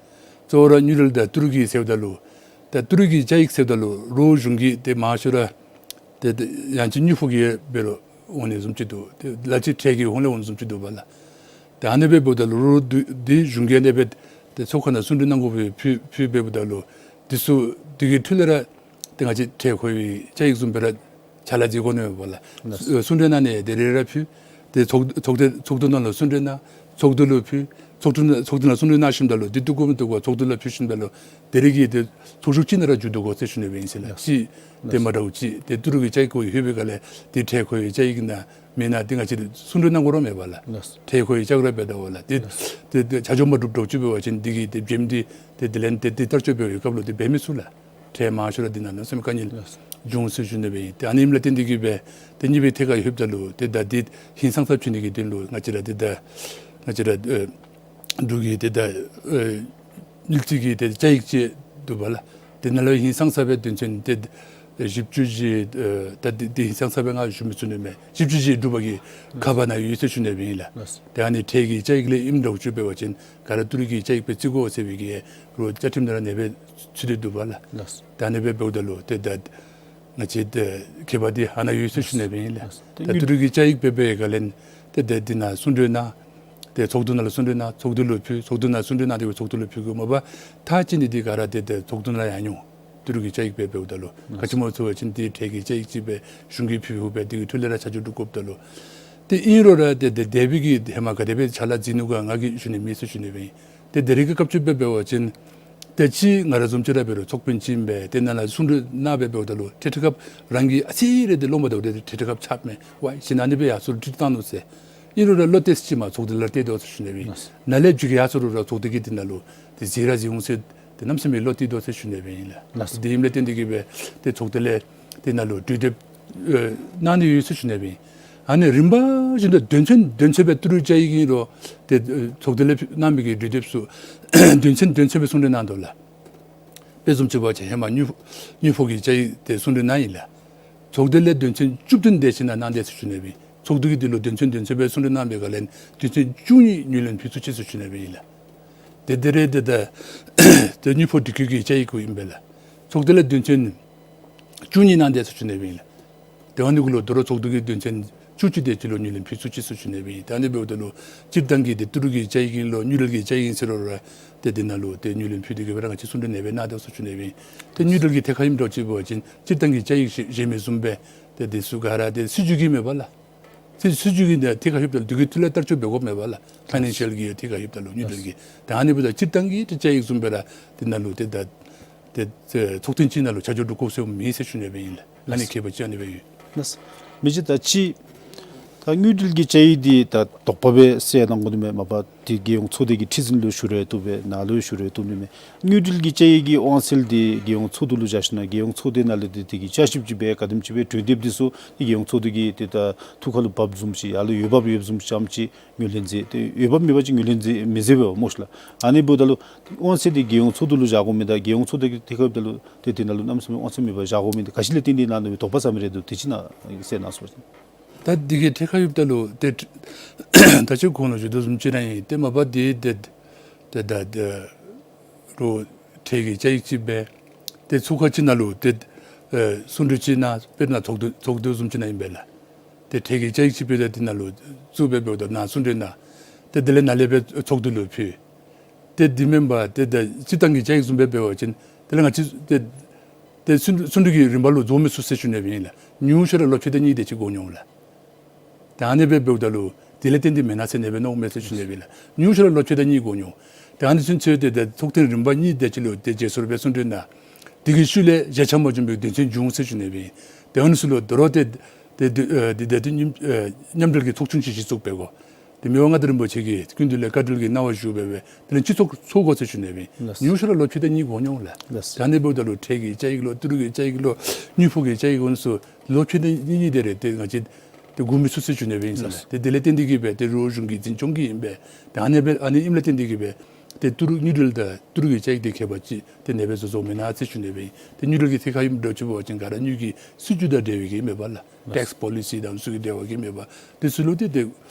གཙོ་བོ་ར་དངུལ་འབྲེལ་དང་ཏི་རུ་གི་ཟེརཝ་ད་ལུ་ད་ཏི་རུ་གི་བཅའ་ཡིག་ཟེརཝ་ད་ལུ་རོགས་གཞུང་གི་ཏེ་མང་ཤོས་ར་ཏེ་ཏེ་ཡང་ཅིན་དངུལ་ཕོགས་ཀྱིས་འབད་རུང་འོང་ནི་བཟུམ་ཅིག་འདུག། ཏེ་ལ་ལུ་ཅིག་ཁྲལ་གྱིས་འོང་ལས་འོང་ནི་བཟུམ་ཅིག་འདུག་པ་ལགས། ཏེ་ཨ་ནི་སྦེ་འབདཝ་ད་ལུ་རོགས་འདི་འདི་གཞུང་གིས་ཨ་ནི་སྦེ་ཏེ་ཚོགས་ཁང་ནང་གསུང་གྲོས་གནང་དགོ་པའི་ཕུལ་ཕུལ་འབདཝ་ད་ལུ་འདི་ཚུ་འདི་གི་འཕྲོ་ལས་ར་ཏེ་ང་བཅས་ཁྲལ་མཁོ་བའི་བཅའ་ཡིག་བཟུམ་སྦེ་ར་ཆ་ལ་འཛིན་དགོ་ནི་མས་པ་ལགས། ལགས། ཨེ་གསུང་གྲོས་གནང་ནི་དེ་རེ་རེ་ཕུལ། ཏེ་ཚོགས་ཚོགས་སྡེ་ཚོགས་འདུ་ནང་ལུ་གསུང་གྲོས་གནང་། ཚོགས་འདུ་ལུ་ཕུལ། ཚོགས་འདུ་ནང་ཚོགས་འདུ་ནང་གསུང་གྲོས་གནང་ཞིནམ་ད་ལུ་འདི་བཏུབ་དགོཔ་མི་བཏུབ་ག་ཚོགས་འདུ་ལུ་ཕུལ་ཞིནམ་ད་ལུ་དེ་རེ་གི་ཏེ་ཚོགས་བཞུགས་ཅིག་ནང་ར་འཇུག་དོ་གོ་ཟེར་ཞུ་ནི་སྦེ་ཨིན་ཟེར་ལགས། ལགས། ཅིག་ཏེ་ལགས། མ་འདྲཝ་ཅིག་ཏེ་ཏི་རུ་གི་བཅའ་ཡིག་གུ་ལྷོད་པའི་སྒང་ལས་ཏེ་ཁྲལ་མཁོ་བའི་བཅའ་ཡིག་ཨིན་ན་མེན་ན་ཏེ་ང་བཅས་གསུང་གྲོས་གནང་དགོ་ར་མས་པ་ལགས། ལགས། ཁྲལ་མཁོ་བའི་བཅའ་ཡིག་ར་འབད་དོ་བ་ལགས། ཏེ་ལགས། ཏེ་ཏེ་ཆ་འཇོག་མ་གྲུབ་འདྲཝ་ཅིག་འབད་བ་ཅིན་འདི་གི་ཏེ་བྱེམ་འདི་ཏེ་དེ་ལས་ཏེ་ཏེ་བསྟར་སྤྱོད་འབད་བའི་སྐབས་ལུ་ཏེ་འབད་མི་ཚུགས་ལགས། ཁྲལ་མང་ཤོས་ར་འདི་ནང་ལུ་སེམས་དཀའ་ངལ་ལགས། འབྱུང་ཟེར་ཞུ་ནི་སྦེ་ཨིན། ཏེ་ཨ་ནི་ཨིནམ་ལས་བརྟེན་ཏེ་གིས་སྦེ་ཏེ་གཉིས་པའི་ཐད་ཁར་ལྷོདཔ་ད་ལུ་ཏེ་ད་འདི་ཧིང་སངས་ས་བྱུང་ནི་གི་དོན་ལུ་ང་བཅས་ར་ཏེ་ད་ང་བཅས་ར་ཨེ་འབྲུག་གི་ཏེ་ད་ཨེ་དངུལ་རྩིས་ཀྱི་ཏེ་བཅའ་ཡིག་ཅིག་འདུག་པ་ལགས། ཏེ་ནཱ་ལུ་ཧིང་སངས་ས་སྦེ་དོན་ཚན་ཏེ་བཞི་བཅུ་བཞི་ཨེ་ད་འདི་འདི་ཧིང་སངས་ས་སྦེ་ང་ཞུ་མི་ཚུགས་ནི་མས། བཞི་བཅུ་བཞི་དྲུག་པ་གི་ཁ་པར་ནང་ཡོད་ཟེར་ཞུ་ནི་སྦེ་ཨིན་ལགས། ལགས། ཏེ་ཨ་ནི་ཁྲལ་གྱི་བཅའ་ཡིག་ལས་ཨིནམ་འདྲཝ་ཅིག་འབད་བ་ཅིན་ག་ར་ཏི་རུ་གི་བཅའ་ཡིག་སྦེ་བརྩི་དགོ་ཟེར་བའི་གི་རོགས་བཅའ་ཁྲིམས་ནང་ར་ཨ་ནི་སྦེ་ཚུད་དེ་འདུག་པ་ལགས། ལགས། ད་ཨ་ནི་སྦེ་འབདཝ་ད་ལུ་ཏེ་ད་ང་བཅས་ཏེ་ཁྱད་པར་འདི་ཨ་ནཱ་ཡོད་ཟེར་ཞུ་ནི་སྦེ་ཨིན་ལགས། ད་ཏི་རུ་གི་བཅའ་ཡིག་འབད་བའི་སྒང་ལས་ཏེ་ཏེ་འདི་ནང་གསུང་གྲོས་གནང་། ཏེ་ཚོགས་འདུ་ནང་ལུ་གསུང་གྲོས་གནང་། ཚོགས་འདུ་ལུ་ཕུལ། ཚོགས་འདུ་ནང་གསུང་གྲོས་གནང་སྟེ་ཚོགས་འདུ་ལུ་ཕུལ་དགོ། མ་པ་མཐའ་དཔྱད་ནི་འདི་ག་ར་ཏེ་ཏེ་ཚོགས་འདུ་ནང་ཡང་ཡོང་། ཏི་རུ་གི་བཅའ་ཡིག་སྦེ་འབདཝ་ད་ལུ་ག་ཅི་སྨོ་ཟེར་བ་ཅིན་འདི་ཁྲལ་གྱི་བཅའ་ཡིག་ཅིག་སྦེ་གཞུང་གིས་ཕུལ་ཕུལཝ་སྦེ་འདི་གི་འཕྲོ་ལས་ར་ཆ་འཇོག་གྲུབ་དགོཔ་ད་ལུ། ཏེ་ཨིན་རུང་ར་ཏེ་ཏེ་དེ་སྦེ་གི་ཧེ་མ་ག་དེ་སྦེ་ཆ་ལ་འཛིན་ནུག་ག་ང་གིས་ཞུ་ནི་མེད་ཟེར་ཞུ་ནི་སྦེ་ཨིན། ཏེ་དེ་རིང་གི་སྐབས་ཅིག་སྦེ་འབད་བ་ཅིན་ཏེ་ཅིག་ང་ར་བཟུམ་ཅིག་ར་འབད་རུང་ཚོགས་དཔོན་ཅིག་ཨིན་པས། ཏེ་ནཱ་ལུ་གསུང་གྲོས་གནང་སྦེ་འབདཝ་ད་ལུ་ཁྲལ་ཁྲལ་ཁབ་རང་གིས་ཨ་ཙི་རེ་ཏེ་ལོང་པ་འདྲཝ་ཏེ་ཁྲལ་ཁྲལ་ཁབ་ཆགཔ་མས། ཝའི་ཅིག་ཨ་ནི་སྦེ་ཡར་སོང་ཁྲིད་བཏང་ནུག་ཟེར། ཨིན་རུང་ར་བློ་གཏད་ཅིག་མ་ཚོགས་སྡེ་ལས་གཏད་དོ་ཟེར་ཞུ་ནི་སྦེ་ཨིན། ལགས། ནཱ་ལས་མཇུག་གི་ཡར་སོང་རུང་ར་ཚོགས་སྡེ་གིས་འདི་ནང་ལུ་ཏེ་འཛིང་ར་འཛིང་འོང་ཟེར་ཏེ་གནམ་མེད་ས་མེད་བློ་གཏད་དོ་ཟེར་ཞུ་ནི་སྦེ་ཨིན་ལགས། ལགས། དེ་ཨིནམ་ལས་བརྟེན་ཏེ་གིས་སྦེ་ཏེ་ཚོགས་སྡེ་ལས་འདི་ནང་ལུ་གྲོས་འདེབས་ཨེ་གནང་ནི་ཡོད་ཟེར་ཞུ་ནི་སྦེ་ཨིན། ཨ་ནི་རིམ་པ་བཞིན་དུ་དོན་ཚན་དོན་ཚན་སྦེ་ཏི་རུ་བཅའ་ཡིག་ཨིན་རུང་ཏེ་ཨེ་ཚོགས་སྡེ་ལས་གནང་མི་གི་གྲོས་འདེབས་ཚུ་དོན་ཚན་དོན་ཚན་སྦེ་གསུང་གྲོས་གནང་དོ་ལགས། དཔེ་བཟུམ་ཅིག་འབད་བ་ཅིན་ཧེ་མ་དངུལ་དངུལ་ཕོགས་ཀྱི་བཅའ་ཡིག་ཏེ་གསུང་གྲོས་གནང་ཡི་ལགས། ཚོགས་སྡེ་ལས་དོན་ཚན་བཅུ་བདུན་དེ་ཅིག་ནང་གནང་དེས་ཟེར་ཞུ་ནི་སྦེ་ཨིན། ཚོགས་འདུ་གིས་འདི་ལུ་དོན་ཚན་དོན་ཚན་སྦེ་གསུང་གྲོས་གནང་བའི་སྒང་ལས་དོན་ཚན་བཅུ་གཉིས་དངུལ་ལེན་ཕུལ་ཚུགས་ཅི་ཟེར་ཞུ་ནི་སྦེ་ཨིན་ལགས། ཏེ་དེ་རེ་ཏེ་ད་ཏེ་དངུལ་ཕོགས་སྒྲིག་བཀོད་ཀྱི་བཅའ་ཡིག་གུ་ཨིན་པས་ལགས། ཚོགས་སྡེ་ལས་དོན་ཚན་བཅུ་གཉིས་གནང་དེས་ཟེར་ཞུ་ནི་སྦེ་ཨིན་ལགས། ཏེ་ཨ་ནི་གུ་ལུ་དོ་རུང་ཚོགས་འདུ་གིས་དོན་ཚན་བཅུ་གཅིག་དེ་ཅིག་ལུ་དངུལ་ལེན་ཕུལ་ཚུགས་ཅི་ཟེར་ཞུ་ནི་སྦེ་ཨིན། ད་ཨ་ནི་འབདཝ་ད་ལུ་སྤྱིར་བཏང་གི་ཏེ་ཏི་རུ་གི་བཅའ་ཡིག་ཨིན་ལོ་དངུལ་འབྲེལ་གྱི་བཅའ་ཡིག་ཨིན་ཟེར་རུང་ར་ཏེ་འདི་ནང་ལུ་ཏེ་དངུལ་ལེན་ཕུལ་ཏེ་གིས་སྦེ་ར་ང་བཅས་གསུང་གྲོས་ཨ་ནི་སྦེ་གནང་དེས་ཟེར་ཞུ་ནི་སྦེ་ཨིན། ཏེ་དངུལ་འབྲེལ་གྱི་ཐད་ཁར་ཨིནམ་འདྲཝ་ཅིག་འབད་བ་ཅིན་སྤྱིར་བཏང་གི་བཅའ་ཡིག་བཞེས་བཞེས་མི་བཟུམ་སྦེ་ཏེ་དེ་ཚུ་ག་ར་ཏེ་སྲིད་བྱུས་ཀྱི་མེན་པ་ལགས། སྲིད་སྲིད་བྱུས་ཀྱི་ཏེ་ཐད་ཁར་ལྷོདཔ་ད་ལུ་དེ་གི་ཐད་ལས་བསྟར་སྤྱོད་འབད་དགོཔ་མེན་པ་ལགས། ཕའི་ནན་ཤལ་གྱི་ཐད་ཁར་ལྷོདཔ་ད་ལུ་དངུལ་འབྲེལ་གྱི་ད་ཨ་ནི་འབདཝ་ད་སྤྱིར་བཏང་གི་ཏེ་བཅའ་ཡིག་བཟུམ་སྦེ་ར་འདི་ནང་ལུ་ཏེ་ད་ཏེ་ཚོགས་ཐེངས་གཅིག་ནང་ལུ་ཆ་འཇོག་གྲུབ་དགོ་ཟེར་མེད་ཟེར་ཞུ་ནི་སྦེ་ཨིན་ལགས། ཨ་ནི་ཁྱད་པར་ཅིག་ཨ་ནི་སྦེ་ཡོད། ལགས། མི་རྗེ་ད་ཅི་ད་དངུལ་འབྲེལ་གྱི་བཅའ་ཡིག་འདི་ད་དོགས་པ་སྦེ་སེལ་གནང་དགོ་ནི་མས། མ་པ་འདི་རྒྱལ་ཡོངས་ཚོགས་སྡེ་གི་ཁྲི་འཛིན་ལུ་ཞུ་རུང་བཏུབ་པས། ནཱ་ལུ་ཞུ་རུང་བཏུབ་ནི་མས། དངུལ་འབྲེལ་གྱི་བཅའ་ཡིག་གི་དབང་ཚད་འདི་རྒྱལ་ཡོངས་ཚོགས་འདུ་ལུ་བཞག་ཞིན་ན་རྒྱལ་ཡོངས་ཚོགས་སྡེ་ནང་ལས་འདི་འདི་གི་བསྐྱར་ཞིབ་ཅིག་འབད་ག་དེམ་ཅིག་འབད་གྲོས་འདེབས་འདི་ཚུ་འདི་རྒྱལ་ཡོངས་ཚོགས་སྡེ་གི་ཏེ་ད་ཐུགས་ཁར་ལུ་བབས་བཟུམ་ཅིག་ཡར་ལུ་འོས་འབབ་ཡོདཔ་བཟུམ་ཅིག་ཨིནམ་ཅིག་ངོས་ལེན་མཛད། ཏེ་འོས་འབབ་མེད་པ་ཅིན་ངོས་ལེན་མཛད་མི་མཛད་པས་སྨོ་ཤིག་ལགས། ཨ་ནི་འབདཝ་ད་ལུ་དབང་ཚད་འདི་རྒྱལ་ཡོངས་ཚོགས་འདུ་ལུ་བཞག་དགོ་མི་དང་རྒྱལ་ཡོངས་ཚོགས་སྡེ་གི་ཐད་ཁར་ལྷོདཔ་ད་ལུ་ཏེ་དེ་ནང་ལུ་གནམ་མེད་ས་མེད་དབང་ཚད་མེད་པར་བཞག་དགོ་མི་འདི་ག་ཅི་ལས་བརྟེན་ཏེ་ཨིན་ན་མནོ་བའི་དོགས་པ་ཟ་མི་རེ་འདུག། དེ་ཅིག་ནཱ་གསལ་གནང་ཟེར་བ་ཅིན། ད་འདི་གི་ཐད་ཁར་ལྷོདཔ་ད་ལུ་ཏེ་ད་ཅི་གོང་ལུ་ཞུ་དོ་བཟུམ་ཅིག་ར་ཨིན། ཏེ་མ་པ་འདི་ཏེ་ཏེ་ད་ཏེ་རོགས་ཁྲལ་གྱི་བཅའ་ཡིག་ཅིག་འབད་ཏེ་ཚོགས་ཁང་ཅིག་ནང་ལུ་ཏེ་ ཨེ་གསུང་གྲོས་ཅིག་གནང་། དཔེར་ན་ཚོགས་འདུ་ཚོགས་འདུ་བཟུམ་ཅིག་ནང་ཨིན་པས་ལགས། ཏེ་ཁྲལ་གྱི་བཅའ་ཡིག་ཅིག་སྦེ་ཏེ་དེ་ནང་ལུ་བཙུགས་སྦེ་འབདཝ་ད་ནཱ་གསུང་གྲོས་གནང་། ཏེ་དེ་ལས་ནཱ་ལས་སྦེ་ཚོགས་འདུ་ལུ་ཕུལ། ཏེ་དེ་མེན་པར་ཏེ་ད་སྤྱིར་བཏང་གི་བཅའ་ཡིག་བཟུམ་སྦེ་འབད་བ་ཅིན་དེ་ལས་ང་བཅས་ཏེ་ཏེ་གསུང་གསུང་གྲོས་ཀྱི་རིམ་པ་ལུ་འཛོལ་མི་ཚུགས་ཟེར་ཞུ་ནི་སྦེ་ཨིན་ལགས། ཉུང་ཤོས་ར་ལོ་ཕྱེད་དང་གཉིས་དེ་ཅིག་འགོར་འོང་ལགས། ད་ཨ་ནི་སྦེ་འབདཝ་ད་ལུ་དེ་ལས་བརྟེན་ཏེ་མེན་ན་ཟེར་ཨ་ནི་སྦེ་མནོཝ་མས་ཟེར་ཞུ་ནི་སྦེ་ལགས། ཉུང་ཤོས་ར་ལོ་ཕྱེད་དང་གཉིས་འགོར་འོང་། ད་ཨ་ནི་ཚུན་ཚོད་ཏེ་ད་ཚོགས་ཐེངས་རིམ་པ་གཉིས་དེ་ཅིག་ལུ་ཏེ་བརྗེ་སོར་སྦེ་གསུང་གྲོས་གནང་། དེ་གི་ཤུལ་ལས་བརྗེ་ཆ་མ་བྱུང་པའི་དོན་ཚན་བྱུང་ཟེར་ཞུ་ནི་སྦེ་ཨིན། ཏེ་ཨ་ནི་ཚུ་ལུ་དོ་རུང་ཏེ་ཏེ་ཏེ་ཨེ་ཏེ་ཏེ་མཉམ་ཨེ་མཉམ་འབྲེལ་གྱི་ཚོགས་ཆུང་ཅིག་གཞི་བཙུགས་འབད་དགོ། ཏེ་མི་དབང་མངའ་བདག་རིན་པོ་ཆེ་གི་སྐུ་མདུན་ལས་བཀའ་འཁྲོལ་གྱི་གནང་བ་ཞུ་འབད་སྦེ་དེ་ལས་སྤྱི་ཚོགས་ཚོགས་དགོ་ཟེར་ཞུ་ནི་སྦེ་ཨིན། ལགས། ཉུང་ཤོས་ར་ལོ་ཕྱེད་དང་གཉིས་འགོར་འོང་ལགས། ལགས། ད་ཨ་ནི་འབདཝ་ད་ལུ་ཁྲལ་གྱི་བཅའ་ཡིག་ལོ་ཏི་རུ་གི་བཅའ་ཡིག་ལོ་དངུལ་ཕོགས་ཀྱི་བཅའ་ཡིག་ཨ་ནི་ཚུ་ལོ་ཕྱེད་དང་གཉིས་དེ་རེ་ཏེ་ང་བཅས་ཏེ་འགོར་མི་ཚུགས་ཟེར་ཞུ་ནི་སྦེ་ཨིན་ཟེར་ལགས། ལགས། ཏེ་དེ་ལས་བརྟེན་ཏེ་གིས་སྦེ་ཏེ་རོགས་གཞུང་གིས་འཛིན་སྐྱོང་གི་ཨིན་པས། ཏེ་ཨ་ནི་སྦེ་ཨ་ནི་ཨིནམ་ལས་བརྟེན་ཏེ་གིས་སྦེ་ཏེ་ཏི་རུ་དངུལ་འབྲེལ་དང་ཏི་རུ་གི་བཅའ་ཡིག་དེ་ཁྱད་པར་ཅིག་ཏེ་ཨ་ནི་སྦེ་བཟོ་བཟོཝ་མེན་ན་ཟེར་ཞུ་ནི་སྦེ་ཨིན། ཏེ་དངུལ་འབྲེལ་གྱི་ཐད་ཁར་ཨིནམ་འདྲཝ་ཅིག་འབད་བ་ཅིན་ག་ར་དངུལ་གྱི་སྲིད་བྱུས་དང་འབྲེལ་བའི་གི་མེད་པས་ལགས། ལགས། ཊེགསི་པོ་ལི་སི་དང་ཚུ་གི་འབྲེལ་བ་གི་མེད་པས། དེ་ཚུ་ལུ་ཏེ་ཏེ་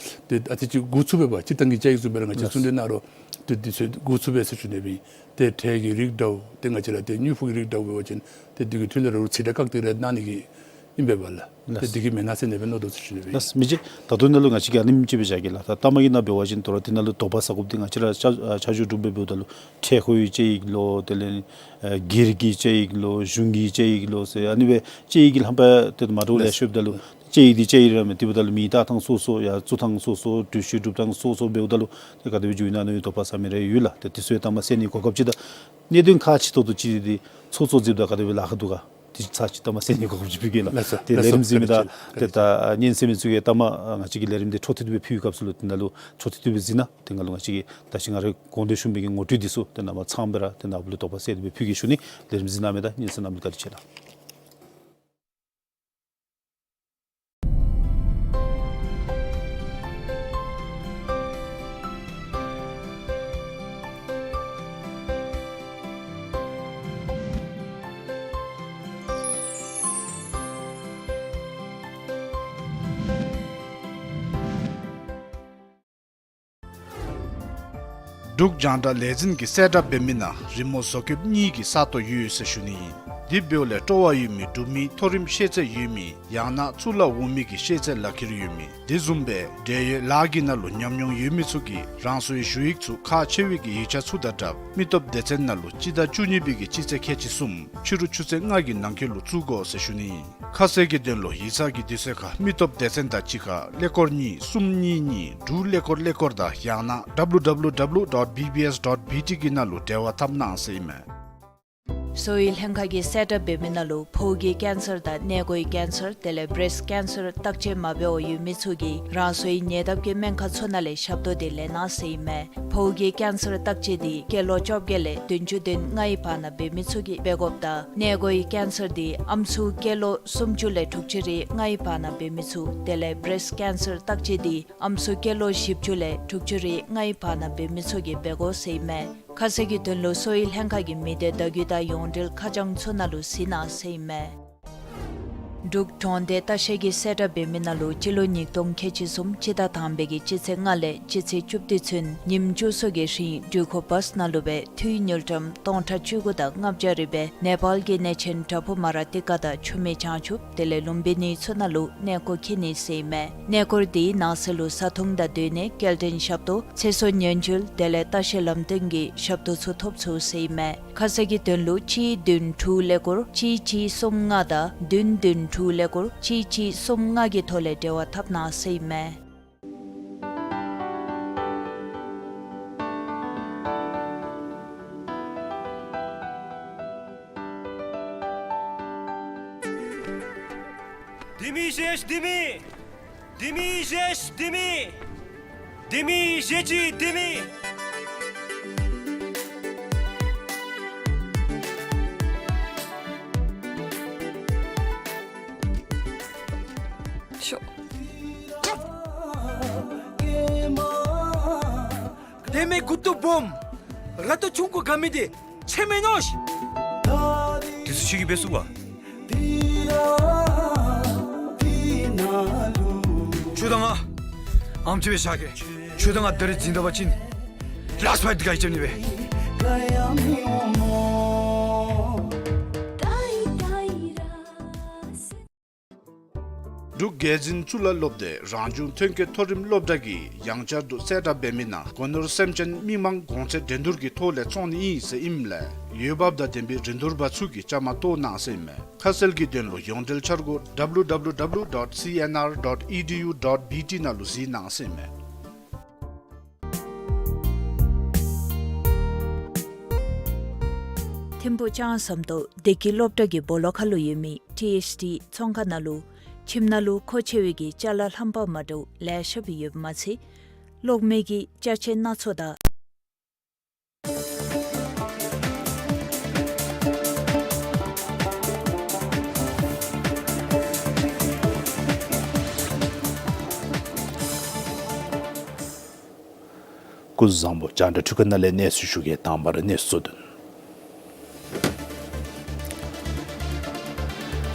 ཏེ་ཨ་ཙི་ཅིག་འགོར་ཚུགས་པས། སྤྱིར་བཏང་གི་བཅའ་ཡིག་བཟུམ་སྦེ་ར་ང་བཅས་ལགས། གསུང་གྲོས་གནང་རུང་ཏེ་དེ་ཚུ་འགོར་ཚུགས་པས་ཟེར་ཞུ་ནི་སྦེ་ཨིན། ཏེ་ཁྲལ་གྱི་རིགས་འདྲཝ་ཏེ་ང་བཅས་ར་ཏེ་དངུལ་ཕོགས་ཀྱི་རིགས་འདྲཝ་འབད་བ་ཅིན་ཏེ་དེ་གི་འཕྲོ་ལས་ར་རྩིས་ཁྲ་བཀག་སྟེ་ར་གནང་ནི་གི་ཨིན་པས་ལགས། ལགས། ཏེ་དེ་གིས་མེན་ན་ཟེར་ཨ་ནི་སྦེ་མནོ་དོ་ཟེར་ཞུ་ནི་སྦེ་ཨིན། ལགས། མི་རྗེ་ད་ལྟོ་ནང་ལུ་ང་བཅས་ཀྱིས་ཨ་ནེམ་ཅིག་སྦེ་བཞག་གེ་ལགས། ད་ལྟ་མ་གི་ནང་འབད་བ་ཅིན་དོ་རུང་དེ་ནང་ལུ་དོགས་པ་ཟ་དགོཔ་འདི་ང་བཅས་ར་ཆ་ཨ་ཆ་འཇོག་གྲུབ་སྦེ་འབདཝ་ད་ལུ་ཁྲལ་ཁོ་གི་བཅའ་ཡིག་ལོ་དེ་ལས་ཨེ་སྒེར་གྱི་བཅའ་ཡིག་ལོ་གཞུང་གི་བཅའ་ཡིག་ལོ་ཟེར་ཨ་ནི་སྦེ་བཅའ་ཡིག་གི་ལྷམ་པ་ཏེ་མ་འདྲཝ་ལེ་ཤ་ཡོདཔ་ད་ལུ་བཅའ་ཡིག་འདི་བཅའ་ཡིག་ར་མས། དེ་འབདཝ་ད་ལུ་མིང་བཏགས་ཐངས་སོ་སོ་ཡང་བཙུགས་ཐངས་སོ་སོ་གྲོས་ཆོད་སྒྲུབ་ཐངས་སོ་སོ་འབདཝ་ད་ལུ་ཏེ་ག་དེ་སྦེ་འགྱོ་ཨིན་ན་ཨ་ནི་དོགས་པ་ཟ་མི་རེ་ཡོད་ལགས། ཏེ་དེ་ཚུ་ཡང་གཏམ་གསན་ནི་གོ་སྐབས་ཅིག་དང་གནད་དོན་ཁག་ཆེ་ཏོག་ཏོ་ཅིག་འདི་ཚོགས་གཙོ་གཟིམ་དང་ག་དེ་སྦེ་ལཱ་ཁག་འདུག་ག་དེ་ཚར་ཅིག་གཏམ་གསན་ནི་གོ་སྐབས་ཅིག་ཕུལ་གེ་ལགས། ལགས་སོ། ཏེ་ལགས་སོ། ལས་རིམ་གཟིགས་མི་དང་ཏེ་ད་ཉན་གསན་མི་ཚུ་གིས་གཏམ་ང་བཅས་ཀྱི་ལས་རིམ་འདི་འཕྲོ་མཐུད་དེ་སྦེ་ཕུལ་བའི་སྐབས་སུ་ལུ་དེ་ནང་ལུ་འཕྲོ་མཐུད་དེ་སྦེ་གཟིགས་གནང་། ཏེ་ང་ལུ་ང་བཅས་ཀྱིས་ད་ཅི་ང་རའི་གོང་དུ་ཞུ་མི་གི་ངོ་སྤྲོད་འདི་ཚུ་ཏེ་ནངས་པ་ཚངམ་སྦེ་ར་ཏེ་ནཱ་ལུ་དོགས་པ་སེལ་ཏེ་སྦེ་ཕུལ་གེ་ཞུ་ནི། ལས་རིམ་གཟིགས་གནང་མི་དང་ཉན་གསན་གནང་མི་བཀའ་དྲིན་ཆེ་ལགས། འབྲུག་རྒྱང་བསྒྲགས་ལས་འཛིན་གྱིས་གསལ་བསྒྲགས་འབད་མི་ནང་རི་མོ་བཟོ་བཀོདཔ་གཉིས་ཀྱི་ས་སྟོང་ཡོད་ཟེར་ཞུ་ནི་ཨིན། དེ་འབདཝ་ལས་སྤྲོ་བ་ཡོད་མི་འབྲུག་མི་མཐོ་རིམ་ཤེས་ཚད་ཡོད་མི་ཡང་ན་གཙུག་ལག་འོག་མའི་གི་ཤེས་ཚད་ལག་ཁྱེར་ཡོད་མི་དེ་བཟུམ་སྦེ་འབྲེལ་ཡོད་ལཱ་གི་ནང་ལུ་ཉམས་མྱོང་ཡོད་མི་ཚུ་གིས་རང་སོའི་ཞུ་ཡིག་ཚུ་ཁག་ཆེ་བའི་གི་ཡིག་ཆ་ཚུ་དང་སྦྲགས་མི་སྟོབས་སྡེ་ཚན་ནང་ལུ་སྤྱི་ཟླ་བཅུ་གཉིས་པའི་གི་སྤྱི་ཚེས་ཁལ་གཅིག་གསུམ་ཕྱི་རུ་ཆུ་ཚོད་ལྔ་གི་ནང་འཁོད་ལུ་བཙུགས་དགོ་ཟེར་ཞུ་ནི་ཨིན། ཁ་གསལ་གྱི་དོན་ལུ་ཡིག་ཚང་གི་དུས་ཚོད་ཁར་མི་སྟོབས་སྡེ་ཚན་དང་གཅིག་ཁར་ཀླད་ཀོར་གཉིས་གསུམ་གཉིས་གཉིས་དྲུག་ཀླད་ཀོར་ཀླད་ཀོར་དང་ཡང་ན་W W W dot B B S dot B T གི་ནང་ལུ་འབྲེལ་བ་འཐབ་གནང་ཟེར་ཨིན་མས། གསོ་བའི་ལྷན་ཁག་གིས་གསལ་བསྒྲགས་འབད་མི་ནང་ལུ་ཕོཝ་གི་ཀེན་སར་དང་མངལ་སྒོའི་ཀེན་སར་དེ་ལས་བེརེསཊ་ཀེན་སར་བརྟག་དཔྱད་མ་འབད་བར་ཡོད་མི་ཚུ་གིས་རང་སོའི་ཉེ་འདབས་ཀྱི་སྨན་ཁང་ཚུ་ནང་ལས་ཞབས་ཏོག་དེ་ལེན་གནང་ཟེར་ཨིན་མས། ཕོཝ་གི་ཀེན་སར་བརྟག་དཔྱད་འདི་སྐྱེས་ལོ་བཅོ་བརྒྱད་ལས་བདུན་ཅུ་དོན་ལྔའི་བར་ན་འབད་མི་ཚུ་གིས་འབད་དགོཔ་དང་མངལ་སྒོའི་ཀེན་སར་འདི་ཨམ་སྲུ་སྐྱེས་ལོ་སུམ་ཅུ་ལས་དྲུག་ཅུ་རེ་ལྔའི་བར་ན་འབད་མི་ཚུ་དེ་ལས་བེརེསཊ་ཀེན་སར་བརྟག་དཔྱད་འདི་ཨམ་སྲུ་སྐྱེས་ལོ་བཞི་བཅུ་ལས་དྲུག་ཅུ་རེ་ལྔའི་བར་ན་འབད་མི་ཚུ་གིས་འབད་དགོ་ཟེར་ཨིན་མས། ཁ་གསལ་གྱི་དོན་ལུ་གསོ་བའི་ལྷན་ཁག་གི་མི་སྡེ་བརྡ་བརྒྱུད་དང་ཡོངས་འབྲེལ་ཁ་བྱང་ཚུ་ནང་ལུ་གཟིགས་གནང་ཟེར་ཨིན་མས། འབྲུག་གྲོང་སྡེ་ལྟ་བཤལ་གྱིས་གསལ་བསྒྲགས་འབད་མི་ནང་ལུ་སྤྱི་ལོ་ཉིས་སྟོང་ཁལ་གཅིག་གསུམ་སྤྱི་ཟླ་དང་པའི་གི་སྤྱི་ཚེས་ལྔ་ལས་སྤྱི་ཚེས་བཅུ་བདུན་ཚུན་ཉིནམ་བཅུ་གསུམ་གྱི་རིང་འགྲུལ་འཁོར་བཱསི་ནང་ལུ་སྦེ་འཐུས་དངུལ་ཀྲམ་སྟོང་ཕྲག་བཅུ་དགུ་དང་ལྔ་བརྒྱ་རེ་སྦེ་ནེ་པཱལ་གྱི་གནས་ཆེན་བྲག་ཕུག་མ་ར་ཏི་ཀ་དང་ཆུ་སྨད་བྱང་ཆུབ་དེ་ལས་ལུམྦི་ནི་ཚུ་ནང་ལུ་གནས་སྐོར་འཁྱིད་ནི་ཟེར་ཨིན་མས། གནས་སྐོར་འདི་ནང་གསེས་ལུ་བཟའ་འཐུང་དང་སྡོད་གནས་སྐྱེལ་འདྲེན་ཞབས་ཏོག་ཚེ་སྲོག་ཉེན་བཅོལ་དེ་ལས་ལྟ་བཤལ་ལམ་སྟོན་གྱི་ཞབས་ཏོག་ཚུ་ཐོབ་ཚུགས་ཟེར་ཨིན་མས། ཁ་གསལ་གྱི་དོན་ལུ་གཅིག་བདུན་དྲུག་ཀླད་ཀོར་གཅིག་གཅིག་གསུམ་ལྔ་དང་བདུན་བདུན་དྲུག་ཀླད་ཀོར་གཅིག་གཅིག་གསུམ་ལྔ་གི་ཐོག་ལས་འབྲེལ་བ་འཐབ་གནང་ཟེར་ཨིན་མས། ལྡེ་མིག་བཞེས་ལྡེ་མིག། ལྡེ་མིག་བཞེས་ལྡེ་མིག། ལྡེ་མིག་བཞེས་ཅི་ལྡེ་མིག། ཤོག། ལྡེ་མིག་མགུ་ཏོ་སྦོམ། ར་ཏོ་ཆུང་ཀུ་དགའ་མི་འདི་ཁྱོད་མེན་ནོ་ཤི། དེ་ཚུ་ཁྱོད་ཀྱིས་འབད་ཚུགས་པ། ཁྱོད་དང་ང་ཨམ་ཅིག་སྦེ་བཞག་གེ། ཁྱོད་དང་ང་ད་རིས་འཛིང་ད་པ་ཅིན་ལཱསཊ་ཕའིཊ་འདི་ག་གིས་རྐྱབ་ནི་སྦེ། འབྲུག་རྒྱལ་འཛིན་གཙུག་ལག་སློབ་སྡེ་རང་བྱུང་ཐོན་སྐྱེད་མཐོ་རིམ་སློབ་གྲྭ་གིས་ཡང་བསྐྱར་དུ་གསལ་བསྒྲགས་འབད་མི་ནང་སྒོ་ནོར་སེམས་ཅན་མི་མང་གོང་ཚད་འགྲན་བསྡུར་གྱི་ཐོག་ལས་བཙོང་ནི་ཨིན་ཟེར་ཨིནམ་ལས་འོས་འབབ་དང་ལྡན་པའི་རིན་བསྡུར་པ་ཚུ་གིས་བཅའ་མར་གཏོགས་གནང་ཟེར་ཨིན་མས། ཁ་གསལ་གྱི་དོན་ལུ་ཡོངས་འབྲེལ་འཆར་སྒོ་W W W dot C N R dot E D U dot B T ནང་ལུ་གཟིགས་གནང་ཟེར་ཨིན་མས། ཐིམ་ཕུག་ལྕང་ཟམ་ཏོག་བདེ་སྐྱིད་སློབ་གྲྭ་གི་སྦོ་ལོགས་ཁར་ལུ་ཡོད་མི་ཊི་ཨེཆ་ཌི་ཚོང་ཁང་ནང་ལུ་ཁྱིམ་ནང་ལུ་མཁོ་ཆེ་བའི་གི་ཅ་ལ་རྣམ་པ་མ་འདྲཝ་ལེ་ཤ་སྦེ་ཡོདཔ་མ་ཚད་གློག་མེ་གི་ཅ་ཆས་སྣ་ཚོགས་དང་སྐུ་གཟུགས་བཟང་པོ། རྒྱང་བསྒྲགས་ཐོག་ཁ་ནང་ལས་གནས་ཚུལ་ཞུ་གེ། དང་པ་ར་གནས་ཚུལ་གཙོ་དོན།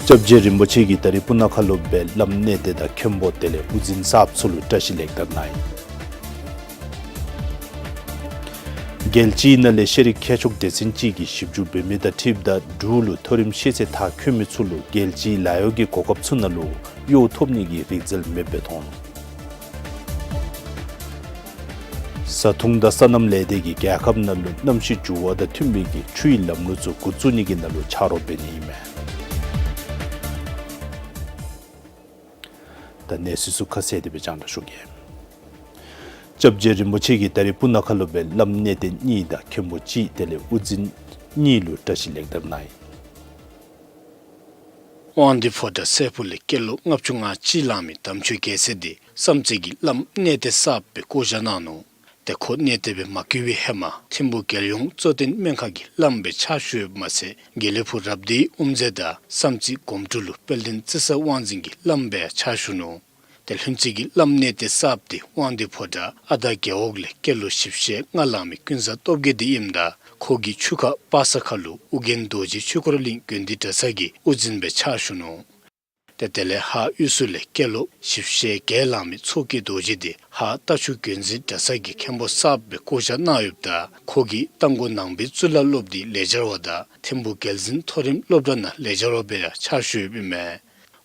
སྐྱབས་རྗེ་རིན་པོ་ཆེ་གིས་ད་རིས་སྤུ་ན་ཁ་ལུ་སྦེ་བླམ་གནས་བརྟན་དང་མཁན་པོ་དེ་ལས་དབུ་འཛིན་གསརཔ་ཚུ་ལུ་བཀྲིས་ལེགས་དར་གནང་ཡི། རྒྱལ་སྤྱིའི་ནང་ལས་ཤེས་རིག་མཁས་མཆོག་སྡེ་ཚན་ཅིག་གིས་ཞིབ་འཇུག་འབད་མི་དང་འཁྲིལཝ་ད་འབྲུག་ལུ་མཐོ་རིམ་ཤེས་ཚད་མཐར་འཁྱོལ་མི་ཚུ་ལུ་རྒྱལ་སྤྱིའི་ལཱ་གཡོག་གི་གོ་སྐབས་ཚུ་ནང་ལུ་གཡོག་ཐོབ་ནི་གི་རིག་རྩལ་མེདཔ་སྦེ་མཐོང་ནུག། བཟའ་འཐུང་དང་སོ་ནམ་ལས་སྡེ་གིས་རྒྱལ་ཁབ་ནང་ལུ་གནམ་གཤིས་འགྱུར་བ་དང་མཐུན་པའི་གི་ཆུའི་ལམ་ལུགས་ཚུ་འགོ་བཙུགས་ནི་གི་ནང་ལུ་ཆ་རོགས་འབད་ནི་ཨིན་མས། ད་གནས་ཚུལ་ཚུ་ཁ་གསལ་དེ་སྦེ་རྒྱང་བསྒྲགས་ཞུ་གེ། སྐྱབས་རྗེ་རིན་པོ་ཆེ་གིས་ད་རིས་སྤུ་ན་ཁ་ལུ་སྦེ་བླམ་གནས་བརྟན་གཉིས་དང་མཁན་པོ་གཅིག་དེ་ལས་དབུ་འཛིན་གཉིས་ལུ་བཀྲིས་ལེགས་དར་གནང་ཡི། དབང་འདུས་ཕོ་བྲང་སྲས་ཕུག་ལས་སྐྱེས་ལོ་ལྔ་བཅུ་ང་གཅིག་ལང་མི་དམ་ཆོས་རྒྱལ་མཚན་དེ་བསམ་རྩེ་གི་བླམ་གནས་བརྟན་གསརཔ་སྦེ་བསྐོ་བཞག་གནང་ནུག། ཏེ་ཁོ་གནས་བརྟན་སྦེ་མ་བསྐོ་བའི་ཧེ་མ་ཐིམ་ཕུག་རྒྱལ་ཡོངས་གཙོ་བསྟེན་སྨན་ཁང་གི་བླམ་སྦེ་ཕྱག་ཞུ་ཡོདཔ་མ་ཚད་དགེ་ལེགས་ཕུག་རབ་སྡེའི་དབུ་མཛད་དང་བསམ་རྩེ་སྒོམ་སྒྲུབ་ལུ་དཔལ་ལྡན་རྩི་ས་དབང་འཛིན་གྱི་བླམ་སྦེ་ཕྱག་ཞུ་ནུག། ཏེ་ལྷུན་རྩེ་གི་བླམ་གནས་བརྟན་གསརཔ་དེ་དབང་འདུས་ཕོ་བྲང་ཨ་དར་རྒེད་འོག་ལས་སྐྱེས་ལོ་བཞི་བཅུ་ཞེ་ལྔ་ལང་མི་ཀུན་བཟང་སྟོབས་རྒྱས་དེ་ཨིནམ་ད་ཁོ་གིས་ཆུ་ཁ་པ་ས་ཁ་ལུ་ཨོ་རྒྱན་རྡོ་རྗེ་ཆོས་འཁོར་གླིང་དགོན་སྡེ་གྲྭ་ཚང་གི་དབུ་འཛིན་སྦེ་ཕྱག་ཞུ་ནུག། ཏེ་དེ་ལས་ཧཱ་དབུས་སུ་ལས་སྐྱེས་ལོ་བཞི་བཅུ་ཞེ་བརྒྱད་ལང་མི་མཚོ་སྐྱེས་རྡོ་རྗེ་དེ་ཧཱ་རྟ་མཆོག་དགོན་འཛིན་གྲྭ་ཚང་གི་མཁན་པོ་གསརཔ་སྦེ་བསྐོ་བཞག་གནང་ཡོདཔ་ད་ཁོ་གིས་རྟ་མགོ་ནང་པའི་གཙུག་ལག་སློབ་སྡེའི་ལས་བྱར་བ་དང་ཐིམ་ཕུག་རྒྱལ་འཛིན་མཐོ་རིམ་སློབ་གྲྭ་ནང་ལས་བྱར་བ་སྦེ་ཡང་ཕྱག་ཞུ་ཡོདཔ་ཨིན་མས།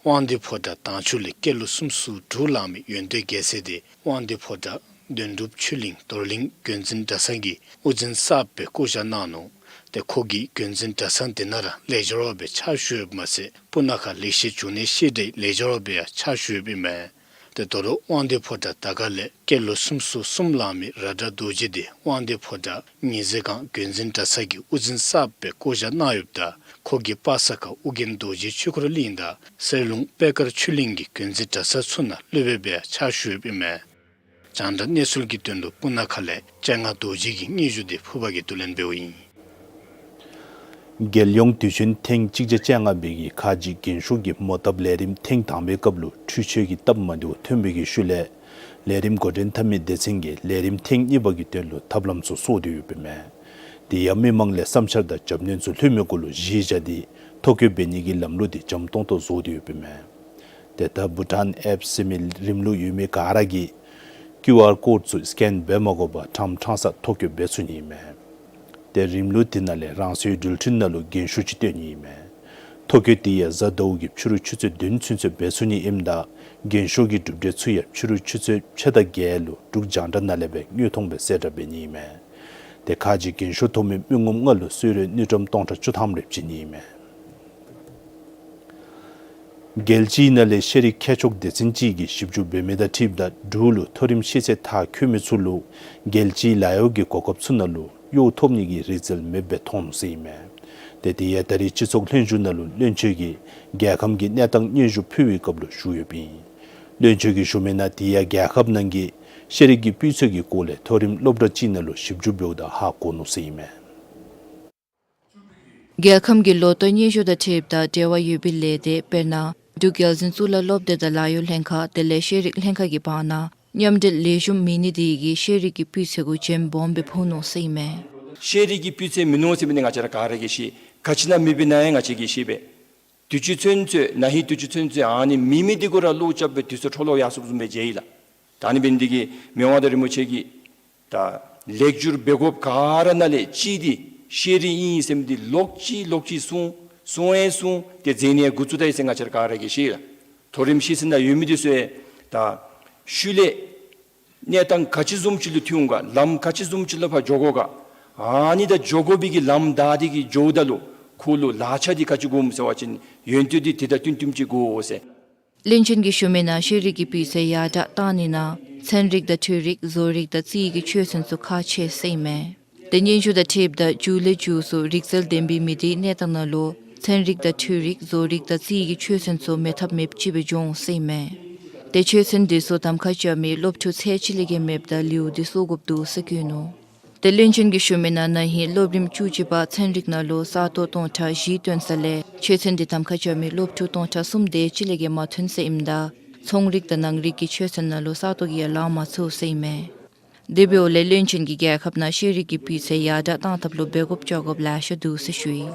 དབང་འདུས་ཕོ་བྲང་དྭངས་ཆུ་ལས་སྐྱེས་ལོ་སུམ་ཅུ་སོ་དྲུག་ལང་མི་ཡོན་ཏན་རྒྱལ་མཚན་དེ་དབང་འདུས་ཕོ་བྲང་དོན་གྲུབ་ཆོས་གླིང་རྡོར་གླིང་དགོན་འཛིན་གྲྭ་ཚང་གི་དབུ་འཛིན་གསརཔ་སྦེ་བསྐོ་བཞག་གནང་ནུག། ཏེ་ཁོ་གིས་དགོན་འཛིན་གྲྭ་ཚང་དེ་ནང་ར་ལས་བྱར་བ་སྦེ་ཕྱག་ཞུ་ཡོདཔ་མ་ཚད་སྤུ་ན་ཁ་ལེགས་བཤད་འབྱུང་གནས་བཤད་གྲྭའི་ལས་བྱར་བ་སྦེ་ཡང་ཕྱག་ཞུ་ཡོདཔ་ཨིན་མས། ཏེ་དོ་རུང་དབང་འདུས་ཕོ་བྲང་དར་དཀར་ལས་སྐྱེས་ལོ་སུམ་ཅུ་སོ་གསུམ་ལང་མི་ར་ཏྲ་རྡོ་རྗེ་དེ་དབང་འདུས་ཕོ་བྲང་ཉི་ཟེར་སྒང་དགོན་འཛིན་གྲྭ་ཚང་གི་དབུ་འཛིན་གསརཔ་སྦེ་བསྐོ་བཞག་གནང་ཡོདཔ་ད་ཁོ་གིས་པ་ས་ཁ་ཨོ་རྒྱན་རྡོ་རྗེ་ཆོས་འཁོར་གླིང་དང་གསེར་ལུང་པད་དཀར་ཆོས་གླིང་གི་དགོན་འཛིན་གྲྭ་ཚང་ཚུ་ནང་སློབ་དཔོན་སྦེ་ཕྱག་ཞུ་ཡོདཔ་ཨིན་མས། རྒྱང་བསྒྲགས་གནས་ཚུལ་གྱི་དོན་ལུ་སྤུ་ན་ཁ་ལས་སྤྱན་སྔ་རྡོ་རྗེ་གི་སྙན་ཞུ་དེ་ཕུར་པ་གིས་བསྡུ་ལེན་འབདཝ་ཨིན། རྒྱལ་ཡོངས་དུས་ཆེན་ཐེངས་གཅིག་བརྒྱ་བཅོ་ལྔ་པའི་གི་ཁ་རྗེ་རྒན་ཤོས་ཀྱི་མོ་བཏབ་ལས་རིམ་ཐེངས་དང་པའི་སྐབས་ལུ་འཕྲུལ་ཆས་ཀྱི་སྟབས་མ་བདེཝ་ཐོན་པའི་གི་ཤུལ་ལས་ལས་རིམ་འགོ་འདྲེན་འཐབ་མི་སྡེ་ཚན་གྱིས་ལས་རིམ་ཐེངས་གཉིས་པ་གི་དོན་ལུ་ཐབས་ལམ་ཚུ་བཟོ་སྟེ་ཡོདཔ་ཨིན་མས། དེ་ཡང་མི་མང་ལས་བསམ་འཆར་དང་རྒྱབ་སྣོན་ཚུ་ལྷོད་མི་གུ་ལུ་གཞི་བཞག་སྟེ་ཐོ་བཀོད་འབད་ནི་གི་ལམ་ལུགས་དེ་འཇམ་ཏོང་ཏོ་བཟོ་སྟེ་ཡོདཔ་ཨིན་མས། ཏེ་ད་བྷུ་ཊཱན་ཨེཔ་ཟེར་མི་རིམ་ལུགས་ཡོད་མི་ག་ར་གིས་ཀིའུ་ཨར་ཀོཌ་ཚུ་སི་ཀེན་འབད་མ་དགོ་པར་ཕྲང་ཕྲང་ས་ཐོ་བཀོད་འབད་ཚུགས་ནི་ཨིན་མས། ཏེ་རིམ་ལུགས་དེ་ནང་ལས་རང་སོའི་འགྲུལ་འཕྲིན་ནང་ལུ་རྒན་ཤོས་ཅིག་སྟོན་ནི་ཨིན་མས། ཐོ་བཀོད་དེ་ཡང་གཟའ་ཟླཝ་གི་ཕྱི་རུ་ཆུ་ཚོད་བདུན་ཚུན་ཚོད་འབད་ཚུགས་ནི་ཨིནམ་ད་རྒན་ཤོས་ཀྱི་གྲུབ་འབྲས་ཚུ་ཡང་ཕྱི་རུ་ཆུ་ཚོད་ཕྱེད་དང་བརྒྱད་ལུ་འབྲུག་རྒྱང་བསྒྲགས་ནང་ལས་སྦེ་དངོས་མཐོང་སྦེ་གསལ་བསྒྲགས་འབད་ནི་ཨིན་མས། ཏེ་ཁ་རྗེ་རྒན་ཤོས་ཐོབ་མི་མི་ངོམ་ལྔ་ལུ་གསོལ་རས་དངུལ་ཀྲམ་སྟོང་ཕྲག་བཅུ་ཐམ་རེ་བྱིན་ནི་ཨིན་མས། རྒྱལ་སྤྱིའི་ནང་ལས་ཤེས་རིག་མཁས་མཆོག་སྡེ་ཚན་ཅིག་གིས་ཞིབ་འཇུག་འབད་མི་དང་འཁྲིལཝ་ད་འབྲུག་ལུ་མཐོ་རིམ་ཤེས་ཚད་མཐར་འཁྱོལ་མི་ཚུ་ལུ་རྒྱལ་སྤྱིའི་ལཱ་གཡོག་གི་གོ་སྐབས་ཚུ་ནང་ལུ་གཡོག་ཐོབ་ནི་གི་རིག་རྩལ་མེདཔ་སྦེ་མཐོང་ནུག་ཟེར་ཨིན་མས། ཏེ་དེ་ཡང་ད་རིས་སྤྱི་ཚོགས་ལྷན་བཞུགས་ནང་ལུ་བློན་ཆེན་གྱིས་རྒྱལ་ཁམས་ཀྱི་གནས་སྟངས་སྙན་ཞུ་ཕུལ་བའི་སྐབས་ལུ་ཞུ་ཡོདཔ་ཨིན། བློན་ཆེན་གྱིས་ཞུ་མི་ནང་དེ་ཡང་རྒྱལ་ཁབ་ནང་གི་ཤེས་རིག་གི་སྤུས་ཚད་ཀྱི་སྐོར་ལས་མཐོ་རིམ་སློབ་གྲྭ་ཅིག་ནང་ལུ་ཞིབ་འཇུག་འབདཝ་ད་ཧ་གོ་ནུག་ཟེར་ཨིན་མས། རྒྱལ་ཁམས་ཀྱི་ལོ་ཐོ་སྙན་ཞུ་དང་འཁྲིལཝ་ད་འབྲེལ་བ་ཡོད་པའི་ལས་སྡེ་དཔེར་ན་འབྲུག་རྒྱལ་འཛིན་གཙུག་ལག་སློབ་སྡེ་དང་ལཱ་གཡོག་ལྷན་ཁག་དེ་ལས་ཤེས་རིག་ལྷན་ཁག་གི་བར་ན་མཉམ་འབྲེལ་ལེགས་ཤོམ་མེད་ནི་དེ་གིས་ཤེས་རིག་གི་སྤུས་ཚད་གུ་འཇེམ་སྦོམ་སྦེ་ཕོག་ནུག་ཟེར་ཨིན་མས། ཤེས་རིག་གི་སྤུས་ཚད་མིན་ནུག་ཟེར་མི་འདི་ང་བཅས་ར་ག་ར་གིས་ཤེས། ག་ཅི་ནང་མེད་པའི་ནང་ཡང་ང་བཅས་ཀྱིས་ཤེས་པས། དུས་ཅི་ཚུན་ཚོད་ན་ཧིང་དུས་ཅི་ཚུན་ཚོད་ཨ་ནི་མེད་མི་འདི་གུ་ར་བློ་རྐྱབ་སྦེ་དུས་ཚོད་འཕྲོ་བརླག་ཡར་སོངམ་བཟུམ་སྦེ་མཇལ་ཡི་ལགས། ད་ཨ་ནི་འབད་ནི་འདི་གིས་མི་དབང་མངའ་བདག་རིན་པོ་ཆེ་གིས་ད་ལེགས་བསྒྱུར་འབད་དགོཔ་ག་ར་ནང་ལས་གཅིག་འདི་ཤེས་རིག་ཨིན་ཟེར་མི་འདི་ལོག་ཅི་ལོག་ཅི་གསུང་གསུང་ཡང་གསུང་སྟེ་མཛད་ནི་ཡང་འགོ་བཙུགས་ད་ཡི་ཟེར་ང་བཅས་ར་ག་ར་གིས་ཤེས་ལགས། མཐོ་རིམ་ཤེས་ཚད་ནང་ཡོད་མི་འདི་ཚུ་ཡང་ད་ཤུལ་ལས་གནས་སྟངས་ག་ཅི་བཟུམ་ཅིག་ལུ་ཐོན་འོང་ག་ལམ་ག་ཅི་བཟུམ་ཅིག་ལུ་ཕར་འགྱོ་དགོ་ག་ཨ་ནི་ད་འགྱོ་དགོ་པའི་གི་ལམ་བདའ་སྟེ་གི་འགྱོཝ་ད་ལུ་ཁོ་ལུ་ལག་ཆ་འདི་ག་ཅི་དགོཔ་སྨོ་ཟེར་བ་ཅིན་ཡོན་ཏན་འདི་དེ་དང་བསྟུན་བསྟུནམ་ཅིག་དགོ་ཟེར། བློན་ཆེན་གྱིས་ཞུ་མི་ནང་ཤེས་རིག་གི་སྤུས་ཚད་ཡར་དྲགས་གཏང་ནི་ནང་ཚན་རིག་དང་འཕྲུལ་རིག་བཟོ་རིག་དང་རྩིས་ཀྱི་ཆོས་ཚན་ཚུ་ཁག་ཆེ་ཟེར་ཨིན་མས། དེ་སྙན་ཞུ་དང་འཁྲིལཝ་ད་མཇུག་ལས་མཇུག་སུ་རིག་རྩལ་ལྡན་པའི་མི་སྡེའི་གནས་སྟངས་ནང་ལུ་ཚན་རིག་དང་འཕྲུལ་རིག་བཟོ་རིག་དང་རྩིས་ཀྱི་ཆོས་ཚན་ཚུ་མེད་ཐབས་མེདཔ་ཅིག་སྦེ་འགྱོ་འོང་ཟེར་ཨིན་མས། དེ་ཆོས་ཚན་འདི་ཚུ་གདམ་ཁ་རྐྱབ་མི་སློབ་ཕྲུག་ཚད་ཅིག་ལས་བརྒལ་མེདཔ་ད་ལེའུ་འདི་སོར་དགོཔ་འདུག་ཟེར་བཀོད་ནུག། དེ་བློན་ཆེན་གྱིས་ཞུ་མི་ནང་ན་ཧིང་སློབ་རིམ་བཅུ་གཅིག་པ་ཚན་རིག་ནང་ལུ་ས་སྟོང་སྟོང་ཕྲག་བཞི་བཏོན་ས་ལས་ཆོས་ཚན་འདི་གདམ་ཁ་རྐྱབ་མི་སློབ་ཕྲུག་སྟོང་ཕྲག་གསུམ་དེ་ཅིག་ལས་བརྒལ་མ་ཐོན་ཟེར་ཨིནམ་ད་ཚོང་རིག་དང་ནང་རིག་གི་ཆོས་ཚན་ནང་ལུ་ས་སྟོང་གི་ཡར་ལང་མ་ཚུགས་ཟེར་ཨིན་མས། དེ་འབདཝ་ལས་བློན་ཆེན་གྱིས་རྒྱལ་ཁབ་ནང་ཤེས་རིག་གི་སྤུས་ཚད་ཡར་དྲགས་གཏང་ཐབས་ལུ་འབད་དགོཔ་བྱ་དགོཔ་ལེ་ཤ་འདུག་ཟེར་ཞུ་ཡི།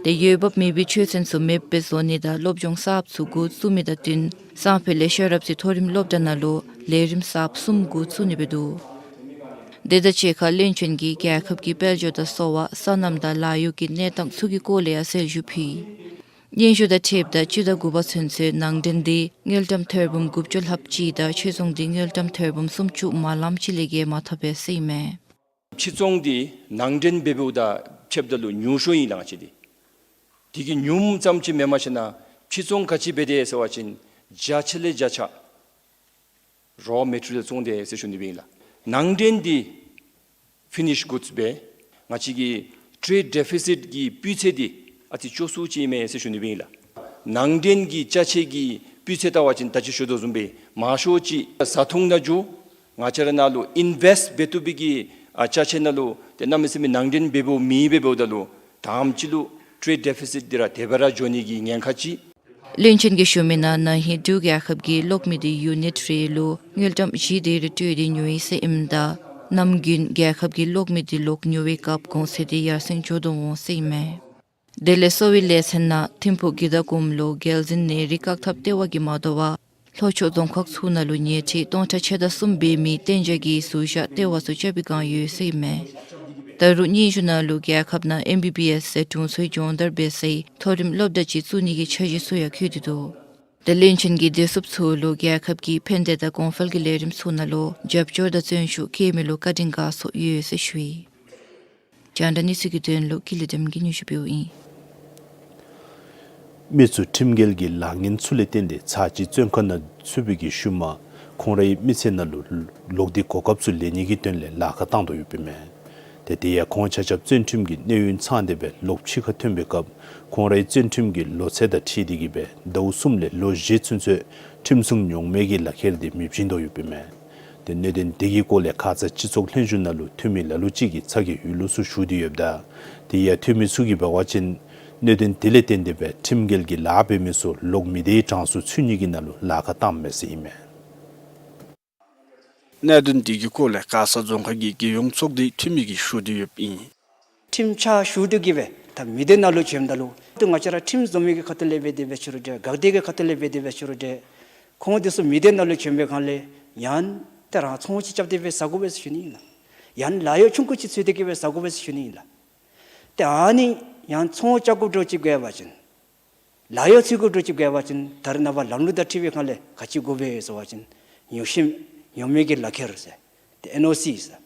དེ་འོས་འབབ་མེད་པའི་ཆོས་ཚན་ཚུ་མེདཔ་སྦེ་བཟོ་ནི་དང་སློབ་སྦྱོང་གསརཔ་ཚུ་འགོ་བཙུགས་མི་དང་བསྟུན་སང་ཕོད་ལས་ཤེས་རབ་རྩེ་མཐོ་རིམ་སློབ་གྲྭ་ནང་ལུ་ལས་རིམ་གསརཔ་གསུམ་འགོ་བཙུགས་ནི་སྦེ་འདུག། དེ་དང་གཅིག་ཁར་བློན་ཆེན་གྱིས་རྒྱལ་ཁབ་ཀྱི་དཔལ་འབྱོར་དང་གསོ་བ་སོ་ནམ་དང་ལཱ་གཡོག་གི་གནས་སྟངས་ཚུ་གི་སྐོར་ལས་ཡང་གསལ་ཞུ་ཕུལ་ཡི། སྙན་ཞུ་དང་འཁྲིལཝ་ད་སྤྱི་ཟླ་དགུ་པ་ཚུན་ཚོད་ནང་འདྲེན་འདི་དངུལ་ཀྲམ་ཐེར་འབུམ་དགུ་བཅུ་ལྷགཔ་ཅིག་དང་ཕྱིར་ཚོང་འདི་དངུལ་ཀྲམ་ཐེར་འབུམ་སུམ་ཅུ་མ་ལངམ་ཅིག་ལས་བརྒལ་མ་ཐོབ་པས་ཟེར་ཨིན་མས། ཕྱིར་ཚོང་འདི་ནང་འདྲེན་འབད་འབདཝ་དང་ཕྱདཔ་ད་ལུ་ཉུང་ཤོས་ཨིན་ལགས་ང་བཅས་འདི། དེ་གིས་ཉུངམ་ཙམ་ཅིག་མེནམ་ཅིག་ནང་ཕྱིར་ཚོང་ག་ཅི་འབད་དེས་ཟེར་བ་ཅིན་བརྒྱ་ཆ་ལས་བརྒྱ་ཆ་རོ་མེ་ཊི་རི་ཡལ་བཙོང་དེས་ཟེར་ཞུ་ནི་སྦེ་ཨིན་ལགས། ནང་འདྲེན་འདི་ཕི་ནིཤཌ་གུཌསི་སྦེ་ང་བཅས་ཀྱི་ཊེརེཌ་ཌེ་ཕི་སིཊ་ཀྱི་སྤུས་ཚད་འདི་ཨ་ཙི་སྐྱོ་སུ་ཅིག་ཨིན་མས་ཟེར་ཞུ་ནི་སྦེ་ཨིན་ལགས། ནང་འདྲེན་གྱི་ཅ་ཆས་ཀྱི་སྤུས་ཚད་བལྟ་བ་ཅིན་ད་ཅི་ཞུ་དོ་བཟུམ་སྦེ་མང་ཤོས་ཅིག་བཟའ་འཐུང་ནང་འགྱོ། ང་བཅས་ར་ནང་ལུ་ཨིན་ཝེསཊ་འབད་བཏུབ་པའི་གི་ཨ་ཅ་ཆས་ནང་ལུ་ཏེ་གནམ་མེད་ས་མེད་ནང་འདྲེན་འབད་འབདཝ་མེད་པར་འབདཝ་ད་ལུ་དང་པ་ཅིག་ལུ་ཊེརེཌ་ཌེ་ཕི་སིཊ་འདི་ར་དེ་སྦེ་ར་འགྱོ་ནི་གི་ཉེན་ཁ་ཅིག། བློན་ཆེན་གྱིས་ཞུ་མི་ནང་ན་ཧིང་འབྲུག་རྒྱལ་ཁབ་ཀྱིས་གློག་མེ་འདི་ཡུ་ནིཊ་རེ་ལུ་དངུལ་ཀྲམ་བཞི་དེ་རེ་སྤྲོད་དེ་ཉོ་ཡི་ཟེར་ཨིནམ་ད་ནམ་རྒྱུན་རྒྱལ་ཁབ་ཀྱིས་གློག་མེ་འདི་ལོག་ཉོ་བའི་སྐབས་གོང་ཚད་འདི་ཡར་སེང་འགྱོ་དོ་འོང་ཟེར་ཨིན་མས། དེ་ལས་གསོ་བའི་ལས་ཚན་ནང་ཐིམ་ཕུག་གི་ད་གོམ་ལུ་རྒྱལ་འཛིན་ནད་རིགས་བཀག་ཐབས་ལྟེ་བ་གིས་མ་དོ་བར་ལྷོ་ཕྱོགས་རྫོང་ཁག་ཚུ་ནང་ལུ་ཉལ་ཁྲི་སྟོང་ཕྲག་ཕྱེད་དང་གསུམ་འབད་མི་གཏན་འཇགས་ཀྱི་ཟུར་བཞག་ལྟེ་བ་ཚུ་རྐྱབ་པའི་བསྒང་ཡོད་ཟེར་ཨིན་མས། ད་རུང་སྙན་ཞུ་ནང་ལུ་རྒྱལ་ཁབ་ནང་ཨེམ་བི་བི་ཨེསི་ཟེར་དྲུང་འཚོའི་སྦྱོང་བརྡར་འབད་སའི་མཐོ་རིམ་སློབ་གྲྭ་ཅིག་བཙུགས་ནི་གི་འཆར་གཞི་ཚུ་ཡང་བཀོད་དེ་འདུག། ཏེ་བློན་ཆེན་གྱིས་བདེ་སྲུངཔ་ཚུ་ལུ་རྒྱལ་ཁབ་ཀྱི་ཕན་བདེ་དང་གོང་འཕེལ་གྱི་ལས་རིམ་ཚུ་ནང་ལུ་རྒྱབ་སྐྱོར་དང་བརྩོན་ཤུགས་བསྐྱེད་མི་ལུ་བཀའ་དྲིན་དགའ་ཚོར་ཡོད་ཟེར་ཞུ་ཡི། རྒྱང་བསྒྲགས་གནས་ཚུལ་གྱི་དོན་ལུ་ཀུན་ལེགས་བདེམ་གྱིས་སྙན་ཞུ་ཕུལཝ་ཨིན། མི་ཚུ་ཁྲིམས་འགལ་གྱི་ལཱ་ངན་ཚུ་ལས་བརྟེན་ཏེ་ཚར་གཅིག་བཙོན་ཁང་ནང་ཚུད་པའི་གི་ཤུལ་མ་ཁོང་རའི་མི་ཚེ་ནང་ལུ་ལོག་སྟེ་གོ་སྐབས་ཚུ་ལེན་ནི་གི་དོན་ལས་ལཱ་ཁག་བཏང་དོ་ཡོདཔ་ཨིན་མས། ཏེ་དེ་ཡང་ཁོང་ཆ་ཁྱབ་བཙོན་ཁྲིམས་ཀྱི་གནས་ཡུན་ཚང་སྟེ་སྦེ་ལོག་ཕྱི་ཁར་ཐོན་པའི་སྐབས་ཁོང་རའི་བཙོན་ཁྲིམས་ཀྱི་ལོ་ཚད་དང་འཁྲིལ་ཏེ་གི་སྦེ་ཟླཝ་གསུམ་ལས་ལོ་བཞི་ཚུན་ཚོད་ཁྲིམས་སྲུང་ཉོག་མེད་ཀྱི་ལག་ཁྱེར་འདི་མི་བྱིན་དོ་ཡོདཔ་ཨིན་མས། ཏེ་གནད་དོན་འདི་གི་སྐོར་ལས་ཁ་ཙ་སྤྱི་ཚོགས་ལྷན་བཞུགས་ནང་ལུ་འཐུས་མི་ལ་ལུ་ཅིག་གིས་ཚ་གྱང་ཡོད་ལུགས་ཚུ་ཞུ་སྟེ་ཡོདཔ་ད་དེ་ཡང་འཐུས་མི་ཚུ་གིས་འབད་བ་ཅིན་གནད་དོན་འདི་ལས་བརྟེན་ཏེ་སྦེ་ཁྲིམས་འགལ་གྱི་ལཱ་འབད་མི་ཚུ་ལོག་མི་སྡེའི་གྲངས་སུ་ཚུད་ནི་གི་ནང་ལུ་ལཱ་ཁག་བཏངམ་མས་ཟེར་ཨིན་མས། གནད་དོན་འདི་གི་སྐོར་ལས་མགར་ས་རྫོང་ཁག་གི་རྒྱལ་ཡོངས་ཚོགས་སྡེའི་འཐུས་མི་གིས་ཞུ་སྟེ་ཡོདཔ་ཨིན། ཁྲིམས་ཆགས་ཞུ་སྟེ་གི་སྦེ་ད་མི་སྡེ་ནང་ལུ་བྱོནམ་ད་ལུ་ཏེ་ང་བཅས་ར་ཁྲིམས་བཟོ་མི་གི་ཁ་ཐུག་ལས་འབད་དེ་འབད་ཞུ་རུང་འདྲ་ག་དེ་གི་ཁ་ཐུག་ལས་འབད་དེ་འབད་ཞུ་རུང་འདྲ་ཁོང་འདི་ཚུ་མི་སྡེ་ནང་ལུ་བྱོན་པའི་སྒང་ལས་ཡང་ཏེ་རང་ཚོང་ཅིག་རྐྱབ་སྟེ་སྦེ་ཟ་དགོ་པས་ཟེར་ཞུ་ནི་ཨིན་ལགས། ཡང་ལཱ་གཡོག་ཆུང་ཀུ་ཅིག་འཚོལ་ཏེ་གི་སྦེ་ཟ་དགོ་པས་ཟེར་ཞུ་ནི་ཨིན་ལགས། ཏེ་ཨ་ནི་ཡང་ཚོང་རྐྱབ་དགོཔ་འདྲཝ་ཅིག་འབད་བ་ཅིན་ལཱ་གཡོག་འཚོལ་དགོཔ་འདྲཝ་ཅིག་འབད་བ་ཅིན་ད་རེས་ནངས་པ་ལམ་ལུགས་དང་འཁྲིལ་བའི་སྒང་ལས་ག་ཅི་དགོ་པས་ཟེར་བ་ཅིན་ཉོག་ཤེམ་ཉོག་མེད་ཀྱི་ལག་ཁྱེར་ཟེར་ཏེ་ཨེན་ཨོ་སི་ཟེར་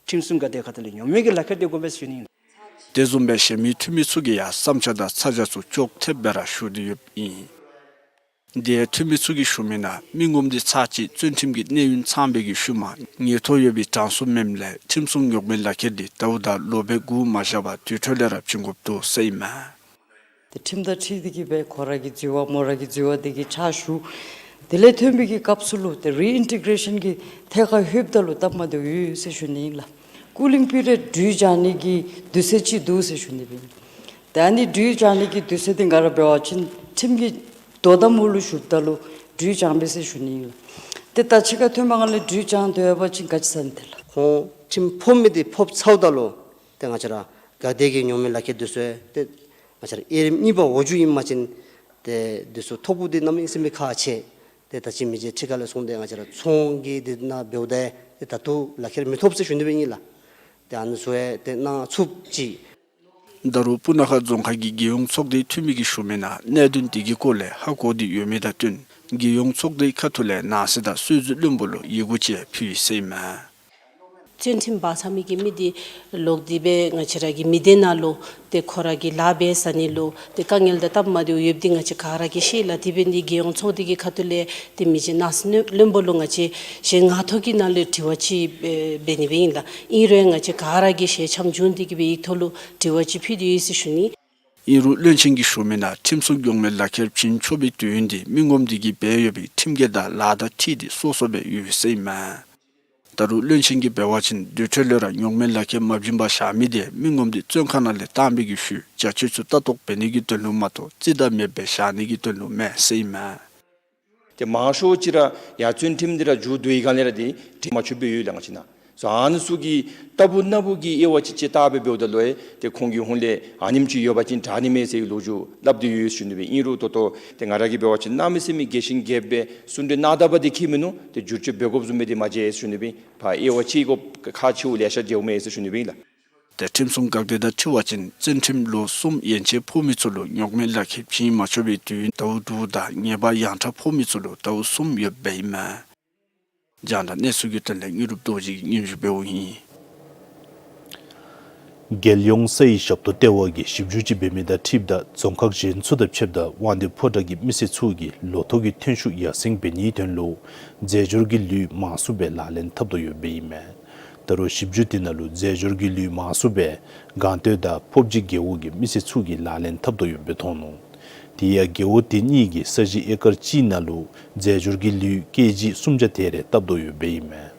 ཁྲིམས་སྲུང་འགག་སྡེ་ཁ་ཐུག་ལས་ཉོག་མེད་ཀྱི་ལག་ཁྱེར་འདི་དགོ་པས་ཟེར་ཞུ་ནི་ཨིན། དེ་བཟུམ་སྦེ་གཞན་མི་འཐུས་མི་ཚུ་གིས་ཡང་བསམ་འཆར་དང་ཚ་གྱང་ཚུ་ཅོག་འཐདཔ་སྦེ་ར་ཞུ་སྟེ་ཡོདཔ་ཨིན། དེ་ཡང་འཐུས་མི་ཚུ་གིས་ཞུ་མི་ནང་མི་ངོམ་འདི་ཚར་གཅིག་བཙོན་ཁྲིམས་ཀྱི་གནས་ཡུན་ཚང་པའི་གི་ཤུལ་མ་ཉེན་རྟོག་ཡོད་པའི་གྲངས་སུ་མེནམ་ལས་ཁྲིམས་སྲུང་ཉོག་མེད་ལག་ཁྱེར་འདི་ཟླཝ་དང་ལོ་སྦེ་སྒུག་མ་བཞག་པར་དུས་ཐོག་ལས་ར་བྱིན་དགོཔ་འདུག་ཟེར་ཨིན་མས། ཏེ་ཁྲིམས་དང་འཁྲིལ་ཏེ་གི་སྦེ་ཁོ་ར་གི་འཛོལ་བ་མོ་ར་གི་འཛོལ་བ་འདི་གི་ཕྱག་ཞུ། དེ་ལས་ཐོན་པའི་གི་སྐབས་སུ་ལུ་ཏེ་རི་ཨིན་ཊི་གེ་རེ་ཤཱན་གྱི་ཐད་ཁར་ལྷོདཔ་ད་ལུ་སྟབས་མ་བདེཝ་ཡོད་ཟེར་ཞུ་ནི་ཨིན་ལགས། ཀུ་ལིང་པི་རི་ཡཌ་འགྲུལ་བཞག་ནི་གི་དུས་ཚོད་ཅིག་འདུག་ཟེར་ཞུ་ནི་སྦེ་ཨིན། ཏེ་ཨ་ནི་འགྲུལ་བཞག་ནི་གི་དུས་ཚོད་འདི་ག་ར་འབད་བ་ཅིན་ཁྲིམས་ཀྱི་དོ་དམ་འོག་ལུ་ཞུཝ་ད་ལུ་འགྲུལ་བཞག་པས་ཟེར་ཞུ་ནི་ཨིན་ལགས། ཏེ་ད་ཕྱི་ཁར་ཐོན་པའི་སྒང་ལས་འགྲུལ་བཞག་སྡོད་པ་ཅིན་ག་ཅི་ཟེར་ནི་དེ་ལགས། ཁོང་ཁྲིམས་ཕོག་མི་འདི་ཕོག་ཚརཝ་ད་ལུ་ཏེ་ང་བཅས་ར་འགག་སྡེ་གི་ཉོག་མེད་ལག་ཁྱེར་འདི་ཚུ་ཏེ་ང་བཅས་ར་དབྱེ་རིམ་གཉིས་པ་འོག་འགྱོཝ་ཨིན་པ་ཅིན་ཏེ་འདི་ཚུ་ཐོབ་དགོཔ་འདི་གནམ་མེད་ས་མེད་ཁག་ཆེ། ཏེ་ད་ཅི་མི་རྗེ་ཁྲི་ཁ་ལས་གསུངས་ཏེ་ང་བཅས་ར་ཚོང་གི་འདི་ནང་འབདཝ་ད་ཏེ་ད་ལྟོ་ལག་ཁྱེར་མི་ཐོབ་ཟེར་ཞུ་ནི་སྦེ་ཨིན་ལགས། ཏེ་ཨ་ནི་ཚུ་ཡང་ཏེ་གནང་ཚུགསཔ་ཅིག། ད་རུང་སྤུ་ན་ཁ་རྫོང་ཁག་གི་རྒྱལ་ཡོངས་ཚོགས་སྡེའི་འཐུས་མི་གིས་ཞུ་མི་ནང་གནད་དོན་དེ་གི་སྐོར་ལས་ཧ་གོ་སྟེ་ཡོད་མི་དང་བསྟུན་རྒྱལ་ཡོངས་ཚོགས་སྡེའི་ཁ་ཐུག་ལས་ནང་སྲིད་དང་སྲོལ་འཛིན་བློན་པོ་ལུ་ཡི་གུ་ཅིག་ཕུལ་ཡི་ཟེར་ཨིན་མས། བཙོན་ཁྲིམས་འབག་ཚར་མི་གི་མི་འདི་ལོག་སྟེ་སྦེ་ང་བཅས་ར་གི་མི་སྡེ་ནང་ལུ་ཏེ་ཁོ་ར་གི་ལཱ་འབད་ས་ནི་ལུ་ཏེ་དཀའ་ངལ་དང་སྟབས་མ་བདེཝ་ཡོདཔ་འདི་ང་བཅས་ག་ར་གིས་ཤེས་ལགས། དེ་འབད་ནི་རྒྱལ་ཡོངས་ཚོགས་སྡེ་གི་ཁ་ཐུག་ལས་ཏེ་མི་རྗེ་ནང་སྲིད་བློན་པོ་ལུ་ང་བཅས་གཞན་ངག་ཐོག་གི་ནང་ལུ་དྲི་བ་ཅིག་འབད་ནི་སྦེ་ཨིན་ལགས། ཨིན་རུང་ང་བཅས་ག་ར་གིས་ཞལ་འཆམ་བྱུང་སྟེ་གི་སྦེ་ཡིག་ཐོག་ལུ་དྲི་བ་ཅིག་ཕུལ་ཏེ་ཡོད་ཟེར་ཞུ་ནི། ཨིན་རུང་བློན་ཆེན་གྱིས་ཞུ་མི་ནང་ཁྲིམས་སྲུང་མགྱོགས་མེད་ལག་ཁྱེར་བྱིན་ཆོག་པའི་དུས་ཡུན་འདི་མི་ངོམ་དེ་གིས་འབད་ཡོད་པའི་ཁྲིམས་འགལ་དང་ལཱ་དང་འཁྲིལ་ཏེ་སོ་སོ་སྦེ་ཡོད་ཟེར་ཨིན་མས། ད་རུང་བློན་ཆེན་གྱིས་འབད་བ་ཅིན་དེ་འཕྲོ་ལས་ར་མགྱོགས་མེད་ལག་ཁྱེར་མ་བྱིན་པར་བཞག་མི་དེ་མི་ངོམ་དེ་བཙོན་ཁང་ནང་ལས་བཏང་བའི་གི་ཤུལ་བྱ་སྤྱོད་ཚུ་ལྟ་རྟོག་འབད་ནི་གི་དོན་ལུ་མ་གཏོགས་རྩིས་དང་མེདཔ་སྦེ་བཞག་ནི་གི་དོན་ལུ་མེན་ཟེར་ཨིན་མས། ཏེ་མང་ཤོས་ཅིག་ར་ཡར་བཙོན་ཁྲིམས་འདི་ར་མཇུག་བསྡུ་བའི་སྒང་ལས་ར་ཏེ་འགྲིག་མ་ཆོདཔ་སྦེ་ཡོད་ལགས་ང་བཅས་ནང་། སོ་ཨ་ནི་ཚུ་གི་རྟག་བུ་ན་བུ་གི་དབྱེ་བ་ཅིག་ཅིག་བལྟ་སྦེ་འབདཝ་ད་ལུ་ཨེ་ཏེ་ཁོང་གི་ཧོངས་ལས་ཨ་ནེམ་ཅིག་ཡོད་པ་ཅིན་དྲག་ནི་མས་ཟེར་ལོ་རྒྱུས་སླབ་སྟེ་ཡོད་ཟེར་ཞུ་ནི་སྦེ། ཨིན་རུང་ད་ལྟོ་ཏེ་ང་ར་གིས་འབད་བ་ཅིན་གནམ་མེད་ས་མེད་རྒྱས་ཤིང་རྒྱསཔ་སྦེ་གསུང་གྲོས་གནང་ད་པ་དེ་ཁྱད་མིན་ནུག། ཏེ་བསྒྱུར་བཅོས་འབད་དགོཔ་བཟུམ་སྦེ་དེ་མ་མཇལ་ཟེར་ཞུ་ནི་སྦེ། ཕར་དབྱེ་བ་ཕྱེ་དགོཔ་ཁག་ཆེཝ་ལེ་ཤ་མཇལཝ་མས་ཟེར་ཞུ་ནི་སྦེ་ཨིན་ལགས། ཏེ་ཁྲིམས་སྲུང་འགག་སྡེ་དང་འཁྲིལ་བ་ཅིན་བཙོན་ཁྲིམས་ལོ་གསུམ་ཡན་ཆད་ཕོག་མི་ཚུ་ལུ་མགྱོགས་མེད་ལག་ཁྱེར་བྱིན་མ་ཆོག་པའི་དུས་ཡུན་ཟླཝ་དྲུག་དང་ཉེས་པ་ཡང་ཁྲ་ཕོག་མི་ཚུ་ལུ་ཟླཝ་གསུམ་ཡོདཔ་ཨིན་མས། རྒྱང་བསྒྲགས་གནས་ཚུལ་གྱི་དོན་ལས་དངོས་གྲུབ་རྡོ་རྗེ་གིས་སྙན་ཞུ་འབདཝ་ཨིན། རྒྱལ་ཡོངས་ས་ཡི་ཞབས་ཏོག་ལྟེ་བ་གིས་ཞིབ་འཇུག་ཅིག་འབད་མི་དང་འཁྲིལཝ་ད་རྫོང་ཁག་གཞན་ཚུ་དང་ཕྱདཔ་ད་དབང་འདུས་ཕོ་བྲང་གི་མི་སེར་ཚུ་གིས་ལོ་ཐོག་གི་ཐོན་ཤུགས་ཡར་སེང་འབད་ནིའི་དོན་ལུ་རྫས་སྦྱོར་གྱི་ལུད་མང་སུ་སྦེ་ལག་ལེན་འཐབ་དོ་ཡོདཔ་ཨིན་མས། ད་རུང་ཞིབ་འཇུག་དེ་ནང་ལུ་རྫས་སྦྱོར་གྱི་ལུད་མང་སུ་སྦེ་སྒང་སྟོད་དང་ཕོབ་སྦྱིས་རྒེད་འོག་གི་མི་སེར་ཚུ་གིས་ལག་ལེན་འཐབ་དོ་ཡོདཔ་སྦེ་མཐོང་ནུག། དེ་ཡང་རྒེད་འོག་དེ་གཉིས་ཀྱི་ས་གཞི་ཨེ་ཀར་གཅིག་ནང་ལུ་རྫས་སྦྱོར་གྱི་ལུད་ཀེ་ཇི་སུམ་བརྒྱ་དེ་རེ་བཏབ་དོ་ཡོདཔ་ཨིན་མས།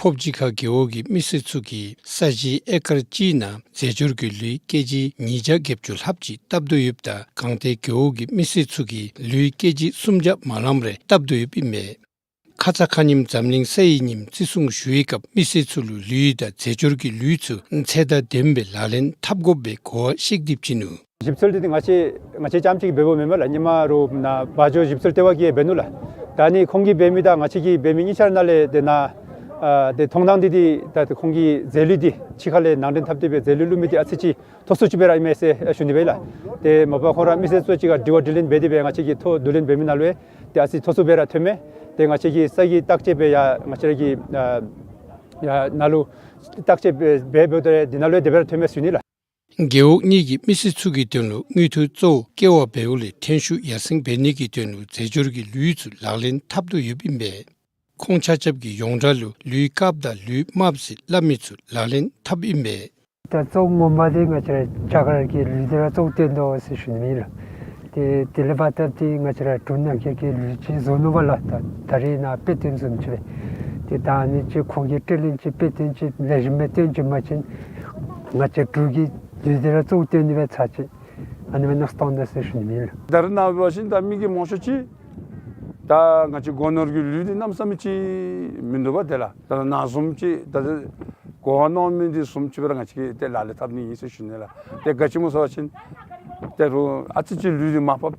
ཕོབ་སྦྱིས་ཁ་རྒེད་འོག་གི་མི་སེར་ཚུ་གིས་ས་གཞི་ཨེ་ཀར་གཅིག་ནང་རྫས་སྦྱོར་གྱི་ལུད་ཀེ་ཇི་ཉིས་བརྒྱ་བརྒྱད་ཅུ་ལྷགཔ་ཅིག་བཏབ་དོ་ཡོདཔ་ད་སྒང་སྟོད་རྒེད་འོག་གི་མི་སེར་ཚུ་གིས་ལུད་ཀེ་ཇི་སུམ་བརྒྱ་མ་ལངམ་རེ་བཏབ་དོ་ཡོདཔ་ཨིན་མས། ཁ་ཙ་ཁ་ཉིནམ་འཛམ་གླིང་ས་ཡི་ཉིནམ་བརྩི་སྲུང་ཞུ་བའི་སྐབས་མི་སེར་ཚུ་ལུ་ལུད་དང་རྫས་སྦྱོར་གྱི་ལུད་ཚུ་ཚད་དང་ལྡནམ་སྦེ་ལག་ལེན་འཐབ་དགོཔ་སྦེ་གོ་བ་བཤད་དེ་བྱིན་ནུག། ཞིབ་འཚོལ་འདི་ང་བཅས་ང་བཅས་རྐྱངམ་གཅིག་འབདཝ་མེན་མས་ལགས། ཧེ་མ་རུང་ནཱ་བ་ཇོ་ཞིབ་འཚོལ་ལྟེ་བ་གིས་འབད་ནུག་ལགས། ད་ནི་ཁོང་གིས་འབད་མི་དང་ང་བཅས་ཀྱིས་འབད་མི་གཉིས་ཆ་ར་ནང་ལས་དེ་ནང་ཨ་དེ་མཐོང་སྟངས་འདི་འདི་ད་ཁོང་གིས་རྫས་ལུད་འདི་ཕྱི་ཁ་ལས་ནང་འདྲེན་འཐབ་སྟེ་སྦེ་རྫས་ལུད་བླུག་མི་འདི་ཨ་ཙི་ཅིག་མཐོ་སུ་ཅིག་སྦེ་ར་ཨིན་མས་ཟེར་ཞུ་ནི་སྦེ་ལགས། ཏེ་མ་པ་ཁོང་ར་མི་སེར་ཚུ་ཅིག་ཁར་དྲི་བ་དྲིས་ལན་འབད་དེ་སྦེ་ང་བཅས་ཀྱིས་ཐོ་བསྡུ་ལེན་འབད་མི་ནང་ལུ་ཏེ་ཨ་ཙི་མཐོ་སུ་སྦེ་ར་ཐོནམ་མས། ཏེ་ང་བཅས་ཀྱིས་ས་གི་བརྟག་དཔྱད་འབད་ཡ་ང་བཅས་ར་གི་ཨ་ཡ་ནང་ལུ་བརྟག་དཔྱད་འབད་འབད་འབདཝ་ད་འདི་ནང་ལུ་དེ་སྦེ་ར་ཐོནམ་མས་ཞུ་ནི་ལགས། རྒེད་འོག་གཉིས་ཀྱི་མི་སེར་ཚུ་གི་དོན་ལུ་དངུལ་འཐུ་གཙོ་བོ་ཀེ་བ་འབདཝ་ལས་ཐོན་ཤུགས་ཡར་སེང་འབད་ནི་གི་དོན་ལུ་རྫས་སྦྱོར་གྱི་ལུད་ཚུ་ལག་ལེན་འཐབ་དོ་ཡོདཔ་ཨིན་པས། ཁོང་ཆ་ཁྱབ་ཀྱིས་ཡོངས་གྲགས་ལུ་ལུད་དཀརཔོ་དང་ལུད་དམརཔོ་ཟེར་སླབ་མི་ཚུ་ལག་ལེན་འཐབ་ཨིན་པས། ད་གཙོ་བོ་ངོ་མ་འདི་ང་བཅས་ར་རྒྱ་གར་གྱི་ལུད་འདི་ར་གཙོ་བོ་བཏོན་དོ་ཟེར་ཞུ་ནི་ཨིན་ལགས། ཏེ་དེ་ལས་འབདཝ་ད་ཏེ་ང་བཅས་ར་འབྲུག་ནང་འཁོད་ཀྱི་ལུད་ཅིག་བཟོ་ནུག་པ་ལགས། ད་ད་རེས་ནཱ་དཔེ་སྟོན་བཟུམ་ཅིག་སྦེ། ཏེ་ད་ཨ་ནི་ཅིག་ཁོང་གིས་དྲི་ལན་ཅིག་དཔེ་སྟོན་ཅིག་ལེགས་ཤོམ་སྦེ་སྟོན་བྱིན་པ་ཅིན་ང་བཅས་འབྲུག་གི་ལུད་འདི་ར་གཙོ་བོ་བཏོན་ནི་སྦེ་ཚར་ཅིག་ཨ་ནི་སྦེ་མནོ་བསམ་བཏང་དོ་ཟེར་ཞུ་ནི་ཨིན་ལགས། ད་རེས་ནངས་པ་འབད་བ་ཅིན་ད་མི་གིས་མང་ཤོས་ཅིག་ད་ང་བཅས་སྒོ་ནོར་གྱི་ལུད་འདི་གནམ་མེད་ས་མེད་ཅིག་མིན་འདུག་པ། དེ་ལགས་ད་ནཱ་བཟུམ་ཅིག་ད་གོ་བ་གནང་མི་འདི་བཟུམ་ཅིག་སྦེ་ར་ང་བཅས་ཀྱིས་ཏེ་ལག་ལེན་འཐབ་ནི་ཨིན་ཟེར་ཞུ་ནི་ལགས། ཏེ་ག་ཅི་སྨོ་ཟེར་བ་ཅིན་ད་རུང་ཨ་ཙི་ཅིག་ལུད་འདི་མར་ཕབ་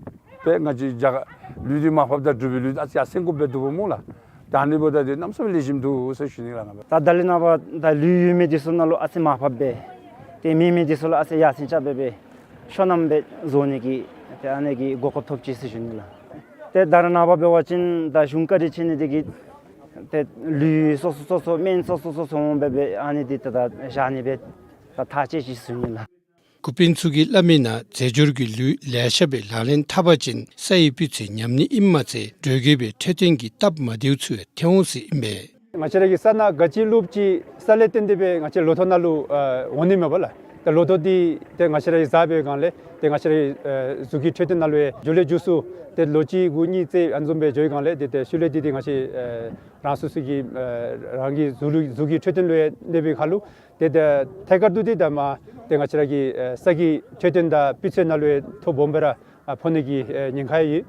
སྦེ་ང་བཅས་རྒྱ་གར་ལུད་འདི་མར་ཕབ་ད་འབྲུག་པའི་ལུད་ཨ་ཙི་ཡར་སེང་དགོཔ་སྦེ་འདུག་པ་སྨོ་ལགས། ད་ཨ་ནི་འབདཝ་ད་འདི་གནམ་མེད་ས་མེད་ལེགས་ཤོམ་འདུག་ཟེར་ཞུ་ནི་ལགས། ང་ད་ད་ལས་ནངས་པ་ད་ལུད་ཡོད་མི་འདི་ཚུ་ནང་ལུ་ཨ་ཙི་མར་ཕབ་སྦེ་ཏེ་མེད་མི་འདི་ཚུ་ལུ་ཨ་ཙི་ཡར་སེང་རྐྱབ་སྦེ་སྦེ་ཤོ་ནམ་སྦེ་བཟོ་ནི་གི་ཏེ་ཨ་ནི་གི་གོ་སྐབས་ཐོབ་ཅི་ཟེར་ཞུ་ནི་ལགས། ཏེ་ད་རེས་ནངས་པ་འབད་བ་ཅིན་ད་གཞུང་བཀའ་དྲིན་ཆེ་ནི་འདི་གིས་ཏེ་ལུད་སོ་སོ་སོ་སོ་སྨན་སོ་སོ་སོ་སོ་འོང་སྦེ་སྦེ་ཨ་ནི་འདི་ད་ད་བཞག་ནི་སྦེ་ད་ཐག་བཅད་ཅི་ཟེར་ཞུ་ནི་ལགས། འགོ་དཔོན་ཚུ་གིས་སླབ་མི་ནང་རྫས་སྦྱོར་གྱི་ལུད་ལེ་ཤ་སྦེ་ལག་ལེན་འཐབ་པ་ཅིན་ས་ཡི་སྤུས་ཚད་ཉམས་ནི་ཨིནམ་མ་ཚད་འགྲོས་མགོན་སྦེ་འཕྲོད་བསྟེན་གྱི་སྟབས་མ་བདེཝ་ཚུ་ཡང་ཐོན་འོང་ཟེར་ཨིན་པས། ང་བཅས་ར་གིས་ས་ནང་ག་ཅི་བླུགཔ་ཅིག་ས་ལས་བརྟེན་ཏེ་སྦེ་ང་བཅས་ལོ་ཐོག་ནང་ལུ་ཨ་འོང་ནི་མས་པ་ལགས། ད་ལོ་ཐོག་འདི་ཏེ་ང་བཅས་ར་གིས་བཟའ་བའི་སྒང་ལས་ཏེ་ང་བཅས་ར་གི་ཨ་གཟུགས་ཀྱི་འཕྲོད་བསྟེན་ནང་ལུ་ཡང་འགྱོ་ལས་འགྱོ་ཚུ་ཏེ་ལོ་གཅིག་དགུ་གཉིས་ཙམ་ཨ་ནི་བཟུམ་སྦེ་འགྱོ་བའི་སྒང་ལས་ཏེ་ཏེ་ཤུལ་ལས་འདི་འདི་ང་བཅས་ཨ་རང་སོ་སོ་གི་ཨ་རང་གི་གཟུགས་ལུ་གཟུགས་ཀྱི་འཕྲོད་བསྟེན་ལུ་ཡང་གནོད་པའི་ཁར་ལུ་ཏེ་ཏེ་ཐད་ཀར་དུ་འདི་ད་མ་ཏེ་ང་བཅས་ར་གི་ཨ་ས་གི་འཕྲོད་བསྟེན་དང་སྤུས་ཚད་ནང་ལུ་ཡང་ཐོ་སྦོམ་སྦེ་ར་ཨ་ཕོག་ནི་གི་ཨ་ཉེན་ཁ་ཡོད།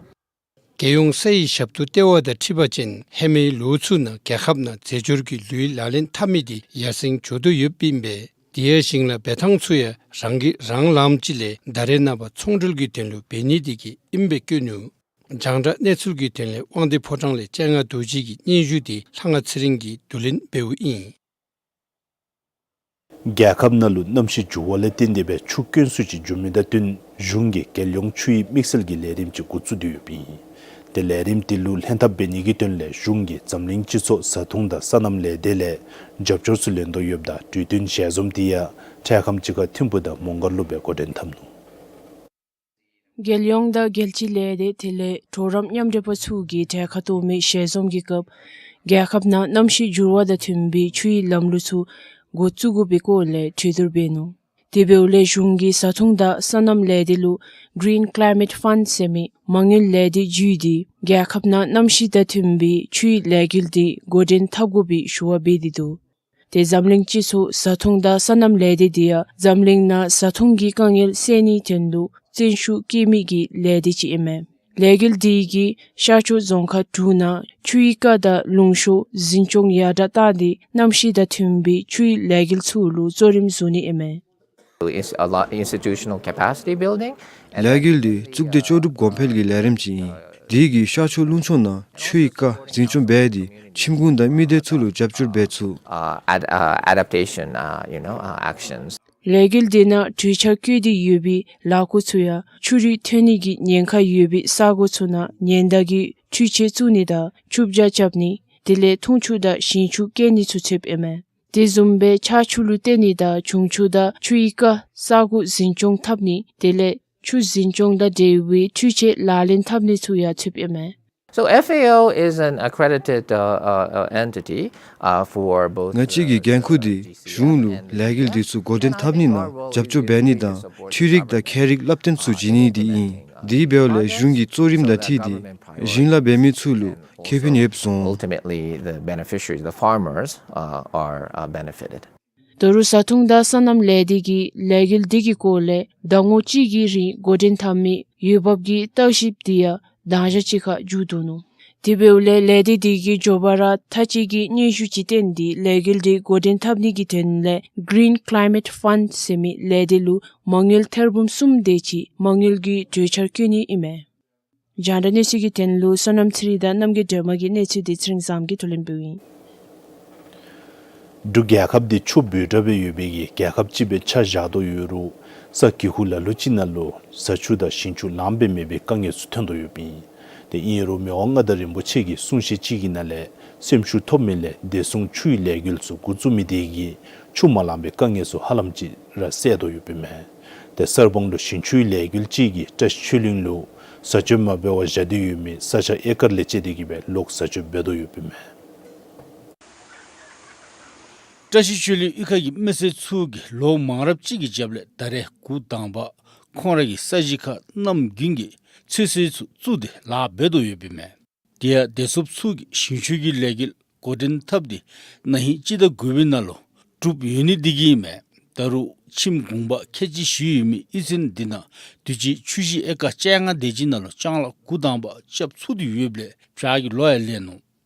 རྒྱལ་ཡོངས་ས་ཡི་ཞབས་ཏོག་ལྟེ་བ་དང་འཁྲིལ་བ་ཅིན་ཧེ་མའི་ལོ་ཚུ་ནང་རྒྱལ་ཁབ་ནང་རྫས་སྦྱོར་གྱི་ལུད་ལག་ལེན་འཐབ་མི་འདི་ཡར་སེང་འགྱོ་དོ་ཡོདཔ་ཨིན་པས། དེ་ཡང་ཞིང་ལཱ་འབད་ཐངས་ཚུ་ཡང་རང་གིས་རང་ལངམ་ཅིག་ལས་ད་རེས་ནངས་པ་ཚོང་འབྲེལ་གྱི་དོན་ལུ་འབད་ནི་འདི་གིས་ཨིནམ་སྦེ་བཀོད་ནུག། རྒྱང་བསྒྲགས་གནས་ཚུལ་གྱི་དོན་ལས་དབང་འདུས་ཕོ་བྲང་ལས་སྤྱན་སྔ་རྡོ་རྗེ་གི་སྙན་ཞུ་འདི་ལྷ་དབང་ཚེ་རིང་གིས་བསྡུ་ལེན་འབདཝ་ཨིན། རྒྱལ་ཁབ་ནང་ལུ་གནམ་གཤིས་འགྱུར་བ་ལས་བརྟེན་ཏེ་སྦེ་ཆུ་དཀོན་སུ་ཅིག་འགྱོ་མི་དང་བསྟུན་གཞུང་གིས་རྒྱལ་ཡོངས་ཆུའི་དམིགས་བསལ་གྱི་ལས་རིམ་ཅིག་འགོ་བཙུགས་ཏེ་ཡོདཔ་ཨིན། ཏེ་ལས་རིམ་དེ་ལུ་ལྷན་ཐབས་འབད་ནི་གི་དོན་ལས་གཞུང་གིས་འཛམ་གླིང་སྤྱི་ཚོགས་བཟའ་འཐུང་དང་སོ་ནམ་ལས་སྡེ་ལས་རྒྱབ་སྐྱོར་ཚུ་ལེན་དོ་ཡོདཔ་ད་གྲོས་མཐུན་ཞལ་འཛོམས་དེ་ཡང་འཕྲལ་ཁམས་ཅིག་ཁར་ཐིམ་ཕུག་དང་མོང་སྒར་ལུ་སྦེ་འགོ་འདྲེན་འཐབ་ནུག། རྒྱལ་ཡོངས་དང་རྒྱལ་སྤྱིའི་ལས་སྡེ་དེ་ལས་གྲོགས་རམ་མཉམ་འབྲེལ་པ་ཚུ་གིས་གྲལ་ཁར་གཏོགས་མི་ཞལ་འཛོམས་ཀྱི་སྐབས་རྒྱལ་ཁབ་ནང་གནམ་གཤིས་འགྱུར་བ་དང་མཐུན་པའི་ཆུའི་ལམ་ལུགས་ཚུ་འགོ་བཙུགས་དགོ་པའི་སྐོར་ལས་གྲོས་བསྡུར་འབད་ནུག། དེ་འབདཝ་ལས་གཞུང་གིས་བཟའ་འཐུང་དང་སོ་ནམ་ལས་སྡེ་ལུ་Green Climate Fund ཟེར་མི་མ་དངུལ་ལས་སྡེ་བརྒྱུད་དེ་རྒྱལ་ཁབ་ནང་གནམ་གཤིས་དང་མཐུན་པའི་ཆུའི་ལས་འགུལ་དེ་འགོ་འདྲེན་འཐབ་དགོ་པའི་ཞུ་བ་འབད་དེ་འདུག། ཏེ་འཛམ་གླིང་སྤྱི་ཚོགས་བཟའ་འཐུང་དང་སོ་ནམ་ལས་སྡེ་དེ་ཡང་འཛམ་གླིང་ནང་བཟའ་འཐུང་གི་དཀའ་ངལ་སེལ་ནིའི་དོན་ལུ་བརྩོན་ཤུགས་བསྐྱེད་མི་གི་ལས་སྡེ་ཅིག་ཨིན་མས། ལས་འགུལ་དེ་གིས་ཤར་ཕྱོགས་རྫོང་ཁག་དྲུག་ནང་ཆུའི་རྐ་དང་ལུང་ཤོར་འཛིན་སྐྱོང་ཡར་དྲགས་བཏང་སྟེ་གནམ་གཤིས་དང་མཐུན་པའི་ཆུའི་ལས་འགུལ་ཚུ་ལུ་གཙོ་རིམ་བཟུང་ནི་ཨིན་མས། It's a lot institutional capacity building. And ལས་འགུལ་དེ་གཙུག་སྡེ་ལྕོགས་གྲུབ་གོང་འཕེལ་གྱི་ལས་རིམ་ཅིག་ཨིན། དེ་གིས་ཤར་ཕྱོགས་ལུང་ཕྱོགས་ནང་ཆུའི་རྐ་འཛིན་སྐྱོང་འབད་དེ་ཁྱིམ་གུང་དང་མི་སྡེ་ཚུ་ལུ་རྒྱབ་སྐྱོར་འབད་ཚུགས། Uh, ad- uh, adaptation, uh, you know, uh, actions. ལས་འགུལ་དེ་ནང་གྲོས་འཆར་བཀོད་དེ་ཡོད་པའི་ལཱ་འགོ་ཚུ་ཡང་ཆུ་རུད་ཐོན་ནི་གི་ཉེན་ཁ་ཡོད་པའི་ས་གོ་ཚུ་ནང་ཉེན་བརྡ་གི་འཕྲུལ་ཆས་བཙུགས་ནི་དང་ཆུ་བྱ་རྐྱབ་ནི་དེ་ལས་འཐུང་ཆུ་དང་ཞིང་ཆུ་བསྐྱལ་ནི་ཚུ་ཚུདཔ་ཨིན་མས། དེ་བཟུམ་སྦེ་ཆར་ཆུ་ལུ་བརྟེན་ནི་དང་འབྱུང་ཆུ་དང་ཆུའི་རྐ་ས་གོ་འཛིན་སྐྱོང་འཐབ་ནི་དེ་ལས་ཆུ་འཛིན་སྐྱོང་དང་འབྲེལ་བའི་འཕྲུལ་ཆས་ལག་ལེན་འཐབ་ནི་ཚུ་ཡང་ཚུདཔ་ཨིན་མས། So F A O is an accredited, uh, uh, uh, entity, uh, for both, ང་བཅས་ཀྱི་འགན་ཁུར་དེ་གཞུང་ལུ་ལས་འགུལ་དེ་ཚུ་འགོ་འདྲེན་འཐབ་ནི་ནང་རྒྱབ་སྐྱོར་འབད་ནི་དང་འཕྲུལ་རིག་དང་ཁྱད་རིག་བསླབ་སྟོན་ཚུ་བྱིན་ནི་དེ་ཨིན། དེ་འབདཝ་ལས་གཞུང་གི་གཙོ་རིམ་དང་འཁྲིལ་ཏེ་ཞིང་ལཱ་འབད་མི་ཚུ་ལུ་ཁེ་ཕན་ཡོདཔ་བཟོ་འོང་། Ultimately, the beneficiaries, the farmers, uh, are, uh, benefited. ད་རུང་བཟའ་འཐུང་དང་སོ་ནམ་ལས་སྡེ་གིས་ལས་འགུལ་དེ་གི་སྐོར་ལས་ཟླ་ངོ་གཅིག་གི་རིང་འགོ་འདྲེན་འཐབ་མི་འོས་འབབ་ཀྱི་བརྟག་ཞིབ་དེ་ཡང་མདང་ཞག་ཅིག་ཁར་མཇུག་བསྡུ་ནུག། དེ་འབདཝ་ལས་ལས་སྡེ་དེ་གིས་མགྱོགས་པ་ར་མཐའ་དཔྱད་ཀྱི་སྙན་ཞུ་ཅིག་བཏོན་ཏེ་ལས་འགུལ་དེ་འགོ་འདྲེན་འཐབ་ནི་གི་དོན་ལས་Green Climate Fund ཟེར་མི་ལས་སྡེ་ལུ་མ་དངུལ་ཐེར་འབུམ་གསུམ་དེ་ཅིག་མ་དངུལ་གྱི་གྲོས་འཆར་བཀོད་ནི་ཨིན་མས། རྒྱང་བསྒྲགས་གནས་ཚུལ་གྱི་དོན་ལུ་བསོད་ནམས་ཚེ་རིང་དང་རྣམ་རྒྱལ་སྒྲོལ་མ་གི་གནས་ཚུལ་དེ་ཚེ་རིང་བཟངམོ་གིས་ཐོག་ལེན་འབདཝ་ཨིན། འབྲུག་རྒྱལ་ཁབ་དེ་ཆུ་འབོལ་དྲགས་སྦེ་ཡོད་པའི་གི་རྒྱལ་ཁབ་ཅིག་སྦེ་ཆ་བཞག་དོ་ཡོད་རུང་ས་གི་ཁུག་ལ་ལུ་ཅིག་ནང་ལུ་བཟའ་ཆུ་དང་ཞིང་ཆུ་ལངམ་སྦེ་མེད་པའི་དཀའ་ངལ་ཚུ་ཐོན་དོ་ཡོདཔ་ཨིན། ཏེ་ཨིན་རུང་མི་དབང་མངའ་བདག་རིན་པོ་ཆེ་གི་གསུང་བཤད་ཅིག་གི་ནང་ལས་སེམས་ཤུགས་ཐོབ་མི་ལས་བདེ་སྲུང་ཆུའི་ལས་འགུལ་ཚུ་འགོ་བཙུགས་མི་དེ་གིས་ཆུ་མ་ལང་པའི་དཀའ་ངལ་ཚུ་ཧ་ལམ་ཅིག་ར་སེལ་དོ་ཡོདཔ་ཨིན་མས། ཏེ་གསར་སྤང་ལུ་ཞིང་ཆུའི་ལས་འགུལ་ཅིག་གིས་བཀྲ་ཤིས་ཆོས་གླིང་ལུ་བཟའ་སྤྱོད་མ་འབད་བར་བཞག་སྟེ་ཡོད་མི་ས་ཆ་ཨེ་ཀར་ལས་བཅད་དེ་གི་སྦེ་ལོག་བཟའ་སྤྱོད་འབད་དོ་ཡོདཔ་ཨིན་མས། བཀྲ་ཤིས་ཆོས་གླིང་གཡུས་ཁ་གི་མི་སེར་ཚུ་གིས་ལོ་མང་རབས་ཅིག་གི་རྒྱབ་ལས་ད་རེས་འགོ་དང་པ་ཁོང་ར་གི་ས་གཞི་ཁར་གནམ་དགུན་གྱི་ཚོད་བསྲེ་ཚུ་བཙུགས་ཏེ་ལཱ་འབད་དོ་ཡོདཔ་ཨིན་མས། དེ་ཡང་བདེ་སྲུངཔ་ཚུ་གིས་ཞིང་ཆུ་གི་ལས་འགུལ་འགོ་འདྲེན་འཐབ་སྟེ་ན་ཧིང་སྤྱི་ཟླ་དགུ་པའི་ནང་ལུ་གྲུབ་ཡོད་ནི་དེ་གིས་ཨིན་མས། ད་རུང་ཁྱིམ་གུང་པ་ཁལ་གཅིག་བཞི་ཡོད་མི་གཡུས་ཚན་དེ་ནང་དུས་ཅི་ཆུ་བཞི་ཨེ་ཀར་བཅོ་ལྔ་དེ་ཅིག་ནང་ལུ་ལྕང་ལཱ་འགོ་དང་པ་རྐྱབ་ཚུགས་ཏེ་ཡོདཔ་ལས་བྱཱར་གྱི་ལོ་ཡང་ལེགས་ནུག།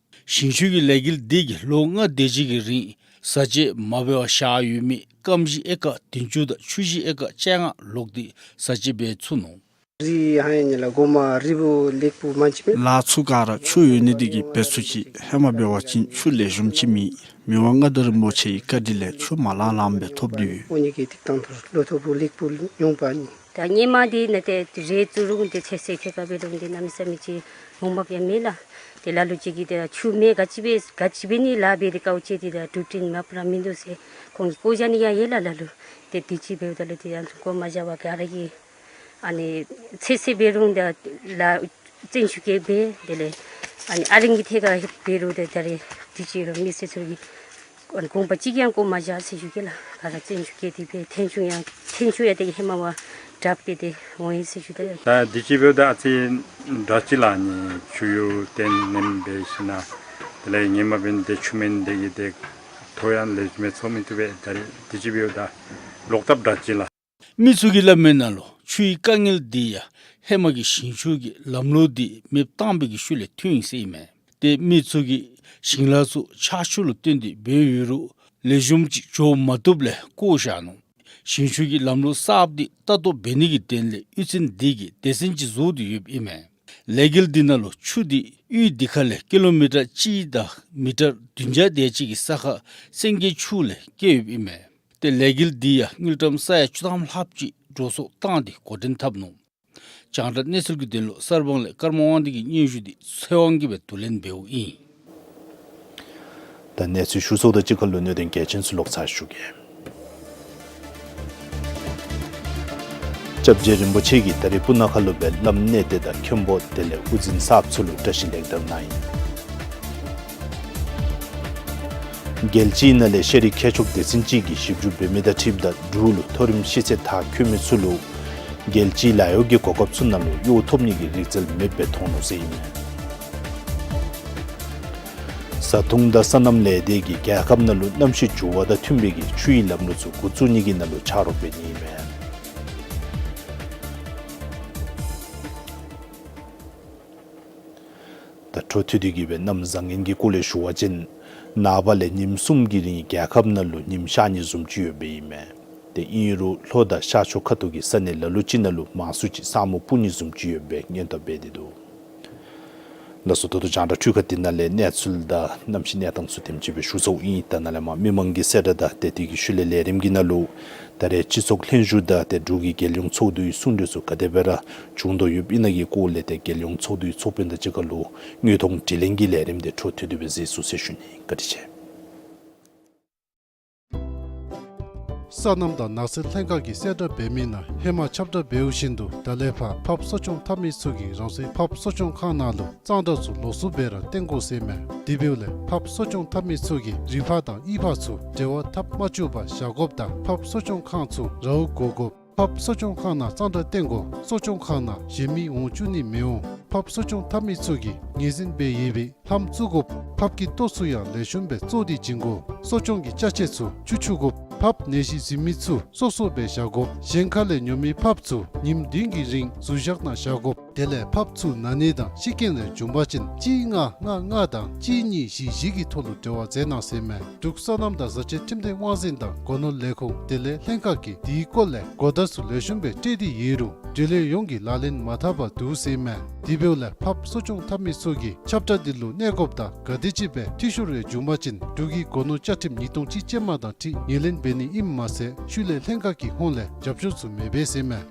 ཞིང་ཆུ་གི་ལས་འགུལ་དེ་གིས་ལོ་ལྔ་དེ་ཅིག་གི་རིང་བཟའ་སྤྱོད་མ་འབད་བར་བཞག་ཡོད་མི་སྐམ་ཞིང་ཨེ་ཀར་བདུན་ཅུ་དང་ཆུ་བཞི་ཨེ་ཀར་བཅོ་ལྔ་ལོག་སྟེ་བཟའ་སྤྱོད་འབད་ཚུགས་ནུག། རི་ཧང་ཡ་ཉེ་ལ་གོ་མ་རི་བོ་ལེགས་པོ་མ་ཅི་མེད། ལཱ་ཚུ་ག་ར་ཆུ་ཡོད་ནི་དེ་གིས་འབད་ཚུགས་ཅི། ཧེ་མ་འབད་བ་ཅིན་ཆུ་ལེགས་ཤོམ་ཅིག་མེད། མི་དབང་མངའ་བདག་རིན་པོ་ཆེ་གི་བཀའ་དྲིན་ལས་ཆུ་མ་ལང་ལངམ་སྦེ་ཐོབ་སྟེ་ཡོད། ཨོ་ཉི་གི་ཏིག་ཏང་ཐོར་ལོ་ཐོ་བུ་ལེགས་པོ་ཉུང་པ་ནི། ད་ཧེ་མ་དེ་ནང་ཏེ་རེ་བཙུགས་རུང་ཏེ་ཚོད་བསྲེ་ཁྱད་པར་འབད་རུང་ཏེ་གནམ་མེད་ས་མེད་ཅིག་མུ་མབ་ཡང་མེད་ལགས། ཏེ་ལ་ལུ་ཅིག་གིས་ཏེ་ཆུ་མེད་ག་ཅི་འབད་ག་ཅི་འབད་ནི་ལཱ་འབད་དེ་དཀའཝ་སྤྱད་དེ་ད་འགྲུལ་འཕྲིན་མ་པ་ར་མིན་འདུག་ཟེར་ཁོང་གིས་བཀོ་བཞག་ནི་ཡང་ཡོད་ལགས་ལ་ལུ། ཏེ་དུས་ཅི་འབདཝ་ད་ལུ་ཏེ་ཡང་བཀོ་མ་བཞག་པར་ག་ར་གིས་ཨ་ནི་ཚོད་བསྲེ་འབད་རུང་ད་ལཱ་བརྩོན་ཤུགས་བསྐྱེད་འབད་དེ་ལས་ཨ་ནི་ཨ་རིང་གི་ཐད་ཁར་འབད་རུང་ད་ད་རེས་དུས་ཅི་རུང་མི་སེར་ཚུ་གིས་གུང་པ་གཅིག་ཡང་བཀོ་མ་བཞག་ཟེར་ཞུ་གེ་ལགས། ག་ར་བརྩོན་ཤུགས་བསྐྱེད་དེ་འབད་ཐོན་ཆུང་ཡང་ཐོན་ཆུང་ཡང་ཏེ་ཧེ་མ་བ་དྲགཔ་སྦེ་ཏེ་འོང་ཡི་ཟེར་ཞུ་དོ་ལགས། ད་དུས་ཅི་འབདཝ་ད་ཨ་ཙི་དྲག་ཅི་ལགས། ཨ་ནི་ཆུ་ཡུར་བཏོན་ནེམ་འབད་ཞིན་ན་དེ་ལས་ཧེ་མ་འབད་ནི་དེ་ཆུ་མེད་ནི་དེ་གིས་ཏེ་ཐོག་ཡང་ལེགས་ཤོམ་སྦེ་འཚོ་མི་བཏུབ་པས། ད་རེས་དུས་ཅི་འབདཝ་ད་ལོག་ཐབས་དྲག་ཅི་ལགས། མི་ཚུ་གིས་སླབ་མིའི་ནང་ལུ་ཆུའི་དཀའ་ངལ་དེ་ཡང་ཧེ་མ་གི་ཞིང་ཆུ་གི་ལམ་ལུགས་དེ་མེདཔ་བཏང་བའི་གི་ཤུལ་ལས་ཐོན་ཡི་ཟེར་ཨིན་མས། ཏེ་མི་ཚུ་གིས་ཞིང་ལཱ་ཚུ་ཆར་ཆུ་ལུ་བརྟེན་ཏེ་འབད་ཡོད་རུང་ལེགས་ཤོམ་ཅིག་འགྱོ་མ་བཏུབ་ལས་བཀོ་བཞག་ནུག། ཞིང་ཆུ་གི་ལམ་ལུགས་གསརཔ་དེ་ལྟ་རྟོག་འབད་ནི་གི་དོན་ལས་གཡུས་ཚན་དེ་གིས་སྡེ་ཚན་ཅིག་བཟོ་སྟེ་ཡོདཔ་ཨིན་མས། ལས་འགུལ་དེ་ནང་ལུ་ཆུ་དེ་གཡུས་དེ་ཁ་ལས་ཀི་ལོ་མི་ཊར་གཅིག་དང་མི་ཊར་བདུན་བརྒྱ་དེ་ཅིག་གི་ས་ཁར་སེང་གེ་ཆུ་ལས་བསྐྱལ་ཡོདཔ་ཨིན་མས། ཏེ་ལས་འགུལ་འདི་ཡང་དངུལ་ཀྲམ་ས་ཡ་བཅུ་ཐམ་ལྷགཔ་ཅིག་འགྲོ་སོང་བཏང་སྟེ་འགོ་འདྲེན་འཐབ་ནུག། རྒྱང་བསྒྲགས་གནས་ཚུལ་གྱི་དོན་ལུ་གསར་སྤང་ལས་ཀརྨ་དབང་འདུས་ཀྱི་སྙན་ཞུ་འདི་ཚེ་དབང་གིས་སྦེ་བསྡུ་ལེན་འབདཝ་ཨིན། ད་གནས་ཚུལ་ཞུ་ཚརཝ་དང་གཅིག་ཁར་ལུ་གནད་དོན་གལ་ཆེན་ཚུ་ལོག་ཚར་ཞུ་གེ། སྐྱབས་རྗེ་རིན་པོ་ཆེ་གིས་ད་རེས་སྤུ་ན་ཁ་ལུ་སྦེ་བླམ་གནས་བརྟན་དང་མཁན་པོ་དེ་ལས་དབུ་འཛིན་གསརཔ་ཚུ་ལུ་བཀྲིས་ལེགས་དར་གནང་ཡི། རྒྱལ་སྤྱིའི་ནང་ལས་ཤེས་རིག་མཁས་མཆོག་སྡེ་ཚན་ཅིག་གིས་ཞིབ་འཇུག་འབད་མི་དང་འཁྲིལཝ་ད་འབྲུག་ལུ་མཐོ་རིམ་ཤེས་ཚད་མཐར་འཁྱོལ་མི་ཚུ་ལུ་རྒྱལ་སྤྱིའི་ལཱ་གཡོག་གི་གོ་སྐབས་ཚུ་ནང་ལུ་གཡོག་ཐོབ་ནི་གི་རིག་རྩལ་མེདཔ་སྦེ་མཐོང་ནུག་ཟེར་ཨིན་མས། བཟའ་འཐུང་དང་སོ་ནམ་ལས་སྡེ་གིས་རྒྱལ་ཁབ་ནང་ལུ་གནམ་གཤིས་འགྱུར་བ་དང་མཐུན་པའི་གི་ཆུའི་ལམ་ལུགས་ཚུ་འགོ་བཙུགས་ནི་གི་ནང་ལུ་ཕྱག་རོགས་འབད་ནི་ཨིན་མས། ད་འཕྲོ་མཐུད་དེ་གིས་སྦེ་གནམ་བཟང་ངན་གྱི་སྐོར་ལས་ཞུ་བ་ཅིན་ནངས་པ་ལས་ཉིནམ་གསུམ་གྱི་རིང་རྒྱལ་ཁབ་ནང་ལུ་ཉིམ་ཤར་ནི་བཟུམ་ཅིག་ཡོདཔ་ཨིན་མས། ཏེ་ཨིན་རུང་ལྷོ་དང་ཤར་ཕྱོགས་ཁ་ཐུག་གི་ས་གནས་ལ་ལུ་ཅིག་ནང་ལུ་མང་སུ་ཅིག་ས་སྨུག་སྤུབ་ནི་བཟུམ་ཅིག་ཡོདཔ་སྦེ་སྔོན་བརྡ་འབད་དེ་འདུག། ལགས་སོ། ད་ལྟོ་རྒྱང་བསྒྲགས་འཕྲུལ་ཁང་འདི་ནང་ལས་གནས་ཚུལ་དང་གནམ་གཤིས་གནས་སྟངས་ཚུ་དེམ་ཅིག་སྦེ་ཞུ་ཚརཝ་ཨིན། ད་ནཱ་ལས་མར་མི་མང་གི་གསལ་བསྒྲགས་དང་ཏེ་དེ་གི་ཤུལ་ལས་ལས་རིམ་གྱི་ནང་ལུ་ད་རེས་སྤྱི་ཚོགས་ལྷན་བཞུགས་དང་ཏེ་འབྲུག་གི་རྒྱལ་ཡོངས་ཚོགས་འདུའི་གསུང་གྲོས་ཚུ་ག་དེ་སྦེ་ར་བྱུང་དོ་ཡོདཔ་ཨིན་ན་གི་སྐོར་ལས་ཏེ་རྒྱལ་ཡོངས་ཚོགས་འདུའི་ཚོགས་དཔོན་དང་གཅིག་ཁར་ལུ་དངོས་མཐོང་དྲི་ལན་གྱི་ལས་རིམ་འདི་འཕྲོ་མཐུད་དེ་སྦེ་གཟིགས་ཚུགས་ཟེར་ཞུ་ནི། བཀའ་དྲིན་ཆེ། སོ་ནམ་དང་ནགས་ཚལ་ལྷན་ཁག་གིས་གསལ་བསྒྲགས་འབད་མི་ནང་ཧེ་མ་ཁྱབ་བསྒྲགས་འབདཝ་བཞིན་དུ་ད་ལས་ཕར་ཕགཔ་གསོ་སྐྱོང་འཐབ་མི་ཚུ་གིས་རང་སོའི་ཕགཔ་གསོ་སྐྱོང་ཁང་ནང་ལུ་གཙང་སྦྲ་ཚུ་ལོགས་སུ་སྦེ་ར་བཏོན་དགོ་ཟེར་མས། དེ་འབདཝ་ལས་ཕགཔ་གསོ་སྐྱོང་འཐབ་མི་ཚུ་གིས་རི་ཕག་དང་གཡུས་ཕག་ཚུ་འབྲེལ་བ་འཐབ་མ་བཅུག་པར་བཞག་དགོཔ་དང་ཕགཔ་གསོ་སྐྱོང་ཁང་ཚུ་རཝ་བཀོ་དགོཔ། ཕགཔ་གསོ་སྐྱོང་ཁང་ནང་གཙང་སྦྲ་བཏོན་དགོ། གསོ་སྐྱོང་ཁང་ནང་གཞན་མི་འོང་བཅུག་ནི་མི་འོང་། ཕགཔ་གསོ་སྐྱོང་འཐབ་མི་ཚུ་གིས་ངོས་འཛིན་འབད་ཡོད་པའི་ལྷམ་བཙུགས་དགོཔ། ཕགཔ་གི་ལྟོ་ཚུ་ཡང་ལེགས་ཤོམ་སྦེ་བཙོ་སྟེ་བྱིན་དགོ། གསོ་སྐྱོང་གི་ཅ་ཆས་ཚུ་བཅུག་བཅུག་དགོཔ། ཕགཔ་ནད་གཞི་འཛིན་མི་ཚུ་སོ་སོ་སྦེ་བཞག་དགོཔ། གཞན་ཁ་ལས་ཉོ་མི་ཕགཔ་ཚུ་ཉིནམ་བདུན་གྱི་རིང་གཟུར་བཞག་ནང་བཞག་དགོཔ། དེ་ལས་ཕགཔ་ཚུ་ན་ནི་དང་ཤི་རྐྱེན་ལས་བྱུང་པ་ཅིན་གཅིག་ལྔ་ལྔ་ལྔ་དང་གཅིག་གཉིས་བཞི་བཞི་གི་ཐོག་ལུ་འབྲེལ་བ་མཛད་གནང་ཟེར་མས། འབྲུག་སོ་ནམ་དང་བཟའ་བཅའི་ཁྲིམས་དོན་དབང་འཛིན་དང་སྒོ་ནོར་ལས་ཁུངས་དེ་ལས་ལྷན་ཁག་གིས་དེའི་སྐོར་ལས་གོ་བརྡ་ཚུ་ལེགས་ཤོམ་སྦེ་སྤྲོད་དེ་ཡོད་རུང་འབྲེལ་ཡོད་ཡོངས་ཀྱིས་ལག་ལེན་མ་འཐབ་པར་འདུག་ཟེར་མས། དེ་འབདཝ་ལས་ཕགཔ་གསོ་སྐྱོང་འཐབ་མི་ཚུ་གིས་ཁྱབ་བསྒྲགས་འདི་ལུ་གནས་སྐབས་དང་ག་དེམ་ཅིག་སྦེ་འཐུས་ཤོར་ཡང་བྱུང་པ་ཅིན་འབྲུག་གི་སྒོ་ནོར་བཅའ་ཁྲིམས་ཉིས་སྟོང་གཅིག་ཅན་མ་དང་འཁྲིལ་ངོས་ལེན་འབད་ནི་ཨིནམ་མ་ཚད་ཤུལ་ལས་ལྷན་ཁག་གི་ཧོངས་ལས་རྒྱབ་སྐྱོར་ཚུ་མེད་པས་ཟེར་མས།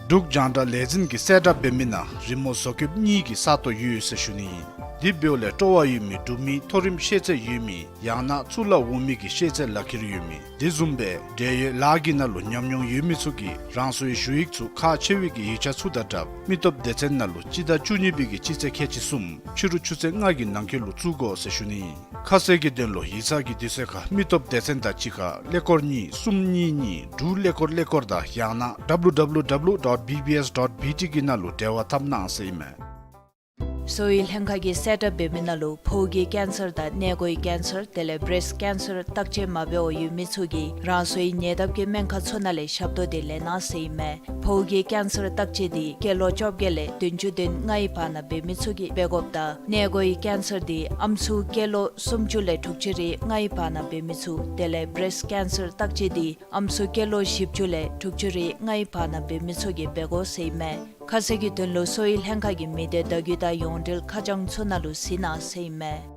འབྲུག་རྒྱང་བསྒྲགས་ལས་འཛིན་གྱིས་གསལ་བསྒྲགས་འབད་མི་ནང་རི་མོ་བཟོ་བཀོདཔ་གཉིས་ཀྱི་ས་སྟོང་ཡོད་ཟེར་ཞུ་ནི་ཨིན། དེ་འབདཝ་ལས་སྤྲོ་བ་ཡོད་མི་འབྲུག་མི་མཐོ་རིམ་ཤེས་ཚད་ཡོད་མི་ཡང་ན་གཙུག་ལག་འོག་མའི་གི་ཤེས་ཚད་ལག་ཁྱེར་ཡོད་མི་དེ་བཟུམ་སྦེ་འབྲེལ་ཡོད་ལཱ་གི་ནང་ལུ་ཉམས་མྱོང་ཡོད་མི་ཚུ་གིས་རང་སོའི་ཞུ་ཡིག་ཚུ་ཁག་ཆེ་བའི་གི་ཡིག་ཆ་ཚུ་དང་སྦྲགས་མི་སྟོབས་སྡེ་ཚན་ནང་ལུ་སྤྱི་ཟླ་བཅུ་གཉིས་པའི་གི་སྤྱི་ཚེས་ཁལ་གཅིག་གསུམ་ཕྱི་རུ་ཆུ་ཚོད་ལྔ་གི་ནང་འཁོད་ལུ་བཙུགས་དགོ་ཟེར་ཞུ་ནི་ཨིན། ཁ་གསལ་གྱི་དོན་ལུ་ཡིག་ཚང་གི་དུས་ཚོད་ཁར་མི་སྟོབས་སྡེ་ཚན་དང་གཅིག་ཁར་ཀླད་ཀོར་གཉིས་གསུམ་གཉིས་གཉིས་དྲུག་ཀླད་ཀོར་ཀླད་ཀོར་དང་ཡང་ན་W W W dot B B S dot B T གི་ནང་ལུ་འབྲེལ་བ་འཐབ་གནང་ཟེར་ཨིན་མས། གསོ་བའི་ལྷན་ཁག་གིས་གསལ་བསྒྲགས་འབད་མི་ནང་ལུ་ཕོཝ་གི་ཀེན་སར་དང་མངལ་སྒོའི་ཀེན་སར་དེ་ལས་བྲེསཊ་ཀེན་སར་བརྟག་དཔྱད་མ་འབད་བར་ཡོད་མི་ཚུ་གིས་རང་སོའི་ཉེ་འདབས་ཀྱི་སྨན་ཁང་ཚུ་ནང་ལས་ཞབས་ཏོག་འདི་ལེན་གནང་ཟེར་ཨིན་མས། ཕོཝ་གི་ཀེན་སར་བརྟག་དཔྱད་འདི་སྐྱེས་ལོ་བཅོ་བརྒྱད་ལས་བདུན་ཅུ་དོན་ལྔའི་བར་ན་འབད་མི་ཚུ་གིས་འབད་དགོཔ་དང་མངལ་སྒོའི་ཀེན་སར་འདི་ཨམ་སྲུ་སྐྱེས་ལོ་སུམ་ཅུ་ལས་དྲུག་ཅུ་རེ་ལྔའི་བར་ན་འབད་མི་ཚུ་དེ་ལས་བྲེསཊ་ཀེན་སར་བརྟག་དཔྱད་འདི་ཨམ་སྲུ་སྐྱེས་ལོ་བཞི་བཅུ་ལས་དྲུག་ཅུ་རེ་ལྔའི་བར་ན་འབད་མི་ཚུ་གིས་འབད་དགོ་ཟེར་ཨིན་མས། ཁ་གསལ་གྱི་དོན་ལུ་གསོ་བའི་ལྷན་ཁག་གི་མི་སྡེ་བརྡ་བརྒྱུད་དང་ཡོངས་འབྲེལ་ཁ་བྱང་ཚུ་ནང་ལུ་གཟིགས་གནང་ཟེར་ཨིན་མས།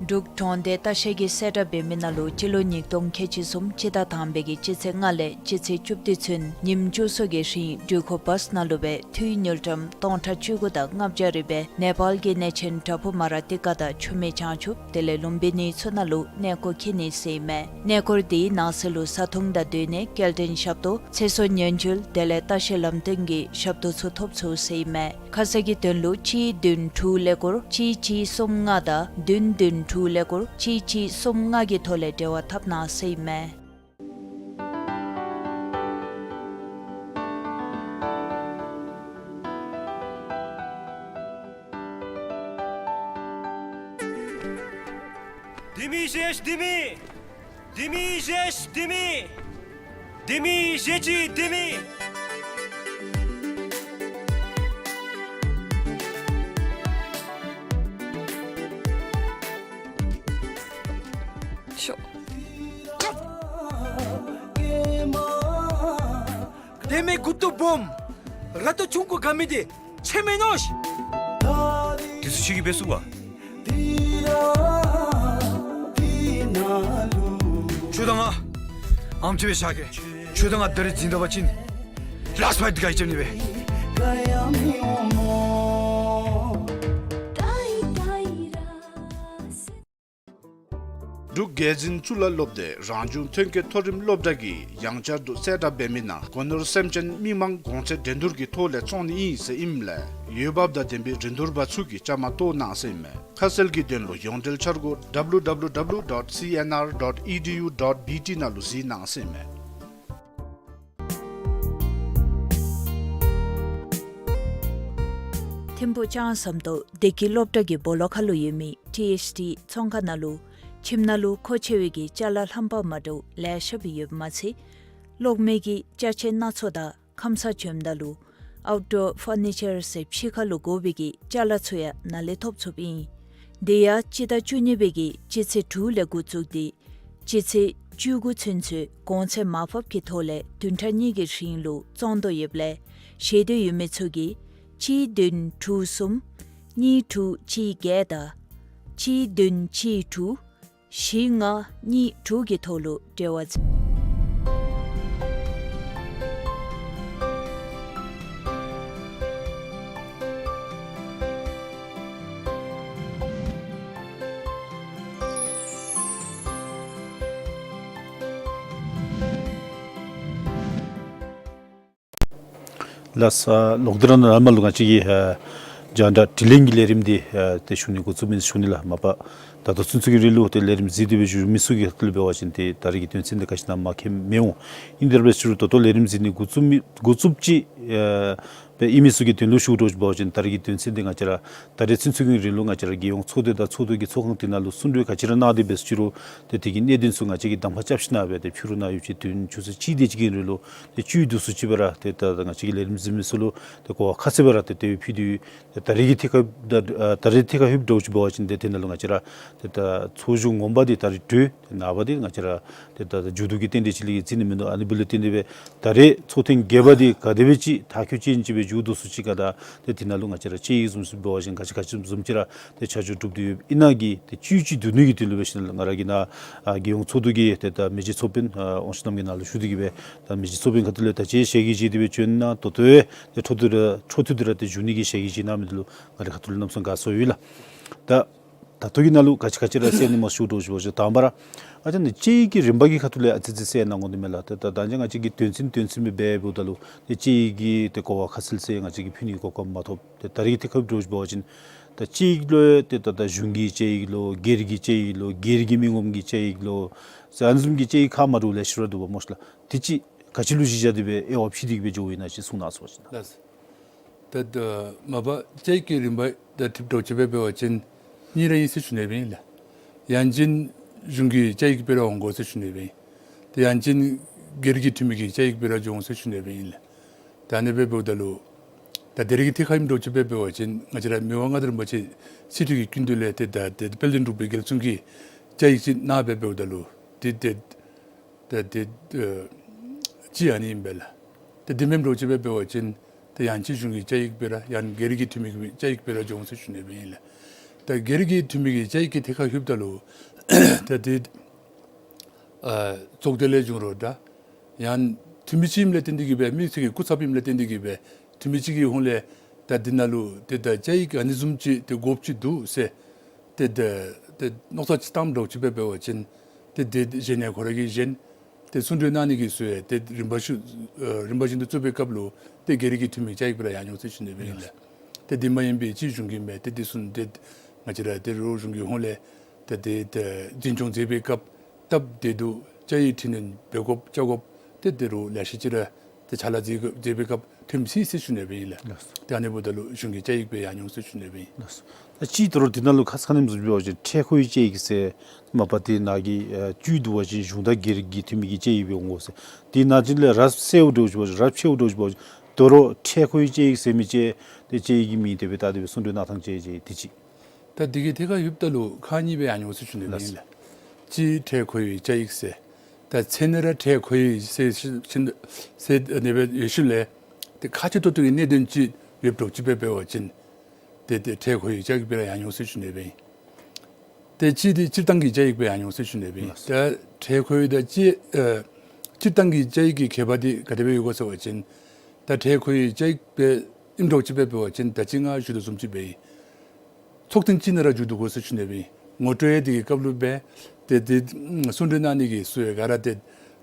འབྲུག་གྲོང་སྡེ་ལྟ་བཤལ་གྱིས་གསལ་བསྒྲགས་འབད་མི་ནང་ལུ་སྤྱི་ལོ་ཉིས་སྟོང་ཁལ་གཅིག་གསུམ་སྤྱི་ཟླ་དང་པའི་གི་སྤྱི་ཚེས་ལྔ་ལས་སྤྱི་ཚེས་བཅུ་བདུན་ཚུན་ཉིནམ་བཅུ་གསུམ་གྱི་རིང་འགྲུལ་འཁོར་བཱསི་ནང་ལུ་སྦེ་འཐུས་དངུལ་ཀྲམ་སྟོང་ཕྲག་བཅུ་དགུ་དང་ལྔ་བརྒྱ་རེ་སྦེ་ནེ་པཱལ་གྱི་གནས་ཆེན་བྲག་ཕུག་མ་ར་ཏི་ཀ་དང་ཆུ་སྨད་བྱང་ཆུབ་དེ་ལས་ལུམྦི་ནི་ཚུ་ནང་ལུ་གནས་སྐོར་འཁྱིད་ནི་ཟེར་ཨིན་མས། གནས་སྐོར་འདི་ནང་གསེས་ལུ་བཟའ་འཐུང་དང་སྡོད་གནས་སྐྱེལ་འདྲེན་ཞབས་ཏོག་ཚེ་སྲོག་ཉེན་བཅོལ་དེ་ལས་ལྟ་བཤལ་ལམ་སྟོན་གྱི་ཞབས་ཏོག་ཚུ་ཐོབ་ཚུགས་ཟེར་ཨིན་མས། ཁ་གསལ་གྱི་དོན་ལུ་གཅིག་བདུན་དྲུག་ཀླད་ཀོར་གཅིག་གཅིག་གསུམ་ལྔ་དང་བདུན་བདུན་དྲུག་ཀླད་ཀོར་གཅིག་གཅིག་གསུམ་ལྔ་གི་ཐོག་ལས་འབྲེལ་བ་འཐབ་གནང་ཟེར་ཨིན་མས། ལྡེ་མིག་བཞེས་ལྡེ་མིག། ལྡེ་མིག་བཞེས་ལྡེ་མིག། ལྡེ་མིག་བཞེས་ཅིག་ལྡེ་མིག། ཤོག། ལྡེ་མིག་མགུ་ཏོ་སྦོམ། ར་ཏོ་ཆུང་ཀུ་དགའ་མི་འདི་ཁྱོད་མེན་ནོ། དེ་ཚུ་ཁྱོད་ཀྱིས་འབད་ཚུགས་པ། ཁྱོད་དང་ང་ཨམ་ཅི་སྦེ་བཞག་གེ། ཁྱོད་དང་ང་ད་རིས་འཛིང་ད་པ་ཅིན་ལཱསི་ཕའིཊ་ག་ཡི་རྐྱབ་ནི་སྦེ། འབྲུག་རྒྱལ་འཛིན་གཙུག་ལག་སློབ་སྡེ་རང་བྱུང་ཐོན་སྐྱེད་མཐོ་རིམ་སློབ་གྲྭ་གིས་ཡང་བསྐྱར་དུ་གསལ་བསྒྲགས་འབད་མི་ནང་སྒོ་ནོར་སེམས་ཅན་མི་མང་གོང་ཚད་འགྲན་བསྡུར་གྱི་ཐོག་ལས་བཙོང་ནི་ཨིན་ཟེར་ཨིནམ་ལས་འོས་འབབ་དང་ལྡན་པའི་རིན་བསྡུར་པ་ཚུ་གིས་བཅའ་མར་གཏོགས་གནང་ཟེར་ཨིན་མས། ཁ་གསལ་གྱི་དོན་ལུ་ཡོངས་འབྲེལ་འཆར་སྒོ་W W W dot C N R dot E D U dot B T ནང་ལུ་གཟིགས་གནང་ཟེར་ཨིན་མས། ཐིམ་ཕུག་ལྕང་ཟམ་ཏོག་བདེ་སྐྱིད་སློབ་གྲྭ་གི་སྦོ་ལོགས་ཁ་ལུ་ཡོད་མི་ཊི་ཨེཆ་ཌི་ཚོང་ཁང་ནང་ལུ་ཁྱིམ་ནང་ལུ་མཁོ་ཆེ་བའི་གི་ཅ་ལ་རྣམ་པ་མ་འདྲཝ་ལེ་ཤ་སྦེ་ཡོདཔ་མ་ཚད་གློག་མེ་གི་ཅ་ཆས་སྣ་ཚོགས་དང་ཁམས་སངས་བྱོནམ་ད་ལུ་ཨའུཊ་ཌོར་ཕར་ནི་ཅར་ཟེར་ཕྱི་ཁ་ལུ་དགོ་པའི་གི་ཅ་ལ་ཚུ་ཡང་ནཱ་ལས་ཐོབ་ཚུགསཔ་ཨིན། དེ་ཡང་སྤྱི་ཟླ་བཅུ་གཉིས་པའི་གི་སྤྱི་ཚེས་དྲུག་ལས་འགོ་བཙུགས་ཏེ་སྤྱི་ཚེས་བཅུ་དགུ་ཚུན་ཚོད་གོང་ཚད་མར་ཕབ་ཀྱི་ཐོག་ལས་བདུན་ཕྲག་གཉིས་ཀྱི་རིང་ལུ་བཙོང་དོ་ཡོདཔ་ལས་ཤེས་འདོད་ཡོད་མི་ཚུ་གིས་གཅིག་བདུན་དྲུག་གསུམ་གཉིས་དྲུག་གཅིག་བརྒྱད་དང་གཅིག་བདུན་གཅིག་དྲུག་བཞི་ལྔ་གཉིས་དྲུག་གི་ཐོག་ལུ་འབྲེལ་བ་མཛད། ལགས་སོ། ལོག་སྟེ་ར་ནཱ་ལུ་ང་བཅས་ཀྱི་ཨ་རྒྱང་བསྒྲགས་དྲི་ལན་གྱི་ལས་རིམ་འདི་ཨ་ཏེ་ཞུ་ནི་འགོ་བཙུགས་མི་ཞུ་ནི་ལགས། མ་པ་ད་ལྟོ་ཚུན་ཚོད་ཀྱི་རིང་ལུ་ཏེ་ལས་རིམ་གཟིགས་ཏེ་སྦེ་བཞུགས་མི་ཚུ་གི་ཁ་ཐུག་ལས་འབད་བ་ཅིན་ཏེ་ད་རེས་ཀྱི་དོན་ཚན་འདི་ག་ཅི་ཨིན་ན་མ་མཁྱེན་མི་འོང་། ཨིན་དེ་འབད་ཞུ་རུང་ད་ལྟོ་ལས་རིམ་གཟིགས་ནི་འགོ་བཙུགས་མི་འགོ་བཙུགསཔ་ཅིག་ཨ་སྦེ་ཨིན་མི་ཚུ་གི་དོན་ལུ་ཞུ་དོ་ཅིག་འབད་བ་ཅིན་ད་རེས་ཀྱི་དོན་ཚན་འདི་ང་བཅས་ར་ད་རེས་ཚུན་ཚོད་ཀྱི་རིང་ལུ་ང་བཅས་ར་རྒྱལ་ཡོངས་ཚོགས་སྡེ་དང་ཚོགས་འདུ་གི་ཚོགས་ཁང་འདི་ནང་ལུ་གསུང་གྲོས་ག་ཅི་ར་གནང་སྟེ་འབད་ཞུ་རུང་ཏེ་དེ་གི་གནད་དོན་ཚུ་ང་བཅས་ཀྱིས་གདམ་ཁ་རྐྱབ་ཞིནམ་སྦེ་ཏེ་ཕྱི་རུ་ནཱ་ཡོད་ཅི་དུས་ཡུན་ཆུ་ཚོད་གཅིག་དེ་ཅིག་གི་རིང་ལུ་ཏེ་བཅུད་བསྡུ་སུ་ཅིག་སྦེ་ར་ཏེ་ད་ང་བཅས་ཀྱི་ལས་རིམ་གཟིགས་མི་ཚུ་ལུ་ཏེ་གོ་བ་ཁ་གསལ་སྦེ་ར་ཏེ་དེ་སྦེ་ཕུལ་ཏེ་ཡོད། ད་རེས་ཀྱི་ཐད་ཁར་ད་ད་རེས་ཐད་ཁར་ལྷོདཔ་འདྲཝ་ཅིག་འབད་བ་ཅིན་ཏེ་དེ་ནང་ལུ་ང་བཅས་ར་ཏེ་ད་ཚོགས་བཞུགས་ངོ་མ་འདི་ད་རེས་གྲོལ། ཏེ་ནངས་པ་འདི་ང་བཅས་ར་ཏེ་ད་ད་མཇུག་བསྡུ་གི་རྟེན་འབྲེལ་ཅིག་ལས་བརྩི་ནི་མིན་འདུག། ཨ་ནི་འབདཝ་ལས་བརྟེན་ཏེ་སྦེ་ད་རེས་ཚོགས་ཐེངས་བརྒྱད་པ་འདི་ག་དེ་སྦེ་ཅིག་མཐར་འཁྱོལ་ཅི་ཨིན་ཅིག་སྦེ་མཇུག་བསྡུ་སུ་ཅིག་ག་ད་ཏེ་དེ་ནང་ལུ་ང་བཅས་ར་དཔྱད་ཡིག་བཟུམ་ཅིག་འབད་བ་ཅིན་ག་ཅི་ག་ཅི་བཟུམ་ཅིག་ར་ཏེ་ཆ་འཇོག་གྲུབ་སྟེ་ཡོདཔ་ཨིན་ན་གི་ཏེ་བཅུད་ཅིག་བསྡུ་ནི་གི་དོན་ལུ་འབད་ཞིནམ་ལས་ང་ར་གིས་ནཱ་ཨ་རྒྱལ་ཡོངས་ཚོགས་འདུ་གི་ཏེ་ད་མི་རྗེ་ཚོགས་དཔོན་ཨ་དབང་ཕྱུག་རྣམ་རྒྱལ་ནཱ་ལུ་ཞུ་སྟེ་གི་སྦེ་ད་མི་རྗེ་ཚོགས་དཔོན་ཁ་ཐུག་ལས་ད་ཅི་ཞལ་གྱིས་བཞེས་ཏེ་སྦེ་བྱོན་གནང་། ད་ལྟོ་ཡང་ཏེ་འཕྲོ་མཐུད་དེ་ར་འཕྲོ་མཐུད་དེ་ར་ཏེ་ཞུ་ནི་གི་ཞལ་གྱིས་བཞེས་གནང་མི་འདི་ལུ་ང་རའི་ཁ་ཐུག་ལས་གནམ་མེད་ས་མེད་དགའ་ཚོར་ཡོད་ལགས། ད་ད་ལྟོ་གི་ནང་ལུ་ག་ཅི་ག་ཅི་ར་གསན་ནི་མས་ཞུ་དོ་ཅིག་འབད་བ་ཅིན་དང་པ་ར་ཨ་ཙི་ནི་དཔྱད་ཡིག་གི་རིམ་པ་གི་ཁ་ཐུག་ལས་ཨ་ཙི་ཙི་གསན་གནང་དགོ་ནི་མས་ལགས། ཏེ་ད་ད་ཅི་ང་བཅས་ཀྱིས་དོན་ཚན་དོན་ཚན་སྦེ་འབདཝ་ད་ལུ་ཏེ་དཔྱད་ཡིག་གི་ཏེ་གོ་བ་ཁ་གསལ་ཟེར་ང་བཅས་ཀྱིས་ཕུལ་ནི་གོ་སྐབས་མ་ཐོབ། ཏེ་ད་རེས་ཀྱི་ཐད་ཁར་འདྲཝ་ཅིག་འབད་བ་ཅིན་ད་དཔྱད་ཡིག་ལུ་ཏེ་ད་ད་གཞུང་གི་དཔྱད་ཡིག་ལོ་སྒེར་གྱི་དཔྱད་ཡིག་ལོ་སྒེར་གྱི་མི་ངོམ་གྱི་དཔྱད་ཡིག་ལོ་ཟེར་ཨ་ནི་བཟུམ་གྱི་དཔྱད་ཡིག་ཁག་མ་འདྲཝ་ལེ་ཤ་ར་འདུག་པ་སྨོ་ཤ་ལགས། དེ་ཅིག་ག་ཅི་ལུ་གཞི་བཞག་སྟེ་སྦེ་དབྱེ་བ་ཕྱེ་སྟེ་གི་སྦེ་འགྱོཝ་ཨིན་ན་ཅིག་གསུང་གནང་ཟེར་བ་ཅིན། ལགས། ད་ད་མ་པ་དཔྱད་ཡིག་གི་རིམ་པ་ད་ཐིམ་འདྲཝ་ཅིག་སྦེ་འབད་བ་ཅིན་གཉིས་ར་ཨིན་ཟེར་ཞུ་ནི་སྦེ་ཨིན་ལགས། ཡང་ཅིན་གཞུང་གི་དཔྱད་ཡིག་སྦེ་ར་འོང་དགོ་ཟེར་ཞུ་ནི་སྦེ་ཨིན། ཏེ་ཡང་ཅིན་སྒེར་གྱི་འཐུས་མི་གི་དཔྱད་ཡིག་སྦེ་ར་འགྱོ་འོང་ཟེར་ཞུ་ནི་སྦེ་ཨིན་ལགས། ད་ཨ་ནི་སྦེ་འབདཝ་ད་ལུ་ད་ད་རེས་ཀྱི་ཐད་ཁར་ཨིནམ་འདྲཝ་ཅིག་སྦེ་འབད་བ་ཅིན་ང་བཅས་ར་མི་དབང་མངའ་བདག་རིན་པོ་ཆེ་ཕྱི་འཐུས་ཀྱི་སྐུ་མདུན་ལས་ཏེ་ད་ཏེ་དཔལ་ལྡན་འབྲུག་པའི་རྒྱལ་བཙུན་གྱི་དཔྱད་ཡིག་ཅིག་གནང་སྦེ་འབདཝ་ད་ལུ་ཏེ་ཏེ་ད་ཏེ་ཨ་གཅིག་ཨ་ནི་ཨིན་པས་ལགས། ཏེ་དེ་མེནམ་འདྲཝ་ཅིག་སྦེ་འབད་བ་ཅིན་ཏེ་ཡང་ཅིན་གཞུང་གི་དཔྱད་ཡིག་སྦེ་ར་ཡང་སྒེར་གྱི་འཐུས་མི་གི་དཔྱད་ཡིག་སྦེ་ར་འགྱོ་འོང་ཟེར་ཞུ་ནི་སྦེ་ཨིན་ལགས། ད་སྒེར་གྱི་འཐུས་མི་གི་དཔྱད་ཡིག་གི་ཐད་ཁར་ལྷོདཔ་ད་ལུ་ད་ཏེ་ཨ་ཚོགས་སྡེ་ལས་བྱུང་རུང་འདྲ། ཡང་འཐུས་མི་ཅིག་ཨིནམ་ལས་བརྟེན་ཏེ་གི་སྦེ་མི་ཅིག་གི་སྐུ་ཚབ་ཨིནམ་ལས་བརྟེན་ཏེ་གི་སྦེ་འཐུས་མི་ཅིག་གི་ཧོངས་ལས་ད་འདི་ནང་ལུ་ཏེ་ད་དཔྱད་ཡིག་ཨ་ནི་བཟུམ་ཅིག་ཏེ་དགོཔ་ཅིག་འདུག་ཟེར་ཏེ་ད་ཏེ་མནོ་བསམ་ཅིག་བཏངམ་འདྲཝ་ཅིག་སྦེ་འབད་བ་ཅིན་ཏེ་དེ་གཞན་ཡང་ཁོ་ར་གིས་གཞན་ཏེ་གསུང་གྲོས་གནང་ནི་གི་ཚུ་ཡང་ཏེ་རིམ་པ་ཞུ་ཨ་རིམ་པ་བཞིན་དུ་བཙུགས་པའི་སྐབས་ལུ་ཏེ་སྒེར་གྱི་འཐུས་མི་དཔྱད་ཡིག་སྦེ་ར་ཡང་འགྱོ་འོང་ཟེར་ཞུ་ནི་སྦེ་ཨིན་ལགས། ཏེ་དེ་མ་ཡིན་པའི་ཅིག་གཞུང་གི་མི་ཏེ་དེ་ཚུ་ཏེ་ང་བཅས་ར་ཏེ་རོགས་གཞུང་གི་ཧོངས་ལས་ཏེ་ཏེ་ཏེ་འཛིན་སྐྱོང་མཛད་པའི་སྐབས་སྟབས་བདེ་སྡུག་དཔྱད་ཡིག་འཕྲི་སྣོན་འབད་དགོཔ་བཅར་དགོཔ་ཏེ་ཏེ་རོགས་ལེ་ཤ་ཅིག་ར་ཏེ་ཕྱག་ལཱ་མཛད་མཛད་པའི་སྐབས་ཐོནམ་ཅིག་ཟེར་ཞུ་ནི་སྦེ་ཨིན་ལགས། ལགས་སོ། ཏེ་ཨ་ནི་འབདཝ་ད་ལུ་གཞུང་གི་དཔྱད་ཡིག་སྦེ་ཡང་འགྱོ་འོང་ཟེར་ཞུ་ནི་སྦེ་ཨིན། ལགས་སོ། ད་ཅི་ད་རུང་འདི་ནང་ལུ་ཁ་ཙ་ཁ་ཉིནམ་བཟུམ་འབད་བ་ཅིན་འཕྲལ་མཁོ་བའི་དཔྱད་ཡིག་ཟེར་མ་པ་ཏེ་ནཱ་གི་ཨ་བཅུད་བསྡུ་བ་ཅིན་གཞུང་དང་སྒེར་གྱི་འཐུས་མི་གི་དཔྱད་ཡིག་སྦེ་འོང་དགོ་ཟེར། དེ་ནང་ཅིག་ལས་ར་གསལཝ་འདྲཝ་ཅིག་འབད་བ་ཅིན་ར་ཕྱེཝ་འདྲཝ་ཅིག་འབད་བ་ཅིན་ད་རུང་འཕྲལ་མཁོ་བའི་དཔྱད་ཡིག་ཟེར་མི་ཅིག་ཏེ་དཔྱད་ཡིག་གི་མིང་དེ་སྦེ་བཏགས་ཏེ་སྦེ་གསུང་གྲོས་གནང་ཐངས་ཅིག་ཅིག་དེ་ཅིག། ད་འདི་གི་ཐད་ཁར་ལྷོདཔ་ད་ལུ་ཁག་གཉིས་སྦེ་ཡང་འགྱོ་འོང་ཟེར་ཞུ་ནི་སྦེ་ཨིན་ལགས། གཅིག་འཕྲལ་མཁོ་བའི་དཔྱད་ཡིག་ཟེར། ད་མཚན་ནི་ར་འཕྲལ་མཁོ་བའི་ཟེར་ཞུ་ཞུ་ཟེར་ཨ་ནི་སྦེ་ཡོད་ཞུཝ་ལས་ཏེ་ཁག་ཆེ་ཏོག་ཏོ་གི་གནད་དོན་ཅིག་ཡོདཔ་འདྲཝ་ཅིག་སྦེ་འབད་བ་ཅིན་ཏེ་ཏེ་འཕྲལ་མཁོ་བའི་དཔྱད་ཡིག་སྦེ་ར་ཡང་འགྱོ་འོང་ཟེར་ཞུ་ནི་སྦེ་ཨིན། ཏེ་གཅིག་འདི་སྤྱིར་བཏང་གི་བཅའ་ཡིག་སྦེ་ཡང་ཡོད་ཟེར་ཞུ་ནི་སྦེ་ཨིན། ད་འཕྲལ་མཁོ་བའི་ད་སྤྱིར་ཨ་སྤྱིར་བཏང་གི་བཅའ་ཡིག་གི་ཁྱད་པར་འདི་ག་དེ་སྦེ་ཡོད་ག་ཟེར་བ་ཅིན་ད་འཕྲལ་མཁོ་བའི་བཅའ་ཡིག་སྦེ་ཨིནམ་འདྲཝ་ཅིག་སྦེ་འབད་བ་ཅིན་ད་ཅི་ང་ཞུ་དོ་བཟུམ་ཅིག་སྦེ་ཨིན། ཚོགས་ཐེངས་གཅིག་ནང་ར་མཇུག་བསྡུ་དགོ་ཟེར་ཞུ་ནི་སྦེ་ཨིན། ངོ་སྤྲོད་ཡང་དེ་གི་སྐབས་ལུ་འབད་དེ་དེ་གསུང་གྲོས་གནང་ནི་གི་ཚུ་ཡང་ག་ར་ཏེ་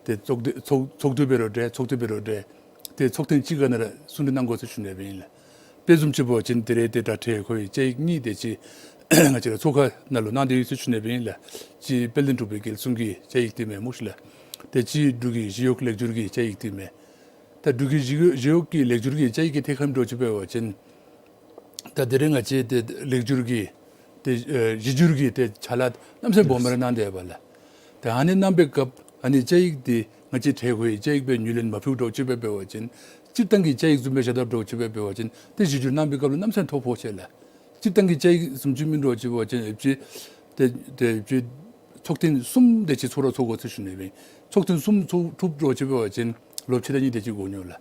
ཏེ་ཚོགས་འདུ་ཚོགས་ཚོགས་འདུ་འབད་རུང་འདྲ་ཚོགས་འདུ་འབད་རུང་འདྲ་ཏེ་ཚོགས་ཐེངས་གཅིག་ག་ནང་ར་གསུང་གྲོས་གནང་དགོ་ཟེར་ཞུ་ནི་སྦེ་ཨིན་ལགས། དཔེ་བཟུམ་ཅིག་འབད་བ་ཅིན་དེ་རིང་ཏེ་ད་འཕྲལ་མཁོ་བའི་བཅའ་ཡིག་གཉིས་དེ་ཅིག་ང་བཅས་ར་ཚོགས་ཁང་ནང་ལུ་གནང་སྟེ་ཡོད་ཟེར་ཞུ་ནི་སྦེ་ཨིན་ལགས། གཅིག་དཔལ་ལྡན་འབྲུག་པའི་རྒྱལ་གསུང་གི་བཅའ་ཡིག་འདི་མས་སྨོ་ཤིག་ལགས། ཏེ་གཅིག་འབྲུག་གི་ཞི་གཡོག་ལེགས་བསྒྱུར་གྱི་བཅའ་ཡིག་འདི་མས། ད་འབྲུག་གི་ཞི་གཡོག་ཞི་གཡོག་གི་ལེགས་བསྒྱུར་གྱི་བཅའ་ཡིག་གི་ཐད་ཁར་ཨིནམ་འདྲཝ་ཅིག་འབད་བ་ཅིན་ད་དེ་རིང་ང་བཅས་ཏེ་ལེགས་བསྒྱུར་གྱི་ཏེ་ཨེ་གཞི་འགྱུར་གྱི་ཏེ་ཕྱག་ལཱ་གནམ་མེད་ས་མེད་སྦོམ་སྦེ་ར་གནང་སྟེ་ཡོདཔ་ལགས། ཏེ་ཨ་ནི་གནང་པའི་སྐབས་ཨ་ནི་བཅའ་ཡིག་འདི་ང་བཅས་འཕྲལ་མཁོ་བའི་བཅའ་ཡིག་སྦེ་ངོས་ལེན་མ་ཕུལཝ་འདྲཝ་ཅིག་སྦེ་འབད་བ་ཅིན་སྤྱིར་བཏང་གི་བཅའ་ཡིག་བཟུམ་སྦེ་བཞག་དཔ་འདྲཝ་ཅིག་སྦེ་འབད་བ་ཅིན་ཏེ་གཞི་འགྱུར་གནང་པའི་སྐབས་ལུ་གནམ་མེད་ས་མེད་ཐོ་ཕོག་ཆེ་ལགས། སྤྱིར་བཏང་གི་བཅའ་ཡིག་བཟུམ་ཅིག་ཨིནམ་འདྲཝ་ཅིག་འབད་བ་ཅིན་ཨེ་ཅིག་ཏེ་ཏེ་ཨེ་ཅིག་ཚོགས་ཐེངས་གསུམ་དེ་ཅིག་ཚོགས་ར་ཚོགས་དགོ་ཟེར་ཞུ་ནི་སྦེ་ཨིན། ཚོགས་ཐེངས་གསུམ་ཚོགས་ཐུབ་འདྲཝ་ཅིག་འབད་བ་ཅིན་ལོ་ཕྱེད་དང་གཉིས་དེ་ཅིག་འགོར་ནི་ལགས།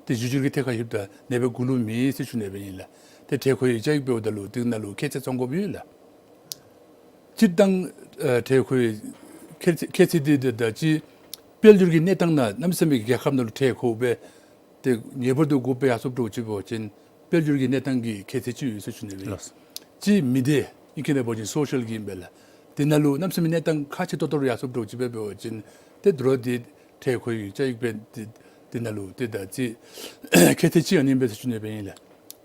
ཏེ་གཞི་འགྱུར་གྱི་ཐད་ཁར་ལྷོདཔ་ད་ནེ་སྦེ་མགུ་ལུ་མེད་ཟེར་ཞུ་ནི་སྦེ་ཨིན་ལགས། ཏེ་འཕྲལ་མཁོ་བའི་བཅའ་ཡིག་འབདཝ་ད་ལུ་དེ་ནང་ལུ་ཁྱད་ཚད་ཚང་དགོཔ་ཡོད་ལགས། སྤྱིར་བཏང་ཨ་འཕྲལ་མཁོ་བའི་ཁྱད་ཚད་ཁྱད་ཚད་འདི་ཏེ་ད་ཅི་དཔལ་འབྱོར་གྱི་གནས་སྟངས་ནང་གནམ་མེད་ས་མེད་ཀྱི་རྒྱལ་ཁབ་ནང་ལུ་འཕྲལ་མཁོ་སྦེ་ཏེ་ངེས་པར་དུ་དགོཔ་སྦེ་ཡར་སོངམ་འདྲཝ་ཅིག་འབད་བ་ཅིན་དཔལ་འབྱོར་གྱི་གནས་སྟངས་ཀྱི་ཁྱད་ཚད་ཅིག་ཡོད་ཟེར་ཞུ་ནི་སྦེ་ཨིན། ལགས། གཅིག་མི་སྡེ་ཨིང་སྐད་ནང་འབད་བ་ཅིན་སོ་ཤལ་གྱི་ཨིན་པས་ལགས། དེ་ནང་ལུ་གནམ་མེད་ས་མེད་གནས་སྟངས་ཁག་ཆེ་ཏོག་ཏོ་ར་ཡར་སོངམ་འདྲཝ་ཅིག་སྦེ་འབད་བ་ཅིན་ཏེ་དོ་རུང་ཏེ་འཕྲལ་མཁོ་བའི་བཅའ་ཡིག་སྦེ་ཏེ་དེ་ནང་ལུ་ཏེ་ད་ཅི་ཁྱད་ཚད་ཅིག་ཨ་ནི་ཨིན་པས་ཟེར་ཞུ་ནི་སྦེ་ཨིན་ལགས།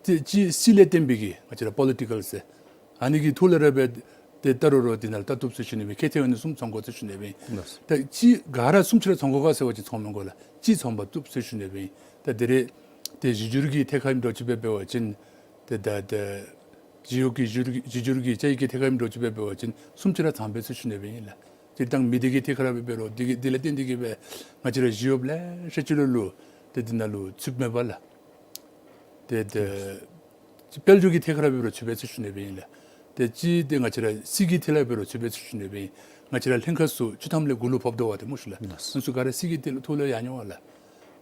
ཏེ་གཅིག་སྲིད་ལས་བརྟེན་པའི་གི་ང་བཅས་ར་པོ་ལི་ཊི་ཀཱལ་ཟེར་ཨ་ནི་གི་ཐོག་ལས་ར་འབད་དེ་ད་རུང་རུང་དེ་ནང་ལུ་ལྟ་བཏུབ་ཟེར་ཞུ་ནི་སྦེ་ཁྱད་ཚད་ཨ་ནི་གསུམ་ཚང་དགོ་ཟེར་ཞུ་ནི་སྦེ་ཨིན། ལགས། ད་གཅིག་ག་ར་གསུམ་ཅིག་ར་ཚང་དགོ་ག་ཟེར་བ་ཅིན་ཚང་མི་དགོ་ལགས། གཅིག་ཚང་པ་བཏུབ་ཟེར་ཞུ་ནི་སྦེ་ཨིན། ད་དེ་རིང་ཏེ་གཞི་འགྱུར་གྱི་ཐད་ཁར་ཨིནམ་འདྲཝ་ཅིག་སྦེ་འབད་བ་ཅིན་ཏེ་ད་ད་གཞི་གཡོག་གི་གཞི་འགྱུར་གྱི་གཞི་འགྱུར་གྱི་བཅའ་ཡིག་གི་ཐད་ཁར་ཨིནམ་འདྲཝ་ཅིག་སྦེ་འབད་བ་ཅིན་གསུམ་ཅིག་ར་ཚང་པས་ཟེར་ཞུ་ནི་སྦེ་ཨིན་ལགས། སྤྱིར་བཏང་མི་སྡེ་གི་ཐད་ཁར་ར་འབད་རུང་དེ་གི་དེ་ལས་བརྟེན་ཏེ་གིས་སྦེ་ང་བཅས་ར་ཞི་གཡོགཔ་ལེ་ཤ་ཅིག་ལུ་ལུ་ཏེ་དེ་ནང་ལུ་ཚུདཔ་མས་པ་ལགས། ཏེ་ཏེ་དཔལ་འབྱོར་གྱི་ཐད་ཁར་ར་འབད་རུང་ཚུད་པས་ཟེར་ཞུ་ནི་སྦེ་ཨིན་ལགས། ཏེ་གཅིག་ཏེ་ང་བཅས་ར་སྲིད་ཀྱི་ཐད་ལས་འབད་རུང་ཚུད་པས་ཟེར་ཞུ་ནི་སྦེ་ཨིན། ང་བཅས་ར་ལྷན་ཁག་ཚུ་བཅུ་ཐམ་ལས་དགུ་ལུ་ཕོགཔ་འདུག་པ་ཏེ་སྨོ་ཤིག་ལགས། ལགས། ཨ་ནི་ཚུ་ག་ར་སྲིད་ཀྱི་ཐད་ལུ་ཐོག་ལུ་ཡར་འགྱོཝ་ལགས།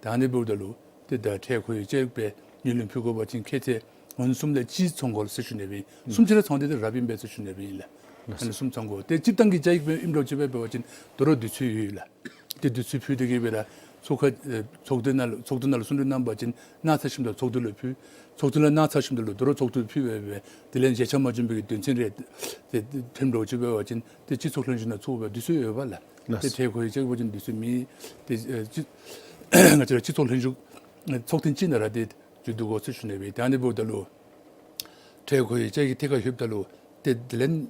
ད་ཨ་ནི་འབདཝ་ད་ལུ་ཏེ་ད་འཕྲལ་མཁོ་བའི་བཅའ་ཡིག་སྦེ་ངོས་ལེན་ཕུལ་དགོ་པ་ཅིན་ཁྱད་ཚད་ཨ་ནི་གསུམ་ལས་གཅིག་ཚང་དགོ་ཟེར་ཞུ་ནི་སྦེ་ཨིན། ཨུམ། གསུམ་ཅིག་ར་ཚང་སྟེ་ཏེ་རབ་ཨིན་པས་ཟེར་ཞུ་ནི་སྦེ་ཨིན་ལགས། ལགས། ཨ་ནི་གསུམ་ཚང་དགོ། ཏེ་སྤྱིར་བཏང་གི་བཅའ་ཡིག་སྦེ་ཨིནམ་འདྲཝ་ཅིག་སྦེ་འབད་བ་ཅིན་དོ་རུང་དུས་ཚོད་ཡོད་ལགས། ཏེ་དུས་ཚོད་ཕུལ་ཏེ་གིས་སྦེ་ར་ཚོགས་ཁང་ཨེ་ཚོགས་སྡེ་ནང་ལུ་ཚོགས་སྡེ་ནང་ལུ་གསུང་གྲོས་གནང་པ་ཅིན་ནངས་ཚར་ཞིནམ་ད་ཚོགས་འདུ་ལུ་ཕུལ། ཚོགས་སྡེ་ལུ་གནངས་ཚར་ཞིནམ་ད་ལུ་དོ་རུང་ཚོགས་འདུ་ཕུལ་སྦེ་སྦེ་དེ་ལས་མཇལ་ཕྱག་མ་བྱོན་པའི་གི་དོན་ཚན་རེ་ཏེ་ཐོནམ་འདྲཝ་ཅིག་འབད་བ་ཅིན་ཏེ་སྤྱི་ཚོགས་ལྷན་བཞུགས་ནང་ཚོགས་པའི་དུས་ཚོད་ཡོདཔ་ལགས། ལགས། ཏེ་འཕྲལ་མཁོ་བའི་བཅའ་ཡིག་འབད་བ་ཅིན་དུས་ཚོད་མེད། ཏེ་ཨེ་སྤྱི་ང་བཅས་ར་སྤྱི་ཚོགས་ལྷན་བཞུགས་ཚོགས་ཐེངས་གཅིག་ནང་ར་ཏེ་མཇུག་བསྡུ་དགོ་ཟེར་ཞུ་ནི་སྦེ་ཨིན། ཏེ་ཨ་ནི་འབདཝ་ད་ལུ་འཕྲལ་མཁོ་བའི་བཅའ་ཡིག་གི་ཐད་ཁར་ལྷོདཔ་ད་ལུ་ཏེ་དེ་ལས་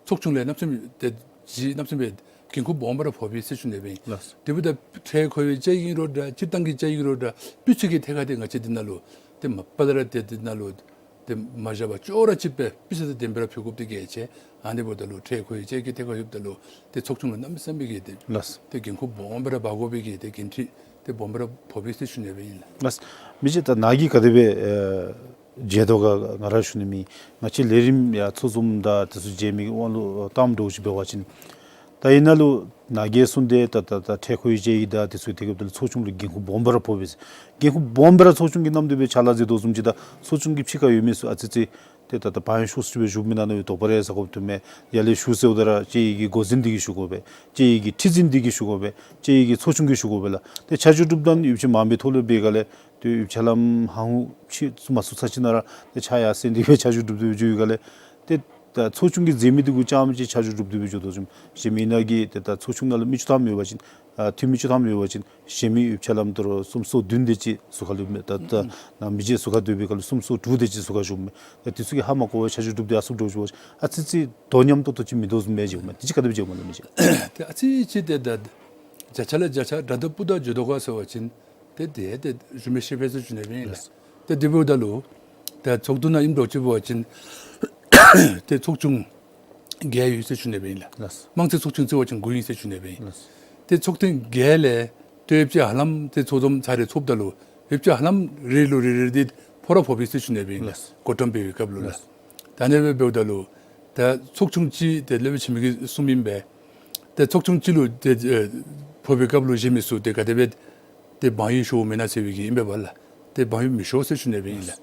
ཚོགས་ཆུང་ལས་གནམ་མེད་ས་མེད་ཏེ་གཞི་གནམ་མེད་ས་མེད་འགན་ཁུར་སྦོམ་སྦེ་ར་ཕོག་པས་ཟེར་ཞུ་ནི་སྦེ་ཨིན། ལགས། དེ་འབདཝ་ད་འཕྲལ་མཁོ་བའི་བཅའ་ཡིག་ཨིན་རུང་འདྲ་སྤྱིར་བཏང་གི་བཅའ་ཡིག་ཨིན་རུང་འདྲ་སྤུས་ཚད་ཀྱི་ཐད་ཁར་ཏེ་ང་བཅས་འདི་ནང་ལུ་ཏེ་མ་པ་ལས་ར་ཏེ་འདི་ནང་ལུ་ཏེ་མ་བཞག་པར་ཅོག་ར་གཅིག་སྦེ་སྤུས་ཚད་དང་ལྡནམ་སྦེ་ར་ཕུལ་དགོཔ་འདི་གལ་ཆེ། ཨ་ནི་འབདཝ་ད་ལུ་འཕྲལ་མཁོ་བའི་བཅའ་ཡིག་གི་ཐད་ཁར་ལྷོདཔ་ད་ལུ་ཏེ་ཚོགས་ཆུང་ལུ་གནམ་མེད་ས་མེད་ཀྱི་ཏེ་ལགས། ཏེ་འགན་ཁུར་སྦོམ་སྦེ་ར་འབག་དགོ་པའི་གི་ཏེ་འགན་འཁྲི་ཏེ་སྦོམ་སྦེ་ར་ཕོག་པས་ཟེར་ཞུ་ནི་སྦེ་ཨིན་ལགས། ལགས། མི་རྗེ་ད་ནཱ་གིས་ག་དེ་སྦེ་ཨེ་མཇལ་དོ་ག་ང་ར་ཞུ་ནི་མེད། ང་བཅས་ལས་རིམ་ཡང་ཚོགས་འཛོམས་དང་དེ་ཚུ་མཇལ་མི་གི་དབང་ལུ་བཏངམ་འདྲཝ་ཅིག་འབད་བ་ཅིན་ད་ཨིན་ན་ལུ་ནཱ་གིས་གསུངས་ཏེ་ད་ད་ད་འཕྲལ་མཁོ་བའི་བཅའ་ཡིག་དང་དེ་ཚུ་ཐད་ཁར་ལྷོདཔ་ད་ལུ་ཚོགས་ཆུང་ལུ་འགན་ཁུར་སྦོམ་སྦེ་ར་ཕོག་པས། འགན་ཁུར་སྦོམ་སྦེ་ར་ཚོགས་ཆུང་གི་གནམ་དུ་སྦེ་ཕྱག་ལཱ་མཛད་དོ་བཟུམ་ཅིག་དང་ཚོགས་ཆུང་གི་ཕྱི་ཁར་ཡོད་མི་ཚུ་ཨ་ཙི་ཙི་ཏེ་ད་ད་བང་ཤོག་ཅིག་སྦེ་ཞུཝ་མེན་ན་ནི་དོགས་པ་རེ་ཟ་དགོཔ་འདུག་མས། ཡར་ལས་ཞུ་ཟེརཝ་ད་ར་བཅའ་ཡིག་གི་འགོ་འཛིན་འདི་གིས་ཞུ་དགོ་པས། བཅའ་ཡིག་གི་ཁྲི་འཛིན་འདི་གིས་ཞུ་དགོ་པས། བཅའ་ཡིག་གི་ཚོགས་ཆུང་གིས་ཞུ་དགོ་པས་ལགས། ཏེ་ཆ་འཇོག་གྲུབ་ཐངས་ཡོདཔ་ཅིག་མང་པོའི་ཐོག་ལས་འབད་ག་ལས་ཏེ་ཡོདཔ་ཅིག་ལམ་ཧང་ཧུ་ཕྱི་ཚུ་མ་ཚུད་ཚར་ཅིག་ནང་ར་ཏེ་ཕྱག་ཡར་སེང་སྟེ་སྦེ་ཆ་འཇོག་གྲུབ་སྟེ་སྦེ་འགྱོ་ཡོད་ག་ལས་ཏེ་ད་ཚོགས་ཆུང་གིས་མཛད་མི་འདི་གུ་རྐྱངམ་ཅིག་ཆ་འཇོག་གྲུབ་སྟེ་སྦེ་འགྱོ་དོ་བཟུམ། གཞན་མི་ནཱ་གི་ཏེ་ད་ཚོགས་ཆུང་ནང་ལུ་མི་བཅུ་ཐམ་ཡོད་པ་ཅིན་ཨ་འཐུས་མི་བཅུ་ཐམ་ཡོད་པ་ཅིན་གཞན་མི་ཡོདཔ་ཅིག་ལམ་དོ་རུང་སུམ་ཅུ་སོ་བདུན་དེ་ཅིག་ཟུར་ཁར་ལུ་མས། ད་ད་ནཱ་མི་རྗེ་ཟུར་ཁར་སྡོད་པའི་སྐབས་ལུ་སུམ་ཅུ་སོ་དྲུག་དེ་ཅིག་ཟུར་ཁར་བཞུགས་མས། ད་དེ་ཚུ་གིས་ཧ་མ་གོ་བར་ཆ་འཇོག་གྲུབ་སྟེ་ཨ་སུ་འགྱོ་འགྱོཝ་ཨ་ཙི་ཙི་དོ་མཉམ་ཏོག་ཏོ་ཅིག་མིན་འདུག་བཟུམ་སྦེ་མཇལཝ་མས། དེ་ཅིག་ག་དེ་སྦེ་མཇལཝ་མས་ལགས་མི་རྗེ། ཏེ་ཨ་ཙི་ཅིག་ཏེ་ད་བརྒྱ་ཆ་ལས་བརྒྱ་ཆ་དགྲ་དང་ཕུ་དང་འགྱོ་དོ་ག་ཟེར་བ་ཅིན་ཏེ་དེ་ཏེ་ཞུ་མི་ཤེས་པས་ཟེར་ཞུ་ནི་སྦེ་ཨིན་ལགས། ལགས། ཏེ་དེ་འབདཝ་ད་ལུ་ད་ཚོགས་འདུ་ནང་ཨིནམ་འདྲཝ་ཅིག་འབད་བ་ཅིན་ཏེ་ཚོགས་ཆུང་བརྒྱད་ཡོད་ཟེར་ཞུ་ནི་སྦེ་ཨིན་ལགས། ལགས། དམངས་གཙོའི་ཚོགས་ཆུང་བརྩི་བ་ཅིན་དགུ་ཨིན་ཟེར་ཞུ་ནི་སྦེ་ཨིན། ལགས། ཏེ་ཚོགས་ཐེངས་བརྒྱད་ལས་ཏེ་ཡོདཔ་ཅིག་ཧ་ལམ་ཏེ་ཚོགས་འཛོམས་ཚར་རེ་ཚོགསཔ་ད་ལུ་ཡོདཔ་ཅིག་ཧ་ལམ་རེ་ལུ་རེ་རེ་འདི་ཕོག་ར་ཕོག་པས་ཟེར་ཞུ་ནི་སྦེ་ཨིན་ལགས། ལགས། གོ་ཏམ་འབད་བའི་སྐབས་ལུ་ལགས། ལགས། ད་ཨ་ནི་སྦེ་འབདཝ་ད་ལུ་ད་ཚོགས་ཆུང་གཅིག་ཏེ་སློབ་དཔོན་འཆི་མེད་ཀྱིས་གསུངམ་ཨིན་པས། ཏེ་ཚོགས་ཆུང་གཅིག་ལུ་ཏེ་ཨེ་ཕོག་པའི་སྐབས་ལུ་གཞན་མི་ཚུ་ཏེ་ག་དེ་སྦེ་ཏེ་དབང་ཡོད་ཤོརཝ་མེན་ན་ཟེར་བའི་གི་ཨིན་པས་པ་ལགས། ཏེ་དབང་ཡོད་མི་ཤོར་ཟེར་ཞུ་ནི་སྦེ་ཨིན་ལགས།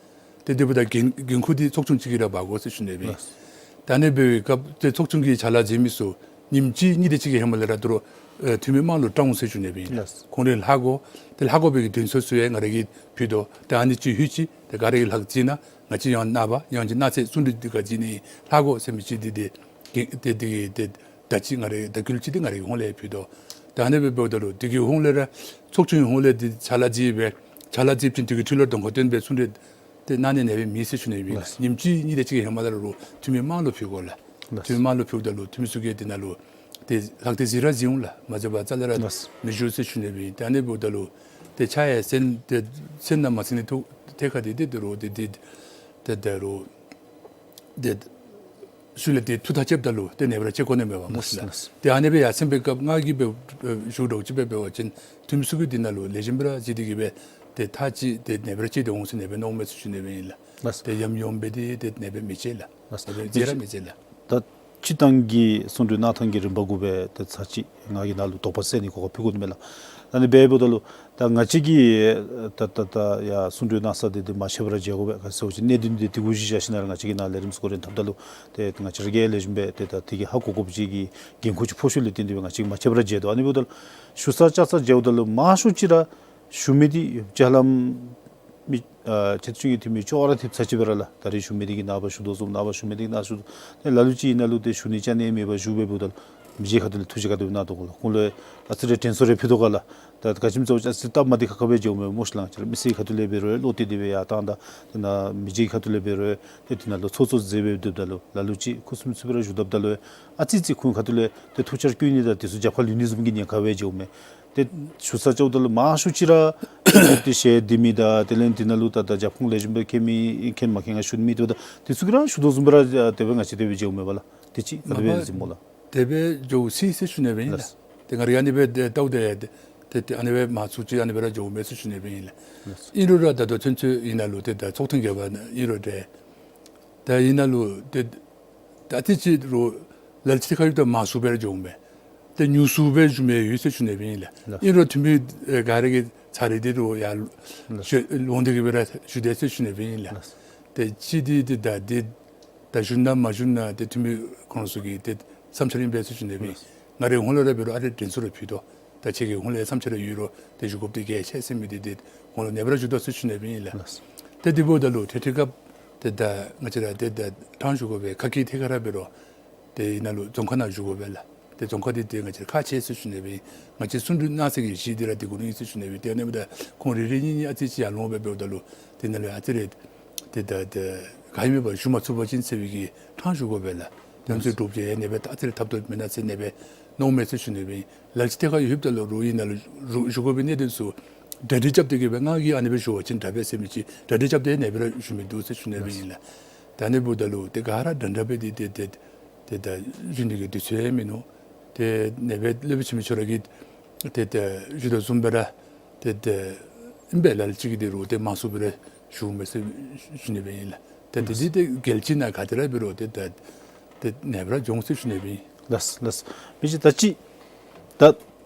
ཏེ་དེ་འབདཝ་ད་འགན་འགན་ཁུར་འདི་ཚོགས་ཆུང་གཅིག་གིས་ར་འབག་དགོ་ཟེར་ཞུ་ནི་སྦེ་ཨིན། ལགས། ད་ཨ་ནི་འབད་བའི་སྐབས་ཏེ་ཚོགས་ཆུང་གི་ཕྱག་ལཱ་མཛད་མི་ཚུ་ཉིནམ་གཅིག་གཉིས་དེ་ཅིག་གི་ཧེ་མ་ལས་ར་དོ་རུང་ཨེ་འཐུས་མི་དམངས་གླུ་བཏང་འོང་ཟེར་ཞུ་ནི་སྦེ་ཨིན། ལགས། ཁོང་རའི་ལྷག་དགོ་ཏེ་ལྷག་དགོ་པའི་གི་དྲིན་གཟོ་ཚུ་ཡང་ང་ར་གིས་ཕུལ་དོ། ཏེ་ཨ་ནི་ཅིག་ལྷོད་ཅི། ཏེ་ག་ར་གིས་ལྷག་བརྩིས་གནང་། ང་བཅས་ཡང་ནངས་པ་ཡང་ཅིན་གནངས་ཚེ་གསུང་གྲོས་འདི་ག་བྱིན་ནི་ལྷག་དགོ་ཟེར་མི་ཅིག་འདི་ཏེ་ཏེ་ཏེ་ཏེ་ད་ཅི་ང་ར་བརྡ་བསྐུལ་ཅིག་འདི་ང་ར་གིས་ཁོང་ལུ་ཕུལ་དོ། ད་ཨ་ནི་སྦེ་འབདཝ་ད་ལུ་དེ་གི་ཧོང་ལས་ར་ཚོགས་ཆུང་གི་ཧོང་ལས་འདི་ཕྱག་ལཱ་མཛད་སྦེ་ཕྱག་ལཱ་མཛད་བྱིན་དེ་གི་འཕྲོ་ལས་གདོང་ཁར་སྟོན་སྦེ་གསུང་གྲོས་ཏེ་གནང་ནི་ཨ་ནི་སྦེ་མེད་ཟེར་ཞུ་ནི་སྦེ་ཨིན་ལགས། ལགས། ཉིནམ་གཅིག་གཉིས་དེ་ཅིག་གི་ཧེ་མ་ལས་ར་འཐུས་མི་དམངས་གླུ་ཕུལ་དགོ་ལགས། ལགས། འཐུས་མི་དམངས་གླུ་ཕུལཝ་ད་ལུ་འཐུས་མི་ཚུ་གིས་དེ་ནང་ལུ་ཏེ་ལྷག་སྟེ་གཟིགས་ར་གཟིགས་འོང་ལགས། མ་གཟིགས་པར་རྩ་ལས་ར་ལགས། མི་བཞུགས་ཟེར་ཞུ་ནི་སྦེ་ཨིན། ཏེ་ཨ་ནི་འབདཝ་ད་ལུ་ཏེ་ཕྱག་ཡང་སེང་ཏེ་སེང་ནང་མ་སེང་ནི་ཐུགས་ཐད་ཁར་ཏེ་ཏེ་དོ་རུང་ཏེ་ཏེ་ཏེ་དོ་རུང་ཏེ་ཤུལ་ལས་ཏེ་ཐུགས་ཐག་བཅདཔ་ད་ལུ་ཏེ་ནེ་སྦེ་ར་བཅད་དགོ་ནི་མས་པ་སྨོ་ཤིག་ལགས། ལགས། ཏེ་ཨ་ནི་སྦེ་ཡར་སེང་སྦེ་སྐབས་ང་གིས་སྦེ་ཨེ་ཞུ་དོ་ཅིག་སྦེ་འབད་བ་ཅིན་འཐུས་མི་ཚུ་གིས་དེ་ནང་ལུ་ལེགས་ཤོམ་སྦེ་ར་གཟིགས་ཏེ་གིས་སྦེ་ཏེ་ཐག་བཅད་དེ་ནེ་སྦེ་ར་བཅད་དེ་འོང་ཟེར་ཨ་ནི་སྦེ་མནོཝ་མས་ཟེར་ཞུ་ནི་སྦེ་ཨིན་ལགས། ལགས། ཏེ་ཡམ་ཡོམ་སྦེ་ཏེ་ཏེ་ཨ་ནི་སྦེ་མི་བཅད་ལགས། ལགས། ཏེ་མཇལ་ར་མི་མཇལ་ལགས། ད་སྤྱིར་བཏང་གི་གསུང་གྲོས་གནང་ཐངས་ཀྱི་རིམ་པ་གུ་སྦེ་ཏེ་ཚར་གཅིག་ང་གིས་ནཱ་ལུ་དོགས་པ་སེལ་ནི་གོ་སྐབས་ཕུལ་དགོ་ནི་མས་ལགས། ད་ཨ་ནི་སྦེ་འབདཝ་ད་ལུ་ད་ང་བཅས་ཀྱིས་ད་ད་ད་ཡར་གསུང་གྲོས་གནང་ས་འདི་ཏེ་མ་ཆད་པར་མཇལ་དགོ་པས། ག་ཅི་ཟེར་བ་ཅིན་གནད་དོན་འདི་དེ་གུ་གཞི་བཞག་ཞིནམ་ལས་ང་བཅས་ཀྱིས་ནཱ་ལས་རིམ་གསུང་གྲོས་འཐབ་ད་ལུ་ཏེ་ང་བཅས་ར་གིས་ལེགས་ཤོམ་སྦེ་ཏེ་ད་དེ་གི་ཧ་གོ་དགོཔ་ཅིག་གི་འགན་ཁུར་ཅིག་ཕོག་ཤུལ་ལས་བརྟེན་ཏེ་སྦེ་ང་བཅས་ཀྱིས་མ་ཆད་པར་མཇལ་དོ། ཨ་ནི་འབདཝ་ད་ལུ་ཞུ་ས་བཅར་ས་མཇལཝ་ད་ལུ་མང་ཤོས་ཅིག་ར་ཞུ་མི་འདི་ཡོངས་ཁྱབ་ལམ་མི་ཨ་ཆེད་དུ་བྱུང་གི་འཐུས་མི་ཅོག་ར་འཐདཔ་ཚར་གཅིག་སྦེ་ར་ལགས། ད་རེས་ཞུ་མི་འདི་གིས་ནངས་པ་ཞུ་དོ་བཟུམ་ནངས་པ་ཞུ་མི་འདི་གིས་གནངས་ཞུ་དོ། ཏེ་ལ་ལུ་ཅིག་ཨིན་ན་ལུ་ཏེ་ཞུ་ནི་བཅར་ནི་མེད་པར་བཞུགས་སྦེ་འབདཝ་ད་ལུ་མི་རྗེ་ཁ་ཐུག་ལས་ཐུགས་རྗེ་ཁ་ཐུག་གནང་དོ་ག་ལགས། ཁོང་ལུ་ཨ་ཙི་རེ་དྲན་གསོ་རེ་ཕུལ་དོ་ག་ལགས། ད་ག་ཅི་སྨོ་ཟེར་བ་ཅིན་ཨ་ཙི་སྟབས་མ་བདེ་ཁག་ཁ་སྦེ་མཇལཝ་མས་སྨོ་ཤིག་ལགས། ང་བཅས་ར་མི་སེར་ཁ་ཐུག་ལས་འབད་རུང་བློ་གཏད་དེ་སྦེ་ཡར་བཏང་ད་ཏེ་ནཱ་མི་རྗེ་ཁ་ཐུག་ལས་འབད་རུང་ཏེ་དེ་ནང་ལུ་ཚོགས་གཙོ་མཛད་སྦེ་སྡོདཔ་ད་ལུ་ལ་ལུ་ཅིག་ཁུ་སིམ་སིམ་སྦེ་ར་བཞུགས་སྡོདཔ་ད་ལུ་ཨ་ཙི་ཅིག་ཁོང་ཁ་ཐུག་ལས་ཏེ་ཐུགས་འཆར་བཀོད་ནི་དང་དེ་ཚུ་རྒྱབ་ཁར་ལུས་ནི་བཟུམ་གྱི་ཉེན་ཁ་སྦེ་མཇལཝ་མས། ཏེ་ཞུ་ས་བཅརཝ་ད་ལུ་མང་ཤོས་ཅིག་ར་ཏེ་ཞལ་འདི་མི་དང་དེ་ལས་དེ་ནང་ལུ་ད་ད་རྒྱབ་ཁུངས་ལེགས་ཤོམ་སྦེ་མཁྱེན་མི་མཁྱེན་མ་མཁྱེན་ང་ཞུ་ནི་མེད་དོ། ད་དེ་ཚུ་གིས་ར་ཞུ་དོ་བཟུམ་སྦེ་ར་དེ་སྦེ་ང་བཅས་དེ་སྦེ་མཇལཝ་མས་པ་ལགས། དེ་ཅིག་ག་དེ་སྦེ་མ་པ་གཟིགས་སྨོ་ལགས། དེ་སྦེ་འགྱོ་སྲིད་ཟེར་ཞུ་ནི་སྦེ་ཨིན་ལགས། ལགས། ཏེ་ང་ར་ཨ་ནི་སྦེ་ཏེ་ལྟཝ་ད་ཏེ་ཏེ་ཨ་ནི་སྦེ་མང་ཤོས་ཅིག་ཨ་ནི་སྦེ་ར་འགྱོཝ་མས་ཟེར་ཞུ་ནི་སྦེ་ཨིན་ལགས། ལགས། ཨིན་རུང་ར་ད་ལྟོ་ཚུན་ཚོད་ཨིན་ན་ལུ་ཏེ་ད་ཚོགས་ཐེངས་བརྒྱད་པ་ཨིན་རུང་ཏེ་ད་ཨིན་ན་ལུ་ཏེ་ད་ཨ་ཙི་ཅིག་རུང་ལ་ལུ་ཅིག་ཁར་ཡོད་ད་མང་སུ་སྦེ་ར་འགྱོཝ་མས། ཏེ་ཉུང་སུ་སྦེ་བཞུགས་མི་ཡོད་ཟེར་ཞུ་ནི་སྦེ་ཨིན་ལགས། ལགས། ཨིན་རུང་འཐུས་མི་ཨེ་ག་ར་གིས་ཚར་རེ་ཏེ་རུང་ཡར་ལོང་སྟེ་གིས་སྦེ་ར་བཞུགས་དེས་ཟེར་ཞུ་ནི་སྦེ་ཨིན་ལགས། ལགས། ཏེ་ཅིག་འདི་ཏེ་ད་འདི་ད་བཞུགས་ན་མ་བཞུགས་ན་ཏེ་འཐུས་མི་ཁོང་ཚུ་གི་ཏེ་བསམ་འཆར་ཨིན་པས་ཟེར་ཞུ་ནི་སྦེ། ལགས། ང་རའི་ཧོང་ལས་ར་འབད་རུང་ཨ་རེ་དྲན་གསོ་རེ་ཕུལ་དོ། ད་ཁྱེད་ཀྱི་ཧོང་ལས་བསམ་འཆར་རེ་ཡོད་རུང་ཏེ་བཞུགས་དགོཔ་འདི་གལ་ཆེ་ཟེར་མི་འདི་ཏེ་ཧོང་ལས་ནེ་སྦེ་ར་བཞུགས་དོ་ཟེར་ཞུ་ནི་སྦེ་ཨིན་ལགས། ལགས། ཏེ་འདི་འབདཝ་ད་ལུ་ཏེ་དེ་སྐབས་ཏེ་ད་ང་བཅས་ར་ཏེ་ད་ཐང་བཞུགས་དགོ་པའི་ཁ་སྐད་ཐད་ཁར་ར་འབད་རུང་ཏེ་ཨིན་ན་ལུ་རྫོང་ཁག་ནང་བཞུགས་དགོ་པས་ལགས། ཏེ་རྫོང་ཁག་འདི་ཏེ་ང་བཅས་ར་ཁག་ཆེ་ཟེར་ཞུ་ནི་སྦེ། ང་བཅས་གསུང་གྲོས་གནང་ས་གི་གཞི་འདི་ར་འདི་གུ་ཨིན་ཟེར་ཞུ་ནི་སྦེ། ཏེ་ཨ་ནི་འབདཝ་ད་ཁོང་རེ་རེ་གཉིས་གཉིས་ཨ་ཙི་ཅིག་ཡར་ལོང་སྦེ་འབདཝ་ད་ལུ་ཏེ་ནཱ་ལུ་ཨ་ཙི་རེ་ཏེ་ད་ཏེ་ག་ཨིན་མས་པ་ཞུ་མ་ཚུགས་པ་ཅིན་ཟེར་བའི་གི་ཐང་བཞུགས་དགོ་པས་ལགས། ཏེ་ཨ་ནི་ཚུ་གྲུབ་ཅིག་ཨ་ནི་སྦེ་ཨ་ཙི་རེ་ཐབས་ཏོ་མེན་ན་ཟེར་ཨ་ནི་སྦེ་མནོཝ་མས་ཟེར་ཞུ་ནི་སྦེ། ལ་ལུ་ཅིག་ཐད་ཁར་ཡོདཔ་ད་ལུ་རུང་ཨིན་ན་ལུ་རུང་བཞུགས་དགོ་པའི་གནད་དོན་ཚུ་གྲ་སྒྲིག་རྐྱབ་སྟེ་གིས་སྦེ་ང་གིས་ཨ་ནི་སྦེ་ཞུ་བ་ཅིན་དྲག་པས་ཟེར་མི་ཅིག་གྲ་སྒྲིག་རྐྱབ་སྟེ་ཨ་ནི་སྦེ་ར་བཞུགས་མི་འདུག་ཟེར་ཞུ་ནི་སྦེ་ཨིན་ལགས། ད་ཨ་ནི་འབདཝ་ད་ལུ་ཏེ་ག་ར་འདྲན་འདྲ་སྦེ་ཏེ་ཏེ་ཏེ་ཏེ་ད་བཞུགས་ནི་གི་དུས་ཚོད་མིན་ནུག། ཏེ་ཨ་ནི་སྦེ་སློབ་དཔོན་འཆི་མེད་ཁྱོད་ར་གིས་ཏེ་ཏེ་ཞུ་དོ་བཟུམ་སྦེ་ར་ཏེ་ཏེ་ཨིན་པས། ལ་ལུ་ཅིག་གིས་ཏེ་རུང་ཏེ་མང་སུ་སྦེ་ར་ཞུཝ་མས་ཟེར་ཞུ་ནི་སྦེ་ཨིན་ལགས། ཏེ་ཏེ་འདི་ཏེ་རྒྱལ་སྤྱི་ནང་ག་ཏེ་ར་འབད་རུང་ཏེ་ད་ཏེ་ཨ་ནི་སྦེ་ར་འགྱོ་འོང་ཟེར་ཞུ་ནི་སྦེ་ཨིན། ལགས་ལགས། མི་རྗེ་ད་ཅི་ད་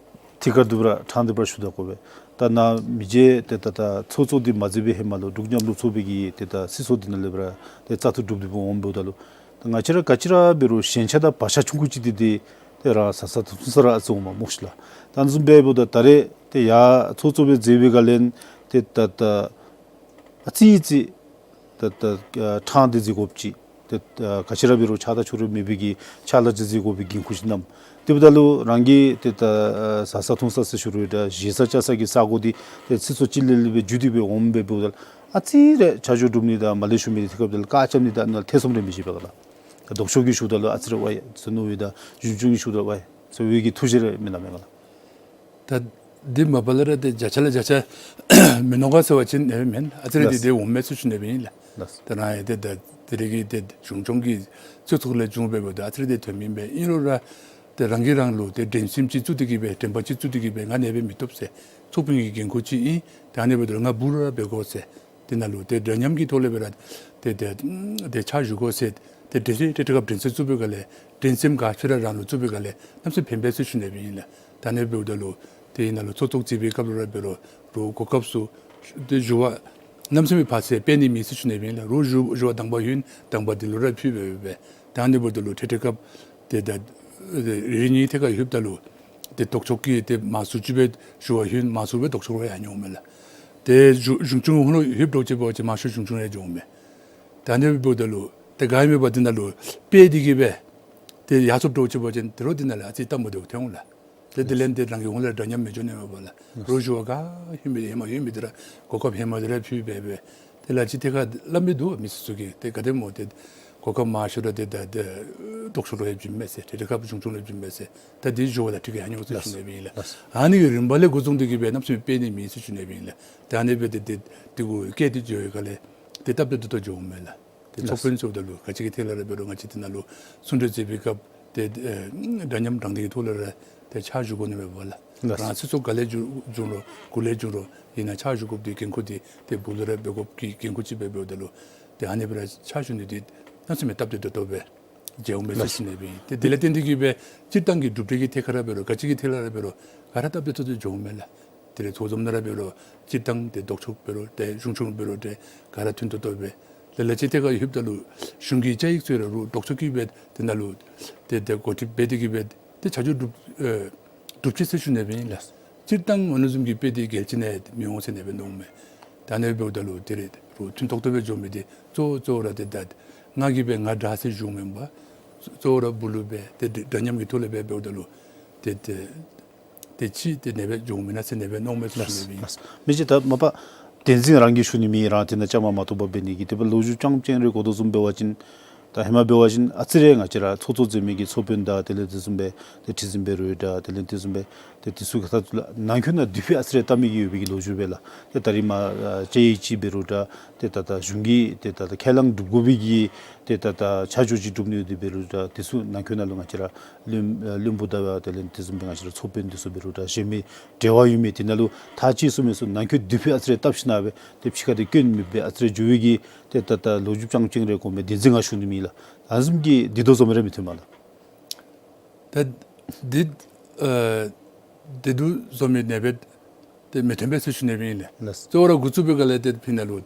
ཐད་ཀར་དུ་ར་ཕྲང་སྟེ་སྦེ་ཞུ་དོ་གོ་སྦེ། ད་ནཱ་མི་རྗེ་ཏེ་ད་ད་ཚོགས་གཙོ་འདི་མ་མཛད་པའི་ཧེ་མ་ལུ་འབྲུག་མཉམ་རུབ་ཚོགས་པའི་གི་ཏེ་ད་སྲིད་ཚོགས་འདི་ནང་ལས་སྦེ་ར་ཏེ་བཙག་འཐུ་གྲུབ་སྟེ་སྦེ་འོངམ་འབདཝ་ད་ལུ་ད་ང་བཅས་ར་ག་ཅི་ར་འབད་རུང་ཞེན་ཆགས་དང་བག་ཆགས་ཆུང་ཀུ་ཅིག་འདི་ཏེ་ཏེ་རང་བཟའ་ཚང་འཐུང་ས་ར་ཨ་ཙི་འོངམ་མས་སྨོ་ཤིག་ལགས། ད་ཨ་ནི་བཟུམ་སྦེ་འབདཝ་ད་ད་རེས་ཏེ་ཡར་ཚོགས་གཙོ་སྦེ་མཛད་པའི་སྒང་ལས་ཏེ་ད་ད་ཨ་ཙི་ཙི་ད་ད་ཨ་ཕྲང་སྟེ་མཛད་དགོཔ་ཅིག་ཏེ་ད་ག་ཅི་ར་འབད་རུང་ཆགས་སྡང་ཕྱོགས་རིས་མེད་པའི་གི་ཕྱག་ལཱ་ཅིག་མཛད་དགོ་པའི་འགན་ཁུར་ཅིག་བསྣམས། དེ་འབདཝ་ད་ལུ་རང་གི་ཏེ་ད་ཨ་བཟའ་ས་འཐུང་ས་ཟེར་ཞུ་རུང་ད་བཞེས་ས་བཅའ་ས་གི་ས་གོ་འདི་ཏེ་སྲིད་ཚོགས་ཅིག་ལས་ལས་སྦེ་བརྒྱུད་དེ་སྦེ་འོངམ་སྦེ་འབདཝ་ད་ཨ་ཙི་རེ་ཆ་འཇོག་གྲུབ་ནི་དང་མ་ལེགས་ཤོམ་མི་འདི་ཐད་ཁར་འབདཝ་ད་ལུ་བཀག་རྐྱབ་ནི་དང་ཨ་ནི་ལུ་ཐེ་ཚོམ་རེ་མི་བཞེས་པས་ག་ལགས། ལྡོག་ཕྱོགས་ཀྱིས་ཞུཝ་ད་ལུ་ཨ་ཙི་རེ་ཝའི་ཟེར་མནོ་བའི་དང་གཞུང་སྐྱོང་གིས་ཞུཝ་ད་ཝའི་ཟེར་བའི་གི་ཐུགས་བཞེད་རེ་མེན་ན་མེན་ག་ལགས། ད་འདི་མ་པ་ལས་ར་ཏེ་བརྒྱ་ཆ་ལས་བརྒྱ་ཆ་མིན་ནུག་ག་ཟེར་བ་ཅིན་ཨེ་མེན། ཨ་ཙི་རེ་ཏེ་ལགས། ཏེ་འོངམ་མས་ཟེར་ཞུ་ནི་སྦེ་ཨིན་ལགས། ལགས། ཏེ་རང་ཡང་ཏེ་ད་དེ་རིང་གི་ཏེ་གཞུང་སྐྱོང་གི་སྤྱི་ཚོགས་ལས་བྱུང་སྦེ་འབདཝ་ད་ཨ་ཙི་རེ་ཏེ་དོན་མེད་པས། ཨིན་རུང་ར་ཏེ་རང་གིས་རང་ལུ་ཏེ་འགྲན་སེམས་ཅིག་བཙུགས་ཏེ་གིས་སྦེ་དྲན་པ་ཅིག་བཙུགས་ཏེ་གིས་སྦེ་ང་ཨ་ནི་སྦེ་མི་བཏུབ་ཟེར། ཚོགས་དཔོན་གྱི་འགན་ཁུར་ཅིག་ཨིན། ཏེ་ཨ་ནི་འབདཝ་ད་ལུ་ང་འབུ་ར་འབད་དགོ་ཟེར། དེ་ནང་ལུ་ཏེ་འདྲ་མཉམ་གྱི་ཐོག་ལས་སྦེ་ར་ཏེ་ཏེ་ཏེ་ཕྱག་ཞུ་དགོ་ཟེར། ཏེ་འགྲན་སེམས་ཏེ་ཏེ་སྐབས་འགྲན་སེམས་བཙུགས་པའི་སྒང་ལས་འགྲན་སེམས་ག་ཅི་ར་རང་ལུ་བཙུགས་པའི་སྒང་ལས་གནམ་མེད་ས་མེད་ཕན་པས་ཟེར་ཞུ་ནི་སྦེ་ཨིན་ལགས། ད་ཨ་ནི་འབདཝ་ད་ལུ་ཏེ་ཨིན་ན་ལུ་ཚོགས་གཙོ་མཛད་པའི་སྐབས་ལུ་ར་འབད་རུང་རུང་གོ་སྐབས་ཚུ་ཏེ་ཞུ་བ་གནམ་མེད་ས་མེད་ཕར་ཚུར་སྤེལ་ནི་མེད་ཟེར་ཞུ་ནི་སྦེ་ཨིན་ལགས། རུང་ཞུ་ཞུ་བ་དང་པ་ཡོད་ན་དང་པ་འདི་ལུ་ར་ཕུལ་སྦེ་སྦེ་ ད་ཨ་ནི་འབདཝ་ད་ལུ་ཏེ་དེ་སྐབས་ཏེ་ད་རེ་རེ་གཉིས་ཐད་ཁར་ལྷོདཔ་ད་ལུ་ཏེ་ལྡོག་ཕྱོགས་ཀྱིས་ཏེ་མར་ཟུར་ཅིག་སྦེ་ཞུ་བ་ལྷོད། མར་ཟུར་སྦེ་ལྡོག་ཕྱོགས་ལུ་ཡར་འགྱོཝ་མས་ལགས། ཏེ་གཞུང་གཞུང་ཕྱོགས་ལུ་ལྷོདཔ་འདྲཝ་ཅིག་འབད་བ་ཅིན་མར་ཤོག་གཞུང་ཕྱོགས་ལུ་ཡར་འགྱོཝ་མས། ད་ཨ་ནི་འབདཝ་ད་ལུ་ཏེ་ག་ཨིན་མས་པ་དེ་ནང་ལུ་དཔེ་འདི་གིས་སྦེ་ཏེ་ཡར་སོངམ་འདྲཝ་ཅིག་འབད་བ་ཅིན་ཏེ་རོགས་དེ་ནང་ལུ་ཨ་ཙི་སྟབས་མ་བདེཝ་ཐོན་འོང་ལགས། ཏེ་དེ་ལས་ཏེ་རང་གི་ཧོངས་ལས་འདྲ་མཉམ་མི་འགྱོ་ནི་མས་པ་ལགས། རོགས་ཞུ་བ་ག་ལྷོད་མི་ཧེ་མ་ལྷོད་མི་དེ་ར་གོ་སྐབས་ཧེ་མ་དེ་ར་ཕུལ་སྦེ་སྦེ་དེ་ལས་ཅིག་ཐད་ཁར་སླབ་མི་འདུག་མི་སེར་ཚུ་གིས། ཏེ་ག་དེ་སྨོ་ཏེ་གོ་སྐབས་མང་ཤོས་ར་ཏེ་ད་ལྡོག་ཕྱོགས་ལུ་ཡང་བྱིནམ་མས་ཟེར། ཏེ་དེ་སྐབས་གཞུང་ཕྱོགས་ལུ་བྱིནམ་མས་ཟེར། ད་དེ་ཞུ་བ་ལགས་ཁྲིམས་ཀྱི་ཧ་ཉོ་ཟེར་ཞུ་ནི་སྦེ་ཨིན་ལགས། ཨ་ནི་གི་རིམ་པ་ལས་འགོ་བཟུང་སྟེ་གིས་སྦེ་གནམ་མེད་ས་མེད་དཔེ་ནི་མེད་ཟེར་ཞུ་ནི་སྦེ་ཨིན་ལགས། ད་ཨ་ནི་སྦེ་ཏེ་ཏེ་དེ་གུ་བཀལ་ཏེ་འགྱོ་བའི་སྒང་ལས་ཏེ་སྟབས་བདེ་ཏོག་ཏོ་འགྱོཝ་མས་ལགས། ཏེ་ཚོགས་དཔོན་ཚུ་ད་ལུ་ག་ཅི་གི་ཐད་ལས་ར་འབད་རུང་ང་བཅས་དེ་ནང་ལུ་གསུང་གྲོས་མཛད་པའི་སྐབས་ཏེ་ཨེ་འདྲ་མཉམ་དྲང་བདེན་གྱི་ཐོག་ལས་ར་ཏེ་ཕྱག་ཞུ་དགོ་ནི་མས་པ་ལགས། རང་སྲིད་ཚོགས་ག་ལས་བྱུང་རུང་གུ་ལས་བྱུང་རུང་ཨིན་ན་ཕྱག་ཞུ་དགོཔ་འདི་འགན་ཁུར་འདི་ཏེ་སྦུག་ལུ་ར་འབད་དགོཔ་གི་འགན་ཁུར་ཅིག་སྦེ་འབདཝ་ད་ལུ་ཏེ་ཨ་ནི་སྦེ་ར་ཕྱག་ཞུ་ནི་འདི་གནམ་མེད་ས་མེད་སྟབས་བདེ་ཏོག་ཏོ་སྦེ་མཇལཝ་མས་ཟེར་ཞུ་ནི་སྦེ་ཨིན། ཏེ་དེ་ལས་བརྟེན་ཏེ་གིས་སྦེ་སྤྱིར་བཏང་གི་གྲུབ་འབྲས་ཀྱི་ཐད་ཁར་ར་འབད་རུང་ག་ཅི་གི་ཐད་ལས་ར་འབད་རུང་ག་ར་སྟབས་བདེ་ཏོག་ཏོ་འགྱོཝ་མས་ལགས། དེ་ལས་ཚོགས་འཛོམས་ནང་ར་འབད་རུང་སྤྱིར་བཏང་ཏེ་ལྡོག་ཕྱོགས་འབད་རུང་ཏེ་གཞུང་ཕྱོགས་འབད་རུང་ཏེ་ག་ར་མཐུན་ཏོག་ཏོ་སྦེ་ལས་ལས་ཅིག་ཐད་ཁར་ལྷོདཔ་ད་ལུ་གཞུང་གི་བཅའ་ཡིག་ཚུ་ར་རུང་ལྡོག་ཕྱོགས་ཀྱིས་སྦེ་དེ་ནང་ལུ་ཏེ་ཏེ་འགོ་ཁྲིདཔ་འབད་དེ་གིས་སྦེ་ཏེ་ཆ་འཇོག་གྲུབ་ཨེ་གྲུབ་ཅི་ཟེར་ཞུ་ནི་སྦེ་ཨིན་ལགས། སྤྱིར་བཏང་ཨ་ནི་བཟུམ་གྱི་དཔེ་འདི་རྒྱལ་སྤྱི་ནང་མི་འོང་ཟེར་ནི་སྦེ་མནོཝ་མས། ད་ཨ་ནི་འབདཝ་ད་ལུ་དེ་ར་རུང་མཐུན་ཏོག་ཏོ་སྦེ་འགྱོ་མི་འདི་གཙོ་གཙོ་ར་ཏེ་ད་ང་གིས་སྦེ་ང་འདྲ་ཟེར་ཞུཝ་མེན་པར་གཙོ་བོ་ར་སྦུག་ལུ་སྦེ་ཏེ་འདྲ་མཉམ་གྱི་ཐོག་ལས་སྦེ་འབདཝ་ད་ལུ་ཏེ་ཏེ་ཏེ་ཅིག་ཏེ་ཨ་ནེ་སྦེ་འགྱོཝ་མེན་ན་ཟེར་ཨ་ནེ་སྦེ་མནོཝ་མས་ཟེར་ཞུ་ནི་སྦེ་ཨིན། མི་རྗེ་ད་མ་པ་བསྟན་འཛིན་རང་གིས་ཞུ་ནི་མེད། རང་དེ་ནང་བཅའ་མར་མ་གཏོགས་པར་འབད་ནི་གི་དེ་སྦེ་ལོ་རྒྱུས་རྐྱངམ་རྐྱང་རེ་གོ་དོ་བཟུམ་འབད་བ་ཅིན་ད་ཧེ་མ་འབད་བ་ཅིན་ཨ་ཙི་རེ་ང་བཅས་ར་ཚོགས་གཙོ་མཛད་མི་གི་ཚོགས་དཔོན་དང་དེ་ལས་དེ་བཟུམ་སྦེ་ཏེ་ཁྲི་འཛིན་འབད་རུང་འདྲ་དེ་ལས་དེ་བཟུམ་སྦེ་ཏེ་དེ་ཚུ་གི་ཐད་ལུ་ནང་འཁོད་ནང་དུས་ཕུད་ཨ་ཙི་རེ་བཏབ་མི་གི་ཡོད་པའི་གི་ལོ་རྒྱུས་སྦེ་ལགས། ཏེ་ད་རིས་མར་ཨ་བཅའ་ཡིག་ཅིག་འབད་རུང་འདྲ་ཏེ་ད་ད་གཞུང་གི་ཏེ་ད་ད་ཁས་བླངས་གྲུབ་དགོ་པའི་གི་ཏེ་ད་ད་ཆ་འཇོག་ཅིག་གྲུབ་ནི་ཡོད་དེ་འབད་རུང་འདྲ་དེ་ཚུ་ནང་འཁོད་ནང་ལུ་ང་བཅས་ར་བློན་ཨ་བློན་པོ་དང་དེ་ལས་དེ་བཟུམ་སྦེ་ང་བཅས་ར་ཚོགས་དཔོན་དེ་ཚུ་འབད་རུང་འདྲ་གཞན་མི་འབྲེལ་བ་ཡོད་མི་དེ་ནང་ལུ་ཐག་བཅད་ཚུགས་མི་ཚུ་ནང་འཁོད་དུས་ཕུད་ཨ་ཙི་རེ་བཏབ་ཞིན་ན་སྦེ་ཏེ་ཕྱི་ཁར་ཏེ་སྐྱོན་མེད་པར་ཨ་ཙི་རེ་འགྱོ་བའི་གི་ཏེ་ད་ད་ལོ་རྒྱུས་རྐྱངམ་རྐྱང་རེ་གོ་མི་བདེན་འཛིན་ང་ཞུ་ནི་མེད་ལགས། ཨ་ནི་བཟུམ་གྱི་བདེ་སྡུག་བཟོ་མི་རེ་མི་ཐོན་མས་ལགས། ད་འདི་ཨ་བདེ་སྡུག་བཟོ་མི་ཨ་ནེ་སྦེ་ཏེ་མི་ཐོན་པས་ཟེར་ཞུ་ནི་སྦེ་ཨིན་ལགས། ལགས། གཙོ་བོ་ར་འགོ་བཙུགས་པའི་སྒང་ལས་ཏེ་ཕི་ནང་ལུ་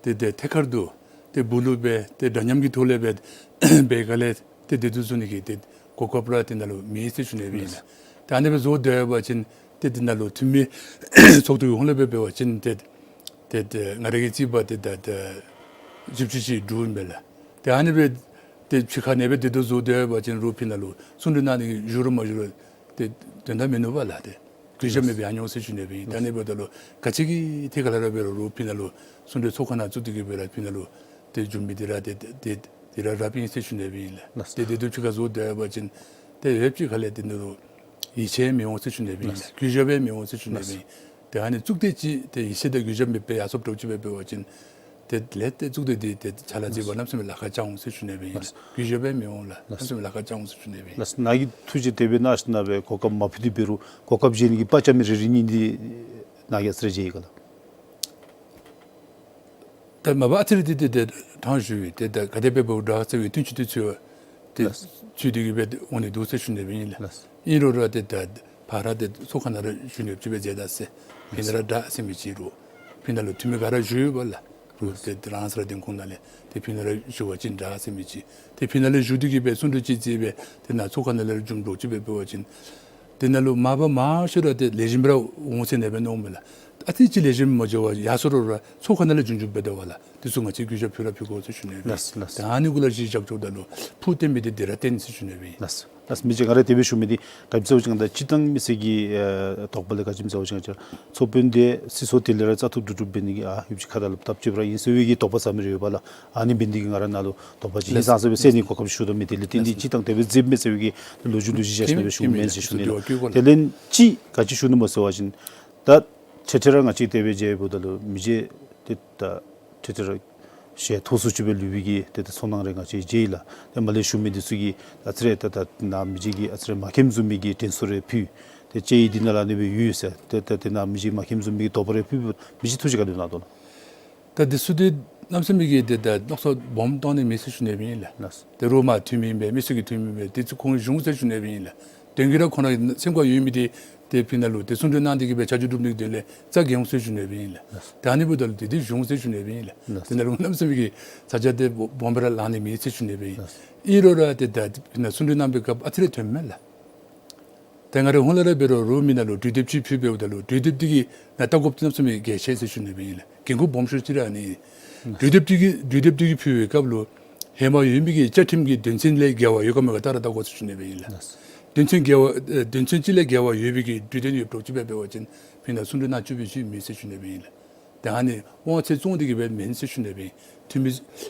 ཏེ་ཏེ་ཐད་ཀར་དུ་ཏེ་སྦུག་ལུ་སྦེ་ཏེ་འདྲ་མཉམ་གྱི་ཐོག་ལས་སྦེ་འབད་སྒང་ལས་ཏེ་བདེ་སྡུག་བཟོ་ནི་གི་ཏེ་གོ་སྐབས་ར་དེ་ནང་ལུ་མེད་ཟེར་ཞུ་ནི་སྦེ་ཨིན་ལགས། ལགས། ཏེ་ཨ་ནེ་སྦེ་བཟོ་སྡོད་པ་ཅིན་ཏེ་དེ་ནང་ལུ་འཐུས་མི་ཚོགས་འདུ་གི་ཧོངས་ལས་སྦེ་འབད་བ་ཅིན་ཏེ་ཏེ་ཏེ་ང་ར་གིས་རྩིས་པ་ཏེ་ད་ཏེ་བཞི་བཅུ་ཅིག་འདུག་ཨིན་པས་ལགས། ཏེ་ཨ་ནི་སྦེ་ཏེ་ཕྱི་ཁར་ཨ་ནེ་སྦེ་བདེ་སྡུག་བཟོ་སྡོད་པ་ཅིན་རོགས་ཕི་ནང་ལུ་གསུང་གྲོས་གནང་ནི་གི་བཞུགས་རུང་མ་བཞུགས་རུང་ཏེ་དོན་དག་མིན་ནུག་པ་ལགས། ཏེ་གུས་ཞབས་མེད་པར་ཡར་འགྱོ་འོང་ཟེར་ཞུ་ནི་སྦེ་ཨིན། ད་ཨ་ནི་འབདཝ་ད་ལུ་ག་ཅི་གི་ཐད་ཁར་ལས་ར་འབད་རུང་རོགས་ཕི་ནང་ལུ་གསུང་གྲོས་ཚོགས་ཁང་ནང་བཙུགས་ཏེ་གིས་སྦེ་ར་ཕི་ནང་ལུ་ཏེ་འགྱོ་མི་འདི་ར་ཏེ་ཏེ་ཏེ་ར་རབ་ཨིན་ཟེར་ཞུ་ནི་སྦེ་ཨིན་ལགས། ལགས། ཏེ་དེ་དུས་ཕྱི་ཁར་བཟོ་སྡོད་པ་ཅིན་ཏེ་ཡོདཔ་ཅིག་ཁ་ལས་ཏེ་ནི་རོགས་ཡིད་ཆེས་མི་འོང་ཟེར་ཞུ་ནི་སྦེ་ཨིན་ལགས། ལགས། གུས་ཞབས་སྦེ་མི་འོང་ཟེར་ཞུ་ནི་སྦེ་ཨིན། ལགས། ཏེ་ཨ་ནི་བཙུགས་ཏེ་ཅིག་ཏེ་ཡིད་ཆེས་དང་གུས་ཞབས་མེད་པར་ཡར་སོངམ་འདྲཝ་ཅིག་སྦེ་འབད་བ་ཅིན་ཏེ་ལས་ཏེ་བཙུགས་ཏེ་འདི་ཏེ་ཕྱག་ལཱ་མཛད་པ་གནམ་མེད་ས་མེད་ལཱ་ཁག་རྐྱབ་འོང་ཟེར་ཞུ་ནི་སྦེ་ཨིན་ལགས། ལགས། གུས་ཞབས་སྦེ་མི་འོང་ལགས། ལགས། གནམ་མེད་ས་མེད་ལཱ་ཁག་རྐྱབ་འོང་ཟེར་ཞུ་ནི་སྦེ་ཨིན། ལགས། ནཱ་གིས་ཐུགས་རྗེ་དེ་སྦེ་གནང་ཞིན་ན་སྦེ་གོ་སྐབས་མ་ཕུལ་ཏེ་འབད་རུང་གོ་སྐབས་བཞེས་ནི་གི་དཔའ་རྐྱབ་མི་རེ་རེ་གཉིས་འདི་ནཱ་གིས་ཨ་ཙི་རེ་མཇལ་ཡི་ག་ལགས། ད་མ་པ་ཨ་ཙི་རེ་འདི་ཏེ་ཏེ་དྲང་ཞུ་ཡི། ཏེ་ད་ག་དེ་སྦེ་འབདཝ་འདྲ་ཟེར་བའི་བསྟུན་ཞིབ་འདི་ཚུ་ཏེ་ལགས། ཚུད་དེ་གིས་སྦེ་འོང་ནི་འདུག་ཟེར་ཞུ་ནི་སྦེ་ཨིན་ལགས། ལགས། ཨིན་རུང་ར་ཏེ་ད་ཕར་ཏེ་ཚོགས་ཁང་ནང་ར་ཞུ་ནི་ཅིག་སྦེ་མཛད་ད་ཟེར། ཕི་ནང་ར་འདྲ་ཟེར་མི་ཅིག་རུང་ཕི་ནང་ལུ་འཐུས་མི་ག་ར་བཞུགས་ཡོད་པ་ལགས། རུང་ཏེ་རང་སོའི་སྡིངས་ཁ་ནང་ལས་ཏེ་ཕི་ནང་ར་བཞུགས་པ་ཅིན་འདྲ་ཟེར་མི་ཅིག་ཏེ་ཕི་ནང་ལས་བཞུགས་ཏེ་གིས་སྦེ་གསུང་གྲོས་ཅིག་མཛད་སྦེ་ཏེ་ནཱ་ཚོགས་ཁང་ནང་ལས་ར་འབྱུངམ་འདྲཝ་ཅིག་སྦེ་འབད་བ་ཅིན་དེ་ནང་ལུ་མ་པ་མང་ཤོས་ར་ཏེ་ལེགས་ཤོམ་ར་འོང་ཟེར་ཨ་ནེ་སྦེ་མནོཝ་མས་ལགས། ཨ་ཙི་ཅིག་ལེགས་ཤོམ་མ་འགྱོ་བར་ཡར་སོང་རུང་ར་ཚོགས་ཁང་ནང་ལས་འབྱུངམ་འབྱུངམ་སྦེ་འདུག་པ་ལགས། དེ་ཚུ་ང་བཅས་གུས་ཞབས་ཕུལ་ར་ཕུལ་དགོ་ཟེར་ཞུ་ནི་ལགས། ལགས། ལགས། ད་ཨ་ནི་གུ་ལུ་གཞི་བཞག་འགྱོཝ་ད་ལུ་ཕུགས་བརྟན་མི་འདི་དེ་ར་བརྟན་ཟེར་ཞུ་ནི་སྦེ་ཨིན། ལགས། ལགས། མི་རྗེ་ང་ར་དེ་སྦེ་ཞུ་མི་འདི་ག་ཅི་ཟེར་བ་ཅིན་ད་སྤྱིར་བཏང་མི་སེར་གྱི་ཨེ་དོགས་པ་ལས་ག་ཅི་ཟེར་བ་ཅིན་ང་བཅས་ཚོགས་དཔོན་འདི་སྲིད་ཚོགས་དེ་ལས་ར་བཙག་འཐུ་གྲུབ་གྲུབ་འབད་ནི་གི་ཨ་ཡོདཔ་ཅིག་ཁ་ད་ལུ་ཐག་བཅདཔ་ར་ཨིན་ཟེར་བའི་གི་དོགས་པ་ཟ་མི་རེ་ཡོད་པ་ལགས། ཨ་ནི་འབད་ནི་འདི་གིས་ང་ར་ནཱ་ལུ་དོགས་པ་ཅིག་ཧིང་སངས་ས་སྦེ་སེལ་ནི་གོ་སྐབས་ཅིག་ཞུ་དོ་མས། དེ་ལས་བརྟེན་ཏེ་སྤྱིར་བཏང་དེ་སྦེ་མཛདཔ་མས་ཟེར་བའི་གི་ལོ་རྒྱུས་ལུ་གཞི་བཞག་ཞིན་ན་སྦེ་ཞུ་མི་ཨིན་ཟེར་ཞུ་ནི་ལགས། དེ་ལས་ཅིག་ག་ཅི་ཞུ་ནི་སྨོ་ཟེར་བ་ཅིན་ད་ཐེངས་ཐེངས་ར་ང་བཅས་དེ་སྦེ་མཇལཝ་ད་ལུ་མི་རྗེ་ཏེ་ད་ཐེངས་ཐེངས་ར་ཞལ་མཐོ་སུ་ཅིག་སྦེ་ལུས་པའི་གི་ཏེ་ད་ཚོར་སྣང་རེ་ང་བཅས་མཇལ་ཡི་ལགས། ཏེ་མར་ལས་ཞུ་མི་འདི་ཚུ་གིས་ཨ་ཙི་རེ་ད་ད་ནཱ་མི་རྗེ་གིས་ཨ་ཙི་རེ་མ་མཁྱེནམ་བཟུམ་མའི་གི་དྲན་གསོ་རེ་ཕུལ། ཏེ་དཔྱད་ཡིག་འདི་ནང་ལུ་ཨ་ནེ་སྦེ་ཡོད་ཟེར། ཏེ་ད་ཏེ་ནཱ་མི་རྗེ་མ་མཁྱེནམ་བཟུམ་མའི་གི་དོགས་པ་རེ་ཕུལ་བ་མི་རྗེ་ཐུགས་རྗེ་ག་དེ་གནང་དོ་ལགས། ད་འདི་ཚུ་འདི་གནམ་མེད་ས་མེད་ཀྱི་ཏེ་ད་མནོ་བསམ་སྦོམ་གཏང་ནི་མེད་ཟེར་ཞུ་ནི་སྦེ་ཨིན་ལགས། ལགས། ཏེ་རོགས་མར་འཐུས་མི་ཨིན་པས། མི་སེར་གྱི་འཐུས་མི་ཨིན་པས། དེ་ཚུ་ཁོང་གཞུང་ཟེར་ཞུ་ནི་སྦེ་ཨིན་ལགས། དོན་གྱིས་ར་ཁོང་ར་སེམས་ཁར་ཡོད་མི་འདི་ ཏེ་ཕི་ནང་ལུ་ཏེ་གསུང་གྲོས་གནང་སྟེ་གི་སྦེ་ཆ་འཇོག་གྲུབ་ནི་དོན་ལས་རྩ་འགེངས་འོང་ཟེར་ཞུ་ནི་ཨིན་ལགས། ལགས། ཏེ་ཨ་ནི་འབདཝ་ད་ལུ་ཏེ་འདི་གཞུང་ཟེར་ཞུ་ནི་ཨིན་ལགས། ལགས། དེ་ནང་ལུ་གནམ་མེད་ས་མེད་ཀྱི་ས་ཆ་འདི་སྦོམ་སྦེ་ར་ལང་ནི་མེད་ཟེར་ཞུ་ནི་ཨིན་ལགས། ལགས། ཨིན་རུང་ར་ཏེ་ད་ཕི་ནང་གསུང་གྲོས་གནང་བའི་སྐབས་ཨ་ཙི་རེ་ཐོནམ་མས་ལགས། ཏེ་ང་རའི་ཧོངས་ལས་ར་འབད་རུང་རོགས་མི་ནང་ལུ་གྲོས་དེབ་ཅིག་ཕུལ་འབདཝ་ད་ལུ་གྲོས་དེབ་འདི་གི་ནང་ལྟ་དགོཔ་འདི་གནམ་མེད་ས་མེད་གལ་ཆེ་ཟེར་ཞུ་ནི་ཨིན་ལགས། འགན་ཁུར་སྦོམ་ཤོས་ཅིག་ར་ཨ་ནི། གྲོས་དེབ་འདི་གི་གྲོས་དེབ་འདི་གི་ཕུལ་བའི་སྐབས་ལུ་ཧེ་མ་ཡོད་མི་གི་བཅའ་ཁྲིམས་ཀྱི་དོན་ཚན་ལས་འགལ་བ་ཡོད་ག་མེད་ག་ལྟ་ར་ལྟ་དགོ་ཟེར་ཞུ་ནི་ཨིན་ལགས། དོན་ཚན་འགལ་བ་ཨེ་དོན་ཚན་གཅིག་ལས་འགལ་བ་ཡོད་པའི་གི་གྲོས་དོན་ཡོདཔ་འདྲཝ་ཅིག་འབད་བ་ཅིན་ཕི་ནང་གསུང་གྲོས་གནང་བཅུག་པའི་ཅིག་མེད་ཟེར་ཞུ་ནི་ཨིན་ལགས། ཏེ་ཨ་ནི་དབང་ཚད་བཙོང་སྟེ་གི་སྦེ་མེན་ཟེར་ཞུ་ནི་ཨིན། འཐུས་མི་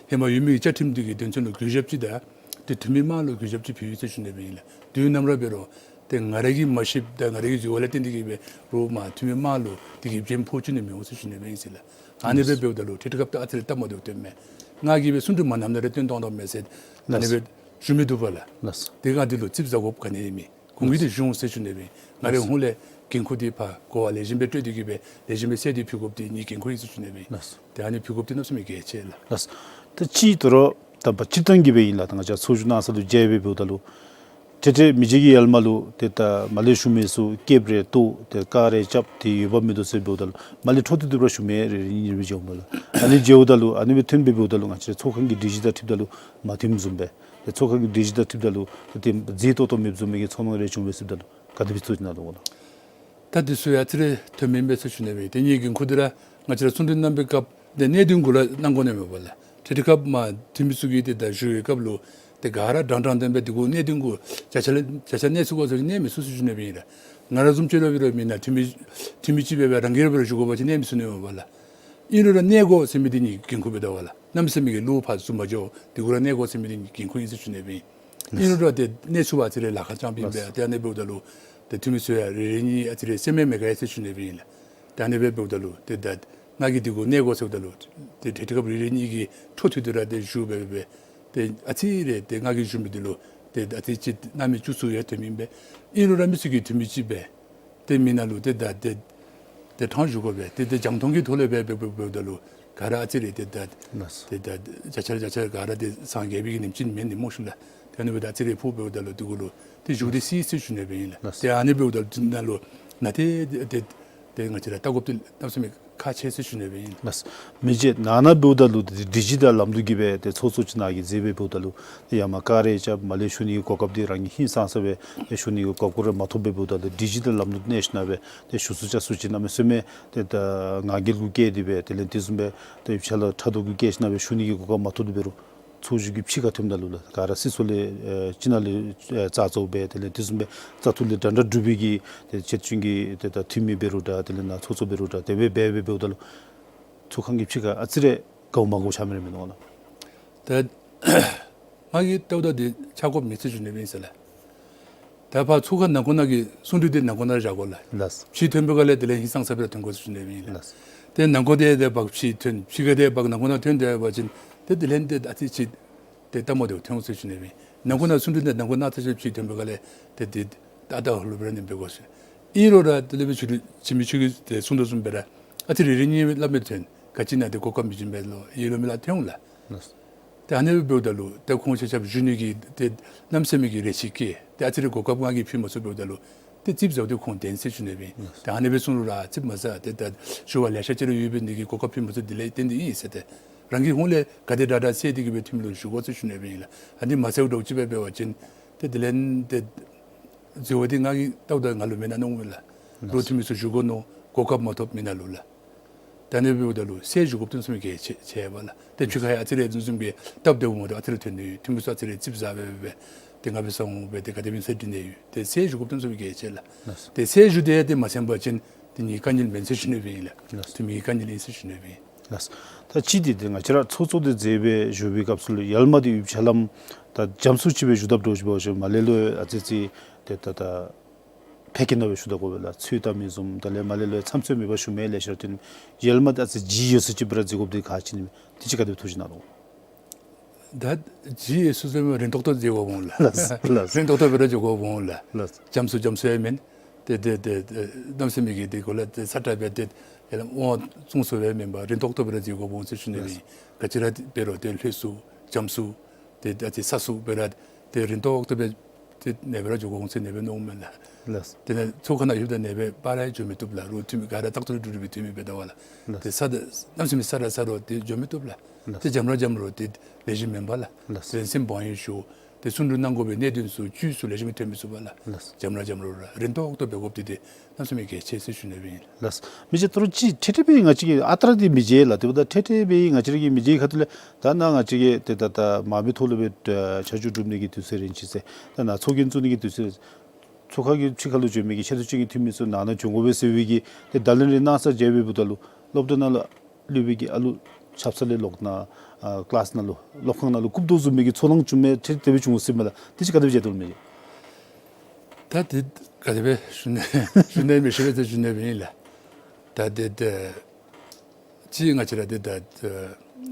ཧེ་མ་ཡོད་མི་གི་བཅའ་ཁྲིམས་འདི་གི་དོན་ཚན་ལུ་གུས་ཞབས་ཅིག་དང་ཏེ་འཐུས་མི་དམངས་ལུ་གུས་ཞབས་ཅིག་ཕུལ་ཡི་ཟེར་ཞུ་ནི་ཨིན་ལགས། དུས་ནམ་ར་འབད་རུང་ཏེ་ང་ར་གིས་མ་ཤེསཔ་དང་ང་ར་གིས་འཛོལ་བ་ལས་བརྟེན་ཏེ་གི་སྦེ་རོགས་མ་འཐུས་མི་དམངས་ལུ་དེ་གི་རྒྱན་ཕོག་བཅུག་ནི་མི་འོང་ཟེར་ཞུ་ནི་ཨིན་ཟེར་ལགས། ཨ་ནི་སྦེ་འབདཝ་ད་ལུ་ཏེ་དེ་སྐབས་ད་ཨ་ཙི་རེ་སྟབས་མ་བདེཝ་ཐོནམ་མས། ང་གིས་སྦེ་གསུང་གྲོས་མ་གནངམ་ད་ར་བཏོན་བཏང་དོ་མས་ཟེར་ཨ་ནི་སྦེ་ཞུ་མི་བཏུབ་པས་ལགས། ལགས། ཏེ་ང་འདི་ལུ་ཙིགཔ་ཟ་དགོཔ་ག་ནི་ཡང་མེད། གོང་གི་འདི་གཞུང་ཟེར་ཞུ་ནི་ཨིན། ང་རའི་ཧོངས་ལས་འགན་ཁུར་འདི་ཕར་གོ་བ་ལེགས་ཤོམ་སྦེ་སྤྲོད་དེ་གི་སྦེ་ལེགས་ཤོམ་སྦེ་གསལ་ཏེ་ཕུལ་དགོཔ་འདི་ངེའི་འགན་ཁུར་ཨིན་ཟེར་ཞུ་ནི་ཨིན། ལགས། ཏེ་ཨ་ནི་ཕུལ་དགོཔ་འདི་གནམ་མེད་ས་མེད་གལ་ཆེ་ལགས། ལགས། ད་ཅི་ད་རུང་ད་སྤྱིར་བཏང་གི་སྦེ་ཨིན་ལགས། ད་ང་བཅས་ཚོགས་བཞུགས་གནང་ས་ལུ་མཇལ་སྦེ་འབདཝ་ད་ལུ་ཏེ་ཏེ་མི་རྗེ་གིས་ཡར་ལས་མར་ལུ་ཏེ་ད་མར་ལས་ཞུ་མི་ཚུ་སྐད་རེ་གཏོགས་ཏེ་བཀའ་རེ་རྐྱབ་སྟེ་ཡོདཔ་མིན་འདུག་ཟེར་འབདཝ་ད་ལུ་མར་ལས་འཕྲོ་མཐུད་དེ་ར་ཞུ་མི་རེ་རེ་གཉིས་རེ་མཇལཝ་མས་ལགས། ཨ་ནི་མཇལཝ་ད་ལུ་ཨ་ནི་སྦེ་ཐོན་སྦེ་འབདཝ་ད་ལུ་ང་བཅས་ཚོགས་ཁང་གི་སྒྲིག་གཞི་དང་འཁྲིལཝ་ད་ལུ་མ་མཐུནམ་བཟུམ་སྦེ་ཏེ་ཚོགས་ཁང་གི་སྒྲིག་གཞི་དང་འཁྲིལཝ་ད་ལུ་ཏེ་མཛེས་ཏོག་ཏོ་མེདཔ་བཟུམ་མའི་གི་ཚོར་སྣང་རེ་བྱུང་བས་ཟེརཝ་ད་ལུ་ག་དེ་སྦེ་ཚོར་ཅི་ན་ལོ། ད་འདི་ཚུ་ཡང་ཨ་ཙི་རེ་ཐོནམ་ཨིན་པས་ཟེར་ཞུ་ནི་ཨིན། ཏེ་ངེའི་འགན་ཁུར་འདི་ར་ང་བཅས་ར་གསུང་གྲོས་གནང་བའི་སྐབས་ཏེ་གནད་དོན་གུ་ར་གནང་དགོ་ནི་མས་པ་ལགས། ཏེ་དེ་སྐབས་མ་འཐུས་མི་ཚུ་གིས་ཏེ་ད་ཞུ་བའི་སྐབས་ལུ་ཏེ་ག་ར་དྲང་དྲང་བདེན་བདེན་འདི་གུ་གནད་དོན་གུ་བརྒྱ་ཆ་ལས་བརྒྱ་ཆ་གནས་ཚུགས་ག་ཟེར་གནས་མི་ཚུགས་ཟེར་ཞུ་ནི་ཨིན་ལགས། ང་ར་བཟུམ་ཅིག་ར་འབད་རུང་མི་ནང་འཐུས་མི་འཐུས་མི་ཅིག་འབད་བ་རང་གིས་ར་འབད་རུང་ཞུ་དགོ་པ་ཅིན་གནས་མི་ཚུགས་ནི་མས་པ་ལགས། ཨིན་རུང་ར་གནས་དགོ་ཟེར་མི་འདི་ངེའི་འགན་ཁུར་འབད་དོ་བ་ལགས། གནམ་མེད་ས་མེད་ཀྱི་བློ་ཕར་བཟུང་མ་འགྱོ། འདི་གུ་ར་གནས་དགོ་ཟེར་མི་འདི་ངེའི་འགན་ཁུར་ཨིན་ཟེར་ཞུ་ནི་ཨིན། ཨིན་རུང་ར་ཏེ་གནས་ཚུགས་པ་ཨ་ཙི་རེ་ལཱ་ཁག་རྐྱངམ་ཨིན་པས། ལགས། ཏེ་ཨ་ནི་འབདཝ་ད་ལུ་ཏེ་འཐུས་མི་ཚུ་ཡང་རེ་རེ་གཉིས་ཨ་ཙི་རེ་སེམས་མེད་མེད་ག་ཡ་ཟེར་ཞུ་ནི་ཨིན་ལགས། ཏེ་ཨ་ནི་སྦེ་འབདཝ་ད་ལུ་ཏེ་ད་ང་གིས་འདི་གུ་གནས་དགོ་ཟེརཝ་ད་ལུ་ཏེ་དེ་དེ་སྐབས་རེ་རེ་གཉིས་ཀྱིས་འཕྲོ་མཐུད་དེ་ར་ཏེ་ཞུ་སྦེ་སྦེ་ཏེ་ཨ་ཙི་རེ་ཏེ་ང་གིས་ཞུ་མི་འདི་ལུ་ཏེ་ཨ་ཙི་ཅིག་གནམ་མེད་བཅུ་གསུམ་ཡང་ཐོནམ་ཨིན་པས། ཨིན་རུང་ར་མི་ཚུ་གིས་འཐུས་མི་ཅིག་སྦེ་ཏེ་མི་ནང་ལུ་ཏེ་ད་ཏེ་ཏེ་ཐང་ཞུ་དགོ་པས། ཏེ་ཏེ་རྒྱང་མཐོང་གི་ཐོག་ལས་སྦེ་སྦེ་སྦེ་འབདཝ་ད་ལུ་ག་ར་ཨ་ཙི་རེ་ཏེ་ད་ལགས། ཏེ་ད་བརྒྱ་ཆ་བརྒྱ་ཆ་ག་ར་ཏེ་སངས་རྒྱས་པའི་གི་ཉིནམ་ཅིག་མེན་ནི་སྨོ་ཤུལ་ལགས། ཏེ་ཨ་ནི་འབདཝ་ད་ཨ་ཙི་རེ་ཕོག་འབདཝ་ད་ལུ་འདི་གུ་ལུ་ཏེ་བཞུགས་ཏེ་ལགས། སི་སི་ཞུ་ནི་ཨིན་ལགས། ལགས། ཏེ་ཨ་ནི་འབདཝ་ད་ལུ་འདི་ནང་ལུ་ནང་ཏེ་ཏེ་ཏེ་ང་བཅས་ར་ལྟ་དགོཔ་འདི་གནམ་མེད་ས་མེད་ཁག་ཆེ་ཟེར་ཞུ་ནི་ཨིན། ལགས། མི་རྗེ་ནཱ་ནཱ་འབདཝ་ད་ལུ་ཏེ་སྒྲིག་གཞི་དང་ལམ་ལུགས་ཀྱི་སྦེ་ཏེ་ཚོགས་གཙོ་ཅིག་ནཱ་གིས་མཛད་སྦེ་འབདཝ་ད་ལུ་ཏེ་ཡར་མར་བཀའ་རེ་རྐྱབ་མར་ལས་ཞུ་ནི་གི་གོ་སྐབས་འདི་རང་གིས་ཧིང་སངས་ས་སྦེ་ཏེ་ཞུ་ནི་གི་གོ་སྐབས་རེ་མ་ཐོབ་སྦེ་འབདཝ་ད་ལུ་སྒྲིག་གཞི་དང་ལམ་ལུགས་གནས་ཞིནམ་སྦེ་ཏེ་ཞུ་ཚུལ་བྱ་ཚུལ་ཅིག་གནམ་མེད་ས་མེད་ཏེ་ད་ང་རྒྱལ་གུ་བཀལ་ཏེ་སྦེ་དེ་ལས་དེ་བཟུམ་སྦེ་ཏེ་ཕྱག་ལཱ་ཕྲག་དོག་གུ་བཀལ་ཞིནམ་སྦེ་ཞུ་ནི་གི་གོ་སྐབས་མ་ཐོབ་སྟེ་འབད་རུང་ཚོགས་བཞུགས་ཀྱི་ཕྱི་ཁར་ཐོནམ་ད་ལུ་ལགས་ག་ར་སྲིད་ཚོགས་ལས་ཨེ་སྤྱི་ནང་ལས་ཨེ་རྩ་ཚོགས་སྦེ་དེ་ལས་དེ་བཟུམ་སྦེ་རྩ་འཐུས་ལས་འདྲན་འདྲ་གྲུབ་པའི་གི་ཏེ་ཆེ་ཆུང་གི་ཏེ་ད་འཐུས་མི་འབད་རུང་འདྲ་དེ་ལས་ནཱ་ཚོགས་གཙོ་འབད་རུང་འདྲ་དེ་སྦེ་འབད་སྦེ་འབདཝ་ད་ལུ་ཚོགས་ཁང་གི་ཕྱི་ཁར་ཨ་ཙི་རེ་དགའཝ་མ་དགའཝ་ཆགས་མི་རེ་མིན་འདུག་ལགས། ད་ང་གིས་ལྟཝ་ད་འདི་ཆགས་དགོཔ་མེད་ཟེར་ཞུ་ནི་ཨིན་ཟེར་ལགས། ད་ཕར་ཚོགས་ཁང་ནང་འཁོད་ནང་གི་གསུང་གྲོས་འདི་ནང་འཁོད་ནང་ར་བཞག་དགོ་ལགས། ལགས། ཕྱི་ཐོན་པའི་སྒང་ལས་དེ་ལས་ཧིང་སངས་ས་སྦེ་ར་ཐོན་དགོ་ཟེར་ཞུ་ནི་ཨིན་ལགས། ལགས། ཏེ་ནང་འཁོད་འདི་ཏེ་ཕར་ཕྱི་ཐོན་ཕྱི་ཁར་ཏེ་ཕར་ནང་འཁོད་ནང་ཐོན་ཏེ་འབད་བ་ཅིན་ཏེ་དེ་ལས་ཏེ་ཨ་ཙི་ཅིག་ཏེ་སྟབས་མ་བདེཝ་ཐོན་འོང་ཟེར་ཞུ་ནི་ཨིན། ནང་འཁོད་ནང་གསུང་གྲོས་འདི་ནང་འཁོད་ནང་ཐོན་ཞིནམ་ཕྱི་ཐོན་པའི་སྒང་ལས་ཏེ་འདི་ད་ད་ལྷོད་ལྷོད་སྦེ་ར་ཨ་ནི་འབད་དགོ་ཟེར། ཨིན་རུང་ར་དེ་ལས་སྦེ་ཞུ་རུང་ཆེ་མི་ཆོས་ཀྱིས་ཏེ་གསུང་དོ་བཟུམ་སྦེ་ར་ཨ་ཙི་རེ་རེ་གཉིས་སླབ་མི་ཐོན། ག་ཅི་ཨིན་ན་ཏེ་གོ་སྐབས་མི་བྱིན་པས་ལོ་ཡེ་ལོ་མི་ལ་ཐོན་འོང་ལགས། ལགས། ཏེ་ཨ་ནི་སྦེ་འབདཝ་ད་ལུ་ཏེ་ཁོང་ཆ་ཁྱབ་ཞུ་ནི་གི་ཏེ་གནམ་མེད་ས་མེད་ཀྱི་རེ་ཆེ་བསྐྱེད་ཏེ་ཨ་ཙི་རེ་གོ་སྐབས་ང་གིས་ཕུལ་མ་ཚུགས་འབདཝ་ད་ལུ་ཏེ་ཙིགཔ་ཟཝ་ཏེ་ཁོང་བདེན་ཟེར་ཞུ་ནི་ཨིན། ལགས། ཏེ་ཨ་ནི་སྦེ་གསུང་རུང་ར་ཙིགཔ་མ་ཟ། ཏེ་ད་ཞུ་བ་ལེ་ཤ་ཅིག་ར་ཡོད་པའི་ནི་གི་གོ་སྐབས་ཕུལ་མ་ཚུགས་དེ་ལས་བརྟེན་ཏེ་ཨིན་ཟེར། ཏེ་རང་གི་ཧོངས་ལས་ག་དེ་དྲག་དྲག་གསལ་ཏེ་གི་སྦེ་འཐུས་མི་ལུ་ཞུ་དགོ་ཟེར་ཞུ་ནི་ཨིན་ལགས། ཨ་ནི་མ་གསལཝ་འདྲཝ་ཅིག་སྦེ་འབད་བ་ཅིན་ཏེ་དེ་ལས་ཏེ་འཛོལ་བ་འདི་ང་གིས་ལྟཝ་ད་ང་ལུ་མེན་ན་མནོཝ་མས་ལགས། ལགས། རོགས་འཐུས་མི་ཚུ་ཞུ་དགོ་མནོ་གོ་སྐབས་མ་ཐོབ་མི་ནང་ལུ་ལགས། ད་ཨ་ནི་འབདཝ་ད་ལུ་གསལ་ཞུ་དགོཔ་འདི་གནམ་མེད་ས་མེད་གལ་ཆེ་ཆེ་བས་ལགས། ཏེ་ཕྱི་ཁར་ཡང་ཨ་ཙི་རེ་དེ་བཟུམ་གྱི་སྟབས་བདེཝ་མ་འདྲཝ་ཨ་ཙི་རེ་ཐོན་ནི་འཐུས་མི་ཚུ་ཨ་ཙི་རེ་ཙིགཔ་ཟ་སྦེ་སྦེ་ཏེ་ང་འབད་སར་འོང་སྦེ་ཏེ་ག་དེ་སྦེ་ཨིན་ཟེར་དྲི་ནི་ཡོད། ཏེ་གསལ་ཞུ་དགོཔ་འདི་གནམ་མེད་ས་མེད་གལ་ཆེ་ལགས། ལགས། ཏེ་གསལ་ཞུ་སྟེ་ཏེ་མ་གསན་པ་ཅིན་ཏེ་ངེའི་དཀའ་ངལ་མེན་ཟེར་ཞུ་ནི་ཨིན་ལགས། ལགས། འཐུས་མི་གི་དཀའ་ངལ་ཨིན་ཟེར་ཞུ་ནི་ཨིན། ལགས། ད་ཅི་འདི་ཏེ་ང་བཅས་ར་ཚོགས་གཙོ་འདི་མཛད་སྦེ་བཞུགས་པའི་སྐབས་སུ་ལུ་ཡར་ལས་མར་འདི་ཡུདཔ་ཅིག་ལམ་ད་རྒྱ་མཚོ་ཅིག་སྦེ་བཞུགས་དཔ་འདྲཝ་ཅིག་འབད་བ་ཅིན་མར་ལས་ལུ་ཨ་ཙི་ཅིག་ཏེ་ད་ད་ཕལ་སྐད་ནང་སྦེ་ཞུ་དགོ་པས་ལགས། ཚོད་ལྟ་མི་བཟུམ་དེ་ལས་མར་ལས་ལུ་ཡང་ཚམ་ཚོད་མེད་པར་ཞུ་མི་ལེ་ཤ་ཐོན། ཡར་ལས་མར་ད་ཨ་ཙི་ལྗིད་ཡོད་ས་ཅིག་སྦེ་ར་མཛད་དགོཔ་འདི་ག་ཅི་ཨིན་མས། དེ་ཅིག་ག་དེ་སྦེ་ཐུགས་ཞིབ་གནང་དོ། ད་ལྗིད་ཡོད་ས་ཟེར་མི་རིང་ཏོག་ཏོ་མཛད་དགོཔ་འོང་ལགས། ལགས། ལགས། རིང་ཏོག་ཏོ་སྦེ་ར་མཛད་དགོཔ་འོང་ལགས། ལགས། རྒྱ་མཚོ་རྒྱ་མཚོ་ཡང་མེན། ཏེ་ཏེ་ཏེ་ཏེ་གནམ་མེད་ས་མེད་ཀྱི་ཏེ་གོ་ལ་ཏེ་ས་ཁྲ་སྦེ་ཏེ་ཡར་ལས་མར་དབང་བཙོང་ས་སྦེ་མེན་པར་རིང་ཏོག་ཏོ་སྦེ་ར་མཛད་དགོཔ་འོང་ཟེར་ཞུ་ནི་ཨིན། ལགས། ག་ཅི་ར་འབད་རུང་ཏེ་ལྷོད་ས་རྒྱ་མཚོ་ཏེ་ཏེ་ས་སུ་སྦེ་ར་ཏེ་རིང་ཏོག་ཏོ་སྦེ་ ཏེ་ནེ་སྦེ་ར་འགྱོ་དགོ་འོང་ཟེར་ནེ་སྦེ་མནོཝ་མས་ལགས། ལགས། དེ་ནང་ཚོགས་ཁང་ནང་ལྷོདཔ་ད་ནེ་སྦེ་པར་ར་འགྱོ་མི་བཏུབ་ལགས། རོགས་འཐུས་མི་ག་ར་ཏག་ཏག་ཏུ་འགྲུབ་པའི་འཐུས་མི་འབད་དོ་བ་ལགས། ལགས། ཏེ་ས་ད་གནམ་མེད་ས་མེད་ས་ར་ས་རུང་ཏེ་འགྱོ་མི་བཏུབ་ལགས། ལགས། ཏེ་འཇམ་ར་འཇམ་རུང་ཏེ་ལེགས་ཤོམ་མེན་པས་ལགས། ལགས། དེ་སེམས་བག་ཡངས་ཤོག། ཏེ་གསུང་གྲོས་གནང་དགོ་པའི་གནད་དོན་ཚུ་བཅུད་ཚུ་ལེགས་ཤོམ་ཐོན་མི་ཚུགས་པས་ལགས། ལགས། འཇམ་ར་འཇམ་རུང་ར་རན་ཏོག་ཏོ་འབད་དགོཔ་འདི་ཏེ་གནམ་མེད་ས་མེད་གལ་ཆེ་ཟེར་ཞུ་ནི་སྦེ་ཨིན། ལགས། མི་རྗེ་ད་རུང་ཅིག་ཁྲིག་ཁྲི་སྦེ་ང་བཅས་ཀྱི་ཨ་རྟག་ར་འདི་མི་རྗེ་ལགས། དེ་འབདཝ་ད་ཁྲིག་ཁྲི་སྦེ་ང་བཅས་ར་གི་མི་རྗེ་ཁ་ཐུག་ལས་ད་ནཱ་ང་བཅས་ཀྱི་ཏེ་ད་ད་མ་མི་ཐོག་ལུ་སྦེ་ཕྱག་ཞུ་སྒྲུབ་ནི་གི་དུས་ཚོད་རན་ཅི་ཟེར། ད་ནཱ་ཚོགས་རྒྱན་བཙུགས་ནི་གི་དུས་ཚོད་ཚོགས་ཁང་གི་ཕྱི་ཁ་ལུ་བྱོན་མི་གི་ཆེ་བསྟོད་ཅན་གྱི་འཐུས་མི་ཚུ་ནང་ན་བྱོན་དགོ་པས་ཟེར་བའི་གི་ཏེ་བརྡ་ལན་རེ་གནང་ས་མཇལ་བའི་བུ་ད་ལུ་སློབ་གྲྭ་ནང་ལུ་སློབ་དཔོན་གྱིས་ཨ་ལུ་ཆབ་གསང་ལས་ལོག་ན་ཨ་ཀི་ལཱསི་ནང་ལུ་སློབ་ཁང་ནང་ལུ་བཀུག་དོ་བཟུམ་མའི་གི་ཚོར་སྣང་བྱུངམ་མས། ཏེ་དེ་སྦེ་བྱུང་ཟེར་མས་ལགས། དེ་ཅིག་ག་དེ་སྦེ་མཇལ་དོ་མི་རྗེ། ད་དེ་ག་དེ་སྦེ་ཞུ་ནི་ཞུ་ནི་མི་ཤེས་པས་ཟེར་ཞུ་ནི་སྦེ་ཨིན་ལགས། ད་དེ་དེ་ཅིག་ང་བཅས་ར་ཏེ་ད་ཨ་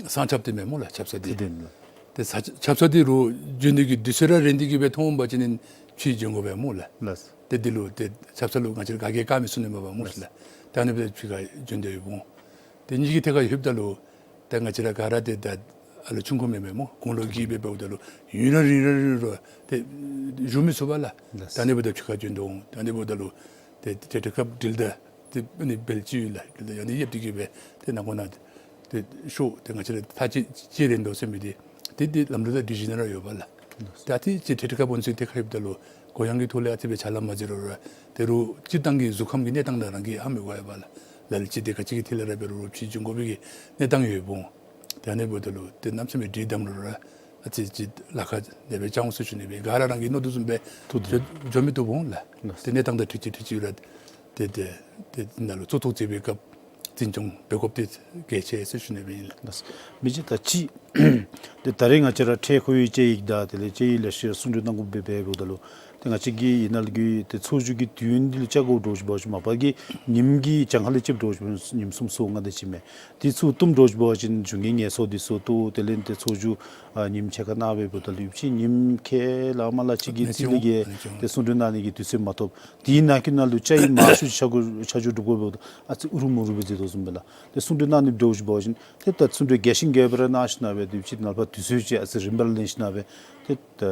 གསང་ཆབ་འདི་མེན་སྨོ་ལགས། ཆབ་གསང་འདི། དེ་དེ་ཨིན་ལགས། ཏེ་ས་ཆབ་གསང་འདི་རུང་བྱོན་ནི་གི་དུས་ཚོད་ར་རན་ཏེ་གི་སྦེ་མཐོང་པ་ཅིན་ཕྱི་བྱོན་དགོ་པས་སྨོ་ལགས། ལགས། ཏེ་འདི་ལུ་ཏེ་ཆབ་གསང་ལུ་ང་བཅས་ར་ག་གིས་བཀག་མི་ཚུགས་ནི་མས་པ་སྨོ་ལགས། ལགས། ད་ཨ་ནི་སྦེ་ཕྱི་ཁར་བྱོན་ཏེ་ཡོདཔ་འོང་། ཏེ་གཉིས་ཀྱི་ཐད་ཁར་ལྷོདཔ་ད་ལུ་ཏེ་ང་བཅས་ར་ག་ར་ཏེ་ད་ཨ་ལུ་ཆུང་ཀུ་མེན་མས་སྨོ། དགུང་ལོ་བགྲེས་པའི་འབདཝ་ད་ལུ་ཡུན་རིང་རིང་རིང་རིང་རུང་ཏེ་བཞུགས་མི་ཚུགས་པས་ལགས། ལགས། ད་ཨ་ནི་འབདཝ་ད་ཕྱི་ཁར་བྱོན་དོ་འོང་། ད་ཨ་ནི་འབདཝ་ད་ལུ་ཏེ་ཏེ་དེ་སྐབས་འགྲུལ་བདའ་ཏེ་ཨ་ནི་འབད་ཅི་ཡོད་ལགས། འགྲུལ་བདའ་ཡང་ན་གཡེབ་སྟེ་གི་སྦེ་ཏེ་ནང་ཁོ་ན་ཏེ་ཤོག། ཏེ་ང་བཅས་ར་ཐག་ཅིག་ཅིག་རན་དོ་ཟེར་མི་འདི་ཏེ་ཏེ་ལམ་ལུགས་དང་སྒྲིག་གཞི་ནང་ར་ཡོད་པས་ལགས། ད་ཏེ་ཅིག་ཏེ་དེ་སྐབས་འོང་ཚེ་དེ་ཁར་ལྷོདཔ་ད་ལུ་གུ་ཡངས་ཀྱི་ཐོག་ལས་ཨ་ཙི་སྦེ་ཕྱག་ལཱ་མ་མཛད་རུང་ར་ཏེ་རུང་སྤྱིར་བཏང་གི་གཟུགས་ཁམས་ཀྱི་གནས་སྟངས་དང་རང་གིས་ཧ་མི་གོ་བས་ལགས། ལ་ལུ་ཅིག་ཏེ་ག་ཅི་གི་ཐད་ལས་ར་འབད་རུང་ཕྱི་འགྱོ་དགོ་པའི་གི་གནས་སྟངས་ཡོདཔ་འོང་། ཏེ་ཨ་ནི་འབདཝ་ད་ལུ་ཏེ་གནམ་མེད་ས་མེད་སྒྲིག་དམ་རུང་ར་ཨ་ཙི་ཅིག་ལཱ་ཁག་དེ་སྦེ་ཅིག་འོང་ཟེར་ཞུ་ནི་སྦེ། ག་ར་རང་གི་མནོ་དོ་བཟུམ་སྦེ་ཏེ་འགྱོ་མི་བཏུབ་འོང་ལགས། ལགས། ཏེ་གནས་སྟངས་དང་འཁྲིལ་ཅི་འཁྲིལ་ཅི་ར་ཏེ་ཏེ་ཏེ་ནཱ་ལུ་ཚོགས་ཐོག་བརྩིས་པའི་སྐབས་འཛིན་སྐྱོང་འབད་དགོཔ་འདི་གལ་ཆེ་ཟེར་ཞུ་ནི་སྦེ་ཨིན་ལགས། ལགས། མི་རྗེ་ད་ཅི་ཏེ་ད་རེས་ང་བཅས་ར་འཕྲལ་མཁོ་བའི་དཔྱད་ཡིག་དང་དེ་ལས་དཔྱད་ཡིག་ལེ་ཤ་གསུང་གྲོས་གནང་དགོཔ་སྦེ་འབདཝ་ད་ལུ་ཏེ་ང་བཅས་ཀྱི་ཨིན་ནཱ་ལུ་གི་ཏེ་ཚོགས་བཞུགས་ཀྱི་དུས་ཡུན་འདི་ལུ་བཅད་དགོཔ་འདྲཝ་ཅིག་འབད་བ་ཅིན་མ་པ་གི་ཉིནམ་གྱི་གྱངས་ཁ་ལས་བཅདཔ་འདྲཝ་ཅིག་ཉིནམ་གསུམ་གསུམ་ལྔ་དེ་ཅིག་མས། དེ་ཚུ་བཏུམ་འདྲཝ་ཅིག་འབད་བ་ཅིན་གཞུང་གི་ངལ་གསོ་འདི་ཚུ་བཏུབ། དེ་ལས་ཏེ་ཚོགས་བཞུགས་ཨ་ཉིནམ་ཕྱེད་ཀ་གནང་སྦེ་འབདཝ་ད་ལུ་ཡུདཔ་ཅིག་ཉིནམ་ཁལ་ལ་མ་ལ་གཅིག་གི་ཨ་ནི་ཚིག་ལས་ཅིག་འོང་། ཨ་ནི་ཅིག་འོང་། ཏེ་གསུང་གྲོས་གནང་ནི་གི་དུས་ཚོད་མ་ཐོབ། དེའི་ནང་གི་ནང་ལུ་དཔྱད་ཡིག་མང་ཤོས་ཕྱག་ཕྱག་ཞུ་སྒྲུབ་དགོ་པས། ཨ་ཙི་ཨུ་རུ་མུ་རུ་སྦེ་མཛད་དོ་བཟུམ་སྦེ་ལགས། ཏེ་གསུང་གྲོས་གནང་ནི་འདྲཝ་ཅིག་འབད་བ་ཅིན་ཏེ་ད་གསུང་གྲོས་རྒྱས་ཤིང་རྒྱས་པ་ར་གནང་ཞིན་ན་སྦེ་དེ་ཅིག་ནངས་པ་དུས་ཚོད་ཅིག་ཨ་ཙི་རིངམ་སྦེ་ར་ལེན་ཞིན་ན་སྦེ་ཏེ་ད་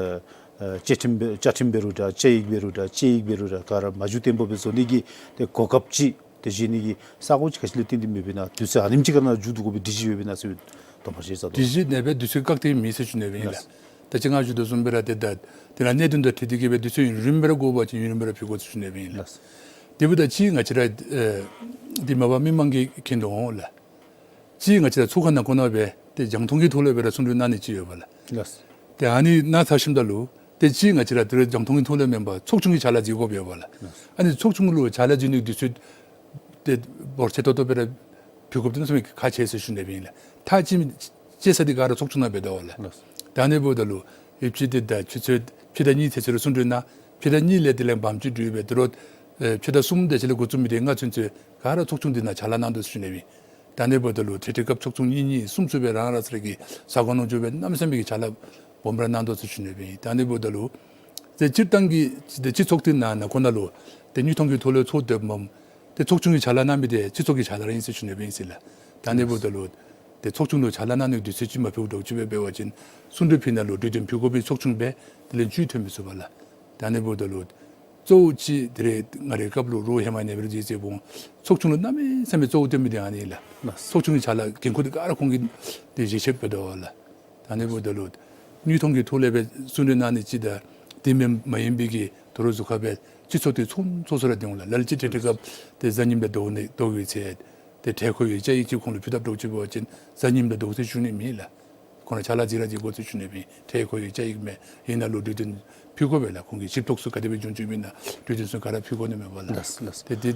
ཨ་བཅའ་ཁྲིམས་སྦེ་བཅའ་ཁྲིམས་འབད་རུང་འདྲ་དཔྱད་ཡིག་འབད་རུང་འདྲ་དཔྱད་ཡིག་འབད་རུང་འདྲ་ག་ར་མ་འགྱུར་བརྟན་པོ་སྦེ་བཟོ་ནི་གི་ཏེ་གོ་སྐབས་ཅིག་ཏེ་བཞེས་ནི་གི་ས་གོ་ཅིག་ག་ཅི་ལས་བརྟེན་ཏེ་མེདཔ་ཨིན་ན། དུས་ཚོད་ཨ་ནེམ་ཅིག་ཁར་ནང་མཇུག་བསྡུ་དགོ་པའི་སྒྲིག་གཞི་ཡོདཔ་ཨིན་ན་ཟེར་བའི་དོགས་པ་ཅིག་ཟ་དོ། སྒྲིག་གཞི་ནང་སྦེ་དུས་ཚོད་བཀག་སྟེ་མེད་ཟེར་ཞུ་ནི་སྦེ་ཨིན་ལགས། ལགས། ད་ཅི་ང་ཞུ་དོ་བཟུམ་སྦེ་ར་ཏེ་ད་དེ་ནང་གནད་དོན་དང་འཁྲིལ་ཏེ་གི་སྦེ་དུས་ཚོད་ཡུན་རིངམོ་སྦེ་ར་འགོར་བ་ཅིན་ཡུན་རིངམོ་སྦེ་ར་ཕུལ་དགོ་ཟེར་ཞུ་ནི་སྦེ་ཨིན་ལགས། ལགས། དེ་འབདཝ་ད་ཅིག་ང་བཅས་ར་ཨེ་འདི་མ་པ་མི་མང་གིས་མཁྱེན་དོ་འོང་ལགས། ཅིག་ང་བཅས་ར་ཚོགས་ཁང་ནང་ཁོ་ན་སྦེ་ཏེ་རྒྱང་མཐོང་གི་ཐོག་ལས་སྦེ་ར་གསུང་གྲོས་གནང་ནི་ཅིག་ཡོད་པས་ལགས། ལགས། ཏེ་ཨ་ནི་གནང་ཚར་ཞིནམ་ད་ལུ་ཏེ་ཅིག་ང་བཅས་ར་དེ་རུང་རྒྱང་མཐོང་གི་ཐོག་ལས་མེན་པར་ཚོགས་ཆུང་གི་ཕྱག་ལཱ་མཛད་དགོཔ་ཡོད་པས་ལགས། ལགས། ཨ་ནི་ཚོགས་ཆུང་ལུ་ཕྱག་ལཱ་མཛད་ནི་དུས་ཚོད་ཏེ་འབོར་ཆེ་ཏོག་ཏོ་སྦེ་ར་ཕུལ་དགོཔ་འདི་གནམ་མེད་ས་མེད་ཁག་ཆེ་ཟེར་ཞུ་ནི་སྦེ་ཨིན་ལགས། ཐག་ཅིག་བཅད་ས་འདི་ག་ར་ཚོགས་ཆུང་ནང་འབད་དོ་ལགས། ལགས། ད་ཨ་ནི་འབདཝ་ད་ལུ་ཡུདཔ་ཅིག་ཏེ་ད་ཆུ་ཚོད་ཕྱེད་དང་གཉིས་ཚུན་ཚོད་ར་གསུང་གྲོས་གནང་། ཕྱེད་དང་གཉིས་ལས་དེ་ལས་བམ་ཅིག་གྲུབ་སྦེ་དོ་རུང་ཨེ་ཕྱེད་དང་གསུམ་དེ་ཅིག་ལས་འགོ་བཙུགས་མི་དེ་ལྔ་ཚུན་ཚོད་ག་ར་ཚོགས་ཆུང་འདི་ནང་ཕྱག་ལཱ་གནང་དོ་ཟེར་ཞུ་ནི་སྦེ་ཨིན། ད་ཨ་ནི་འབདཝ་ད་ལུ་ཏེ་དེ་སྐབས་ཚོགས་ཆུང་གཉིས་གཉིས་གསུམ་གསུམ་སྦེ་རང་རང་སོ་སོ་གི་ས་གོ་ནང་འགྱོ་སྦེ་གནམ་མེད་ས་མེད་ཀྱི་ཕྱག་ལཱ་སྦོམ་ར་གནང་དོ་ཟེར་ཞུ་ནི་སྦེ་ཨིན། ད་ཨ་ནི་འབདཝ་ད་ལུ་ཏེ་སྤྱིར་བཏང་གི་ཏེ་སྤྱི་ཚོགས་འདི་ནང་ནང་ཁོ་ན་ལུ་ཏེ་དངོས་མཐོང་གི་ཐོག་ལས་ཚོགས་སྡོདཔ་མས། ཏེ་ཚོགས་ཆུང་གི་ཕྱག་ལཱ་གནང་མི་དེ་སྤྱི་ཚོགས་ཀྱི་ཕྱག་ལཱ་ར་ཨིན་ཟེར་ཞུ་ནི་སྦེ་ཨིན་ཟེར་ལགས། ད་ཨ་ནི་འབདཝ་ད་ལུ་ཏེ་ཚོགས་ཆུང་ལུ་ཕྱག་ལཱ་གནང་ནི་དུས་ཚོད་ཅིག་མ་ཕུལཝ་འདྲཝ་ཅིག་སྦེ་འབད་བ་ཅིན་གསུང་གྲོས་ཕུལ་ནི་ལུ་གྲོས་དོན་ཕུལ་དགོ་པའི་ཚོགས་ཆུང་སྦེ་དེ་ལས་བཅུད་ཐོན་མི་ཚུགས་པས་ལགས། ད་ཨ་ནི་འབདཝ་ད་ལུ་གཙོ་བོ་ཅིག་དེ་རེ་ང་རའི་སྐབས་ལུ་རོགས་ཧེ་མ་ནེ་སྦེ་ར་མཛད་མཛདཔ་འོང་། ཚོགས་ཆུང་ལུ་གནམ་མེད་ས་མེད་གཙོ་བོ་བཏོན་མི་དེ་ཨ་ནི་ལགས། ལགས། ཚོགས་ཆུང་གི་ཕྱག་ལཱ་འགན་ཁུར་དེ་ག་ར་ཁོང་གིས་ཏེ་བཞེས་བཞེསཔ་འབད་དོ་ལགས། ད་ཨ་ནི་འབདཝ་ད་ལུ་དངོས་མཐོང་གི་ཐོག་ལས་སྦེ་གསུང་གྲོས་གནང་ནི་ཅིག་དང་དེ་མེན་མ་ཡིན་པའི་གི་དོ་རུང་གཟུགས་ཁར་སྦེ་སྤྱི་ཚོགས་འདི་ཚོགས་ཚོགས་སུ་ར་སྡོད་འོང་ལགས། ལ་ལུ་ཅིག་ཏེ་དེ་སྐབས་ཏེ་གཟའ་ཉིམ་ལུ་འདུག་ནི་འདུག་ཡོད་ཚེ་ཏེ་འཕྲལ་མཁོ་བའི་དཔྱད་ཡིག་ཅིག་ཁོང་ལུ་ཕུལ་དཔ་འདྲཝ་ཅིག་འབད་བ་ཅིན་གཟའ་ཉིམ་ལུ་འདུག་ཟེར་ཞུ་ནི་མེད་ལགས། ཁོང་ར་ཕྱག་ལཱ་མཛད་ར་མཛད་དགོ་ཟེར་ཞུ་ནི་མེད། འཕྲལ་མཁོ་བའི་དཔྱད་ཡིག་མས། ཨིན་ན་ལུ་གྲོས་དོན་ཕུལ་དགོ་པས་ལགས། ཁོང་གི་ཞིབ་རྟོག་ཚུ་ག་དེ་སྦེ་བྱུང་བྱུངམ་ཨིན་ན་གྲོས་དོན་ཚུ་ག་ར་ཕུལ་དགོ་ནི་མས་པ་ལགས། ལགས་ལགས། ཏེ་དེ་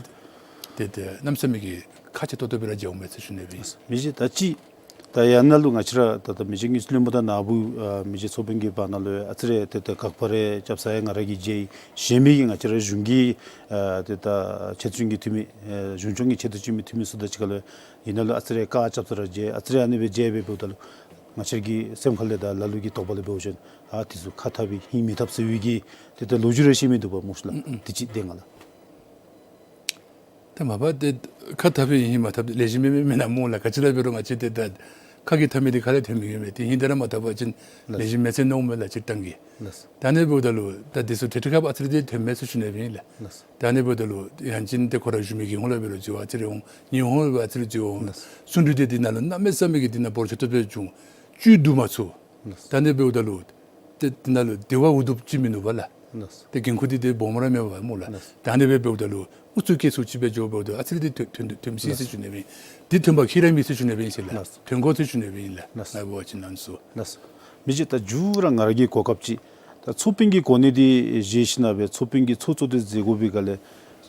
ཏེ་ཏེ་གནམ་མེད་ས་མེད་ཀྱི་ཁག་ཆེ་ཏོག་ཏོ་སྦེ་ར་མཇལཝ་མས་ཟེར་ཞུ་ནི་མས། མི་རྗེ་ད་ཅི་ད་ཡང་ནཱ་ལུ་ང་བཅས་ར་ད་ད་མི་རྗེ་དངུལ་རྩིས་བློན་པོ་དང་ནཱ་བུ་ཨ་མི་རྗེ་ཚོགས་དཔོན་གྱི་བར་ན་ལུ་ཨ་ཙི་རེ་ཏེ་ད་དགག་པ་རེ་རྐྱབ་ས་ཡང་ང་ར་གིས་མཇལ་ཡི། གཞན་མི་གི་ང་བཅས་ར་གཞུང་གི་ཨ་ཏེ་ད་ཆེ་བསྟོད་ཅན་གྱི་འཐུས་མི་ཨ་གཞུང་སྐྱོང་གི་ཆེ་བསྟོད་ཅན་གྱི་འཐུས་མི་ཚུ་དང་གཅིག་ཁར་ལུ་ཡང་ནཱ་ལུ་ཨ་ཙི་རེ་བཀག་རྐྱབ་ས་ར་མཇལ། ཨ་ཙི་རེ་ཨ་ནི་སྦེ་མཇལ་སྦེ་འབདཝ་ད་ལུ་ང་བཅས་ཀྱི་སེམས་ཁ་ལས་དང་ལ་ལུ་གི་དོགས་པ་ལས་འབད་བ་ཅིན་ཨ་དེ་ཚུ་ཁ་འཐབ་པའི་ཧིང་མི་འཐབ་ཟེར་བའི་གི་ཏེ་ད་ལོ་རྒྱུས་རེ་བཤད་མི་འདུག་པ་སྨོ་ཤི་ལགས། ཨུམ་ཨུམ། དེ་ཅིག་དེ་ང་ལགས། ཏེ་མ་པ་ཏེ་ཁ་འཐབ་པའི་ཧིང་མ་འཐབ་ལེགས་ཤོམ་མེན་མེན་མེན་ན་སྨོ་ལགས། ག་ཅི་ར་འབད་རུང་ང་བཅས་ཏེ་ད་ ཁ་གིས་འཐབ་མི་འདི་ཁ་ལས་ཐོན་མི་ཡོད་མས། ཏེ་ཧིང་དེ་ར་མ་འཐབ་པ་ཅིན་ལགས། ལེགས་ཤོམ་མེད་ཟེར་མནོཝ་མས་ལགས་སྤྱིར་བཏང་གི། ལགས། ད་ཨ་ནི་འབདཝ་ད་ལུ་ད་འདི་ཚུ་ཏེ་དུས་སྐབས་ཨ་ཙི་རེ་འདི་ཐོན་མས་ཟེར་ཞུ་ནི་སྦེ་ཨིན་ལགས། ལགས། ད་ཨ་ནི་འབདཝ་ད་ལུ་ཡང་ཅིན་ཏེ་ཁོ་ར་བཞུགས་མི་གི་ཧོངས་ལས་འབད་རུང་འཛོལ་བ་ཨ་ཙི་རེ་འོང་། ངེའི་ཧོངས་ལས་འབད་ཨ་ཙི་རེ་འཛོལ་བ་འོང་། ལགས། གསུང་གྲོས་འདི་འདི་ནང་ལུ་གནམ་མེད་ས་མེད་ཀྱི་འདི་ནང་འབོར་ཆེ་ཏོག་ཏོ་སྦེ་བྱུང་། བཅུད་བསྡུ་མ་ཚུགས། ལགས། ད་ཨ་ནི་འབདཝ་ད་ལུ་ཏེ་འདི་ནང་ལུ་དེ་བ་འུ་སྡུག་ཅིག་མིན་འདུག་པ་ལགས། ལགས། ཏེ་འགན་ཁུར་འདི་ཏེ་སྦོམ་ར་མེད་པ་སྨོ་ལགས། ལགས། ད་ཨ་ནི་སྦེ་འབདཝ་ད་ལུ་ཨུ་ཚུགས་སྐྱེ་ཚུགས་ཅིག་སྦེ་འགྱོ་འབདཝ་ད་ཨ་ཙི་རེ་འདི་ཐོན་ཐོན་ཐོནམ་ཅིག་ཟེར་ཞུ་ནི་སྦེ་ཨིན། འདི་ཐོན་པ་ཁྱད་ར་མེད་ཟེར་ཞུ་ནི་སྦེ་ཨིན་ཟེར་ལགས། ལགས། ཐོན་དགོ་ཟེར་ཞུ་ནི་སྦེ་ཨིན་ལགས། ལགས། ང་འབད་བ་ཅིན་ཨ་ནི་ཚུ། ལགས། མི་རྗེ་ད་མཇུག་ར་ང་ར་གི་གོ་སྐབས་ཅིག། ད་ཚོགས་དཔོན་གྱི་གོ་གནས་འདི་བཞེས་ཞིནམ་ལས་ཚོགས་དཔོན་གྱི་ཚོགས་གཙོ་འདི་མཛད་དགོ་པའི་སྒང་ལས་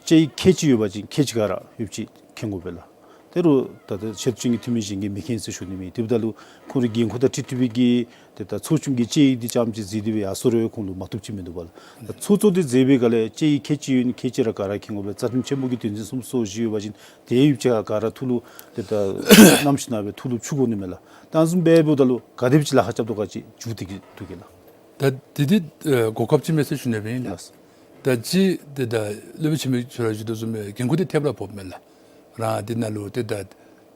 དཔྱད་ཡིག་ཁལ་གཅིག་ཡོད་པ་ཅིན་ཁལ་གཅིག་ག་ར་ཡོདཔ་ཅིག་མཁྱེན་དགོ་པས་ལགས། དེ་རུང་ད་ལྟོ་ཆེད་དུ་བྱོན་མི་འཐུས་མི་གཞན་གྱིས་མི་མཁྱེན་ཟེར་ཞུ་ནི་མེད། དེ་འབདཝ་ད་ལུ་ཁོང་རའི་འགན་ཁུར་དང་འཁྲིལ་འཁྲིལ་བའི་གི་ཏེ་ད་ཚོགས་ཆུང་གི་དཔྱད་ཡིག་འདི་རྐྱངམ་ཅིག་གཟིགས་ཏེ་སྦེ་ཡར་སོང་རུང་ཁོང་ལུ་མ་བཏུབ་ཅིག་མིན་འདུག་པ་ལགས། ད་ཚོགས་གཙོ་འདི་མཛད་པའི་སྒང་ལས་དཔྱད་ཡིག་ཁལ་གཅིག་ཡོད་ན་ཁལ་གཅིག་ར་ག་ར་མཁྱེན་དགོ་པས། རྩ་ཁྲིམས་ཆེན་མོ་གི་དོན་ཚན་སུམ་ཅུ་སོ་བཞི་ཡོད་པ་ཅིན་དེ་ཡིག་ཆ་ག་ར་ཐུགས་ལུ་ཏེ་ད་བསྣམས་ཞིནམ་ལས་ཐུགས་ལུ་འཁྱུ་དགོ་ནི་མས་ལགས། ད་ཨ་ནི་བཟུམ་སྦེ་འབདཝ་ད་ལུ་ག་དེ་སྦེ་ཅིག་ལཱ་ཁག་རྐྱབ་དོ་ག་ཅིག་མཇུག་བསྡུ་གེ་འདུག་ག་ལགས། ད་འདི་འདི་ཨེ་གོ་སྐབས་ཅིག་མས་ཟེར་ཞུ་ནི་སྦེ་ཨིན་ལགས། ལགས། ད་ཅི་འདི་ད་སློབ་དཔོན་ཆེན་པོ་ཁྱོད་ར་ཞུ་དོ་བཟུམ་སྦེ་འགན་ཁུར་འདི་ཐེབས་ར་ཕོགཔ་མས་ལགས། རང་འདི་ནང་ལུ་ཏེ་ད་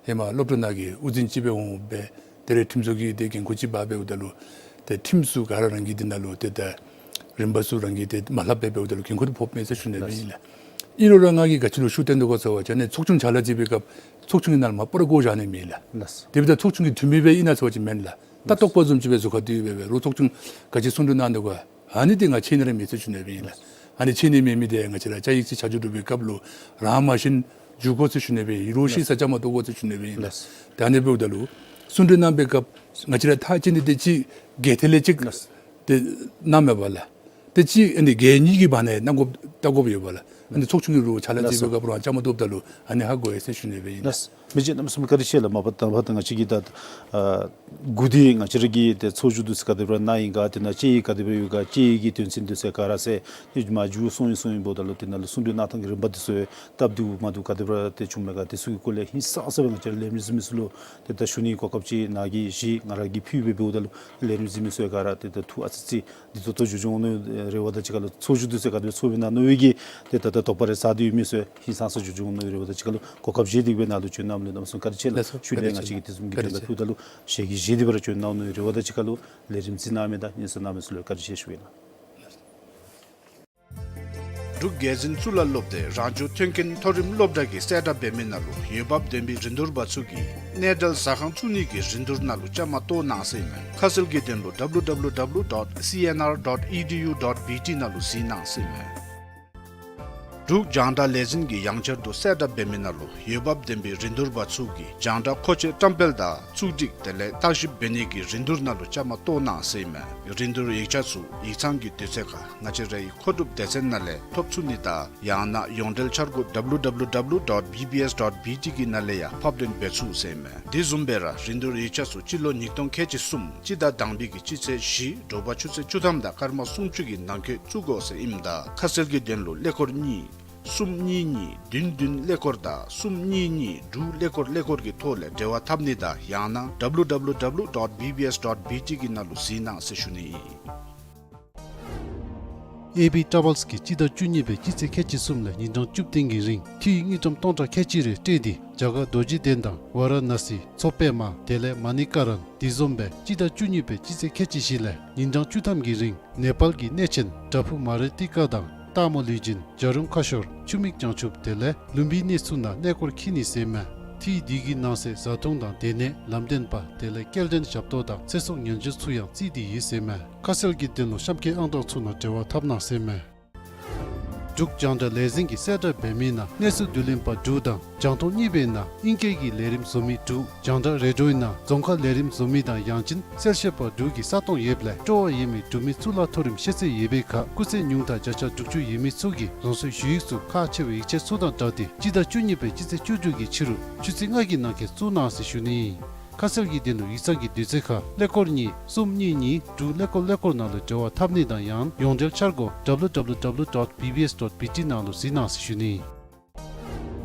ཧེ་མ་སློབ་གྲྭ་ནང་གི་དབུ་འཛིན་ཅིག་སྦེ་འོང་སྦེ་ད་རེས་ཁྲིམས་བཟོ་གི་ཏེ་འགན་ཁུར་ཅིག་འབག་འབདཝ་ད་ལུ་ཏེ་ཁྲིམས་ཚུ་ག་ར་རང་གིས་འདི་ནང་ལུ་ཏེ་ད་རིམ་པ་ཚུ་རང་གིས་ཏེ་མ་ལྷག་སྦེ་འབདཝ་ད་ལུ་འགན་ཁུར་འདི་ཕོགཔ་མས་ཟེར་ཞུ་ནི་སྦེ་ཨིན་ལགས། ཨིན་རུང་ར་ང་གིས་ག་ཅི་ལུ་ཤུགས་བཏོན་དོ་ག་ཟེར་བ་ཅིན་ཨ་ནི་ཚོགས་ཆུང་ཕྱག་ལཱ་མཛད་པའི་སྐབས་ཚོགས་ཆུང་གི་ནང་ལུ་མ་པ་ར་བཀོ་བཞག་ནི་མེད་ལགས། ལགས། དེ་འབདཝ་ད་ཚོགས་ཆུང་གི་འཐུས་མི་སྦེ་ཨིན་ན་ཟེར་བ་ཅིན་མེན་ལགས། ལྟ་རྟོག་པ་བཟུམ་ཅིག་སྦེ་བཟོ་ཁ་དེ་སྦེ་འབད་རུང་ཚོགས་ཆུང་ག་ཅི་གསུང་གྲོས་གནང་དོ་ག་ཨ་ནི་འདི་ང་ཤེས་ནི་ར་མེད་ཟེར་ཞུ་ནི་སྦེ་ཨིན་ལགས། ཨ་ནི་ཤེས་ནི་མེད་མི་འདི་ང་བཅས་ར་དཔྱད་ཡིག་ཅིག་ཆ་འཇོག་གྲུབ་པའི་སྐབས་ལུ་རང་མ་ཤེས་འགྱོ་དགོ་ཟེར་ཞུ་ནི་སྦེ་ཨིན། ལོག་ཤེས་ས་བཅའ་མར་གཏོགས་དགོ་ཟེར་ཞུ་ནི་སྦེ་ཨིན་ལགས། ལགས། ད་ཨ་ནི་འབདཝ་ད་ལུ་གསུང་གྲོས་གནང་བའི་སྐབས་ང་བཅས་ར་ཐག་བཅད་ནི་འདི་ཅིག་གལ་ཏེ་ལས་ཅིག་ལགས། ཏེ་གནང་མས་པ་ལགས། ཏེ་ཅིག་ཨ་ནི་གལ་གཉིས་ཀྱི་བར་ན་གནང་དགོཔ་བལྟ་དགོཔ་ཡོད་པ་ལགས། ཨ་ནི་ཚོགས་ཆུང་གི་ལུ་ཕྱག་ལཱ་མཛད་པའི་སྐབས་རང་བཅའ་མར་གཏོགསཔ་ད་ལུ་ཨ་ནི་ཧ་གོ་ཡི་ཟེར་ཞུ་ནི་སྦེ་ཨིན་ལགས། ལགས། མི་རྗེ་གནམ་མེད་ས་མེད་བཀའ་དྲིན་ཆེ་ལགས། མ་པ་དང་པ་ད་ང་བཅས་ཀྱིས་ད་ཨ་འགོ་འདི་ང་བཅས་ར་གི་ཏེ་ཚོགས་བཞུགས་འདི་ཚུ་ག་དེ་སྦེ་གནང་ཡི་ག་དེ་ནང་དཔྱད་ཡིག་ག་དེ་སྦེ་ཡོད་ག་དཔྱད་ཡིག་གི་དོན་ཚན་འདི་ཚུ་ག་ར་ཟེར་ཏེ་མཇུག་སོང་ཡི་སོང་ཡི་འབདཝ་ད་ལུ་དེ་ནང་ལུ་གསུང་གྲོས་གནང་ཐངས་ཀྱི་རིམ་པ་འདི་ཚུ་སྟབས་བདེཝ་མ་བདེཝ་ག་དེ་སྦེ་ཏེ་བྱུངམ་མས་ག་དེ་ཚུ་གི་སྐོར་ལས་ཧིང་སངས་ས་སྦེ་ང་བཅས་ར་ལས་རིམ་གཟིགས་མི་ཚུ་ལུ་ཏེ་ད་ཞུ་ནིའི་གོ་སྐབས་ཅིག་ནཱ་གིས་བཞེས་ང་ར་གིས་ཕུལ་སྦེ་འབདཝ་ད་ལུ་ལས་རིམ་གཟིགས་མི་ཚུ་ག་ར་ཏེ་ད་ཐུགས་ཨ་ཙི་ཅིག་བདེ་ཏོག་ཏོ་འགྱོ་འགྱོ་འོང་མནོ་རེ་བ་དང་གཅིག་ཁར་ལུ་ཚོགས་བཞུགས་འདི་ཚུ་ག་དེ་སྦེ་ཚོགས་པའི་ནང་མནོ་བའི་གི་ཏེ་ད་ད་དོགས་པ་རེ་ཟ་སྟེ་ཡོད་མི་ཚུ་ཧིང་སངས་ས་འགྱོ་འགྱོ་འོང་མནོ་རེ་བ་དང་གཅིག་ཁར་ལུ་གོ་སྐབས་བཞེས་ཏེ་གི་སྦེ་ནཱ་ལུ་བྱོན་གནང་མི་ལུ་གནམ་མེད་ས་མེད་བཀའ་དྲིན་ཆེ་ལགས། ལགས་སོ། ཞུ་ནི་ང་བཅས་ཀྱིས་དེ་བཟུམ་གྱི་བཀའ་དྲིན་ཆེ། དྲན་པ་ཕུལཝ་ད་ལུ་ཞལ་གྱིས་བཞེས་ཏེ་སྦེ་ར་བྱོན་གནང་མནོ་རེ་བ་དང་གཅིག་ཁར་ལུ་ལས་རིམ་གཟིགས་གནང་མི་དང་སྙན་གསན་གནང་མི་ཚུ་ལུ་བཀའ་དྲིན་ཆེ་ཞུ་ཡི་ལགས། འབྲུག་རྒྱལ་འཛིན་གཙུག་ལག་སློབ་སྡེ་རང་སྐྱོང་མཐུན་རྐྱེན་མཐོ་རིམ་སློབ་གྲྭ་གིས་གསལ་བསྒྲགས་འབད་མི་ནང་ལུ་འོས་འབབ་ལྡན་པའི་རིན་བསྡུར་པ་ཚུ་གིས་གནས་བྲལ་ཟ་ཁང་བཙུགས་ནི་གི་རིན་བསྡུར་ནང་ལུ་བཅའ་མར་གཏོགས་གནང་ཟེར་ཨིན་མས། ཁ་གསལ་གྱི་དོན་ལུ་W W W dot C N R dot E D U dot B T ནང་ལུ་གཟིགས་གནང་ཟེར་ཨིན་མས། འབྲུག་རྒྱང་བསྒྲགས་ལས་འཛིན་གྱིས་ཡང་བསྐྱར་དུ་གསལ་བསྒྲགས་འབད་མི་ནང་ལུ་འོས་འབབ་ལྡན་པའི་རིན་བསྡུར་པ་ཚུ་གིས་རྒྱང་བསྒྲགས་མཁོ་ཆས་བཀྲམ་སྤེལ་དང་བཙུགས་སྒྲིག་དེ་ལས་བརྟག་ཞིབ་འབད་ནི་གི་རིན་བསྡུར་ནང་ལུ་བཅའ་མར་གཏོགས་གནང་ཟེར་ཨིན་མས། རིན་བསྡུར་ཡིག་ཆ་ཚུ་ཡིག་ཚང་གི་དུས་ཚོད་ཁར་ང་བཅས་རའི་མཁོ་སྒྲུབ་སྡེ་ཚན་ནང་ལས་ཐོབ་ཚུགས་ནི་དང་ཡང་ན་ཡོངས་འབྲེལ་འཆར་སྒོ་W W W dot B B S dot B T གི་ནང་ལས་ཡང་ཕབ་ལེན་འབད་ཚུགས་ཟེར་ཨིན་མས། དེ་བཟུམ་སྦེ་ར་རིན་བསྡུར་ཡིག་ཆ་ཚུ་སྤྱི་ལོ་ཉིས་སྟོང་ཁལ་གཅིག་གསུམ་སྤྱི་ཟླ་དང་པའི་གི་སྤྱི་ཚེས་བཞི་དྲོ་པ་ཆུ་ཚོད་བཅུ་ཐམ་དང་སྐར་མ་སུམ་ཅུ་གི་ནང་འཁོད་བཙུགས་དགོ་ཟེར་ཨིནམ་ད་ཁ་གསལ་གྱི་དོན་ལུ་ཀླད་ཀོར་གཉིས་གསུམ་གཉིས་གཉིས་བདུན་བདུན་ཀླད་ཀོར་དང་གསུམ་གཉིས་གཉིས་དྲུག་ཀླད་ཀོར་ཀླད་ཀོར་གྱི་ཐོག་ལས་འབྲེལ་བ་འཐབ་ནི་དང་ཡང་ན་W W W dot B B S dot B T གི་ནང་ལུ་གཟིགས་གནང་ཟེར་ཞུ་ནི་ཨིན། ཨེ་བི་ཊ་རེ་ཝེལསི་གིས་སྤྱི་ཟླ་བཅུ་གཉིས་པའི་སྤྱི་ཚེས་ཁལ་གཅིག་གསུམ་ལས་ཉིན་གྲངས་བཅུ་བདུན་གྱི་རིང་འཐུས་དངུལ་ཀྲམ་སྟོང་ཕྲག་ཁལ་གཅིག་རེ་སྤྲོད་དེ་རྒྱ་གར་རྡོ་རྗེ་གདན་དང་ཝཱ་ར་ཎཱ་སི་མཚོ་པདྨ་དེ་ལས་མ་ཎི་ཀ་རན། དེ་བཟུམ་སྦེ་སྤྱི་ཟླ་བཅུ་གཉིས་པའི་སྤྱི་ཚེས་ཁལ་གཅིག་བཞི་ལས་ཉིན་གྲངས་བཅུ་ཐམ་གྱི་རིང་ནེ་པཱལ་གྱི་གནས་ཆེན་བྲག་ཕུག་མ་རི་ཏི་ཀ་དང་སྟག་མོ་ལུས་སྦྱིན་རྒྱ་རོང་ཁ་ཤོར་ཆུ་མིག་བྱང་ཆུབ་དེ་ལས་ལུམ་བི་ནི་ཚུ་ནང་གནས་སྐོར་འཁྱིད་ནི་ཟེར་མས། འཐུས་འདི་གི་ནང་གསེས་བཟའ་འཐུང་དང་སྡོད་གནས་ལམ་སྟོན་པ་དེ་ལས་སྐྱེལ་འདྲེན་ཞབས་ཏོག་དང་ཚེ་སྲོག་ཉེན་བཅོལ་ཚུ་ཡང་བརྩིས་ཏེ་ཡོད་ཟེར་མས། ཁ་གསལ་གྱི་དོན་ལུ་གཤམ་འཁོད་ཨང་གྲངས་ཚུ་ནང་འབྲེལ་བ་འཐབ་གནང་ཟེར་མས། འབྲུག་རྒྱང་བསྒྲགས་ལས་འཛིན་གྱིས་གསལ་བསྒྲགས་འབད་མི་ནང་གནས་ཚུལ་བསྡུ་ལེན་པ་དྲུག་དང་རྒྱང་མཐོང་གཉིས་པའི་ནང་ཨིང་སྐད་ཀྱི་ལས་རིམ་བཟོ་མི་དྲུག་རྒྱང་བསྒྲགས་རེ་ཌིའོའི་ནང་རྫོང་ཁ་ལས་རིམ་བཟོ་མི་དང་ཡང་ཅིན་གསལ་བཤད་པ་དྲུག་གི་ས་སྟོང་ཡོདཔ་ལས་སྤྲོ་བ་ཡོད་མི་འབྲུག་མི་གཙུག་ལག་མཐོ་རིམ་ཤེས་ཚད་ཡོད་པའི་ཁར་སྐུགས་ཚད་ཉུང་མཐའ་བརྒྱ་ཆ་དྲུག་ཅུ་ཡོད་མི་ཚུ་གིས་རང་སོའི་ཞུ་ཡིག་ཚུ་ཁག་ཆེ་བའི་ཡིག་ཆ་ཚུ་དང་སྦྲགས་ཏེ་སྤྱི་ཟླ་བཅུ་གཉིས་པའི་སྤྱི་ཚེས་བཅུ་དྲུག་གི་ཕྱི་རུ་ཆུ་ཚོད་ལྔ་གི་ནང་འཁོད་བཙུགས་གནང་ཟེར་ཞུ་ནི་ཨིན། ཁ་གསལ་གྱི་དོན་ལུ་ཡིག་ཚང་གི་དུས་ཚོད་ཁར་ཀླད་ཀོར་གཉིས་གསུམ་གཉིས་གཉིས་དྲུག་ཀླད་ཀོར་ཀླད་ཀོར་ནང་ལུ་འབྲེལ་བ་འཐབ་ནི་དང་ཡང་ཡོངས་འབྲེལ་འཆར་སྒོ་W W W dot B B S dot B T ནང་ལུ་གཟིགས་གནང་ཟེར་ཞུ་ནི།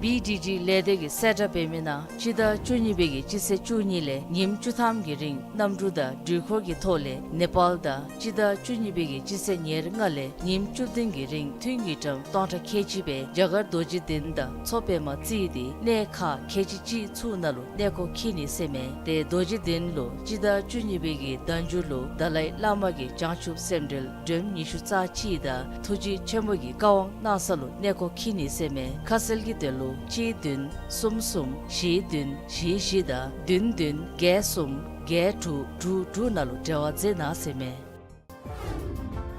བི་ཌི་ཌི་ལས་སྡེ་གིས་གསལ་བསྒྲགས་འབད་མི་ནང་སྤྱི་ཟླ་བཅུ་གཉིས་པའི་གི་སྤྱི་ཚེས་བཅུ་གཉིས་ལས་ཉིནམ་བཅུ་ཐམ་གྱི་རིང་གནམ་གྲུ་དང་འགྲུལ་འཁོར་གྱི་ཐོག་ལས་ནེ་པཱལ་དང་སྤྱི་ཟླ་བཅུ་གཉིས་པའི་གི་སྤྱི་ཚེས་ཉེར་ལྔ་ལས་ཉིནམ་བཅུ་བདུན་གྱི་རིང་ཐུན་གྱི་ཌམ་སྟོང་ཕྲག་ཁལ་གཅིག་སྦེ་རྒྱ་གར་རྡོ་རྗེ་གདན་དང་མཚོ་པདྨ་རྩེ་སྟེ་གནས་ཁག་ཁལ་གཅིག་གཅིག་ཚུ་ནང་ལུ་གནས་སྐོར་འཁྱིད་ནི་ཟེར་མས། ཏེ་རྡོ་རྗེ་གདན་ལུ་སྤྱི་ཟླ་བཅུ་གཉིས་པའི་གི་ཟླ་མཇུག་ལུ་དཱ་ལའི་བླ་མ་གི་བྱང་ཆུབ་སེམས་འགྲེལ་སྒྲོམ་ཉི་ཤུ་རྩ་གཅིག་དང་ཐུགས་རྗེ་ཆེན་པོ་གི་བཀའ་དབང་གནང་ས་ལུ་གནས་སྐོར་འཁྱིད་ནི་ཟེར་མས། ཁ་གསལ་གྱི་དོན་ལུ་གཅིག་བདུན་གསུམ་གསུམ་བཞི་བདུན་བཞི་བཞི་དང་བདུན་བདུན་བརྒྱད་གསུམ་བརྒྱད་དྲུག་དྲུག་དྲུག་ནང་ལུ་འབྲེལ་བ་མཛད་གནང་ཟེར་མས།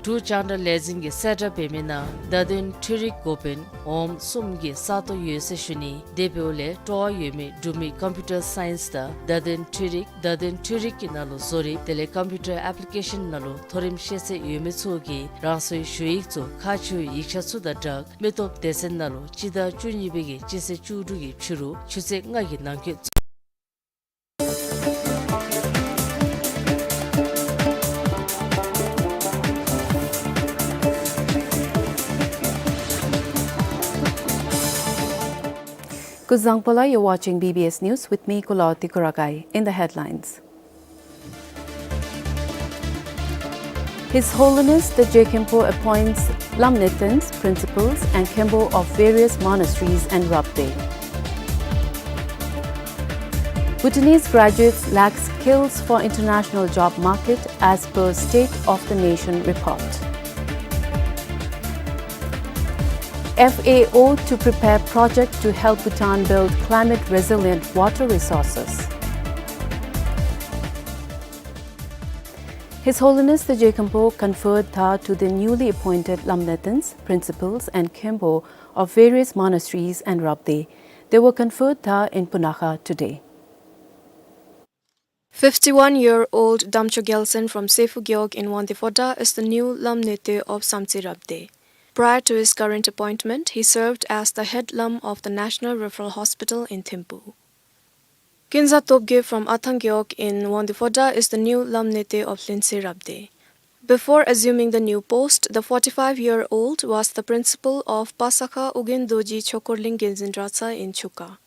འབྲུག་རྒྱང་བསྒྲགས་ལས་འཛིན་གྱིས་གསལ་བསྒྲགས་འབད་མི་ནང་བརྡ་དོན་འཕྲུལ་རིག་འགོ་དཔོན་འོགམ་གསུམ་གྱི་ས་སྟོང་ཡོད་ཟེར་ཞུ་ནི། དེ་འབདཝ་ལས་སྤྲོ་བ་ཡོད་མི་འབྲུག་མི་ཀམ་པིའུ་ཊར་སའིནསི་དང་བརྡ་དོན་འཕྲུལ་རིག་བརྡ་དོན་འཕྲུལ་རིག་གི་ནང་ལུ་བཟོ་རིག་དེ་ལས་ཀམ་པིའུ་ཊར་ཨེཔ་ལི་ཀེ་ཤཱན་ནང་ལུ་མཐོ་རིམ་ཤེས་ཚད་ཡོད་མི་ཚུ་གིས་རང་སོའི་ཞུ་ཡིག་ཚུ་ཁག་ཆེ་བའི་ཡིག་ཆ་ཚུ་དང་སྦྲགས་མི་སྟོབས་སྡེ་ཚན་ནང་ལུ་སྤྱི་ཟླ་བཅུ་གཉིས་པའི་གི་སྤྱི་ཚེས་བཅུ་དྲུག་གི་ཕྱི་རུ་ཆུ་ཚོད་ལྔ་གི་ནང་འཁོད། Kuzuzangpo la, you're watching B B S News with me, Kulawati Kuragai. In the headlines. His Holiness the Jekhempo appoints Lamnethens, principals, and Khenpo of various monasteries and Rabdey. Bhutanese graduates lack skills for international job market as per State of the Nation report. F A O to prepare project to help Bhutan build climate resilient water resources. His Holiness the Jekhempo conferred tha to the newly appointed Lamnethens, principals, and Khenpo of various monasteries and Rabdey. They were conferred tha in Punakha today. Fifty-one-year-old Damcho Gyalsen from Sephu Gewog in Wangdue Phodrang is the new Lamnetheng of Samtse Rabdey. Prior to his current appointment, he served as the head Lam of the National Referral Hospital in Thimphu. Kinza Topge from Athang Gewog in Wangdue Phodrang is the new Lamnetheng of Lhintse Rabdey. Before assuming the new post, the forty-five-year-old was the principal of Pasakha Ugyen Dorji Chokorling Genzin Dratshang in Chukha.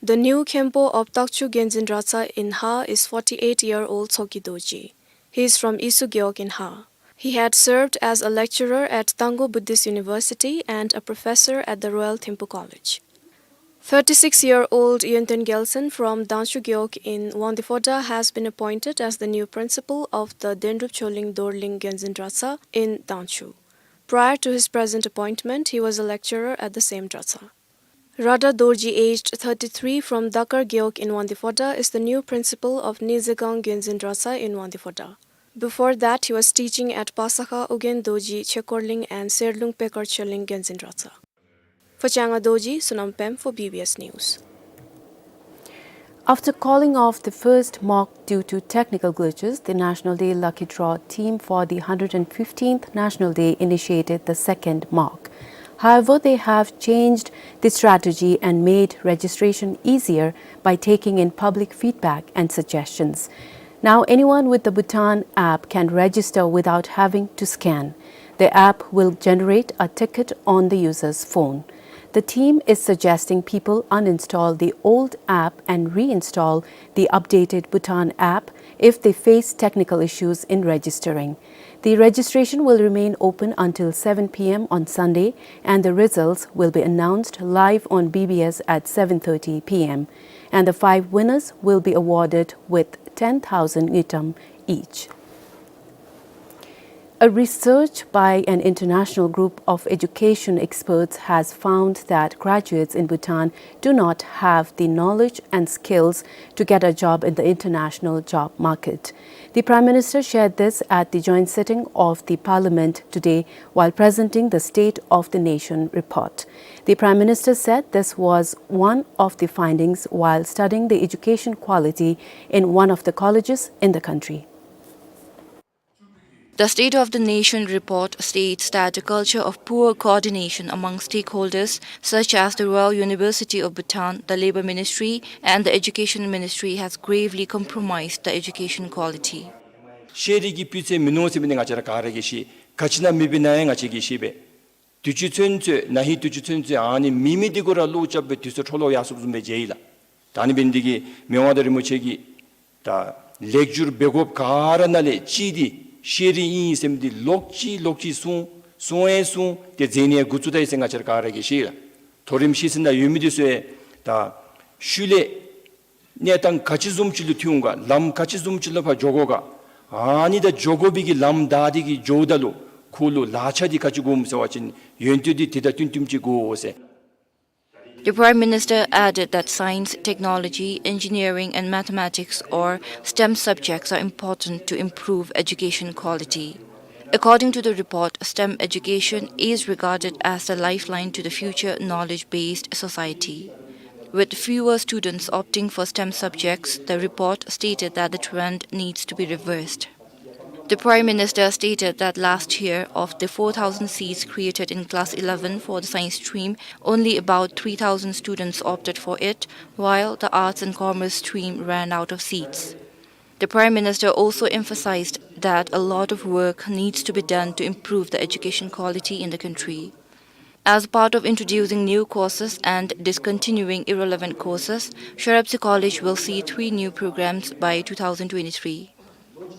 The new Khenpo of Takchu Genzin Dratshang in Har is forty-eight-year-old Tshogkyi Dorji. He is from Isu Gewog in Har. He had served as a lecturer at Tangkhul Buddhist University and a professor at the Royal Thimphu College. Thirty-six-year-old Yönten Gyalsen from Dangchu Gewog in Wangdue Phodrang has been appointed as the new principal of the Dendrup Choling Dorling Genzin Dratshang in Dangchu. Prior to his present appointment, he was a lecturer at the same Dratshang. Radha Dorji, aged thirty-three, from Dakar Gewog in Wangdue Phodrang, is the new principal of Nizegang Genzin Dratshang in Wangdue Phodrang. Before that, he was teaching at Pasakha Ugyen Dorji Chekorling and Serlung Pekar Choling Genzin Dratshang. For Changa Dorji, Sonam Pem for B B S News. After calling off the first mock due to technical glitches, the National Day Lucky Draw team for the hundred and fifteenth National Day initiated the second mock. However, they have changed the strategy and made registration easier by taking in public feedback and suggestions. Now, anyone with the Bhutan app can register without having to scan. The app will generate a ticket on the user's phone. The team is suggesting people uninstall the old app and reinstall the updated Bhutan app if they face technical issues in registering. The registration will remain open until seven p m on Sunday, and the results will be announced live on B B S at seven thirty p m. And the five winners will be awarded with ten thousand ngultrum each. A research by an international group of education experts has found that graduates in Bhutan do not have the knowledge and skills to get a job in the international job market. The Prime Minister shared this at the joint sitting of the Parliament today while presenting the State of the Nation report. The Prime Minister said this was one of the findings while studying the education quality in one of the colleges in the country. The State of the Nation report states that a culture of poor coordination among stakeholders such as the Royal University of Bhutan, the Labour Ministry, and the Education Ministry has gravely compromised the education quality. ཤེས་རིག་གི་སྤུས་ཚད་མིན་ནུག་ཟེར་མི་འདི་ང་བཅས་ར་ག་ར་གིས་ཤེས། ག་ཅི་ནང་མེད་པའི་ནང་ཡང་ང་བཅས་ཀྱིས་ཤེས་པས། དུས་ཅི་ཚུན་ཚོད་ན་ཧིང་དུས་ཅི་ཚུན་ཚོད་ཨ་ནི་མི་མི་འདི་གུ་ར་བློ་རྐྱབ་སྦེ་དུས་ཚོད་འཕྲོ་བརླག་ཡར་སོངམ་བཟུམ་སྦེ་མཇལ་ཡི་ལགས། ད་ཨ་ནི་འབད་ནི་འདི་གིས་མི་དབང་མངའ་བདག་རིན་པོ་ཆེ་གིས་ད་ལེགས་བསྒྱུར་འབད་དགོཔ་ག་ར་ནང་ལས་གཅིག་འདི་ཤེས་རིག་ཨིན་ཟེར་མི་འདི་ལོག་ཅི་ལོག་ཅི་གསུང་གསུང་ཡང་གསུང་སྟེ་མཛད་ནི་ཡང་འགོ་བཙུགས་ད་ཡི་ཟེར་ང་བཅས་ར་ག་ར་གིས་ཤེས་ལགས། མཐོ་རིམ་ཤེས་ཚད་ནང་ཡོད་མི་འདི་ཚུ་ཡང་ད་ཤུལ་ལས་གནས་སྟངས་ག་ཅི་བཟུམ་ཅིག་ལུ་ཐོན་འོང་ག་ལམ་ག་ཅི་བཟུམ་ཅིག་ལུ་ཕར་འགྱོ་དགོ་ག་ཨ་ནི་ད་འགྱོ་དགོ་པའི་གི་ལམ་བདའ་སྟེ་གིས་འགྱོཝ་ད་ལུ་ཁོ་ལུ་ལག་ཆ་འདི་ག་ཅི་དགོཔ་སྨོ་ཟེར་བ་ཅིན་ཡོན་ཏན་འདི་དེ་དང་བསྟུན་བསྟུནམ་ཅིག་དགོ་ཟེར། The Prime Minister added that science, technology, engineering, and mathematics, or STEM subjects, are important to improve education quality. According to the report, STEM education is regarded as the lifeline to the future knowledge-based society. With fewer students opting for STEM subjects, the report stated that the trend needs to be reversed. The Prime Minister stated that last year, of the four thousand seats created in class eleven for the science stream, only about three thousand students opted for it, while the arts and commerce stream ran out of seats. The Prime Minister also emphasized that a lot of work needs to be done to improve the education quality in the country. As part of introducing new courses and discontinuing irrelevant courses, Swaroopsing College will see three new programs by two thousand twenty-three.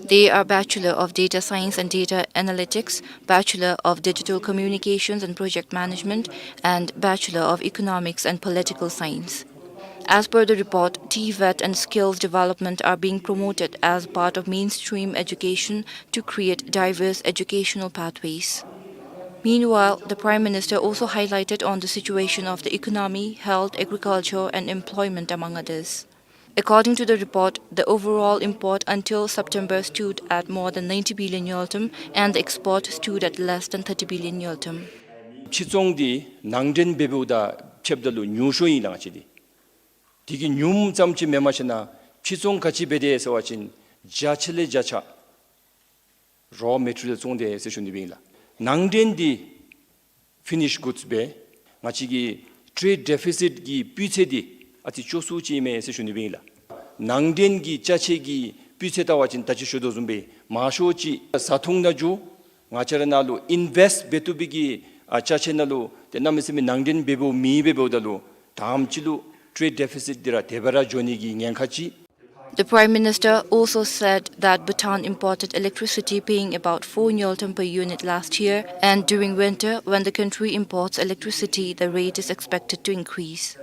They are Bachelor of Data Science and Data Analytics, Bachelor of Digital Communications and Project Management, and Bachelor of Economics and Political Science. As per the report, TVET and skills development are being promoted as part of mainstream education to create diverse educational pathways. Meanwhile, the Prime Minister also highlighted on the situation of the economy, health, agriculture, and employment, among others. According to the report, the overall import until September stood at more than ninety billion ngultrum, and the export stood at less than thirty billion ngultrum. ཕྱིར་ཚོང་འདི་ནང་འདྲེན་འབད་འབདཝ་དང་ཕྱདཔ་ད་ལུ་ཉུང་ཤོས་ཨིན་ལགས་ང་བཅས་འདི། དེ་གིས་ཉུངམ་ཙམ་ཅིག་མེནམ་ཞིན་ན་ཕྱིར་ཚོང་ག་ཅི་འབད་དེས་ཟེར་བ་ཅིན་བརྒྱ་ཆ་ལས་བརྒྱ་ཆ་རོ་མེ་ཊི་རི་ཡཱལ་བཙོང་དེས་ཟེར་ཞུ་ནི་སྦེ་ཨིན་ལགས། ནང་འདྲེན་འདི་ཕི་ནིཤ་གུཌསི་སྦེ་ང་བཅས་ཀྱི་ཊེརེཌ་ཌེ་ཕི་སིཊ་ཀྱི་སྤུས་ཚད་འདི་ཨ་ཙི་སྐྱོ་སུ་ཅིག་ཨིན་མས་ཟེར་ཞུ་ནི་སྦེ་ཨིན་ལགས། ནང་འདྲེན་གྱི་ཅ་ཆས་ཀྱི་སྤུས་ཚད་བལྟ་བ་ཅིན་ད་ཅི་ཞུ་དོ་བཟུམ་སྦེ་མང་ཤོས་ཅིག་བཟའ་འཐུང་ནང་འགྱོ། ང་བཅས་ར་ནང་ལུ་ཨིན་བེསཊ་འབད་བཏུབ་པའི་གི་ཨ་ཅ་ཆས་ནང་ལུ་ཏེ་གནམ་མེད་ས་མེད་ནང་འདྲེན་འབད་འབདཝ་མེད་འབད་འབདཝ་ད་ལུ་དང་པ་ཅིག་ལུ་ཊེརེཌ་ཌེ་ཕི་སིཊ་འདི་ར་དེ་སྦེ་ར་འགྱོ་ནི་གི་ཉེན་ཁ་ཅིག། The Prime Minister also said that Bhutan imported electricity paying about four ngultrum per unit last year, and during winter, when the country imports electricity, the rate is expected to increase.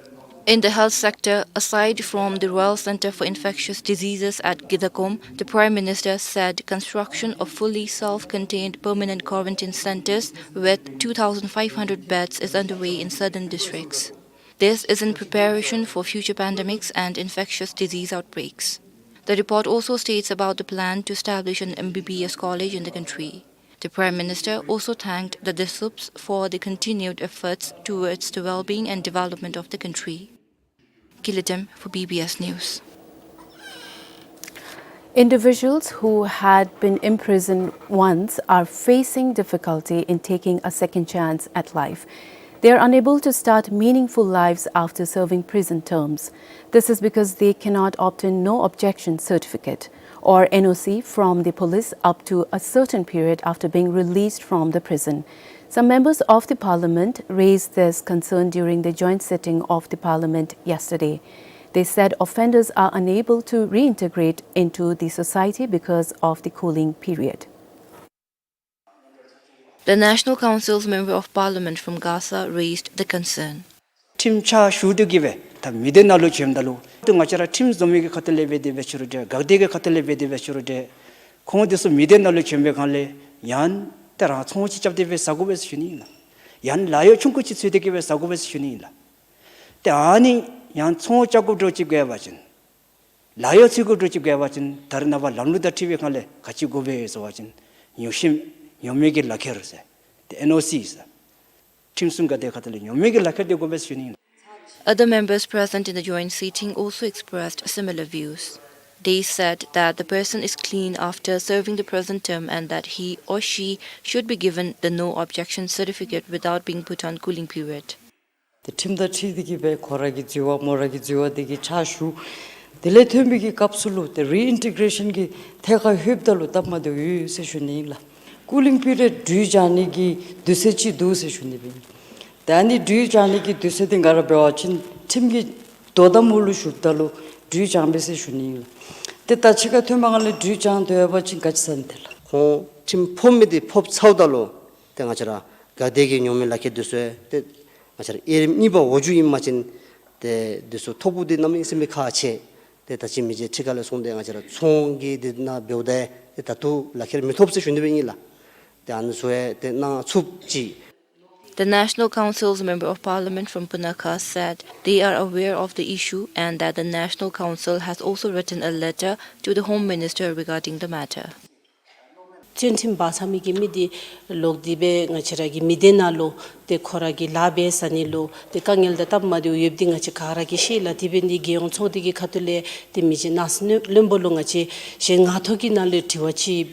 In the health sector, aside from the Royal Centre for Infectious Diseases at Gidakom, the Prime Minister said construction of fully self-contained permanent quarantine centres with two thousand five hundred beds is underway in southern districts. This is in preparation for future pandemics and infectious disease outbreaks. The report also states about the plan to establish an M B B S college in the country. The Prime Minister also thanked the DISUPs for the continued efforts towards the well-being and development of the country. Gilidem for B B S News. Individuals who had been imprisoned once are facing difficulty in taking a second chance at life. They are unable to start meaningful lives after serving prison terms. This is because they cannot obtain no objection certificate, or N O C, from the police up to a certain period after being released from the prison. Some members of the parliament raised this concern during the joint sitting of the parliament yesterday. They said offenders are unable to reintegrate into the society because of the cooling period. The National Council's Member of Parliament from Gasa raised the concern. ཁྲིམས་ཕྱག་ཞུ་སྟེ་གི་སྦེ་ད་མི་སྡེ་ནང་ལུ་བྱོནམ་ད་ལུ་ཏེ་ང་བཅས་ར་ཁྲིམས་བཟོ་མི་གི་ཁ་ཐུག་ལས་འབད་དེ་འབད་ཅི་རུང་འདྲ་འགག་སྡེ་གི་ཁ་ཐུག་ལས་འབད་དེ་འབད་ཅི་རུང་འདྲ་ཁོང་འདི་ཚུ་མི་སྡེ་ནང་ལུ་བྱོན་པའི་སྒང་ལས་ཡང་ཏེ་རང་ཚོང་ཅིག་རྐྱབ་སྟེ་སྦེ་ཟ་དགོ་པས་ཟེར་ཞུ་ནི་ཨིན་ལགས། ཡང་ལཱ་གཡོག་ཆུང་ཀུ་ཅིག་འཚོལ་ཏེ་གི་སྦེ་ཟ་དགོ་པས་ཟེར་ཞུ་ནི་ཨིན་ལགས། ཏེ་ཨ་ནི་ཡང་ཚོང་རྐྱབ་དགོཔ་འདྲཝ་ཅིག་འབད་བ་ཅིན་ལཱ་གཡོག་འཚོལ་དགོཔ་འདྲཝ་ཅིག་འབད་བ་ཅིན་ད་རེས་ནངས་པ་ལམ་ལུགས་དང་འཁྲིལ་བའི་སྒང་ལས་ག་ཅི་དགོ་པས་ཟེར་བ་ཅིན་ཉོ་ཤིམ་ཉོ་མི་གི་ལག་ཁྱེར་ཟེར་ཏེ་ཨེན་ཨོ་སི་ཟེར་ཁྲིམས་སྲུང་འགག་སྡེ་ཁ་ཐུག་ལས་ཉོ་མི་གི་ལག་ཁྱེར་འདི་དགོ་པས་ཟེར་ཞུ་ནི་ཨིན། Other members present in the joint sitting also expressed similar views. They said that the person is clean after serving the prison term and that he or she should be given the no objection certificate without being put on cooling period. ཏེ་ཁྲིམས་དང་འཁྲིལ་ཏེ་གི་སྦེ་ཁོ་ར་གི་འཛོལ་བ་མོ་ར་གི་འཛོལ་བ་འདི་གི་ཕྱག་ཞུ། དེ་ལས་ཐོན་པའི་གི་སྐབས་སུ་ལུ་ཏེ་རི་ཨིན་ཊི་གྲེ་ཤཱན་གྱི་ཐད་ཁར་ལྷོདཔ་ད་ལུ་སྟབས་མ་བདེཝ་ཡོད་ཟེར་ཞུ་ནི་ཨིན་ལགས། ཀུ་ལིང་པི་རི་ཡོཌ་སྦྲུལ་སྦྱང་ནི་གི་དུས་ཚོད་ཅིག་འདུག་ཟེར་ཞུ་ནི་སྦེ་ཨིན། ད་ཨ་ནི་སྦྲུལ་སྦྱང་ནི་གི་དུས་ཚོད་འདི་ག་ར་འབད་བ་ཅིན་ཁྲིམས་ཀྱི་དོ་དམ་འོག་ལུ་ཞུགསཔ་ད་ལུ་སྦྲུལ་སྦྱང་པས་ཟེར་ཞུ་ནི་ཨིན་ལགས། ཏེ་ད་ཕྱི་ཁར་ཐོན་པའི་སྒང་ལས་སྦྲུལ་སྦྱང་སྡོད་པ་ཅིན་ག་ཅི་ཟེར་ནི་དེ་ལགས། ཁོང་ཁྲིམས་ཕོག་མི་འདི་ཕོག་ཚརཝ་ད་ལུ་ཏེ་ང་བཅས་ར་ག་དེ་གི་ཉོག་མེད་ལག་ཁྱེར་འདི་ཚུ་ཏེ་ང་བཅས་ར་དབྱེ་རིམ་གཉིས་པ་འོག་འགྱོཝ་ཨིན་པ་ཅིན་ཏེ་འདི་ཚུ་ཐོབ་དགོཔ་འདི་གནམ་མེད་ས་མེད་ཁག་ཆེ། ཏེ་ད་ཅི་མི་རྗེ་ཁྲི་ཁ་ལས་སོང་སྟེ་ང་བཅས་ར་ཚོང་གི་འདི་ནང་འབདཝ་ད་ཏེ་ད་ལྟོ་ལག་ཁྱེར་མི་ཐོབ་ཟེར་ཞུ་ནི་སྦེ་ཨིན་ལགས། ཏེ་ཨ་ནི་ཚུ་ཡང་ཏེ་གནང་ཚུགསཔ་ཅིག། The National Council's Member of Parliament from Punakha said they are aware of the issue and that the National Council has also written a letter to the Home Minister regarding the matter. བཙོན་ཁྲིམས་འབག་ཚར་མི་གི་མི་འདི་ལོག་སྟེ་སྦེ་ང་བཅས་ར་གི་མི་སྡེ་ནང་ལུ་ཏེ་ཁོ་ར་གི་ལཱ་འབད་ས་ནི་ལུ་ཏེ་དཀའ་ངལ་དང་སྟབས་མ་བདེཝ་ཡོདཔ་འདི་ང་བཅས་ག་ར་གིས་ཤེས་ལགས། དེ་འབད་ནི་འདི་རྒྱལ་ཡོངས་ཚོགས་སྡེ་གི་ཁ་ཐུག་ལས་ཏེ་མི་རྗེ་ནང་སྲིད་བློན་པོ་ལུ་ང་བཅས་གཞན་ངོ་ཐོག་གི་ནང་ལུ་དྲི་བ་ཅིག་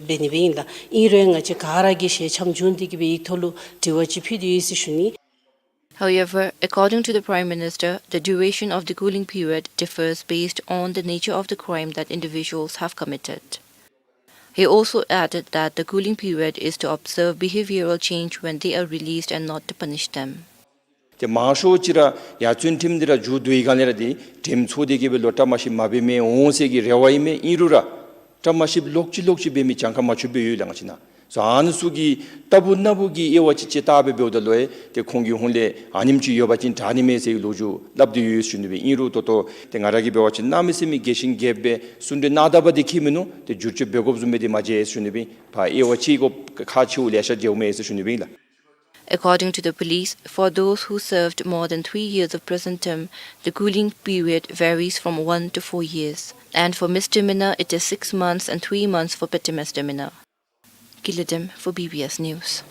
འབད་ནི་སྦེ་ཨིན་ལགས། ཨིན་རུང་ང་བཅས་ག་ར་གིས་ཞལ་འཆམ་བྱུང་སྟེ་གི་སྦེ་ཡིག་ཐོག་ལུ་དྲི་བ་ཅིག་ཕུལ་ཏེ་ཡོད་ཟེར་ཞུ་ནི། However, according to the Prime Minister, the duration of the cooling period differs based on the nature of the crime that individuals have committed. He also added that the cooling period is to observe behavioral change when they are released and not to punish them. ཏེ་མང་ཤོས་ཅིག་ར་ཡར་བཙོན་ཁྲིམས་འདི་ར་མཇུག་བསྡུ་བའི་སྒང་ལས་ར་འདི་དྲིམ་ཚོར་ཏེ་གི་སྦེ་ལོག་བཀྲ་མ་ཤིསཔ་མ་འབད་མི་འོང་ཟེར་གྱི་རེ་བ་ཨིན་མས། ཨིན་རུང་ར་བཀྲ་མ་ཤིསཔ་ལོག་ཅི་ལོག་ཅི་འབད་མི་གྱངས་ཁ་མ་ཆོདཔ་སྦེ་ཡོད་ལགས་ང་བཅས་ནང་། སོ་ཨ་ནི་ཚུ་གིས་ལྟ་བུ་ན་བུ་གི་དབྱེ་བ་ཅིག་དཔྱད་བལྟ་སྦེ་འབདཝ་ད་ལུ་ཨེ་ཏེ་ཁོང་གི་ཧོངས་ལས་ཨ་ནེམ་ཅིག་ཡོད་པ་ཅིན་དྲག་ནི་མས་ཟེར་གྱི་ལོ་རྒྱུས་སླབ་སྟེ་ཡོད་ཟེར་ཞུ་ནི་སྦེ་ཨིན། ཨིན་རུང་ད་ལྟོ་ཏེ་ང་ར་གིས་འབད་བ་ཅིན་གནམ་མེད་ས་མེད་རྒྱས་ཤིང་རྒྱསཔ་སྦེ་གསུང་གྲོས་གནང་ད་པ་འདི་ཁྱད་མིན་ནུག། ཏེ་བསྒྱུར་བཅོས་འབད་དགོཔ་བཟུམ་སྦེ་འདི་མ་མཇལ་ཟེར་ཞུ་ནི་སྦེ་ཨིན། ཕར་དབྱེ་བ་ཕྱེ་དགོཔ་ཁག་ཆེཝ་ལེ་ཤ་མཇལཝ་མས་ཟེར་ཞུ་ནི་སྦེ་ཨིན་ལགས། According to the police, for those who served more than three years of prison term, the cooling period varies from one to four years, and for misdemeanor, it is six months and three months for petty misdemeanor. Kiladim for B B S News.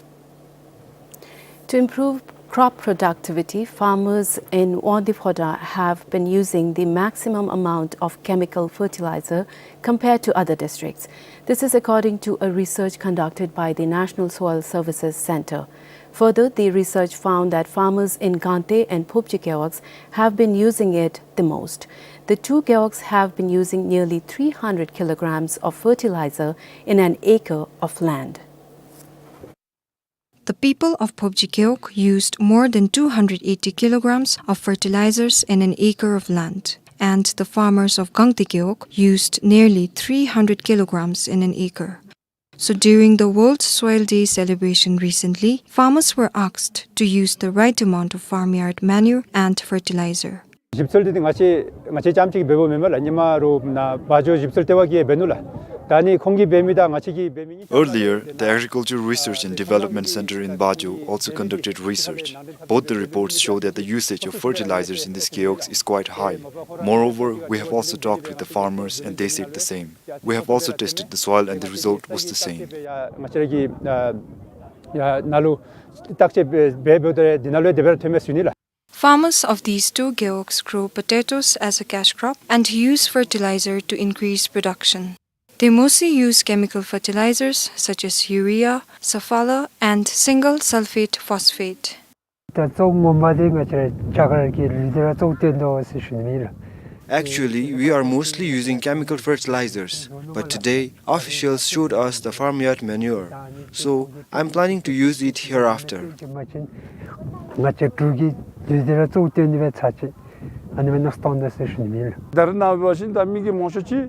To improve crop productivity, farmers in Wangdue Phodrang have been using the maximum amount of chemical fertilizer compared to other districts. This is according to a research conducted by the National Soil Services Centre. Further, the research found that farmers in Gangte and Phobjee gewogs have been using it the most. The two gewogs have been using nearly three hundred kilograms of fertilizer in an acre of land. The people of Phobjee gewog used more than two hundred eighty kilograms of fertilizers in an acre of land, and the farmers of Gangte gewog used nearly three hundred kilograms in an acre. So during the World Soil Day celebration recently, farmers were asked to use the right amount of farmyard manure and fertilizer. ཞིབ་འཚོལ་འདི་ང་བཅས་ང་བཅས་རྐྱངམ་གཅིག་གིས་འབདཝ་མེན་པར་ལགས། ཧེ་མ་རོགས་ནཱ་བ་འཇོ་ཞིབ་འཚོལ་ལྟེ་བ་གིས་འབད་ནུག་ལགས། ད་ནི་ཁོང་གིས་འབད་མི་དང་ང་བཅས་ཀྱིས་འབད་མི་གཉིས་ཀ། Earlier, the Agricultural Research and Development Center in Bajo also conducted research. Both the reports show that the usage of fertilizers in these gewogs is quite high. Moreover, we have also talked with the farmers and they said the same. We have also tested the soil and the result was the same. ང་བཅས་ར་གིས་ཨ་ཡར་ནཱ་ལུ་བརྟག་དཔྱད་འབད་འབདཝ་ད་འདི་ནང་ལུ་དེ་སྦེ་ར་ཐོནམ་མས་ཟེར་ཞུ་ནི་ལགས། Farmers of these two gewogs grow potatoes as a cash crop and use fertilizer to increase production. They mostly use chemical fertilizers such as urea, safala, and single sulfate phosphate. ད་གཙོ་བོ་ངོ་མ་འདི་ང་བཅས་ར་རྒྱ་གར་གྱི་ལུད་འདི་ར་གཙོ་བོ་བཏོན་དོ་ཟེར་ཞུ་ནི་ཨིན་ལགས། Actually, we are mostly using chemical fertilizers, but today officials showed us the farmyard manure, so I'm planning to use it hereafter. ང་བཅས་འབྲུག་གི་ལུད་འདི་ར་གཙོ་བོ་བཏོན་ནི་སྦེ་ཚར་ཅིག་ཨ་ནི་སྦེ་མནོ་བསམ་བཏང་དོ་ཟེར་ཞུ་ནི་ཨིན་ལགས། ད་རེས་ནངས་པ་འབད་བ་ཅིན་ད་མི་གིས་མང་ཤོས་ཅིག་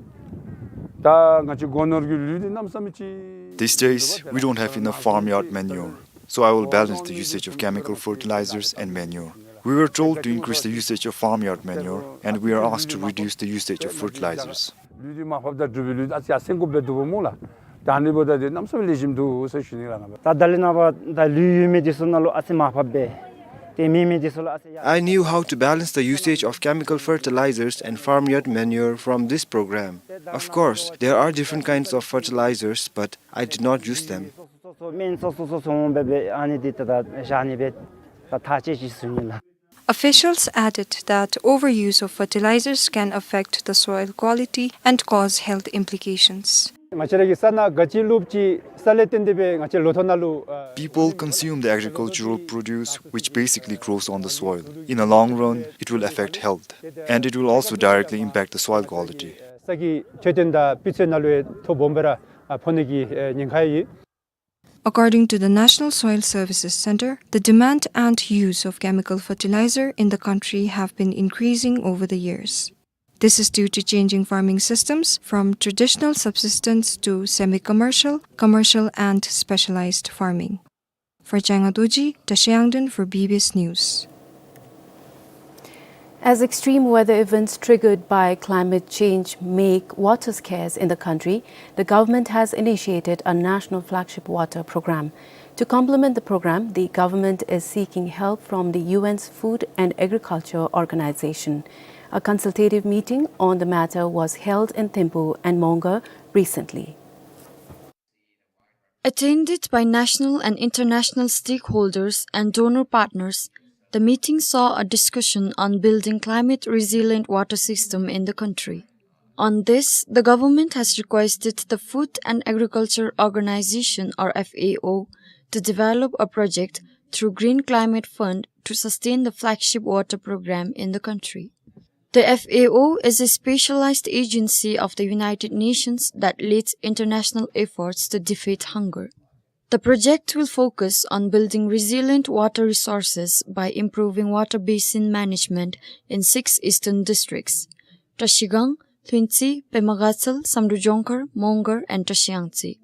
ད་ང་བཅས་སྒོ་ནོར་གྱི་ལུད་འདི་གནམ་མེད་ས་མེད་ཅིག། These days, we don't have enough farmyard manure. So I will balance the usage of chemical fertilizers and manure. We were told to increase the usage of farmyard manure, and we are asked to reduce the usage of fertilizers. ལུད་འདི་མར་ཕབ་ད་འབྲུག་པའི་ལུད་ཨ་ཙི་ཡར་སེང་དགོཔ་སྦེ་འདུག་པ་སྨོ་ལགས། ད་ཨ་ནི་འབདཝ་ད་འདི་གནམ་མེད་ས་མེད་ལེགས་ཤོམ་འདུག་ཟེར་ཞུ་ནི་ལགས། ང་ད་ད་ལས་ནངས་པ་ད་ལུད་ཡོད་མི་འདི་ཚུ་ནང་ལུ་ཨ་ཙི་མར་ཕབ་སྦེ་ཏེ་མེད་མི་འདི་ཚུ་ལུ་ཨ་ཙི་ཡར། I knew how to balance the usage of chemical fertilizers and farmyard manure from this program. Of course, there are different kinds of fertilizers, but I did not use them. སོ་སོ་སོ་སོ་སྨན་སོ་སོ་སོ་སོ་འོང་སྦེ་སྦེ་ཨ་ནི་འདི་ད་ད་བཞག་ནི་སྦེ་ད་ཐག་བཅད་ཅི་ཟེར་ཞུ་ནི་ལགས། Officials added that overuse of fertilizers can affect the soil quality and cause health implications. ང་བཅས་ར་གིས་ས་ནང་ག་ཅི་བླུགཔ་ཅིག་ས་ལས་བརྟེན་ཏེ་སྦེ་ང་བཅས་ལོ་ཐོག་ནང་ལུ་ཨ། People consume the agricultural produce which basically grows on the soil. In the long run, it will affect health, and it will also directly impact the soil quality. ས་གི་འཕྲོད་བསྟེན་དང་སྤུས་ཚད་ནང་ལུ་ཡང་ཐོ་སྦོམ་སྦེ་ར་ཨ་ཕོག་ནི་གི་ཨེ་ཉེན་ཁ་ཡོད། According to the National Soil Services Center, the demand and use of chemical fertilizer in the country have been increasing over the years. This is due to changing farming systems from traditional subsistence to semi-commercial, commercial, and specialized farming. For Changa Dorji, Tashi Yangden for B B S News. As extreme weather events triggered by climate change make water scarce in the country, the government has initiated a national flagship water program. To complement the program, the government is seeking help from the U N's Food and Agriculture Organization. A consultative meeting on the matter was held in Thimphu and Mongar recently. Attended by national and international stakeholders and donor partners, the meeting saw a discussion on building climate-resilient water system in the country. On this, the government has requested the Food and Agriculture Organization, or F A O, to develop a project through Green Climate Fund to sustain the flagship water program in the country. The F A O is a specialized agency of the United Nations that leads international efforts to defeat hunger. The project will focus on building resilient water resources by improving water basin management in six eastern districts: Trashigang, Lhuentse, Pema Gatshel, Samdrup Jongkhar, Mongar, and Trashiyangtse.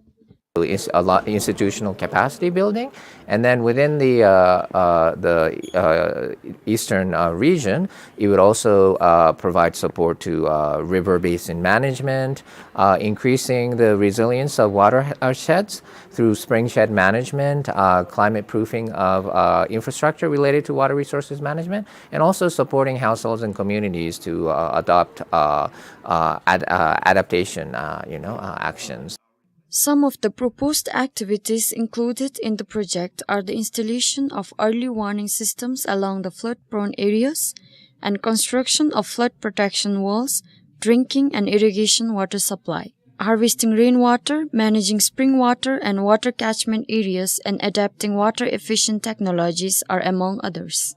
It's a lot institutional capacity building, and then within the, uh, uh, the, uh, eastern, uh, region, it would also, uh, provide support to, uh, river basin management, uh, increasing the resilience of water, uh, sheds through spring shed management, uh, climate proofing of, uh, infrastructure related to water resources management, and also supporting households and communities to, uh, adopt, uh, uh, ad-, uh, adaptation, uh, you know, uh, actions. Some of the proposed activities included in the project are the installation of early warning systems along the flood-prone areas and construction of flood protection walls, drinking and irrigation water supply. Harvesting rainwater, managing spring water and water catchment areas, and adapting water-efficient technologies are among others.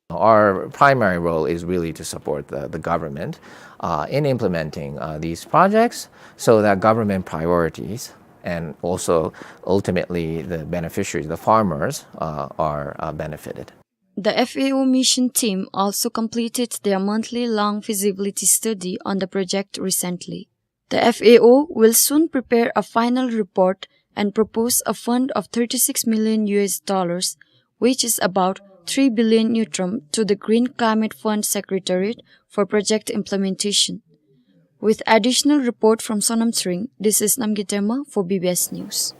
Our primary role is really to support the, the government, uh, in implementing, uh, these projects so that government priorities and also ultimately the beneficiaries, the farmers, uh, are, uh, benefited. The F A O mission team also completed their monthly long feasibility study on the project recently. The F A O will soon prepare a final report and propose a fund of thirty-six million U S dollars, which is about three billion ngultrum, to the Green Climate Fund Secretariat for project implementation. With additional report from Sonam Tshering, this is Namgay Dema for B B S News.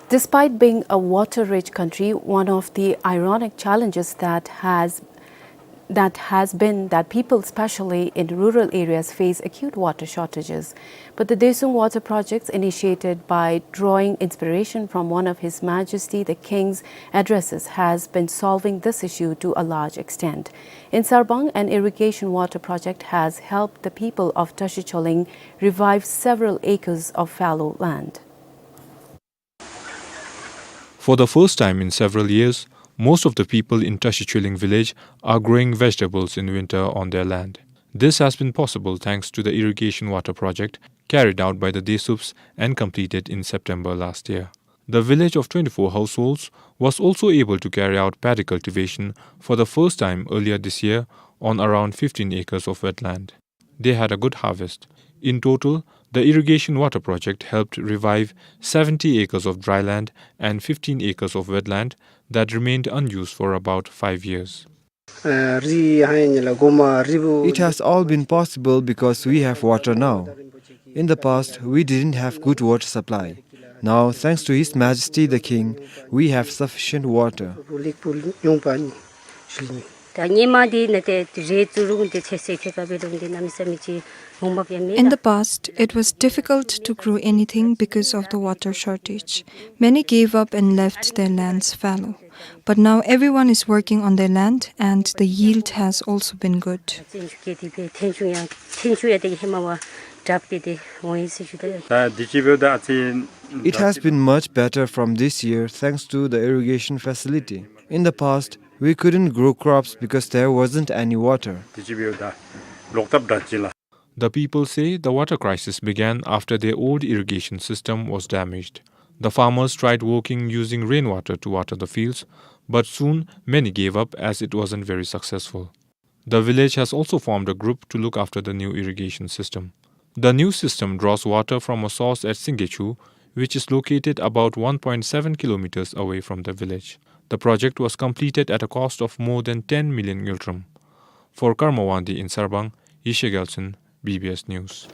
Despite being a water-rich country, one of the ironic challenges that has that has been that people, especially in rural areas, face acute water shortages. But the Doisung Water Projects, initiated by drawing inspiration from one of His Majesty the King's addresses, has been solving this issue to a large extent. In Sarbang, an irrigation water project has helped the people of Tashi Choling revive several acres of fallow land. For the first time in several years, most of the people in Tashi Choling village are growing vegetables in winter on their land. This has been possible thanks to the irrigation water project carried out by the Desups and completed in September last year. The village of twenty-four households was also able to carry out paddy cultivation for the first time earlier this year on around fifteen acres of wetland. They had a good harvest. In total, the irrigation water project helped revive seventy acres of dry land and fifteen acres of wetland that remained unused for about five years. It has all been possible because we have water now. In the past, we didn't have good water supply. Now, thanks to His Majesty the King, we have sufficient water. In the past, it was difficult to grow anything because of the water shortage. Many gave up and left their lands fallow. But now everyone is working on their land and the yield has also been good. It has been much better from this year thanks to the irrigation facility. In the past, we couldn't grow crops because there wasn't any water. The people say the water crisis began after their old irrigation system was damaged. The farmers tried working using rainwater to water the fields, but soon many gave up as it wasn't very successful. The village has also formed a group to look after the new irrigation system. The new system draws water from a source at Singechu, which is located about one point seven kilometers away from the village. The project was completed at a cost of more than ten million ngultrum. For Karma Wangdi in Sarbang, Yeshe Gyaltshen, B B S News.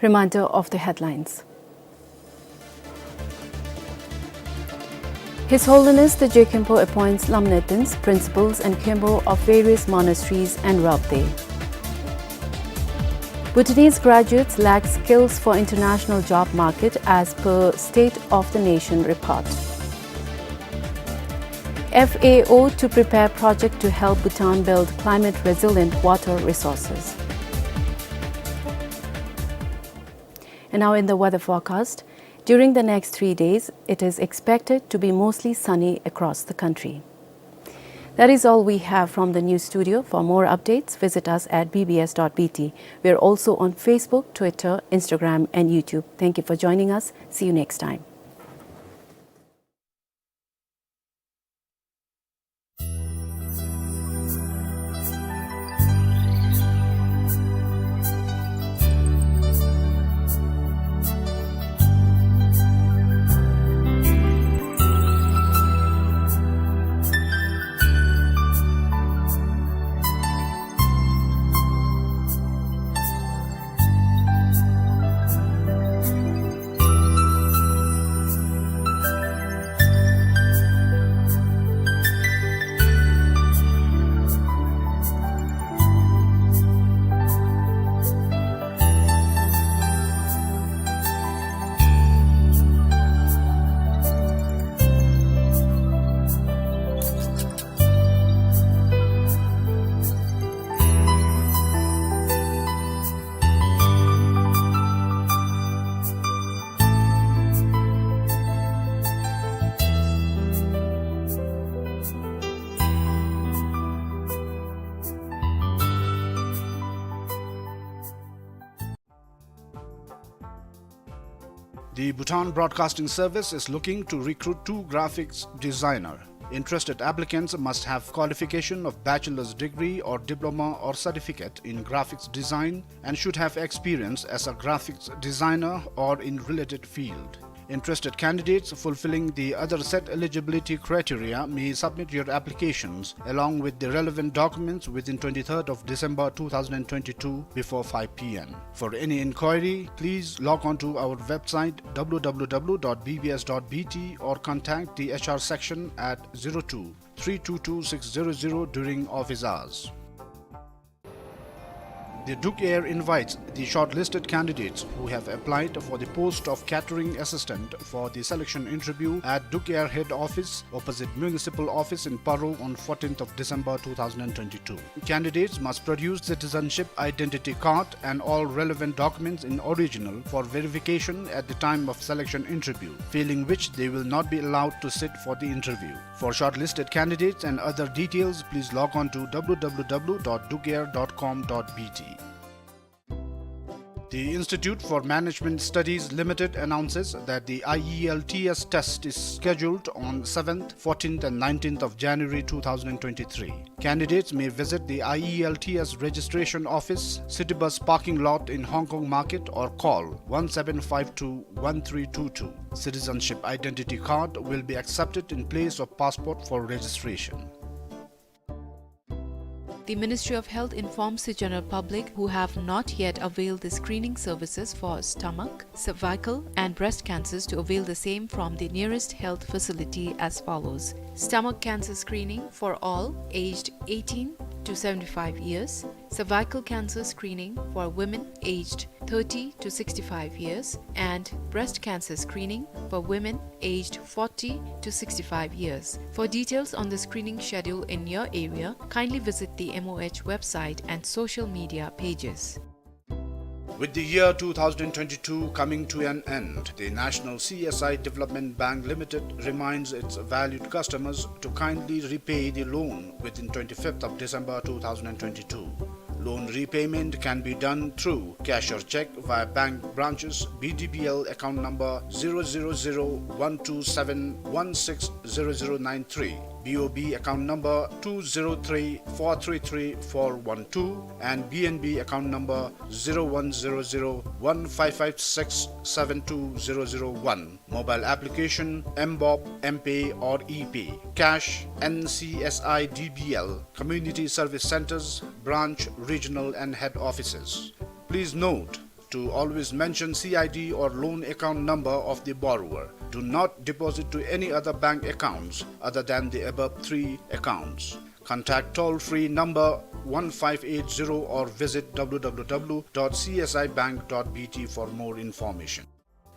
Reminder of the headlines. His Holiness the Je Khenpo appoints Lamnedins, principals and khenpo of various monasteries and Rabdey. Bhutanese graduates lack skills for international job market as per State of the Nation report. F A O to prepare project to help Bhutan build climate resilient water resources. And now in the weather forecast. During the next three days, it is expected to be mostly sunny across the country. That is all we have from the news studio. For more updates, visit us at B B S dot B T. We are also on Facebook, Twitter, Instagram, and YouTube. Thank you for joining us. See you next time. The Bhutan Broadcasting Service is looking to recruit two graphics designer. Interested applicants must have qualification of bachelor's degree or diploma or certificate in graphics design and should have experience as a graphics designer or in related field. Interested candidates fulfilling the other set eligibility criteria may submit your applications along with the relevant documents within twenty-third of December two thousand and twenty-two before five P M. For any inquiry, please log on to our website w w w dot b b s dot b t or contact the H R section at zero two three two two six zero zero during office hours. The Duk Air invites the shortlisted candidates who have applied for the post of catering assistant for the selection interview at Duk Air head office opposite municipal office in Paro on fourteenth of December two thousand and twenty-two. Candidates must produce citizenship identity card and all relevant documents in original for verification at the time of selection interview, failing which they will not be allowed to sit for the interview. For shortlisted candidates and other details, please log on to w w w dot dukair dot com dot b t. The Institute for Management Studies Limited announces that the I E L T S test is scheduled on seventh, fourteenth and nineteenth of January two thousand and twenty-three. Candidates may visit the I E L T S registration office, City Bus parking lot in Hong Kong Market, or call one seven five two one three two two. Citizenship identity card will be accepted in place of passport for registration. The Ministry of Health informs the general public who have not yet availed the screening services for stomach, cervical, and breast cancers to avail the same from the nearest health facility as follows. Stomach cancer screening for all aged eighteen to seventy-five years, cervical cancer screening for women aged thirty to sixty-five years, and breast cancer screening for women aged forty to sixty-five years. For details on the screening schedule in your area, kindly visit the M O H website and social media pages. With the year two thousand twenty-two coming to an end, the National C S I Development Bank Limited reminds its valued customers to kindly repay the loan within twenty-fifth of December two thousand twenty-two. Loan repayment can be done through cash or cheque via bank branches, B D B L account number zero zero zero one two seven one six zero zero nine three, B O B account number two zero three four three three four one two, and B N B account number zero one zero zero one five five six seven two zero zero one. Mobile application, M BOB, M-Pay or E-Pay. Cash, N C S I D B L, Community Service Centers, Branch, Regional and Head Offices. Please note to always mention C I D or loan account number of the borrower. Do not deposit to any other bank accounts other than the above three accounts. Contact toll-free number one five eight zero or visit W W W dot C S I bank dot B T for more information.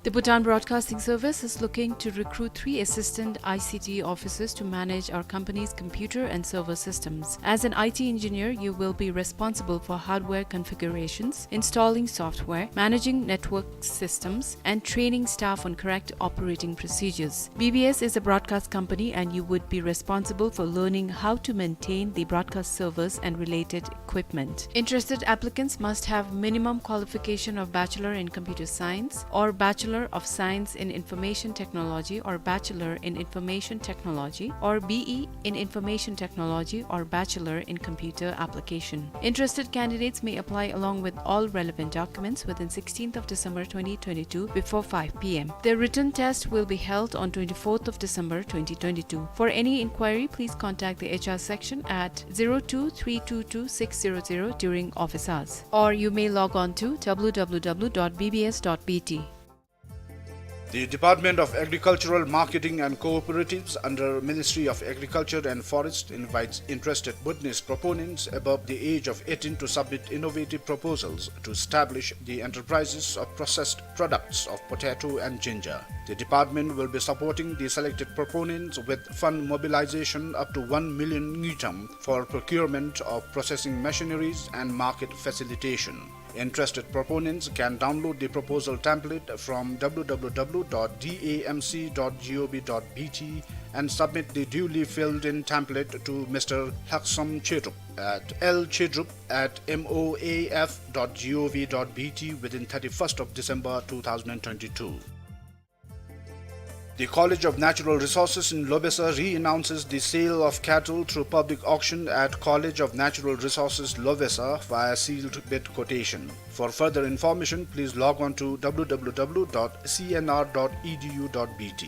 The Bhutan Broadcasting Service is looking to recruit three assistant I C T officers to manage our company's computer and server systems. As an I T engineer, you will be responsible for hardware configurations, installing software, managing network systems, and training staff on correct operating procedures. B B S is a broadcast company and you would be responsible for learning how to maintain the broadcast servers and related equipment. Interested applicants must have minimum qualification of Bachelor in Computer Science or Bachelor of Science in Information Technology or Bachelor in Information Technology or B E in Information Technology or Bachelor in Computer Application. Interested candidates may apply along with all relevant documents within sixteenth of December twenty twenty-two before five p m. The written test will be held on twenty-fourth of December twenty twenty-two. For any inquiry, please contact the H R section at zero two three two two six zero zero during office hours, or you may log on to W W W dot B B S dot B T. The Department of Agricultural Marketing and Cooperatives under Ministry of Agriculture and Forest invites interested business proponents above the age of eighteen to submit innovative proposals to establish the enterprises of processed products of potato and ginger. The department will be supporting the selected proponents with fund mobilization up to one million ngultrum for procurement of processing machineries and market facilitation. Interested proponents can download the proposal template from W W W dot D A M C dot G O V dot B T and submit the duly filled-in template to Mister Lhaksam Chedrup at L Chedrup at M O A F dot G O V dot B T within thirty-first of December two thousand twenty-two. The College of Natural Resources in Lobesa re-announces the sale of cattle through public auction at College of Natural Resources, Lobesa, via sealed bid quotation. For further information, please log on to W W W dot C N R dot E D U dot B T.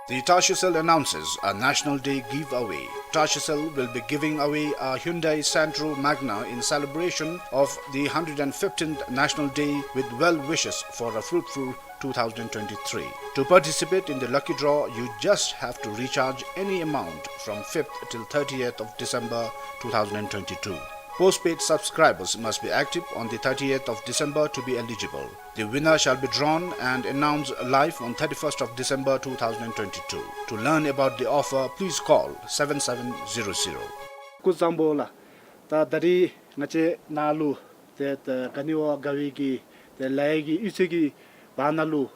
The Tashicel announces a National Day giveaway. Tashicel will be giving away a Hyundai Santro Magna in celebration of the hundred and fifteenth National Day with well wishes for a fruitful two thousand twenty-three. To participate in the lucky draw, you just have to recharge any amount from fifth till thirtieth of December two thousand twenty-two. Postpaid subscribers must be active on the thirtieth of December to be eligible. The winner shall be drawn and announced live on thirty-first of December two thousand twenty-two. To learn about the offer, please call seven seven zero zero. སྐུ་གཟུགས་བཟང་པོ་ལགས། ད་ད་རིས་ང་བཅས་ནཱ་ལུ་ཏེ་ད་ག་ནི་བ་ག་བའི་གི་ཏེ་ལ་ཡ་གི་གཡུས་ཚན་གྱི་བར་ན་ལུ་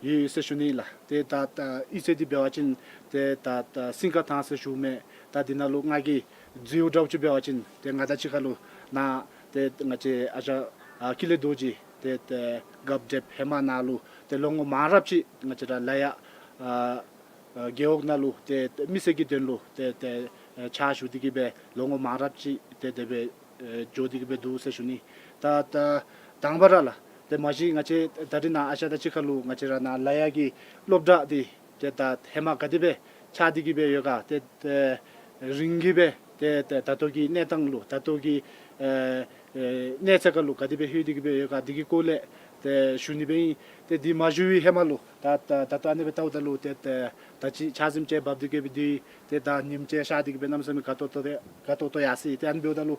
ཡོད་ཡོད་ཟེར་ཞུ་ནི་ལགས། ཏེ་ད་ད་གཡུས་ཚན་འདི་འབད་བ་ཅིན་ཏེ་ད་ད་སིང་ག་ཐང་ཟེར་ཞུཝ་མས། ད་འདི་ནང་ལུ་ང་གིས་འཛུལཝ་འདྲཝ་ཅིག་འབད་བ་ཅིན་ཏེ་ང་དང་གཅིག་ཁར་ལུ་ནཱ་ཏེ་ང་བཅས་ཨ་ཞང་ཨ་ཀུན་ལེགས་རྡོ་རྗེ་ཏེ་ཏེ་རྒཔོ་འདྲེསཔ་ཧེ་མ་ནཱ་ལུ་ཏེ་ལོ་ངོ་མང་རབས་ཅིག་ང་བཅས་ར་ལ་ཡ་ཨ་ཨ་རྒེད་འོག་ནང་ལུ་ཏེ་ཏེ་མི་སེར་གྱི་དོན་ལུ་ཏེ་ཏེ་ཨ་ཕྱག་ཞུ་སྟེ་གི་སྦེ་ལོ་ངོ་མང་རབས་ཅིག་ཏེ་དེ་སྦེ་ཨེ་འགྱོ་སྟེ་གི་སྦེ་འདུག་ཟེར་ཞུ་ནི། ད་ད་དང་པ་ར་ལགས་ཏེ་མ་གཞི་ང་བཅས་ད་རིས་ནཱ་ཨ་ཞང་དང་གཅིག་ཁར་ལུ་ང་བཅས་ར་ནཱ་ལ་ཡ་གི་སློབ་གྲྭ་འདི་ཏེ་ད་ཧེ་མ་ག་དེ་སྦེ་ཆགས་ཏེ་གི་སྦེ་ཡོད་ག། ཏེ་ཏེ་རིང་གི་སྦེ་ཏེ་ཏེ་ད་ལྟོ་གི་གནས་སྟངས་ལུ་ད་ལྟོ་གི་ཨེ་ཨེ་གནས་ཚད་ཁར་ལུ་ག་དེ་སྦེ་ལྷོད་དེ་གི་སྦེ་ཡོད་ག། འདི་གི་སྐོར་ལས་ཏེ་ཞུ་ནི་སྦེ་ཨིན། ཏེ་འདི་མ་ཞུ་བའི་ཧེ་མ་ལུ་ད་ད་ད་ལྟོ་ཨ་ནི་སྦེ་བལྟཝ་ད་ལུ་ཏེ་ཏེ་ད་ཅི་ཆར་ཟིམ་ཅིག་འབབ་སྟེ་གི་སྦེ་འདུག། ཏེ་ད་ཉིམ་ཅིག་ཤར་ཏེ་གི་སྦེ་གནམ་མེད་ས་མེད་དགའ་ཏོག་ཏོ་ཏེ་དགའ་ཏོག་ཏོ་ཡར་སོ་ཡི། ཏེ་ཨ་ནི་འབདཝ་ད་ལུ་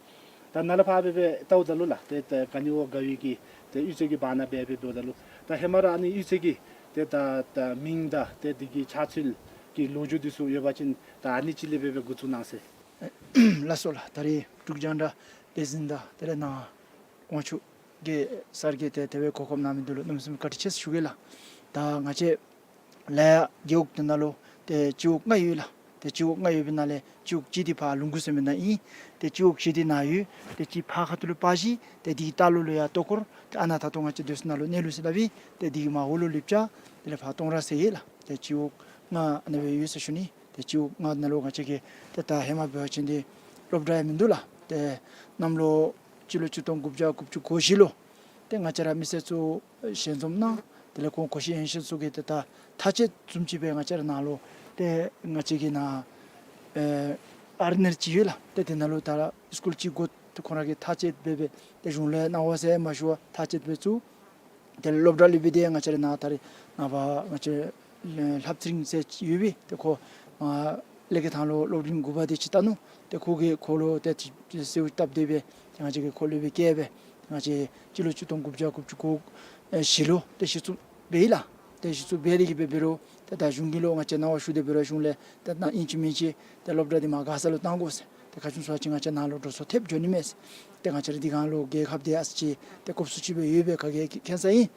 ད་ནཱ་ལས་ཕར་སྦེ་སྦེ་བལྟཝ་ད་ལུ་ལགས་ཏེ་ད་ག་ནི་བ་ག་བའི་གི་ཏེ་གཡུས་ཚན་གྱི་བར་ན་སྦེ་སྦེ་འབདཝ་ད་ལུ་ད་ཧེ་མ་ར་ཨ་ནི་གཡུས་ཚན་གྱི་ཏེ་ད་ད་མིང་དང་ཏེ་འདི་གི་ཆགས་ཚུལ་གྱི་ལོ་རྒྱུས་འདི་ཚུ་ཡོད་པ་ཅིན་ད་ཨ་ནི་ཅིག་ལས་སྦེ་སྦེ་འགོ་བཙུགས་གནང་ཟེར། ལགས་སོ་ལགས། ད་རིས་འབྲུག་རྒྱང་བསྒྲགས་ལས་འཛིན་དང་ཏེ་ར་ནཱ་དབང་ཕྱུག་རྒྱལ་སར་གྱིས་ཏེ་དེ་སྦེ་གོ་སྐབས་གནང་མི་འདི་ལུ་གནམ་མེད་ས་མེད་བཀའ་དྲིན་ཆེ་ཟེར་ཞུ་གེ་ལགས། ད་ང་བཅས་ལ་ཡ་རྒེད་འོག་འདི་ནང་ལུ་ཏེ་སྤྱི་འོག་ལྔ་ཡོད་ལགས། ཏེ་སྤྱི་འོག་ལྔ་ཡོད་པའི་ནང་ལས་སྤྱི་འོག་གཅིག་འདི་ཕར་ལུང་ཁུག་ཟེར་མི་ནང་ཨིན། ཏེ་སྤྱི་འོག་བཞི་འདི་ནཱ་ཡོད། ཏེ་གཅིག་ཕར་ཁ་ཐུག་ལུ་པ་བཞི། ཏེ་འདི་ལྟག་ལུ་ལུ་ཡར་ལྟོ་འཁོར། ཏེ་ཨ་ནཱ་ད་ལྟོ་ང་བཅས་སྡོད་ས་ནང་ལུ་གནས་ལུགས་ཟེར་སླབ་ཨིན། ཏེ་འདི་གི་མར་འོག་ལུ་ལེབ་ཅ། དེ་ལས་ཕར་སྟོང་ར་ཟེར་ཡོད་ལགས། ཏེ་སྤྱི་འོག་ལྔ་ཨ་ནི་སྦེ་ཡོད་ཟེར་ཞུ་ནི། ཏེ་སྤྱི་འོག་ལྔ་ནང་ལུ་ང་བཅས་ཀྱི་ཏེ་ད་ཧེ་མ་འབད་བ་ཅིན་ཏེ་སློབ་གྲྭ་ཡང་མིན་འདུག་ལགས། ཏེ་གནམ་ལོ་སྤྱི་ལོ་ཆིག་སྟོང་དགུ་བརྒྱ་དགུ་བཅུ་གོ་བཞི་ལུ་ཏེ་ང་བཅས་ར་མི་སེར་ཚུ་ཞལ་འཛོམས་གནང་། དེ་ལས་ཁོང་གོ་ཤེས་ཡོན་ཤེས་ཚུ་གིས་ཏེ་ད་ཐག་བཅད་བཟུམ་ཅིག་སྦེ་ང་བཅས་ར་ནཱ་ལུ་ཏེ་ང་བཅས་ཀྱི་ནཱ་ཨེ་ཨར་ནེར་ཅིག་ཡོད་ལགས། ཏེ་དེ་ནང་ལུ་ད་སི་ཀུལ་ཅིག་དགོ་ཏེ་ཁོང་ར་གིས་ཐག་བཅད་འབད་འབད་ཏེ་གཞུང་ལས་གནང་བ་ཟེར་མ་ཞུ་བར་ཐག་བཅད་འབད་བཙུགས། དེ་ལས་སློབ་གྲྭ་ལུ་སྦེ་ཏེ་ང་བཅས་ར་ནཱ་ད་རེས་ནངས་པ་ང་བཅས་ལྷ་བཙན་ཟེར་ཅིག་ཡོད་པས། ཏེ་ཁོ་ཨ་ལས་ཀྱི་ཐང་ལུ་སློབ་རིམ་དགུ་པ་དེ་ཅིག་བལྟ་ནུག། ཏེ་ཁོ་གིས་ཁོ་ལུ་ཏེ་ཅིག་གསོལཝ་བཏབ་སྟེ་སྦེ་ཏེ་ང་བཅས་ཀྱིས་ཁོ་ལུ་སྦེ་བསྐྱལ་སྦེ་ཏེ་ང་བཅས་སྤྱི་ལོ་ཆིག་སྟོང་དགུ་བརྒྱ་དགུ་བཅུ་གོ་བཞི་ལུ་ཏེ་གཞི་བཙུགས་འབད་ཡི་ལགས། ཏེ་གཞི་བཙུགས་འབད་དེ་གིས་སྦེ་འབད་རུང་ཏེ་ད་གཞུང་གི་ལུ་ང་བཅས་གནང་བ་ཞུ་སྟེ་འབད་རུང་གཞུང་ལས་ཏེ་ད་ཨིན་ཅི་མིན་ཅི་ཏེ་སློབ་གྲྭ་འདི་མར་མགར་ས་ལུ་བཏང་དགོ་ཟེར། ཏེ་ག་ཅི་སྨོ་ཟེར་བ་ཅིན་ང་བཅས་ནཱ་ལུ་འགྲོ་སོང་ཐེབས་འགྱོ་ནི་མས་ཟེར། ཏེ་ང་བཅས་ར་འདི་གང་ལུ་རྒྱལ་ཁབ་འདི་ཨ་ཙི་ཅིག་ཏེ་གོབ་སུ་ཅིག་སྦེ་ཡོད་པས་ག་གིས་མཁྱེན་ས་ཨིན།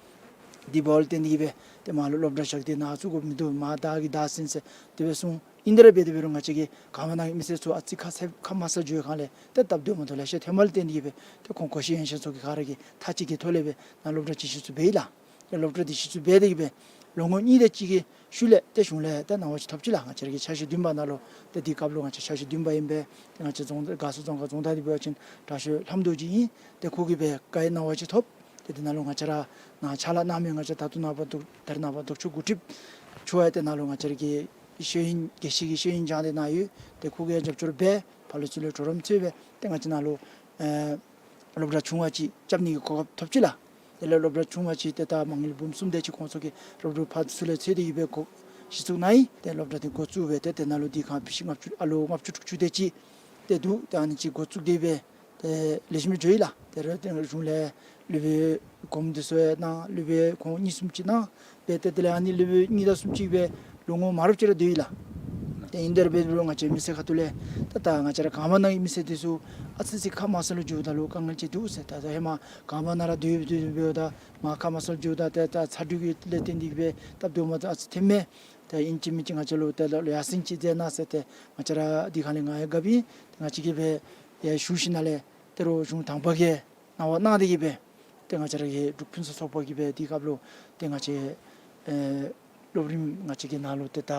འདི་འབདཝ་ལས་བརྟེན་ཏེ་གིས་སྦེ་ཏེ་མར་ལུ་སློབ་གྲྭ་བཞག་སྟེ་ནཱ་བཙུགས་དགོཔ་མིན་འདུག། མར་བདའ་གི་བདའ་ཟུན་ཟེར་དེ་སྦེ་གསུངས། ཨིན་དེ་ར་འབད་དེ་འབད་རུང་ང་བཅས་ཀྱི་ག་མ་ནང་གི་མི་སེར་ཚུ་ཨ་ཙི་ཁ་ས་ཁ་མ་གསལ་འགྱོ་བའི་སྒང་ལས་ཏེ་སྟབས་བདེཝ་མ་ཐོབ་ལེ་ཤ་ཐོནམ་ལས་བརྟེན་ཏེ་གིས་སྦེ་ཏེ་ཁོང་གོ་ཤེས་ཡོན་ཤེས་ཚུ་གི་ག་ར་གི་ཐག་གཅིག་གི་ཐོག་ལས་སྦེ་ནཱ་སློབ་གྲྭ་ཅིག་གཞི་བཙུགས་འབད་ཡི་ལགས། ཏེ་སློབ་གྲྭ་འདི་གཞི་བཙུགས་འབད་དེ་གིས་སྦེ་ལོ་ངོ་གཉིས་དེ་ཅིག་གི་ཤུལ་ལས་ཏེ་གཞུང་ལས་ཏེ་གནང་བ་ཅིག་ཐོབ་ཅི་ལགས། ང་བཅས་ར་གི་འཆར་གཞི་བདུན་པ་ནང་ལུ་ཏེ་འདི་སྐབས་ལུ་ང་བཅས་འཆར་གཞི་བདུན་པ་ཨིན་པས། ཏེ་ང་བཅས་རྫོང་དགའ་ཚོར་རྫོང་ཁག་རྫོང་བདག་འདི་འབད་བ་ཅིན་དྲག་ཤོས་ལྷམ་རྡོ་རྗེ་ཨིན། ཏེ་ཁོ་གིས་སྦེ་བཀའ་གནང་བ་ཅིག་ཐོབ། ཏེ་འདི་ནང་ལུ་ང་བཅས་ར་ནཱ་ཕྱག་ལཱ་གནང་མི་ང་བཅས་ད་ལྟོ་ནངས་པ་ལྡོག་ད་རེས་ནངས་པ་ལྡོག་ཕྱོགས་འགོ་ཁྲིདཔ་ཚུ་ཡང་ཏེ་ནཱ་ལུ་ང་བཅས་ར་གི་ཤེས་ཡོན་དགེ་བཤེས་ཀྱི་ཤེས་ཡོན་སྦྱང་སྟེ་ནཱ་ཡོད། ཏེ་ཁོ་གིས་རྒྱབ་སྐྱོར་འབད་ཕར་ལུ་ཚུར་ལུ་གྲོགས་རམ་འཚོལ་སྦེ་ཏེ་ང་བཅས་ནཱ་ལུ་ཨེ་སློབ་གྲྭ་ཆུང་བ་ཅིག་རྐྱབ་ནི་གི་གོ་སྐབས་ཐོབ་ཅི་ལགས། དེ་ལས་སློབ་གྲྭ་ཆུང་བ་ཅིག་ཏེ་ད་མ་དངུལ་འབུམ་གསུམ་དེ་ཅིག་ཁོང་ཚུ་གིས་སློབ་ཕྲུག་ཕར་ཚུར་ལས་འཚོལ་ཏེ་གིས་སྦེ་འགོ་གཞི་བཙུགས་གནང་ཡི། ཏེ་སློབ་གྲྭ་འདི་འགོ་བཙུགས་སྦེ་ཏེ་དེ་ནང་ལུ་འདི་གང་ཕི་ཤི་ལྔ་བཅུ་ཨ་ལོ་ལྔ་བཅུ་དྲུག་ཅུ་དེ་ཅིག་ཏེ་འདུག། ཏེ་ཨ་ནི་ཅིག་འགོ་བཙུགས་ཏེ་སྦེ་ཏེ་ལེགས་ཤོམ་འགྱོ་ཡི་ལགས། ཏེ་ར་ཏེ་གཞུང་ལས་སློབ་དཔོན་གོངམ་འདི་ཚུ་ཡང་གནང་། སློབ་དཔོན་ཁོང་གཉིས་གསུམ་ཅིག་གནང་། སྦེ་ཏེ་དེ་ལས་ཨ་ནི་སློབ་དཔོན་གཉིས་དང་གསུམ་ཅིག་སྦེ་ལོ་ངོ་མང་རབས་ཅིག་ར་སྡོད་ཡི་ལགས། ཏེ་ཨིན་དེ་ར་འབད་རུང་ང་བཅས་མི་སེར་ཁ་ཐུག་ལས་ཏེ་ད་ང་བཅས་ར་ག་མ་ནང་གི་མི་སེར་འདི་ཚུ་ཨ་ཙི་ཅིག་ཁ་མ་གསལ་ལུ་འགྱོཝ་ད་ལུ་དཀའ་ངལ་ཅིག་འདུག་ཟེར། ད་ད་ཧེ་མ་ག་མ་ནང་ར་སྡོད་སྡོད་སྡོདཔ་ད་མར་ཁ་མ་གསལ་འགྱོཝ་ད་ཏེ་ད་ཚ་དྲོད་ཀྱི་ལས་བརྟེན་ཏེ་གིས་སྦེ་སྟབས་བདེཝ་མ་ཐོབ་ཨ་ཙི་ཐོནམ་མས། ཏེ་ཨིན་ཅི་མིན་ཅི་ང་བཅས་ལུ་ཏེ་ལ་ལུ་ཡར་སེང་ཅིག་མཛད་གནང་ཟེར་ཏེ་ང་བཅས་ར་འདི་ཁ་ལས་ང་ཡང་དགའ་བས། ཏེ་ང་བཅས་ཀྱིས་སྦེ་ཡར་ཞུ་ཞིནམ་ལས་ཏེ་རོགས་གཞུང་དང་པ་གིས་གནང་བ་གནང་སྟེ་གིས་སྦེ་ཏེ་ང་བཅས་ར་གི་འབྲུག་ཕུན་སུམ་ཚོགས་པ་གིས་སྦེ་འདི་སྐབས་ལུ་ཏེ་ང་བཅས་ཨེ་སློབ་རིམ་ང་བཅས་ཀྱི་ནང་ལུ་ཏེ་ད་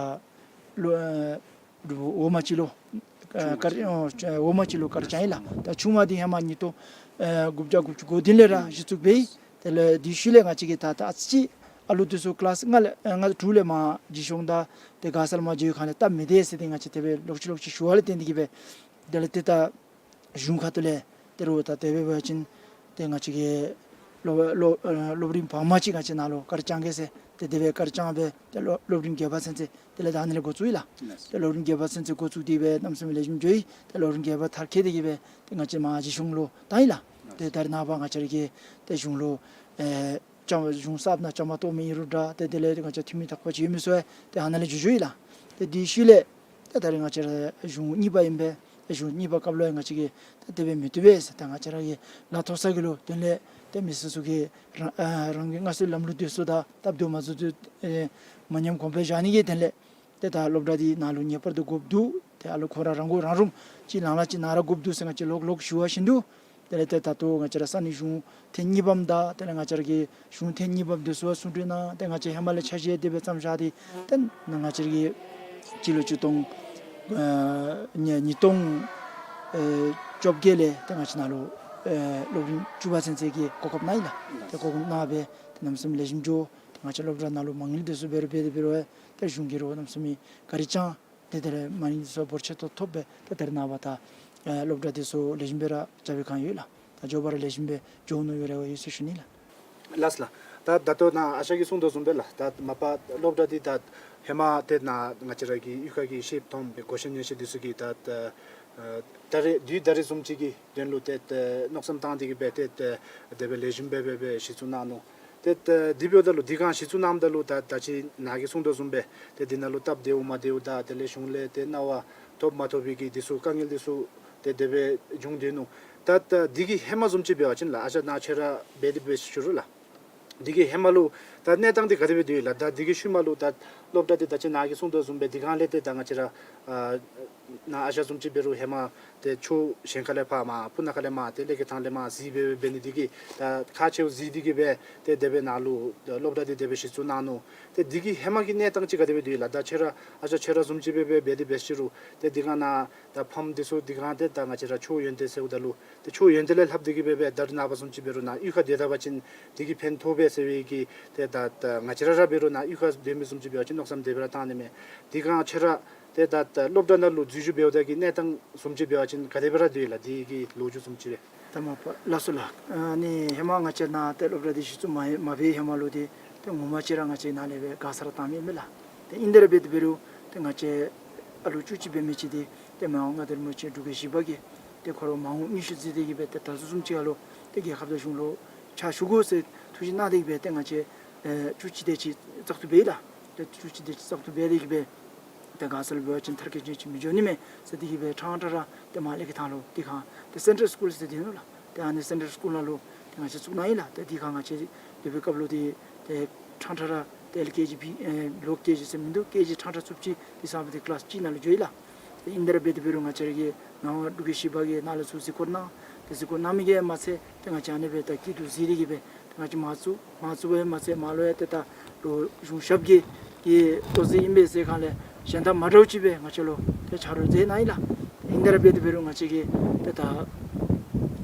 ལོ་ཨེ་འབྲུག་འོག་མ་ཅིག་ལུ་ཨེ་ཆུང་མ་ག་ར་ཨེ་འོག་མ་ཅིག་ལུ་ག་ར་བྱིན་ཡི་ལགས། ད་ཆུང་མ་འདི་ཧེ་མ་ཉིས་སྟོང་ཨེ་དགུ་བརྒྱ་དགུ་བཅུ་གོ་བདུན་ལས་ར་གཞི་བཙུགས་འབད་ཡི། དེ་ལས་འདི་ཤུལ་ལས་ང་བཅས་ཀྱིས་ད་ད་ཨ་ཙི་ཅིག་ཨ་ལུ་འདི་ཚུ་ཀི་ལཱསི་ལྔ་ལས་ཨེ་ལྔ་དྲུག་ལས་མར་འགྱོ་སོངམ་ད་ཏེ་མགར་ས་ལུ་མར་འགྱོ་བའི་སྒང་ལས་སྟབས་མི་བདེ་ཟེར་ཏེ་ང་བཅས་དེ་སྦེ་ལོག་ཅི་ལོག་ཅི་ཞུ་བ་ལས་བརྟེན་ཏེ་གིས་སྦེ་དེ་ལས་ཏེ་ད་གཞུང་ཁ་ཐུག་ལས་ཏེ་རོགས་ད་དེ་སྦེ་འབད་བ་ཅིན་ཏེ་ང་བཅས་ཀྱི་སློབ་སློབ་ཨེ་སློབ་རིམ་བར་མ་ཅིག་ང་བཅས་ནཱ་ལུ་ག་ར་བྱིན་གེ་ཟེར་ཏེ་དེ་སྦེ་ག་ར་བྱིན་སྦེ་ཏེ་སློབ་སློབ་རིམ་བརྒྱད་པ་ཚུན་ཚོད་དེ་ལས་ད་ཨ་ནི་ལས་འགོ་བཙུགས་ཡི་ལགས། ཏེ་སློབ་རིམ་བརྒྱད་པ་ཚུན་ཚོད་འགོ་བཙུགས་ཏེ་སྦེ་གནམ་མེད་ས་མེད་ལེགས་ཤོམ་འགྱོ་ཡི། ཏེ་སློབ་རིམ་བརྒྱད་པ་མཐར་འཁྱོལ་ཏེ་གིས་སྦེ་ཏེ་ང་བཅས་མར་རྗེ་གཞུང་ལུ་བཏང་ཡི་ལགས། ཏེ་ད་རེས་ནངས་པ་ང་བཅས་ར་གི་ཏེ་གཞུང་ལུ་ཨེ་བཅའ་མར་གཞུང་གསརཔ་ནང་བཅའ་མར་གཏོགས་མི་ཨིན་རུང་འདྲ་ཏེ་དེ་ལས་ང་བཅས་འཐུས་མི་དག་པ་ཅིག་ཡོད་མི་ཚུ་ཡང་ཏེ་ཨ་ནཱ་ལས་འགྱོ་འགྱོཝ་ཨིན་ལགས། ཏེ་འདི་ཤུལ་ལས་ཏེ་ད་རེས་ང་བཅས་ར་གཞུང་གཉིས་པ་ཨིན་པས། ཏེ་གཞུང་གཉིས་པ་སྐབས་ལུ་ཡང་ང་བཅས་ཀྱིས་ཏེ་དེ་སྦེ་མི་བཏུབ་པས་ཟེར་ཏེ་ང་བཅས་ར་གི་ལཱ་ཐོབ་ས་གི་ལུ་དོན་ལས་ཏེ་མི་སེར་ཚུ་གིས་རང་ཨ་རང་གི་སྔར་སྲོལ་ལམ་ལུགས་འདི་ཚུ་དང་སྟབས་བདེཝ་མ་བཟོ་སྟེ་ཨེ་མ་ཉམས་གོང་འཕེལ་བཞག་ནི་གི་དོན་ལས་ཏེ་ད་སློབ་གྲྭ་འདི་ནཱ་ལུ་ངེས་པར་དུ་དགོཔ་འདུག། ཏེ་ཨ་ལུ་ཁོང་ར་རང་མགོ་རང་འདྲོངས་ཅིག་ལང་ལ་ཅིག་ནཱ་ར་དགོཔ་འདུག་ཟེར་ང་བཅས་ལོག་ལོག་ཞུ་བ་བཞིན་དུ་དེ་ལས་ཏེ་ད་ལྟོ་ང་བཅས་ར་ས་གནས་གཞུང་ཐེངས་གཉིས་པམ་དང་དེ་ལས་ང་བཅས་ར་གི་གཞུང་ཐེངས་གཉིས་པམ་འདི་ཚུ་གསུང་གྲོས་གནང་། ཏེ་ང་བཅས་ཧེ་མ་ལས་འཆར་གཞི་དེ་སྦེ་བརྩམས་བཞག་སྟེ་ཏེ་ང་བཅས་ར་གི་སྤྱི་ལོ་ཆིག་སྟོང་ཨེ་ཉིས་ཉིས་སྟོང་ཨེ་བཅོ་བརྒྱད་ལས་ཏེ་ང་བཅས་ནཱ་ལུ་ཨེ་སློབ་རིམ་བཅུ་པ་ཚུན་ཚོད་ཀྱི་གོ་སྐབས་གནང་ཡི་ལགས། ཏེ་གོ་སྐབས་གནང་སྦེ་ཏེ་གནམ་མེད་ས་མེད་ལེགས་ཤོམ་འགྱོ། ཏེ་ང་བཅས་སློབ་གྲྭ་ནང་ལུ་མ་དངུལ་འདི་ཚུ་འབད་རུང་འབད་དེ་འབད་རུང་ཏེ་གཞུང་གིས་རོགས་གནམ་མེད་ས་མེད་ག་ར་བྱིན། ཏེ་དེ་ལས་མ་དངུལ་འདི་ཚུ་འབོར་ཆེ་ཏོག་ཏོ་ཐོབ་སྦེ་ཏེ་ད་རེས་ནངས་པ་ད་ཨེ་སློབ་གྲྭ་འདི་ཚུ་ལེགས་ཤོམ་སྦེ་ར་རྐྱབ་པའི་སྒང་ཡོད་ལགས། ད་མགྱོགས་པ་ར་ལེགས་ཤོམ་སྦེ་འགྱོ་ནི་ཡོད་རེ་བ་ཡོད་ཟེར་ཞུ་ནི་ལགས། ལགས་ལགས། ད་ད་ལྟོ་ནཱ་ཨ་ཞང་གིས་གསུངས་དོ་བཟུམ་སྦེ་ལགས། ད་མ་པ་སློབ་གྲྭ་འདི་ད་ཧེ་མ་ཏེ་ནཱ་ང་བཅས་ར་གི་གཡུས་ཁ་གི་ཤེསཔ་མཐོངམ་སྦེ་གོ་ཤེས་ཉན་ཤེས་འདི་ཚུ་གིས་ད་ད་ཨེ་ད་རེས་དུས་ད་རེས་བཟུམ་ཅིག་གི་དོན་ལུ་ཏེ་ད་མནོ་བསམ་བཏང་སྟེ་གིས་སྦེ་ཏེ་ད་དེ་སྦེ་ལེགས་ཤོམ་སྦེ་སྦེ་སྦེ་གཞི་བཙུགས་གནང་ནུག། ཏེ་ད་དེ་འབདཝ་ད་ལུ་འདི་གང་གཞི་བཙུགས་གནངམ་ད་ལུ་ད་ད་ཅི་ནཱ་གིས་གསུངས་དོ་བཟུམ་སྦེ་ཏེ་འདི་ནང་ལུ་སྟབས་བདེཝ་མ་བདེཝ་དང་དེ་ལས་གཞུང་ལས་ཏེ་གནང་བ་ཐོབ་མ་ཐོབ་པའི་གི་འདི་ཚུ་དཀའ་ངལ་འདི་ཚུ་ཏེ་དེ་སྦེ་བྱུང་སྡོད་ནུག། ད་ད་འདི་གི་ཧེ་མ་བཟུམ་ཅིག་འབད་བ་ཅིན་ལགས་ཨ་ཞང་ནཱ་ཁྱོད་ར་འབད་དེ་འབད་ཞུ་རུང་ལགས། འདི་གི་ཧེ་མ་ལུ་ ད་གནས་སྟངས་འདི་ག་དེ་སྦེ་སྡོད་ཡི་ལགས། ད་འདི་གི་ཤུལ་མ་ལུ་ད་སློབ་གྲྭ་འདི་ད་ཅི་ནཱ་གིས་གསུངས་དོ་བཟུམ་སྦེ་འདི་གང་ལས་ཏེ་ད་ང་བཅས་ར་ཨ་ནཱ་ཨ་ཞང་བཟུམ་ཅིག་འབད་རུང་ཧེ་མ་ཏེ་ཆོས་གཞན་ཁ་ལས་ཕར་མར་སྤུ་ན་ཁ་ལས་མར་ཏེ་ཀླད་ཀོར་ཐང་ལས་མར་གཟིགས་སྦེ་འབད་ནི་འདི་གིས་ད་ཁག་ཆེཝ་གཟིགས་ཏེ་གིས་སྦེ་ཏེ་དེ་སྦེ་ནཱ་ལུ་སློབ་གྲྭ་འདི་དེ་སྦེ་གཞི་བཙུགས་གནང་ནུག། ཏེ་འདི་གི་ཧེ་མ་གི་གནས་སྟངས་ཅིག་ག་དེ་སྦེ་སྡོད་ཡི་ལགས། ད་ཁྱོད་ར་ཨ་ཞང་ཁྱོད་ར་བཟུམ་ཅིག་སྦེ་འབད་འབད་དེ་འབད་ཞུ་རུང་ཏེ་འདི་ག་ནཱ་ད་ཕམ་འདི་ཚུ་འདི་ག་ཏེ་ད་ང་བཅས་ར་ཆོས་ཡོན་ཏན་ཟེརཝ་ད་ལུ་ཏེ་ཆོས་ཡོན་ཏན་ལས་ལྷག་སྟེ་གིས་སྦེ་སྦེ་ད་རེས་ནངས་པ་བཟུམ་ཅིག་འབད་རུང་ནཱ་གཡུས་ཁར་སྡོད་ད་པ་ཅིན་འདི་གིས་ཕན་ཐོགས་པས་ཟེར་བའི་གི་ཏེ་ད་ད་ང་བཅས་ར་ར་འབད་རུང་ནཱ་གཡུས་ཁར་སྡོད་མི་བཟུམ་ཅིག་འབད་བ་ཅིན་མནོ་བསམ་དེ་སྦེ་ར་བཏང་ནི་མས། འདི་ག་ཁྱོད་ར་ཏེ་ད་ད་སློབ་གྲྭ་ནང་ལུ་འཛུལ་ཞུགས་འབདཝ་ད་གི་གནས་སྟངས་བཟུམ་ཅིག་འབད་བ་ཅིན་ག་དེ་སྦེ་ར་སྡོད་ཡི་ལགས། འདི་གི་ལོ་རྒྱུས་བཟུམ་ཅིག་རེ། ད་མ་པ་ལགས་སོ་ལགས། ཨ་ནི་ཧེ་མ་ང་བཅས་ནཱ་ཏེ་སློབ་གྲྭ་འདི་གཞི་བཙུགས་མ་མ་འབད་ཧེ་མ་ལུ་འདི་ཏེ་ངོ་མ་ཅིག་ར་ང་བཅས་ནཱ་ལས་སྦེ་མགར་ས་ར་བཏང་མི་ཨིན་མས་ལགས། ཏེ་ཨིན་དེ་ར་འབད་དེ་འབད་རུང་ཏེ་ང་བཅས་ཨ་ལུ་བཅུ་གཅིག་འབད་མི་ཅིག་འདི་ཏེ་མི་དབང་མངའ་བདག་རིན་པོ་ཆེ་འབྲུག་རྒྱལ་བཞི་པ་གིས་ཏེ་ཁོ་ར་མ་འོངས་མངོན་ཤེས་གཟིགས་ཏེ་གིས་སྦེ་ཏེ་ད་ལྟོ་བཟུམ་ཅིག་ཁ་ལུ་ཏེ་རྒྱལ་ཁབ་དང་གཞུང་ལུ་ཕྱག་ཞུ་དགོ་ཟེར་ཐུགས་བཞེད་གནང་སྟེ་གིས་སྦེ་ཏེ་ང་བཅས་ཨེ་བཅུ་གཅིག་དེ་ཅིག་བཙག་འཐུ་འབད་ཡི་ལགས། ཏེ་བཅུ་གཅིག་དེ་ཅིག་བཙག་འཐུ་འབད་དེ་གིས་སྦེ་ཏེ་མགར་ས་ལུ་འབད་བ་ཅིན་མཐར་འཁྱོལ་ཅན་ཅིག་མི་འགྱོ་ནི་མས་ཟེར་ཏེ་གིས་སྦེ་ཕྲང་ཕྲང་ར་ཏེ་མར་ལས་ཀྱི་ཐང་ལུ་འདི་ག་ཏེ་སེན་ཊལ་སི་ཀུལ་ཟེར་འདི་ནུག་ལགས། ཏེ་ཨ་ནི་སེན་ཊལ་སི་ཀུལ་ནང་ལུ་ཏེ་ང་བཅས་བཙུགས་གནང་ཡི་ལགས། ཏེ་འདི་ག་ང་བཅས་སྡོད་པའི་སྐབས་ལུ་འདི་ཏེ་ཕྲང་ཕྲང་ར་ཏེ་ཨེལ་ཀེ་ཇི་བི་ཨེ་ལོ་ཀེ་ཇི་ཟེར་མིན་འདུག། ཀེ་ཇི་ཕྲང་ཕྲང་ཚུགསཔ་ཅིག་འདི་ཚང་སྦེ་ཏེ་ཀི་ལཱསི་གཅིག་ནང་ལུ་འགྱོ་ཡི་ལགས། ཏེ་ཨིན་དེ་ར་འབད་དེ་འབད་རུང་ང་བཅས་ར་གི་མི་དབང་འབྲུག་རྒྱལ་བཞི་པ་གིས་ནཱ་ལུ་ཚུར་གཟིགས་སྐོར་གནང་། ཏེ་གཟིགས་སྐོར་གནང་མི་གིས་མ་ཚད་ཏེ་ང་བཅས་ཨ་ནི་སྦེ་ད་སྐྱིད་སྡུག་གཟིགས་ཏེ་གིས་སྦེ་ཏེ་ང་བཅས་མར་བཙུགས་མར་བཙུགས་པ་ཡང་མ་ཚད་མར་ལུ་ཡང་ཏེ་ད་ལོ་གཞུང་ཞབས་ཀྱི་གི་ལྟོ་ཟད་ཨིན་པས་ཟེར་གང་ལས་གཞན་དང་མ་འདྲཝ་ཅིག་སྦེ་ང་བཅས་ལུ་ཏེ་ཆ་རོགས་མཛད་གནང་ཡི་ལགས། ཨིན་དེ་ར་འབད་དེ་འབད་རུང་ང་བཅས་ཀྱིས་ཏེ་ད་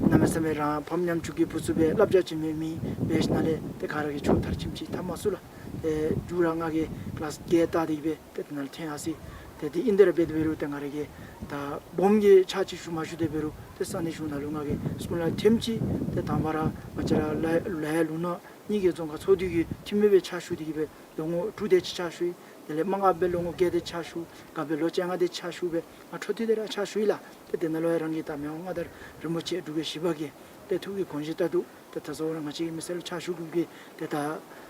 གནམ་མེད་ས་མེད་རང་ཕམ་ཉམ་ཆུང་གི་བུ་ཚུ་སྦེ་བསླབ་བྱ་བྱིན་མི་མི་འབད་ཞིནམ་ལས་ཏེ་ག་ར་གིས་ཆོས་མཐར་ཕྱིནམ་ཅིག་འཐབ་མ་ཚུགས་ལགས། ཏེ་མཇུག་ར་ང་གིས་ཀི་ལཱསི་བརྒྱད་བལྟ་སྟེ་གིས་སྦེ་ཏེ་དེ་ནང་ལུ་ཐོན་ཡར་སོ་ཡི། ཏེ་དེ་ཨིན་དེ་ར་འབད་དེ་འབད་རུང་ཏེ་ང་ར་གིས་ད་སྦོམ་གྱི་ཕྱག་ཅིག་ཞུ་མ་ཞུ་དེ་འབད་རུང་ཏེ་ས་གནས་གཞུང་ནང་ལུ་ང་གིས་སྐུ་ལས་ཐེངས་ཅིག་ཏེ་དང་པ་ར་ང་བཅས་ར་ལ་ལ་ཡ་ལུང་ནག་གཉིས་ཀྱི་རྫོང་ཁ་ཚོགས་འདུ་གི་འཐུས་མི་སྦེ་ཕྱག་ཞུ་སྟེ་གིས་སྦེ་ལོ་ངོ་དྲུག་དེ་ཅིག་ཕྱག་ཞུ་ཡི། དེ་ལས་མ་དགའ་བའི་ལོ་ངོ་བརྒྱད་དེ་ཕྱག་ཞུ། དགའ་བའི་ལོ་བཅོ་ལྔ་དེ་ཕྱག་ཞུ་སྦེ་ང་འཕྲོ་མཐུད་དེ་ར་ཕྱག་ཞུ་ཡི་ལགས། ཏེ་དེ་ནང་ལུ་ཡང་རང་གི་ད་མི་དབང་མངའ་བདག་རིན་པོ་ཆེ་འབྲུག་རྒྱལ་བཞི་པ་གི་ཏེ་ཐུགས་ཀྱི་དགོངས་བཞེད་ལྟར་དུ་ཏེ་ད་གཟོད་ར་ང་བཅས་ཀྱི་མི་སེར་ལུ་ཕྱག་ཞུ་དགོ་པའི་ཏེ་ད་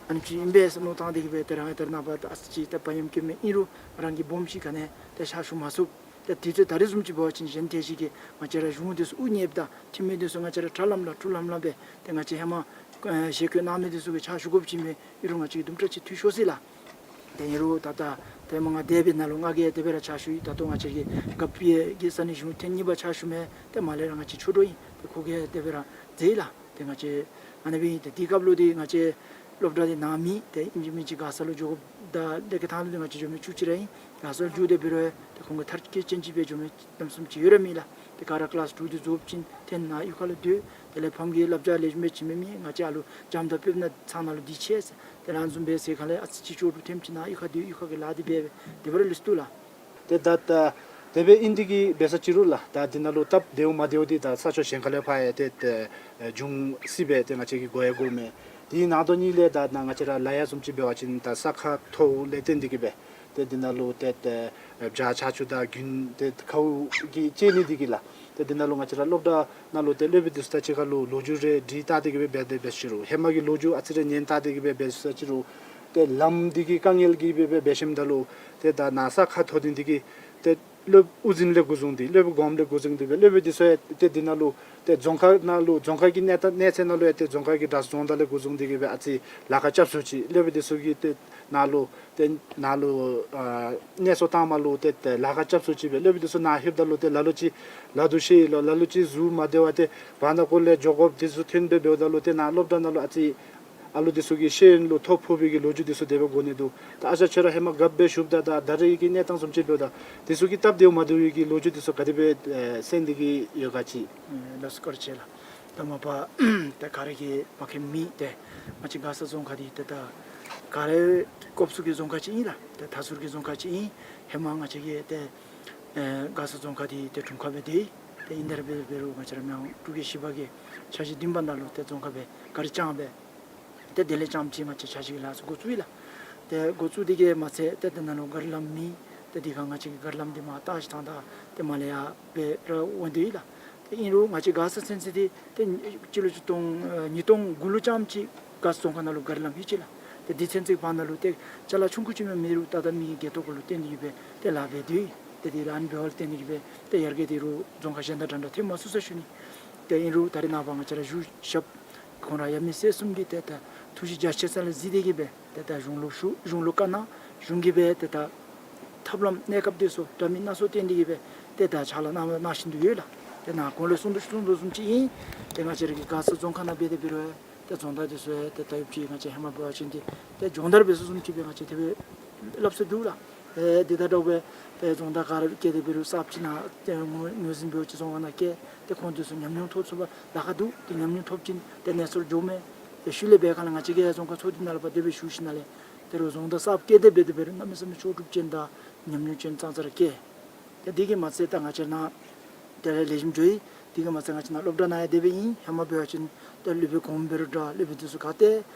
ཨ་ནི་ཅིག་ཨིན་པས་ཟེར་མནོ་བཏང་སྟེ་གིས་སྦེ་ཏེ་རང་ཡང་ད་རེས་ནངས་པ་ད་ཨ་ཙི་ཅིག་ད་བག་ཡངས་སྐྱེ་མི་ཨིན་རུང་རང་གི་སྦོམ་ཅིག་ག་ནི་ཏེ་ཕྱག་ཞུ་མ་ཚུགས། ཏེ་དུས་ཚོད་ད་རེས་བཟུམ་ཅིག་འབད་བ་ཅིན་གཞན་ཏེ་ཅིག་གིས་ང་བཅས་ར་གཞུང་འདི་ཚུ་དབུ་བརྙེས་ད་འཐུས་མི་འདི་ཚུ་ང་བཅས་ར་དྲ་ལམ་ལུ་ཊུ་ལམ་ལུ་སྦེ་ཏེ་ང་བཅས་ཧེ་མ་ཨེ་ཞལ་བཀོད་གནང་མི་འདི་ཚུ་གིས་ཕྱག་ཞུ་དགོཔ་ཅིག་མས། ཨིན་རུང་ང་བཅས་ཀྱིས་དུམ་གྲ་ཅིག་འཐུས་ཤོར་སོ་ཡི་ལགས། ཏེ་ཨིན་རུང་ད་ལྟོ་ཏེ་མ་ང་འདས་པའི་ནང་ལུ་ང་གིས་དེ་སྦེ་ར་ཕྱག་ཞུ་ཡི། ད་ལྟོ་ང་བཅས་ཀྱི་རྒཔོ་གི་ས་གནས་གཞུང་ཐེངས་གཉིས་པ་ཕྱག་ཞུ་མི་ཏེ་མར་ལས་ར་ང་བཅས་ཆོས་གྲོགས་ཨིན། ཏེ་ཁོ་གིས་དེ་སྦེ་ར་མཛད་ཡི་ལགས། ཏེ་ང་བཅས་ཨ་ནི་སྦེ་ཨིན། ཏེ་དེའི་སྐབས་ལུ་ཏེ་ང་བཅས་སློབ་གྲྭ་འདི་ནང་མེད། ཏེ་ཨིན་ཅི་མིན་ཅི་མགར་ས་ལུ་འགྱོ་དགོཔ་ད་ལས་ཀྱི་ཐང་ལུ་ཏེ་ང་བཅས་འགྱོ་མི་བཅུ་གཅིག་ར་ཨིན། མགར་ས་ལུ་འགྱོ་སྟེ་འབད་རུང་ཡང་ཏེ་ཁོང་གི་མཐར་འཁྱོལ་ཅན་ཅིག་སྦེ་འགྱོ་མི་གནམ་མེད་ས་མེད་ཅིག་ཡོད་ར་མེད་ལགས། ཏེ་ག་ར་ཀི་ལཱསི་དྲུག་འདི་རྫོགསཔ་ཅིག་ཏེ་ནཱ་གཡུས་ཁ་ལུ་སྡོད། དེ་ལས་ཕམ་གྱིས་བསླབ་བྱ་ལེགས་ཤོམ་སྦེ་བྱིན་མི་མེད། ང་བཅས་ཨ་ལུ་འཇམ་དང་དཔལ་ནཱ་ཚང་ནང་ལུ་སྡོད་ཅི་ཟེར། དེ་ལས་ཨ་ནི་བཟུམ་སྦེ་ཟེར་གང་ལས་ཨ་ཙི་ཅིག་ལྕོགས་གྲུབ་ཐེངས་ཅིག་ནཱ་གཡུས་ཁར་སྡོད། གཡུས་ཁ་གི་ལཱ་འདི་འབད་འབད་དེ་སྦེ་ར་ལུས་སོ་ལགས། ཏེ་ད་ད་དེ་སྦེ་ཨིན་ཏེ་གིས་འབད་ས་ཅིག་རུང་ལགས། ད་འདི་ནང་ལུ་སྟབས་བདེཝ་མ་བདེཝ་འདི་ད་ས་ཕྱོགས་གཞན་ཁ་ལས་ཕར་ཡང་ཏེ་ཏེ་འབྱུང་སྲིད་པས། ཏེ་ང་བཅས་ཀྱིས་གོ་ཡང་གོཝ་མས། དེའི་ནང་དོག་གཉིས་ལས་ད་ནཱ་ང་བཅས་ར་ལ་ཡ་བཟུམ་ཅིག་འབད་བ་ཅིན་ད་ས་ཁ་མཐོཝ་ལས་བརྟེན་ཏེ་གིས་སྦེ་ཏེ་འདི་ནང་ལུ་ཏེ་ཏེ་བྱག་ཆར་ཆུ་དང་དགུན་ཏེ་ཁཝ་གིས་བཅད་ནི་འདི་གིས་ལགས། ཏེ་འདི་ནང་ལུ་ང་བཅས་ར་སློབ་གྲྭ་ནང་ལུ་ཏེ་སློབ་དཔོན་འདི་ཚུ་ད་ཅི་ཁ་ལུ་ལོ་རྒྱུས་རེ་འདྲི་བལྟ་སྟེ་གིས་སྦེ་འབད་དེ་འབད་ཞུ་རུང་ཧེ་མ་གི་ལོ་རྒྱུས་ཨ་ཙི་རེ་ཉན་བལྟ་སྟེ་གིས་སྦེ་འབད་ས་ཅིག་རུང་ཏེ་ལམ་འདི་གི་དཀའ་ངལ་གྱིས་སྦེ་འབད་འབད་ཞིནམ་ད་ལུ་ཏེ་ད་ནཱ་ས་ཁ་མཐོ་ཏེ་འདི་གིས་ཏེ་སློབ་དབུ་འཛིན་ལས་འགོ་བཟུང་སྟེ་སློབ་དཔོན་གོངམ་ལས་འགོ་བཟུང་སྟེ་སྦེ་སློབ་དཔོན་འདི་ཚུ་ཡང་ཏེ་འདི་ནང་ལུ་ཏེ་རྫོང་ཁག་ནང་ལུ་རྫོང་ཁག་གི་གནས་སྟངས་གནས་ཚད་ནང་ལུ་ཡང་ཏེ་རྫོང་ཁག་གི་གྲྭ་ཚང་རྫོང་བདག་ལས་འགོ་བཟུང་སྟེ་གིས་སྦེ་ཨ་ཙི་ལཱ་ཁག་རྐྱབ་ཚུགས་ཅི། སློབ་དཔོན་འདི་ཚུ་གིས་ཏེ་ནཱ་ལུ་ཏེ་ནཱ་ལུ་ཨ་གནས་སོ་བཏངམ་ལུ་ཏེ་ཏེ་ལཱ་ཁག་རྐྱབ་ཚུགས་ཅི་སྦེ། སློབ་དཔོན་འདི་ཚུ་ནཱ་ལྷོདཔ་ད་ལུ་ཏེ་ལ་ལུ་ཅིག་ལ་དུ་ཤེས་ཡི་ལོ། ལ་ལུ་ཅིག་གཟུགས་མ་བདེ་བ་ཏེ་བར་ན་ཀོ་ལས་འགྱོ་དགོཔ་འདི་ཚུ་ཐོན་སྦེ་འབདཝ་ད་ལུ་ཏེ་ནཱ་སློབ་གྲྭ་ནང་ལུ་ཨ་ཙི་ཨ་ལུ་འདི་ཚུ་གི་ཤེས་ཡོན་ལུ་ཐོ་ཕོག་པའི་གི་ལོ་རྒྱུས་འདི་ཚུ་དེ་སྦེ་གོ་ནི་འདུག། ད་ཨ་ཞང་ཁྱོད་ར་ཧེ་མ་རྒཔོ་སྦེ་བཞུགསཔ་ད་ད་ད་རེས་ཀྱི་གནས་སྟངས་བཟུམ་ཅིག་འབདཝ་ད་འདི་ཚུ་གི་སྟབས་བདེཝ་མ་བདེཝ་གི་ལོ་རྒྱུས་འདི་ཚུ་ག་དེ་སྦེ་ཨེ་གསན་ཏེ་གིས་ཡོད་ག་ཅིག། ཨེ་ལགས་སོ་བཀའ་དྲིན་ཆེ་ལགས། ད་མ་པ་ད་ག་ར་གིས་མ་མཁྱེན་མི་ཏེ་ང་བཅས་མགར་ས་རྫོང་ཁག་འདི་ཏེ་ད་ག་ར་སྐོབ་ཚུ་གི་རྫོང་ཁག་ཅིག་ཨིན་ལགས། ཏེ་མཐའ་ཟུར་གྱི་རྫོང་ཁག་ཅིག་ཨིན། ཧེ་མ་ང་བཅས་ཀྱི་ཏེ་ཨེ་མགར་ས་རྫོང་ཁག་འདི་ཏེ་དྲུང་ཁག་སྦེ་སྡོད་ཡི། ཏེ་ཨིན་དེ་ར་འབད་འབད་རུང་ང་བཅས་ར་མི་དབང་འབྲུག་རྒྱལ་བཞི་པ་གིས་འཆར་གཞི་བདུན་པ་ནང་ལུ་ཏེ་རྫོང་ཁག་སྦེ་ག་ར་བསྐྱངས་སྦེ་ཏེ་དེ་ལས་རྐྱངམ་ཅིག་ང་བཅས་འཆར་གཞི་གི་ལཱ་ཚུ་འགོ་བཙུགས་ཡི་ལགས། ཏེ་འགོ་བཙུགས་འདི་གིས་མ་ཚད་ཏེ་དེ་ནང་ལུ་གཱ་རི་ལམ་མེད། ཏེ་འདི་ཁར་ང་བཅས་ཀྱིས་གཱ་རི་ལམ་འདི་མར་བཏགས་ཞིནམ་ད་ཏེ་མར་ལས་ཡར་སྦེ་ར་འོང་སྡོད་ཡི་ལགས། ཏེ་ཨིན་རུང་ང་བཅས་མགར་ས་ཚུན་ཚོད་འདི་ཏེ་སྤྱི་ལོ་ཆིག་སྟོང་ཨེ་ཉིས་སྟོང་དགུ་ལུ་རྐྱངམ་ཅིག་མགར་ས་རྫོང་ཁག་ནང་ལུ་གཱ་རི་ལམ་ཡོད་ཅི་ལགས། ཏེ་འདི་ཚུན་ཚོད་བར་ན་ལུ་ཏེ་ཅ་ལ་ཆུང་ཀུ་ཅིག་མ་མེད་རུང་ད་ལྟོ་མི་གི་བདེ་ཏོག་གུ་ལུ་བརྟེན་ཏེ་གིས་སྦེ་ཏེ་ལཱ་འབད་སྡོད་ཡི། ཏེ་འདི་ར་ཨ་ནི་འབདཝ་ལས་བརྟེན་ཏེ་གིས་སྦེ་ཏེ་ཡར་རྒྱས་འདི་རུང་རྫོང་ཁག་གཞན་དང་འདྲ་འདྲ་ཐོན་མ་ཚུགས་ས་ཞུ་ནི། ཏེ་ཨིན་རུང་ད་རེས་ནངས་པ་ང་བཅས་ར་གཞུང་ཞབས་ཁོང་ར་ཡབ་མེས་སྲས་གསུམ་གྱིས་ཏེ་ད་ཐུགས་བཞེད་རྒྱ་ཆེ་ས་ལས་གཟིགས་ཏེ་གིས་སྦེ་ ཏེ་ད་གཞུང་ལུ་ཞུ་གཞུང་ལུ་བཀའ་གནང་། གཞུང་གིས་སྦེ་ཏེ་ད་ཐབས་ལམ་གནས་སྐབས་དེ་ཚུ་འདྲ་མིན་སྣ་ཚོགས་བཏོན་ཏེ་གིས་སྦེ་ཏེ་ད་ཕྱག་ལཱ་གནང་གནང་བཞིན་དུ་ཡོད་ལགས། ཏེ་ནཱ་གོང་ལུ་གསུངས་དོ་གསུངས་དོ་བཟུམ་ཅིག་ཨིན། ཏེ་ང་བཅས་ར་གི་མགར་ས་རྫོང་ཁག་ནང་འབད་དེ་འབད་རུང་ཏེ་རྫོང་བདག་དེ་ཚུ་ཡང་ཏེ་ད་ཡོདཔ་ཅིག་ང་བཅས་ཧེ་མ་འབད་བ་ཅིན་ཏེ་ཏེ་སྦྱོང་བརྡར་འབད་ས་བཟུམ་ཅིག་སྦེ་ང་བཅས་དེ་སྦེ་སླབ་ས་འདུག་ལགས། ཏེ་དེ་དང་འདྲཝ་སྦེ་ཏེ་རྫོང་བདག་ག་ར་བསྐོས་ཏེ་འབད་རུང་གསརཔ་ཅིག་ནཱ་ཏེ་ངོས་ངོས་འཛིན་འབད་བ་ཅིན་རྫོང་ཁག་ནང་བསྐོས། ཏེ་ཁོང་དེ་ཚུ་ཉམས་མྱོང་ཐོབ་ཚུགས་པར་ལཱ་ཁག་འདུག། ཏེ་ཉམས་མྱོང་ཐོབ་ཅིན་ཏེ་གནས་ཚུལ་འགྱོཝ་མས། ཏེ་ཤུལ་ལས་འབད་སྒང་ལས་ང་བཅས་ཀྱིས་རྫོང་ཁག་ཚོགས་སྡེ་ནང་ལུ་ཕར་དེ་སྦེ་ཞུ་ཞིནམ་ལས་ཏེ་རུང་རྫོང་བདག་གསརཔ་བསྐོས་ཏེ་འབད་དེ་འབད་རུང་གནམ་མེད་ས་མེད་ལྕོགས་གྲུབ་ཅན་དང་ཉམས་མྱོང་ཅན་ཙང་ཙ་ར་བསྐོས། ཏེ་དེ་གིས་མ་ཚད་ད་ང་བཅས་ནཱ་དེ་ལས་ལེགས་ཤོམ་འགྱོ་ཡི། དེ་གིས་མ་ཚད་ང་བཅས་ནཱ་སློབ་གྲྭ་ནང་ཡང་དེ་སྦེ་ཨིན། ཧེ་མ་འབད་བ་ཅིན་ཏེ་སློབ་དཔོན་གོངམ་འབད་རུང་འདྲ་སློབ་དཔོན་དེ་ཚུ་ག་ཏེ་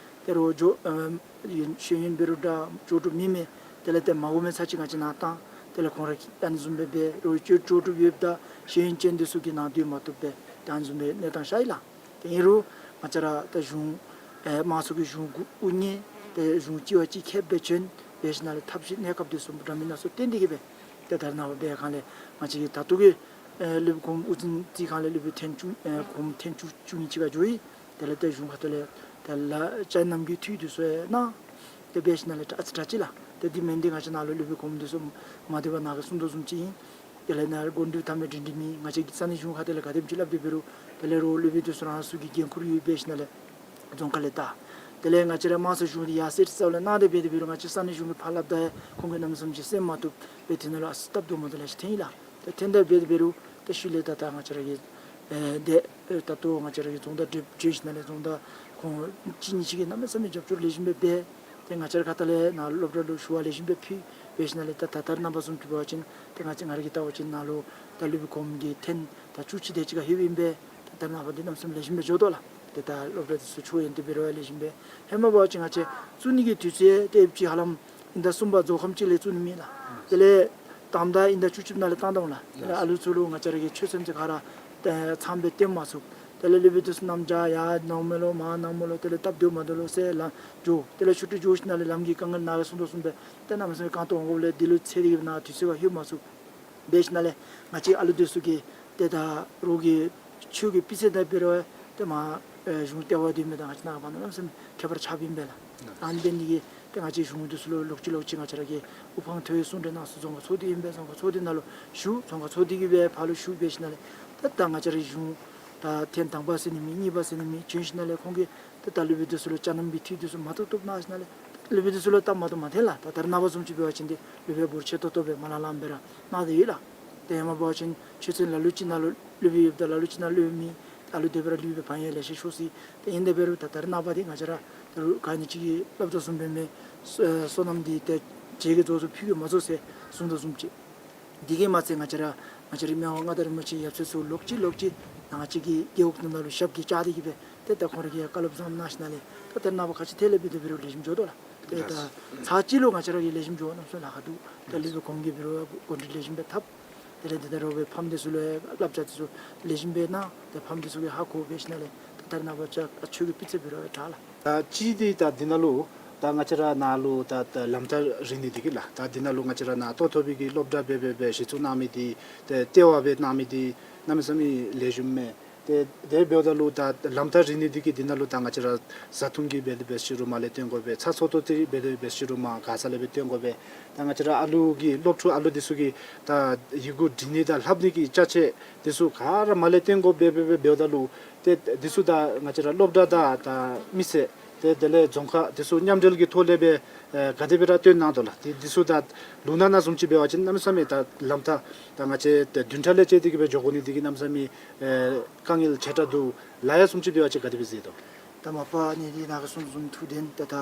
ཏེ་རུང་འགྱོ་ཨེམ་ཡོན་ཤེས་ཡོན་འབད་རུང་འདྲ་ལྕོགས་གྲུབ་མེད་མི་དེ་ལས་ཏེ་མ་གོ་མི་ཚར་ཅིག་ང་བཅས་ནཱ་བཏང་། དེ་ལས་ཁོང་ར་གིས་ཨ་ནི་བཟུམ་སྦེ་འབད་རུང་ལྕོགས་ལྕོགས་གྲུབ་ཡོདཔ་དང་ཤེས་ཡོན་ཅན་དེ་ཚུ་གིས་ནཱ་སྡོད་མ་བཏུབ་པར་ད་ཨ་ནི་བཟུམ་སྦེ་གནས་སྟངས་ཤར་ཡི་ལགས། ཏེ་ཨིན་རུང་ང་བཅས་ར་ད་གཞུང་ཨེ་དམངས་གཙོ་གི་གཞུང་གུ་དབུ་བརྙེས་ཏེ་གཞུང་གཅིག་བ་གཅིག་ཁྱབ་སྦེ་བྱོན་འབད་ཞིནམ་ལས་ཐབས་ཤེས་གནས་སྐབས་དེ་ཚུ་འདྲ་མིན་སྣ་ཚོགས་བཏོན་ཏེ་གིས་སྦེ་ཏེ་ད་རེས་ནངས་པ་འབད་སྒང་ལས་ང་བཅས་ཀྱི་ད་ལྟོ་གི་ཨེ་སློབ་དཔོན་གོངམ་དབུ་འཛིན་བརྩི་སྒང་ལས་སློབ་དཔོན་ཐེངས་བཅུ་ཨེ་གོངམ་ཐེངས་བཅུ་བཅུ་གཉིས་ཅིག་ཁར་འགྱོ་ཡི། དེ་ལས་ཏེ་གཞུང་ཁ་ཐུག་ལས་ཏེ་ལ་བཅའ་ལས་རྣམ་འགྱུར་འཐུས་དེ་ཚུ་ཡང་གནང་། ཏེ་འབད་ཞིནམ་ལས་ད་ཨ་ཙི་དྲག་ཅི་ལགས། ཏེ་དེ་མེན་ཏེ་ང་བཅས་ནཱ་ལུ་སློབ་དཔོན་གོངམ་དེ་ཚུ་མ་སྡོད་པར་ནཱ་གིས་གསུངས་དོ་བཟུམ་ཅིག་ཨིན། དེ་ལས་ནཱ་དགོངས་འགྲེལ་དམ་པའི་འདྲེན་འདྲེན་མི་ང་བཅས་ཀྱི་ས་གནས་གཞུང་ཁ་ཐུག་ལས་ག་དེམ་ཅིག་སླབ་སྟེ་འབད་རུང་དེ་ལས་རོགས་སློབ་དཔོན་དེ་ཚུ་རང་སོའི་གི་འགན་ཁུར་ཡོད། འབད་ཞིནམ་ལས་རྫོང་ཁ་ལས་ད་དེ་ལས་ང་བཅས་ར་དམངས་གཙོ་གཞུང་དེ་ཡར་སེང་རྩ་བ་ལས་གནང་སྟེ་འབད་དེ་འབད་རུང་ང་བཅས་ས་གནས་གཞུང་གིས་ཕར་སླབ་ད་ཡང་ཁོང་གིས་གནམ་མེད་ས་མེད་ཅིག་གསན་མ་བཏུབ་པས། དེ་ནང་ལུ་ཨ་ཙི་སྟབས་བདེ་མ་བདེཝ་ལེ་ཤ་ཐོན་ཡི་ལགས། ཏེ་ཐོན་ཏེ་འབད་དེ་འབད་རུང་ཏེ་ཤུལ་ལས་ད་ད་ང་བཅས་ར་གི་ཨེ་དེ་ཨེ་ད་ལྟོ་ང་བཅས་ར་གི་རྫོང་བདག་བགྲེསཔ་བགྲེས་ཞིནམ་ལས་རྫོང་བདག་ཁོང་གཅིག་གཉིས་ཅིག་གིས་གནམ་མེད་ས་མེད་རྒྱབ་སྐྱོར་ལེགས་ཤོམ་སྦེ་འབད། ཏེ་ང་བཅས་ར་ཁ་ཐུག་ལས་ནཱ་སློབ་གྲྭ་ལུ་ཞུ་བ་ལེགས་ཤོམ་སྦེ་ཕུལ། འབད་ཞིནམ་ལས་ད་ད་ད་རེས་ནངས་པ་བཟུམ་ཅིག་འབད་བ་ཅིན་ཏེ་ང་བཅས་ང་ར་གིས་བལྟ་བ་ཅིན་ནཱ་ལུ་ད་སློབ་དཔོན་གོངམ་གིས་ཐེངས་ད་བཅུ་གཅིག་དེ་ཅིག་ཁར་ལྷོདཔ་ཨིན་པས། ད་ད་རེས་ནངས་པ་འདི་གནམ་མེད་ས་མེད་ལེགས་ཤོམ་སྦེ་འགྱོ་དོ་ལགས། ཏེ་ད་སློབ་གྲྭ་དེ་ཚུ་ཕྱོགས་ཡོན་ཏན་འབད་རུང་ཡང་ལེགས་ཤོམ་སྦེ། ཧེ་མ་འབད་བ་ཅིན་ང་བཅས་བཙུགས་ནི་གི་དུས་ཚོད་ཏེ་ཨེབ་ཅིག་ཧ་ལམ་དབྱིན་ཟླ་གསུམ་པ་རྫོགས་ཁམས་ཅིག་ལས་བཙུགས་ནི་མེད་ལགས། དེ་ལས་དང་ད་དབྱིན་ཟླ་བཅུ་གཅིག་ནང་ལས་བཏང་བཏངམ་ལགས། དེ་ལས་ཨ་ལུ་ཚུ་ལུ་ང་བཅས་ར་གི་ཆོས་ཚན་ཚུ་ག་ར་ཏེ་ཚངམ་སྦེ་སྟོན་མ་ཚུགས། དེ་ལས་སློབ་དཔོན་དེ་ཚུ་གནམ་བྱཱར་ཡར་འོང་མས་ལོ་མར་འོང་མས་ལོ། དེ་ལས་སྟབས་བདེཝ་མ་བདེཝ་ལོ་ཟེར་ལམ་འགྱོ། དེ་ལས་ཆུ་ཊི་འགྱོ་ཞིནམ་ལས་ལམ་གྱི་དཀའ་ངལ་ནཱ་གིས་གསུངས་དོ་བཟུམ་སྦེ་ཏེ་གནམ་མེད་ས་མེད་གང་དུ་འོང་དགོཔ་ལས་དེ་ལུ་ཚེ་འདི་གི་ནང་དུས་ཚོད་ཁར་ལྷོད་མ་ཚུགས། འབད་ཞིནམ་ལས་ང་བཅས་ཨ་ལུ་དེ་ཚུ་གིས་ཏེ་ད་རོགས་ཀྱི་ཆོས་ཀྱི་སྤུས་ཚད་དང་འབད་རུང་ཏེ་མར་ཨེ་གཞུང་ལྟེ་བ་སྡོད་མི་དང་ང་བཅས་ནང་གི་བར་ན་གནམ་མེད་ས་མེད་ཁྱད་པར་ཆགསཔ་ཨིན་པས་ལགས། ཨ་ནི་འབད་ནི་དེ་གིས་ཏེ་ང་བཅས་གཞུང་དེ་ཚུ་ལུ་ལོག་ཅི་ལོག་ཅི་ང་བཅས་ར་གིས་དབུ་འཕང་མཐོ་བའི་གསུང་གྲོས་གནང་ས་རྫོང་ཁག་ཚོགས་སྡེ་ཨིན་པས། རྫོང་ཁག་ཚོགས་སྡེ་ནང་ལུ་ཞུ། རྫོང་ཁག་ཚོགས་སྡེ་གིས་སྦེ་ཕར་ལུ་ཞུ། འབད་ཞིནམ་ལས་ད་ད་ང་བཅས་ར་གཞུང་ད་ཐེངས་དང་པ་ཟེར་ནི་མེད། གཉིས་པ་ཟེར་ནི་མེད། བྱོན་ཞིནམ་ལས་ཁོང་གིས་ཏེ་ད་སློབ་དཔོན་དེ་ཚུ་ལུ་བཅའ་ལས་རྣམ་འགྱུར་འཐུས་དེ་ཚུ་མ་ཐོབ་ཐོབ་གནང་ཞིནམ་ལས་སློབ་དཔོན་དེ་ཚུ་ལུ་སྟབས་མ་བདེཝ་མ་ཐོན་ལགས། ད་ད་རེས་ནངས་པ་བཟུམ་ཅིག་འབད་བ་ཅིན་ཏེ་སློབ་དཔོན་འབོར་ཆེ་ཏོག་ཏོ་སྦེ་མ་ལང་ལངམ་སྦེ་ར་གནང་སྟེ་ཡོད་ལགས། ཏེ་ཧེ་མ་འབད་བ་ཅིན་ཆོས་ཚན་ལ་ལུ་ཅིག་ནང་ལུ་སློབ་དཔོན་ཡོདཔ་ད་ལ་ལུ་ཅིག་ནང་སློབ་དཔོན་མེད། ད་ལུ་དེ་སྦེ་ར་སློབ་དཔོན་འབད་བ་ཡང་ལེ་ཤ་ཤོར་སོ་ཡི། ཏེ་ཨིན་དེ་འབད་རུང་ད་ད་རེས་ནངས་པ་འདི་ང་བཅས་ར་ད་རུང་ག་ནི་ཅིག་གིས་སླབ་དོ་བཟུམ་སྦེ་མས། སོ་སོ་ནམ་འདི་ཏེ་བྱེས་ཀྱིས་རྫོགས་སོ་ཕུད་ཀྱིས་མ་རྫོགས་ཟེར་གསུངས་དོ་བཟུམ་ཅིག། དེ་གིས་མ་ཚད་ང་བཅས་ར་ང་བཅས་རའི་མི་དབང་མངའ་བདག་རིན་པོ་ཆེ་ཡབ་སྲས་ཚུ་ལོག་ཅི་ལོག་ཅི་ང་བཅས་ཀྱི་རྒེད་འོག་ནང་ལུ་ཞབས་ཀྱིས་བཅགས་ཏེ་གིས་སྦེ་ཏེ་ད་ཁོང་ར་གིས་ཡང་བཀའ་སློབ་བཟང་གནང་ཞིནམ་ལས་ད་ད་རེས་ནངས་པ་ག་ཅི་ཐད་ལས་འབད་དེ་འབད་རུང་ལེགས་ཤོམ་འགྱོ་དོ་ལགས། ཏེ་ད་ཚར་གཅིག་ལུ་ང་བཅས་ར་གིས་ལེགས་ཤོམ་འགྱོ་གནམ་མེད་ས་མེད་ལཱ་ཁག་འདུག། ཏེ་སློབ་དཔོན་གོངམ་གིས་འབད་རུང་གོ་སྒྲིག་ལེགས་ཤོམ་སྦེ་འཐབ། དེ་ལས་དེ་ད་རོགས་སྦེ་ཕམ་དེ་ཚུ་ལུ་ཡང་བསླབ་བྱ་དེ་ཚུ་ལེགས་ཤོམ་སྦེ་གནང་། ཏེ་ཕམ་དེ་ཚུ་གིས་ཧ་གོ། འབད་ཞིནམ་ལས་ད་ད་རེས་ནངས་པ་ཆོས་ཀྱི་སྤུས་ཚད་འབད་རུང་ཡང་དྲག་ལགས། ད་གཅིག་འདི་ད་འདི་ནང་ལུ་ད་ང་བཅས་ར་ནཱ་ལུ་ད་ད་ལམ་ཐག་རིང་ནི་འདི་གིས་ལགས། ད་འདི་ནང་ལུ་ང་བཅས་ར་ནཱ་ཏོག་ཏོ་སྦེ་གི་སློབ་གྲྭ་སྦེ་སྦེ་སྦེ་གཞི་བཙུགས་གནང་མི་འདི་ཏེ་ལྟེ་བ་སྦེ་གནང་མི་འདི་གནམ་མེད་ས་མེད་ལེགས་ཤོམ་མས། ཏེ་དེ་འབདཝ་ད་ལུ་ད་ལམ་ཐག་རིང་ནི་འདི་གིས་འདི་ནང་ལུ་ད་ང་བཅས་ར་བཟའ་འཐུང་གི་འབད་དེ་འབད་ཤི་རུང་མར་ལས་བཏོན་དགོ་པས། ཚ་ཚོད་ཏོག་ཏོ་འབད་དེ་འབད་ཤི་རུང་མར་མགར་ས་ལས་སྦེ་བཏོན་དགོ་པས། ད་ང་བཅས་ར་ཨ་ལུ་གི་སློབ་ཕྲུག་ཨ་ལུ་འདི་ཚུ་གིས་ད་ཡི་གུ་འབྲི་ནི་དང་ལྷབ་ནི་གི་ཅ་ཆས་འདི་ཚུ་ག་ར་མར་ལས་བཏོན་དགོ་པས་སྦེ་སྦེ་འབདཝ་ད་ལུ་ཏེ་འདི་ཚུ་ད་ང་བཅས་ར་སློབ་གྲྭ་དང་ད་མི་སེར་ཏེ་དེ་ལས་རྫོང་ཁག་འདི་ཚུ་མཉམ་འབྲེལ་གྱི་ཐོག་ལས་སྦེ་ཨེ་ག་དེ་སྦེ་ར་བཏོན་གནང་དོ་ལགས། འདི་འདི་ཚུ་ད་ལུང་ནག་ནང་བཟུམ་ཅིག་འབད་བ་ཅིན་གནམ་མེད་ས་མེད་ད་ལམ་ཐག་ད་ང་བཅས་ད་བདུན་ཕྲག་ལས་བཅད་དེ་གིས་སྦེ་འགྱོ་དགོ་ནི་འདི་གིས་གནམ་མེད་ས་མེད་ཨེ་དཀའ་ངལ་ཆེ་དྲགས་འདུག། ལཱ་གཡོག་བཟུམ་ཅིག་འབད་བ་ཅིན་ག་དེ་སྦེ་མཛད་དོ། ད་མ་པ་ཨ་ནི་འདི་ནཱ་གིས་གསུངས་བཟུམ་ཐུགས་བདེན། ཏེ་ད་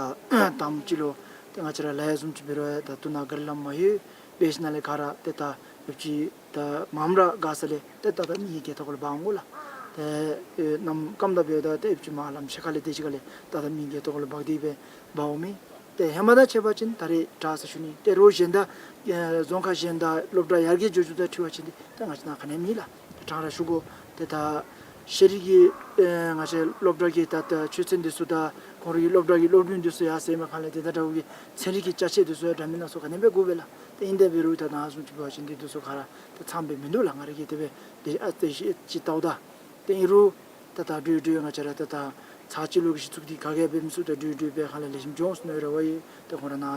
དང་པ་ཅིག་ལུ་ཏེ་ང་བཅས་ར་ལཱ་གཡོག་བཟུམ་ཅིག་འབད་རུང་ད་ལྟོ་ནཱ་གཱ་རི་ལམ་མ་ལྷོད། འབད་ཞིནམ་ལས་ག་ར་ཏེ་ད་ཡོདཔ་ཅིག་ད་མངམ་ར་མགར་ས་ལས་ཏེ་ད་ད་མི་གི་སྒལ་ཏོ་ཁ་ལུ་འབག་འོང་ལགས། ཏེ་ཨེ་གནམ་སྐམ་དང་འབདཝ་ད་ཏེ་ཡོདཔ་ཅིག་མར་ལམ་ཕྱེད་ཀ་ལས་དེ་ཅིག་ཁ་ལས་ད་ད་མི་གི་སྒལ་ཏོ་ཁ་ལུ་འབག་སྟེ་སྦེ་འབག་འོང་མས། ཏེ་ཧེ་མ་དང་ཕྱད་པ་ཅིན་ད་རེས་དྲག་ཟེར་ཞུ་ནི། ཏེ་རོགས་གཞན་དང་ཨེ་རྫོང་ཁག་གཞན་དང་སློབ་གྲྭ་ཡར་རྒྱས་འགྱོ་འགྱོཝ་དང་འཁྲིལ་བ་ཅིན་ཏེ་ད་ང་བཅས་ནཱ་ག་ནི་མེད་ལགས། ཏེ་དྲང་ར་ཞུ་དགོ། ཏེ་ད་ཤེས་རིག་གི་ཨེ་ང་བཅས་སློབ་གྲྭ་གི་ད་ད་ཆོས་ཚན་འདི་ཚུ་དང་ཁོང་རའི་སློབ་གྲྭ་གི་སློབ་རིམ་འདི་ཚུ་ཡར་སེང་བའི་སྒང་ལས་ཏེ་ད་དྲག་གི་ཚན་རིག་གི་ཅ་ཆས་འདི་ཚུ་ཡང་འདྲ་མིན་སྣ་ཚོགས་ག་ནི་སྦེ་དགོ་པས་ལགས། ཏེ་ཨིན་དེ་འབད་རུང་ད་ནཱ་བཟུམ་ཅིག་འབད་བ་ཅིན་འདི་འདི་ཚུ་ག་ར་ཏེ་ཚངམ་སྦེ་མིན་འདུག་ལགས། ང་ར་གིས་དེ་སྦེ་ཏེ་ཨ་ཏེ་ཤེས་ཅིག་བལྟཝ་ད། ཏེ་ཨིན་རུང་ད་ད་འགྲོས་འགྲོས་ང་བཅས་ར་ད་ད་ ཚར་གཅིག་ལུ་གི་གཞི་བཙུགས་འདི་ག་གིས་འབད་མི་ཚུགས། ད་འདྲུད་འདྲུད་འབད་ཁ་ལས་ལེགས་ཤོམ་འགྱོ་འོང་ཟེར་མནོ་བའི་རེ་བ་ཡོད། ཏེ་ཁོང་ར་ནཱ་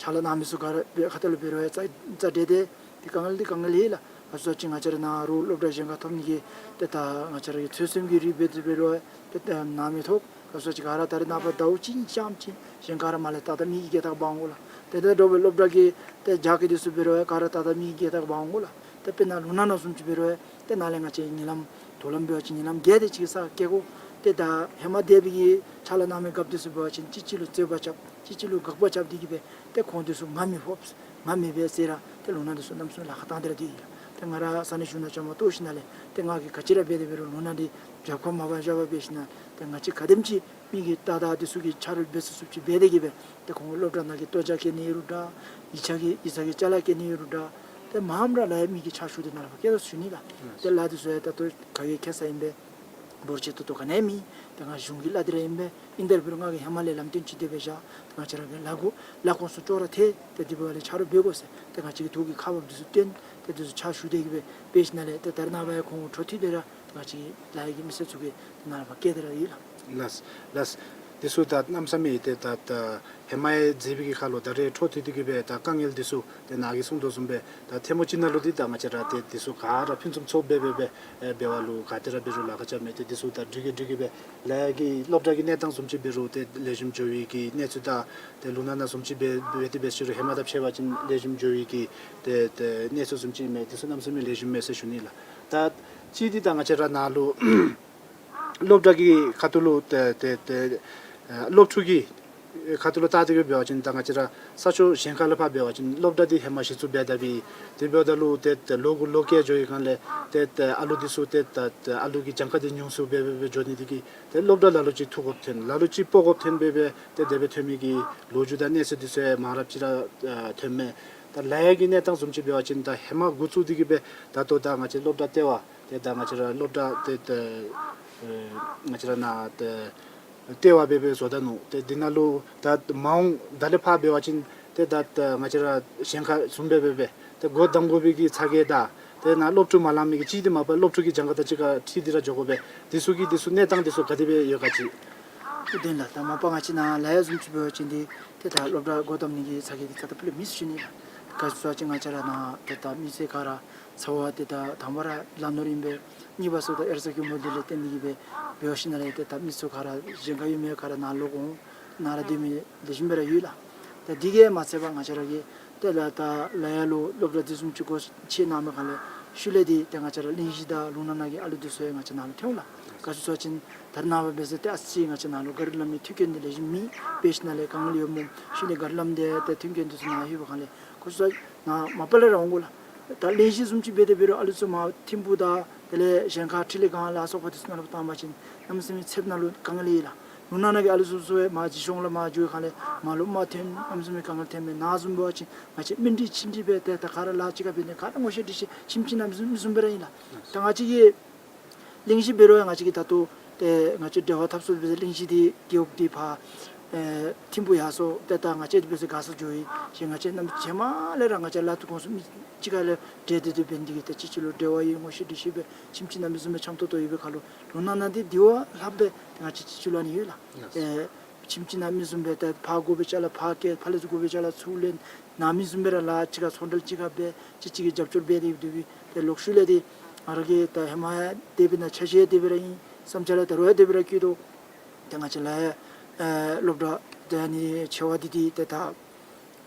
ཕྱག་ལཱ་གནང་མི་ཚུ་ག་ར་འབད་ཁ་ཐུག་ལུ་འབད་རུང་ཡང་རྩ་རྩ་འགྲན་ཏེ་འདི་དཀའ་ངལ་འདི་དཀའ་ངལ་ཨིན་ལགས། ཨ་ཙི་ཅིག་ང་བཅས་ར་ནཱ་རུང་སློབ་གྲྭ་གཞན་ཁར་ཐོབ་ནི་གི་ཏེ་ད་ང་བཅས་ར་གི་ཚོད་སེམས་ཀྱི་རིགས་འབད་དེ་འབད་རུང་ཏེ་ད་ནཱ་མི་ཐོབ། ཨ་ཙི་ཅིག་ག་ར་ད་རེས་ནངས་པ་ཟླཝ་གཅིག་གཉིས་ཙམ་ཅིག་གཞན་ཁར་མ་ལས་ཏག་ཏག་མི་གི་རྒལ་ཐག་འབག་འོང་ལགས། ཏེ་ད་འདྲ་བའི་སློབ་གྲྭ་གི་ཏེ་རྒྱགས་ཀྱི་འདི་ཚུ་འབད་རུང་ཡང་ག་ར་ཏག་ཏག་མི་གི་རྒལ་ཐག་འབག་འོང་ལགས། ཏེ་དཔེར་ན་ལུང་ནག་ནང་བཟུམ་ཅིག་འབད་རུང་ཡང་ཏེ་ནཱ་ལས་ང་བཅས་ཉིན་ལམ་དོ་ལམ་འབད་བ་ཅིན་ཉིན་ལམ་བརྒྱད་དེ་ཅིག་ས་སྐྱེལ་དགོ། ཏེ་ད་ཧེ་མ་འདས་པའི་གི་ཕྱག་ལཱ་གནང་མི་རྒཔོ་འདི་ཚུ་འབད་བ་ཅིན་གཅིག་གཅིག་ལུ་རྩོད་པ་རྐྱབ། གཅིག་གཅིག་ལུ་དགག་པ་རྐྱབ་སྟེ་གི་སྦེ་ཏེ་ཁོང་འདི་ཚུ་ང་མི་ཕོག་ང་མི་འབད་ཟེར་ར་ཏེ་ལུང་ནག་འདི་ཚུ་གནམ་མེད་ས་མེད་ལཱ་ཁག་བཏང་སྟེ་ར་སྡོད་ཡི་ལགས། ཏེ་ང་ར་ས་གནས་གཞུང་ནང་བཅའ་མར་གཏོགས་ཞིནམ་ལས་ཏེ་ང་གིས་ག་ཅི་ར་འབད་དེ་འབད་རུང་ལུང་ནག་འདི་རྒྱབ་ཁར་མ་པ་བཞག་པར་འབད་ཞིནམ་ལས་ཏེ་ང་བཅས་ག་དེམ་ཅིག་མི་གི་ཏག་ཏག་འདི་ཚུ་གི་ཆ་རོགས་འབད་ཚུགས་ཚུགསཔ་ཅིག་འབད་དེ་གི་སྦེ་ཏེ་ཁོང་གི་སློབ་གྲྭ་ནང་གི་ལྟོ་ཆས་སྐྱེལ་ནི་ཨིན་རུང་འདྲ། ཡིག་ཆ་གི་ཡིག་ཚང་གི་ཅ་ལ་སྐྱེལ་ནི་ཨིན་རུང་འདྲ། ཏེ་མངམ་ར་ལཱ་གཡོག་མི་གི་ཕྱག་ཞུ་སྟེ་ནཱ་ལས་ཕར་སྐྱེལ་དོ་ཟེར་ཞུ་ནི་ལགས། ཏེ་ལཱ་འདི་ཚུ་ཡང་ད་ལྟོ་ག་གིས་ཁེ་ས་ཨིན་པས། འབོར་ཆེ་ཏོག་ཏོ་ག་ནི་ཡང་མེད། ཏེ་ང་གཞུང་གི་ལཱ་འདི་ར་ཨིན་པས། ཨིན་ཏེ་འབད་རུང་ང་གིས་ཧེ་མ་ལས་ལམ་སྟོན་ཅིག་དེ་སྦེ་བཞག། ཏེ་ང་བཅས་ར་གི་ལཱ་འགོ་ལཱ་ཁོངས་སུ་ཅོག་ར་འཐད། ཏེ་དེ་འབདཝ་ལས་ཆ་རོགས་འབད་དགོ་ཟེར། ཏེ་ང་བཅས་ཀྱིས་ཐུགས་ཀྱི་ཁ་འབབ་འདི་ཚུ་བཏོན། ཏེ་འདི་ཚུ་ཕྱག་ཞུ་སྟེ་གི་སྦེ་འབད་ཞིནམ་ལས་ཏེ་ད་རེས་ནངས་པ་ཡང་ཁོང་འཕྲོ་མཐུད་དེ་ར་ཏེ་ང་བཅས་ཀྱི་ལཱ་གཡོག་གི་མི་སེར་ཚུ་གིས་ཏེ་ནཱ་ལས་ཕར་སྐྱེལ་ཏེ་ར་ཡོད་ལགས། ལགས་ལགས། འདི་ཚུ་ད་གནམ་མེད་ས་མེད་ཏེ་ད་ད་ཧེ་མ་ཡང་མཛད་པའི་གི་ཁར་ལུ་ད་རེས་འཕྲོ་མཐུད་དེ་གི་སྦེ་ད་དཀའ་ངལ་འདི་ཚུ་ཏེ་ནཱ་གིས་གསུངས་དོ་བཟུམ་སྦེ་ད་ཐེངས་མ་གཅིག་ནང་ལུ་འདི་ད་ང་བཅས་ར་ཏེ་འདི་ཚུ་ག་ར་ཕུན་སུམ་ཚོགས་སྦེ་སྦེ་སྦེ་ཨེ་འབད་བ་ལུ་ག་ཏེ་ར་འབད་རུང་ལཱ་ཁག་རྐྱབ་མི་ཏེ་འདི་ཚུ་ད་འགྲིག་གི་འགྲིག་གི་སྦེ་ལཱ་གཡོག་གི་སློབ་གྲྭ་གི་གནས་སྟངས་བཟུམ་ཅིག་འབད་རུང་ཏེ་ལེགས་ཤོམ་འགྱོ་བའི་གི་གནས་ཚུལ་དང་ཏེ་ལུང་ནག་ནང་བཟུམ་ཅིག་འབད་འབད་དེ་འབད་ཞུ་རུང་ཧེ་མ་དང་ཕྱད་པ་ཅིན་ལེགས་ཤོམ་འགྱོ་བའི་གི་ཏེ་ཏེ་གནས་ཚུལ་བཟུམ་ཅིག་མས། འདི་ཚུ་གནམ་མེད་ས་མེད་ལེགས་ཤོམ་མས་ཟེར་ཞུ་ནི་ལགས། ད་གཅིག་འདི་ད་ང་བཅས་ར་ནཱ་ལུ་སློབ་གྲྭ་གི་ཁ་ཐུག་ལུ་ཏེ་ཏེ་ཏེ་ཨ་སློབ་ཕྲུག་གི་ཁ་ཐུག་ལུ་བལྟ་སྟེ་གི་འབད་བ་ཅིན་ད་ང་བཅས་ར་ས་ཕྱོགས་གཞན་ཁ་ལས་ཕར་འབད་བ་ཅིན་སློབ་གྲྭ་འདི་ཧེ་མ་གཞི་བཙུགས་འབད་ད་པའི་དེ་འབདཝ་ད་ལུ་ཏེ་ཏེ་ལོ་དགུ་ལོ་བརྒྱད་འགྱོ་བའི་སྒང་ལས་ཏེ་ཏེ་ཨ་ལུ་འདི་ཚུ་ཏེ་ཏེ་ཏེ་ཨ་ལུ་གི་གྱངས་ཁ་འདི་ཉུང་སུ་སྦེ་སྦེ་སྦེ་འགྱོ་ནི་འདི་གིས་ཏེ་སློབ་གྲྭ་ལ་ལུ་ཅིག་འཐུ་དགོཔ་ཐོན་ལ་ལུ་ཅིག་སྤོ་དགོཔ་ཐོན་སྦེ་སྦེ་ཏེ་དེ་སྦེ་ཐོན་མི་གི་ལོ་རྒྱུས་དང་གནས་ཚུལ་འདི་ཚུ་ཡང་མང་རབས་ཅིག་ར་ཨ་ཐོནམ་མས། ད་ལཱ་གཡོག་གི་གནས་སྟངས་བཟུམ་ཅིག་འབད་བ་ཅིན་ད་ཧེ་མ་འགོ་བཙུགས་ཏེ་གི་སྦེ་ད་ལྟོ་ད་ང་བཅས་སློབ་གྲྭ་ལྟེ་བ་ཏེ་ད་ང་བཅས་ར་སློབ་གྲྭ་ཏེ་ཏེ་ཨེ་ང་བཅས་ར་ནཱ་ཏེ་ལྟེ་བ་སྦེ་སྦེ་བཟོ་ད་ནུག། ཏེ་འདི་ནང་ལུ་ད་མ་འོངས་ད་ལས་ཕར་འབད་བ་ཅིན་ཏེ་ད་ད་ང་བཅས་ར་གཞན་ཁ་བཟུམ་སྦེ་སྦེ་སྦེ་ཏེ་སྒོ་བསྡམ་དགོ་པའི་གི་ཚ་གྱང་དང་ཏེ་ནཱ་སློབ་ཕྲུག་མ་ལང་མི་གི་གཅིག་འདི་མ་པ་སློབ་ཕྲུག་གི་གྱངས་ཁ་དང་གཅིག་ཁར་འཁྲིལ་ཏེ་ར་འགྱོ་དགོ་པས། འདི་ཚུ་གི་འདི་ཚུ་གནས་སྟངས་འདི་ཚུ་ག་དེ་སྦེ་ཡོད་ག་ཅིག། ཨུ་བདེན་ལགས། ད་མ་པ་ང་བཅས་ནཱ་ལཱ་གཡོག་བཟུམ་ཅིག་འབད་བ་ཅིན་འདི་ཏེ་ད་སློབ་གྲྭ་སྒོ་བསྡམ་ནི་གི་ཚ་གྱང་འདི་རྩ་དང་སྤུ་ལས་མེད་ཟེར་ཞུ་ནི་ལགས། ག་ཅི་ཟེར་བ་ཅིན་ང་བཅས་ར་ནཱ་ཏེ་ད་མི་སེར་ག་ར་ཚ་བ་འདི་ད་དང་པ་ར་ལམ་ནོར་ཨིན་པས། གཉིས་པ་ཟེརཝ་ད་ཨེ་ར་ས་གི་མུ་འདི་ལས་བརྟེན་ཏེ་གི་སྦེ་འབད་བ་ཅིན་ནཱ་ལས་ཏེ་ད་མི་ཚུ་ག་ར་གཞན་ཁར་ཡོད་མི་ག་ར་ནཱ་ལོག་འོང་ནཱ་ར་སྡོད་མི་ལེགས་ཤོམ་སྦེ་ར་ཡོད་ལགས། ད་འདི་གིས་མ་ཚད་པར་ང་བཅས་ར་གིས་ཏེ་ལཱ་ད་ལཱ་གཡོག་ལུ་སློབ་གྲྭ་འདི་བཟུམ་ཅིག་སྒོ་ཕྱེ་གནང་མི་སྒང་ལས་ཤུལ་ལས་འདི་ཏེ་ང་བཅས་ར་གླིང་བཞི་དང་ལུང་ནག་ནང་གི་ཨ་ལུ་འདི་ཚུ་ཡང་ང་བཅས་ནཱ་ལུ་ཐོན་འོང་ལགས། ག་ཅི་ཟེར་བ་ཅིན་ད་རེས་ནངས་པ་འབད་ས་ཏེ་ཨ་ཙི་ཅིག་ང་བཅས་ནཱ་ལུ་གཱ་རི་ལམ་གྱི་མཐུན་རྐྱེན་འདི་ལེགས་ཤོམ་མེད། འབད་ཞིནམ་ལས་དཀའ་ངལ་ཡོདཔ་སྨོ། ཤུལ་ལས་གཱ་རི་ལམ་འདི་ཏེ་མཐུན་རྐྱེན་འདི་ཚུ་ནཱ་ལྷོད་པའི་སྒང་ལས་ཁོ་ཚུ་ནཱ་མ་པ་ལས་ར་འོང་དགོ་ལགས། ད་གླིང་བཞི་བཟུམ་ཅིག་འབད་དེ་འབད་རུང་ཨ་ལུ་ཚུ་མར་ཐིམ་ཕུག་དང་དེ་ལས་གཞན་ཁ་ཁྲི་ལས་སྒང་ལ་སོགས་པ་འདི་ཚུ་ནང་ལུ་བཏང་བ་ཅིན་གནམ་མེད་ས་མེད་ཚདཔ་ནང་ལུ་དཀའ་ངལ་ཡོད་ལགས། ལུང་ནག་ནང་གི་ཨ་ལུ་ཚུ་ཚུ་ཡང་མར་བྱི་ཤོང་ལུ་མར་འགྱོ་བའི་སྒང་ལས་མར་ལུ་མར་ཐོན་གནམ་མེད་ས་མེད་དཀའ་ངལ་ཐོན་མས། ནཱ་བཟུམ་འབད་བ་ཅིན་ང་བཅས་མི་འདི་ཁྱིམ་འདི་སྦེ་ཏེ་ད་ག་ར་ལཱ་གཅིག་ཁར་འབད་ནི་ག་ར་ངོ་ཤེས་འདྲིས་ཤེས་ཁྱིམ་གཅིག་ནང་མི་བཟུམ་མི་བཟུམ་སྦེ་ར་ཨིན་ལགས། ད་ང་བཅས་ཀྱི་གླིང་བཞི་འབད་རུང་ཡང་ང་བཅས་ཀྱིས་ད་ལྟོ་ཏེ་ང་བཅས་འབྲེལ་བ་འཐབ་ས་འབད་ས་གླིང་བཞི་འདི་རྒེད་འོག་འདི་ཕར་ཨེ་ཐིམ་ཕུག་ཡར་སོང་ཏེ་ད་ང་བཅས་འདི་འབད་ས་མགར་ས་འགྱོ་ཡི། ཞེས་ང་བཅས་རྣམས་རྗེས་མ་ལས་ར་ང་བཅས་ལཱ་འདི་ཁོང་ཚུ་མི་གཅིག་ཁར་ལས་འབྲེལ་ཏེ་འདི་འབད་ནི་འདི་གིས་ཏེ་གཅིག་གཅིག་ལུ་འབྲེལ་བ་ཡོད། ངོ་ཤེས་འདྲིས་ཤེས་སྦེ་ཁྱིམ་གཅིག་ནང་མི་བཟུམ་སྦེ་འཆམ་ཏོག་ཏོ་ཡོད་པའི་ཁར་ལུ་ལུང་ནག་ནང་འདི་འདི་བ་ལྷགཔ་སྦེ་ཏེ་ང་བཅས་གཅིག་གཅིག་ལུ་ཨ་ནི་ཡོད་ལགས། ཨེ་ཁྱིམ་གཅིག་ནང་མི་བཟུམ་སྦེ་ཏེ་ཕར་དགོ་པའི་ཅ་ལ་ཕར་བསྐྱལ་ཕར་ལས་ཚུར་དགོ་པའི་ཅ་ལ་ཚུར་ལེན། ནཱ་མི་བཟུམ་སྦེ་ར་ལཱ་གཅིག་ཁར་ཚོང་འབྲེལ་གཅིག་ཁར་འབད་གཅིག་གཅིག་གི་རྒྱབ་སྐྱོར་འབད་དེ་སྡོད་པའི་ཏེ་ལོག་ཤུལ་ལས་འདི་ང་ར་གིས་ད་ཧེ་མ་ཡང་དེ་སྦེ་ན་ཆ་ཤས་དེ་སྦེ་ར་ཨིན་བསམ་འཆར་ད་རུང་ཡང་དེ་སྦེ་ར་བསྐྱེད་དོ། ཏེ་ང་བཅས་ལཱ་ཡང་ཨེ་སློབ་གྲྭ་ཏེ་ཨ་ནི་ཆེ་བ་འདི་འདི་ཏེ་ད་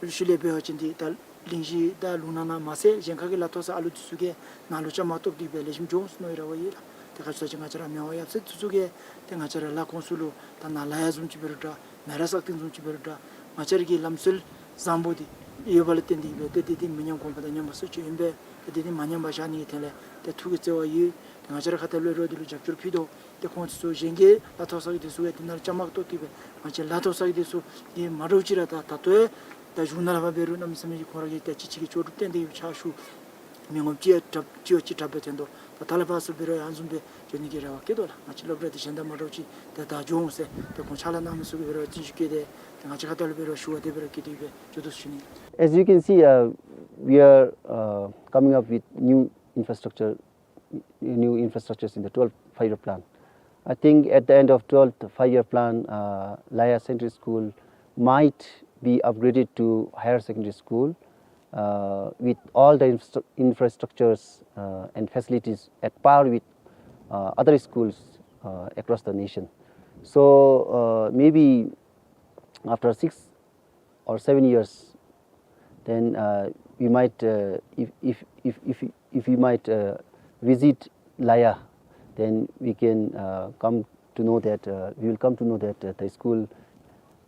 ཤུལ་ལས་འབད་བ་ཅིན་འདི་ད་གླིང་བཞི་དང་ལུང་ནག་ནང་མ་ཚད་གཞན་ཁ་གི་ལཱ་ཐོག་ས་ཨ་ལུ་འདི་ཚུ་གིས་ནཱ་ལུ་བཅའ་མར་གཏོགས་ཏེ་སྦེ་ལེགས་ཤོམ་འགྱོ་འོང་ཟེར་མནོ་བའི་རེ་བ་ཡོད་ལགས། ཏེ་ག་ཅི་ཟེར་བ་ཅིན་ང་བཅས་ར་མི་དབང་ཡབ་སྲས་འདི་ཚུ་གིས་ཏེ་ང་བཅས་ར་ལཱ་ཁོངས་སུ་ལུ་ད་ནཱ་ལཱ་གཡོག་བཟུམ་ཅིག་འབད་རུང་འདྲ་མེ་རག་སག་སྟེང་བཟུམ་ཅིག་འབད་རུང་འདྲ་ང་བཅས་ར་གི་ལམ་སྲོལ་བཟང་པོ་འདི་ཡོད་པ་ལུ་བརྟེན་ཏེ་གི་སྦེ་ཏེ་འདི་འདི་མི་ཉམས་གོང་འཕེལ་དང་ཉམས་པ་སོར་ཆུད་ཨིན་པས། ཏེ་འདི་འདི་མ་ཉམས་པར་བཞག་ནི་གི་ཐད་ལས་ཏེ་ཐུགས་ཀྱི་བརྩེ་བ་ཡོད། ཏེ་ང་བཅས་ར་ཁ་ཐུག་ལས་རོགས་འདི་ལུ་རྒྱབ་སྐྱོར་ཕུལ་དོ། ཏེ་ཁོང་ཚུ་གཞན་གྱི་ལཱ་ཐོག་ས་གི་འདི་ཚུ་ཡང་འདི་ནང་བཅའ་མར་གཏོགས་ཏེ་སྦེ་ང་བཅས་ལཱ་ཐོག་ས་གི་འདི་ཚུ་འདི་མ་འདྲཝ་ཅིག་ར་ད་ད་ལྟོ་ཡང་ད་གཞུང་ནང་ལས་ཕར་འབད་རུང་གནམ་མེད་ས་མེད་ཀྱི་ཁོང་ར་གིས་ཏེ་གཅིག་གཅིག་གི་ལྕོགས་གྲུབ་བསྟན་ཏེ་ཕྱག་ཞུ། མི་ངོམ་གཅིག་ཡང་དྲག་གཅིག་བ་གཅིག་དྲག་སྦེ་བསྟན་དོ། ད་ད་ལས་ཕར་ཚུར་འབད་རུང་ཡང་བཟུམ་སྦེ་འགྱོ་ནི་གི་རེ་བ་བསྐྱེད་དོ་ལགས། ང་བཅས་སློབ་གྲྭ་འདི་གཞན་དང་མ་འདྲཝ་ཅིག་ཏེ་ད་འགྱོ་འོང་ཟེར་ཏེ་ཁོང་ཕྱག་ལཱ་གནང་མི་ཚུ་གིས་འབད་རུང་བརྩོན་ཤུགས་བསྐྱེད་དེ་ཏེ་ང་བཅས་ཁ་ཐུག་ལས་འབད་རུང་ཞུ་བ་དེ་སྦེ་ར་བསྐྱེད་དེ་སྦེ་འགྱོ་དོ་ཟེར་ཞུ་ནི། As you can see, uh, we are uh, coming up with new infrastructure, new infrastructures in the twelfth five-year plan. I think at the end of twelfth five-year plan, uh, Laya Central School might be upgraded to higher secondary school, uh, with all the infra-, infrastructures, uh, and facilities at par with, uh, other schools, uh, across the nation. So, uh, maybe after six or seven years, then, uh, we might, uh, if, if, if, if, if we might, uh, visit Laya, then we can, uh, come to know that, uh, we will come to know that, uh, the school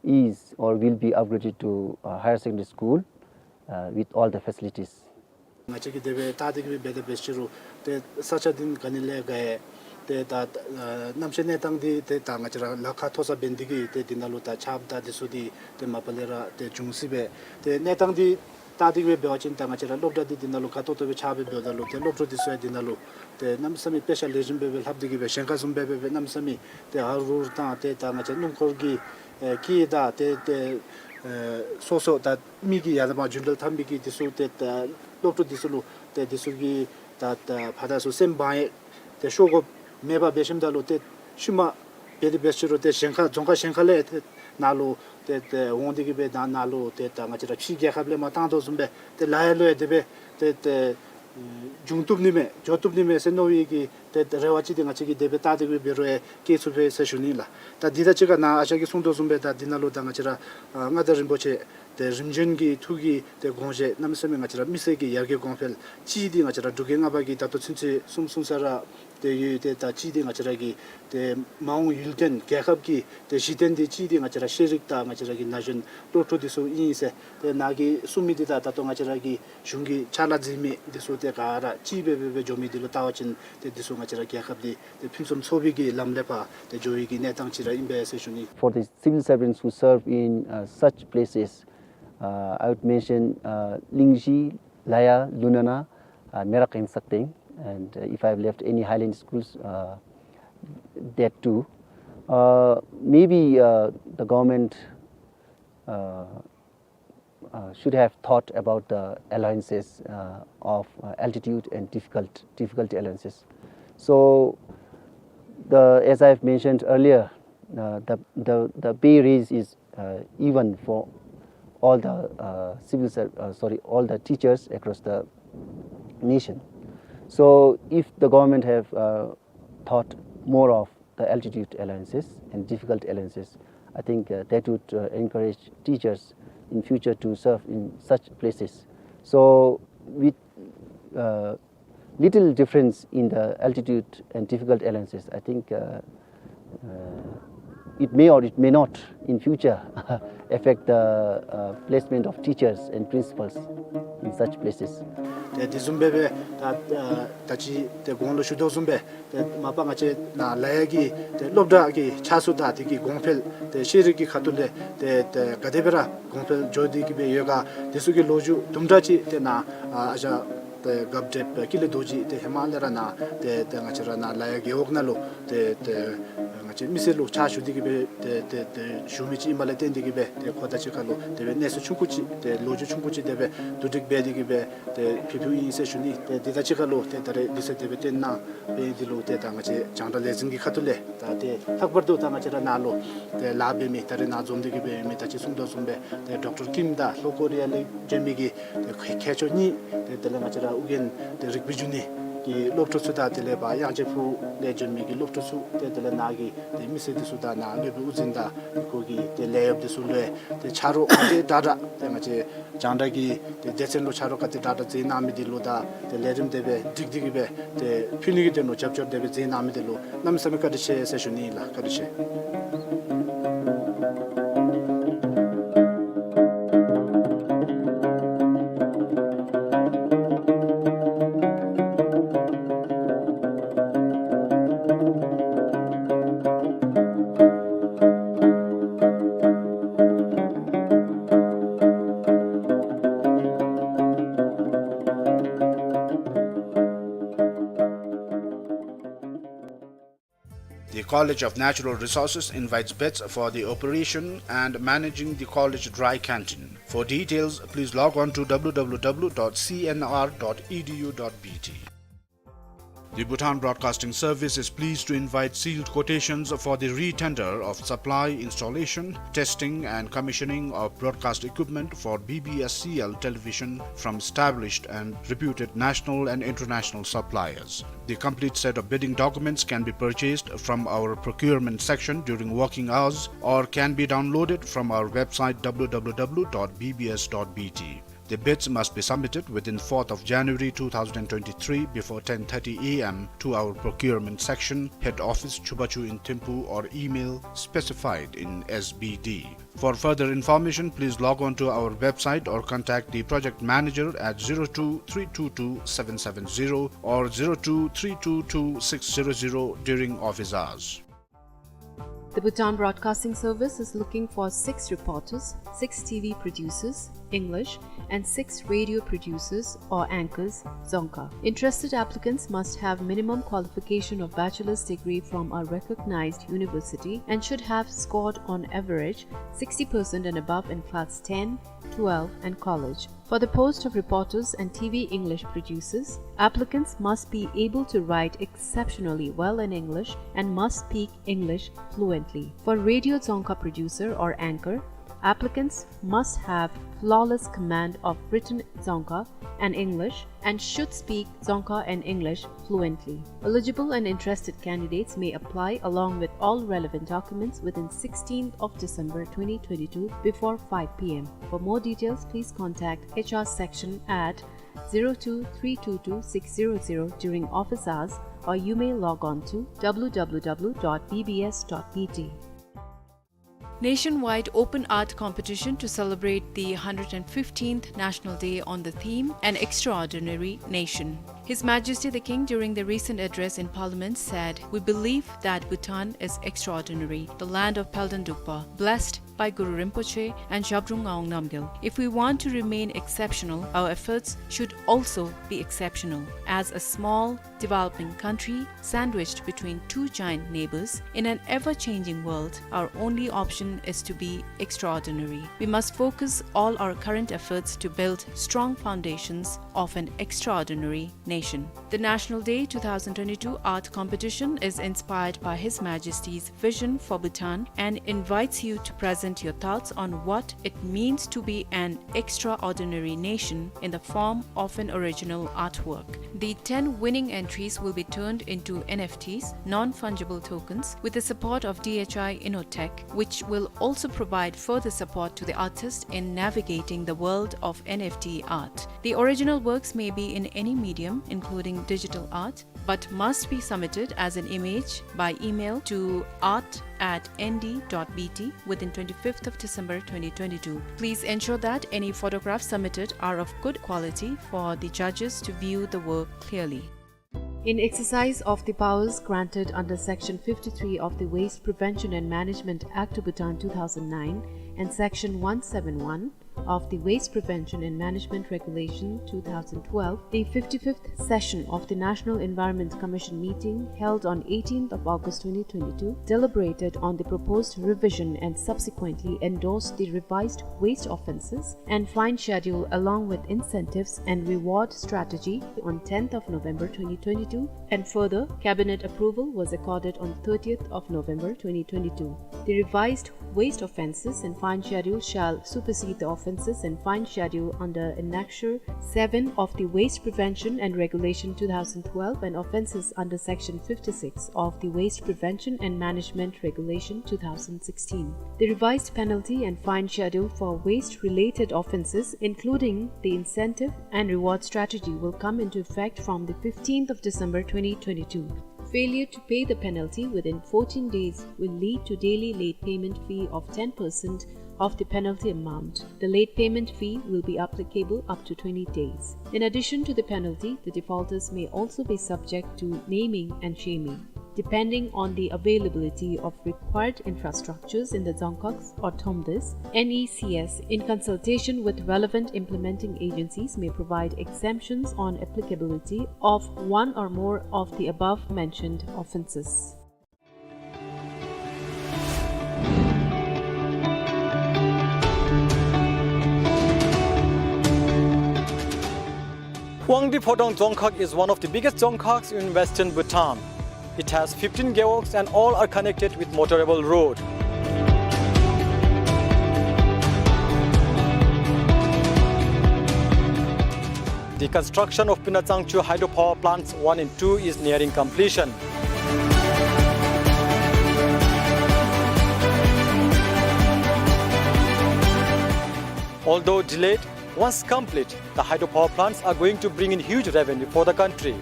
is or will be upgraded to, uh, higher secondary school, uh, with all the facilities. ང་བཅས་ཀྱིས་དེ་སྦེ་བལྟ་སྟེ་གི་སྦེ་འབད་དེ་འབད་ཞིན་རུང་ཏེ་ས་ཆ་འདི་ག་ནི་ལས་ག་ཡ་ཏེ་ད་ཨ་གནམ་གཤིས་གནས་སྟངས་འདི་ཏེ་ད་ང་བཅས་ར་ལཱ་ཁག་མཐོ་ས་འབད་ནི་འདི་གིས་ཏེ་འདི་ནང་ལུ་ད་ཆརཔ་དང་འདི་ཚུ་འདི་ཏེ་མ་པ་ལས་ར་ཏེ་འབྱུང་སྲིད་པས། ཏེ་གནས་སྟངས་འདི་བལྟ་སྟེ་གི་སྦེ་འབད་བ་ཅིན་ད་ང་བཅས་ར་སློབ་གྲྭ་འདི་འདི་ནང་ལུ་དགའ་ཏོག་ཏོ་སྦེ་ཆགས་སྦེ་འབདཝ་ད་ལུ་ཏེ་སློབ་ཕྲུག་འདི་ཚུ་ཡང་འདི་ནང་ལུ་ཏེ་གནམ་མེད་ས་མེད་དཔེ་ཆ་ལེགས་ཤོམ་སྦེ་སྦེ་ལྷབ་སྟེ་གི་སྦེ་ཞིང་ཁ་བཟུམ་སྦེ་སྦེ་སྦེ་གནམ་མེད་ས་མེད་ཏེ་ཧ་རུ་རུ་དང་ཏེ་ད་ང་བཅས་སྣུམ་འཁོར་གྱི་ཨེ་སྐད་དང་ཏེ་ཏེ་ཨེ་སོ་སོ་ད་མི་གིས་ཡར་དང་མར་རྒྱུན་འགྲུལ་འཐབ་མི་གི་འདི་ཚུ་ཏེ་ད་སློབ་ཕྲུག་འདི་ཚུ་ལུ་ཏེ་འདི་ཚུ་གི་ད་ད་ཕར་དང་ཚུར་སེམས་བག་ཡངས་ཏེ་ཤོར་དགོཔ་མེད་པར་འབད་ཞིནམ་ད་ལུ་ཏེ་ཤུལ་མ་འབད་དེ་འབད་ཞིན་རུང་ཏེ་ཞིང་ཁ་རྫོང་ཁག་ཞིང་ཁ་ལས་ཏེ་ནཱ་ལུ་ཏེ་ཏེ་འོང་སྟེ་གི་སྦེ་ད་ནཱ་ལུ་ཏེ་ད་ང་བཅས་ར་ཕྱི་རྒྱལ་ཁབ་ལས་མར་བཏང་དོ་བཟུམ་སྦེ་ཏེ་ལཱ་ཡ་ལུ་ཡང་དེ་སྦེ་ཏེ་ཏེ་འབྱུང་བཏུབ་ནི་མས་འགྱོ་བཏུབ་ནི་མས་ཟེར་མནོ་བའི་གི་ཏེ་ཏེ་རེ་བ་ཅིག་འདི་ང་བཅས་ཀྱིས་དེ་སྦེ་བལྟ་སྟེ་གི་སྦེ་འབད་རུང་ཡང་བསྐྱེད་ཚུགས་པས་ཟེར་ཞུ་ནི་ལགས། ད་འདི་དང་གཅིག་ཁར་ནཱ་ཨ་ཞང་གིས་གསུངས་དོ་བཟུམ་སྦེ་ད་འདི་ནང་ལུ་ད་ང་བཅས་ར་ཨ་མངའ་བདག་རིན་པོ་ཆེ་ཏེ་རིམ་བྱོན་གྱི་ཐུགས་ཀྱི་ཏེ་དགོངས་བཞེད་གནམ་མེད་ས་མེད་ང་བཅས་ར་མི་སེར་གྱི་ཡར་རྒྱས་གོང་འཕེལ་གཅིག་འདི་ང་བཅས་ར་འབྲུག་རྒྱལ་ལྔ་པ་གིས་ད་ལྟོ་ཚུན་ཚོད་གསུངས་གསུངས་ས་ར་ཏེ་ཡོད། ཏེ་ད་གཅིག་འདི་ང་བཅས་ར་གི་ཏེ་མ་འོངས་ཡུན་བརྟན་རྒྱལ་ཁབ་ཀྱི་ཏེ་གཞི་རྟེན་འདི་གཅིག་འདི་ང་བཅས་ར་ཤེས་རིག་དང་ང་བཅས་ར་གི་ན་གཞོན་སློབ་ཕྲུག་འདི་ཚུ་ཨིན་ཟེར། ཏེ་ནཱ་གིས་གསུངས་མི་འདི་དང་ད་ལྟོ་ང་བཅས་ར་གི་གཞུང་གི་ཕྱག་ལཱ་མཛད་མི་འདི་ཚུ་ཏེ་ག་ར་གཅིག་སྦེ་སྦེ་སྦེ་འགྱོ་མི་འདི་ལུ་བལྟ་བ་ཅིན་ཏེ་འདི་ཚུ་ང་བཅས་ར་རྒྱལ་ཁབ་འདི་ཏེ་ཕུན་སུམ་ཚོགས་པའི་གི་ལམ་ལས་ཕར་ཏེ་འགྱོ་བའི་གི་གནས་སྟངས་ཅིག་ར་ཨིན་པས་ཟེར་ཞུ་ནི། For the civil servants who serve in, uh, such places, uh, I would mention, uh, Lingzhi, Luyana, uh, Merak and Sakteng, and, uh, if I have left any highland schools, uh, that too. Uh, maybe, uh, the government, uh, uh, should have thought about the allowances, uh, of, uh, altitude and difficult, difficulty allowances. So, the, as I have mentioned earlier, uh, the, the, the pay raise is, uh, even for all the, uh, civil ser-, uh, sorry, all the teachers across the nation. So, if the government have, uh, thought more of the altitude allowances and difficult allowances, I think, uh, that would, uh, encourage teachers in future to serve in such places. So, with, uh, little difference in the altitude and difficult allowances, I think, uh, uh, it may or it may not in future affect the, uh, placement of teachers and principals in such places. ཏེ་དེ་བཟུམ་སྦེ་སྦེ་ད་ད་ཅི་ཏེ་གོང་ལུ་ཞུ་དོ་བཟུམ་སྦེ་ཏེ་མ་པ་ང་བཅས་ནཱ་ལ་ཡ་གི་ཏེ་སློབ་གྲྭ་གི་ཆགས་ཚུལ་དང་དེ་གི་གོང་འཕེལ་ཏེ་ཤེས་རིག་གི་ཁ་ཐུག་ལས་ཏེ་ཏེ་ག་དེ་སྦེ་ར་གོང་འཕེལ་འགྱོ་སྟེ་གི་སྦེ་ཡོད་ག་དེ་ཚུ་གི་ལོ་རྒྱུས་དུམ་གྲ་ཅིག་ཏེ་ནཱ་ཨ་ཨ་ཞང་ཏེ་རྒཔོ་བགྲེསཔ་ཀུན་ལེགས་རྡོ་རྗེ་ཏེ་ཧེ་མ་ལས་ར་ནཱ་ཏེ་ཏེ་ང་བཅས་ར་ནཱ་ལ་ཡ་རྒེད་འོག་ནང་ལུ་ཏེ་ཏེ་ང་བཅས་མི་སེར་ལུ་ཕྱག་ཞུ་སྟེ་གི་སྦེ་ཏེ་ཏེ་ཏེ་བཞུགས་མི་ཅིག་ཨིནམ་ལས་བརྟེན་ཏེ་གི་སྦེ་ཏེ་ཁོ་དང་གཅིག་ཁར་ལུ་དེ་སྦེ་གནས་ཚུལ་ཆུང་ཀུ་ཅིག་ཏེ་ལོ་རྒྱུས་ཆུང་ཀུ་ཅིག་དེ་སྦེ་བསྡུ་སྒྲིག་འབད་དེ་གི་སྦེ་ཏེ་ཕུལ་ཕུལཝ་ཨིན་ཟེར་ཞུ་ནི། ཏེ་འདི་དང་གཅིག་ཁར་ལུ་ཏེ་ད་རེས་འདི་ཚུ་དེ་སྦེ་སྟོན་གནང་བའི་འདི་ལུ་ཏེ་ད་ང་བཅས་རྒྱང་བསྒྲགས་ལས་འཛིན་གྱི་ཁ་ཐུག་ལས་ད་ཏེ་ལྷག་པར་དུ་ད་ང་བཅས་ར་ནཱ་ལུ་ཏེ་ལཱ་འབད་མི་ད་རེས་ནཱ་འཛོམས་ཏེ་གི་སྦེ་ཡོད་མི་ད་ཅི་གསུངས་དོ་བཟུམ་སྦེ་ཏེ་ཌོག་ཊར་ཀིམ་དང་ལྷོ་ཀོ་རི་ཡ་ལས་བྱོན་མི་གི་ཏེ་མཁས་མཆོག་གཉིས་ཏེ་དེ་ལས་ང་བཅས་ར་ཨོ་རྒྱན་ཏེ་རིག་པའི་འབྱུང་གནས་ཀྱི་སློབ་ཕྲུག་ཚུ་དང་དེ་ལས་ཕར་དབྱངས་ཅན་ཕུག་ལས་བྱོན་མི་གི་སློབ་ཕྲུག་ཚུ་ཏེ་དེ་ལས་ནཱ་གི་ཏེ་མི་སེར་འདི་ཚུ་དང་ནཱ་སློབ་དཔོན་དབུ་འཛིན་དང་ཁོ་གི་ཏེ་ལས་གཡོགཔ་འདི་ཚུ་ལུ་ཏེ་ཆ་རོགས་ག་དེ་དྲག་དྲག་ཏེ་ང་བཅས་རྒྱང་བསྒྲགས་ཀྱི་ཏེ་སྡེ་ཚན་ལུ་ཆ་རོགས་ག་དེ་དྲག་དྲག་མཛད་གནང་མི་འདི་ལུ་དང་ཏེ་ལས་རིམ་དེ་སྦེ་སྒྲིག་སྟེ་གི་སྦེ་ཏེ་ཕུལ་ནི་གི་དོན་ལུ་རྒྱབ་སྐྱོར་དེ་སྦེ་མཛད་གནང་མི་འདི་ལུ་གནམ་མེད་ས་མེད་བཀའ་དྲིན་ཆེ་ཟེར་ཞུ་ནི་ཨིན་ལགས། བཀའ་དྲིན་ཆེ། The College of Natural Resources invites bids for the operation and managing the college dry canteen. For details, please log on to W W W dot C N R dot E D U dot B T. The Bhutan Broadcasting Service is pleased to invite sealed quotations for the re-tender of supply, installation, testing and commissioning of broadcast equipment for B B S C L television from established and reputed national and international suppliers. The complete set of bidding documents can be purchased from our procurement section during working hours or can be downloaded from our website, W W W dot B B S dot B T. The bids must be submitted within fourth of January two thousand twenty-three before ten thirty A M to our procurement section, head office, Chubachu in Thimphu, or email specified in S B D. For further information, please log on to our website or contact the project manager at zero two three two two seven seven zero or zero two three two two six zero zero during office hours. The Bhutan Broadcasting Service is looking for six reporters, six T V producers, English, and six radio producers or anchors, Dzongkha. Interested applicants must have minimum qualification of bachelor's degree from a recognized university and should have scored on average sixty percent and above in class ten, twelve, and college. For the post of reporters and T V English producers, applicants must be able to write exceptionally well in English and must speak English fluently. For radio Dzongkha producer or anchor, applicants must have flawless command of written Dzongkha and English and should speak Dzongkha and English fluently. Eligible and interested candidates may apply along with all relevant documents within sixteenth of December twenty twenty-two before five P M. For more details, please contact H R section at zero two three two two six zero zero during office hours, or you may log on to W W W dot B B S dot B T. Nationwide open art competition to celebrate the hundred and fifteenth National Day on the theme An Extraordinary Nation. His Majesty the King, during the recent address in Parliament, said, "We believe that Bhutan is extraordinary, the land of Palden Drukpa, blessed by Guru Rinpoche and Zhabdrung Ngawang Namgyal. If we want to remain exceptional, our efforts should also be exceptional. As a small, developing country sandwiched between two giant neighbors in an ever-changing world, our only option is to be extraordinary. We must focus all our current efforts to build strong foundations of an extraordinary nation." The National Day two thousand twenty-two art competition is inspired by His Majesty's vision for Bhutan and invites you to present your thoughts on what it means to be an extraordinary nation in the form of an original artwork. The ten winning entries will be turned into N F Ts, non-fungible tokens, with the support of D H I Innotech, which will also provide further support to the artist in navigating the world of N F T art. The original works may be in any medium, including digital art, but must be submitted as an image by email to art at N D dot B T within twenty-fifth of December twenty twenty-two. Please ensure that any photographs submitted are of good quality for the judges to view the work clearly. In exercise of the powers granted under Section fifty-three of the Waste Prevention and Management Act of Bhutan two thousand nine and Section one seven one, of the Waste Prevention and Management Regulation two thousand twelve, the fifty-fifth session of the National Environment Commission meeting held on eighteenth of August twenty twenty-two deliberated on the proposed revision and subsequently endorsed the revised waste offences and fine schedule along with incentives and reward strategy on tenth of November twenty twenty-two, and further, Cabinet approval was accorded on thirtieth of November twenty twenty-two. The revised waste offences and fine schedule shall supersede the offences and fine schedule under Annexure seven of the Waste Prevention and Regulation two thousand twelve and offences under Section fifty-six of the Waste Prevention and Management Regulation two thousand sixteen. The revised penalty and fine schedule for waste-related offences, including the incentive and reward strategy, will come into effect from the fifteenth of December twenty twenty-two. Failure to pay the penalty within fourteen days will lead to daily late payment fee of ten percent of the penalty amount. The late payment fee will be applicable up to twenty days. In addition to the penalty, the defaulters may also be subject to naming and shaming. Depending on the availability of required infrastructures in the Dzongkhag or Thromdes, N E C S, in consultation with relevant implementing agencies, may provide exemptions on applicability of one or more of the above mentioned offences. Wangdue Phodrang Dzongkhag is one of the biggest dzongkhags in western Bhutan. It has fifteen gewogs and all are connected with motorable road. The construction of Pina Tsangchu hydropower plants one and two is nearing completion. Although delayed, once complete, the hydropower plants are going to bring in huge revenue for the country.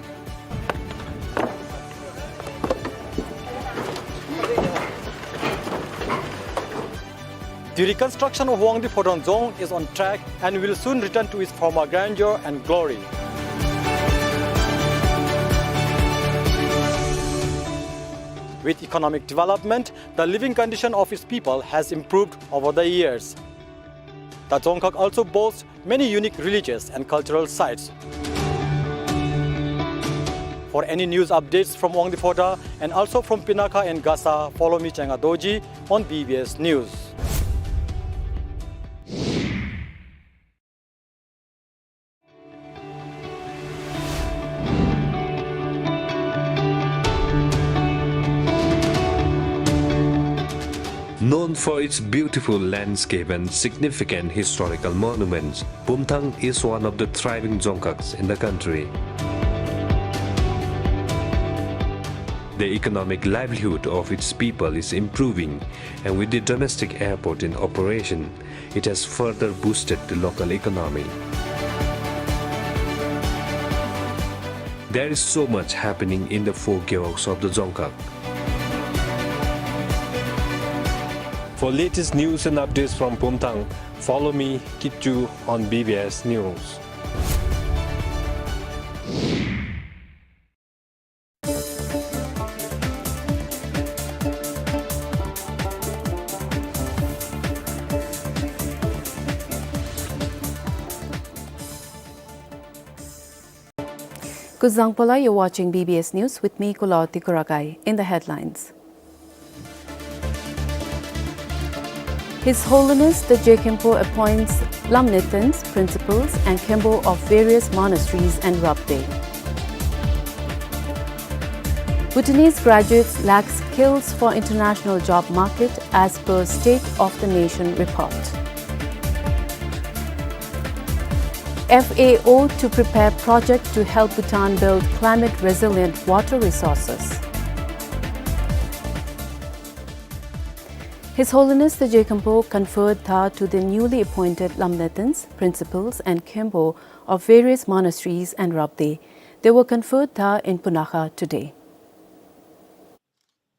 The reconstruction of Wangdue Phodrang Dzong is on track and will soon return to its former grandeur and glory. With economic development, the living condition of its people has improved over the years. The Dzongkhag also boasts many unique religious and cultural sites. For any news updates from Wangdue Phodrang and also from Pinakha and Gasa, follow me, Changa Dorji, on B B S News. Known for its beautiful landscape and significant historical monuments, Pumthang is one of the thriving dzongkhags in the country. The economic livelihood of its people is improving, and with the domestic airport in operation, it has further boosted the local economy. There is so much happening in the four gewogs of the dzongkhag. For latest news and updates from Pumthang, follow me, Kitchu, on B B S News. Good zangpala, you're watching B B S News with me, Kulaoti Kuragai. In the headlines. His Holiness the Je Khenpo appoints Lamnethens, principals, and Khenpo of various monasteries and Rabdey. Bhutanese graduates lack skills for international job market as per State of the Nation report. F A O to prepare project to help Bhutan build climate resilient water resources. His Holiness the Je Khenpo conferred tha to the newly appointed Lamnethens, principals, and Khenpo of various monasteries and Rabdey. They were conferred tha in Punakha today.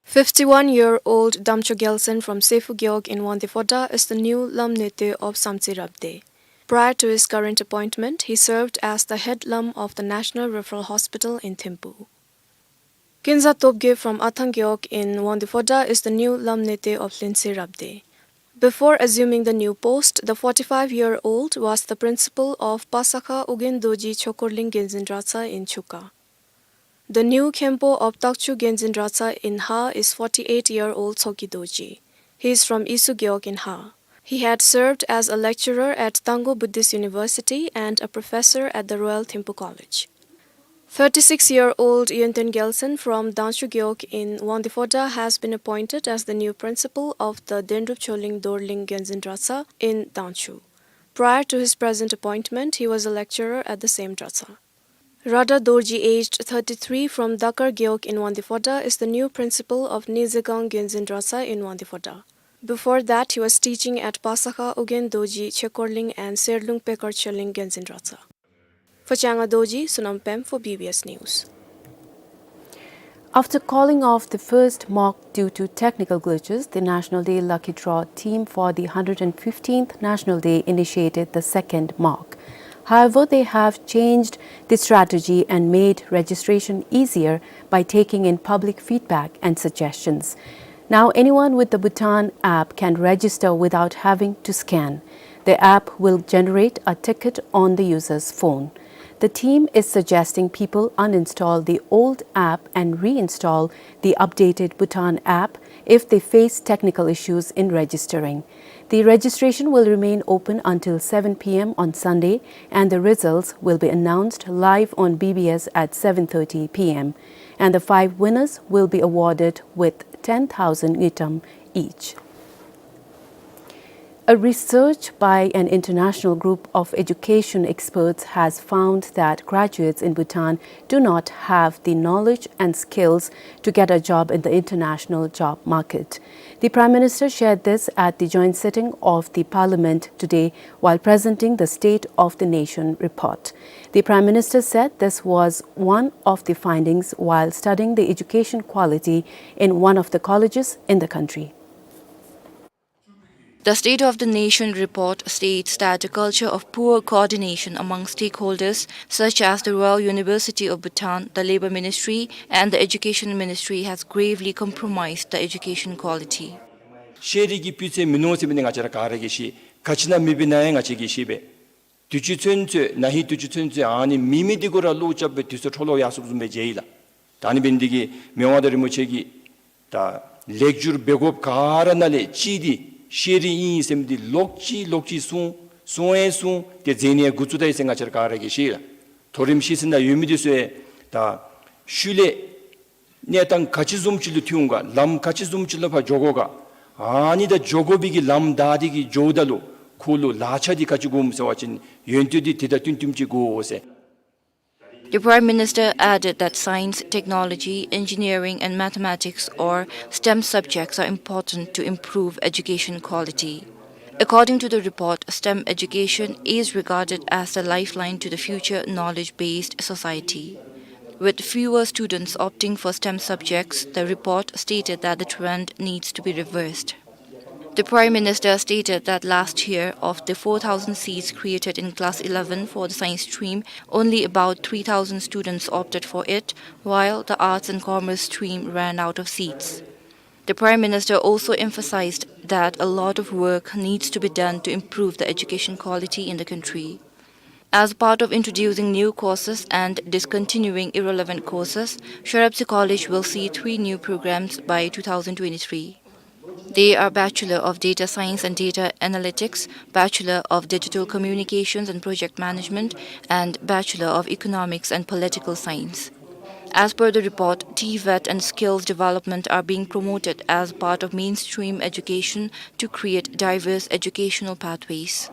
Fifty-one-year-old Damcho Gyalsen from Sephu Gewog in Wangdue Phodrang is the new Lamnethens of Samtse Rabdey. Prior to his current appointment, he served as the head Lam of the National Referral Hospital in Thimphu. Kinza Topge from Athang Gewog in Wangdue Phodrang is the new Lamnethens of Lhintse Rabdey. Before assuming the new post, the forty-five-year-old was the principal of Pasakha Ugyen Dorji Chokorling Genzin Dratshang in Chuka. The new Khenpo of Takchu Genzin Dratshang in Haa is forty-eight-year-old Tshogkyi Dorji. He is from Isu Gewog in Haa. He had served as a lecturer at Tangkhul Buddhist University and a professor at the Royal Thimphu College. Thirty-six-year-old Yönten Gyalsen from Dangchu Gewog in Wangdue Phodrang has been appointed as the new principal of the Dendrup Choling Dorling Genzin Dratshang in Dangchu. Prior to his present appointment, he was a lecturer at the same Dratshang. Radha Dorji, aged thirty-three, from Dakar Gewog in Wangdue Phodrang, is the new principal of Nizegang Genzin Dratshang in Wangdue Phodrang. Before that, he was teaching at Pasakha Ugyen Dorji Chekorling and Serlung Pekar Choling Genzin Dratshang. For Changa Dorji, Sonam Pem for B B S News. After calling off the first mock due to technical glitches, the National Day lucky draw team for the hundred and fifteenth National Day initiated the second mock. However, they have changed the strategy and made registration easier by taking in public feedback and suggestions. Now, anyone with the Bhutan app can register without having to scan. The app will generate a ticket on the user's phone. The team is suggesting people uninstall the old app and reinstall the updated Bhutan app if they face technical issues in registering. The registration will remain open until seven p m on Sunday, and the results will be announced live on B B S at seven thirty p m. And the five winners will be awarded with ten thousand ngultrum each. A research by an international group of education experts has found that graduates in Bhutan do not have the knowledge and skills to get a job in the international job market. The Prime Minister shared this at the joint sitting of the Parliament today while presenting the State of the Nation report. The Prime Minister said this was one of the findings while studying the education quality in one of the colleges in the country. The State of the Nation report states that a culture of poor coordination among stakeholders such as the Royal University of Bhutan, the Labour Ministry, and the Education Ministry has gravely compromised the education quality. ཤེས་རིག་གི་སྤུས་ཚད་མིན་ནུག་ཟེར་མི་འདི་ང་བཅས་ར་ག་ར་གིས་ཤེས། ག་ཅི་ནང་མེདཔ་ཨིན་ན་ཡང་ང་བཅས་ཀྱིས་ཤེས་པས། དུས་ཅི་ཚུན་ཚོད་ན་ཧིང་དུས་ཅི་ཚུན་ཚོད་ཨ་ནི་མེད་མི་འདི་གུ་ར་བློ་རྐྱབ་སྦེ་དུས་ཚོད་འཕྲོ་བརླག་ཡར་སོཔ་བཟུམ་སྦེ་མཇལ་ཡི་ལགས། ད་ཨ་ནི་འབད་ནི་འདི་གིས་མི་དབང་མངའ་བདག་རིན་པོ་ཆེ་གིས་ད་ལེགས་བསྒྱུར་འབད་དགོཔ་ག་ར་ནང་ལས་གཅིག་འདི་ཤེས་རིག་ཨིན་ཟེར་མི་འདི་ལོག་ཅི་ལོག་ཅི་གསུངས་གསུངས་ཡང་གསུངས་ཏེ་མཛད་ནི་ཡང་འགོ་བཙུགས་ད་ཡི་ཟེར་ང་བཅས་ར་ག་ར་གིས་ཤེས་ལགས། མཐོ་རིམ་ཤེས་ཚད་ནང་ཡོད་མི་འདི་ཚུ་ཡང་ད་ཤུལ་ལས་གནས་སྟངས་ག་ཅི་བཟུམ་ཅིག་ལུ་ཐོན་ག་ལམ་ག་ཅི་བཟུམ་ཅིག་ལུ་ཕར་འགྱོ་དགོ་ག་ཨ་ནི་ད་འགྱོ་དགོ་པའི་གི་ལམ་བདའ་སྟེ་གིས་འགྱོཝ་ད་ལུ་ཁོ་ལུ་ལག་ཆ་འདི་ག་ཅི་དགོཔ་སྨོ་ཟེར་བ་ཅིན་ཡོན་ཏན་འདི་དེ་དང་བསྟུན་བསྟུནམ་ཅིག་དགོ་ཟེར། The Prime Minister added that science, technology, engineering, and mathematics, or STEM subjects, are important to improve education quality. According to the report, STEM education is regarded as the lifeline to the future knowledge-based society. With fewer students opting for STEM subjects, the report stated that the trend needs to be reversed. The Prime Minister stated that last year, of the four thousand seats created in class eleven for the science stream, only about three thousand students opted for it, while the arts and commerce stream ran out of seats. The Prime Minister also emphasized that a lot of work needs to be done to improve the education quality in the country. As part of introducing new courses and discontinuing irrelevant courses, Sharabtsi College will see three new programs by two thousand twenty-three. They are Bachelor of Data Science and Data Analytics, Bachelor of Digital Communications and Project Management, and Bachelor of Economics and Political Science. As per the report, TVET and skills development are being promoted as part of mainstream education to create diverse educational pathways.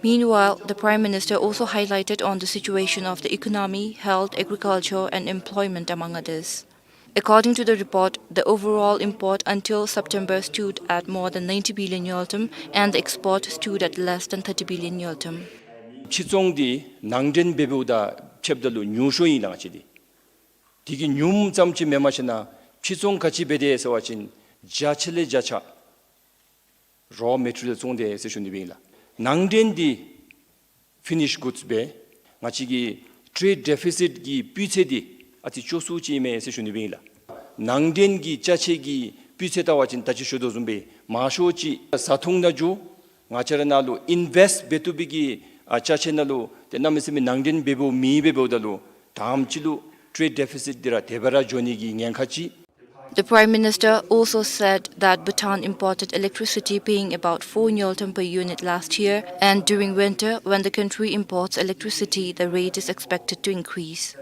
Meanwhile, the Prime Minister also highlighted on the situation of the economy, health, agriculture, and employment, among others. According to the report, the overall import until September stood at more than ninety billion ngultrum, and the export stood at less than thirty billion ngultrum. ཕྱིར་ཚོང་འདི་ནང་འདྲེན་འབད་འབདཝ་དང་ཕྱདཔ་ད་ལུ་ཉུང་ཤོས་ཨིན་ལགས་ང་བཅས་འདི། དེ་གིས་ཉུངམ་ཙམ་ཅིག་མེན་པར་ཞིན་ན་ཕྱིར་ཚོང་ག་ཅི་འབད་དེས་ཟེར་བ་ཅིན་བརྒྱ་ཆ་ལས་བརྒྱ་ཆ་རོ་མེ་ཊི་རི་ཡཱལ་བཙོང་དེས་ཟེར་ཞུ་ནི་སྦེ་ཨིན་ལགས། ནང་འདྲེན་འདི་ཕི་ནིཤ་གུཌསི་སྦེ་ང་བཅས་ཀྱི་ཊེརེཌ་ཌེ་ཕི་སིཊ་ཀྱི་སྤུས་ཚད་འདི་ཨ་ཙི་སྐྱོ་སུ་ཅིག་ཨིན་མས་ཟེར་ཞུ་ནི་སྦེ་ཨིན་ལགས། ནང་འདྲེན་གྱི་ཅ་ཆས་ཀྱི་སྤུས་ཚད་བལྟ་བ་ཅིན་ད་ཅི་ཞུ་དོ་བཟུམ་སྦེ་མང་ཤོས་ཅིག་བཟའ་འཐུང་ནང་འགྱོ། ང་བཅས་ར་ནང་ལུ་ཨིན་ཝེསཊ་འབད་བཏུབ་པའི་གི་ཨ་ཅ་ཆས་ནང་ལུ་ཏེ་གནམ་མེད་ས་མེད་ནང་འདྲེན་འབད་འབདཝ་མེད་འབད་འབདཝ་ད་ལུ་དང་པ་ཅིག་ལུ་ཊེརེཌ་ཌེ་ཕི་སིཊ་འདི་ར་དེ་སྦེ་ར་འགྱོ་ནི་གི་ཉེན་ཁ་ཅིག། The Prime Minister also said that Bhutan imported electricity paying about four ngultrum per unit last year, and during winter, when the country imports electricity, the rate is expected to increase.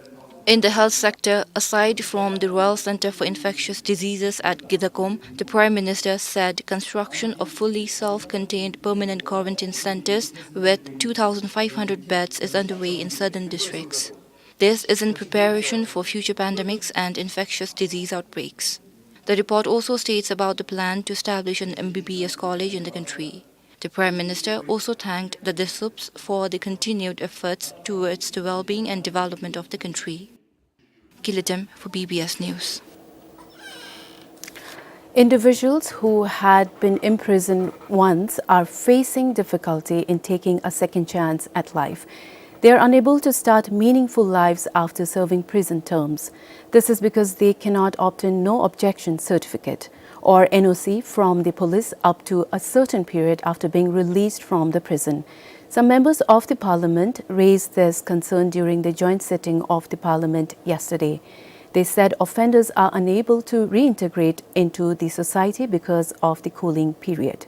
In the health sector, aside from the Royal Centre for Infectious Diseases at Gidakom, the Prime Minister said construction of fully self-contained permanent quarantine centres with two thousand five hundred beds is underway in southern districts. This is in preparation for future pandemics and infectious disease outbreaks. The report also states about the plan to establish an M B B S college in the country. The Prime Minister also thanked the DISUPs for the continued efforts towards the well-being and development of the country. Gilidem for B B S News. Individuals who had been imprisoned once are facing difficulty in taking a second chance at life. They are unable to start meaningful lives after serving prison terms. This is because they cannot obtain no objection certificate or N O C from the police up to a certain period after being released from the prison. Some members of the parliament raised this concern during the joint sitting of the parliament yesterday. They said offenders are unable to reintegrate into the society because of the cooling period.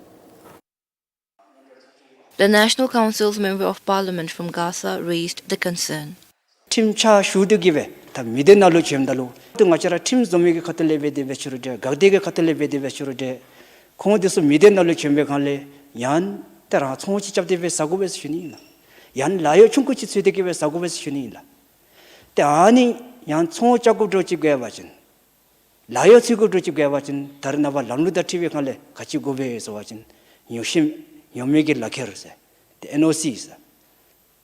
The National Council's Member of Parliament from Gasa raised the concern. ཁྲིམས་ཕྱག་ཞུ་སྟེ་གི་སྦེ་ད་མི་སྡེ་ནང་ལུ་བྱོནམ་ད་ལུ་ཏེ་ང་བཅས་ར་ཁྲིམས་བཟོ་མི་གི་ཁ་ཐུག་ལས་འབད་དེ་འབད་ཞུ་རུང་འདྲ། འགག་སྡེ་གི་ཁ་ཐུག་ལས་འབད་དེ་འབད་ཞུ་རུང་འདྲ། ཁོང་འདི་ཚུ་མི་སྡེ་ནང་ལུ་བྱོན་པའི་སྒང་ལས་ཡང་ཏེ་རང་ཚོང་ཅིག་རྐྱབ་སྟེ་སྦེ་ཟ་དགོ་པས་ཟེར་ཞུ་ནི་ཨིན་ལགས། ཡང་ལཱ་གཡོག་ཆུང་ཀུ་ཅིག་འཚོལ་ཏེ་གི་སྦེ་ཟ་དགོ་པས་ཟེར་ཞུ་ནི་ཨིན་ལགས། ཏེ་ཨ་ནི་ཡང་ཚོང་རྐྱབ་དགོཔ་འདྲཝ་ཅིག་འབད་བ་ཅིན་ལཱ་གཡོག་འཚོལ་དགོཔ་འདྲཝ་ཅིག་འབད་བ་ཅིན་ད་རེས་ནངས་པ་ལམ་ལུགས་དང་འཁྲིལ་བའི་སྒང་ལས་ག་ཅི་དགོ་པས་ཟེར་བ་ཅིན་ཉོ་ཤིམ་ཉོ་མི་གི་ལག་ཁྱེར་ཟེར་ཏེ་ཨེན་ཨོ་སི་ཟེར་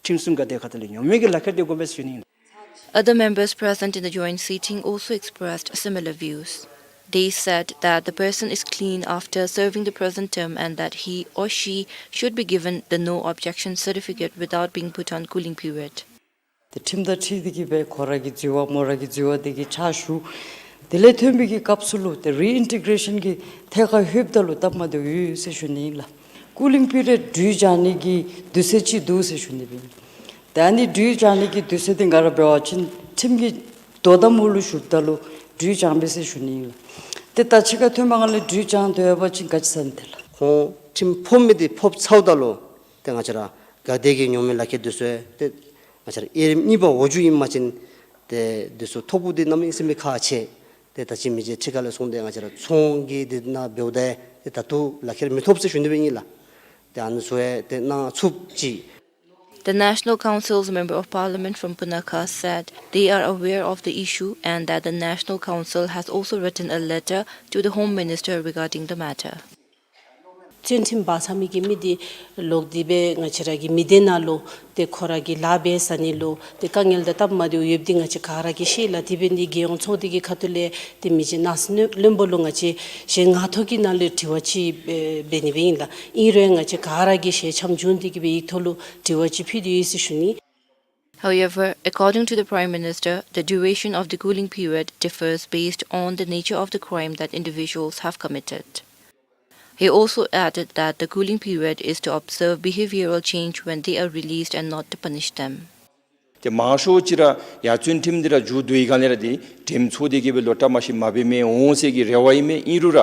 ཁྲིམས་སྲུང་འགག་སྡེ་ཁ་ཐུག་ལས་ཉོ་མི་གི་ལག་ཁྱེར་འདི་དགོ་པས་ཟེར་ཞུ་ནི་ཨིན། Other members present in the joint sitting also expressed similar views. They said that the person is clean after serving the present term and that he or she should be given the no objection certificate without being put on cooling period. ཏེ་ཁྲིམས་དང་འཁྲིལ་ཏེ་གི་སྦེ་ཁོ་ར་གི་འཛོལ་བ་མོ་ར་གི་འཛོལ་བ་དེ་གི་ཕྱག་ཞུ། དེ་ལས་ཐོན་པའི་གི་སྐབས་སུ་ལུ་ཏེ་རི་ཨིན་ཊི་གེ་རེ་ཤཱན་གྱི་ཐད་ཁར་ལྷོདཔ་ད་ལུ་སྟབས་མ་བདེཝ་ཡོད་ཟེར་ཞུ་ནི་ཨིན་ལགས། ཀུ་ལིང་པི་རི་ཡཌ་དྲོད་སྦྱང་ནི་གི་དུས་ཚོད་ཅིག་འདུག་ཟེར་ཞུ་ནི་སྦེ་ཨིན། ད་ཨ་ནི་དྲོད་སྦྱང་ནི་གི་དུས་ཚོད་དེ་ག་ར་འབད་བ་ཅིན་ཁྲིམས་ཀྱི་དོ་དམ་འོག་ལུ་ཞུཝ་ད་ལུ་དྲོད་སྦྱང་པས་ཟེར་ཞུ་ནི་ཨིན་ལགས། ཏེ་ད་ཕྱི་ཁར་ཐོན་པའི་སྒང་ལས་དྲོད་སྦྱང་སྡོད་པ་ཅིན་ག་ཅི་ཟེར་ན་དེ་ལགས། ཁོང་ཁྲིམས་ཕོག་མི་དེ་ཕོག་ཚརཝ་ད་ལུ་ཏེ་ང་བཅས་ར་འགག་སྡེ་གི་ཉོ་མི་ལག་ཁྱེར་འདི་ཚུ་ཏེ་ང་བཅས་ར་དབྱེ་རིམ་གཉིས་པ་འོག་འཇུག་ཨིན་པ་ཅིན་ཏེ་འདི་ཚུ་ཐོབ་དགོཔ་འདི་གནམ་མེད་ས་མེད་ཁག་ཆེ། ཏེ་ད་ཅི་མི་རྗེ་ཁྲི་ཁ་ལས་གསུངས་ཏེ་ང་བཅས་ར་ཚོང་གི་འདི་ནང་འབདཝ་ད་ཏེ་ད་ལྟོ་ལག་ཁྱེར་མི་ཐོབ་ཟེར་ཞུ་ནི་སྦེ་ཨིན་ལགས། ཏེ་ཨ་ནི་ཚུ་ཡང་ཏེ་གནང་ཚུགསཔ་ཅིག། The National Council's Member of Parliament from Punakha said they are aware of the issue and that the National Council has also written a letter to the Home Minister regarding the matter. བཙོན་ཁྲིམས་འབག་ཚར་མི་གི་མི་འདི་ལོག་སྟེ་སྦེ་ང་བཅས་ར་གི་མི་སྡེ་ནང་ལུ་ཏེ་ཁོ་ར་གི་ལཱ་འབད་ས་ནི་ལུ་ཏེ་དཀའ་ངལ་དང་སྟབས་མ་བདེཝ་ཡོདཔ་འདི་ང་བཅས་ག་ར་གིས་ཤེས་ལགས། དེ་འབད་ནི་འདི་རྒྱལ་ཡོངས་ཚོགས་སྡེ་གི་ཁ་ཐུག་ལས་ཏེ་མི་རྗེ་ནགས་གསེབ་བློན་པོ་ལུ་ང་བཅས་གཞན་ངག་ཐོག་གི་ནང་ལུ་དྲི་བ་ཅིག་འབད་འབད་ནི་སྦེ་ཨིན་ལགས། ཨིན་རུང་ང་བཅས་ག་ར་གིས་ཞལ་འཆམ་བྱུང་སྟེ་གི་སྦེ་ཡིག་ཐོག་ལུ་དྲི་བ་ཅིག་ཕུལ་ཏེ་ཡོད་ཟེར་ཞུ་ནི། However, according to the Prime Minister, the duration of the cooling period differs based on the nature of the crime that individuals have committed. He also added that the cooling period is to observe behavioral change when they are released and not to punish them. ཏེ་མང་ཤོས་ཅིག་ར་ཡར་བཙོན་ཁྲིམས་འདི་ར་མཇུག་བསྡུ་བའི་སྒང་ལས་ར་ཏེ་འགྲེམས་ཚོགས་འདི་གིས་སྦེ་ལོག་བཀྲ་མ་ཤིསཔ་མ་འབད་མི་འོང་ཟེར་གྱི་རེ་བ་ཨིན་མས། ཨིན་རུང་ར་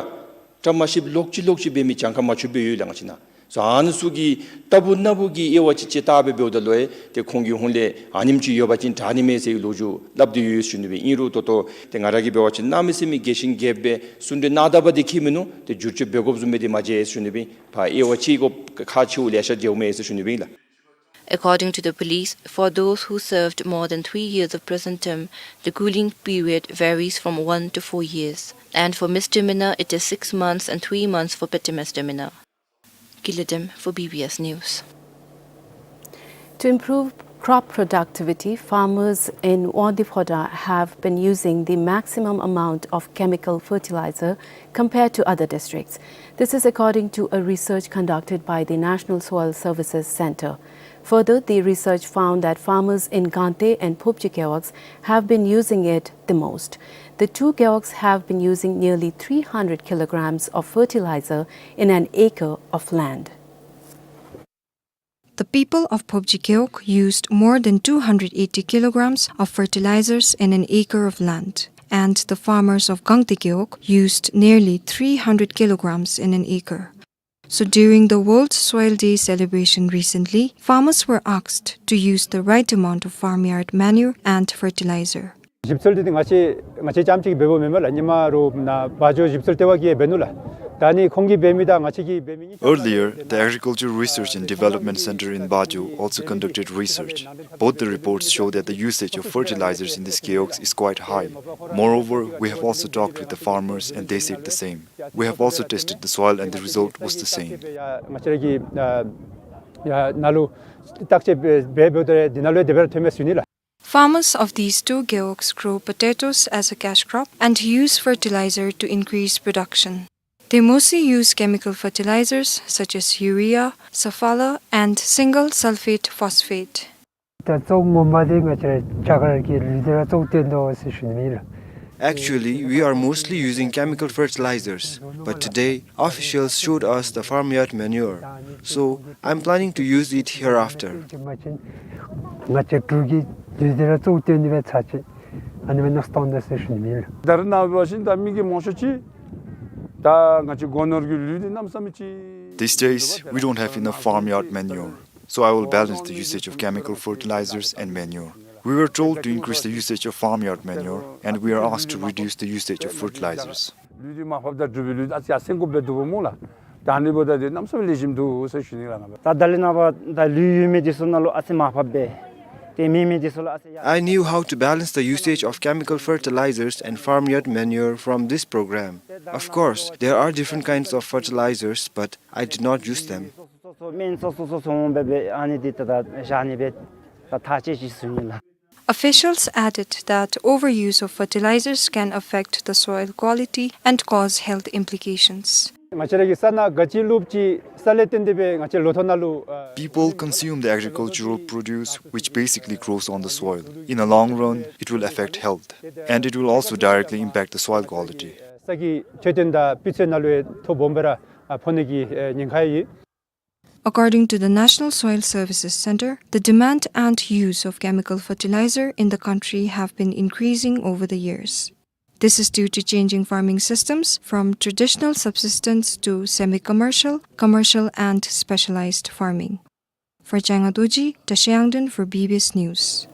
བཀྲ་མ་ཤིསཔ་ལོག་ཅི་ལོག་ཅི་འབད་མི་གྱངས་ཁ་མ་ཆོདཔ་སྦེ་ཡོད་ལགས། ང་བཅས་ནཱ་སོ་ཨ་ནི་ཚུ་གིས་ལྟ་བུ་ན་བུ་གི་དབྱེ་བ་ཅིག་དཔྱད་བལྟ་སྦེ་འབདཝ་ད་ལུ་ཡང་ཏེ་ཁོང་གི་ཧོངས་ལས་ཨ་ནེམ་ཅིག་ཡོད་པ་ཅིན་དྲག་ནི་མས་ཟེར་གྱི་ལོ་རྒྱུས་སླབ་སྟེ་ཡོད་ཟེར་ཞུ་ནི་སྦེ། ཨིན་རུང་ད་ལྟོ་ཏེ་ང་ར་གིས་འབད་བ་ཅིན་གནམ་མེད་ས་མེད་རྒྱས་ཤིང་རྒྱསཔ་སྦེ་གསུང་གྲོས་གནང་ད་པ་འདི་ཁྱད་མིན་ནུག། ཏེ་བསྒྱུར་བཅོས་འབད་དགོཔ་བཟུམ་སྦེ་འདི་མ་མཇལ་ཟེར་ཞུ་ནི་སྦེ། ཕར་དབྱེ་བ་ཕྱེ་དགོཔ་ཁག་ཆེཝ་ལེ་ཤ་མཇལཝ་མས་ཟེར་ཞུ་ནི་སྦེ་ཨིན་ལགས། According to the police, for those who served more than three years of prison term, the cooling period varies from one to four years, and for misdemeanor, it is six months and three months for petty misdemeanor. Gilidem for B B S News. To improve crop productivity, farmers in Wangdue Phodrang have been using the maximum amount of chemical fertilizer compared to other districts. This is according to a research conducted by the National Soil Services Centre. Further, the research found that farmers in Gangte and Phobjee gewogs have been using it the most. The two gewogs have been using nearly three hundred kilograms of fertilizer in an acre of land. The people of Phobjee gewog used more than two hundred eighty kilograms of fertilizers in an acre of land, and the farmers of Gangte gewog used nearly three hundred kilograms in an acre. So during the World Soil Day celebration recently, farmers were asked to use the right amount of farmyard manure and fertilizer. ཞིབ་འཚོལ་འདི་ང་བཅས་ང་བཅས་རྐྱངམ་གཅིག་གིས་འབད་འབདཝ་མེན་མས་ལགས། ཧེ་མ་རོགས་ནཱ་བ་ཇོ་ཞིབ་འཚོལ་ལྟེ་བ་གིས་འབད་ནུག་ལགས། ད་ནི་ཁོང་གིས་འབད་མི་དང་ང་བཅས་ཀྱིས་འབད་མི་གཉིས་ཀ། Earlier, the Agriculture Research and Development Center in Bajo also conducted research. Both the reports show that the usage of fertilizers in these gewogs is quite high. Moreover, we have also talked with the farmers and they said the same. We have also tested the soil and the result was the same. ང་བཅས་ར་གི་ཨ་ཡར་ནཱ་ལུ་བརྟག་དཔྱད་འབད་འབདཝ་ད་འདི་ནང་ལུ་དེ་སྦེ་ར་ཐོནམ་མས་ཟེར་ཞུ་ནི་ལགས། Farmers of these two gewogs grow potatoes as a cash crop and use fertilizer to increase production. They mostly use chemical fertilizers such as urea, sulfala, and single sulfate phosphate. ད་བཙོག་ངོ་མ་འདི་ང་བཅས་ར་རྒྱ་གར་གྱི་ལུད་འདི་ར་བཙོག་བཏོན་དོ་ཟེར་ཞུ་ནི་ཨིན་ལགས། Actually, we are mostly using chemical fertilizers, but today, officials showed us the farmyard manure, so I'm planning to use it hereafter. ང་བཅས་འབྲུག་གི་དུས་འདི་ར་གཙོ་བོ་བཏོན་ནི་སྦེ་ཚར་ཅིག་ཨ་ནི་སྦེ་མནོ་བསམ་བཏང་དོ་ཟེར་ཞུ་ནི་ཨིན་ལགས། ད་རེས་ནངས་པ་བཞིན་ད་མི་གི་མང་ཤོས་ཅིག་ད་ང་བཅས་སྒོ་ནོར་གྱི་ལུད་འདི་གནམ་མེད་ས་མེད་ཅིག These days, we don't have enough farmyard manure, so I will balance the usage of chemical fertilizers and manure. We were told to increase the usage of farmyard manure, and we are asked to reduce the usage of fertilizers. ལུད་འདི་མར་ཕབ་ད་འབྲུག་པའི་ལུད་ཨ་ཙི་ཡར་སེང་དགོཔ་སྦེ་འདུག་པ་སྨོ་ལགས། ད་ཨ་ནི་འབདཝ་ད་འདི་གནམ་མེད་ས་མེད་ལེགས་ཤོམ་འདུག་ཟེར་ཞུ་ནི་ལགས་ང་། ད་ད་རེས་ནངས་པ་ད་ལུད་ཡོད་མི་འདི་ཚུ་ནང་ལུ་ཨ་ཙི་མར་ཕབ་སྦེ་ཏེ་མེད་མི་འདི་ཚུ་ལུ་ཨ་ཙི་ཡར། I knew how to balance the usage of chemical fertilizers and farmyard manure from this program. Of course, there are different kinds of fertilizers, but I did not use them. སོ་སོ་སོ་སོ་སྨན་སོ་སོ་སོ་སོ་འོང་སྦེ་སྦེ་ཨ་ནི་འདི་ད་ད་བཞག་ནི་སྦེ་ད་ཐག་བཅད་ཅི་ཟེར་ཞུ་ནི་ལགས། Officials added that overuse of fertilizers can affect the soil quality and cause health implications. ང་བཅས་ར་གིས་ས་ནཱ་ག་ཅི་བླུགཔ་ཅིག་ས་ལས་བརྟེན་ཏེ་སྦེ་ང་བཅས་ལོ་ཐོག་ནང་ལུ་ཨ། People consume the agricultural produce, which basically grows on the soil. In the long run, it will affect health, and it will also directly impact the soil quality. ས་གི་མཆོད་རྟེན་དང་སྤུས་ཚད་ནང་ལུ་ཡང་ཐོ་སྦོམ་སྦེ་ར་ཨ་ཕོག་ནི་གི་ཨེ་ཉེན་ཁ་ཡོད། According to the National Soil Services Centre, the demand and use of chemical fertilizer in the country have been increasing over the years. This is due to changing farming systems from traditional subsistence to semi-commercial, commercial and specialized farming. For Changa Dorji, Tashi Yangden for B B S News.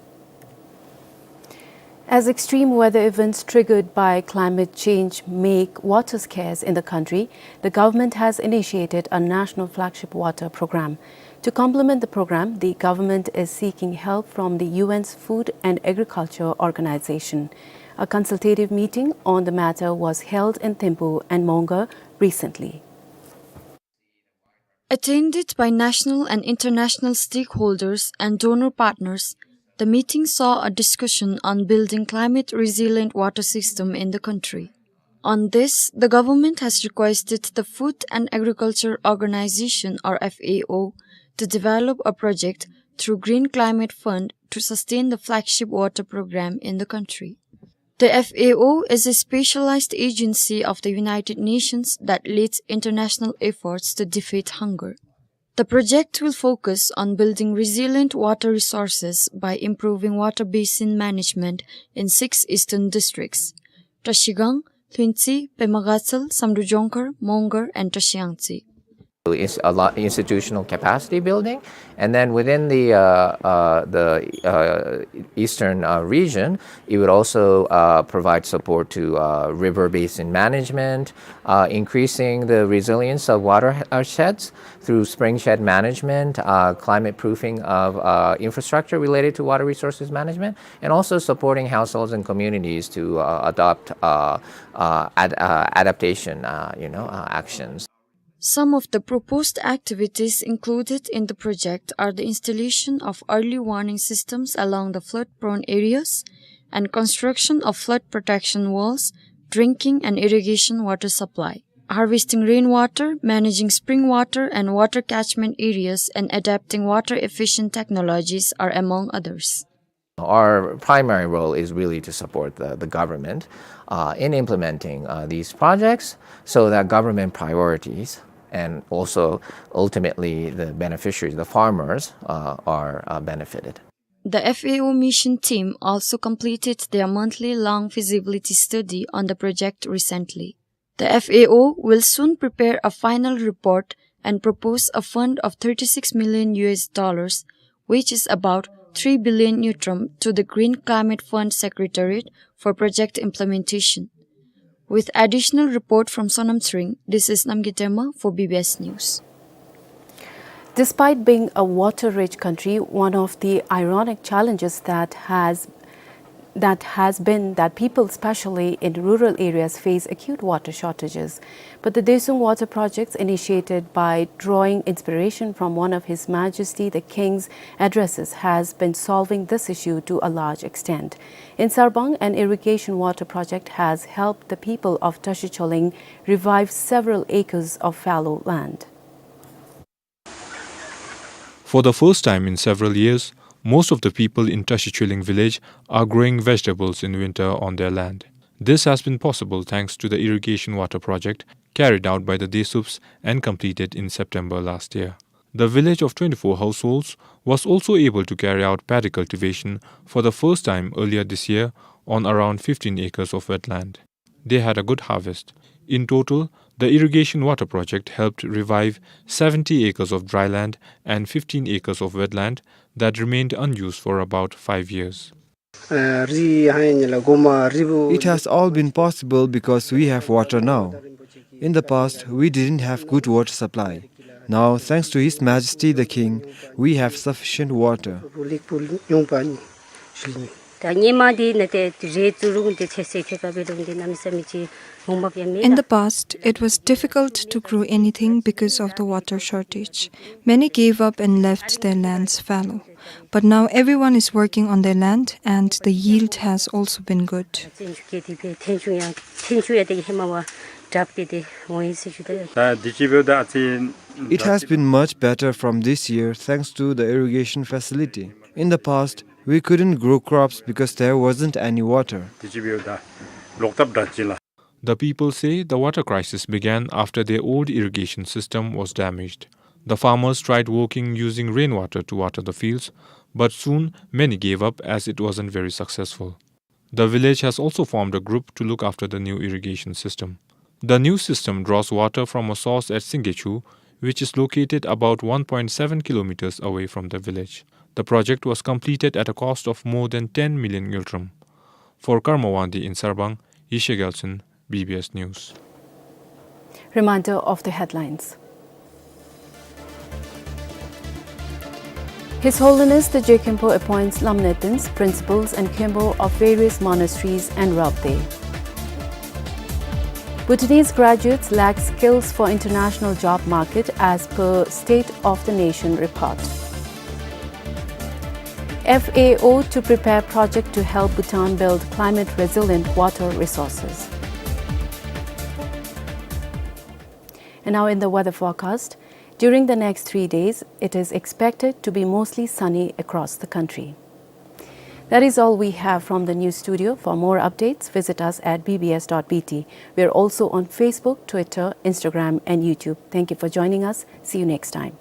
As extreme weather events triggered by climate change make water scarce in the country, the government has initiated a national flagship water program. To complement the program, the government is seeking help from the U N's Food and Agriculture Organization. A consultative meeting on the matter was held in Thimphu and Mongar recently. Attended by national and international stakeholders and donor partners, the meeting saw a discussion on building climate-resilient water system in the country. On this, the government has requested the Food and Agriculture Organization, or F A O, to develop a project through Green Climate Fund to sustain the flagship water program in the country. The F A O is a specialized agency of the United Nations that leads international efforts to defeat hunger. The project will focus on building resilient water resources by improving water basin management in six eastern districts: Trashigang, Lhuentse, Pema Gatshel, Samdrup Jongkhar, Mongar, and Trashiang Tse. It's a lot institutional capacity building, and then within the, uh, uh, the, uh, eastern, uh, region, it would also, uh, provide support to, uh, river basin management, uh, increasing the resilience of water, uh, sheds through spring shed management, uh, climate proofing of, uh, infrastructure related to water resources management, and also supporting households and communities to, uh, adopt, uh, uh, ad-, uh, adaptation, uh, you know, uh, actions. Some of the proposed activities included in the project are the installation of early warning systems along the flood-prone areas and construction of flood protection walls, drinking and irrigation water supply. Harvesting rainwater, managing spring water and water catchment areas, and adapting water-efficient technologies are among others. Our primary role is really to support the, the government, uh, in implementing, uh, these projects so that government priorities and also ultimately the beneficiaries, the farmers, uh, are, uh, benefited. The F A O mission team also completed their monthly long feasibility study on the project recently. The F A O will soon prepare a final report and propose a fund of thirty-six million U S dollars, which is about three billion ngultrum, to the Green Climate Fund Secretariat for project implementation. With additional report from Sonam Tshering, this is Namgay Dema for B B S News. Despite being a water-rich country, one of the ironic challenges that has, that has been that people, especially in rural areas, face acute water shortages. But the Doisung Water Projects, initiated by drawing inspiration from one of His Majesty the King's addresses, has been solving this issue to a large extent. In Sarbang, an irrigation water project has helped the people of Tashi Choling revive several acres of fallow land. For the first time in several years, most of the people in Tashi Choling village are growing vegetables in winter on their land. This has been possible thanks to the irrigation water project carried out by the Desups and completed in September last year. The village of twenty-four households was also able to carry out paddy cultivation for the first time earlier this year on around fifteen acres of wetland. They had a good harvest. In total, the irrigation water project helped revive seventy acres of dry land and fifteen acres of wetland that remained unused for about five years. It has all been possible because we have water now. In the past, we didn't have good water supply. Now, thanks to His Majesty the King, we have sufficient water. In the past, it was difficult to grow anything because of the water shortage. Many gave up and left their lands fallow. But now everyone is working on their land and the yield has also been good. It has been much better from this year thanks to the irrigation facility. In the past, we couldn't grow crops because there wasn't any water. The people say the water crisis began after their old irrigation system was damaged. The farmers tried working using rainwater to water the fields, but soon many gave up as it wasn't very successful. The village has also formed a group to look after the new irrigation system. The new system draws water from a source at Singechu, which is located about one point seven kilometers away from the village. The project was completed at a cost of more than ten million ngultrum. For Karma Wangdi in Sarbang, Yeshe Gyaltshen, B B S News. Reminder of the headlines. His Holiness the Je Khenpo appoints Lamnedins, principals and khenpo of various monasteries and Rabdey. Bhutanese graduates lack skills for international job market as per State of the Nation report. F A O to prepare project to help Bhutan build climate resilient water resources. And now in the weather forecast, during the next three days, it is expected to be mostly sunny across the country. That is all we have from the news studio. For more updates, visit us at B B S dot B T. We are also on Facebook, Twitter, Instagram, and YouTube. Thank you for joining us. See you next time.